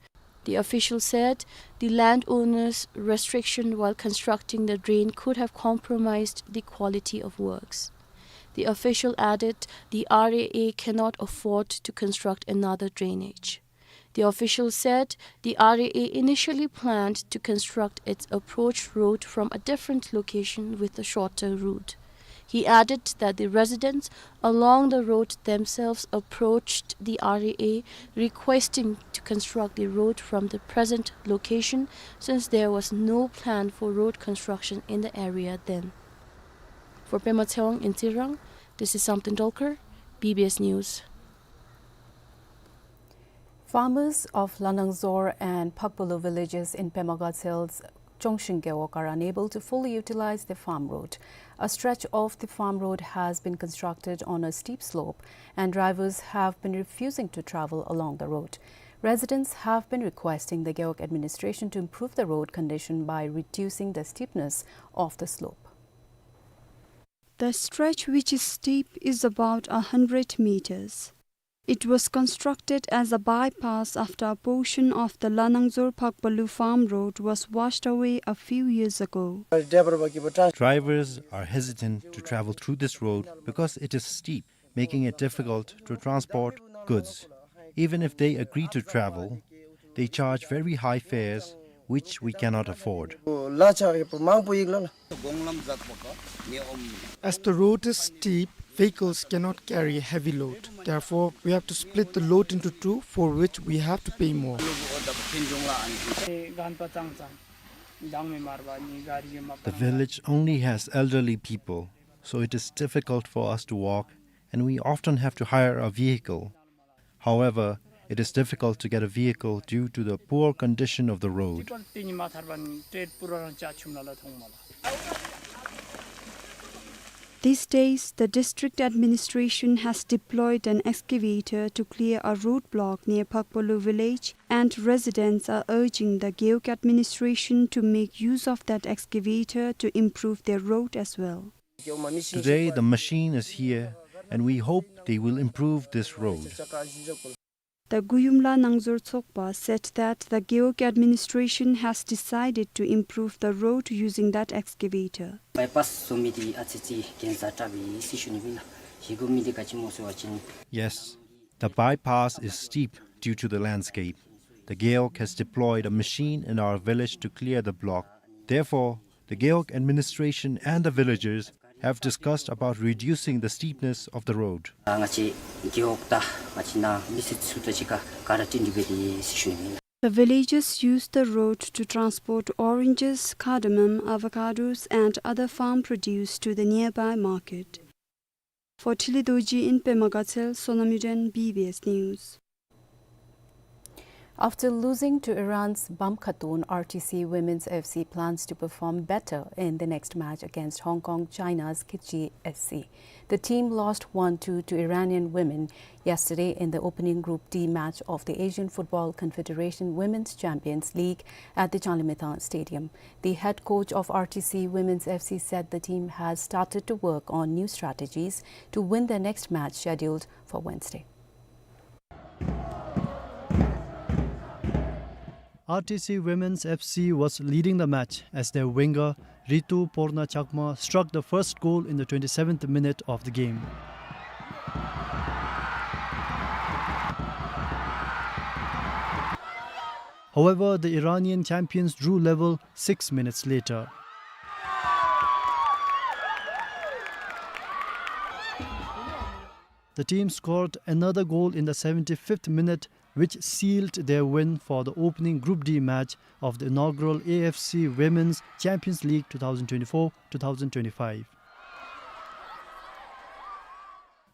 The official said the landowner's restriction while constructing the drain could have compromised the quality of works. The official added the R A A cannot afford to construct another drainage. The official said the R A A initially planned to construct its approach road from a different location with a shorter route. He added that the residents along the road themselves approached the R A A requesting to construct the road from the present location since there was no plan for road construction in the area then. For Pema Tshewang in Tsirang, this is Samten Dolkar, B B S News. Farmers of Lanangzor and Phakpalu villages in Pema Gatshel Chongshin Gewog are unable to fully utilize the farm road. A stretch of the farm road has been constructed on a steep slope, and drivers have been refusing to travel along the road. Residents have been requesting the Gewog administration to improve the road condition by reducing the steepness of the slope. The stretch, which is steep, is about a hundred meters. It was constructed as a bypass after a portion of the Lanangzor Phakpalu farm road was washed away a few years ago. Drivers are hesitant to travel through this road because it is steep, making it difficult to transport goods. Even if they agree to travel, they charge very high fares, which we cannot afford. As the road is steep, vehicles cannot carry a heavy load. Therefore, we have to split the load into two, for which we have to pay more. The village only has elderly people, so it is difficult for us to walk, and we often have to hire a vehicle. However, it is difficult to get a vehicle due to the poor condition of the road. These days, the district administration has deployed an excavator to clear a roadblock near Phakpalu village, and residents are urging the Gewog administration to make use of that excavator to improve their road as well. Today, the machine is here, and we hope they will improve this road. The Guyumla Nangzor Tsokpa said that the Gewog administration has decided to improve the road using that excavator. Bypass sumidi atsitsi genza tabi sishunibila. Higumidi kachimoso achini. Yes, the bypass is steep due to the landscape. The Gewog has deployed a machine in our village to clear the block. Therefore, the Gewog administration and the villagers have discussed about reducing the steepness of the road. Ngachi Gewog ta, ngachi na visit suta chika karatin dibedi sishunibila. The villagers use the road to transport oranges, cardamom, avocados, and other farm produce to the nearby market. For Thili Dorji in Pema Gatshel, Sonam Yuden, B B S News. After losing to Iran's Bam Khatoon, R T C Women's F C plans to perform better in the next match against Hong Kong, China's Kitchee S C. The team lost one two to Iranian women yesterday in the opening Group D match of the Asian Football Confederation Women's Champions League at the Changlimithang Stadium. The head coach of R T C Women's F C said the team has started to work on new strategies to win their next match scheduled for Wednesday. R T C Women's F C was leading the match as their winger Ritu Porna Chakma struck the first goal in the twenty-seventh minute of the game. However, the Iranian champions drew level six minutes later. The team scored another goal in the seventy-fifth minute, which sealed their win for the opening Group D match of the inaugural A F C Women's Champions League two thousand twenty-four two thousand twenty-five.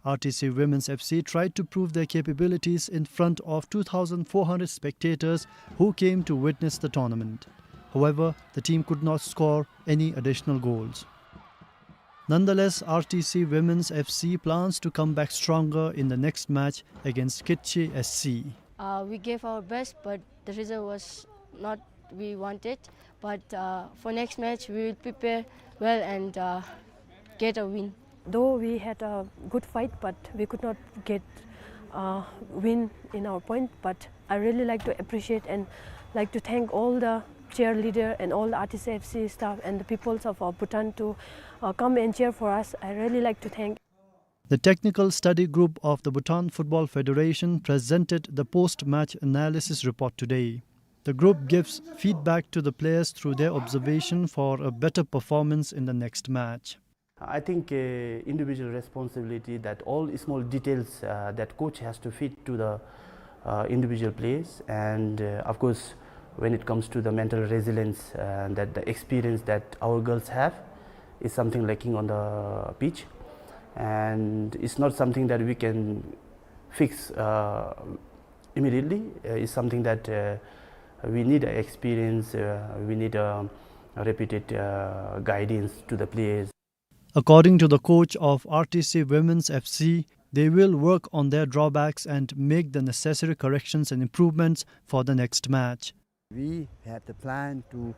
R T C Women's F C tried to prove their capabilities in front of two thousand four hundred spectators who came to witness the tournament. However, the team could not score any additional goals. Nonetheless, R T C Women's F C plans to come back stronger in the next match against Kitchi S C. Uh, we gave our best, but the result was not we wanted. But, uh, for next match, we will prepare well and, uh, get a win. Though we had a good fight, but we could not get a win in our point. But I really like to appreciate and like to thank all the cheerleader and all the R T C F C staff and the peoples of, uh, Bhutan to, uh, come and cheer for us. I really like to thank. The Technical Study Group of the Bhutan Football Federation presented the post-match analysis report today. The group gives feedback to the players through their observation for a better performance in the next match. I think, uh, individual responsibility, that all small details, uh, that coach has to feed to the, uh, individual players. And, uh, of course, when it comes to the mental resilience, uh, that the experience that our girls have is something lacking on the pitch. And it's not something that we can fix, uh, immediately. Uh, it's something that, uh, we need a experience, uh, we need a repeated, uh, guidance to the players. According to the coach of R T C Women's F C, they will work on their drawbacks and make the necessary corrections and improvements for the next match. We have the plan to,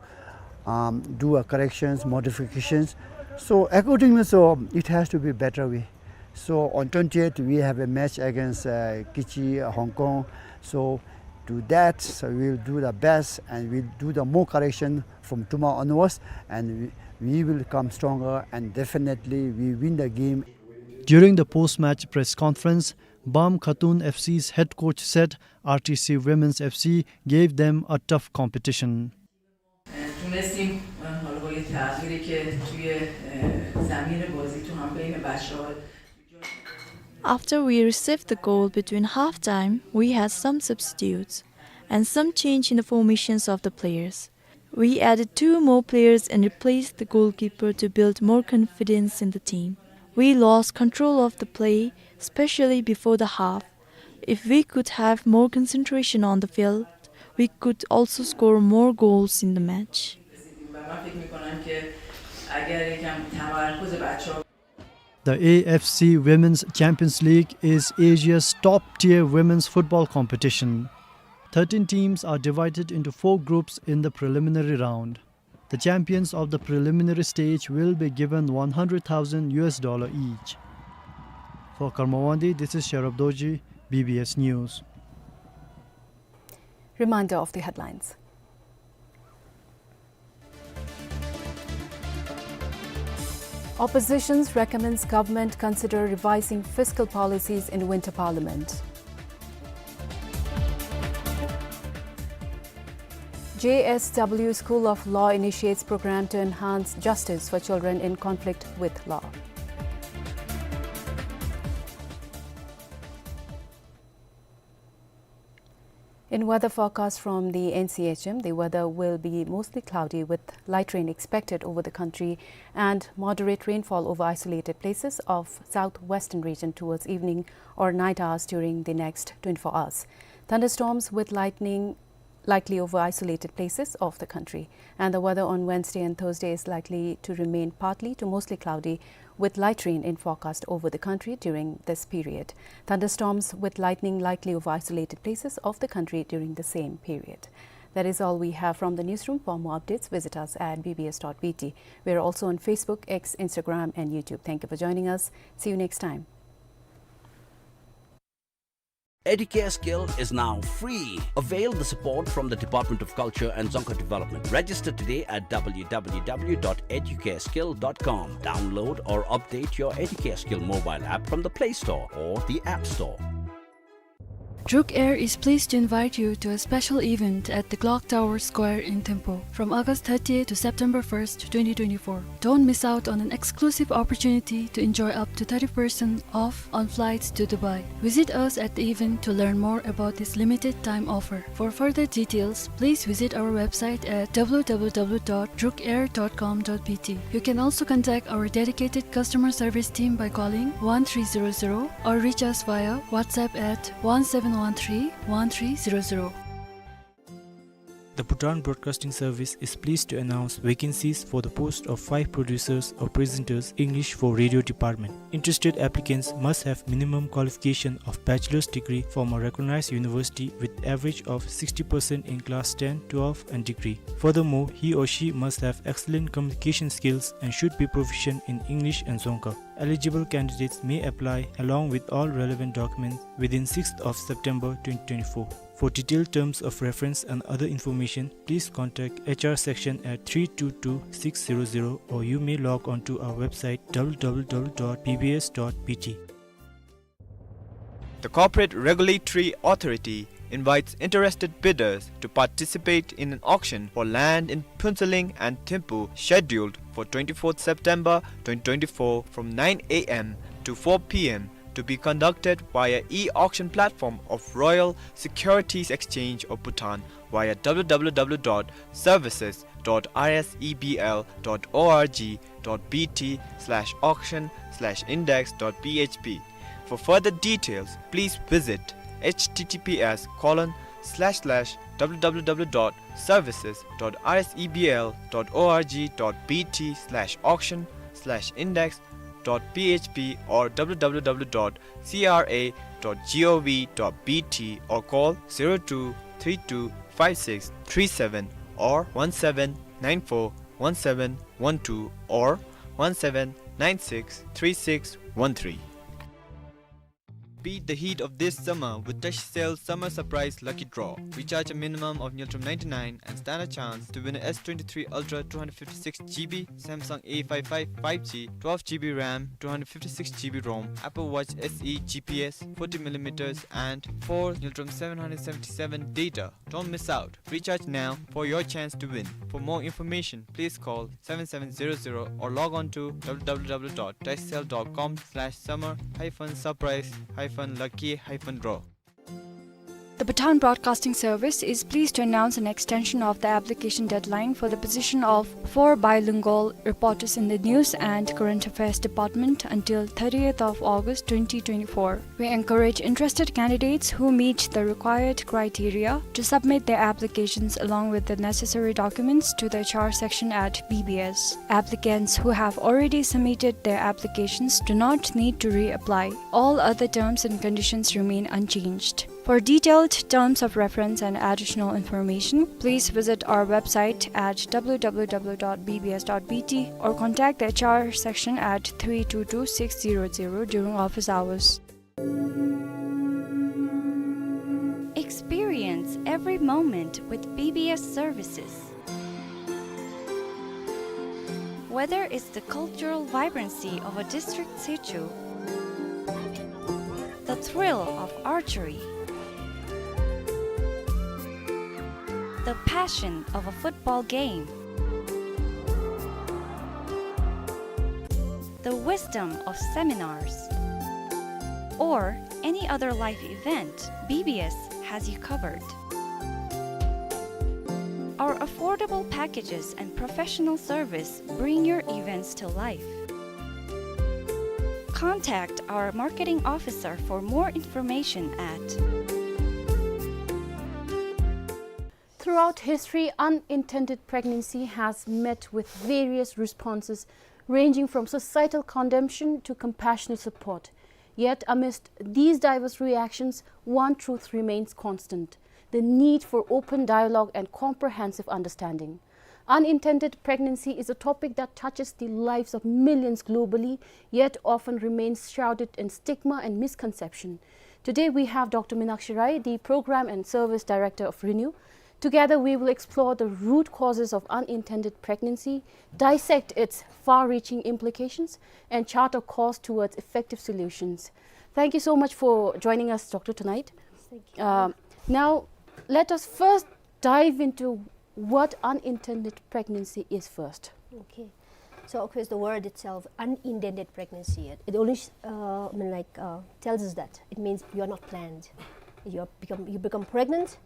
um, do a corrections, modifications. So accordingly, so it has to be better way. So on twentieth, we have a match against, uh, Kitchi, uh, Hong Kong. So to that, so we'll do the best and we'll do the more correction from tomorrow onwards, and we, we will come stronger, and definitely we win the game. During the post-match press conference, Bam Khatun F C's head coach said R T C Women's F C gave them a tough competition. تونستیم، اه، حالا با یه تغییری که توی، اه، زمین بازی تو هم بین بچه‌ها. After we received the goal between half time, we had some substitutes and some change in the formations of the players. We added two more players and replaced the goalkeeper to build more confidence in the team. We lost control of the play, especially before the half. If we could have more concentration on the field, we could also score more goals in the match. و من فکر می‌کنم که اگر یکم تمرکز بچه‌ها The A F C Women's Champions League is Asia's top-tier women's football competition. Thirteen teams are divided into four groups in the preliminary round. The champions of the preliminary stage will be given one hundred thousand U S dollar each. For Karma Wangdi, this is Sherab Dorji, B B S News. Reminder of the headlines. Oppositions recommends government consider revising fiscal policies in winter parliament. J S W School of Law initiates program to enhance justice for children in conflict with law. In weather forecast from the N C H M, the weather will be mostly cloudy with light rain expected over the country and moderate rainfall over isolated places of southwestern region towards evening or night hours during the next twenty-four hours. Thunderstorms with lightning likely over isolated places of the country. And the weather on Wednesday and Thursday is likely to remain partly to mostly cloudy, with light rain in forecast over the country during this period. Thunderstorms with lightning likely over isolated places of the country during the same period. That is all we have from the newsroom. For more updates, visit us at B B S dot B T. We are also on Facebook, X, Instagram, and YouTube. Thank you for joining us. See you next time. Educare Skill is now free. Avail the support from the Department of Culture and Dzongkha Development. Register today at W W W dot educare skill dot com. Download or update your Educare Skill mobile app from the Play Store or the App Store. Druk Air is pleased to invite you to a special event at the Clock Tower Square in Thimphu from August thirtieth to September first, twenty twenty-four. Don't miss out on an exclusive opportunity to enjoy up to thirty percent off on flights to Dubai. Visit us at the event to learn more about this limited time offer. For further details, please visit our website at W W W dot druk air dot com dot B T. You can also contact our dedicated customer service team by calling one three zero zero or reach us via WhatsApp at one seven one three one three zero zero. The Bhutan Broadcasting Service is pleased to announce vacancies for the post of five producers or presenters, English for radio department. Interested applicants must have minimum qualification of bachelor's degree from a recognized university with average of sixty percent in class ten, twelve and degree. Furthermore, he or she must have excellent communication skills and should be proficient in English and Dzongkha. Eligible candidates may apply along with all relevant documents within sixth of September twenty twenty-four. For detailed terms of reference and other information, please contact H R section at three two two six zero zero, or you may log on to our website w w w dot b b s dot b t. The Corporate Regulatory Authority invites interested bidders to participate in an auction for land in Phuentsholing and Thimphu scheduled for twenty-fourth September twenty twenty-four from nine a m to four p m, to be conducted via e-auction platform of Royal Securities Exchange of Bhutan via w w w dot services dot r s e b l dot o r g dot b t slash auction slash index dot p h p. For further details, please visit h t t p s colon slash slash w w w dot services dot r s e b l dot o r g dot b t slash auction slash index dot p h p or w w w dot c r a dot g o v dot b t or call zero two three two five six three seven or one seven nine four one seven one two or one seven nine six three six one three. Beat the heat of this summer with Tashcell Summer Surprise Lucky Draw. Recharge a minimum of Ngultrum ninety-nine and stand a chance to win a S twenty-three Ultra two hundred fifty-six G B, Samsung A five five five G, twelve G B RAM, two hundred fifty-six G B ROM, Apple Watch S E G P S, forty millimeters, and four Ngultrum seven hundred seventy-seven data. Don't miss out. Recharge now for your chance to win. For more information, please call seven seven zero zero or log on to w w w dot tashcell dot com slash summer hyphen surprise hyphen lucky hyphen draw. The Bhutan Broadcasting Service is pleased to announce an extension of the application deadline for the position of four bilingual reporters in the News and Current Affairs Department until thirtieth of August twenty twenty-four. We encourage interested candidates who meet the required criteria to submit their applications along with the necessary documents to the H R section at B B S. Applicants who have already submitted their applications do not need to reapply. All other terms and conditions remain unchanged. For detailed terms of reference and additional information, please visit our website at w w w dot b b s dot b t or contact the H R section at three two two six zero zero during office hours. Experience every moment with B B S services. Whether it's the cultural vibrancy of a district situ, the thrill of archery, the passion of a football game, the wisdom of seminars, or any other life event, B B S has you covered. Our affordable packages and professional service bring your events to life. Contact our marketing officer for more information at Throughout history, unintended pregnancy has met with various responses, ranging from societal condemnation to compassionate support. Yet, amidst these diverse reactions, one truth remains constant: the need for open dialogue and comprehensive understanding. Unintended pregnancy is a topic that touches the lives of millions globally, yet often remains shrouded in stigma and misconception. Today we have Doctor Minakshi Rai, the Program and Service Director of RENEW. Together we will explore the root causes of unintended pregnancy, dissect its far-reaching implications, and chart a course towards effective solutions. Thank you so much for joining us, Doctor, tonight. Thank you. Um, now, let us first dive into what unintended pregnancy is first. Okay. So, of course, the word itself, unintended pregnancy, it, it only, uh, I mean, like, uh, tells us that it means you're not planned. You become, you become pregnant,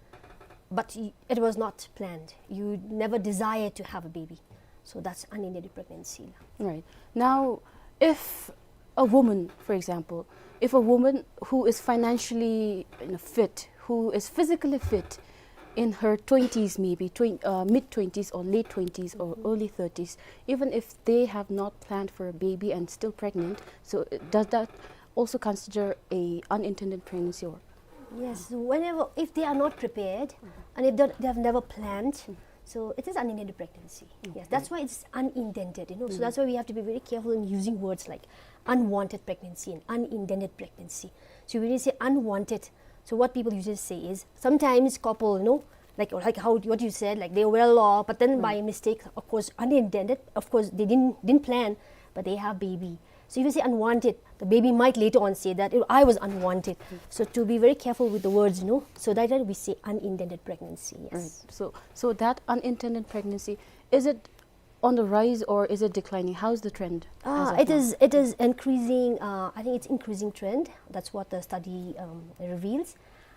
but y-, it was not planned. You never desired to have a baby. So that's unintended pregnancy. Right. Now, if a woman, for example, if a woman who is financially, you know, fit, who is physically fit, in her twenties, maybe twen- uh, mid twenties or late twenties or early thirties, even if they have not planned for a baby and still pregnant, so uh, does that also consider a unintended pregnancy or? Yes, whenever, if they are not prepared and if they, they have never planned, so it is unintended pregnancy. Yes, that's why it's unintended, you know. So that's why we have to be very careful in using words like unwanted pregnancy and unintended pregnancy. So when you say unwanted, so what people usually say is sometimes couple, you know, like, like how, what you said, like, they were well off, but then by mistake, of course, unintended, of course, they didn't, didn't plan, but they have baby. So if you say unwanted, the baby might later on say that, "Oh, I was unwanted." So to be very careful with the words, you know, so that we say unintended pregnancy. Yes. Right. So, so that unintended pregnancy, is it on the rise or is it declining? How's the trend as Ah, of it now? is, it is increasing. Uh, I think it's increasing trend. That's what the study um, reveals,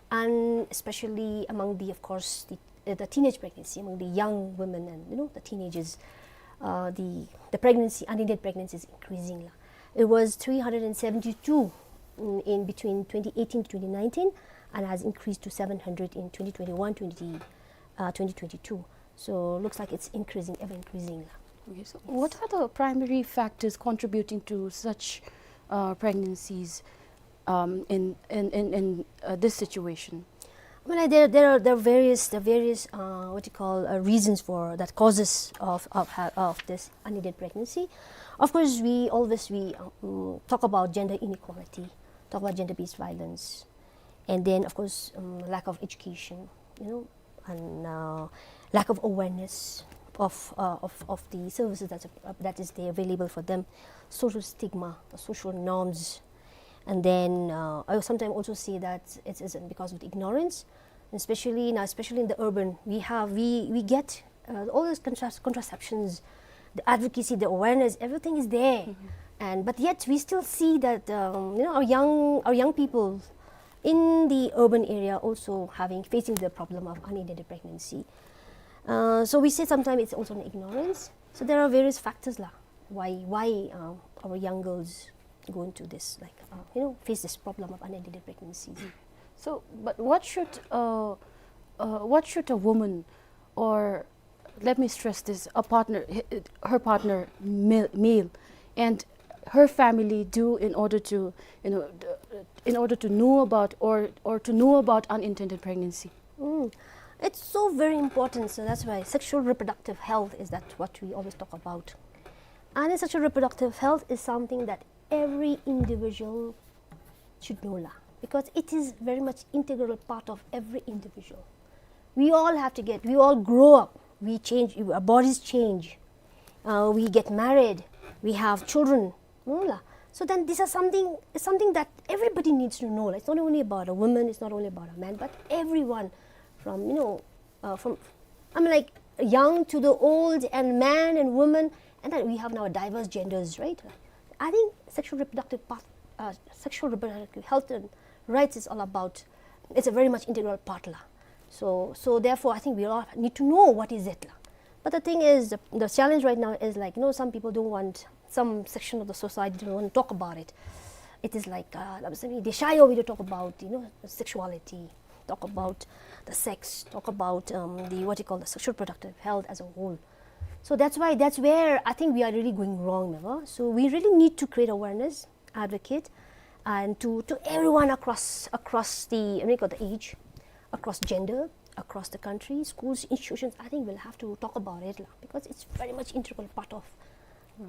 and especially among the, of course, the, uh, the teenage pregnancy among the young women and, you know, the teenagers. Uh, the the pregnancy, unintended pregnancy, is increasing lah. It was three hundred and seventy-two in, in between twenty eighteen to twenty nineteen, and has increased to seven hundred in twenty twenty-one, twenty, uh, twenty twenty-two. So looks like it's increasing, ever increasing lah. Okay, so what are the primary factors contributing to such uh, pregnancies um, in, in, in, in uh, this situation? I mean, like, there, there are, there are various, there are various, uh, what you call, uh, reasons for that, causes of, of, ha- of this unintended pregnancy. Of course, we always, we um, talk about gender inequality, talk about gender-based violence, and then, of course, um, lack of education, you know, and uh, lack of awareness of, uh, of, of the services that's, uh, that is there available for them, social stigma, the social norms. And then uh, I sometimes also see that it is because of the ignorance, especially now, especially in the urban. We have, we, we get uh, all those contras- contraceptions, the advocacy, the awareness, everything is there. And but yet we still see that, um, you know, our young, our young people in the urban area also having, facing the problem of unintended pregnancy. Uh, so we say sometimes it's also an ignorance. So there are various factors lah, why, why uh, our young girls go into this, like, uh, you know, face this problem of unintended pregnancies. So, but what should uh, uh, what should a woman, or let me stress this, a partner, h- her partner, male, male, and her family do in order to, you know, d- in order to know about, or or to know about unintended pregnancy? Mm. It's so very important. So that's why sexual reproductive health is that what we always talk about. And sexual reproductive health is something that every individual should know lah, because it is very much integral part of every individual. We all have to get, we all grow up, we change, our bodies change, uh, we get married, we have children, no lah. So then these are something, something that everybody needs to know lah. It's not only about a woman, it's not only about a man, but everyone, from, you know, uh, from, I mean, like, young to the old, and man and woman, and then we have now diverse genders, right? I think sexual reproductive part, uh, sexual reproductive health and rights is all about, it's a very much integral part lah. So, so therefore, I think we all need to know what is it lah. But the thing is, the, the challenge right now is, like, you know, some people don't want, some section of the society don't want to talk about it. It is like, uh, they shy away to talk about, you know, sexuality, talk about the sex, talk about um, the, what you call, the sexual reproductive health as a whole. So that's why, that's where I think we are really going wrong, never. So we really need to create awareness, advocate, and to, to everyone across, across the, I mean, the age, across gender, across the country, schools, institutions. I think we'll have to talk about it lah, because it's very much integral part of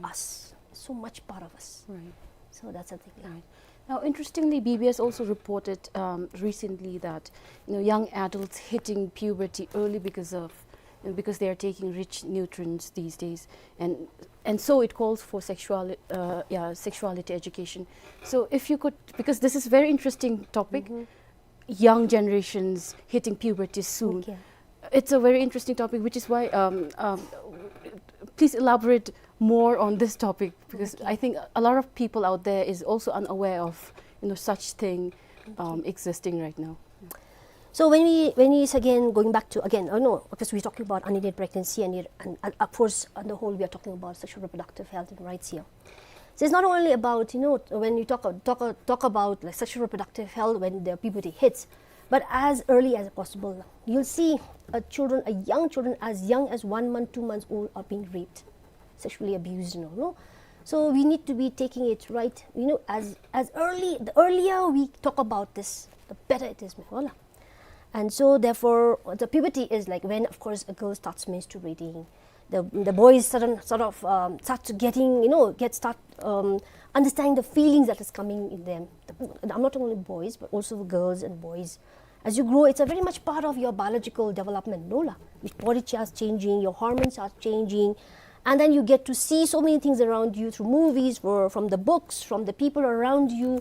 us, so much part of us. Right. So that's the thing lah. Right. Now, interestingly, B B S also reported um, recently that, you know, young adults hitting puberty early because of, you know, because they are taking rich nutrients these days, and and so it calls for sexual, uh, yeah, sexuality education. So, if you could, because this is very interesting topic, young generations hitting puberty soon. Okay. It's a very interesting topic, which is why um, um, please elaborate more on this topic, because I think a lot of people out there is also unaware of, you know, such thing um, existing right now. So when we, when we is again going back to, again, oh no, because we're talking about unintended pregnancy and, it, and, and of course on the whole we are talking about sexual reproductive health and rights here. So it's not only about, you know, when you talk talk talk about, like, sexual reproductive health when the puberty hits, but as early as possible. You'll see, uh, children, uh, young children as young as one month, two months old are being raped, sexually abused, you know, no? So we need to be taking it right, you know, as, as early, the earlier we talk about this, the better it is, ma'am. Voilà. And so therefore, the puberty is, like, when, of course, a girl starts menstruating, the, the boys sudden, sort of, um, start to getting, you know, get, start, um, understanding the feelings that is coming in them. The, I'm not only boys, but also girls and boys. As you grow, it's a very much part of your biological development, no la? Your body starts changing, your hormones are changing, and then you get to see so many things around you through movies, or from the books, from the people around you,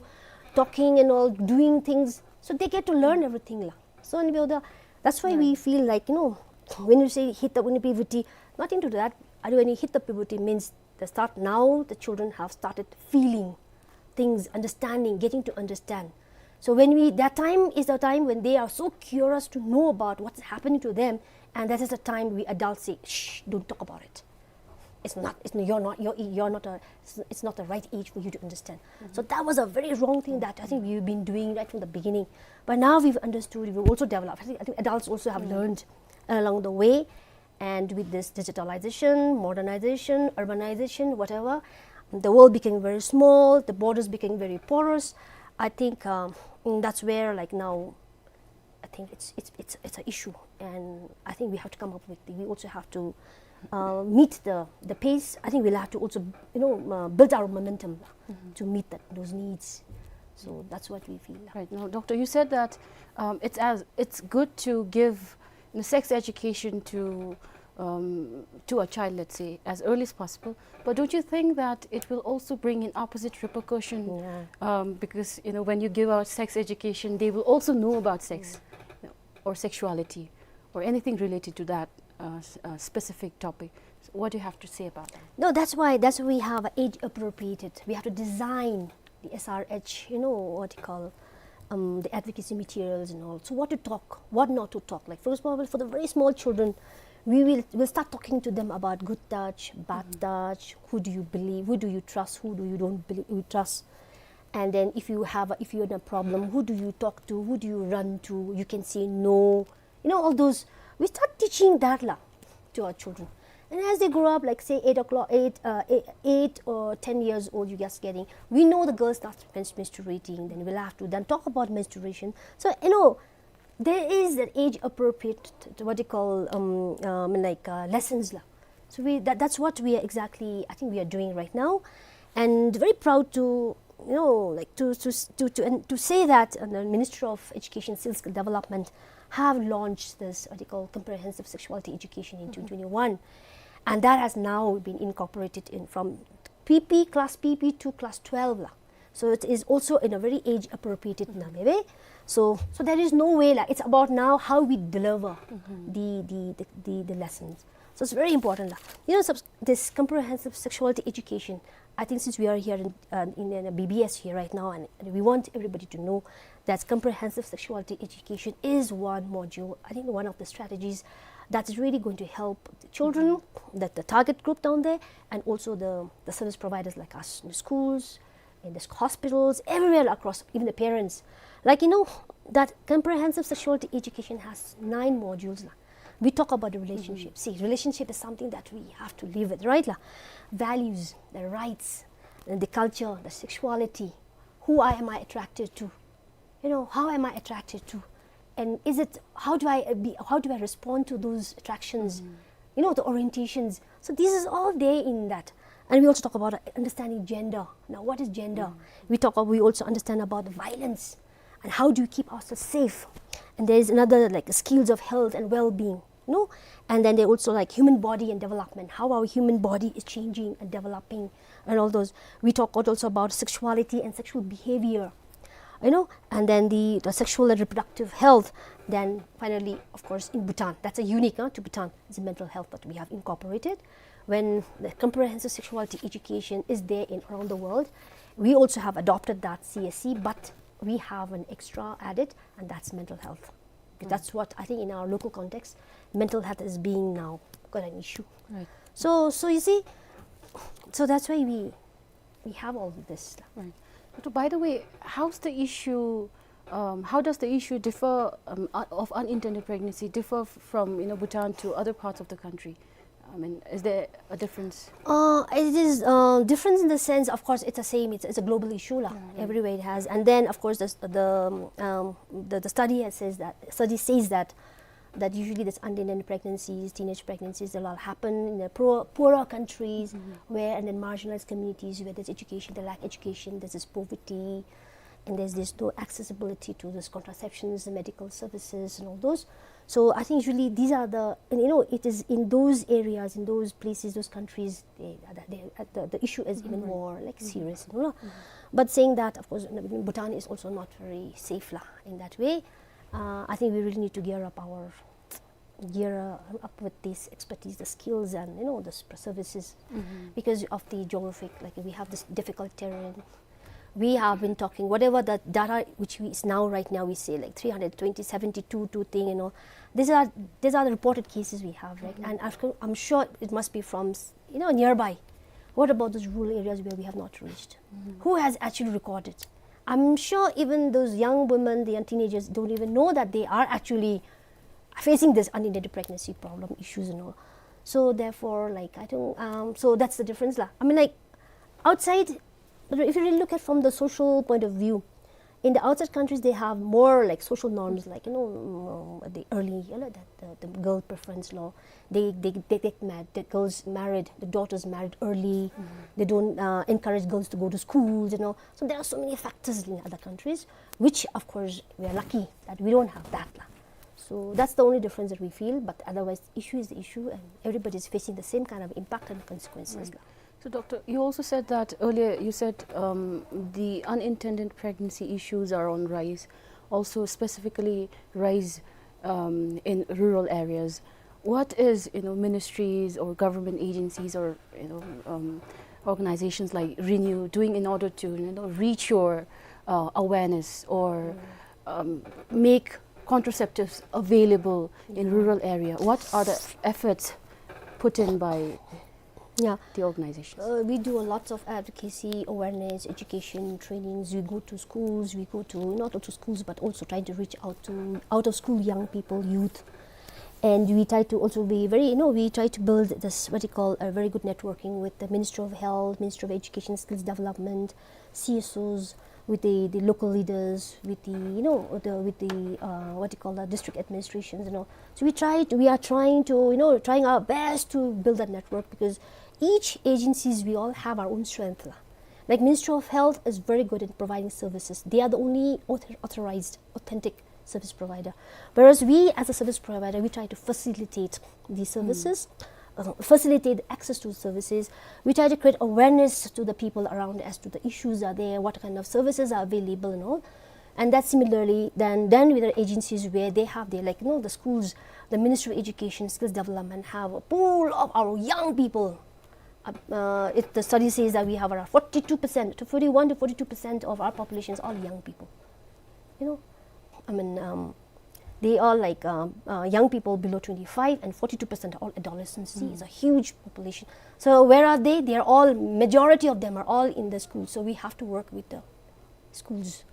talking and all, doing things. So they get to learn everything la. So, and we are the, that's why we feel like, you know, when you say hit the, when puberty, not into that. Adi, when you hit the puberty means the start, now the children have started feeling things, understanding, getting to understand. So when we, that time is the time when they are so curious to know about what's happening to them, and that is the time we adults say, "Shh, don't talk about it. It's not, it's, you're not, you're, you're not a, it's, it's not the right age for you to understand." So that was a very wrong thing that I think we've been doing right from the beginning. But now we've understood, we've also developed. I think, I think adults also have learned along the way. And with this digitalization, modernization, urbanization, whatever, the world became very small, the borders became very porous. I think, um, mm, that's where, like, now, I think it's, it's, it's, it's an issue, and I think we have to come up with the, we also have to, uh, meet the, the pace. I think we'll have to also, you know, uh, build our momentum to meet that, those needs. So that's what we feel. Right. Now, Doctor, you said that, um, it's as, it's good to give, you know, sex education to, um, to a child, let's say, as early as possible. But don't you think that it will also bring in opposite repercussion? Yeah. Um, because, you know, when you give out sex education, they will also know about sex, you know, or sexuality, or anything related to that, uh, s-, uh, specific topic. So what do you have to say about that? No, that's why, that's why we have age appropriated. We have to design the S R H, you know, what you call, um, the advocacy materials and all. So what to talk, what not to talk. Like, for example, for the very small children, we will, will start talking to them about good touch, bad touch, who do you believe, who do you trust, who do you don't believe, you trust. And then if you have a, if you're in a problem, who do you talk to, who do you run to? You can say no. You know, all those, we start teaching that la to our children. And as they grow up, like, say, eight o'clock, eight, uh, eight, eight or ten years old, you just getting, we know the girl starts mens-, menstruating, then we'll have to then talk about menstruation. So, you know, there is that age appropriate, what you call, um, um, like, uh, lessons la. So we, that, that's what we are exactly, I think, we are doing right now. And very proud to, you know, like, to, to, to, to, and to say that, uh, the Ministry of Education Skill Development have launched this, what you call, comprehensive sexuality education in twenty twenty-one. And that has now been incorporated in from P P, class P P to class twelve la. So it is also in a very age appropriate na, maybe. So, so there is no way la. It's about now how we deliver the, the, the, the, the lessons. So it's very important la. You know, subs-, this comprehensive sexuality education, I think since we are here in, uh, in, in a B B S here right now, and we want everybody to know that comprehensive sexuality education is one module, I think one of the strategies that is really going to help the children, that the target group down there, and also the, the service providers like us in the schools, in the hospitals, everywhere across, even the parents. Like, you know, that comprehensive sexuality education has nine modules la. We talk about the relationship. See, relationship is something that we have to live with, right la? Values, the rights, and the culture, the sexuality. Who I, am I attracted to? You know, how am I attracted to? And is it, how do I, uh, be, how do I respond to those attractions? You know, the orientations. So this is all there in that. And we also talk about, uh, understanding gender. Now, what is gender? We talk, we also understand about the violence and how do you keep ourselves safe. And there is another, like, skills of health and well-being, no? And then they also, like, human body and development, how our human body is changing and developing, and all those. We talk also about sexuality and sexual behavior, you know, and then the, the sexual and reproductive health. Then finally, of course, in Bhutan, that's a unique, uh, to Bhutan, is the mental health that we have incorporated. When the comprehensive sexuality education is there in around the world, we also have adopted that C S C, but we have an extra added, and that's mental health. Because that's what I think in our local context, mental health is being now quite an issue. Right. So, so you see, so that's why we, we have all this stuff. Right. But by the way, how's the issue um, how does the issue differ, um, uh, of unintended pregnancy differ f-, from, you know, Bhutan to other parts of the country? I mean, is there a difference? Uh, it is, uh, difference in the sense, of course, it's the same. It's, it's a global issue, la. Everywhere it has. And then, of course, the, the, um, the, the study has says that, study says that, that usually this unintended pregnancies, teenage pregnancies, they all happen in the poor, poorer countries where, and then marginalized communities where there's education, they lack education, there's this poverty, and there's this no accessibility to those contraceptions, the medical services, and all those. So I think usually these are the, and, you know, it is in those areas, in those places, those countries, they, they, the, the issue is even more, like, serious, you know. But saying that, of course, Bhutan is also not very safe, la, in that way. Uh, I think we really need to gear up our, gear, uh, up with this expertise, the skills, and, you know, the s-, services, because of the geographic, like, we have this difficult terrain. We have been talking, whatever the data which we, is now, right now, we say, like, three hundred twenty, seventy-two, two thing, you know. These are, these are the reported cases we have, right? And after, I'm sure it must be from, s-, you know, nearby. What about those rural areas where we have not reached? Who has actually recorded? I'm sure even those young women, the young teenagers don't even know that they are actually facing this unintended pregnancy problem issues and all. So therefore, like, I think, um, so that's the difference, la. I mean, like, outside, but if you really look at from the social point of view, in the outside countries, they have more, like, social norms, like, you know, mm, the early, you know, that the, the girl preference law. They, they, they get married, the girls married, the daughters married early. They don't, uh, encourage girls to go to schools, you know. So there are so many factors in other countries, which, of course, we are lucky that we don't have that, la. So that's the only difference that we feel, but otherwise, the issue is the issue, and everybody is facing the same kind of impact and consequences, la. So, Doctor, you also said that earlier, you said, um, the unintended pregnancy issues are on rise, also specifically rise, um, in rural areas. What is, you know, ministries or government agencies or, you know, um, organizations like Renew doing in order to, you know, reach your, uh, awareness or, um, make contraceptives available in rural area? What are the efforts put in by, yeah, the organizations? Uh, we do a lots of advocacy, awareness, education, trainings. We go to schools, we go to, not to schools, but also trying to reach out to out of school young people, youth. And we try to also be very, you know, we try to build this, what you call, a very good networking with the Ministry of Health, Ministry of Education, Skills Development, C S Os, with the, the local leaders, with the, you know, the, with the, uh, what you call that, district administrations, you know. So we try to, we are trying to, you know, trying our best to build that network, because each agencies, we all have our own strength, la. Like, Ministry of Health is very good in providing services. They are the only author-, authorized, authentic service provider. Whereas we, as a service provider, we try to facilitate these services, uh, facilitate access to services. We try to create awareness to the people around as to the issues are there, what kind of services are available and all. And that similarly, then, then with the agencies where they have their, like, you know, the schools, the Ministry of Education, Skills Development have a pool of our young people. Uh, uh, it, the study says that we have around forty-two percent, to forty-one to forty-two percent of our population is all young people. You know, I mean, um, they are, like, um, uh, young people below twenty-five, and forty-two percent are all adolescents. See, it's a huge population. So where are they? They are all, majority of them are all in the schools. So we have to work with the schools.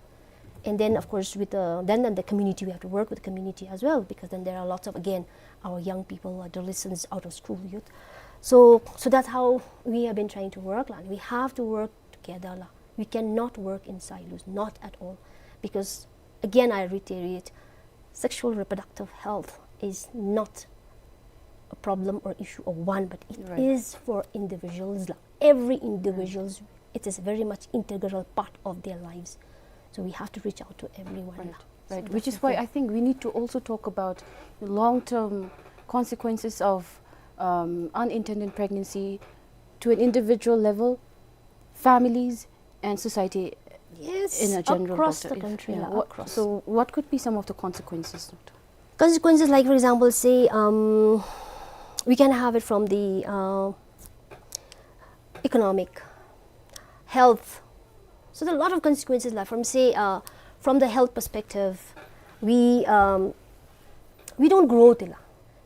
And then, of course, with the, then, then the community, we have to work with the community as well, because then there are lots of, again, our young people, adolescents, out of school youth. So, so that's how we have been trying to work, la. We have to work together, la. We cannot work in silos, not at all. Because, again, I reiterate, sexual reproductive health is not a problem or issue of one, but it is for individuals, la. Every individuals, it is very much integral part of their lives. So we have to reach out to everyone, la. Right. So, which is why I think we need to also talk about the long-term consequences of, um, unintended pregnancy to an individual level, families, and society in a general, across the country, la, across. So what could be some of the consequences, Doctor? Consequences, like, for example, say, um, we can have it from the, uh, economic, health. So there are a lot of consequences, like, from, say, uh, from the health perspective, we, um, we don't grow, la.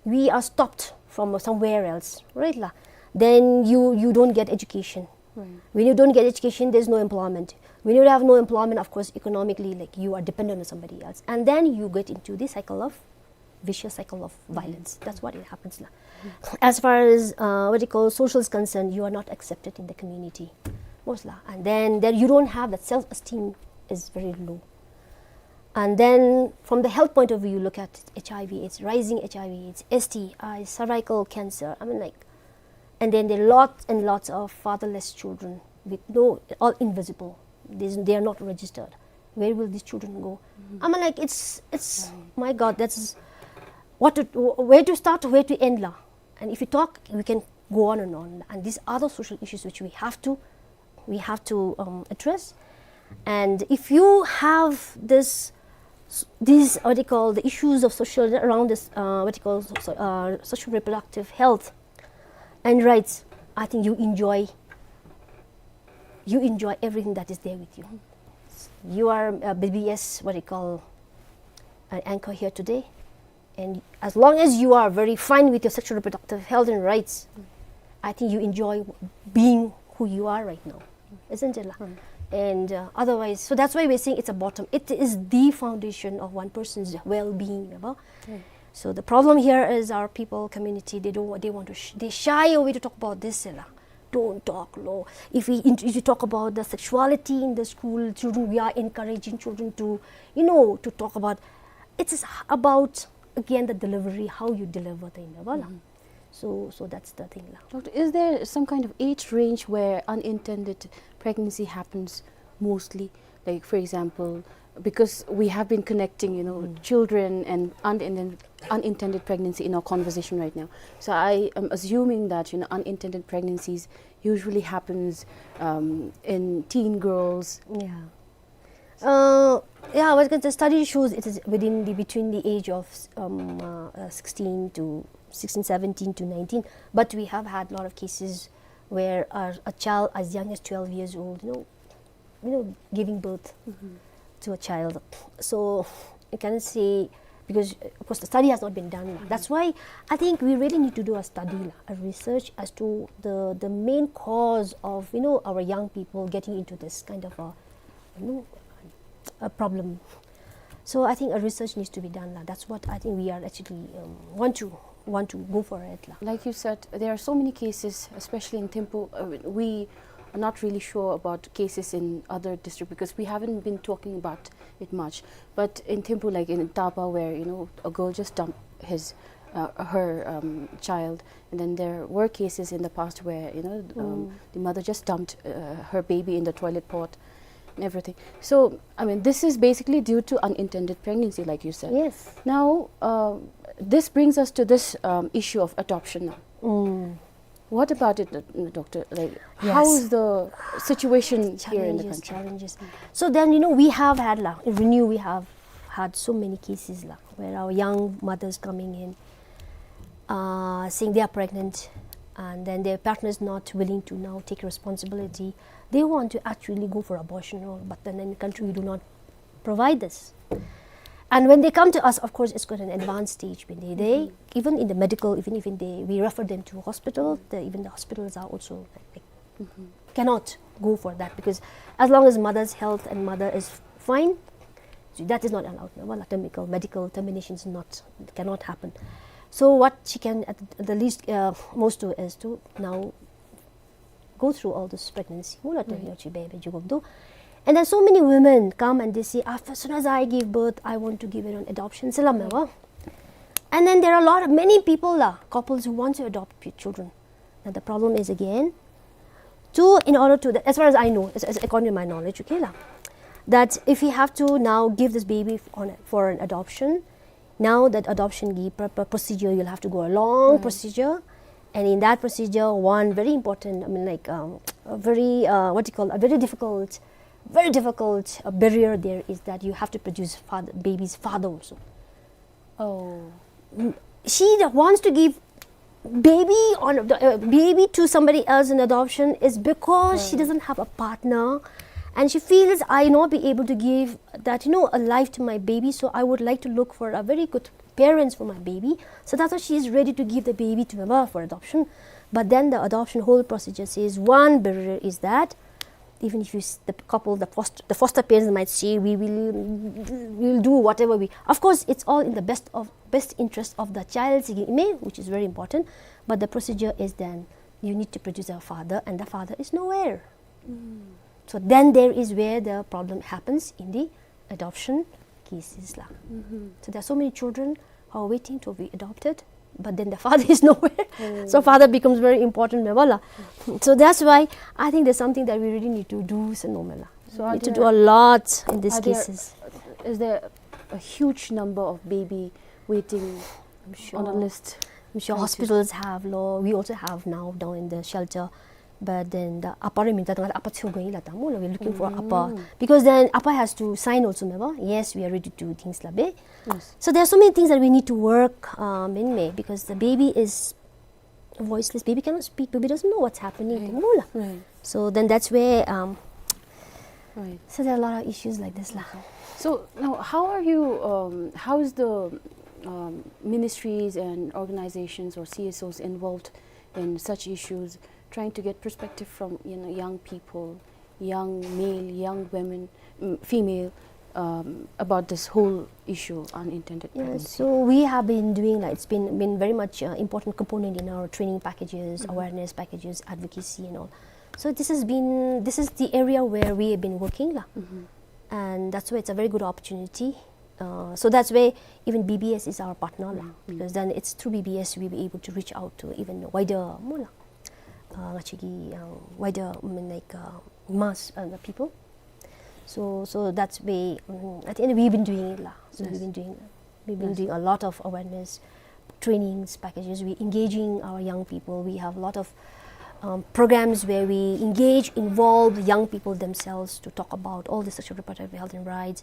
We are stopped from somewhere else, right, la? Then you, you don't get education. When you don't get education, there's no employment. When you have no employment, of course, economically, like, you are dependent on somebody else. And then you get into the cycle of, vicious cycle of violence. That's what it happens la. As far as, uh, what you call, social is concerned, you are not accepted in the community. Most la. And then, then you don't have that self-esteem is very low. And then from the health point of view, you look at H I V AIDS, rising H I V AIDS, S T I, cervical cancer. I mean, like, and then there are lots and lots of fatherless children with no, all invisible. There's, they are not registered. Where will these children go? I mean, like, it's, it's, my God, that's what to, where to start, where to end la. And if you talk, we can go on and on. And these are the social issues which we have to, we have to, um, address. And if you have this, s-, these, what they call, the issues of social, around this, uh, what they call, so, uh, social reproductive health and rights, I think you enjoy, you enjoy everything that is there with you. You are a B B S, what they call, an anchor here today. And as long as you are very fine with your sexual reproductive health and rights, I think you enjoy being who you are right now, isn't it la? And, uh, otherwise, so that's why we're saying it's a bottom. It is the foundation of one person's well-being, ya ba? So the problem here is our people, community, they don't, they want to, sh-, they shy away to talk about this la. Don't talk lo. If we, if you talk about the sexuality in the school, children, we are encouraging children to, you know, to talk about, it is about, again, the delivery, how you deliver the, ya ba la. So, so that's the thing la. Doctor, is there some kind of age range where unintended pregnancy happens mostly? Like, for example, because we have been connecting, you know, children and unintended, unintended pregnancy in our conversation right now. So I am assuming that, you know, unintended pregnancies usually happens, um, in teen girls. Yeah. Uh, yeah, I was gonna say, study shows it is within the, between the age of, um, uh, uh, sixteen to, sixteen, seventeen to nineteen. But we have had a lot of cases where a, a child as young as twelve years old, you know, you know, giving birth to a child. So you can say, because, uh, of course, the study has not been done la. That's why I think we really need to do a study la, a research as to the, the main cause of, you know, our young people getting into this kind of a, you know, a problem. So I think a research needs to be done la. That's what I think we are actually, um, want to, want to go for it la. Like you said, there are so many cases, especially in Thimphu. Uh, we are not really sure about cases in other district because we haven't been talking about it much. But in Thimphu, like in Taba, where, you know, a girl just dumped his, uh, her, um, child, and then there were cases in the past where, you know, um, the mother just dumped, uh, her baby in the toilet pot and everything. So, I mean, this is basically due to unintended pregnancy, like you said. Yes. Now, uh, this brings us to this, um, issue of adoption now. What about it, uh, doctor? Like, how is the situation here in the country? Challenges, challenges. So then, you know, we have had la, in Renew, we have had so many cases la, where our young mothers coming in, uh, saying they are pregnant, and then their partner is not willing to now take responsibility. They want to actually go for abortion, you know, but then in the country we do not provide this. And when they come to us, of course, it's quite an advanced stage. When they, they, even in the medical, even, even they, we refer them to hospital. The, even the hospitals are also, like, cannot go for that, because as long as mother's health and mother is fine, so that is not allowed. No, well, medical, medical termination is not, cannot happen. So what she can at the least, uh, most do is to now go through all this pregnancy. Mula tanya chi baby jugum do. And then so many women come and they say, "After, as soon as I give birth, I want to give it on adoption." Salam wa. And then there are a lot of, many people la, couples who want to adopt p-, children. Now the problem is again, to, in order to, as far as I know, as, as according to my knowledge, okay la, that if we have to now give this baby f-, on, for an adoption, now that adoption ki pro-, pro-, procedure, you'll have to go a long procedure. And in that procedure, one very important, I mean, like, um, a very, uh, what do you call, a very difficult, very difficult, uh, barrier there is that you have to produce father, baby's father also. Oh. Mm, she that wants to give baby on the, uh, baby to somebody else in adoption is because she doesn't have a partner, and she feels, "I not be able to give that, you know, a life to my baby, so I would like to look for a very good parents for my baby." So that's why she is ready to give the baby to mama for adoption. But then the adoption whole procedure says one barrier is that even if you s-, the couple, the foster, the foster parents might say, "We will, we will do whatever we," of course, it's all in the best of, best interest of the child, which is very important. But the procedure is then you need to produce a father, and the father is nowhere. So then there is where the problem happens in the adoption cases la. So there are so many children who are waiting to be adopted, but then the father is nowhere. So father becomes very important, meva la. So that's why I think there's something that we really need to do, so no, mela. So are need to do there, a lot in these are there, cases. Is there a huge number of baby waiting I'm sure on a list? I'm sure trying to hospitals have, lo, we also have now down in the shelter. But then the apa re minta tanga apa chu going la tamu la, we're looking for apa. Because then apa has to sign also, meva. Yes, we are ready to do things la be. Yes. So there are so many things that we need to work, um, in me, because the baby is voiceless. Baby cannot speak. Baby doesn't know what's happening. Right. Tamu la. Right. So then that's where, um, right. So there are a lot of issues like this la. So now, how are you? Um, how is the, um, ministries and organizations or C S Os involved in such issues, trying to get perspective from, you know, young people, young male, young women, mm, female, um, about this whole issue, unintended pregnancy? So we have been doing, like, it's been, been very much, uh, important component in our training packages, awareness packages, advocacy and all. So this has been, this is the area where we have been working la. And that's why it's a very good opportunity. Uh, so that's why even B B S is our partner la, because then it's through B B S we'll be able to reach out to even wider, mela, uh, actually, uh, wider, I mean, like, uh, mass, uh, the people. So, so that's why, um, at the end we've been doing it la. So we've been doing, we've been doing a lot of awareness trainings packages. We engaging our young people. We have a lot of, um, programs where we engage, involve young people themselves to talk about all the sexual reproductive health and rights.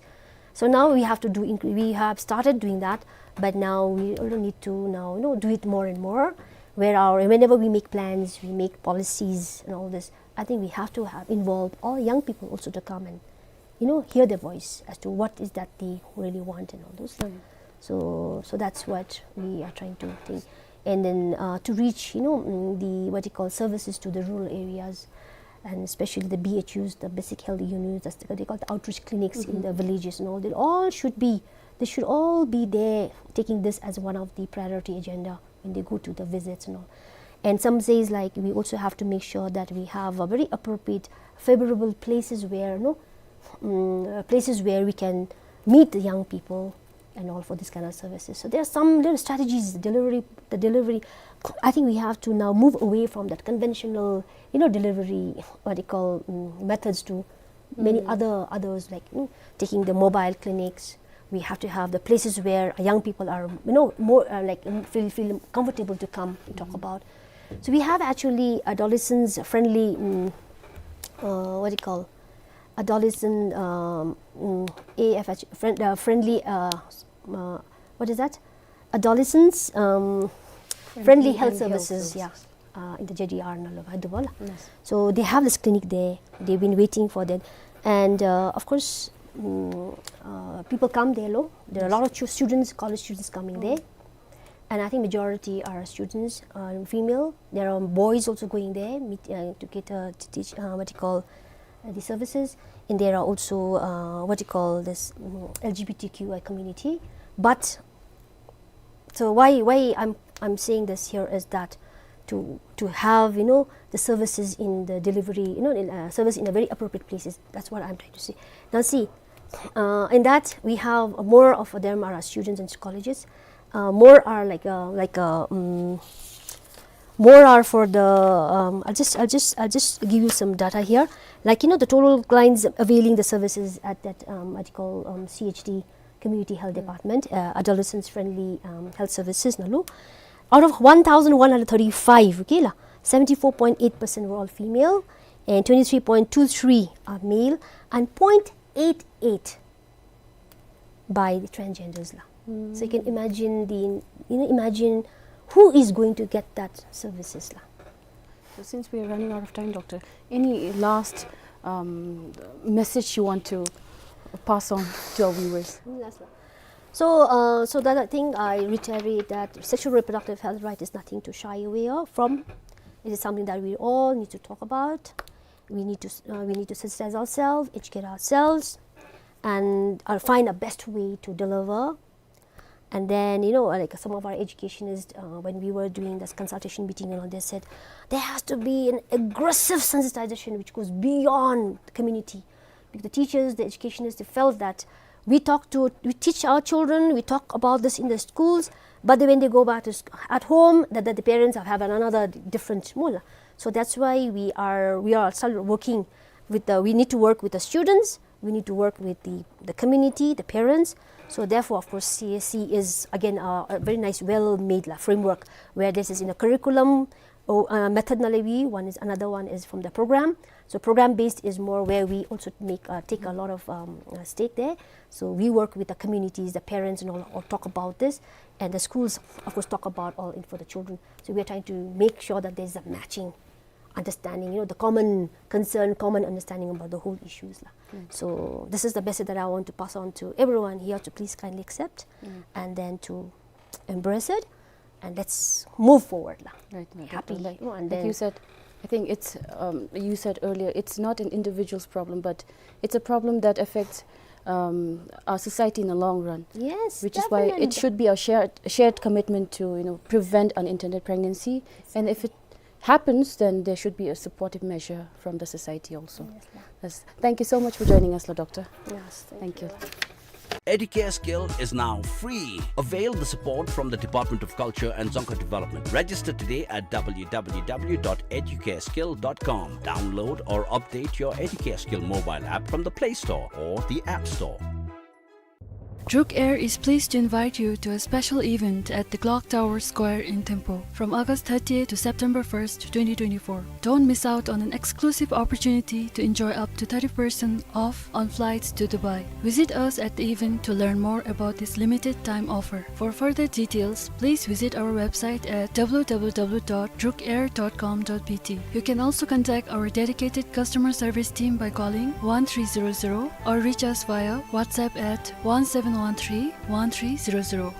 So now we have to do, inc-, we have started doing that, but now we also need to now, you know, do it more and more, where our, whenever we make plans, we make policies and all this, I think we have to have involve all young people also to come and, you know, hear their voice as to what is that they really want and all those. So, so that's what we are trying to think. And then, uh, to reach, you know, mm, the, what you call, services to the rural areas, and especially the B H Us, the basic health units, that's what they call the outreach clinics in the villages and all. They all should be, they should all be there, taking this as one of the priority agenda when they go to the visits and all. And some says, like, we also have to make sure that we have a very appropriate, favorable places where, no, mm, uh, places where we can meet the young people and all for this kind of services. So there are some little strategies, delivery, the delivery. I think we have to now move away from that conventional, you know, delivery, what you call, mm, methods to many other, others, like, you know, taking the mobile clinics. We have to have the places where young people are, you know, more, uh, like, mm, feel, feel comfortable to come and talk about. So we have actually adolescents friendly, mm, uh, what do you call, adolescent, um, mm, A F H, friend, uh, friendly, uh, s-, uh, what is that? Adolescents, um, friendly health services, yeah. Uh, in the J D R nalo, Hyderabad. So they have this clinic there. They've been waiting for that. And, uh, of course, mm, uh, people come there, lo. There are a lot of chu-, students, college students coming there. And I think majority are students, uh, female. There are boys also going there, meet, uh, to get, uh, to teach, uh, what you call, uh, the services. And there are also, uh, what you call this, mm, L G B T Q I community. But so why, why I'm, I'm saying this here is that to, to have, you know, the services in the delivery, you know, in, uh, service in a very appropriate places. That's what I'm trying to say. Now see, uh, in that we have more of them are students and colleges. Uh, more are like, uh, like, uh, mm, more are for the, um, I'll just, I'll just, I'll just give you some data here. Like, you know, the total clients availing the services at that, um, what you call, um, C H D, Community Health Department, uh, adolescents friendly, um, health services nalo. Out of one thousand one hundred thirty-five, okay la, seventy-four point eight percent were all female, and twenty-three point two three are male, and point eight eight by the transgenders la. So you can imagine the, you know, imagine who is going to get that services la. So since we are running out of time, doctor, any last, um, message you want to pass on to our viewers? Last one. So, uh, so that I think I reiterate that sexual reproductive health right is nothing to shy away of, from. It is something that we all need to talk about. We need to s-, uh, we need to sensitize ourselves, educate ourselves, and, uh, find a best way to deliver. And then, you know, like, some of our educationists, uh, when we were doing this consultation meeting and all, they said there has to be an aggressive sensitization which goes beyond the community. Because the teachers, the educationists, they felt that we talk to, we teach our children, we talk about this in the schools, but then when they go back to sc-, at home, that, that the parents have, have another different mula. So that's why we are, we are still working with the, we need to work with the students, we need to work with the, the community, the parents. So therefore, of course, C S C is again a, a very nice, well-made la framework where this is in a curriculum, oh, uh, method nalai, one is, another one is from the program. So program based is more where we also make, uh, take a lot of, um, uh, stake there. So we work with the communities, the parents, and all, all talk about this, and the schools, of course, talk about all in for the children. So we are trying to make sure that there's a matching understanding, you know, the common concern, common understanding about the whole issues la. Mm. So this is the message that I want to pass on to everyone here to please kindly accept, mm, and then to embrace it, and let's move forward la. Right, right, right. Happily, like, you know, and like then you said, I think it's, um, you said earlier, it's not an individual's problem, but it's a problem that affects, um, our society in the long run. Yes, which is why it definitely should be a shared, shared commitment to, you know, prevent unintended pregnancy. And if it happens, then there should be a supportive measure from the society also. Yes, ma'am. Yes. Thank you so much for joining us, la doctor. Yes, thank you. Thank you. Educare Skill is now free. Avail the support from the Department of Culture and Dzongkha Development. Register today at w w w dot educareskill dot com. Download or update your Educare Skill mobile app from the Play Store or the App Store. Druk Air is pleased to invite you to a special event at the Clock Tower Square in Thimphu from August thirtieth to September first, twenty twenty-four. Don't miss out on an exclusive opportunity to enjoy up to thirty percent off on flights to Dubai. Visit us at the event to learn more about this limited time offer. For further details, please visit our website at w w w dot druk air dot com dot b t. You can also contact our dedicated customer service team by calling one three zero zero or reach us via WhatsApp at one seven one three one three zero zero.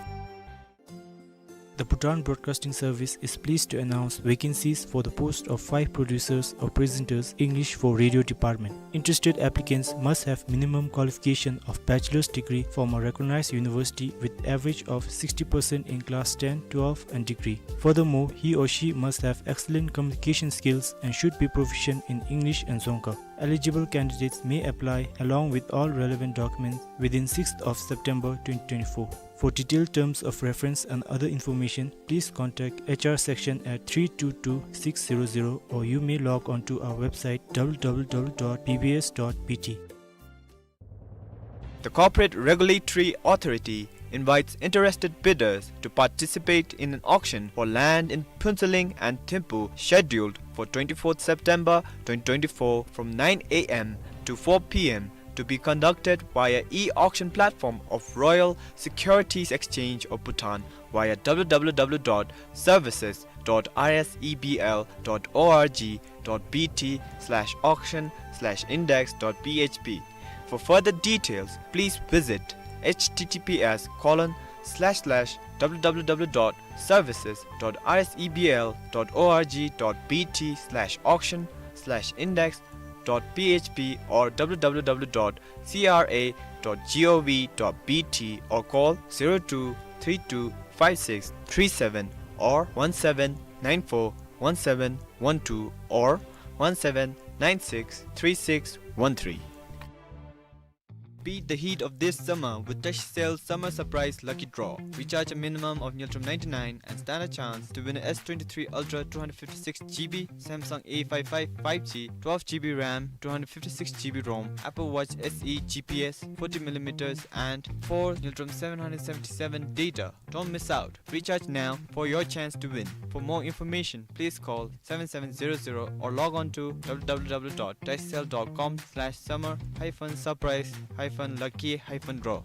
The Bhutan Broadcasting Service is pleased to announce vacancies for the post of five producers or presenters, English for radio department. Interested applicants must have minimum qualification of bachelor's degree from a recognized university with average of sixty percent in class ten, twelve and degree. Furthermore, he or she must have excellent communication skills and should be proficient in English and Dzongkha. Eligible candidates may apply along with all relevant documents within sixth of September twenty twenty-four. For detailed terms of reference and other information, please contact H R section at three two two six zero zero, or you may log on to our website w w w dot b b s dot b t. The Corporate Regulatory Authority invites interested bidders to participate in an auction for land in Phuentsholing and Thimphu scheduled for twenty-fourth September twenty twenty-four from nine a m to four p m, to be conducted via e-auction platform of Royal Securities Exchange of Bhutan via w w w dot services dot r s e b l dot org dot b t slash auction slash index dot p h p. For further details, please visit h t t p s colon slash slash w w w dot services dot r s e b l dot org dot b t slash auction slash index dot p h p or w w w dot c r a dot gov dot b t or call zero two three two five six three seven or one seven nine four one seven one two or one seven nine six three six one three. Beat the heat of this summer with TashiCell Summer Surprise Lucky Draw. Recharge a minimum of Ngultrum ninety-nine and stand a chance to win a S twenty-three Ultra two hundred fifty-six G B, Samsung A five five five G, twelve G B RAM, two hundred fifty-six G B ROM, Apple Watch S E G P S, forty millimeters and four Ngultrum seven hundred seventy-seven data. Don't miss out. Recharge now for your chance to win. For more information, please call seven seven zero zero or log on to w w w dot tashicell dot com slash summer hyphen surprise hyphen lucky hyphen draw.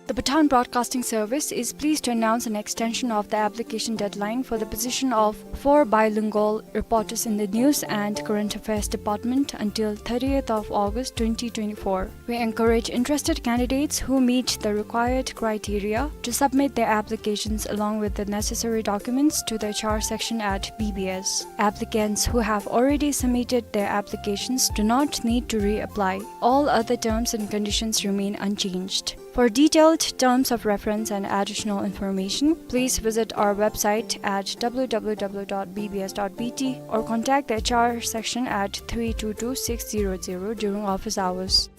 The Bhutan Broadcasting Service is pleased to announce an extension of the application deadline for the position of four bilingual reporters in the News and Current Affairs Department until thirtieth of August twenty twenty-four. We encourage interested candidates who meet the required criteria to submit their applications along with the necessary documents to the H R section at B B S. Applicants who have already submitted their applications do not need to reapply. All other terms and conditions remain unchanged. For detailed terms of reference and additional information, please visit our website at W W W dot B B S dot B T or contact the H R section at three two two six zero zero during office hours.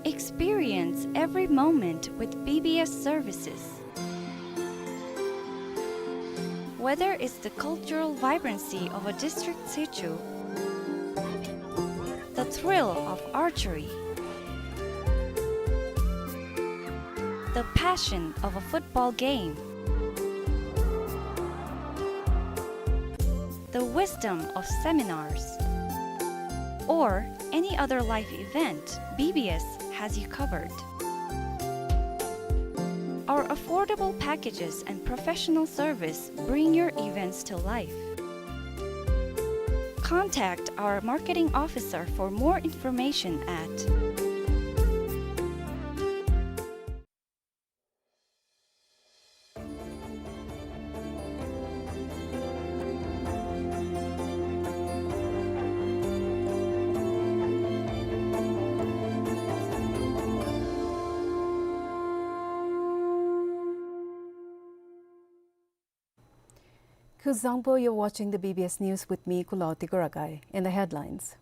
Experience every moment with B B S services. Whether it's the cultural vibrancy of a district situ, the thrill of archery, the passion of a football game, the wisdom of seminars, or any other life event, B B S has you covered. Our affordable packages and professional service bring your events to life. Contact our marketing officer for more information at Kuzuzangpo, you're watching the B B S News with me, Kulaw Tiguragai. In the headlines,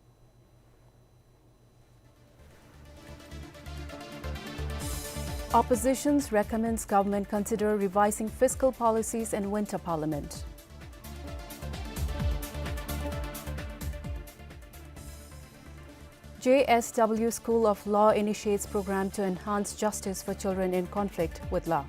oppositions recommends government consider revising fiscal policies in winter parliament. J S W School of Law initiates program to enhance justice for children in conflict with law.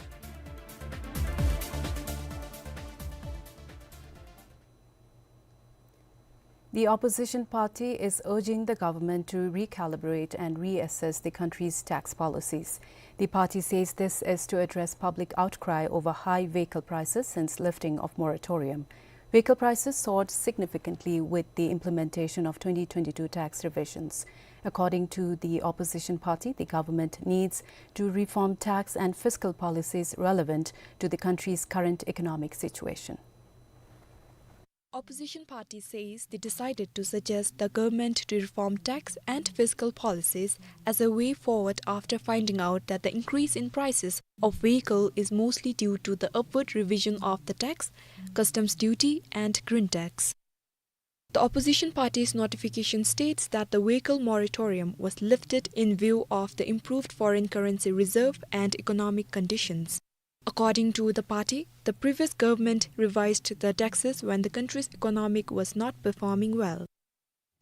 The opposition party is urging the government to recalibrate and reassess the country's tax policies. The party says this is to address public outcry over high vehicle prices since lifting of moratorium. Vehicle prices soared significantly with the implementation of twenty twenty-two tax revisions. According to the opposition party, the government needs to reform tax and fiscal policies relevant to the country's current economic situation. Opposition party says they decided to suggest the government to reform tax and fiscal policies as a way forward after finding out that the increase in prices of vehicle is mostly due to the upward revision of the tax, customs duty and green tax. The opposition party's notification states that the vehicle moratorium was lifted in view of the improved foreign currency reserve and economic conditions. According to the party, the previous government revised the taxes when the country's economic was not performing well.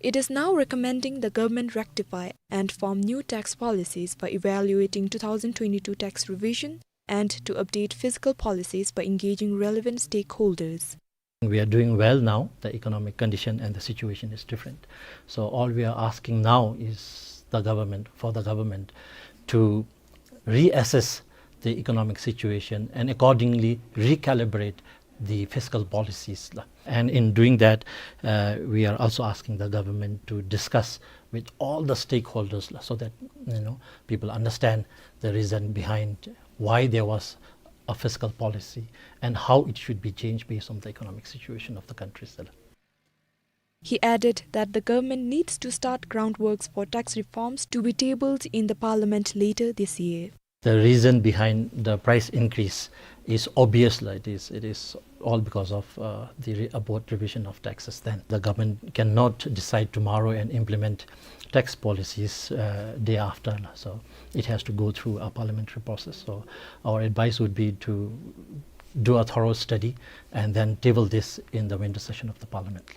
It is now recommending the government rectify and form new tax policies by evaluating two thousand twenty-two tax revision and to update fiscal policies by engaging relevant stakeholders. We are doing well now. The economic condition and the situation is different. So all we are asking now is the government, for the government to reassess the economic situation and accordingly recalibrate the fiscal policies la. And in doing that, uh, we are also asking the government to discuss with all the stakeholders la, so that, you know, people understand the reason behind why there was a fiscal policy and how it should be changed based on the economic situation of the countries la. He added that the government needs to start groundworks for tax reforms to be tabled in the parliament later this year. The reason behind the price increase is obvious la. It is, it is all because of, uh, the re-, upward revision of taxes. Then the government cannot decide tomorrow and implement tax policies, uh, day after la. So it has to go through a parliamentary process. So our advice would be to do a thorough study and then table this in the winter session of the parliament.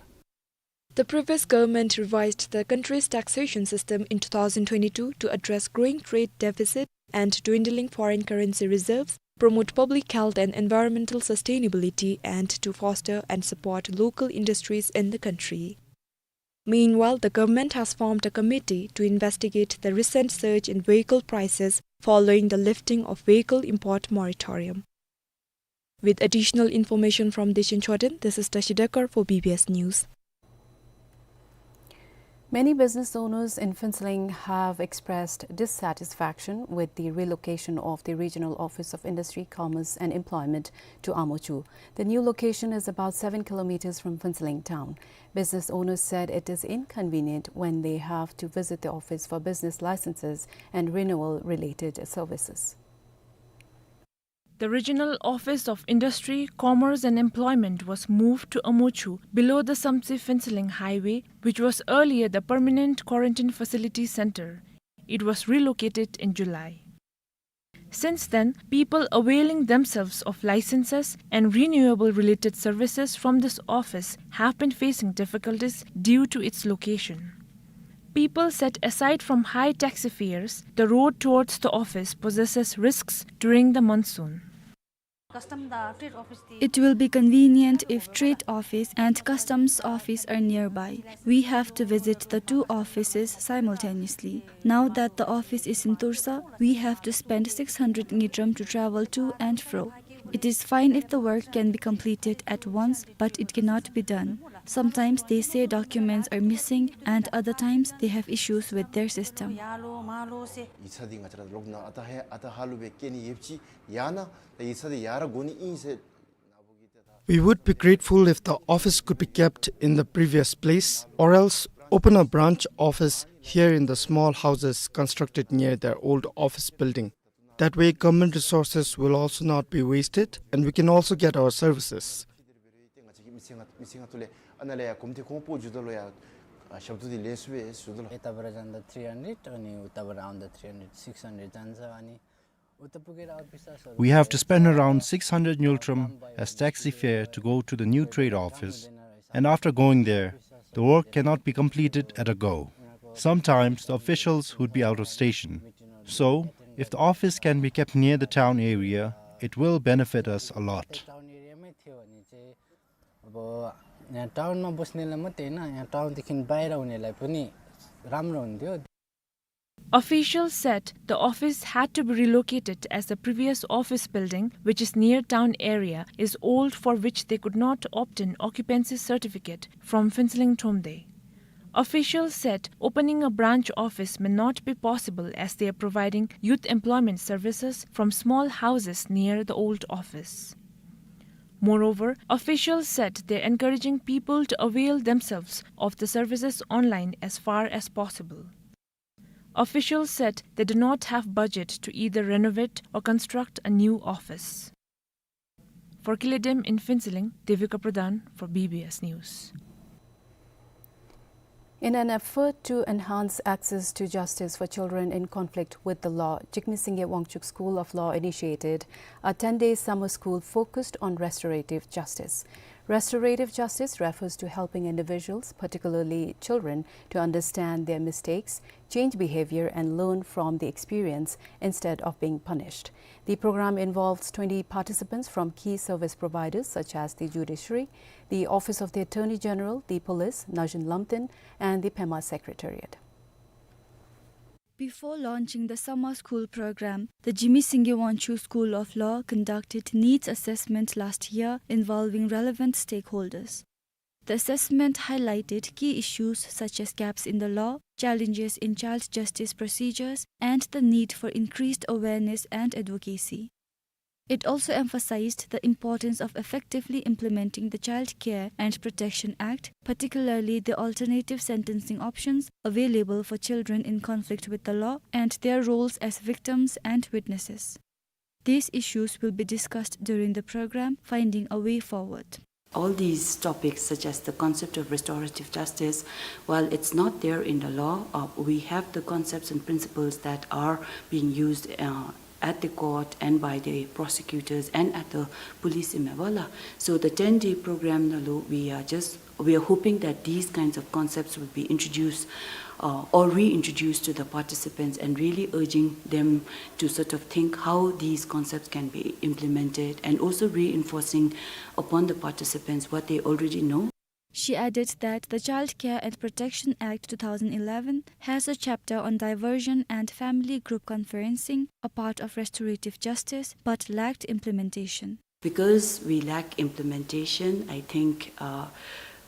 The previous government revised the country's taxation system in two thousand twenty-two to address growing trade deficit and dwindling foreign currency reserves, promote public health and environmental sustainability, and to foster and support local industries in the country. Meanwhile, the government has formed a committee to investigate the recent surge in vehicle prices following the lifting of vehicle import moratorium. With additional information from Dechen Chodron, this is Tashi Dekar for B B S News. Many business owners in Phuentsholing have expressed dissatisfaction with the relocation of the Regional Office of Industry, Commerce and Employment to Amotsu. The new location is about seven kilometers from Phuentsholing town. Business owners said it is inconvenient when they have to visit the office for business licenses and renewal-related services. The Regional Office of Industry, Commerce and Employment was moved to Amotsu below the Samtse-Phuentsholing highway, which was earlier the permanent quarantine facility center. It was relocated in July. Since then, people availing themselves of licenses and renewable-related services from this office have been facing difficulties due to its location. People said aside from high taxi fares, the road towards the office possesses risks during the monsoon. It will be convenient if trade office and customs office are nearby. We have to visit the two offices simultaneously. Now that the office is in Toursa, we have to spend six hundred ngultrum to travel to and fro. It is fine if the work can be completed at once, but it cannot be done. Sometimes they say documents are missing, and other times they have issues with their system. We would be grateful if the office could be kept in the previous place, or else open a branch office here in the small houses constructed near their old office building. That way, government resources will also not be wasted, and we can also get our services. यताबाट जाँदा three hundred अनि उताबाट आउँदा three hundred, six hundred जान्छ अनि उता पुगेर office sir We have to spend around six hundred ngultrum as taxi fare to go to the new trade office, and after going there, the work cannot be completed at a go. Sometimes the officials would be out of station. So, if the office can be kept near the town area, it will benefit us a lot. Town एरियामै थियो भने चाहिँ अब यहाँ टाउनमा बस्नेलाई मात्रै होइन, यहाँ टाउनदेखि बाहिर हुनेलाई पनि राम्रो हुन्थ्यो। Officials said the office had to be relocated as the previous office building, which is near town area, is old, for which they could not obtain occupancy certificate from Phuentsholing Thromde. Officials said opening a branch office may not be possible as they are providing youth employment services from small houses near the old office. Moreover, officials said they are encouraging people to avail themselves of the services online as far as possible. Officials said they do not have budget to either renovate or construct a new office. For Kiledem in Phuentsholing, Devika Pradhan for B B S News. In an effort to enhance access to justice for children in conflict with the law, Jigme Singye Wangchuck School of Law initiated a ten-day summer school focused on restorative justice. Restorative justice refers to helping individuals, particularly children, to understand their mistakes, change behavior, and learn from the experience instead of being punished. The program involves twenty participants from key service providers such as the judiciary, the Office of the Attorney General, the police, Najin Lamten, and the Pema Secretariat. Before launching the summer school program, the Jigme Singye Wangchuck School of Law conducted needs assessment last year involving relevant stakeholders. The assessment highlighted key issues such as gaps in the law, challenges in child justice procedures, and the need for increased awareness and advocacy. It also emphasized the importance of effectively implementing the Child Care and Protection Act, particularly the alternative sentencing options available for children in conflict with the law and their roles as victims and witnesses. These issues will be discussed during the program, finding a way forward. All these topics, such as the concept of restorative justice, while it's not there in the law, uh, we have the concepts and principles that are being used, uh, at the court and by the prosecutors and at the police in Mevala. So the ten-day program, ནང་ལུ, we are just, we are hoping that these kinds of concepts will be introduced, uh, or reintroduced to the participants and really urging them to sort of think how these concepts can be implemented and also reinforcing upon the participants what they already know. She added that the Child Care and Protection Act two thousand eleven has a chapter on diversion and family group conferencing, a part of restorative justice, but lacked implementation. Because we lack implementation, I think, uh,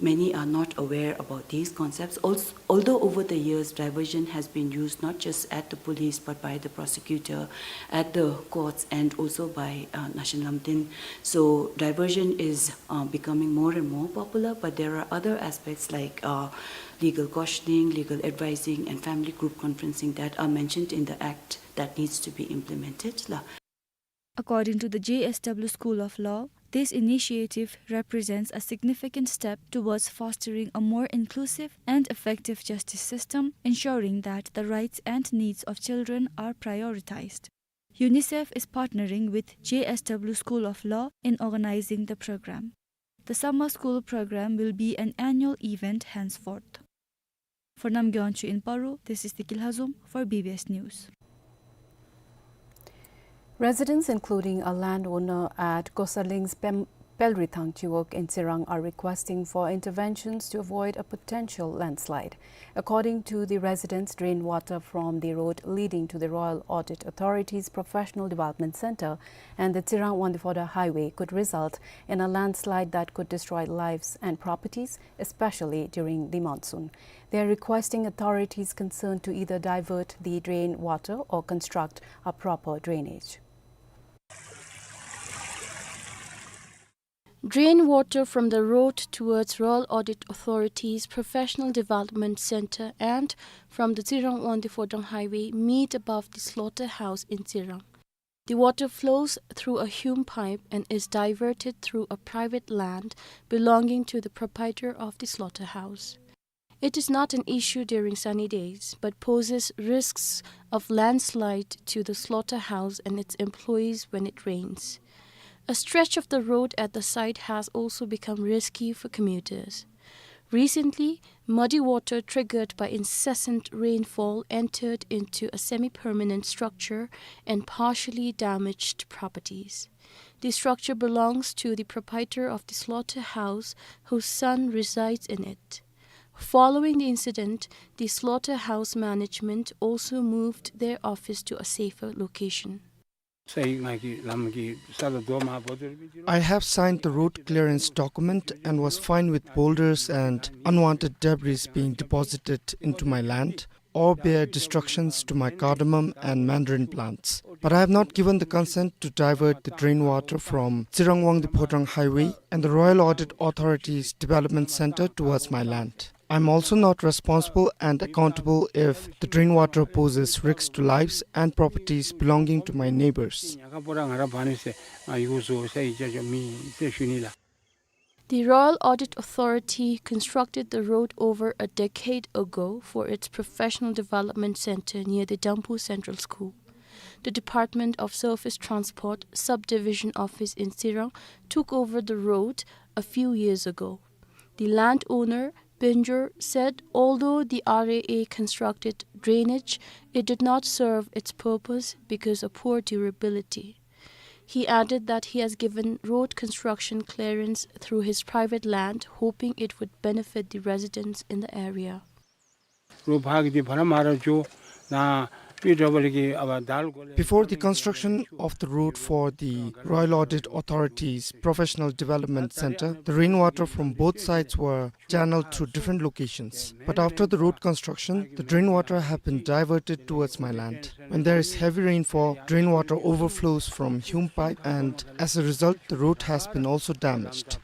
many are not aware about these concepts. Also, although over the years diversion has been used not just at the police but by the prosecutor, at the courts, and also by, uh, National Lamdin. So diversion is, uh, becoming more and more popular, but there are other aspects like, uh, legal cautioning, legal advising, and family group conferencing that are mentioned in the Act that needs to be implemented la. According to the J S W School of Law, this initiative represents a significant step towards fostering a more inclusive and effective justice system, ensuring that the rights and needs of children are prioritized. UNICEF is partnering with J S W School of Law in organizing the program. The summer school program will be an annual event henceforth. For Namgay Wangchuk in Paro, this is Deki Lhazom for B B S News. Residents, including a landowner at Gosaling's Pem-, Pelrithang Chiwog in Tsirang, are requesting for interventions to avoid a potential landslide. According to the residents, drain water from the road leading to the Royal Audit Authority's Professional Development Centre and the Tsirang Wangdue Phodrang Highway could result in a landslide that could destroy lives and properties, especially during the monsoon. They are requesting authorities concerned to either divert the drain water or construct a proper drainage. Drain water from the road towards Royal Audit Authority's Professional Development Centre and from the Tsirang Wangdue Phodrang Highway meet above the slaughterhouse in Tsirang. The water flows through a hume pipe and is diverted through a private land belonging to the proprietor of the slaughterhouse. It is not an issue during sunny days, but poses risks of landslide to the slaughterhouse and its employees when it rains. A stretch of the road at the site has also become risky for commuters. Recently, muddy water triggered by incessant rainfall entered into a semi-permanent structure and partially damaged properties. The structure belongs to the proprietor of the slaughterhouse, whose son resides in it. Following the incident, the slaughterhouse management also moved their office to a safer location. I have signed the road clearance document and was fined with boulders and unwanted debris being deposited into my land or bear destructions to my cardamom and mandarin plants. But I have not given the consent to divert the drain water from Tsirang Wangdue Phodrang Highway and the Royal Audit Authority's Development Centre towards my land. I am also not responsible and accountable if the drain water poses risks to lives and properties belonging to my neighbors. The Royal Audit Authority constructed the road over a decade ago for its Professional Development Centre near the Dampu Central School. The Department of Surface Transport Subdivision Office in Tsirang took over the road a few years ago. The landowner, Benjor, said although the R A A constructed drainage, it did not serve its purpose because of poor durability. He added that he has given road construction clearance through his private land, hoping it would benefit the residents in the area. Before the construction of the road for the Royal Audit Authority's Professional Development Centre, the rainwater from both sides were channeled to different locations. But after the road construction, the drain water have been diverted towards my land. When there is heavy rainfall, drain water overflows from hume pipe, and as a result, the road has been also damaged.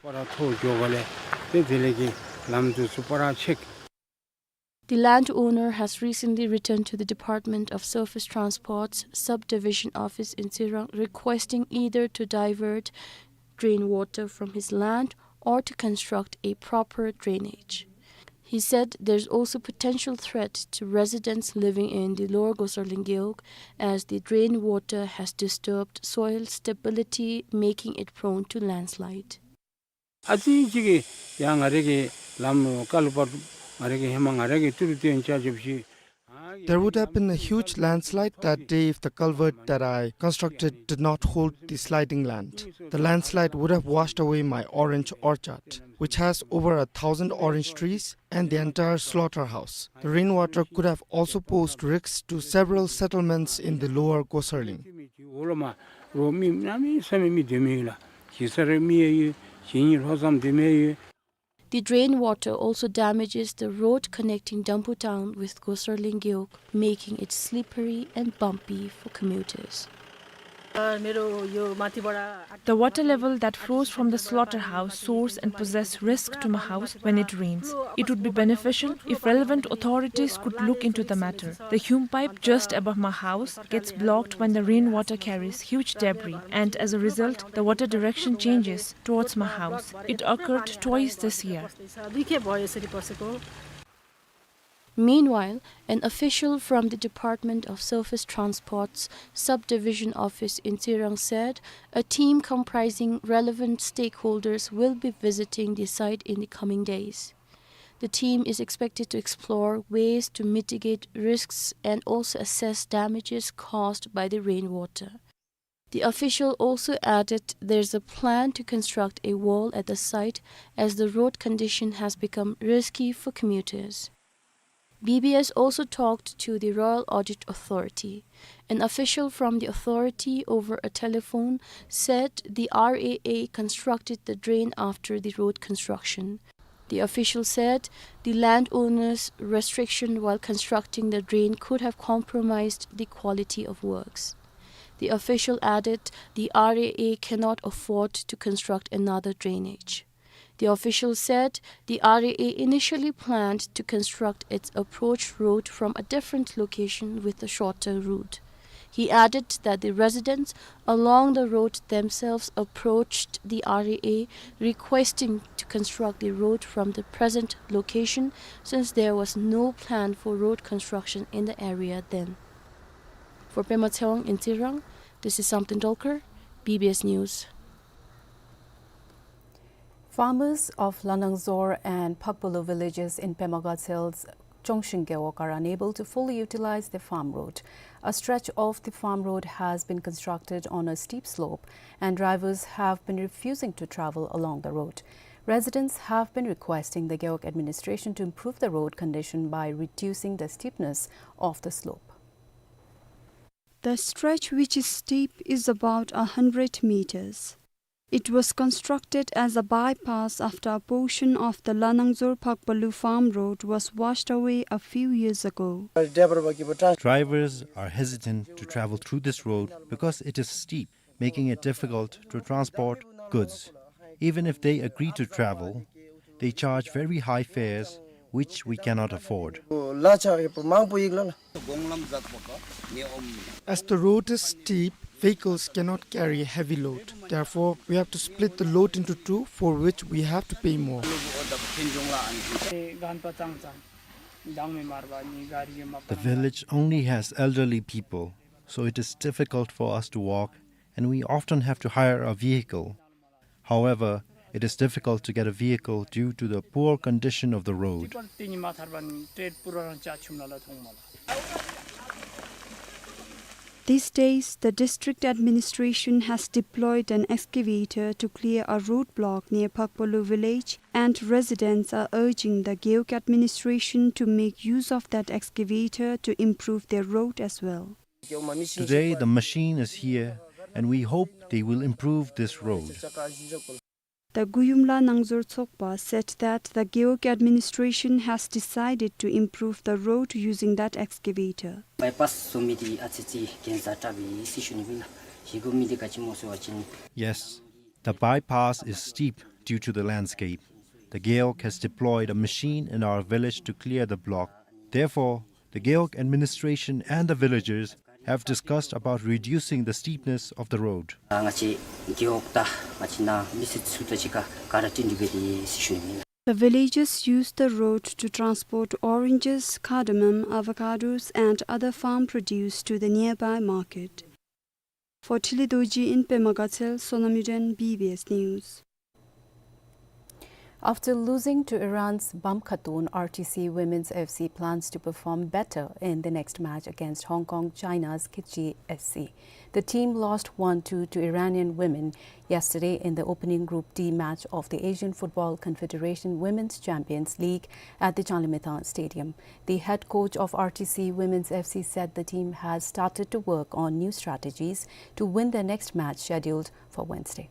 The landowner has recently written to the Department of Surface Transport's Subdivision Office in Tsirang requesting either to divert drain water from his land or to construct a proper drainage. He said there's also potential threat to residents living in the Lower Gosarling Gewog, as the drain water has disturbed soil stability, making it prone to landslide. ཨ་ཙི་ཅིག་གི་ཡང་ང་རའི་གི་ལམ་ཀ་ལུ་པར་ང་རའི་གི་ཧེ་མ་ང་རའི་གི་ཏི་རུ་ཏི་ཡན་ཆ་རྒྱབ་ཤིག། ཨ་ There would have been a huge landslide that day if the culvert that I constructed did not hold the sliding land. The landslide would have washed away my orange orchard, which has over a thousand orange trees, and the entire slaughterhouse. The rainwater could have also posed risks to several settlements in the lower Gosarling. The drain water also damages the road connecting Damphu town with Gosarling Gewog, making it slippery and bumpy for commuters. The water level that flows from the slaughterhouse soars and poses risk to my house when it rains. It would be beneficial if relevant authorities could look into the matter. The Hume pipe just above my house gets blocked when the rainwater carries huge debris, and as a result, the water direction changes towards my house. It occurred twice this year. Meanwhile, an official from the Department of Surface Transport's Subdivision Office in Tsirang said a team comprising relevant stakeholders will be visiting the site in the coming days. The team is expected to explore ways to mitigate risks and also assess damages caused by the rainwater. The official also added there's a plan to construct a wall at the site as the road condition has become risky for commuters. B B S also talked to the Royal Audit Authority. An official from the authority over a telephone said the R A A constructed the drain after the road construction. The official said the landowner's restriction while constructing the drain could have compromised the quality of works. The official added the R A A cannot afford to construct another drainage. The official said the R A A initially planned to construct its approach road from a different location with a shorter route. He added that the residents along the road themselves approached the R A A requesting to construct the road from the present location since there was no plan for road construction in the area then. For Pema Tshewang in Tsirang, this is Samten Dolkar, B B S News. Farmers of Lanangzor and Phakpalu villages in Pema Gatsel's Chongshing Gewog are unable to fully utilize the farm road. A stretch of the farm road has been constructed on a steep slope, and drivers have been refusing to travel along the road. Residents have been requesting the Gewog administration to improve the road condition by reducing the steepness of the slope. The stretch, which is steep, is about a hundred meters. It was constructed as a bypass after a portion of the Lanangzor Phakpalu farm road was washed away a few years ago. Drivers are hesitant to travel through this road because it is steep, making it difficult to transport goods. Even if they agree to travel, they charge very high fares, which we cannot afford. As the road is steep, vehicles cannot carry heavy load. Therefore, we have to split the load into two, for which we have to pay more. The village only has elderly people, so it is difficult for us to walk, and we often have to hire a vehicle. However, it is difficult to get a vehicle due to the poor condition of the road. These days, the district administration has deployed an excavator to clear a roadblock near Phakpalu village, and residents are urging the Gewog administration to make use of that excavator to improve their road as well. Today, the machine is here, and we hope they will improve this road. The Guyumla Nangzor Tsokpa said that the Gewog administration has decided to improve the road using that excavator. Bypass སོང་མི་འདི་ཨ་ཙི་ཅིག་གྱེན་ས་དྲག་པས་ཟེར་ཞུ་ནི་ཨིན་ལགས། གཞི་གུ་མི་འདི་ག་ཅི་སྨོ་ཟེར་བ་ཅིན། Yes, the bypass is steep due to the landscape. The Gewog has deployed a machine in our village to clear the block. Therefore, the Gewog administration and the villagers have discussed about reducing the steepness of the road. ང་བཅས་རྒེད་འོག་དང་ང་བཅས་ནང་མི་སེར་ཚུ་དང་གཅིག་ཁར་ག་ར་བསྟུན་ཏེ་འབད་དེ་ཟེར་ཞུ་ནི་ཨིན། The villagers use the road to transport oranges, cardamom, avocados and other farm produce to the nearby market. For Thili Dorji in Pema Gatsel, Sonam Yuden, B B S News. After losing to Iran's Bam Khatoon, R T C Women's F C plans to perform better in the next match against Hong Kong China's Kitchi S C. The team lost one two to Iranian women yesterday in the opening Group D match of the Asian Football Confederation Women's Champions League at the Changlimethang Stadium. The head coach of R T C Women's F C said the team has started to work on new strategies to win their next match scheduled for Wednesday.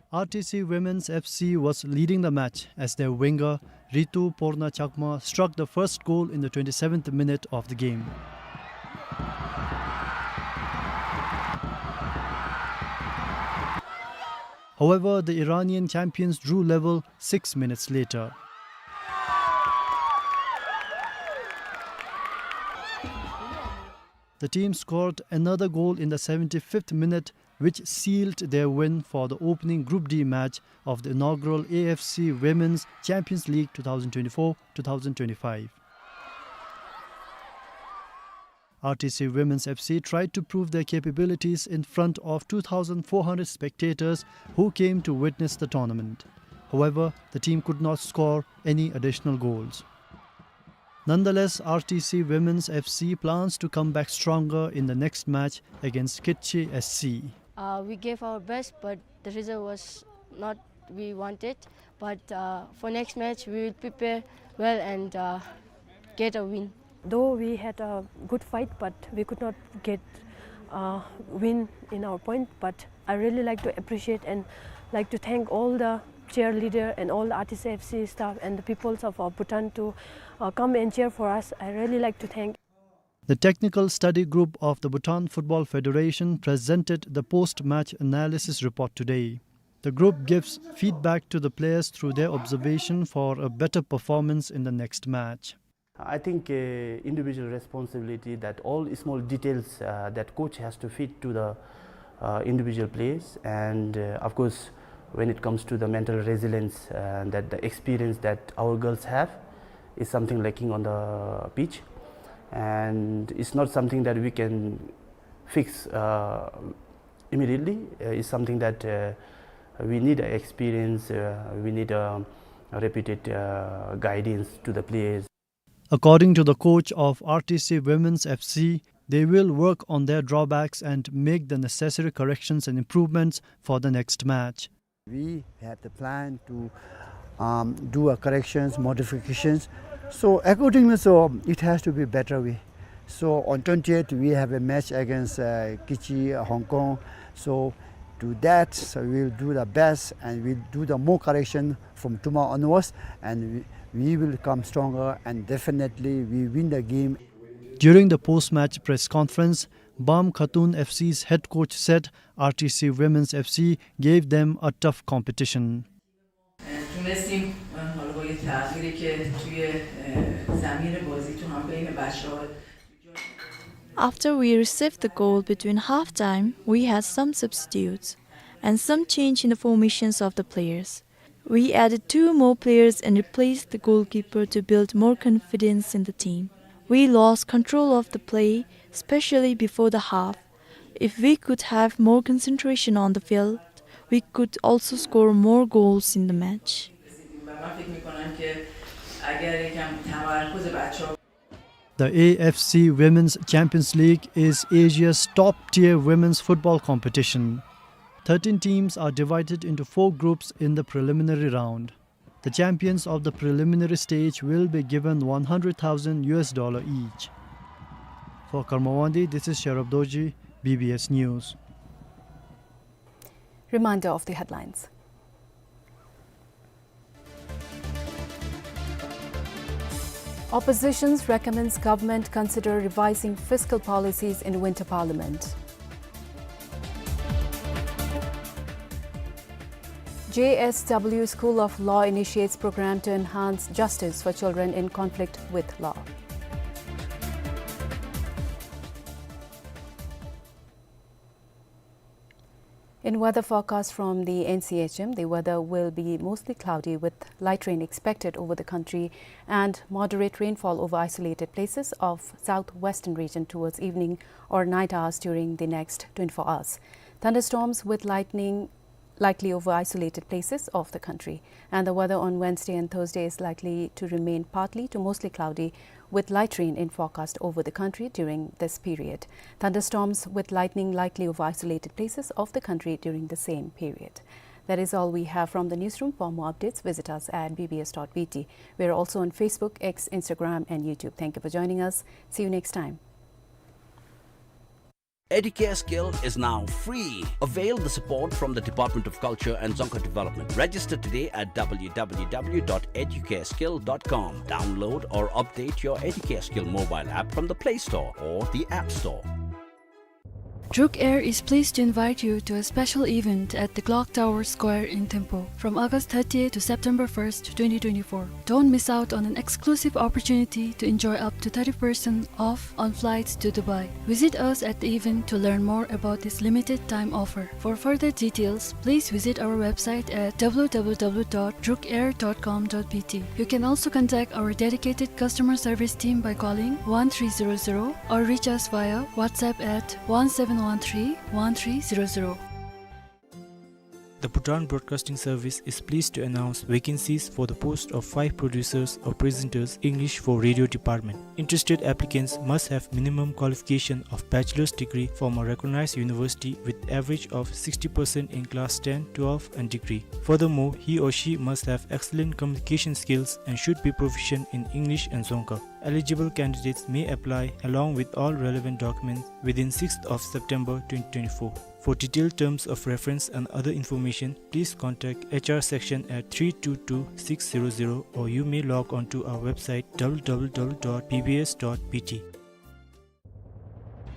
R T C Women's F C was leading the match as their winger, Ritu Porna Chakma, struck the first goal in the twenty-seventh minute of the game. However, the Iranian champions drew level six minutes later. The team scored another goal in the seventy-fifth minute, which sealed their win for the opening Group D match of the inaugural A F C Women's Champions League two thousand twenty-four two thousand twenty-five. R T C Women's F C tried to prove their capabilities in front of two thousand four hundred spectators who came to witness the tournament. However, the team could not score any additional goals. Nonetheless, R T C Women's F C plans to come back stronger in the next match against Kitchi S C. Uh, we gave our best, but the result was not we wanted. But, uh, for next match, we will prepare well and, uh, get a win. Though we had a good fight, but we could not get a win in our point. But I really like to appreciate and like to thank all the cheerleader and all the R T C F C staff and the peoples of, uh, Bhutan to, uh, come and cheer for us. I really like to thank. The Technical Study Group of the Bhutan Football Federation presented the post-match analysis report today. The group gives feedback to the players through their observation for a better performance in the next match. I think, uh, individual responsibility, that all small details, uh, that coach has to feed to the, uh, individual players, and, uh, of course, when it comes to the mental resilience, uh, that the experience that our girls have is something lacking on the pitch, and it's not something that we can fix, uh, immediately. Uh, it's something that, uh, we need experience, uh, we need, uh, repeated, uh, guidance to the players. According to the coach of R T C Women's F C, they will work on their drawbacks and make the necessary corrections and improvements for the next match. We have the plan to, um, do a corrections, modifications. So accordingly, so it has to be better way. So on twentieth, we have a match against, uh, Kitchi, uh, Hong Kong. So to that, so we'll do the best and we'll do the more correction from tomorrow onwards, and we, we will come stronger, and definitely we win the game. During the post-match press conference, Bam Khatoon F C's head coach said R T C Women's F C gave them a tough competition. تونستیم، حالا با یه تغییری که توی، اه، زمین بازی تو هم بین بچه‌ها. After we received the goal between half time, we had some substitutes and some change in the formations of the players. We added two more players and replaced the goalkeeper to build more confidence in the team. We lost control of the play, especially before the half. If we could have more concentration on the field, we could also score more goals in the match. و من فکر می‌کنم که اگر یکم تمرکز بچه‌ها. The A F C Women's Champions League is Asia's top-tier women's football competition. Thirteen teams are divided into four groups in the preliminary round. The champions of the preliminary stage will be given one hundred thousand U S dollar each. For Karma Wangdi, this is Sherab Dorji, B B S News. Reminder of the headlines. Oppositions recommends government consider revising fiscal policies in winter parliament. J S W School of Law initiates program to enhance justice for children in conflict with law. In weather forecast from the N C H M, the weather will be mostly cloudy with light rain expected over the country and moderate rainfall over isolated places of southwestern region towards evening or night hours during the next twenty-four hours. Thunderstorms with lightning likely over isolated places of the country. And the weather on Wednesday and Thursday is likely to remain partly to mostly cloudy, with light rain in forecast over the country during this period. Thunderstorms with lightning likely over isolated places of the country during the same period. That is all we have from the newsroom. For more updates, visit us at B B S dot B T. We are also on Facebook, X, Instagram, and YouTube. Thank you for joining us. See you next time. Educare Skill is now free. Avail the support from the Department of Culture and Dzongkha Development. Register today at W W W dot educare skill dot com. Download or update your Educare Skill mobile app from the Play Store or the App Store. Druk Air is pleased to invite you to a special event at the Clock Tower Square in Thimphu from August thirtieth to September first, twenty twenty-four. Don't miss out on an exclusive opportunity to enjoy up to thirty percent off on flights to Dubai. Visit us at the event to learn more about this limited time offer. For further details, please visit our website at W W W dot druk air dot com dot B T. You can also contact our dedicated customer service team by calling one three zero zero or reach us via WhatsApp at one seven one three one three zero zero. The Bhutan Broadcasting Service is pleased to announce vacancies for the post of five producers or presenters, English for radio department. Interested applicants must have minimum qualification of bachelor's degree from a recognized university with average of sixty percent in class ten, twelve and degree. Furthermore, he or she must have excellent communication skills and should be proficient in English and Dzongkha. Eligible candidates may apply along with all relevant documents within sixth of September twenty twenty-four. For detailed terms of reference and other information, please contact H R section at three two two six zero zero, or you may log on to our website W W W dot B B S dot B T.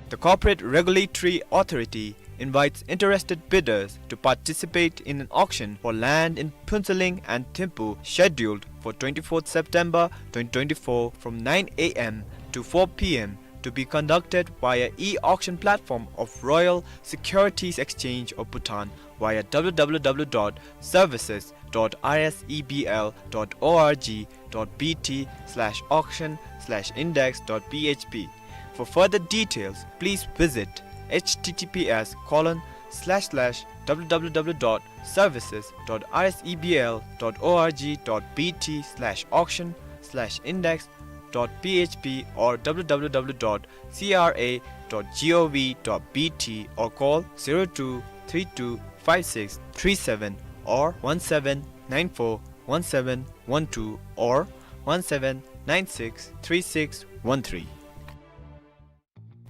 The Corporate Regulatory Authority invites interested bidders to participate in an auction for land in Phuentsholing and Thimphu scheduled for twenty-fourth September twenty twenty-four from nine A M to four P M, to be conducted via e-auction platform of Royal Securities Exchange of Bhutan via W W W dot services dot R S E B L dot org dot B T slash auction slash index dot P H P. For further details, please visit H T T P S colon slash slash W W W dot services dot R S E B L dot org dot B T slash auction slash index dot P H P or W W W dot C R A dot gov dot B T, or call zero two three two five six three seven or one seven nine four one seven one two or one seven nine six three six one three.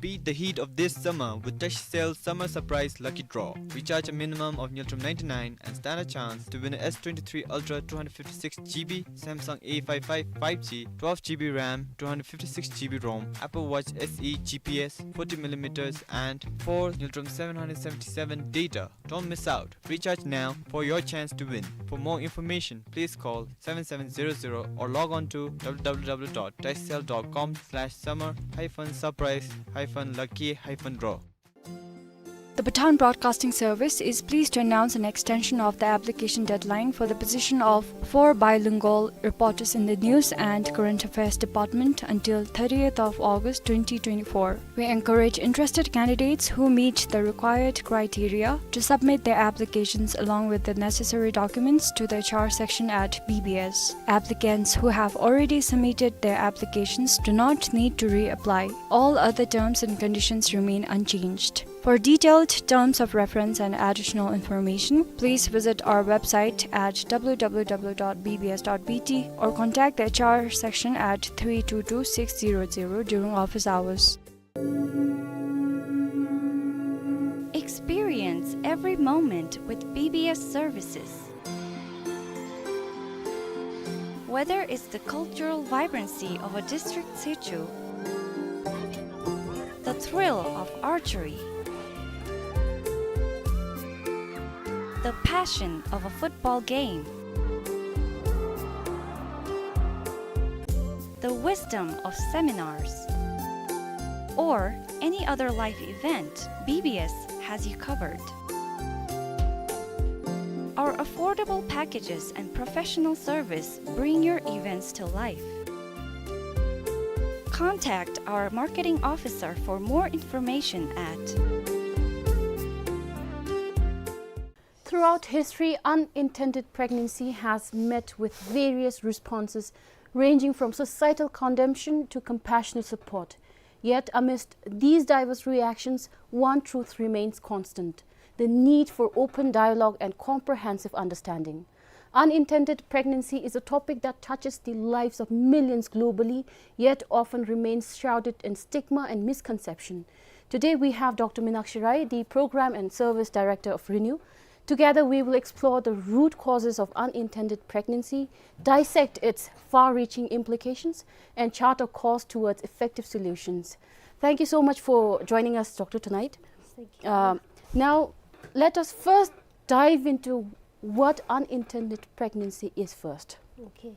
Beat the heat of this summer with Tashcell Summer Surprise Lucky Draw. Recharge a minimum of Ngultrum ninety-nine and stand a chance to win a S twenty-three Ultra two hundred fifty-six G B, Samsung A five five five G, twelve G B RAM, two hundred fifty-six G B ROM, Apple Watch S E G P S forty millimeters, and four Ngultrum seven hundred seventy-seven data. Don't miss out. Recharge now for your chance to win. For more information, please call seven seven zero zero or log on to W W W dot tashcell dot com slash summer hyphen surprise hyphen lucky hyphen draw. The Bhutan Broadcasting Service is pleased to announce an extension of the application deadline for the position of four bilingual reporters in the News and Current Affairs Department until thirtieth of August twenty twenty-four. We encourage interested candidates who meet the required criteria to submit their applications along with the necessary documents to the H R section at B B S. Applicants who have already submitted their applications do not need to reapply. All other terms and conditions remain unchanged. For detailed terms of reference and additional information, please visit our website at W W W dot B B S dot B T or contact the H R section at three two two six zero zero during office hours. Experience every moment with B B S services. Whether it's the cultural vibrancy of a district situ, the thrill of archery, the passion of a football game, the wisdom of seminars, or any other life event, B B S has you covered. Our affordable packages and professional service bring your events to life. Contact our marketing officer for more information at Throughout history, unintended pregnancy has met with various responses, ranging from societal condemnation to compassionate support. Yet, amidst these diverse reactions, one truth remains constant: the need for open dialogue and comprehensive understanding. Unintended pregnancy is a topic that touches the lives of millions globally, yet often remains shrouded in stigma and misconception. Today, we have Doctor Minakshi Rai, the Program and Service Director of RENEW. Together, we will explore the root causes of unintended pregnancy, dissect its far-reaching implications, and chart a course towards effective solutions. Thank you so much for joining us, Doctor, tonight. Thank you. Um, now, let us first dive into what unintended pregnancy is first. Okay.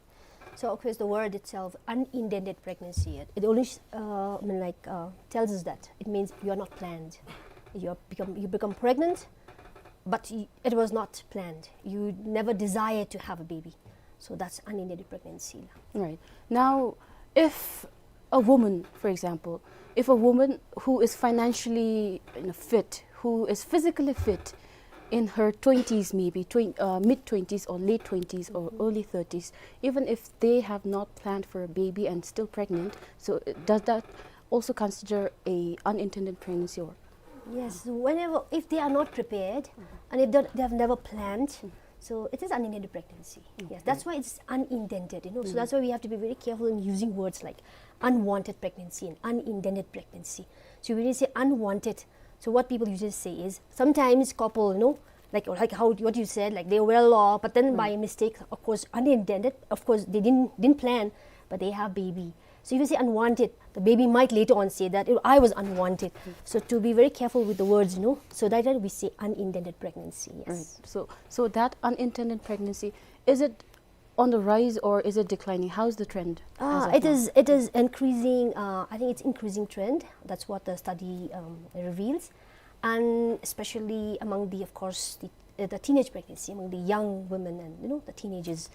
So, of course, the word itself, unintended pregnancy, it, it only, uh, I mean, like, uh, tells us that it means you are not planned. You are become, you become pregnant, but y-, it was not planned. You never desired to have a baby. So that's unintended pregnancy. Right. Now, if a woman, for example, if a woman who is financially, you know, fit, who is physically fit, in her twenties, maybe twen-, uh, mid twenties or late twenties or early thirties, even if they have not planned for a baby and still pregnant, so, uh, does that also consider a unintended pregnancy or? Yes, whenever, if they are not prepared and if they, they have never planned, so it is unintended pregnancy. Yes, okay, that's why it's unintended, you know. So that's why we have to be very careful in using words like unwanted pregnancy and unintended pregnancy. So when you say unwanted, so what people usually say is, sometimes couple, you know, like, like how, what you said, like, they were well off, but then by mistake, of course, unintended, of course, they didn't, didn't plan, but they have baby. So if you say unwanted, the baby might later on say that, "Oh, I was unwanted." So to be very careful with the words, you know, so that we say unintended pregnancy, yes. Right. So, so that unintended pregnancy, is it on the rise or is it declining? How's the trend as of now? Ah, it is, it is increasing, uh, I think it's increasing trend. That's what the study, um, reveals. And especially among the, of course, the, uh, the teenage pregnancy, among the young women and, you know, the teenagers,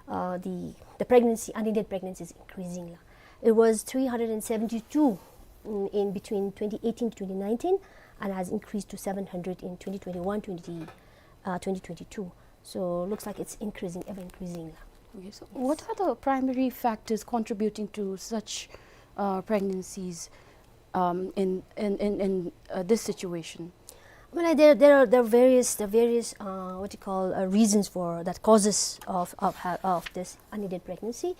uh, the, the pregnancy, unintended pregnancy is increasing la. It was three hundred and seventy-two in, in between twenty eighteen to twenty nineteen and has increased to seven hundred in twenty twenty-one, twenty, uh, twenty twenty-two. So looks like it's increasing, ever increasing la. Okay, so what are the primary factors contributing to such, uh, pregnancies, um, in, in, in, in, uh, this situation? I mean, like, there, there are, there are various, there are various, uh, what you call, uh, reasons for that, causes of, of ha-, of this unintended pregnancy.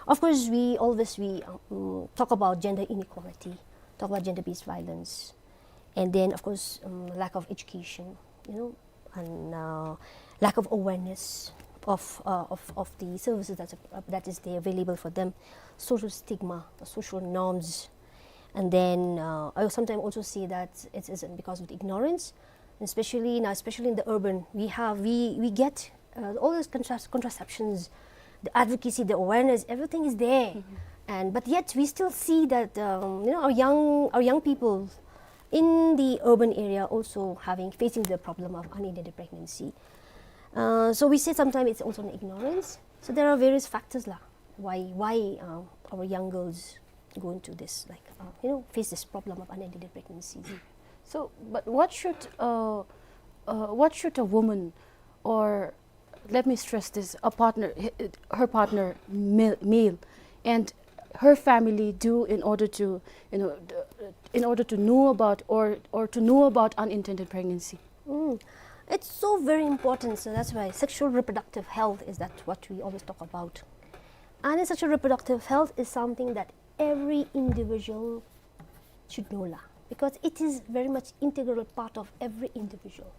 Of course, we always, we, um, talk about gender inequality, talk about gender-based violence, and then, of course, um, lack of education, you know, and, uh, lack of awareness of, uh, of, of the services that's, uh, that is there available for them, social stigma, the social norms, and then, uh, I sometimes also see that it is because of the ignorance, especially now, especially in the urban, we have, we, we get, uh, all those contras-, contraceptions, the advocacy, the awareness, everything is there. And, but yet we still see that, um, you know, our young, our young people in the urban area also having, facing the problem of unintended pregnancy. Uh, so we say sometimes it's also an ignorance. So there are various factors la, why, why, uh, our young girls go into this, like, uh, you know, face this problem of unintended pregnancy. So, but what should, uh, uh, what should a woman, or let me stress this, a partner, h-, her partner, male, male, and her family do in order to, you know, d-, in order to know about or, or to know about unintended pregnancy? Mm. It's so very important, so that's why sexual reproductive health is that what we always talk about. And sexual reproductive health is something that every individual should know la, because it is very much integral part of every individual.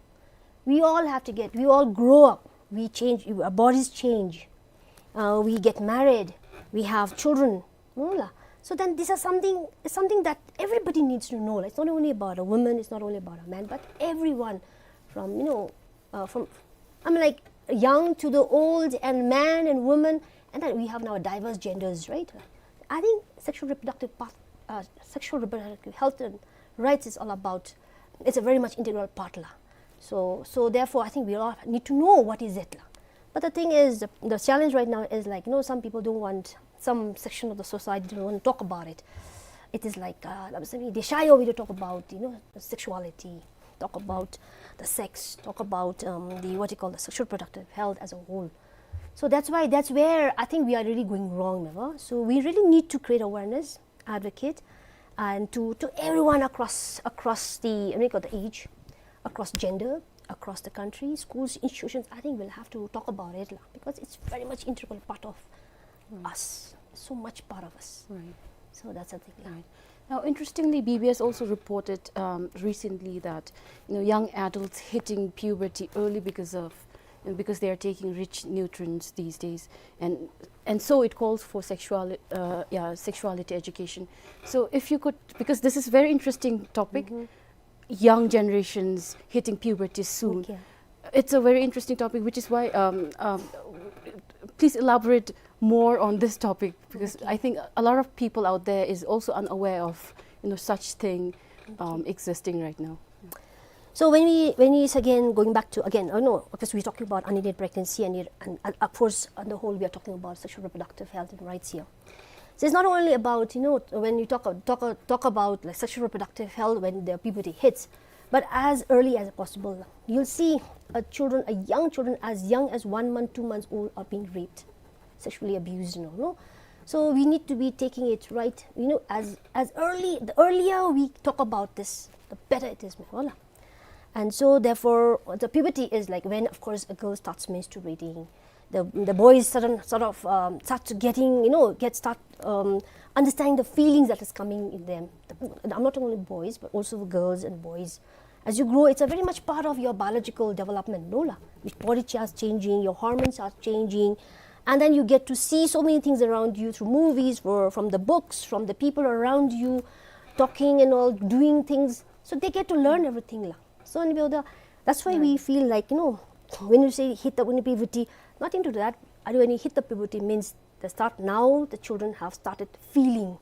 We all have to get, we all grow up, we change, our bodies change, uh, we get married, we have children, no la. So then this is something, it's something that everybody needs to know la. It's not only about a woman, it's not only about a man, but everyone from, you know, uh, from, I mean, like, young to the old, and man and woman, and then we have now diverse genders, right? I think sexual reproductive part, uh, sexual reproductive health and rights is all about, it's a very much integral part la. So, so therefore, I think we all need to know what is it la. But the thing is, the, the challenge right now is, like, you know, some people don't want, some section of the society don't want to talk about it. It is like, uh, they shy away to talk about, you know, sexuality. talk about the sex, talk about, um, the, what you call, the sexual reproductive health as a whole. So that's why, that's where I think we are really going wrong, never? So we really need to create awareness, advocate, and to, to everyone across, across the, I mean, the age, across gender, across the country, schools, institutions. I think we'll have to talk about it lah, because it's very much integral part of us, so much part of us. Right. So that's the thing lah. Right. Now, interestingly, B B S also reported, um, recently that, you know, young adults hitting puberty early because of, you know, because they are taking rich nutrients these days, and, and so it calls for sexual, uh, yeah, sexuality education. So if you could, because this is very interesting topic, young generations hitting puberty soon. Okay. It's a very interesting topic, which is why, um, um, please elaborate more on this topic, because I think a lot of people out there is also unaware of, you know, such thing, um, existing right now. So when we, when we, again, going back to, again, oh no, because we're talking about unintended pregnancy and, it, and, and of course, on the whole, we are talking about sexual reproductive health and rights here. So it's not only about, you know, when you talk, talk, talk about, like, sexual reproductive health when the puberty hits, but as early as possible. You'll see, uh, children, uh, young children as young as one month, two months old are being raped, sexually abused, you know, no? So we need to be taking it right, you know, as, as early, the earlier we talk about this, the better it is, mehwala. And so therefore, the puberty is, like, when, of course, a girl starts menstruating, the, the boys sudden, sort of, um, start to getting, you know, get, start, um, understanding the feelings that is coming in them. The, I'm not only boys, but also girls and boys. As you grow, it's a very much part of your biological development, no lah? Your body starts changing, your hormones are changing, and then you get to see so many things around you through movies, or from the books, from the people around you, talking and all, doing things. So they get to learn everything lah. So, and we are the, that's why we feel like, you know, when you say hit the, when puberty, nothing to do that. When you hit the puberty means the start now, the children have started feeling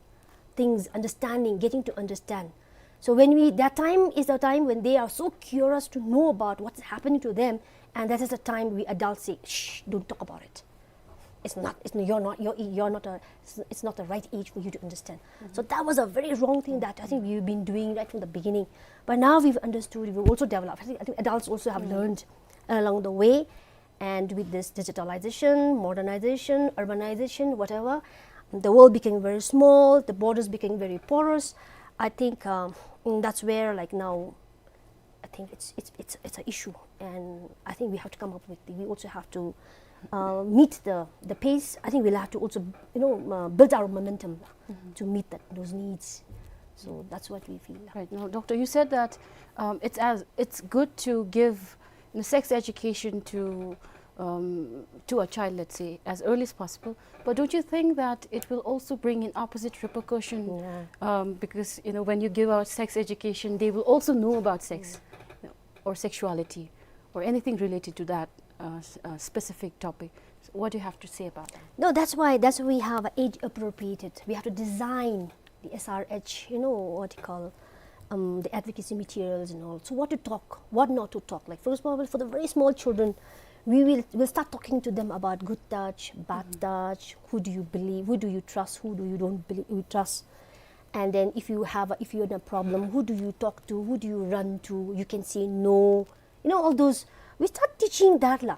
things, understanding, getting to understand. So when we, that time is the time when they are so curious to know about what's happening to them, and that is the time we adults say, "Shh, don't talk about it. It's not, it's not, you're not, you're, you're not a, it's, it's not the right age for you to understand." So that was a very wrong thing that I think we've been doing right from the beginning. But now we've understood, we've also developed. I think, I think adults also have learned along the way. And with this digitalization, modernization, urbanization, whatever, the world became very small, the borders became very porous. I think, um, mm, that's where, like, now, I think it's, it's, it's, it's an issue. And I think we have to come up with, we also have to, uh, meet the, the pace. I think we'll have to also, you know, uh, build our momentum to meet that, those needs. So that's what we feel. Right. Now, Doctor, you said that, um, it's as, it's good to give, you know, sex education to, um, to a child, let's say, as early as possible. But don't you think that it will also bring in opposite repercussion? Yeah. Um, because, you know, when you give out sex education, they will also know about sex, you know, or sexuality, or anything related to that, uh, s-, uh, specific topic. So what do you have to say about that? No, that's why, that's why we have age appropriated. We have to design the S R H, you know, what you call, um, the advocacy materials and all. So what to talk, what not to talk. Like, for example, for the very small children, we will, we'll start talking to them about good touch, bad touch, who do you believe, who do you trust, who do you don't believe, you trust. And then if you have a, if you're in a problem, who do you talk to, who do you run to? You can say no. You know, all those, we start teaching that lah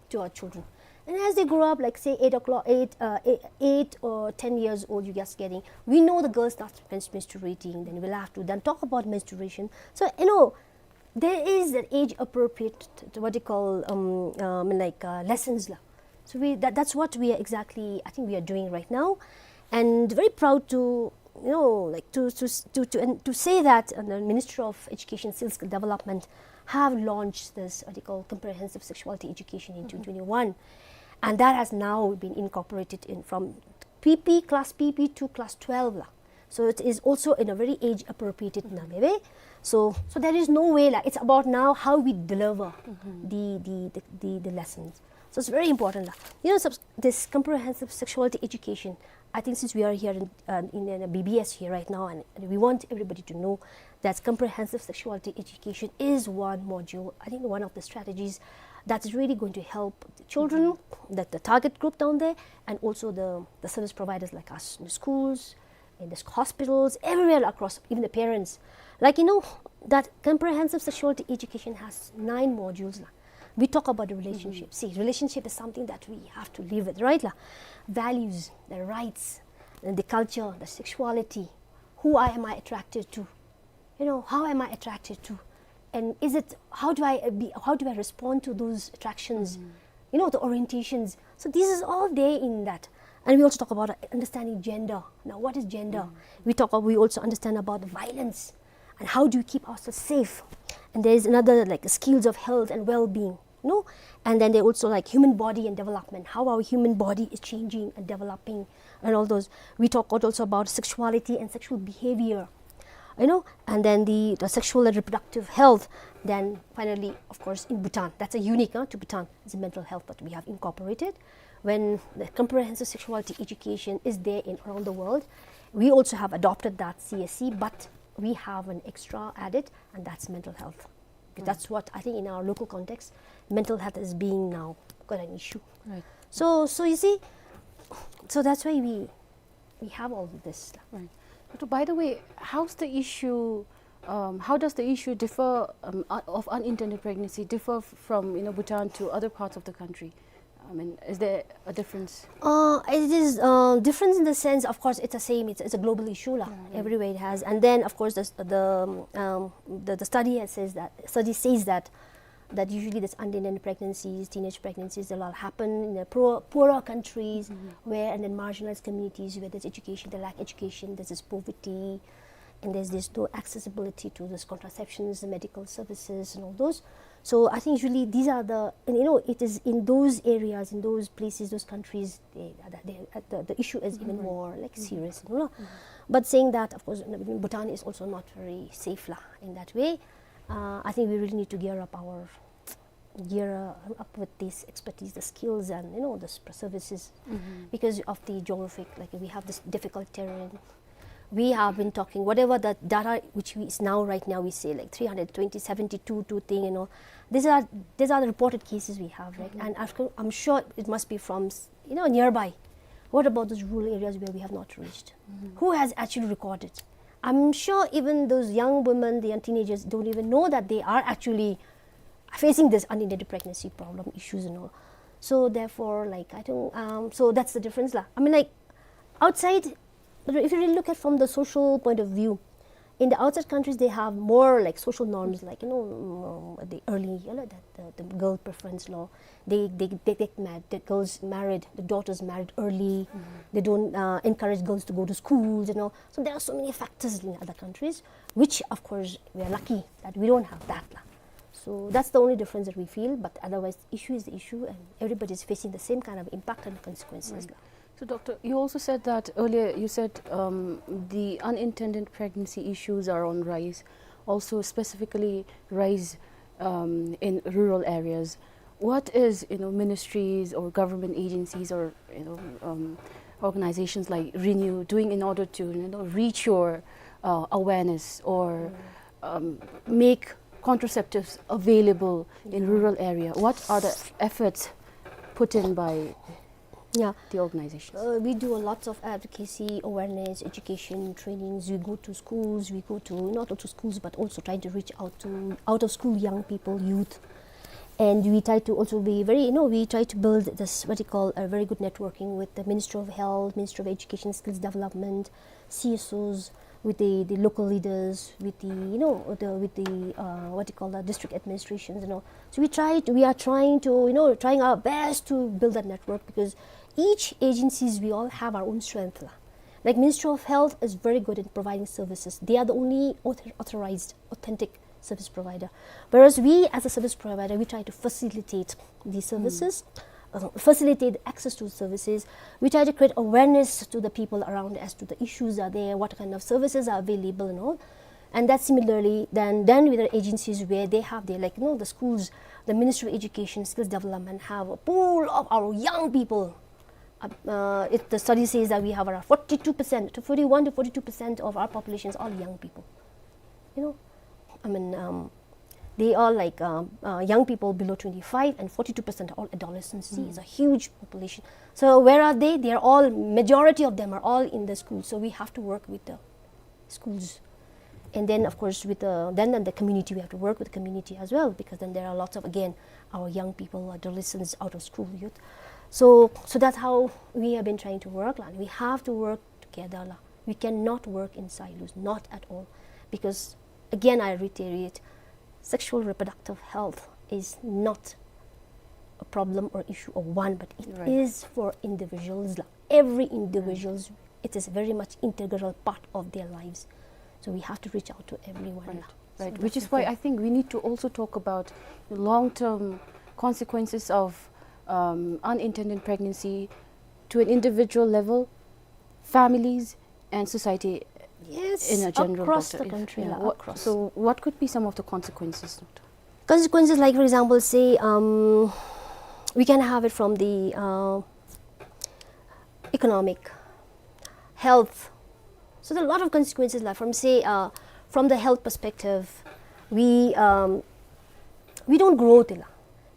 to our children. And as they grow up, like, say, eight o'clock, eight, uh, eight, eight or ten years old, you just getting, we know the girl starts mens-, menstruating, then we'll have to then talk about menstruation. So, you know, there is that age appropriate, what do you call, um, um, like, uh, lessons lah. So we, that, that's what we are exactly, I think we are doing right now. And very proud to, you know, like, to, to, to, to, and to say that, uh, the Ministry of Education, Skill Development have launched this, what they call, comprehensive sexuality education in twenty twenty-one. And that has now been incorporated in from P P, class P P to class twelve lah. So it is also in a very age appropriated, mm-hmm, way. So, so there is no way lah. It's about now how we deliver, mm-hmm, the, the, the, the, the lessons. So it's very important lah. You know, subs-, this comprehensive sexuality education, I think since we are here in, uh, in, in a B B S here right now, and, and we want everybody to know that comprehensive sexuality education is one module, I think one of the strategies that is really going to help the children, mm-hmm, that the target group down there, and also the, the service providers like us in the schools, in the hospitals, everywhere across, even the parents. Like, you know, that comprehensive sexuality education has nine modules la. We talk about the relationship. Mm-hmm. See, relationship is something that we have to live with, right la? Values, the rights, and the culture, the sexuality. Who I, am I attracted to? You know, how am I attracted to? And is it, how do I, uh, be, how do I respond to those attractions? Mm. You know, the orientations. So this is all there in that. And we also talk about, uh, understanding gender. Now, what is gender? Mm. We talk, we also understand about the violence. And how do we keep ourselves safe? And there is another, like, skills of health and well-being, no? And then they also, like, human body and development, how our human body is changing and developing and all those. We talk also about sexuality and sexual behavior, you know, and then the, the sexual and reproductive health. Then finally, of course, in Bhutan, that's a unique, uh, to Bhutan, is mental health, but we have incorporated. When the comprehensive sexuality education is there in around the world, we also have adopted that C S C, but we have an extra added, and that's mental health. Because, right, that's what I think in our local context, mental health is being now quite an issue. Right. So, so you see, so that's why we, we have all this. Right. But by the way, how's the issue, um, how does the issue differ, um, uh, of unintended pregnancy differ f-, from, you know, Bhutan to other parts of the country? I mean, is there a difference? Uh, it is, uh, difference in the sense, of course, it's the same. It's, it's a global issue la. Yeah, yeah. Everywhere it has. And then, of course, the, the, um, the, the study has says that, study says that, that usually this unintended pregnancies, teenage pregnancies, they all happen in the poor, poorer countries, mm-hmm, where, and then marginalized communities where there's education, they lack education, there's this poverty, and there's, there's no accessibility to this contraceptions, the medical services, and all those. So I think usually these are the, and, you know, it is in those areas, in those places, those countries, they, they, uh, the, the issue is even, mm-hmm, more, like, mm-hmm, serious, you know. Mm-hmm. But saying that, of course, you know, Bhutan is also not very safe la in that way. Uh, I think we really need to gear up our, gear, uh, up with this expertise, the skills, and, you know, the s-, services, mm-hmm, because of the geographic, like, we have this difficult terrain. We have been talking, whatever the data which we, is now, right now, we say, like, three hundred twenty, seventy-two, two thing, you know. These are, these are the reported cases we have, right? Mm-hmm. And after, I'm sure it must be from s-, you know, nearby. What about those rural areas where we have not reached? Mm-hmm. Who has actually recorded? I'm sure even those young women, the young teenagers don't even know that they are actually facing this unintended pregnancy problem issues and all. So therefore, like, I think, um, so that's the difference la. I mean, like, outside, but if you really look at from the social point of view, in the outside countries, they have more, like, social norms, like, you know, um, the early, you know, the, the, the girl preference law. They, they, they get married, the girls married, the daughters married early. Mm-hmm. They don't, uh, encourage girls to go to schools, you know. So there are so many factors in other countries, which, of course, we are lucky that we don't have that la. So that's the only difference that we feel, but otherwise, the issue is the issue, and everybody is facing the same kind of impact and consequences la. Right. So, Doctor, you also said that earlier, you said, um, the unintended pregnancy issues are on rise, also specifically rise, um, in rural areas. What is, you know, ministries or government agencies or, you know, um, organizations like Renew doing in order to, you know, reach your, uh, awareness or, mm, um, make contraceptives available in, yeah, rural area? What are the efforts put in by, yeah, the organizations? Uh, we do a lots of advocacy, awareness, education, trainings. We go to schools, we go to, not to schools, but also trying to reach out to out of school young people, youth. And we try to also be very, you know, we try to build this, what you call, a very good networking with the Ministry of Health, Ministry of Education, Skills Development, C S Os, with the, the local leaders, with the, you know, the, with the, uh, what you call, the district administrations, you know. So we try to, we are trying to, you know, trying our best to build that network, because each agencies, we all have our own strength la. Like, Ministry of Health is very good in providing services. They are the only author-, authorized, authentic service provider. Whereas we, as a service provider, we try to facilitate these services, uh, facilitate access to services. We try to create awareness to the people around as to the issues are there, what kind of services are available and all. And that similarly, then, then with the agencies where they have their, like, you know, the schools, the Ministry of Education, Skills Development have a pool of our young people. Uh, uh, it, the study says that we have around forty-two percent, to forty-one to forty-two percent of our population is all young people. You know, I mean, um, they are, like, um, uh, young people below twenty-five, and forty-two percent are all adolescents. See, it's a huge population. So where are they? They are all, majority of them are all in the school. So we have to work with the schools. And then, of course, with the, then, then the community, we have to work with the community as well, because then there are lots of, again, our young people, adolescents, out of school youth. So, so that's how we have been trying to work la. We have to work together la. We cannot work in silos, not at all. Because, again, I reiterate, sexual reproductive health is not a problem or issue of one, but it Right. is for individuals la. Every individuals, it is very much integral part of their lives. So we have to reach out to everyone la. Right. So Right. that's Which is the why thing. I think we need to also talk about the long-term consequences of, um, unintended pregnancy to an individual level, families, and society Yes, in a general across doctor. the If, country yeah, la, what, across. So what could be some of the consequences, doctor? Consequences, like, for example, say, um, we can have it from the, uh, economic, health. So there are a lot of consequences, like, from, say, uh, from the health perspective, we, um, we don't grow, te la.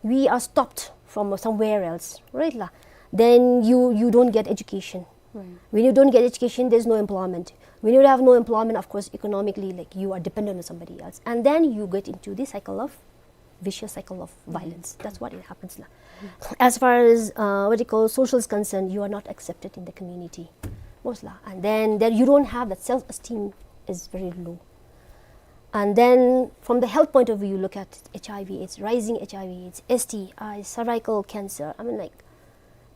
We are stopped from somewhere else, right la? Then you, you don't get education. Right. When you don't get education, there's no employment. When you have no employment, of course, economically, like, you are dependent on somebody else. And then you get into the cycle of, vicious cycle of Mm-hmm. violence. That's what it happens la. As far as, uh, what you call, social is concerned, you are not accepted in the community. Most la. And then, then you don't have that self-esteem is very low. And then from the health point of view, you look at H I V AIDS, rising H I V AIDS, S T I, cervical cancer. I mean, like,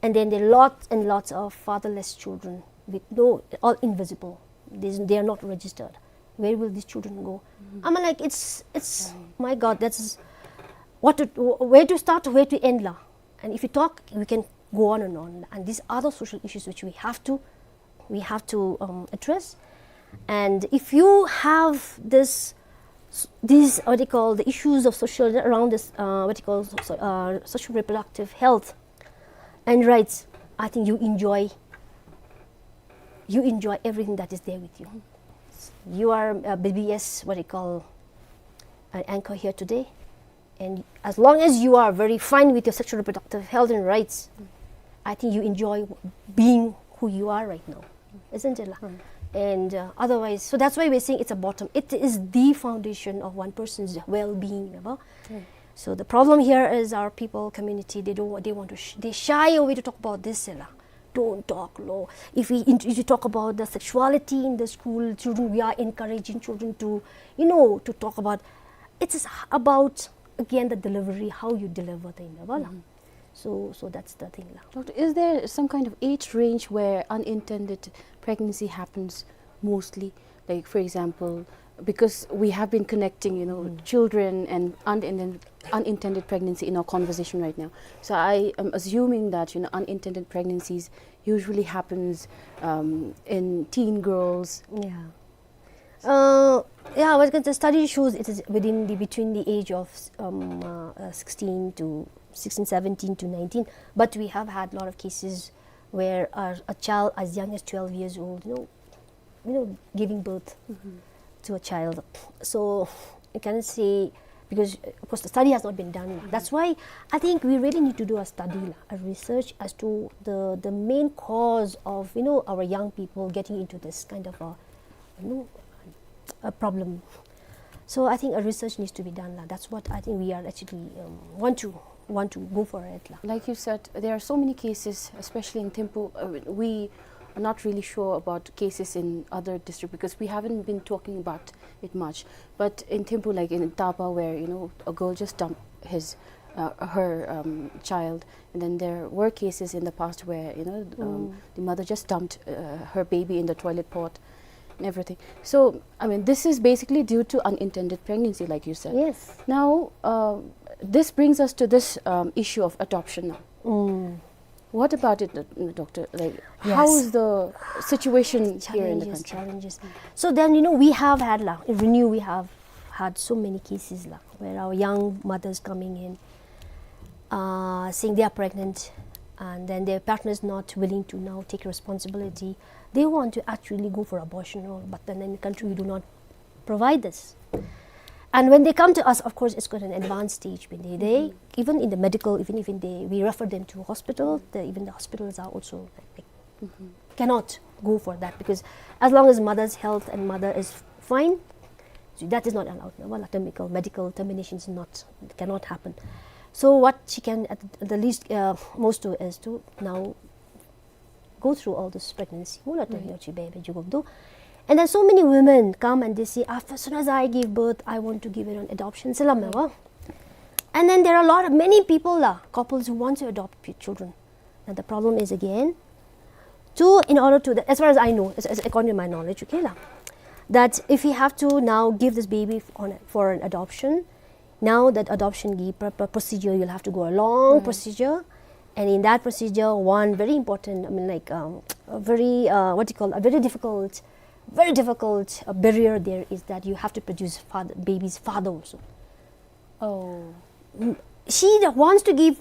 and then there are lots and lots of fatherless children with no, all invisible. There's, they are not registered. Where will these children go? Mm-hmm. I mean, like, it's, it's, Right. my God, that's what to, where to start, where to end la. And if you talk, we can go on and on. And these are the social issues which we have to, we have to, um, address. And if you have this, these, what you call, the issues of social, around this, uh, what you call, so, uh, social reproductive health and rights, I think you enjoy, you enjoy everything that is there with you. You are a B B S, what you call, an anchor here today. And as long as you are very fine with your sexual reproductive health and rights, I think you enjoy being who you are right now, isn't it la? Right. And, uh, otherwise, so that's why we're saying it's a bottom. It is the foundation of one person's well-being, remember? Right. So the problem here is our people, community, they don't, they want to, sh-, they shy away to talk about this, la. Don't talk, lo. If we, if you talk about the sexuality in the school, children, we are encouraging children to, you know, to talk about, it is about, again, the delivery, how you deliver the, remember la? Mm-hmm. So, so that's the thing la. Doctor, is there some kind of age range where unintended pregnancy happens mostly? Like, for example, because we have been connecting, you know, Mm. children and unintended, unintended pregnancy in our conversation right now. So I am assuming that, you know, unintended pregnancies usually happens, um, in teen girls. Yeah. Uh, yeah, well, the study shows it is within the, between the age of, um, uh, uh, sixteen to sixteen, seventeen to nineteen. But we have had a lot of cases where a, a child as young as twelve years old, you know, you know, giving birth Mm-hmm. to a child. So you can say, because, uh, of course, the study has not been done. Mm-hmm. That's why I think we really need to do a study la, a research as to the, the main cause of, you know, our young people getting into this kind of a, you know, a problem. So I think a research needs to be done la. That's what I think we are actually, um, want to, want to go for it la. Like you said, there are so many cases, especially in Thimphu. Uh, we are not really sure about cases in other district because we haven't been talking about it much. But in Thimphu, like in Tapa, where, you know, a girl just dumped his, uh, her, um, child, and then there were cases in the past where, you know, um, Mm. the mother just dumped, uh, her baby in the toilet pot and everything. So, I mean, this is basically due to unintended pregnancy, like you said. Yes. Now, uh, this brings us to this, um, issue of adoption now. Mm. What about it, doc-, doctor? Like, how Yes. is the situation here in the Challenges, country? challenges. So then, you know, we have had la, in Renew, we have had so many cases la, where our young mothers coming in, uh, saying they are pregnant, and then their partner is not willing to now take responsibility. They want to actually go for abortion, or, but then in the country we do not provide this. And when they come to us, of course, it's quite an advanced stage. When they, they, Mm-hmm. even in the medical, even, even they, we refer them to hospital. The, even the hospitals are also, like, Mm-hmm. cannot go for that, because as long as mother's health and mother is fine, So that is not allowed. Well, termical, medical termination is not, cannot happen. So what she can at the least, uh, most do is to now go through all this pregnancy. Mula term yo chi baby jugum do. And then so many women come and they say, "After, as soon as I give birth, I want to give it on adoption." Salam wa. And then there are a lot of, many people la, couples who want to adopt p- children. And the problem is again, to, in order to, as far as I know, as, as according to my knowledge, okay la, that if you have to now give this baby f- on a- for an adoption, now that adoption gi- pr- pr- procedure, you'll have to go a long procedure, and in that procedure, one very important, I mean, like, um, a very, uh, what do you call, a very difficult, very difficult uh, barrier there is that you have to produce father, baby's father also. Oh. She that wants to give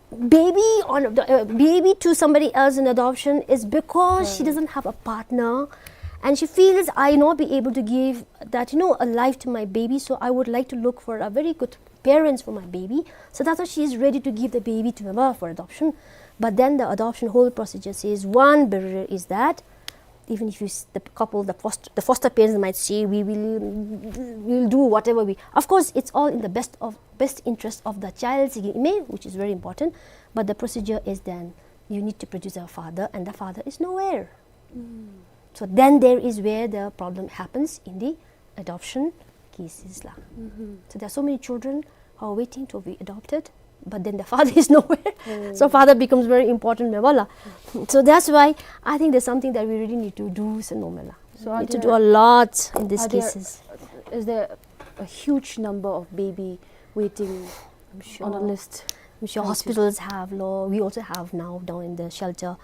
baby on the uh, baby to somebody else in adoption is because she doesn't have a partner, and she feels, "I not be able to give that, you know, a life to my baby, so I would like to look for a very good parents for my baby." So that's why she is ready to give the baby to her for adoption. But then the adoption whole procedure says one barrier is that even if you s- the couple, the foster, the foster parents might say, "We will, we will do whatever we." Of course, it's all in the best of best interest of the child, which is very important. But the procedure is then you need to produce a father, and the father is nowhere. So then there is where the problem happens in the adoption cases la. So there are so many children who are waiting to be adopted, but then the father is nowhere. So father becomes very important, me bala. So that's why I think there's something that we really need to do, so no, me la. So We are need to there- do a lot in these are there- cases. Is there a huge number of baby waiting I'm sure. On a list? I'm sure Thank you. Hospitals have lo. We also have now down in the shelter.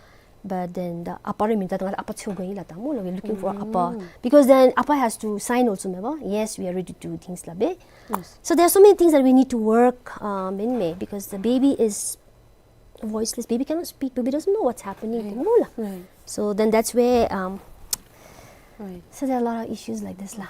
But then the apa re minta tanga apa chu going la tamu lo. We're looking for apa because then apa has to sign also, me ba. Yes, we are ready to do things la be. Yes. So there are so many things that we need to work um, in me because the baby is voiceless. Baby cannot speak. Baby doesn't know what's happening. Right. Tamu la. Right. So then that's where um, Right. so there are a lot of issues like this la.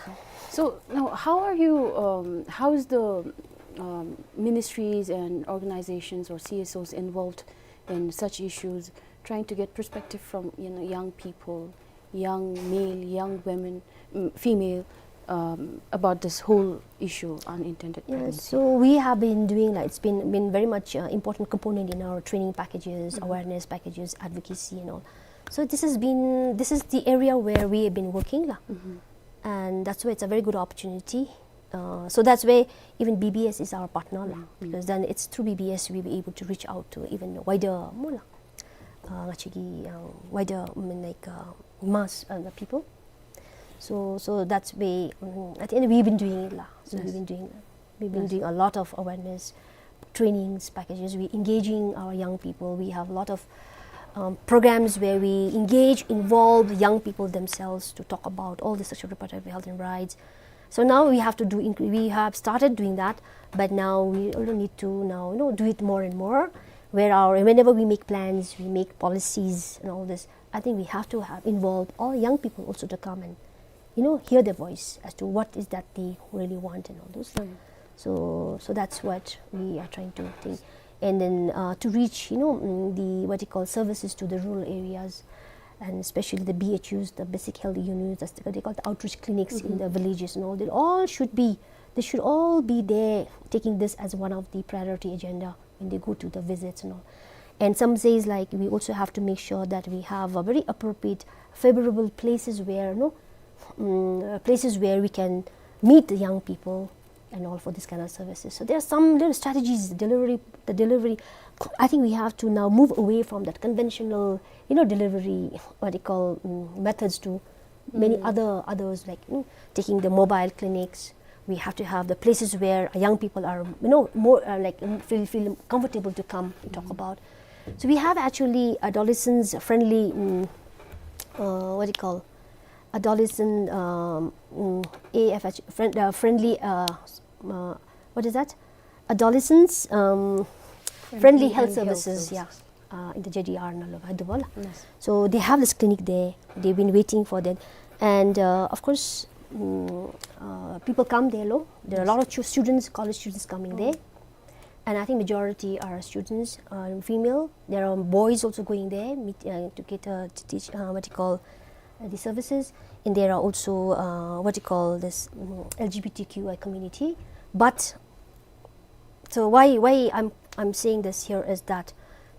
So now, how are you? Um, how is the um, ministries and organizations or C S Os involved in such issues, trying to get perspective from, you know, young people, young male, young women, mm, female, um, about this whole issue, unintended Yeah, pregnancy? so we have been doing like it's been been very much uh, important component in our training packages, awareness packages, advocacy and all. So this has been this is the area where we have been working la, and that's why it's a very good opportunity. Uh, so that's why even B B S is our partner la, because then it's through B B S we'll be able to reach out to even wider mula, uh, actually uh, wider I mean, like uh, mass uh, the people. So so that's way mm, at the end we've been doing it la. So we've been doing we've been doing a lot of awareness trainings packages. We engaging our young people. We have a lot of um, programs where we engage, involve young people themselves to talk about all the sexual reproductive health and rights. So now we have to do. Inc- we have started doing that, but now we also need to now you know do it more and more. Where our whenever we make plans, we make policies and all this. I think we have to have involve all young people also to come and you know hear their voice as to what is that they really want and all those. So so that's what we are trying to think. And then uh, to reach you know mm, the what you call services to the rural areas, and especially the B H Us, the basic health units, that's what they call the outreach clinics in the villages and all. They all should be they should all be there taking this as one of the priority agenda when they go to the visits and all. And some says like we also have to make sure that we have a very appropriate, favorable places where no mm, uh, places where we can meet the young people and all for this kind of services. So there are some little strategies, delivery, the delivery. I think we have to now move away from that conventional, you know, delivery, what they call mm, methods to many other others like mm, taking the mobile clinics. We have to have the places where uh, young people are, you know, more uh, like mm, feel feel comfortable to come and talk about. So we have actually adolescents friendly, mm, uh, what do you call, adolescent um, mm, A F H friend, uh, friendly uh, uh, what is that? Adolescents um, friendly, health, services. Yeah, uh, in the J D R na lo ba du ba la. Yes. So they have this clinic there. They've been waiting for that, and uh, of course, mm, uh, people come there. Lo, there are a lot of chu- students, college students coming there, and I think majority are students, uh, female. There are boys also going there meet, uh, to get uh, to teach uh, what you call the services, and there are also, uh, what you call this, mm, L G B T Q I community. But so why, why I'm, I'm saying this here is that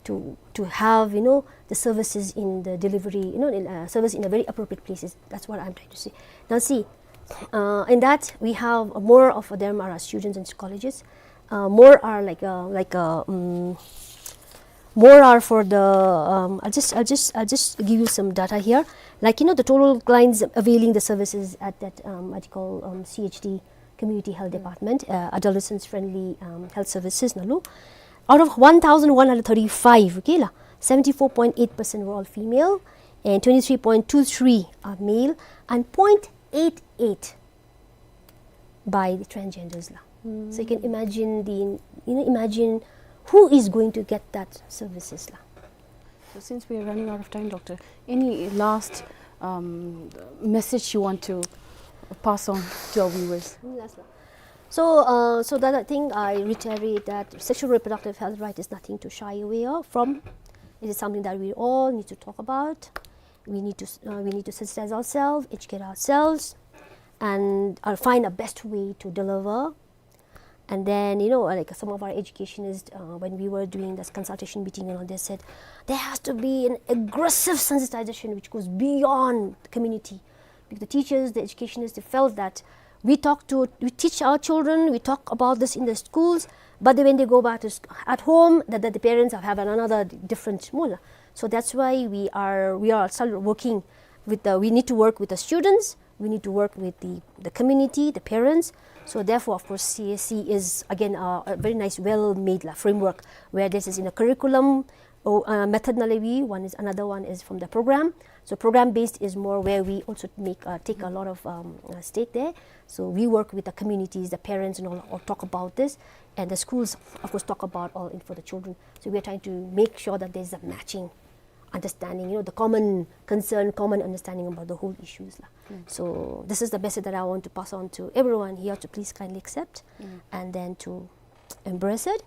to, to have, you know, the services in the delivery, you know, in, uh, service in a very appropriate places. That's what I'm trying to say. Now see, uh, in that we have more of them are our students in colleges. Uh, more are like, uh, like, uh, mm, more are for the, um, I'll just, I'll just, I'll just give you some data here. Like, you know, the total clients availing the services at that, um, what you call, um, C H D, Community Health Department, uh, Adolescents Friendly, um, Health Services, nalu. Out of one thousand one hundred thirty-five, okay la, seventy-four point eight percent were all female, and twenty-three point two three are male, and point eight eight by the transgenders la. So you can imagine the, you know, imagine who is going to get that services la. So since we are running out of time, Doctor, any last, um, message you want to pass on to our viewers? Mm, last one. So, uh, so that I think I reiterate that sexual reproductive health right is nothing to shy away of, from. It is something that we all need to talk about. We need to s-, uh, we need to sensitize ourselves, educate ourselves, and, uh, find a best way to deliver. And then, you know, like, some of our educationists, uh, when we were doing this consultation meeting and all, they said there has to be an aggressive sensitization which goes beyond the community. Because the teachers, the educationists, they felt that we talk to, we teach our children, we talk about this in the schools, but then when they go back to sc-, at home, that, that the parents have, have another different mula. So that's why we are, we are still working with the, we need to work with the students, we need to work with the, the community, the parents. So therefore, of course, C A C is again a, a very nice, well-made la, framework where this is in a curriculum, or, uh, method nalai, one is, another one is from the program. So program based is more where we also make, uh, take a lot of, um, uh, stake there. So we work with the communities, the parents and all, all talk about this, and the schools, of course, talk about all in for the children. So we are trying to make sure that there's a matching understanding, you know, the common concern, common understanding about the whole issues la. So this is the message that I want to pass on to everyone here to please kindly accept and then to embrace it,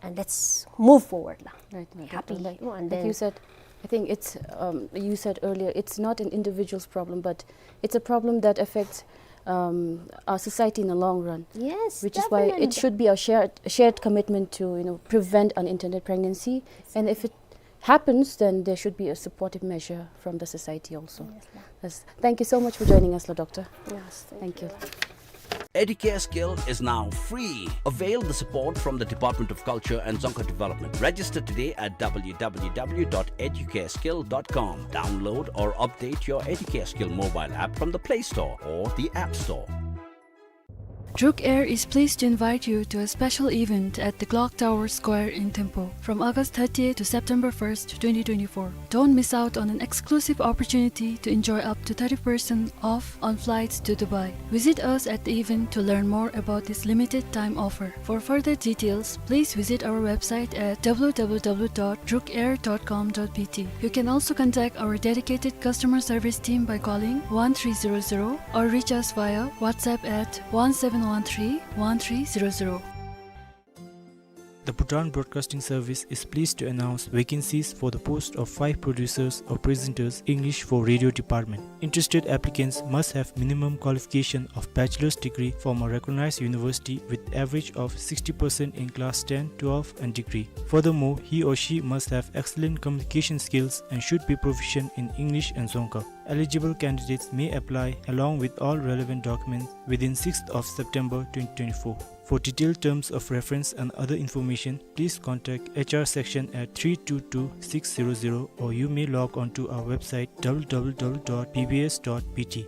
and let's move forward la. Right, right, happy, Doctor. Like, you know, and like then you said, I think it's, um, you said earlier, it's not an individual's problem, but it's a problem that affects, um, our society in the long run. Yes, which is why it definitely should be a shared, shared commitment to, you know, prevent unintended pregnancy. And if it happens, then there should be a supportive measure from the society also. Yes, ma'am. Yes. Thank you so much for joining us, la, Doctor. Yes, thank you. Thank you. Educare Skill is now free. Avail the support from the Department of Culture and Dzongkha Development. Register today at w w w dot educare skill dot com. Download or update your Educare Skill mobile app from the Play Store or the App Store. Druk Air is pleased to invite you to a special event at the Clock Tower Square in Thimphu from August thirtieth to September first, twenty twenty-four. Don't miss out on an exclusive opportunity to enjoy up to thirty percent off on flights to Dubai. Visit us at the event to learn more about this limited time offer. For further details, please visit our website at w w w dot druk air dot com dot b t. You can also contact our dedicated customer service team by calling one three zero zero or reach us via WhatsApp at one seven one three one three zero zero. The Bhutan Broadcasting Service is pleased to announce vacancies for the post of five producers or presenters, English for Radio Department. Interested applicants must have minimum qualification of bachelor's degree from a recognized university with average of sixty percent in class ten, twelve and degree. Furthermore, he or she must have excellent communication skills and should be proficient in English and Dzongkha. Eligible candidates may apply along with all relevant documents within sixth of September twenty twenty-four. For detailed terms of reference and other information, please contact H R section at three two two six zero zero, or you may log on to our website w w w dot b b s dot b t.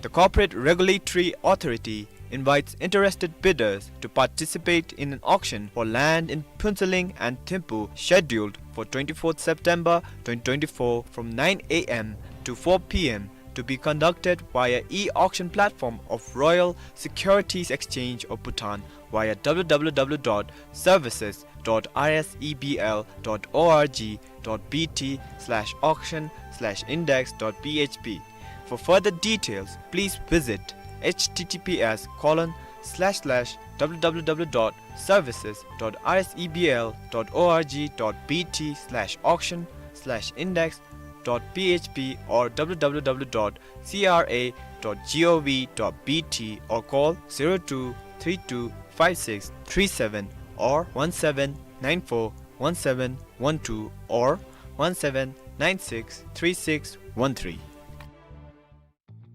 The Corporate Regulatory Authority invites interested bidders to participate in an auction for land in Phuentsholing and Thimphu scheduled for twenty-fourth September twenty twenty-four from nine a m to four p m, to be conducted via e-auction platform of Royal Securities Exchange of Bhutan via w w w dot services dot r s e b l dot o r g dot b t slash auction slash index dot p h p. For further details, please visit h t t p s colon slash slash w w w dot services dot r s e b l dot o r g dot b t slash auction slash index dot P H P or W W W dot C R A dot gov dot B T or call zero two three two five six three seven or one seven nine four one seven one two or one seven nine six three six one three.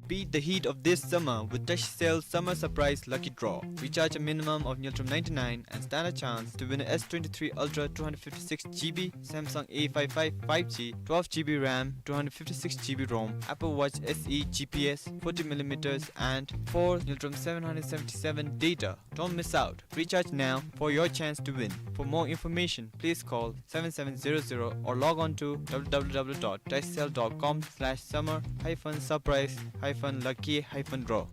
Beat the heat of this summer with Tashcell Summer Surprise Lucky Draw. Recharge a minimum of Ngultrum ninety-nine and stand a chance to win a S twenty-three Ultra two hundred fifty-six G B, Samsung A five five five G, twelve G B RAM, two hundred fifty-six G B ROM, Apple Watch S E G P S, forty millimeters, and four Ngultrum seven hundred seventy-seven data. Don't miss out. Recharge now for your chance to win. For more information, please call seven seven zero zero or log on to W W W dot tashcell dot com slash summer hyphen surprise hyphen lucky hyphen draw.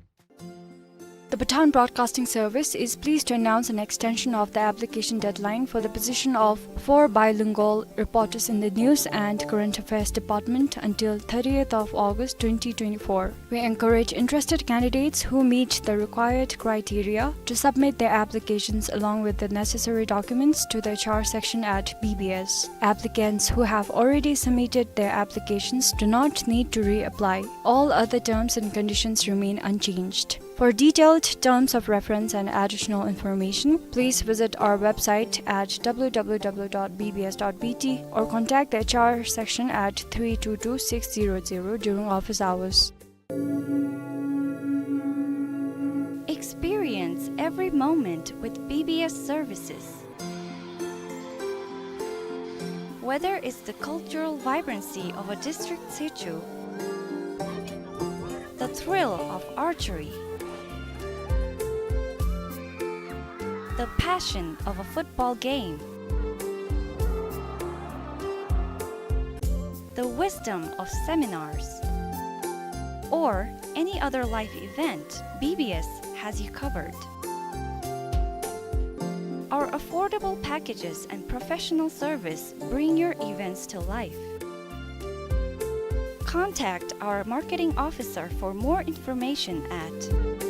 The Bhutan Broadcasting Service is pleased to announce an extension of the application deadline for the position of four bilingual reporters in the News and Current Affairs Department until thirtieth of August twenty twenty-four. We encourage interested candidates who meet the required criteria to submit their applications along with the necessary documents to the H R section at B B S. Applicants who have already submitted their applications do not need to reapply. All other terms and conditions remain unchanged. For detailed terms of reference and additional information, please visit our website at W W W dot B B S dot B T or contact the H R section at three two two six zero zero during office hours. Experience every moment with B B S services. Whether it's the cultural vibrancy of a district situ, the thrill of archery, the passion of a football game, the wisdom of seminars, or any other life event, B B S has you covered. Our affordable packages and professional service bring your events to life. Contact our marketing officer for more information at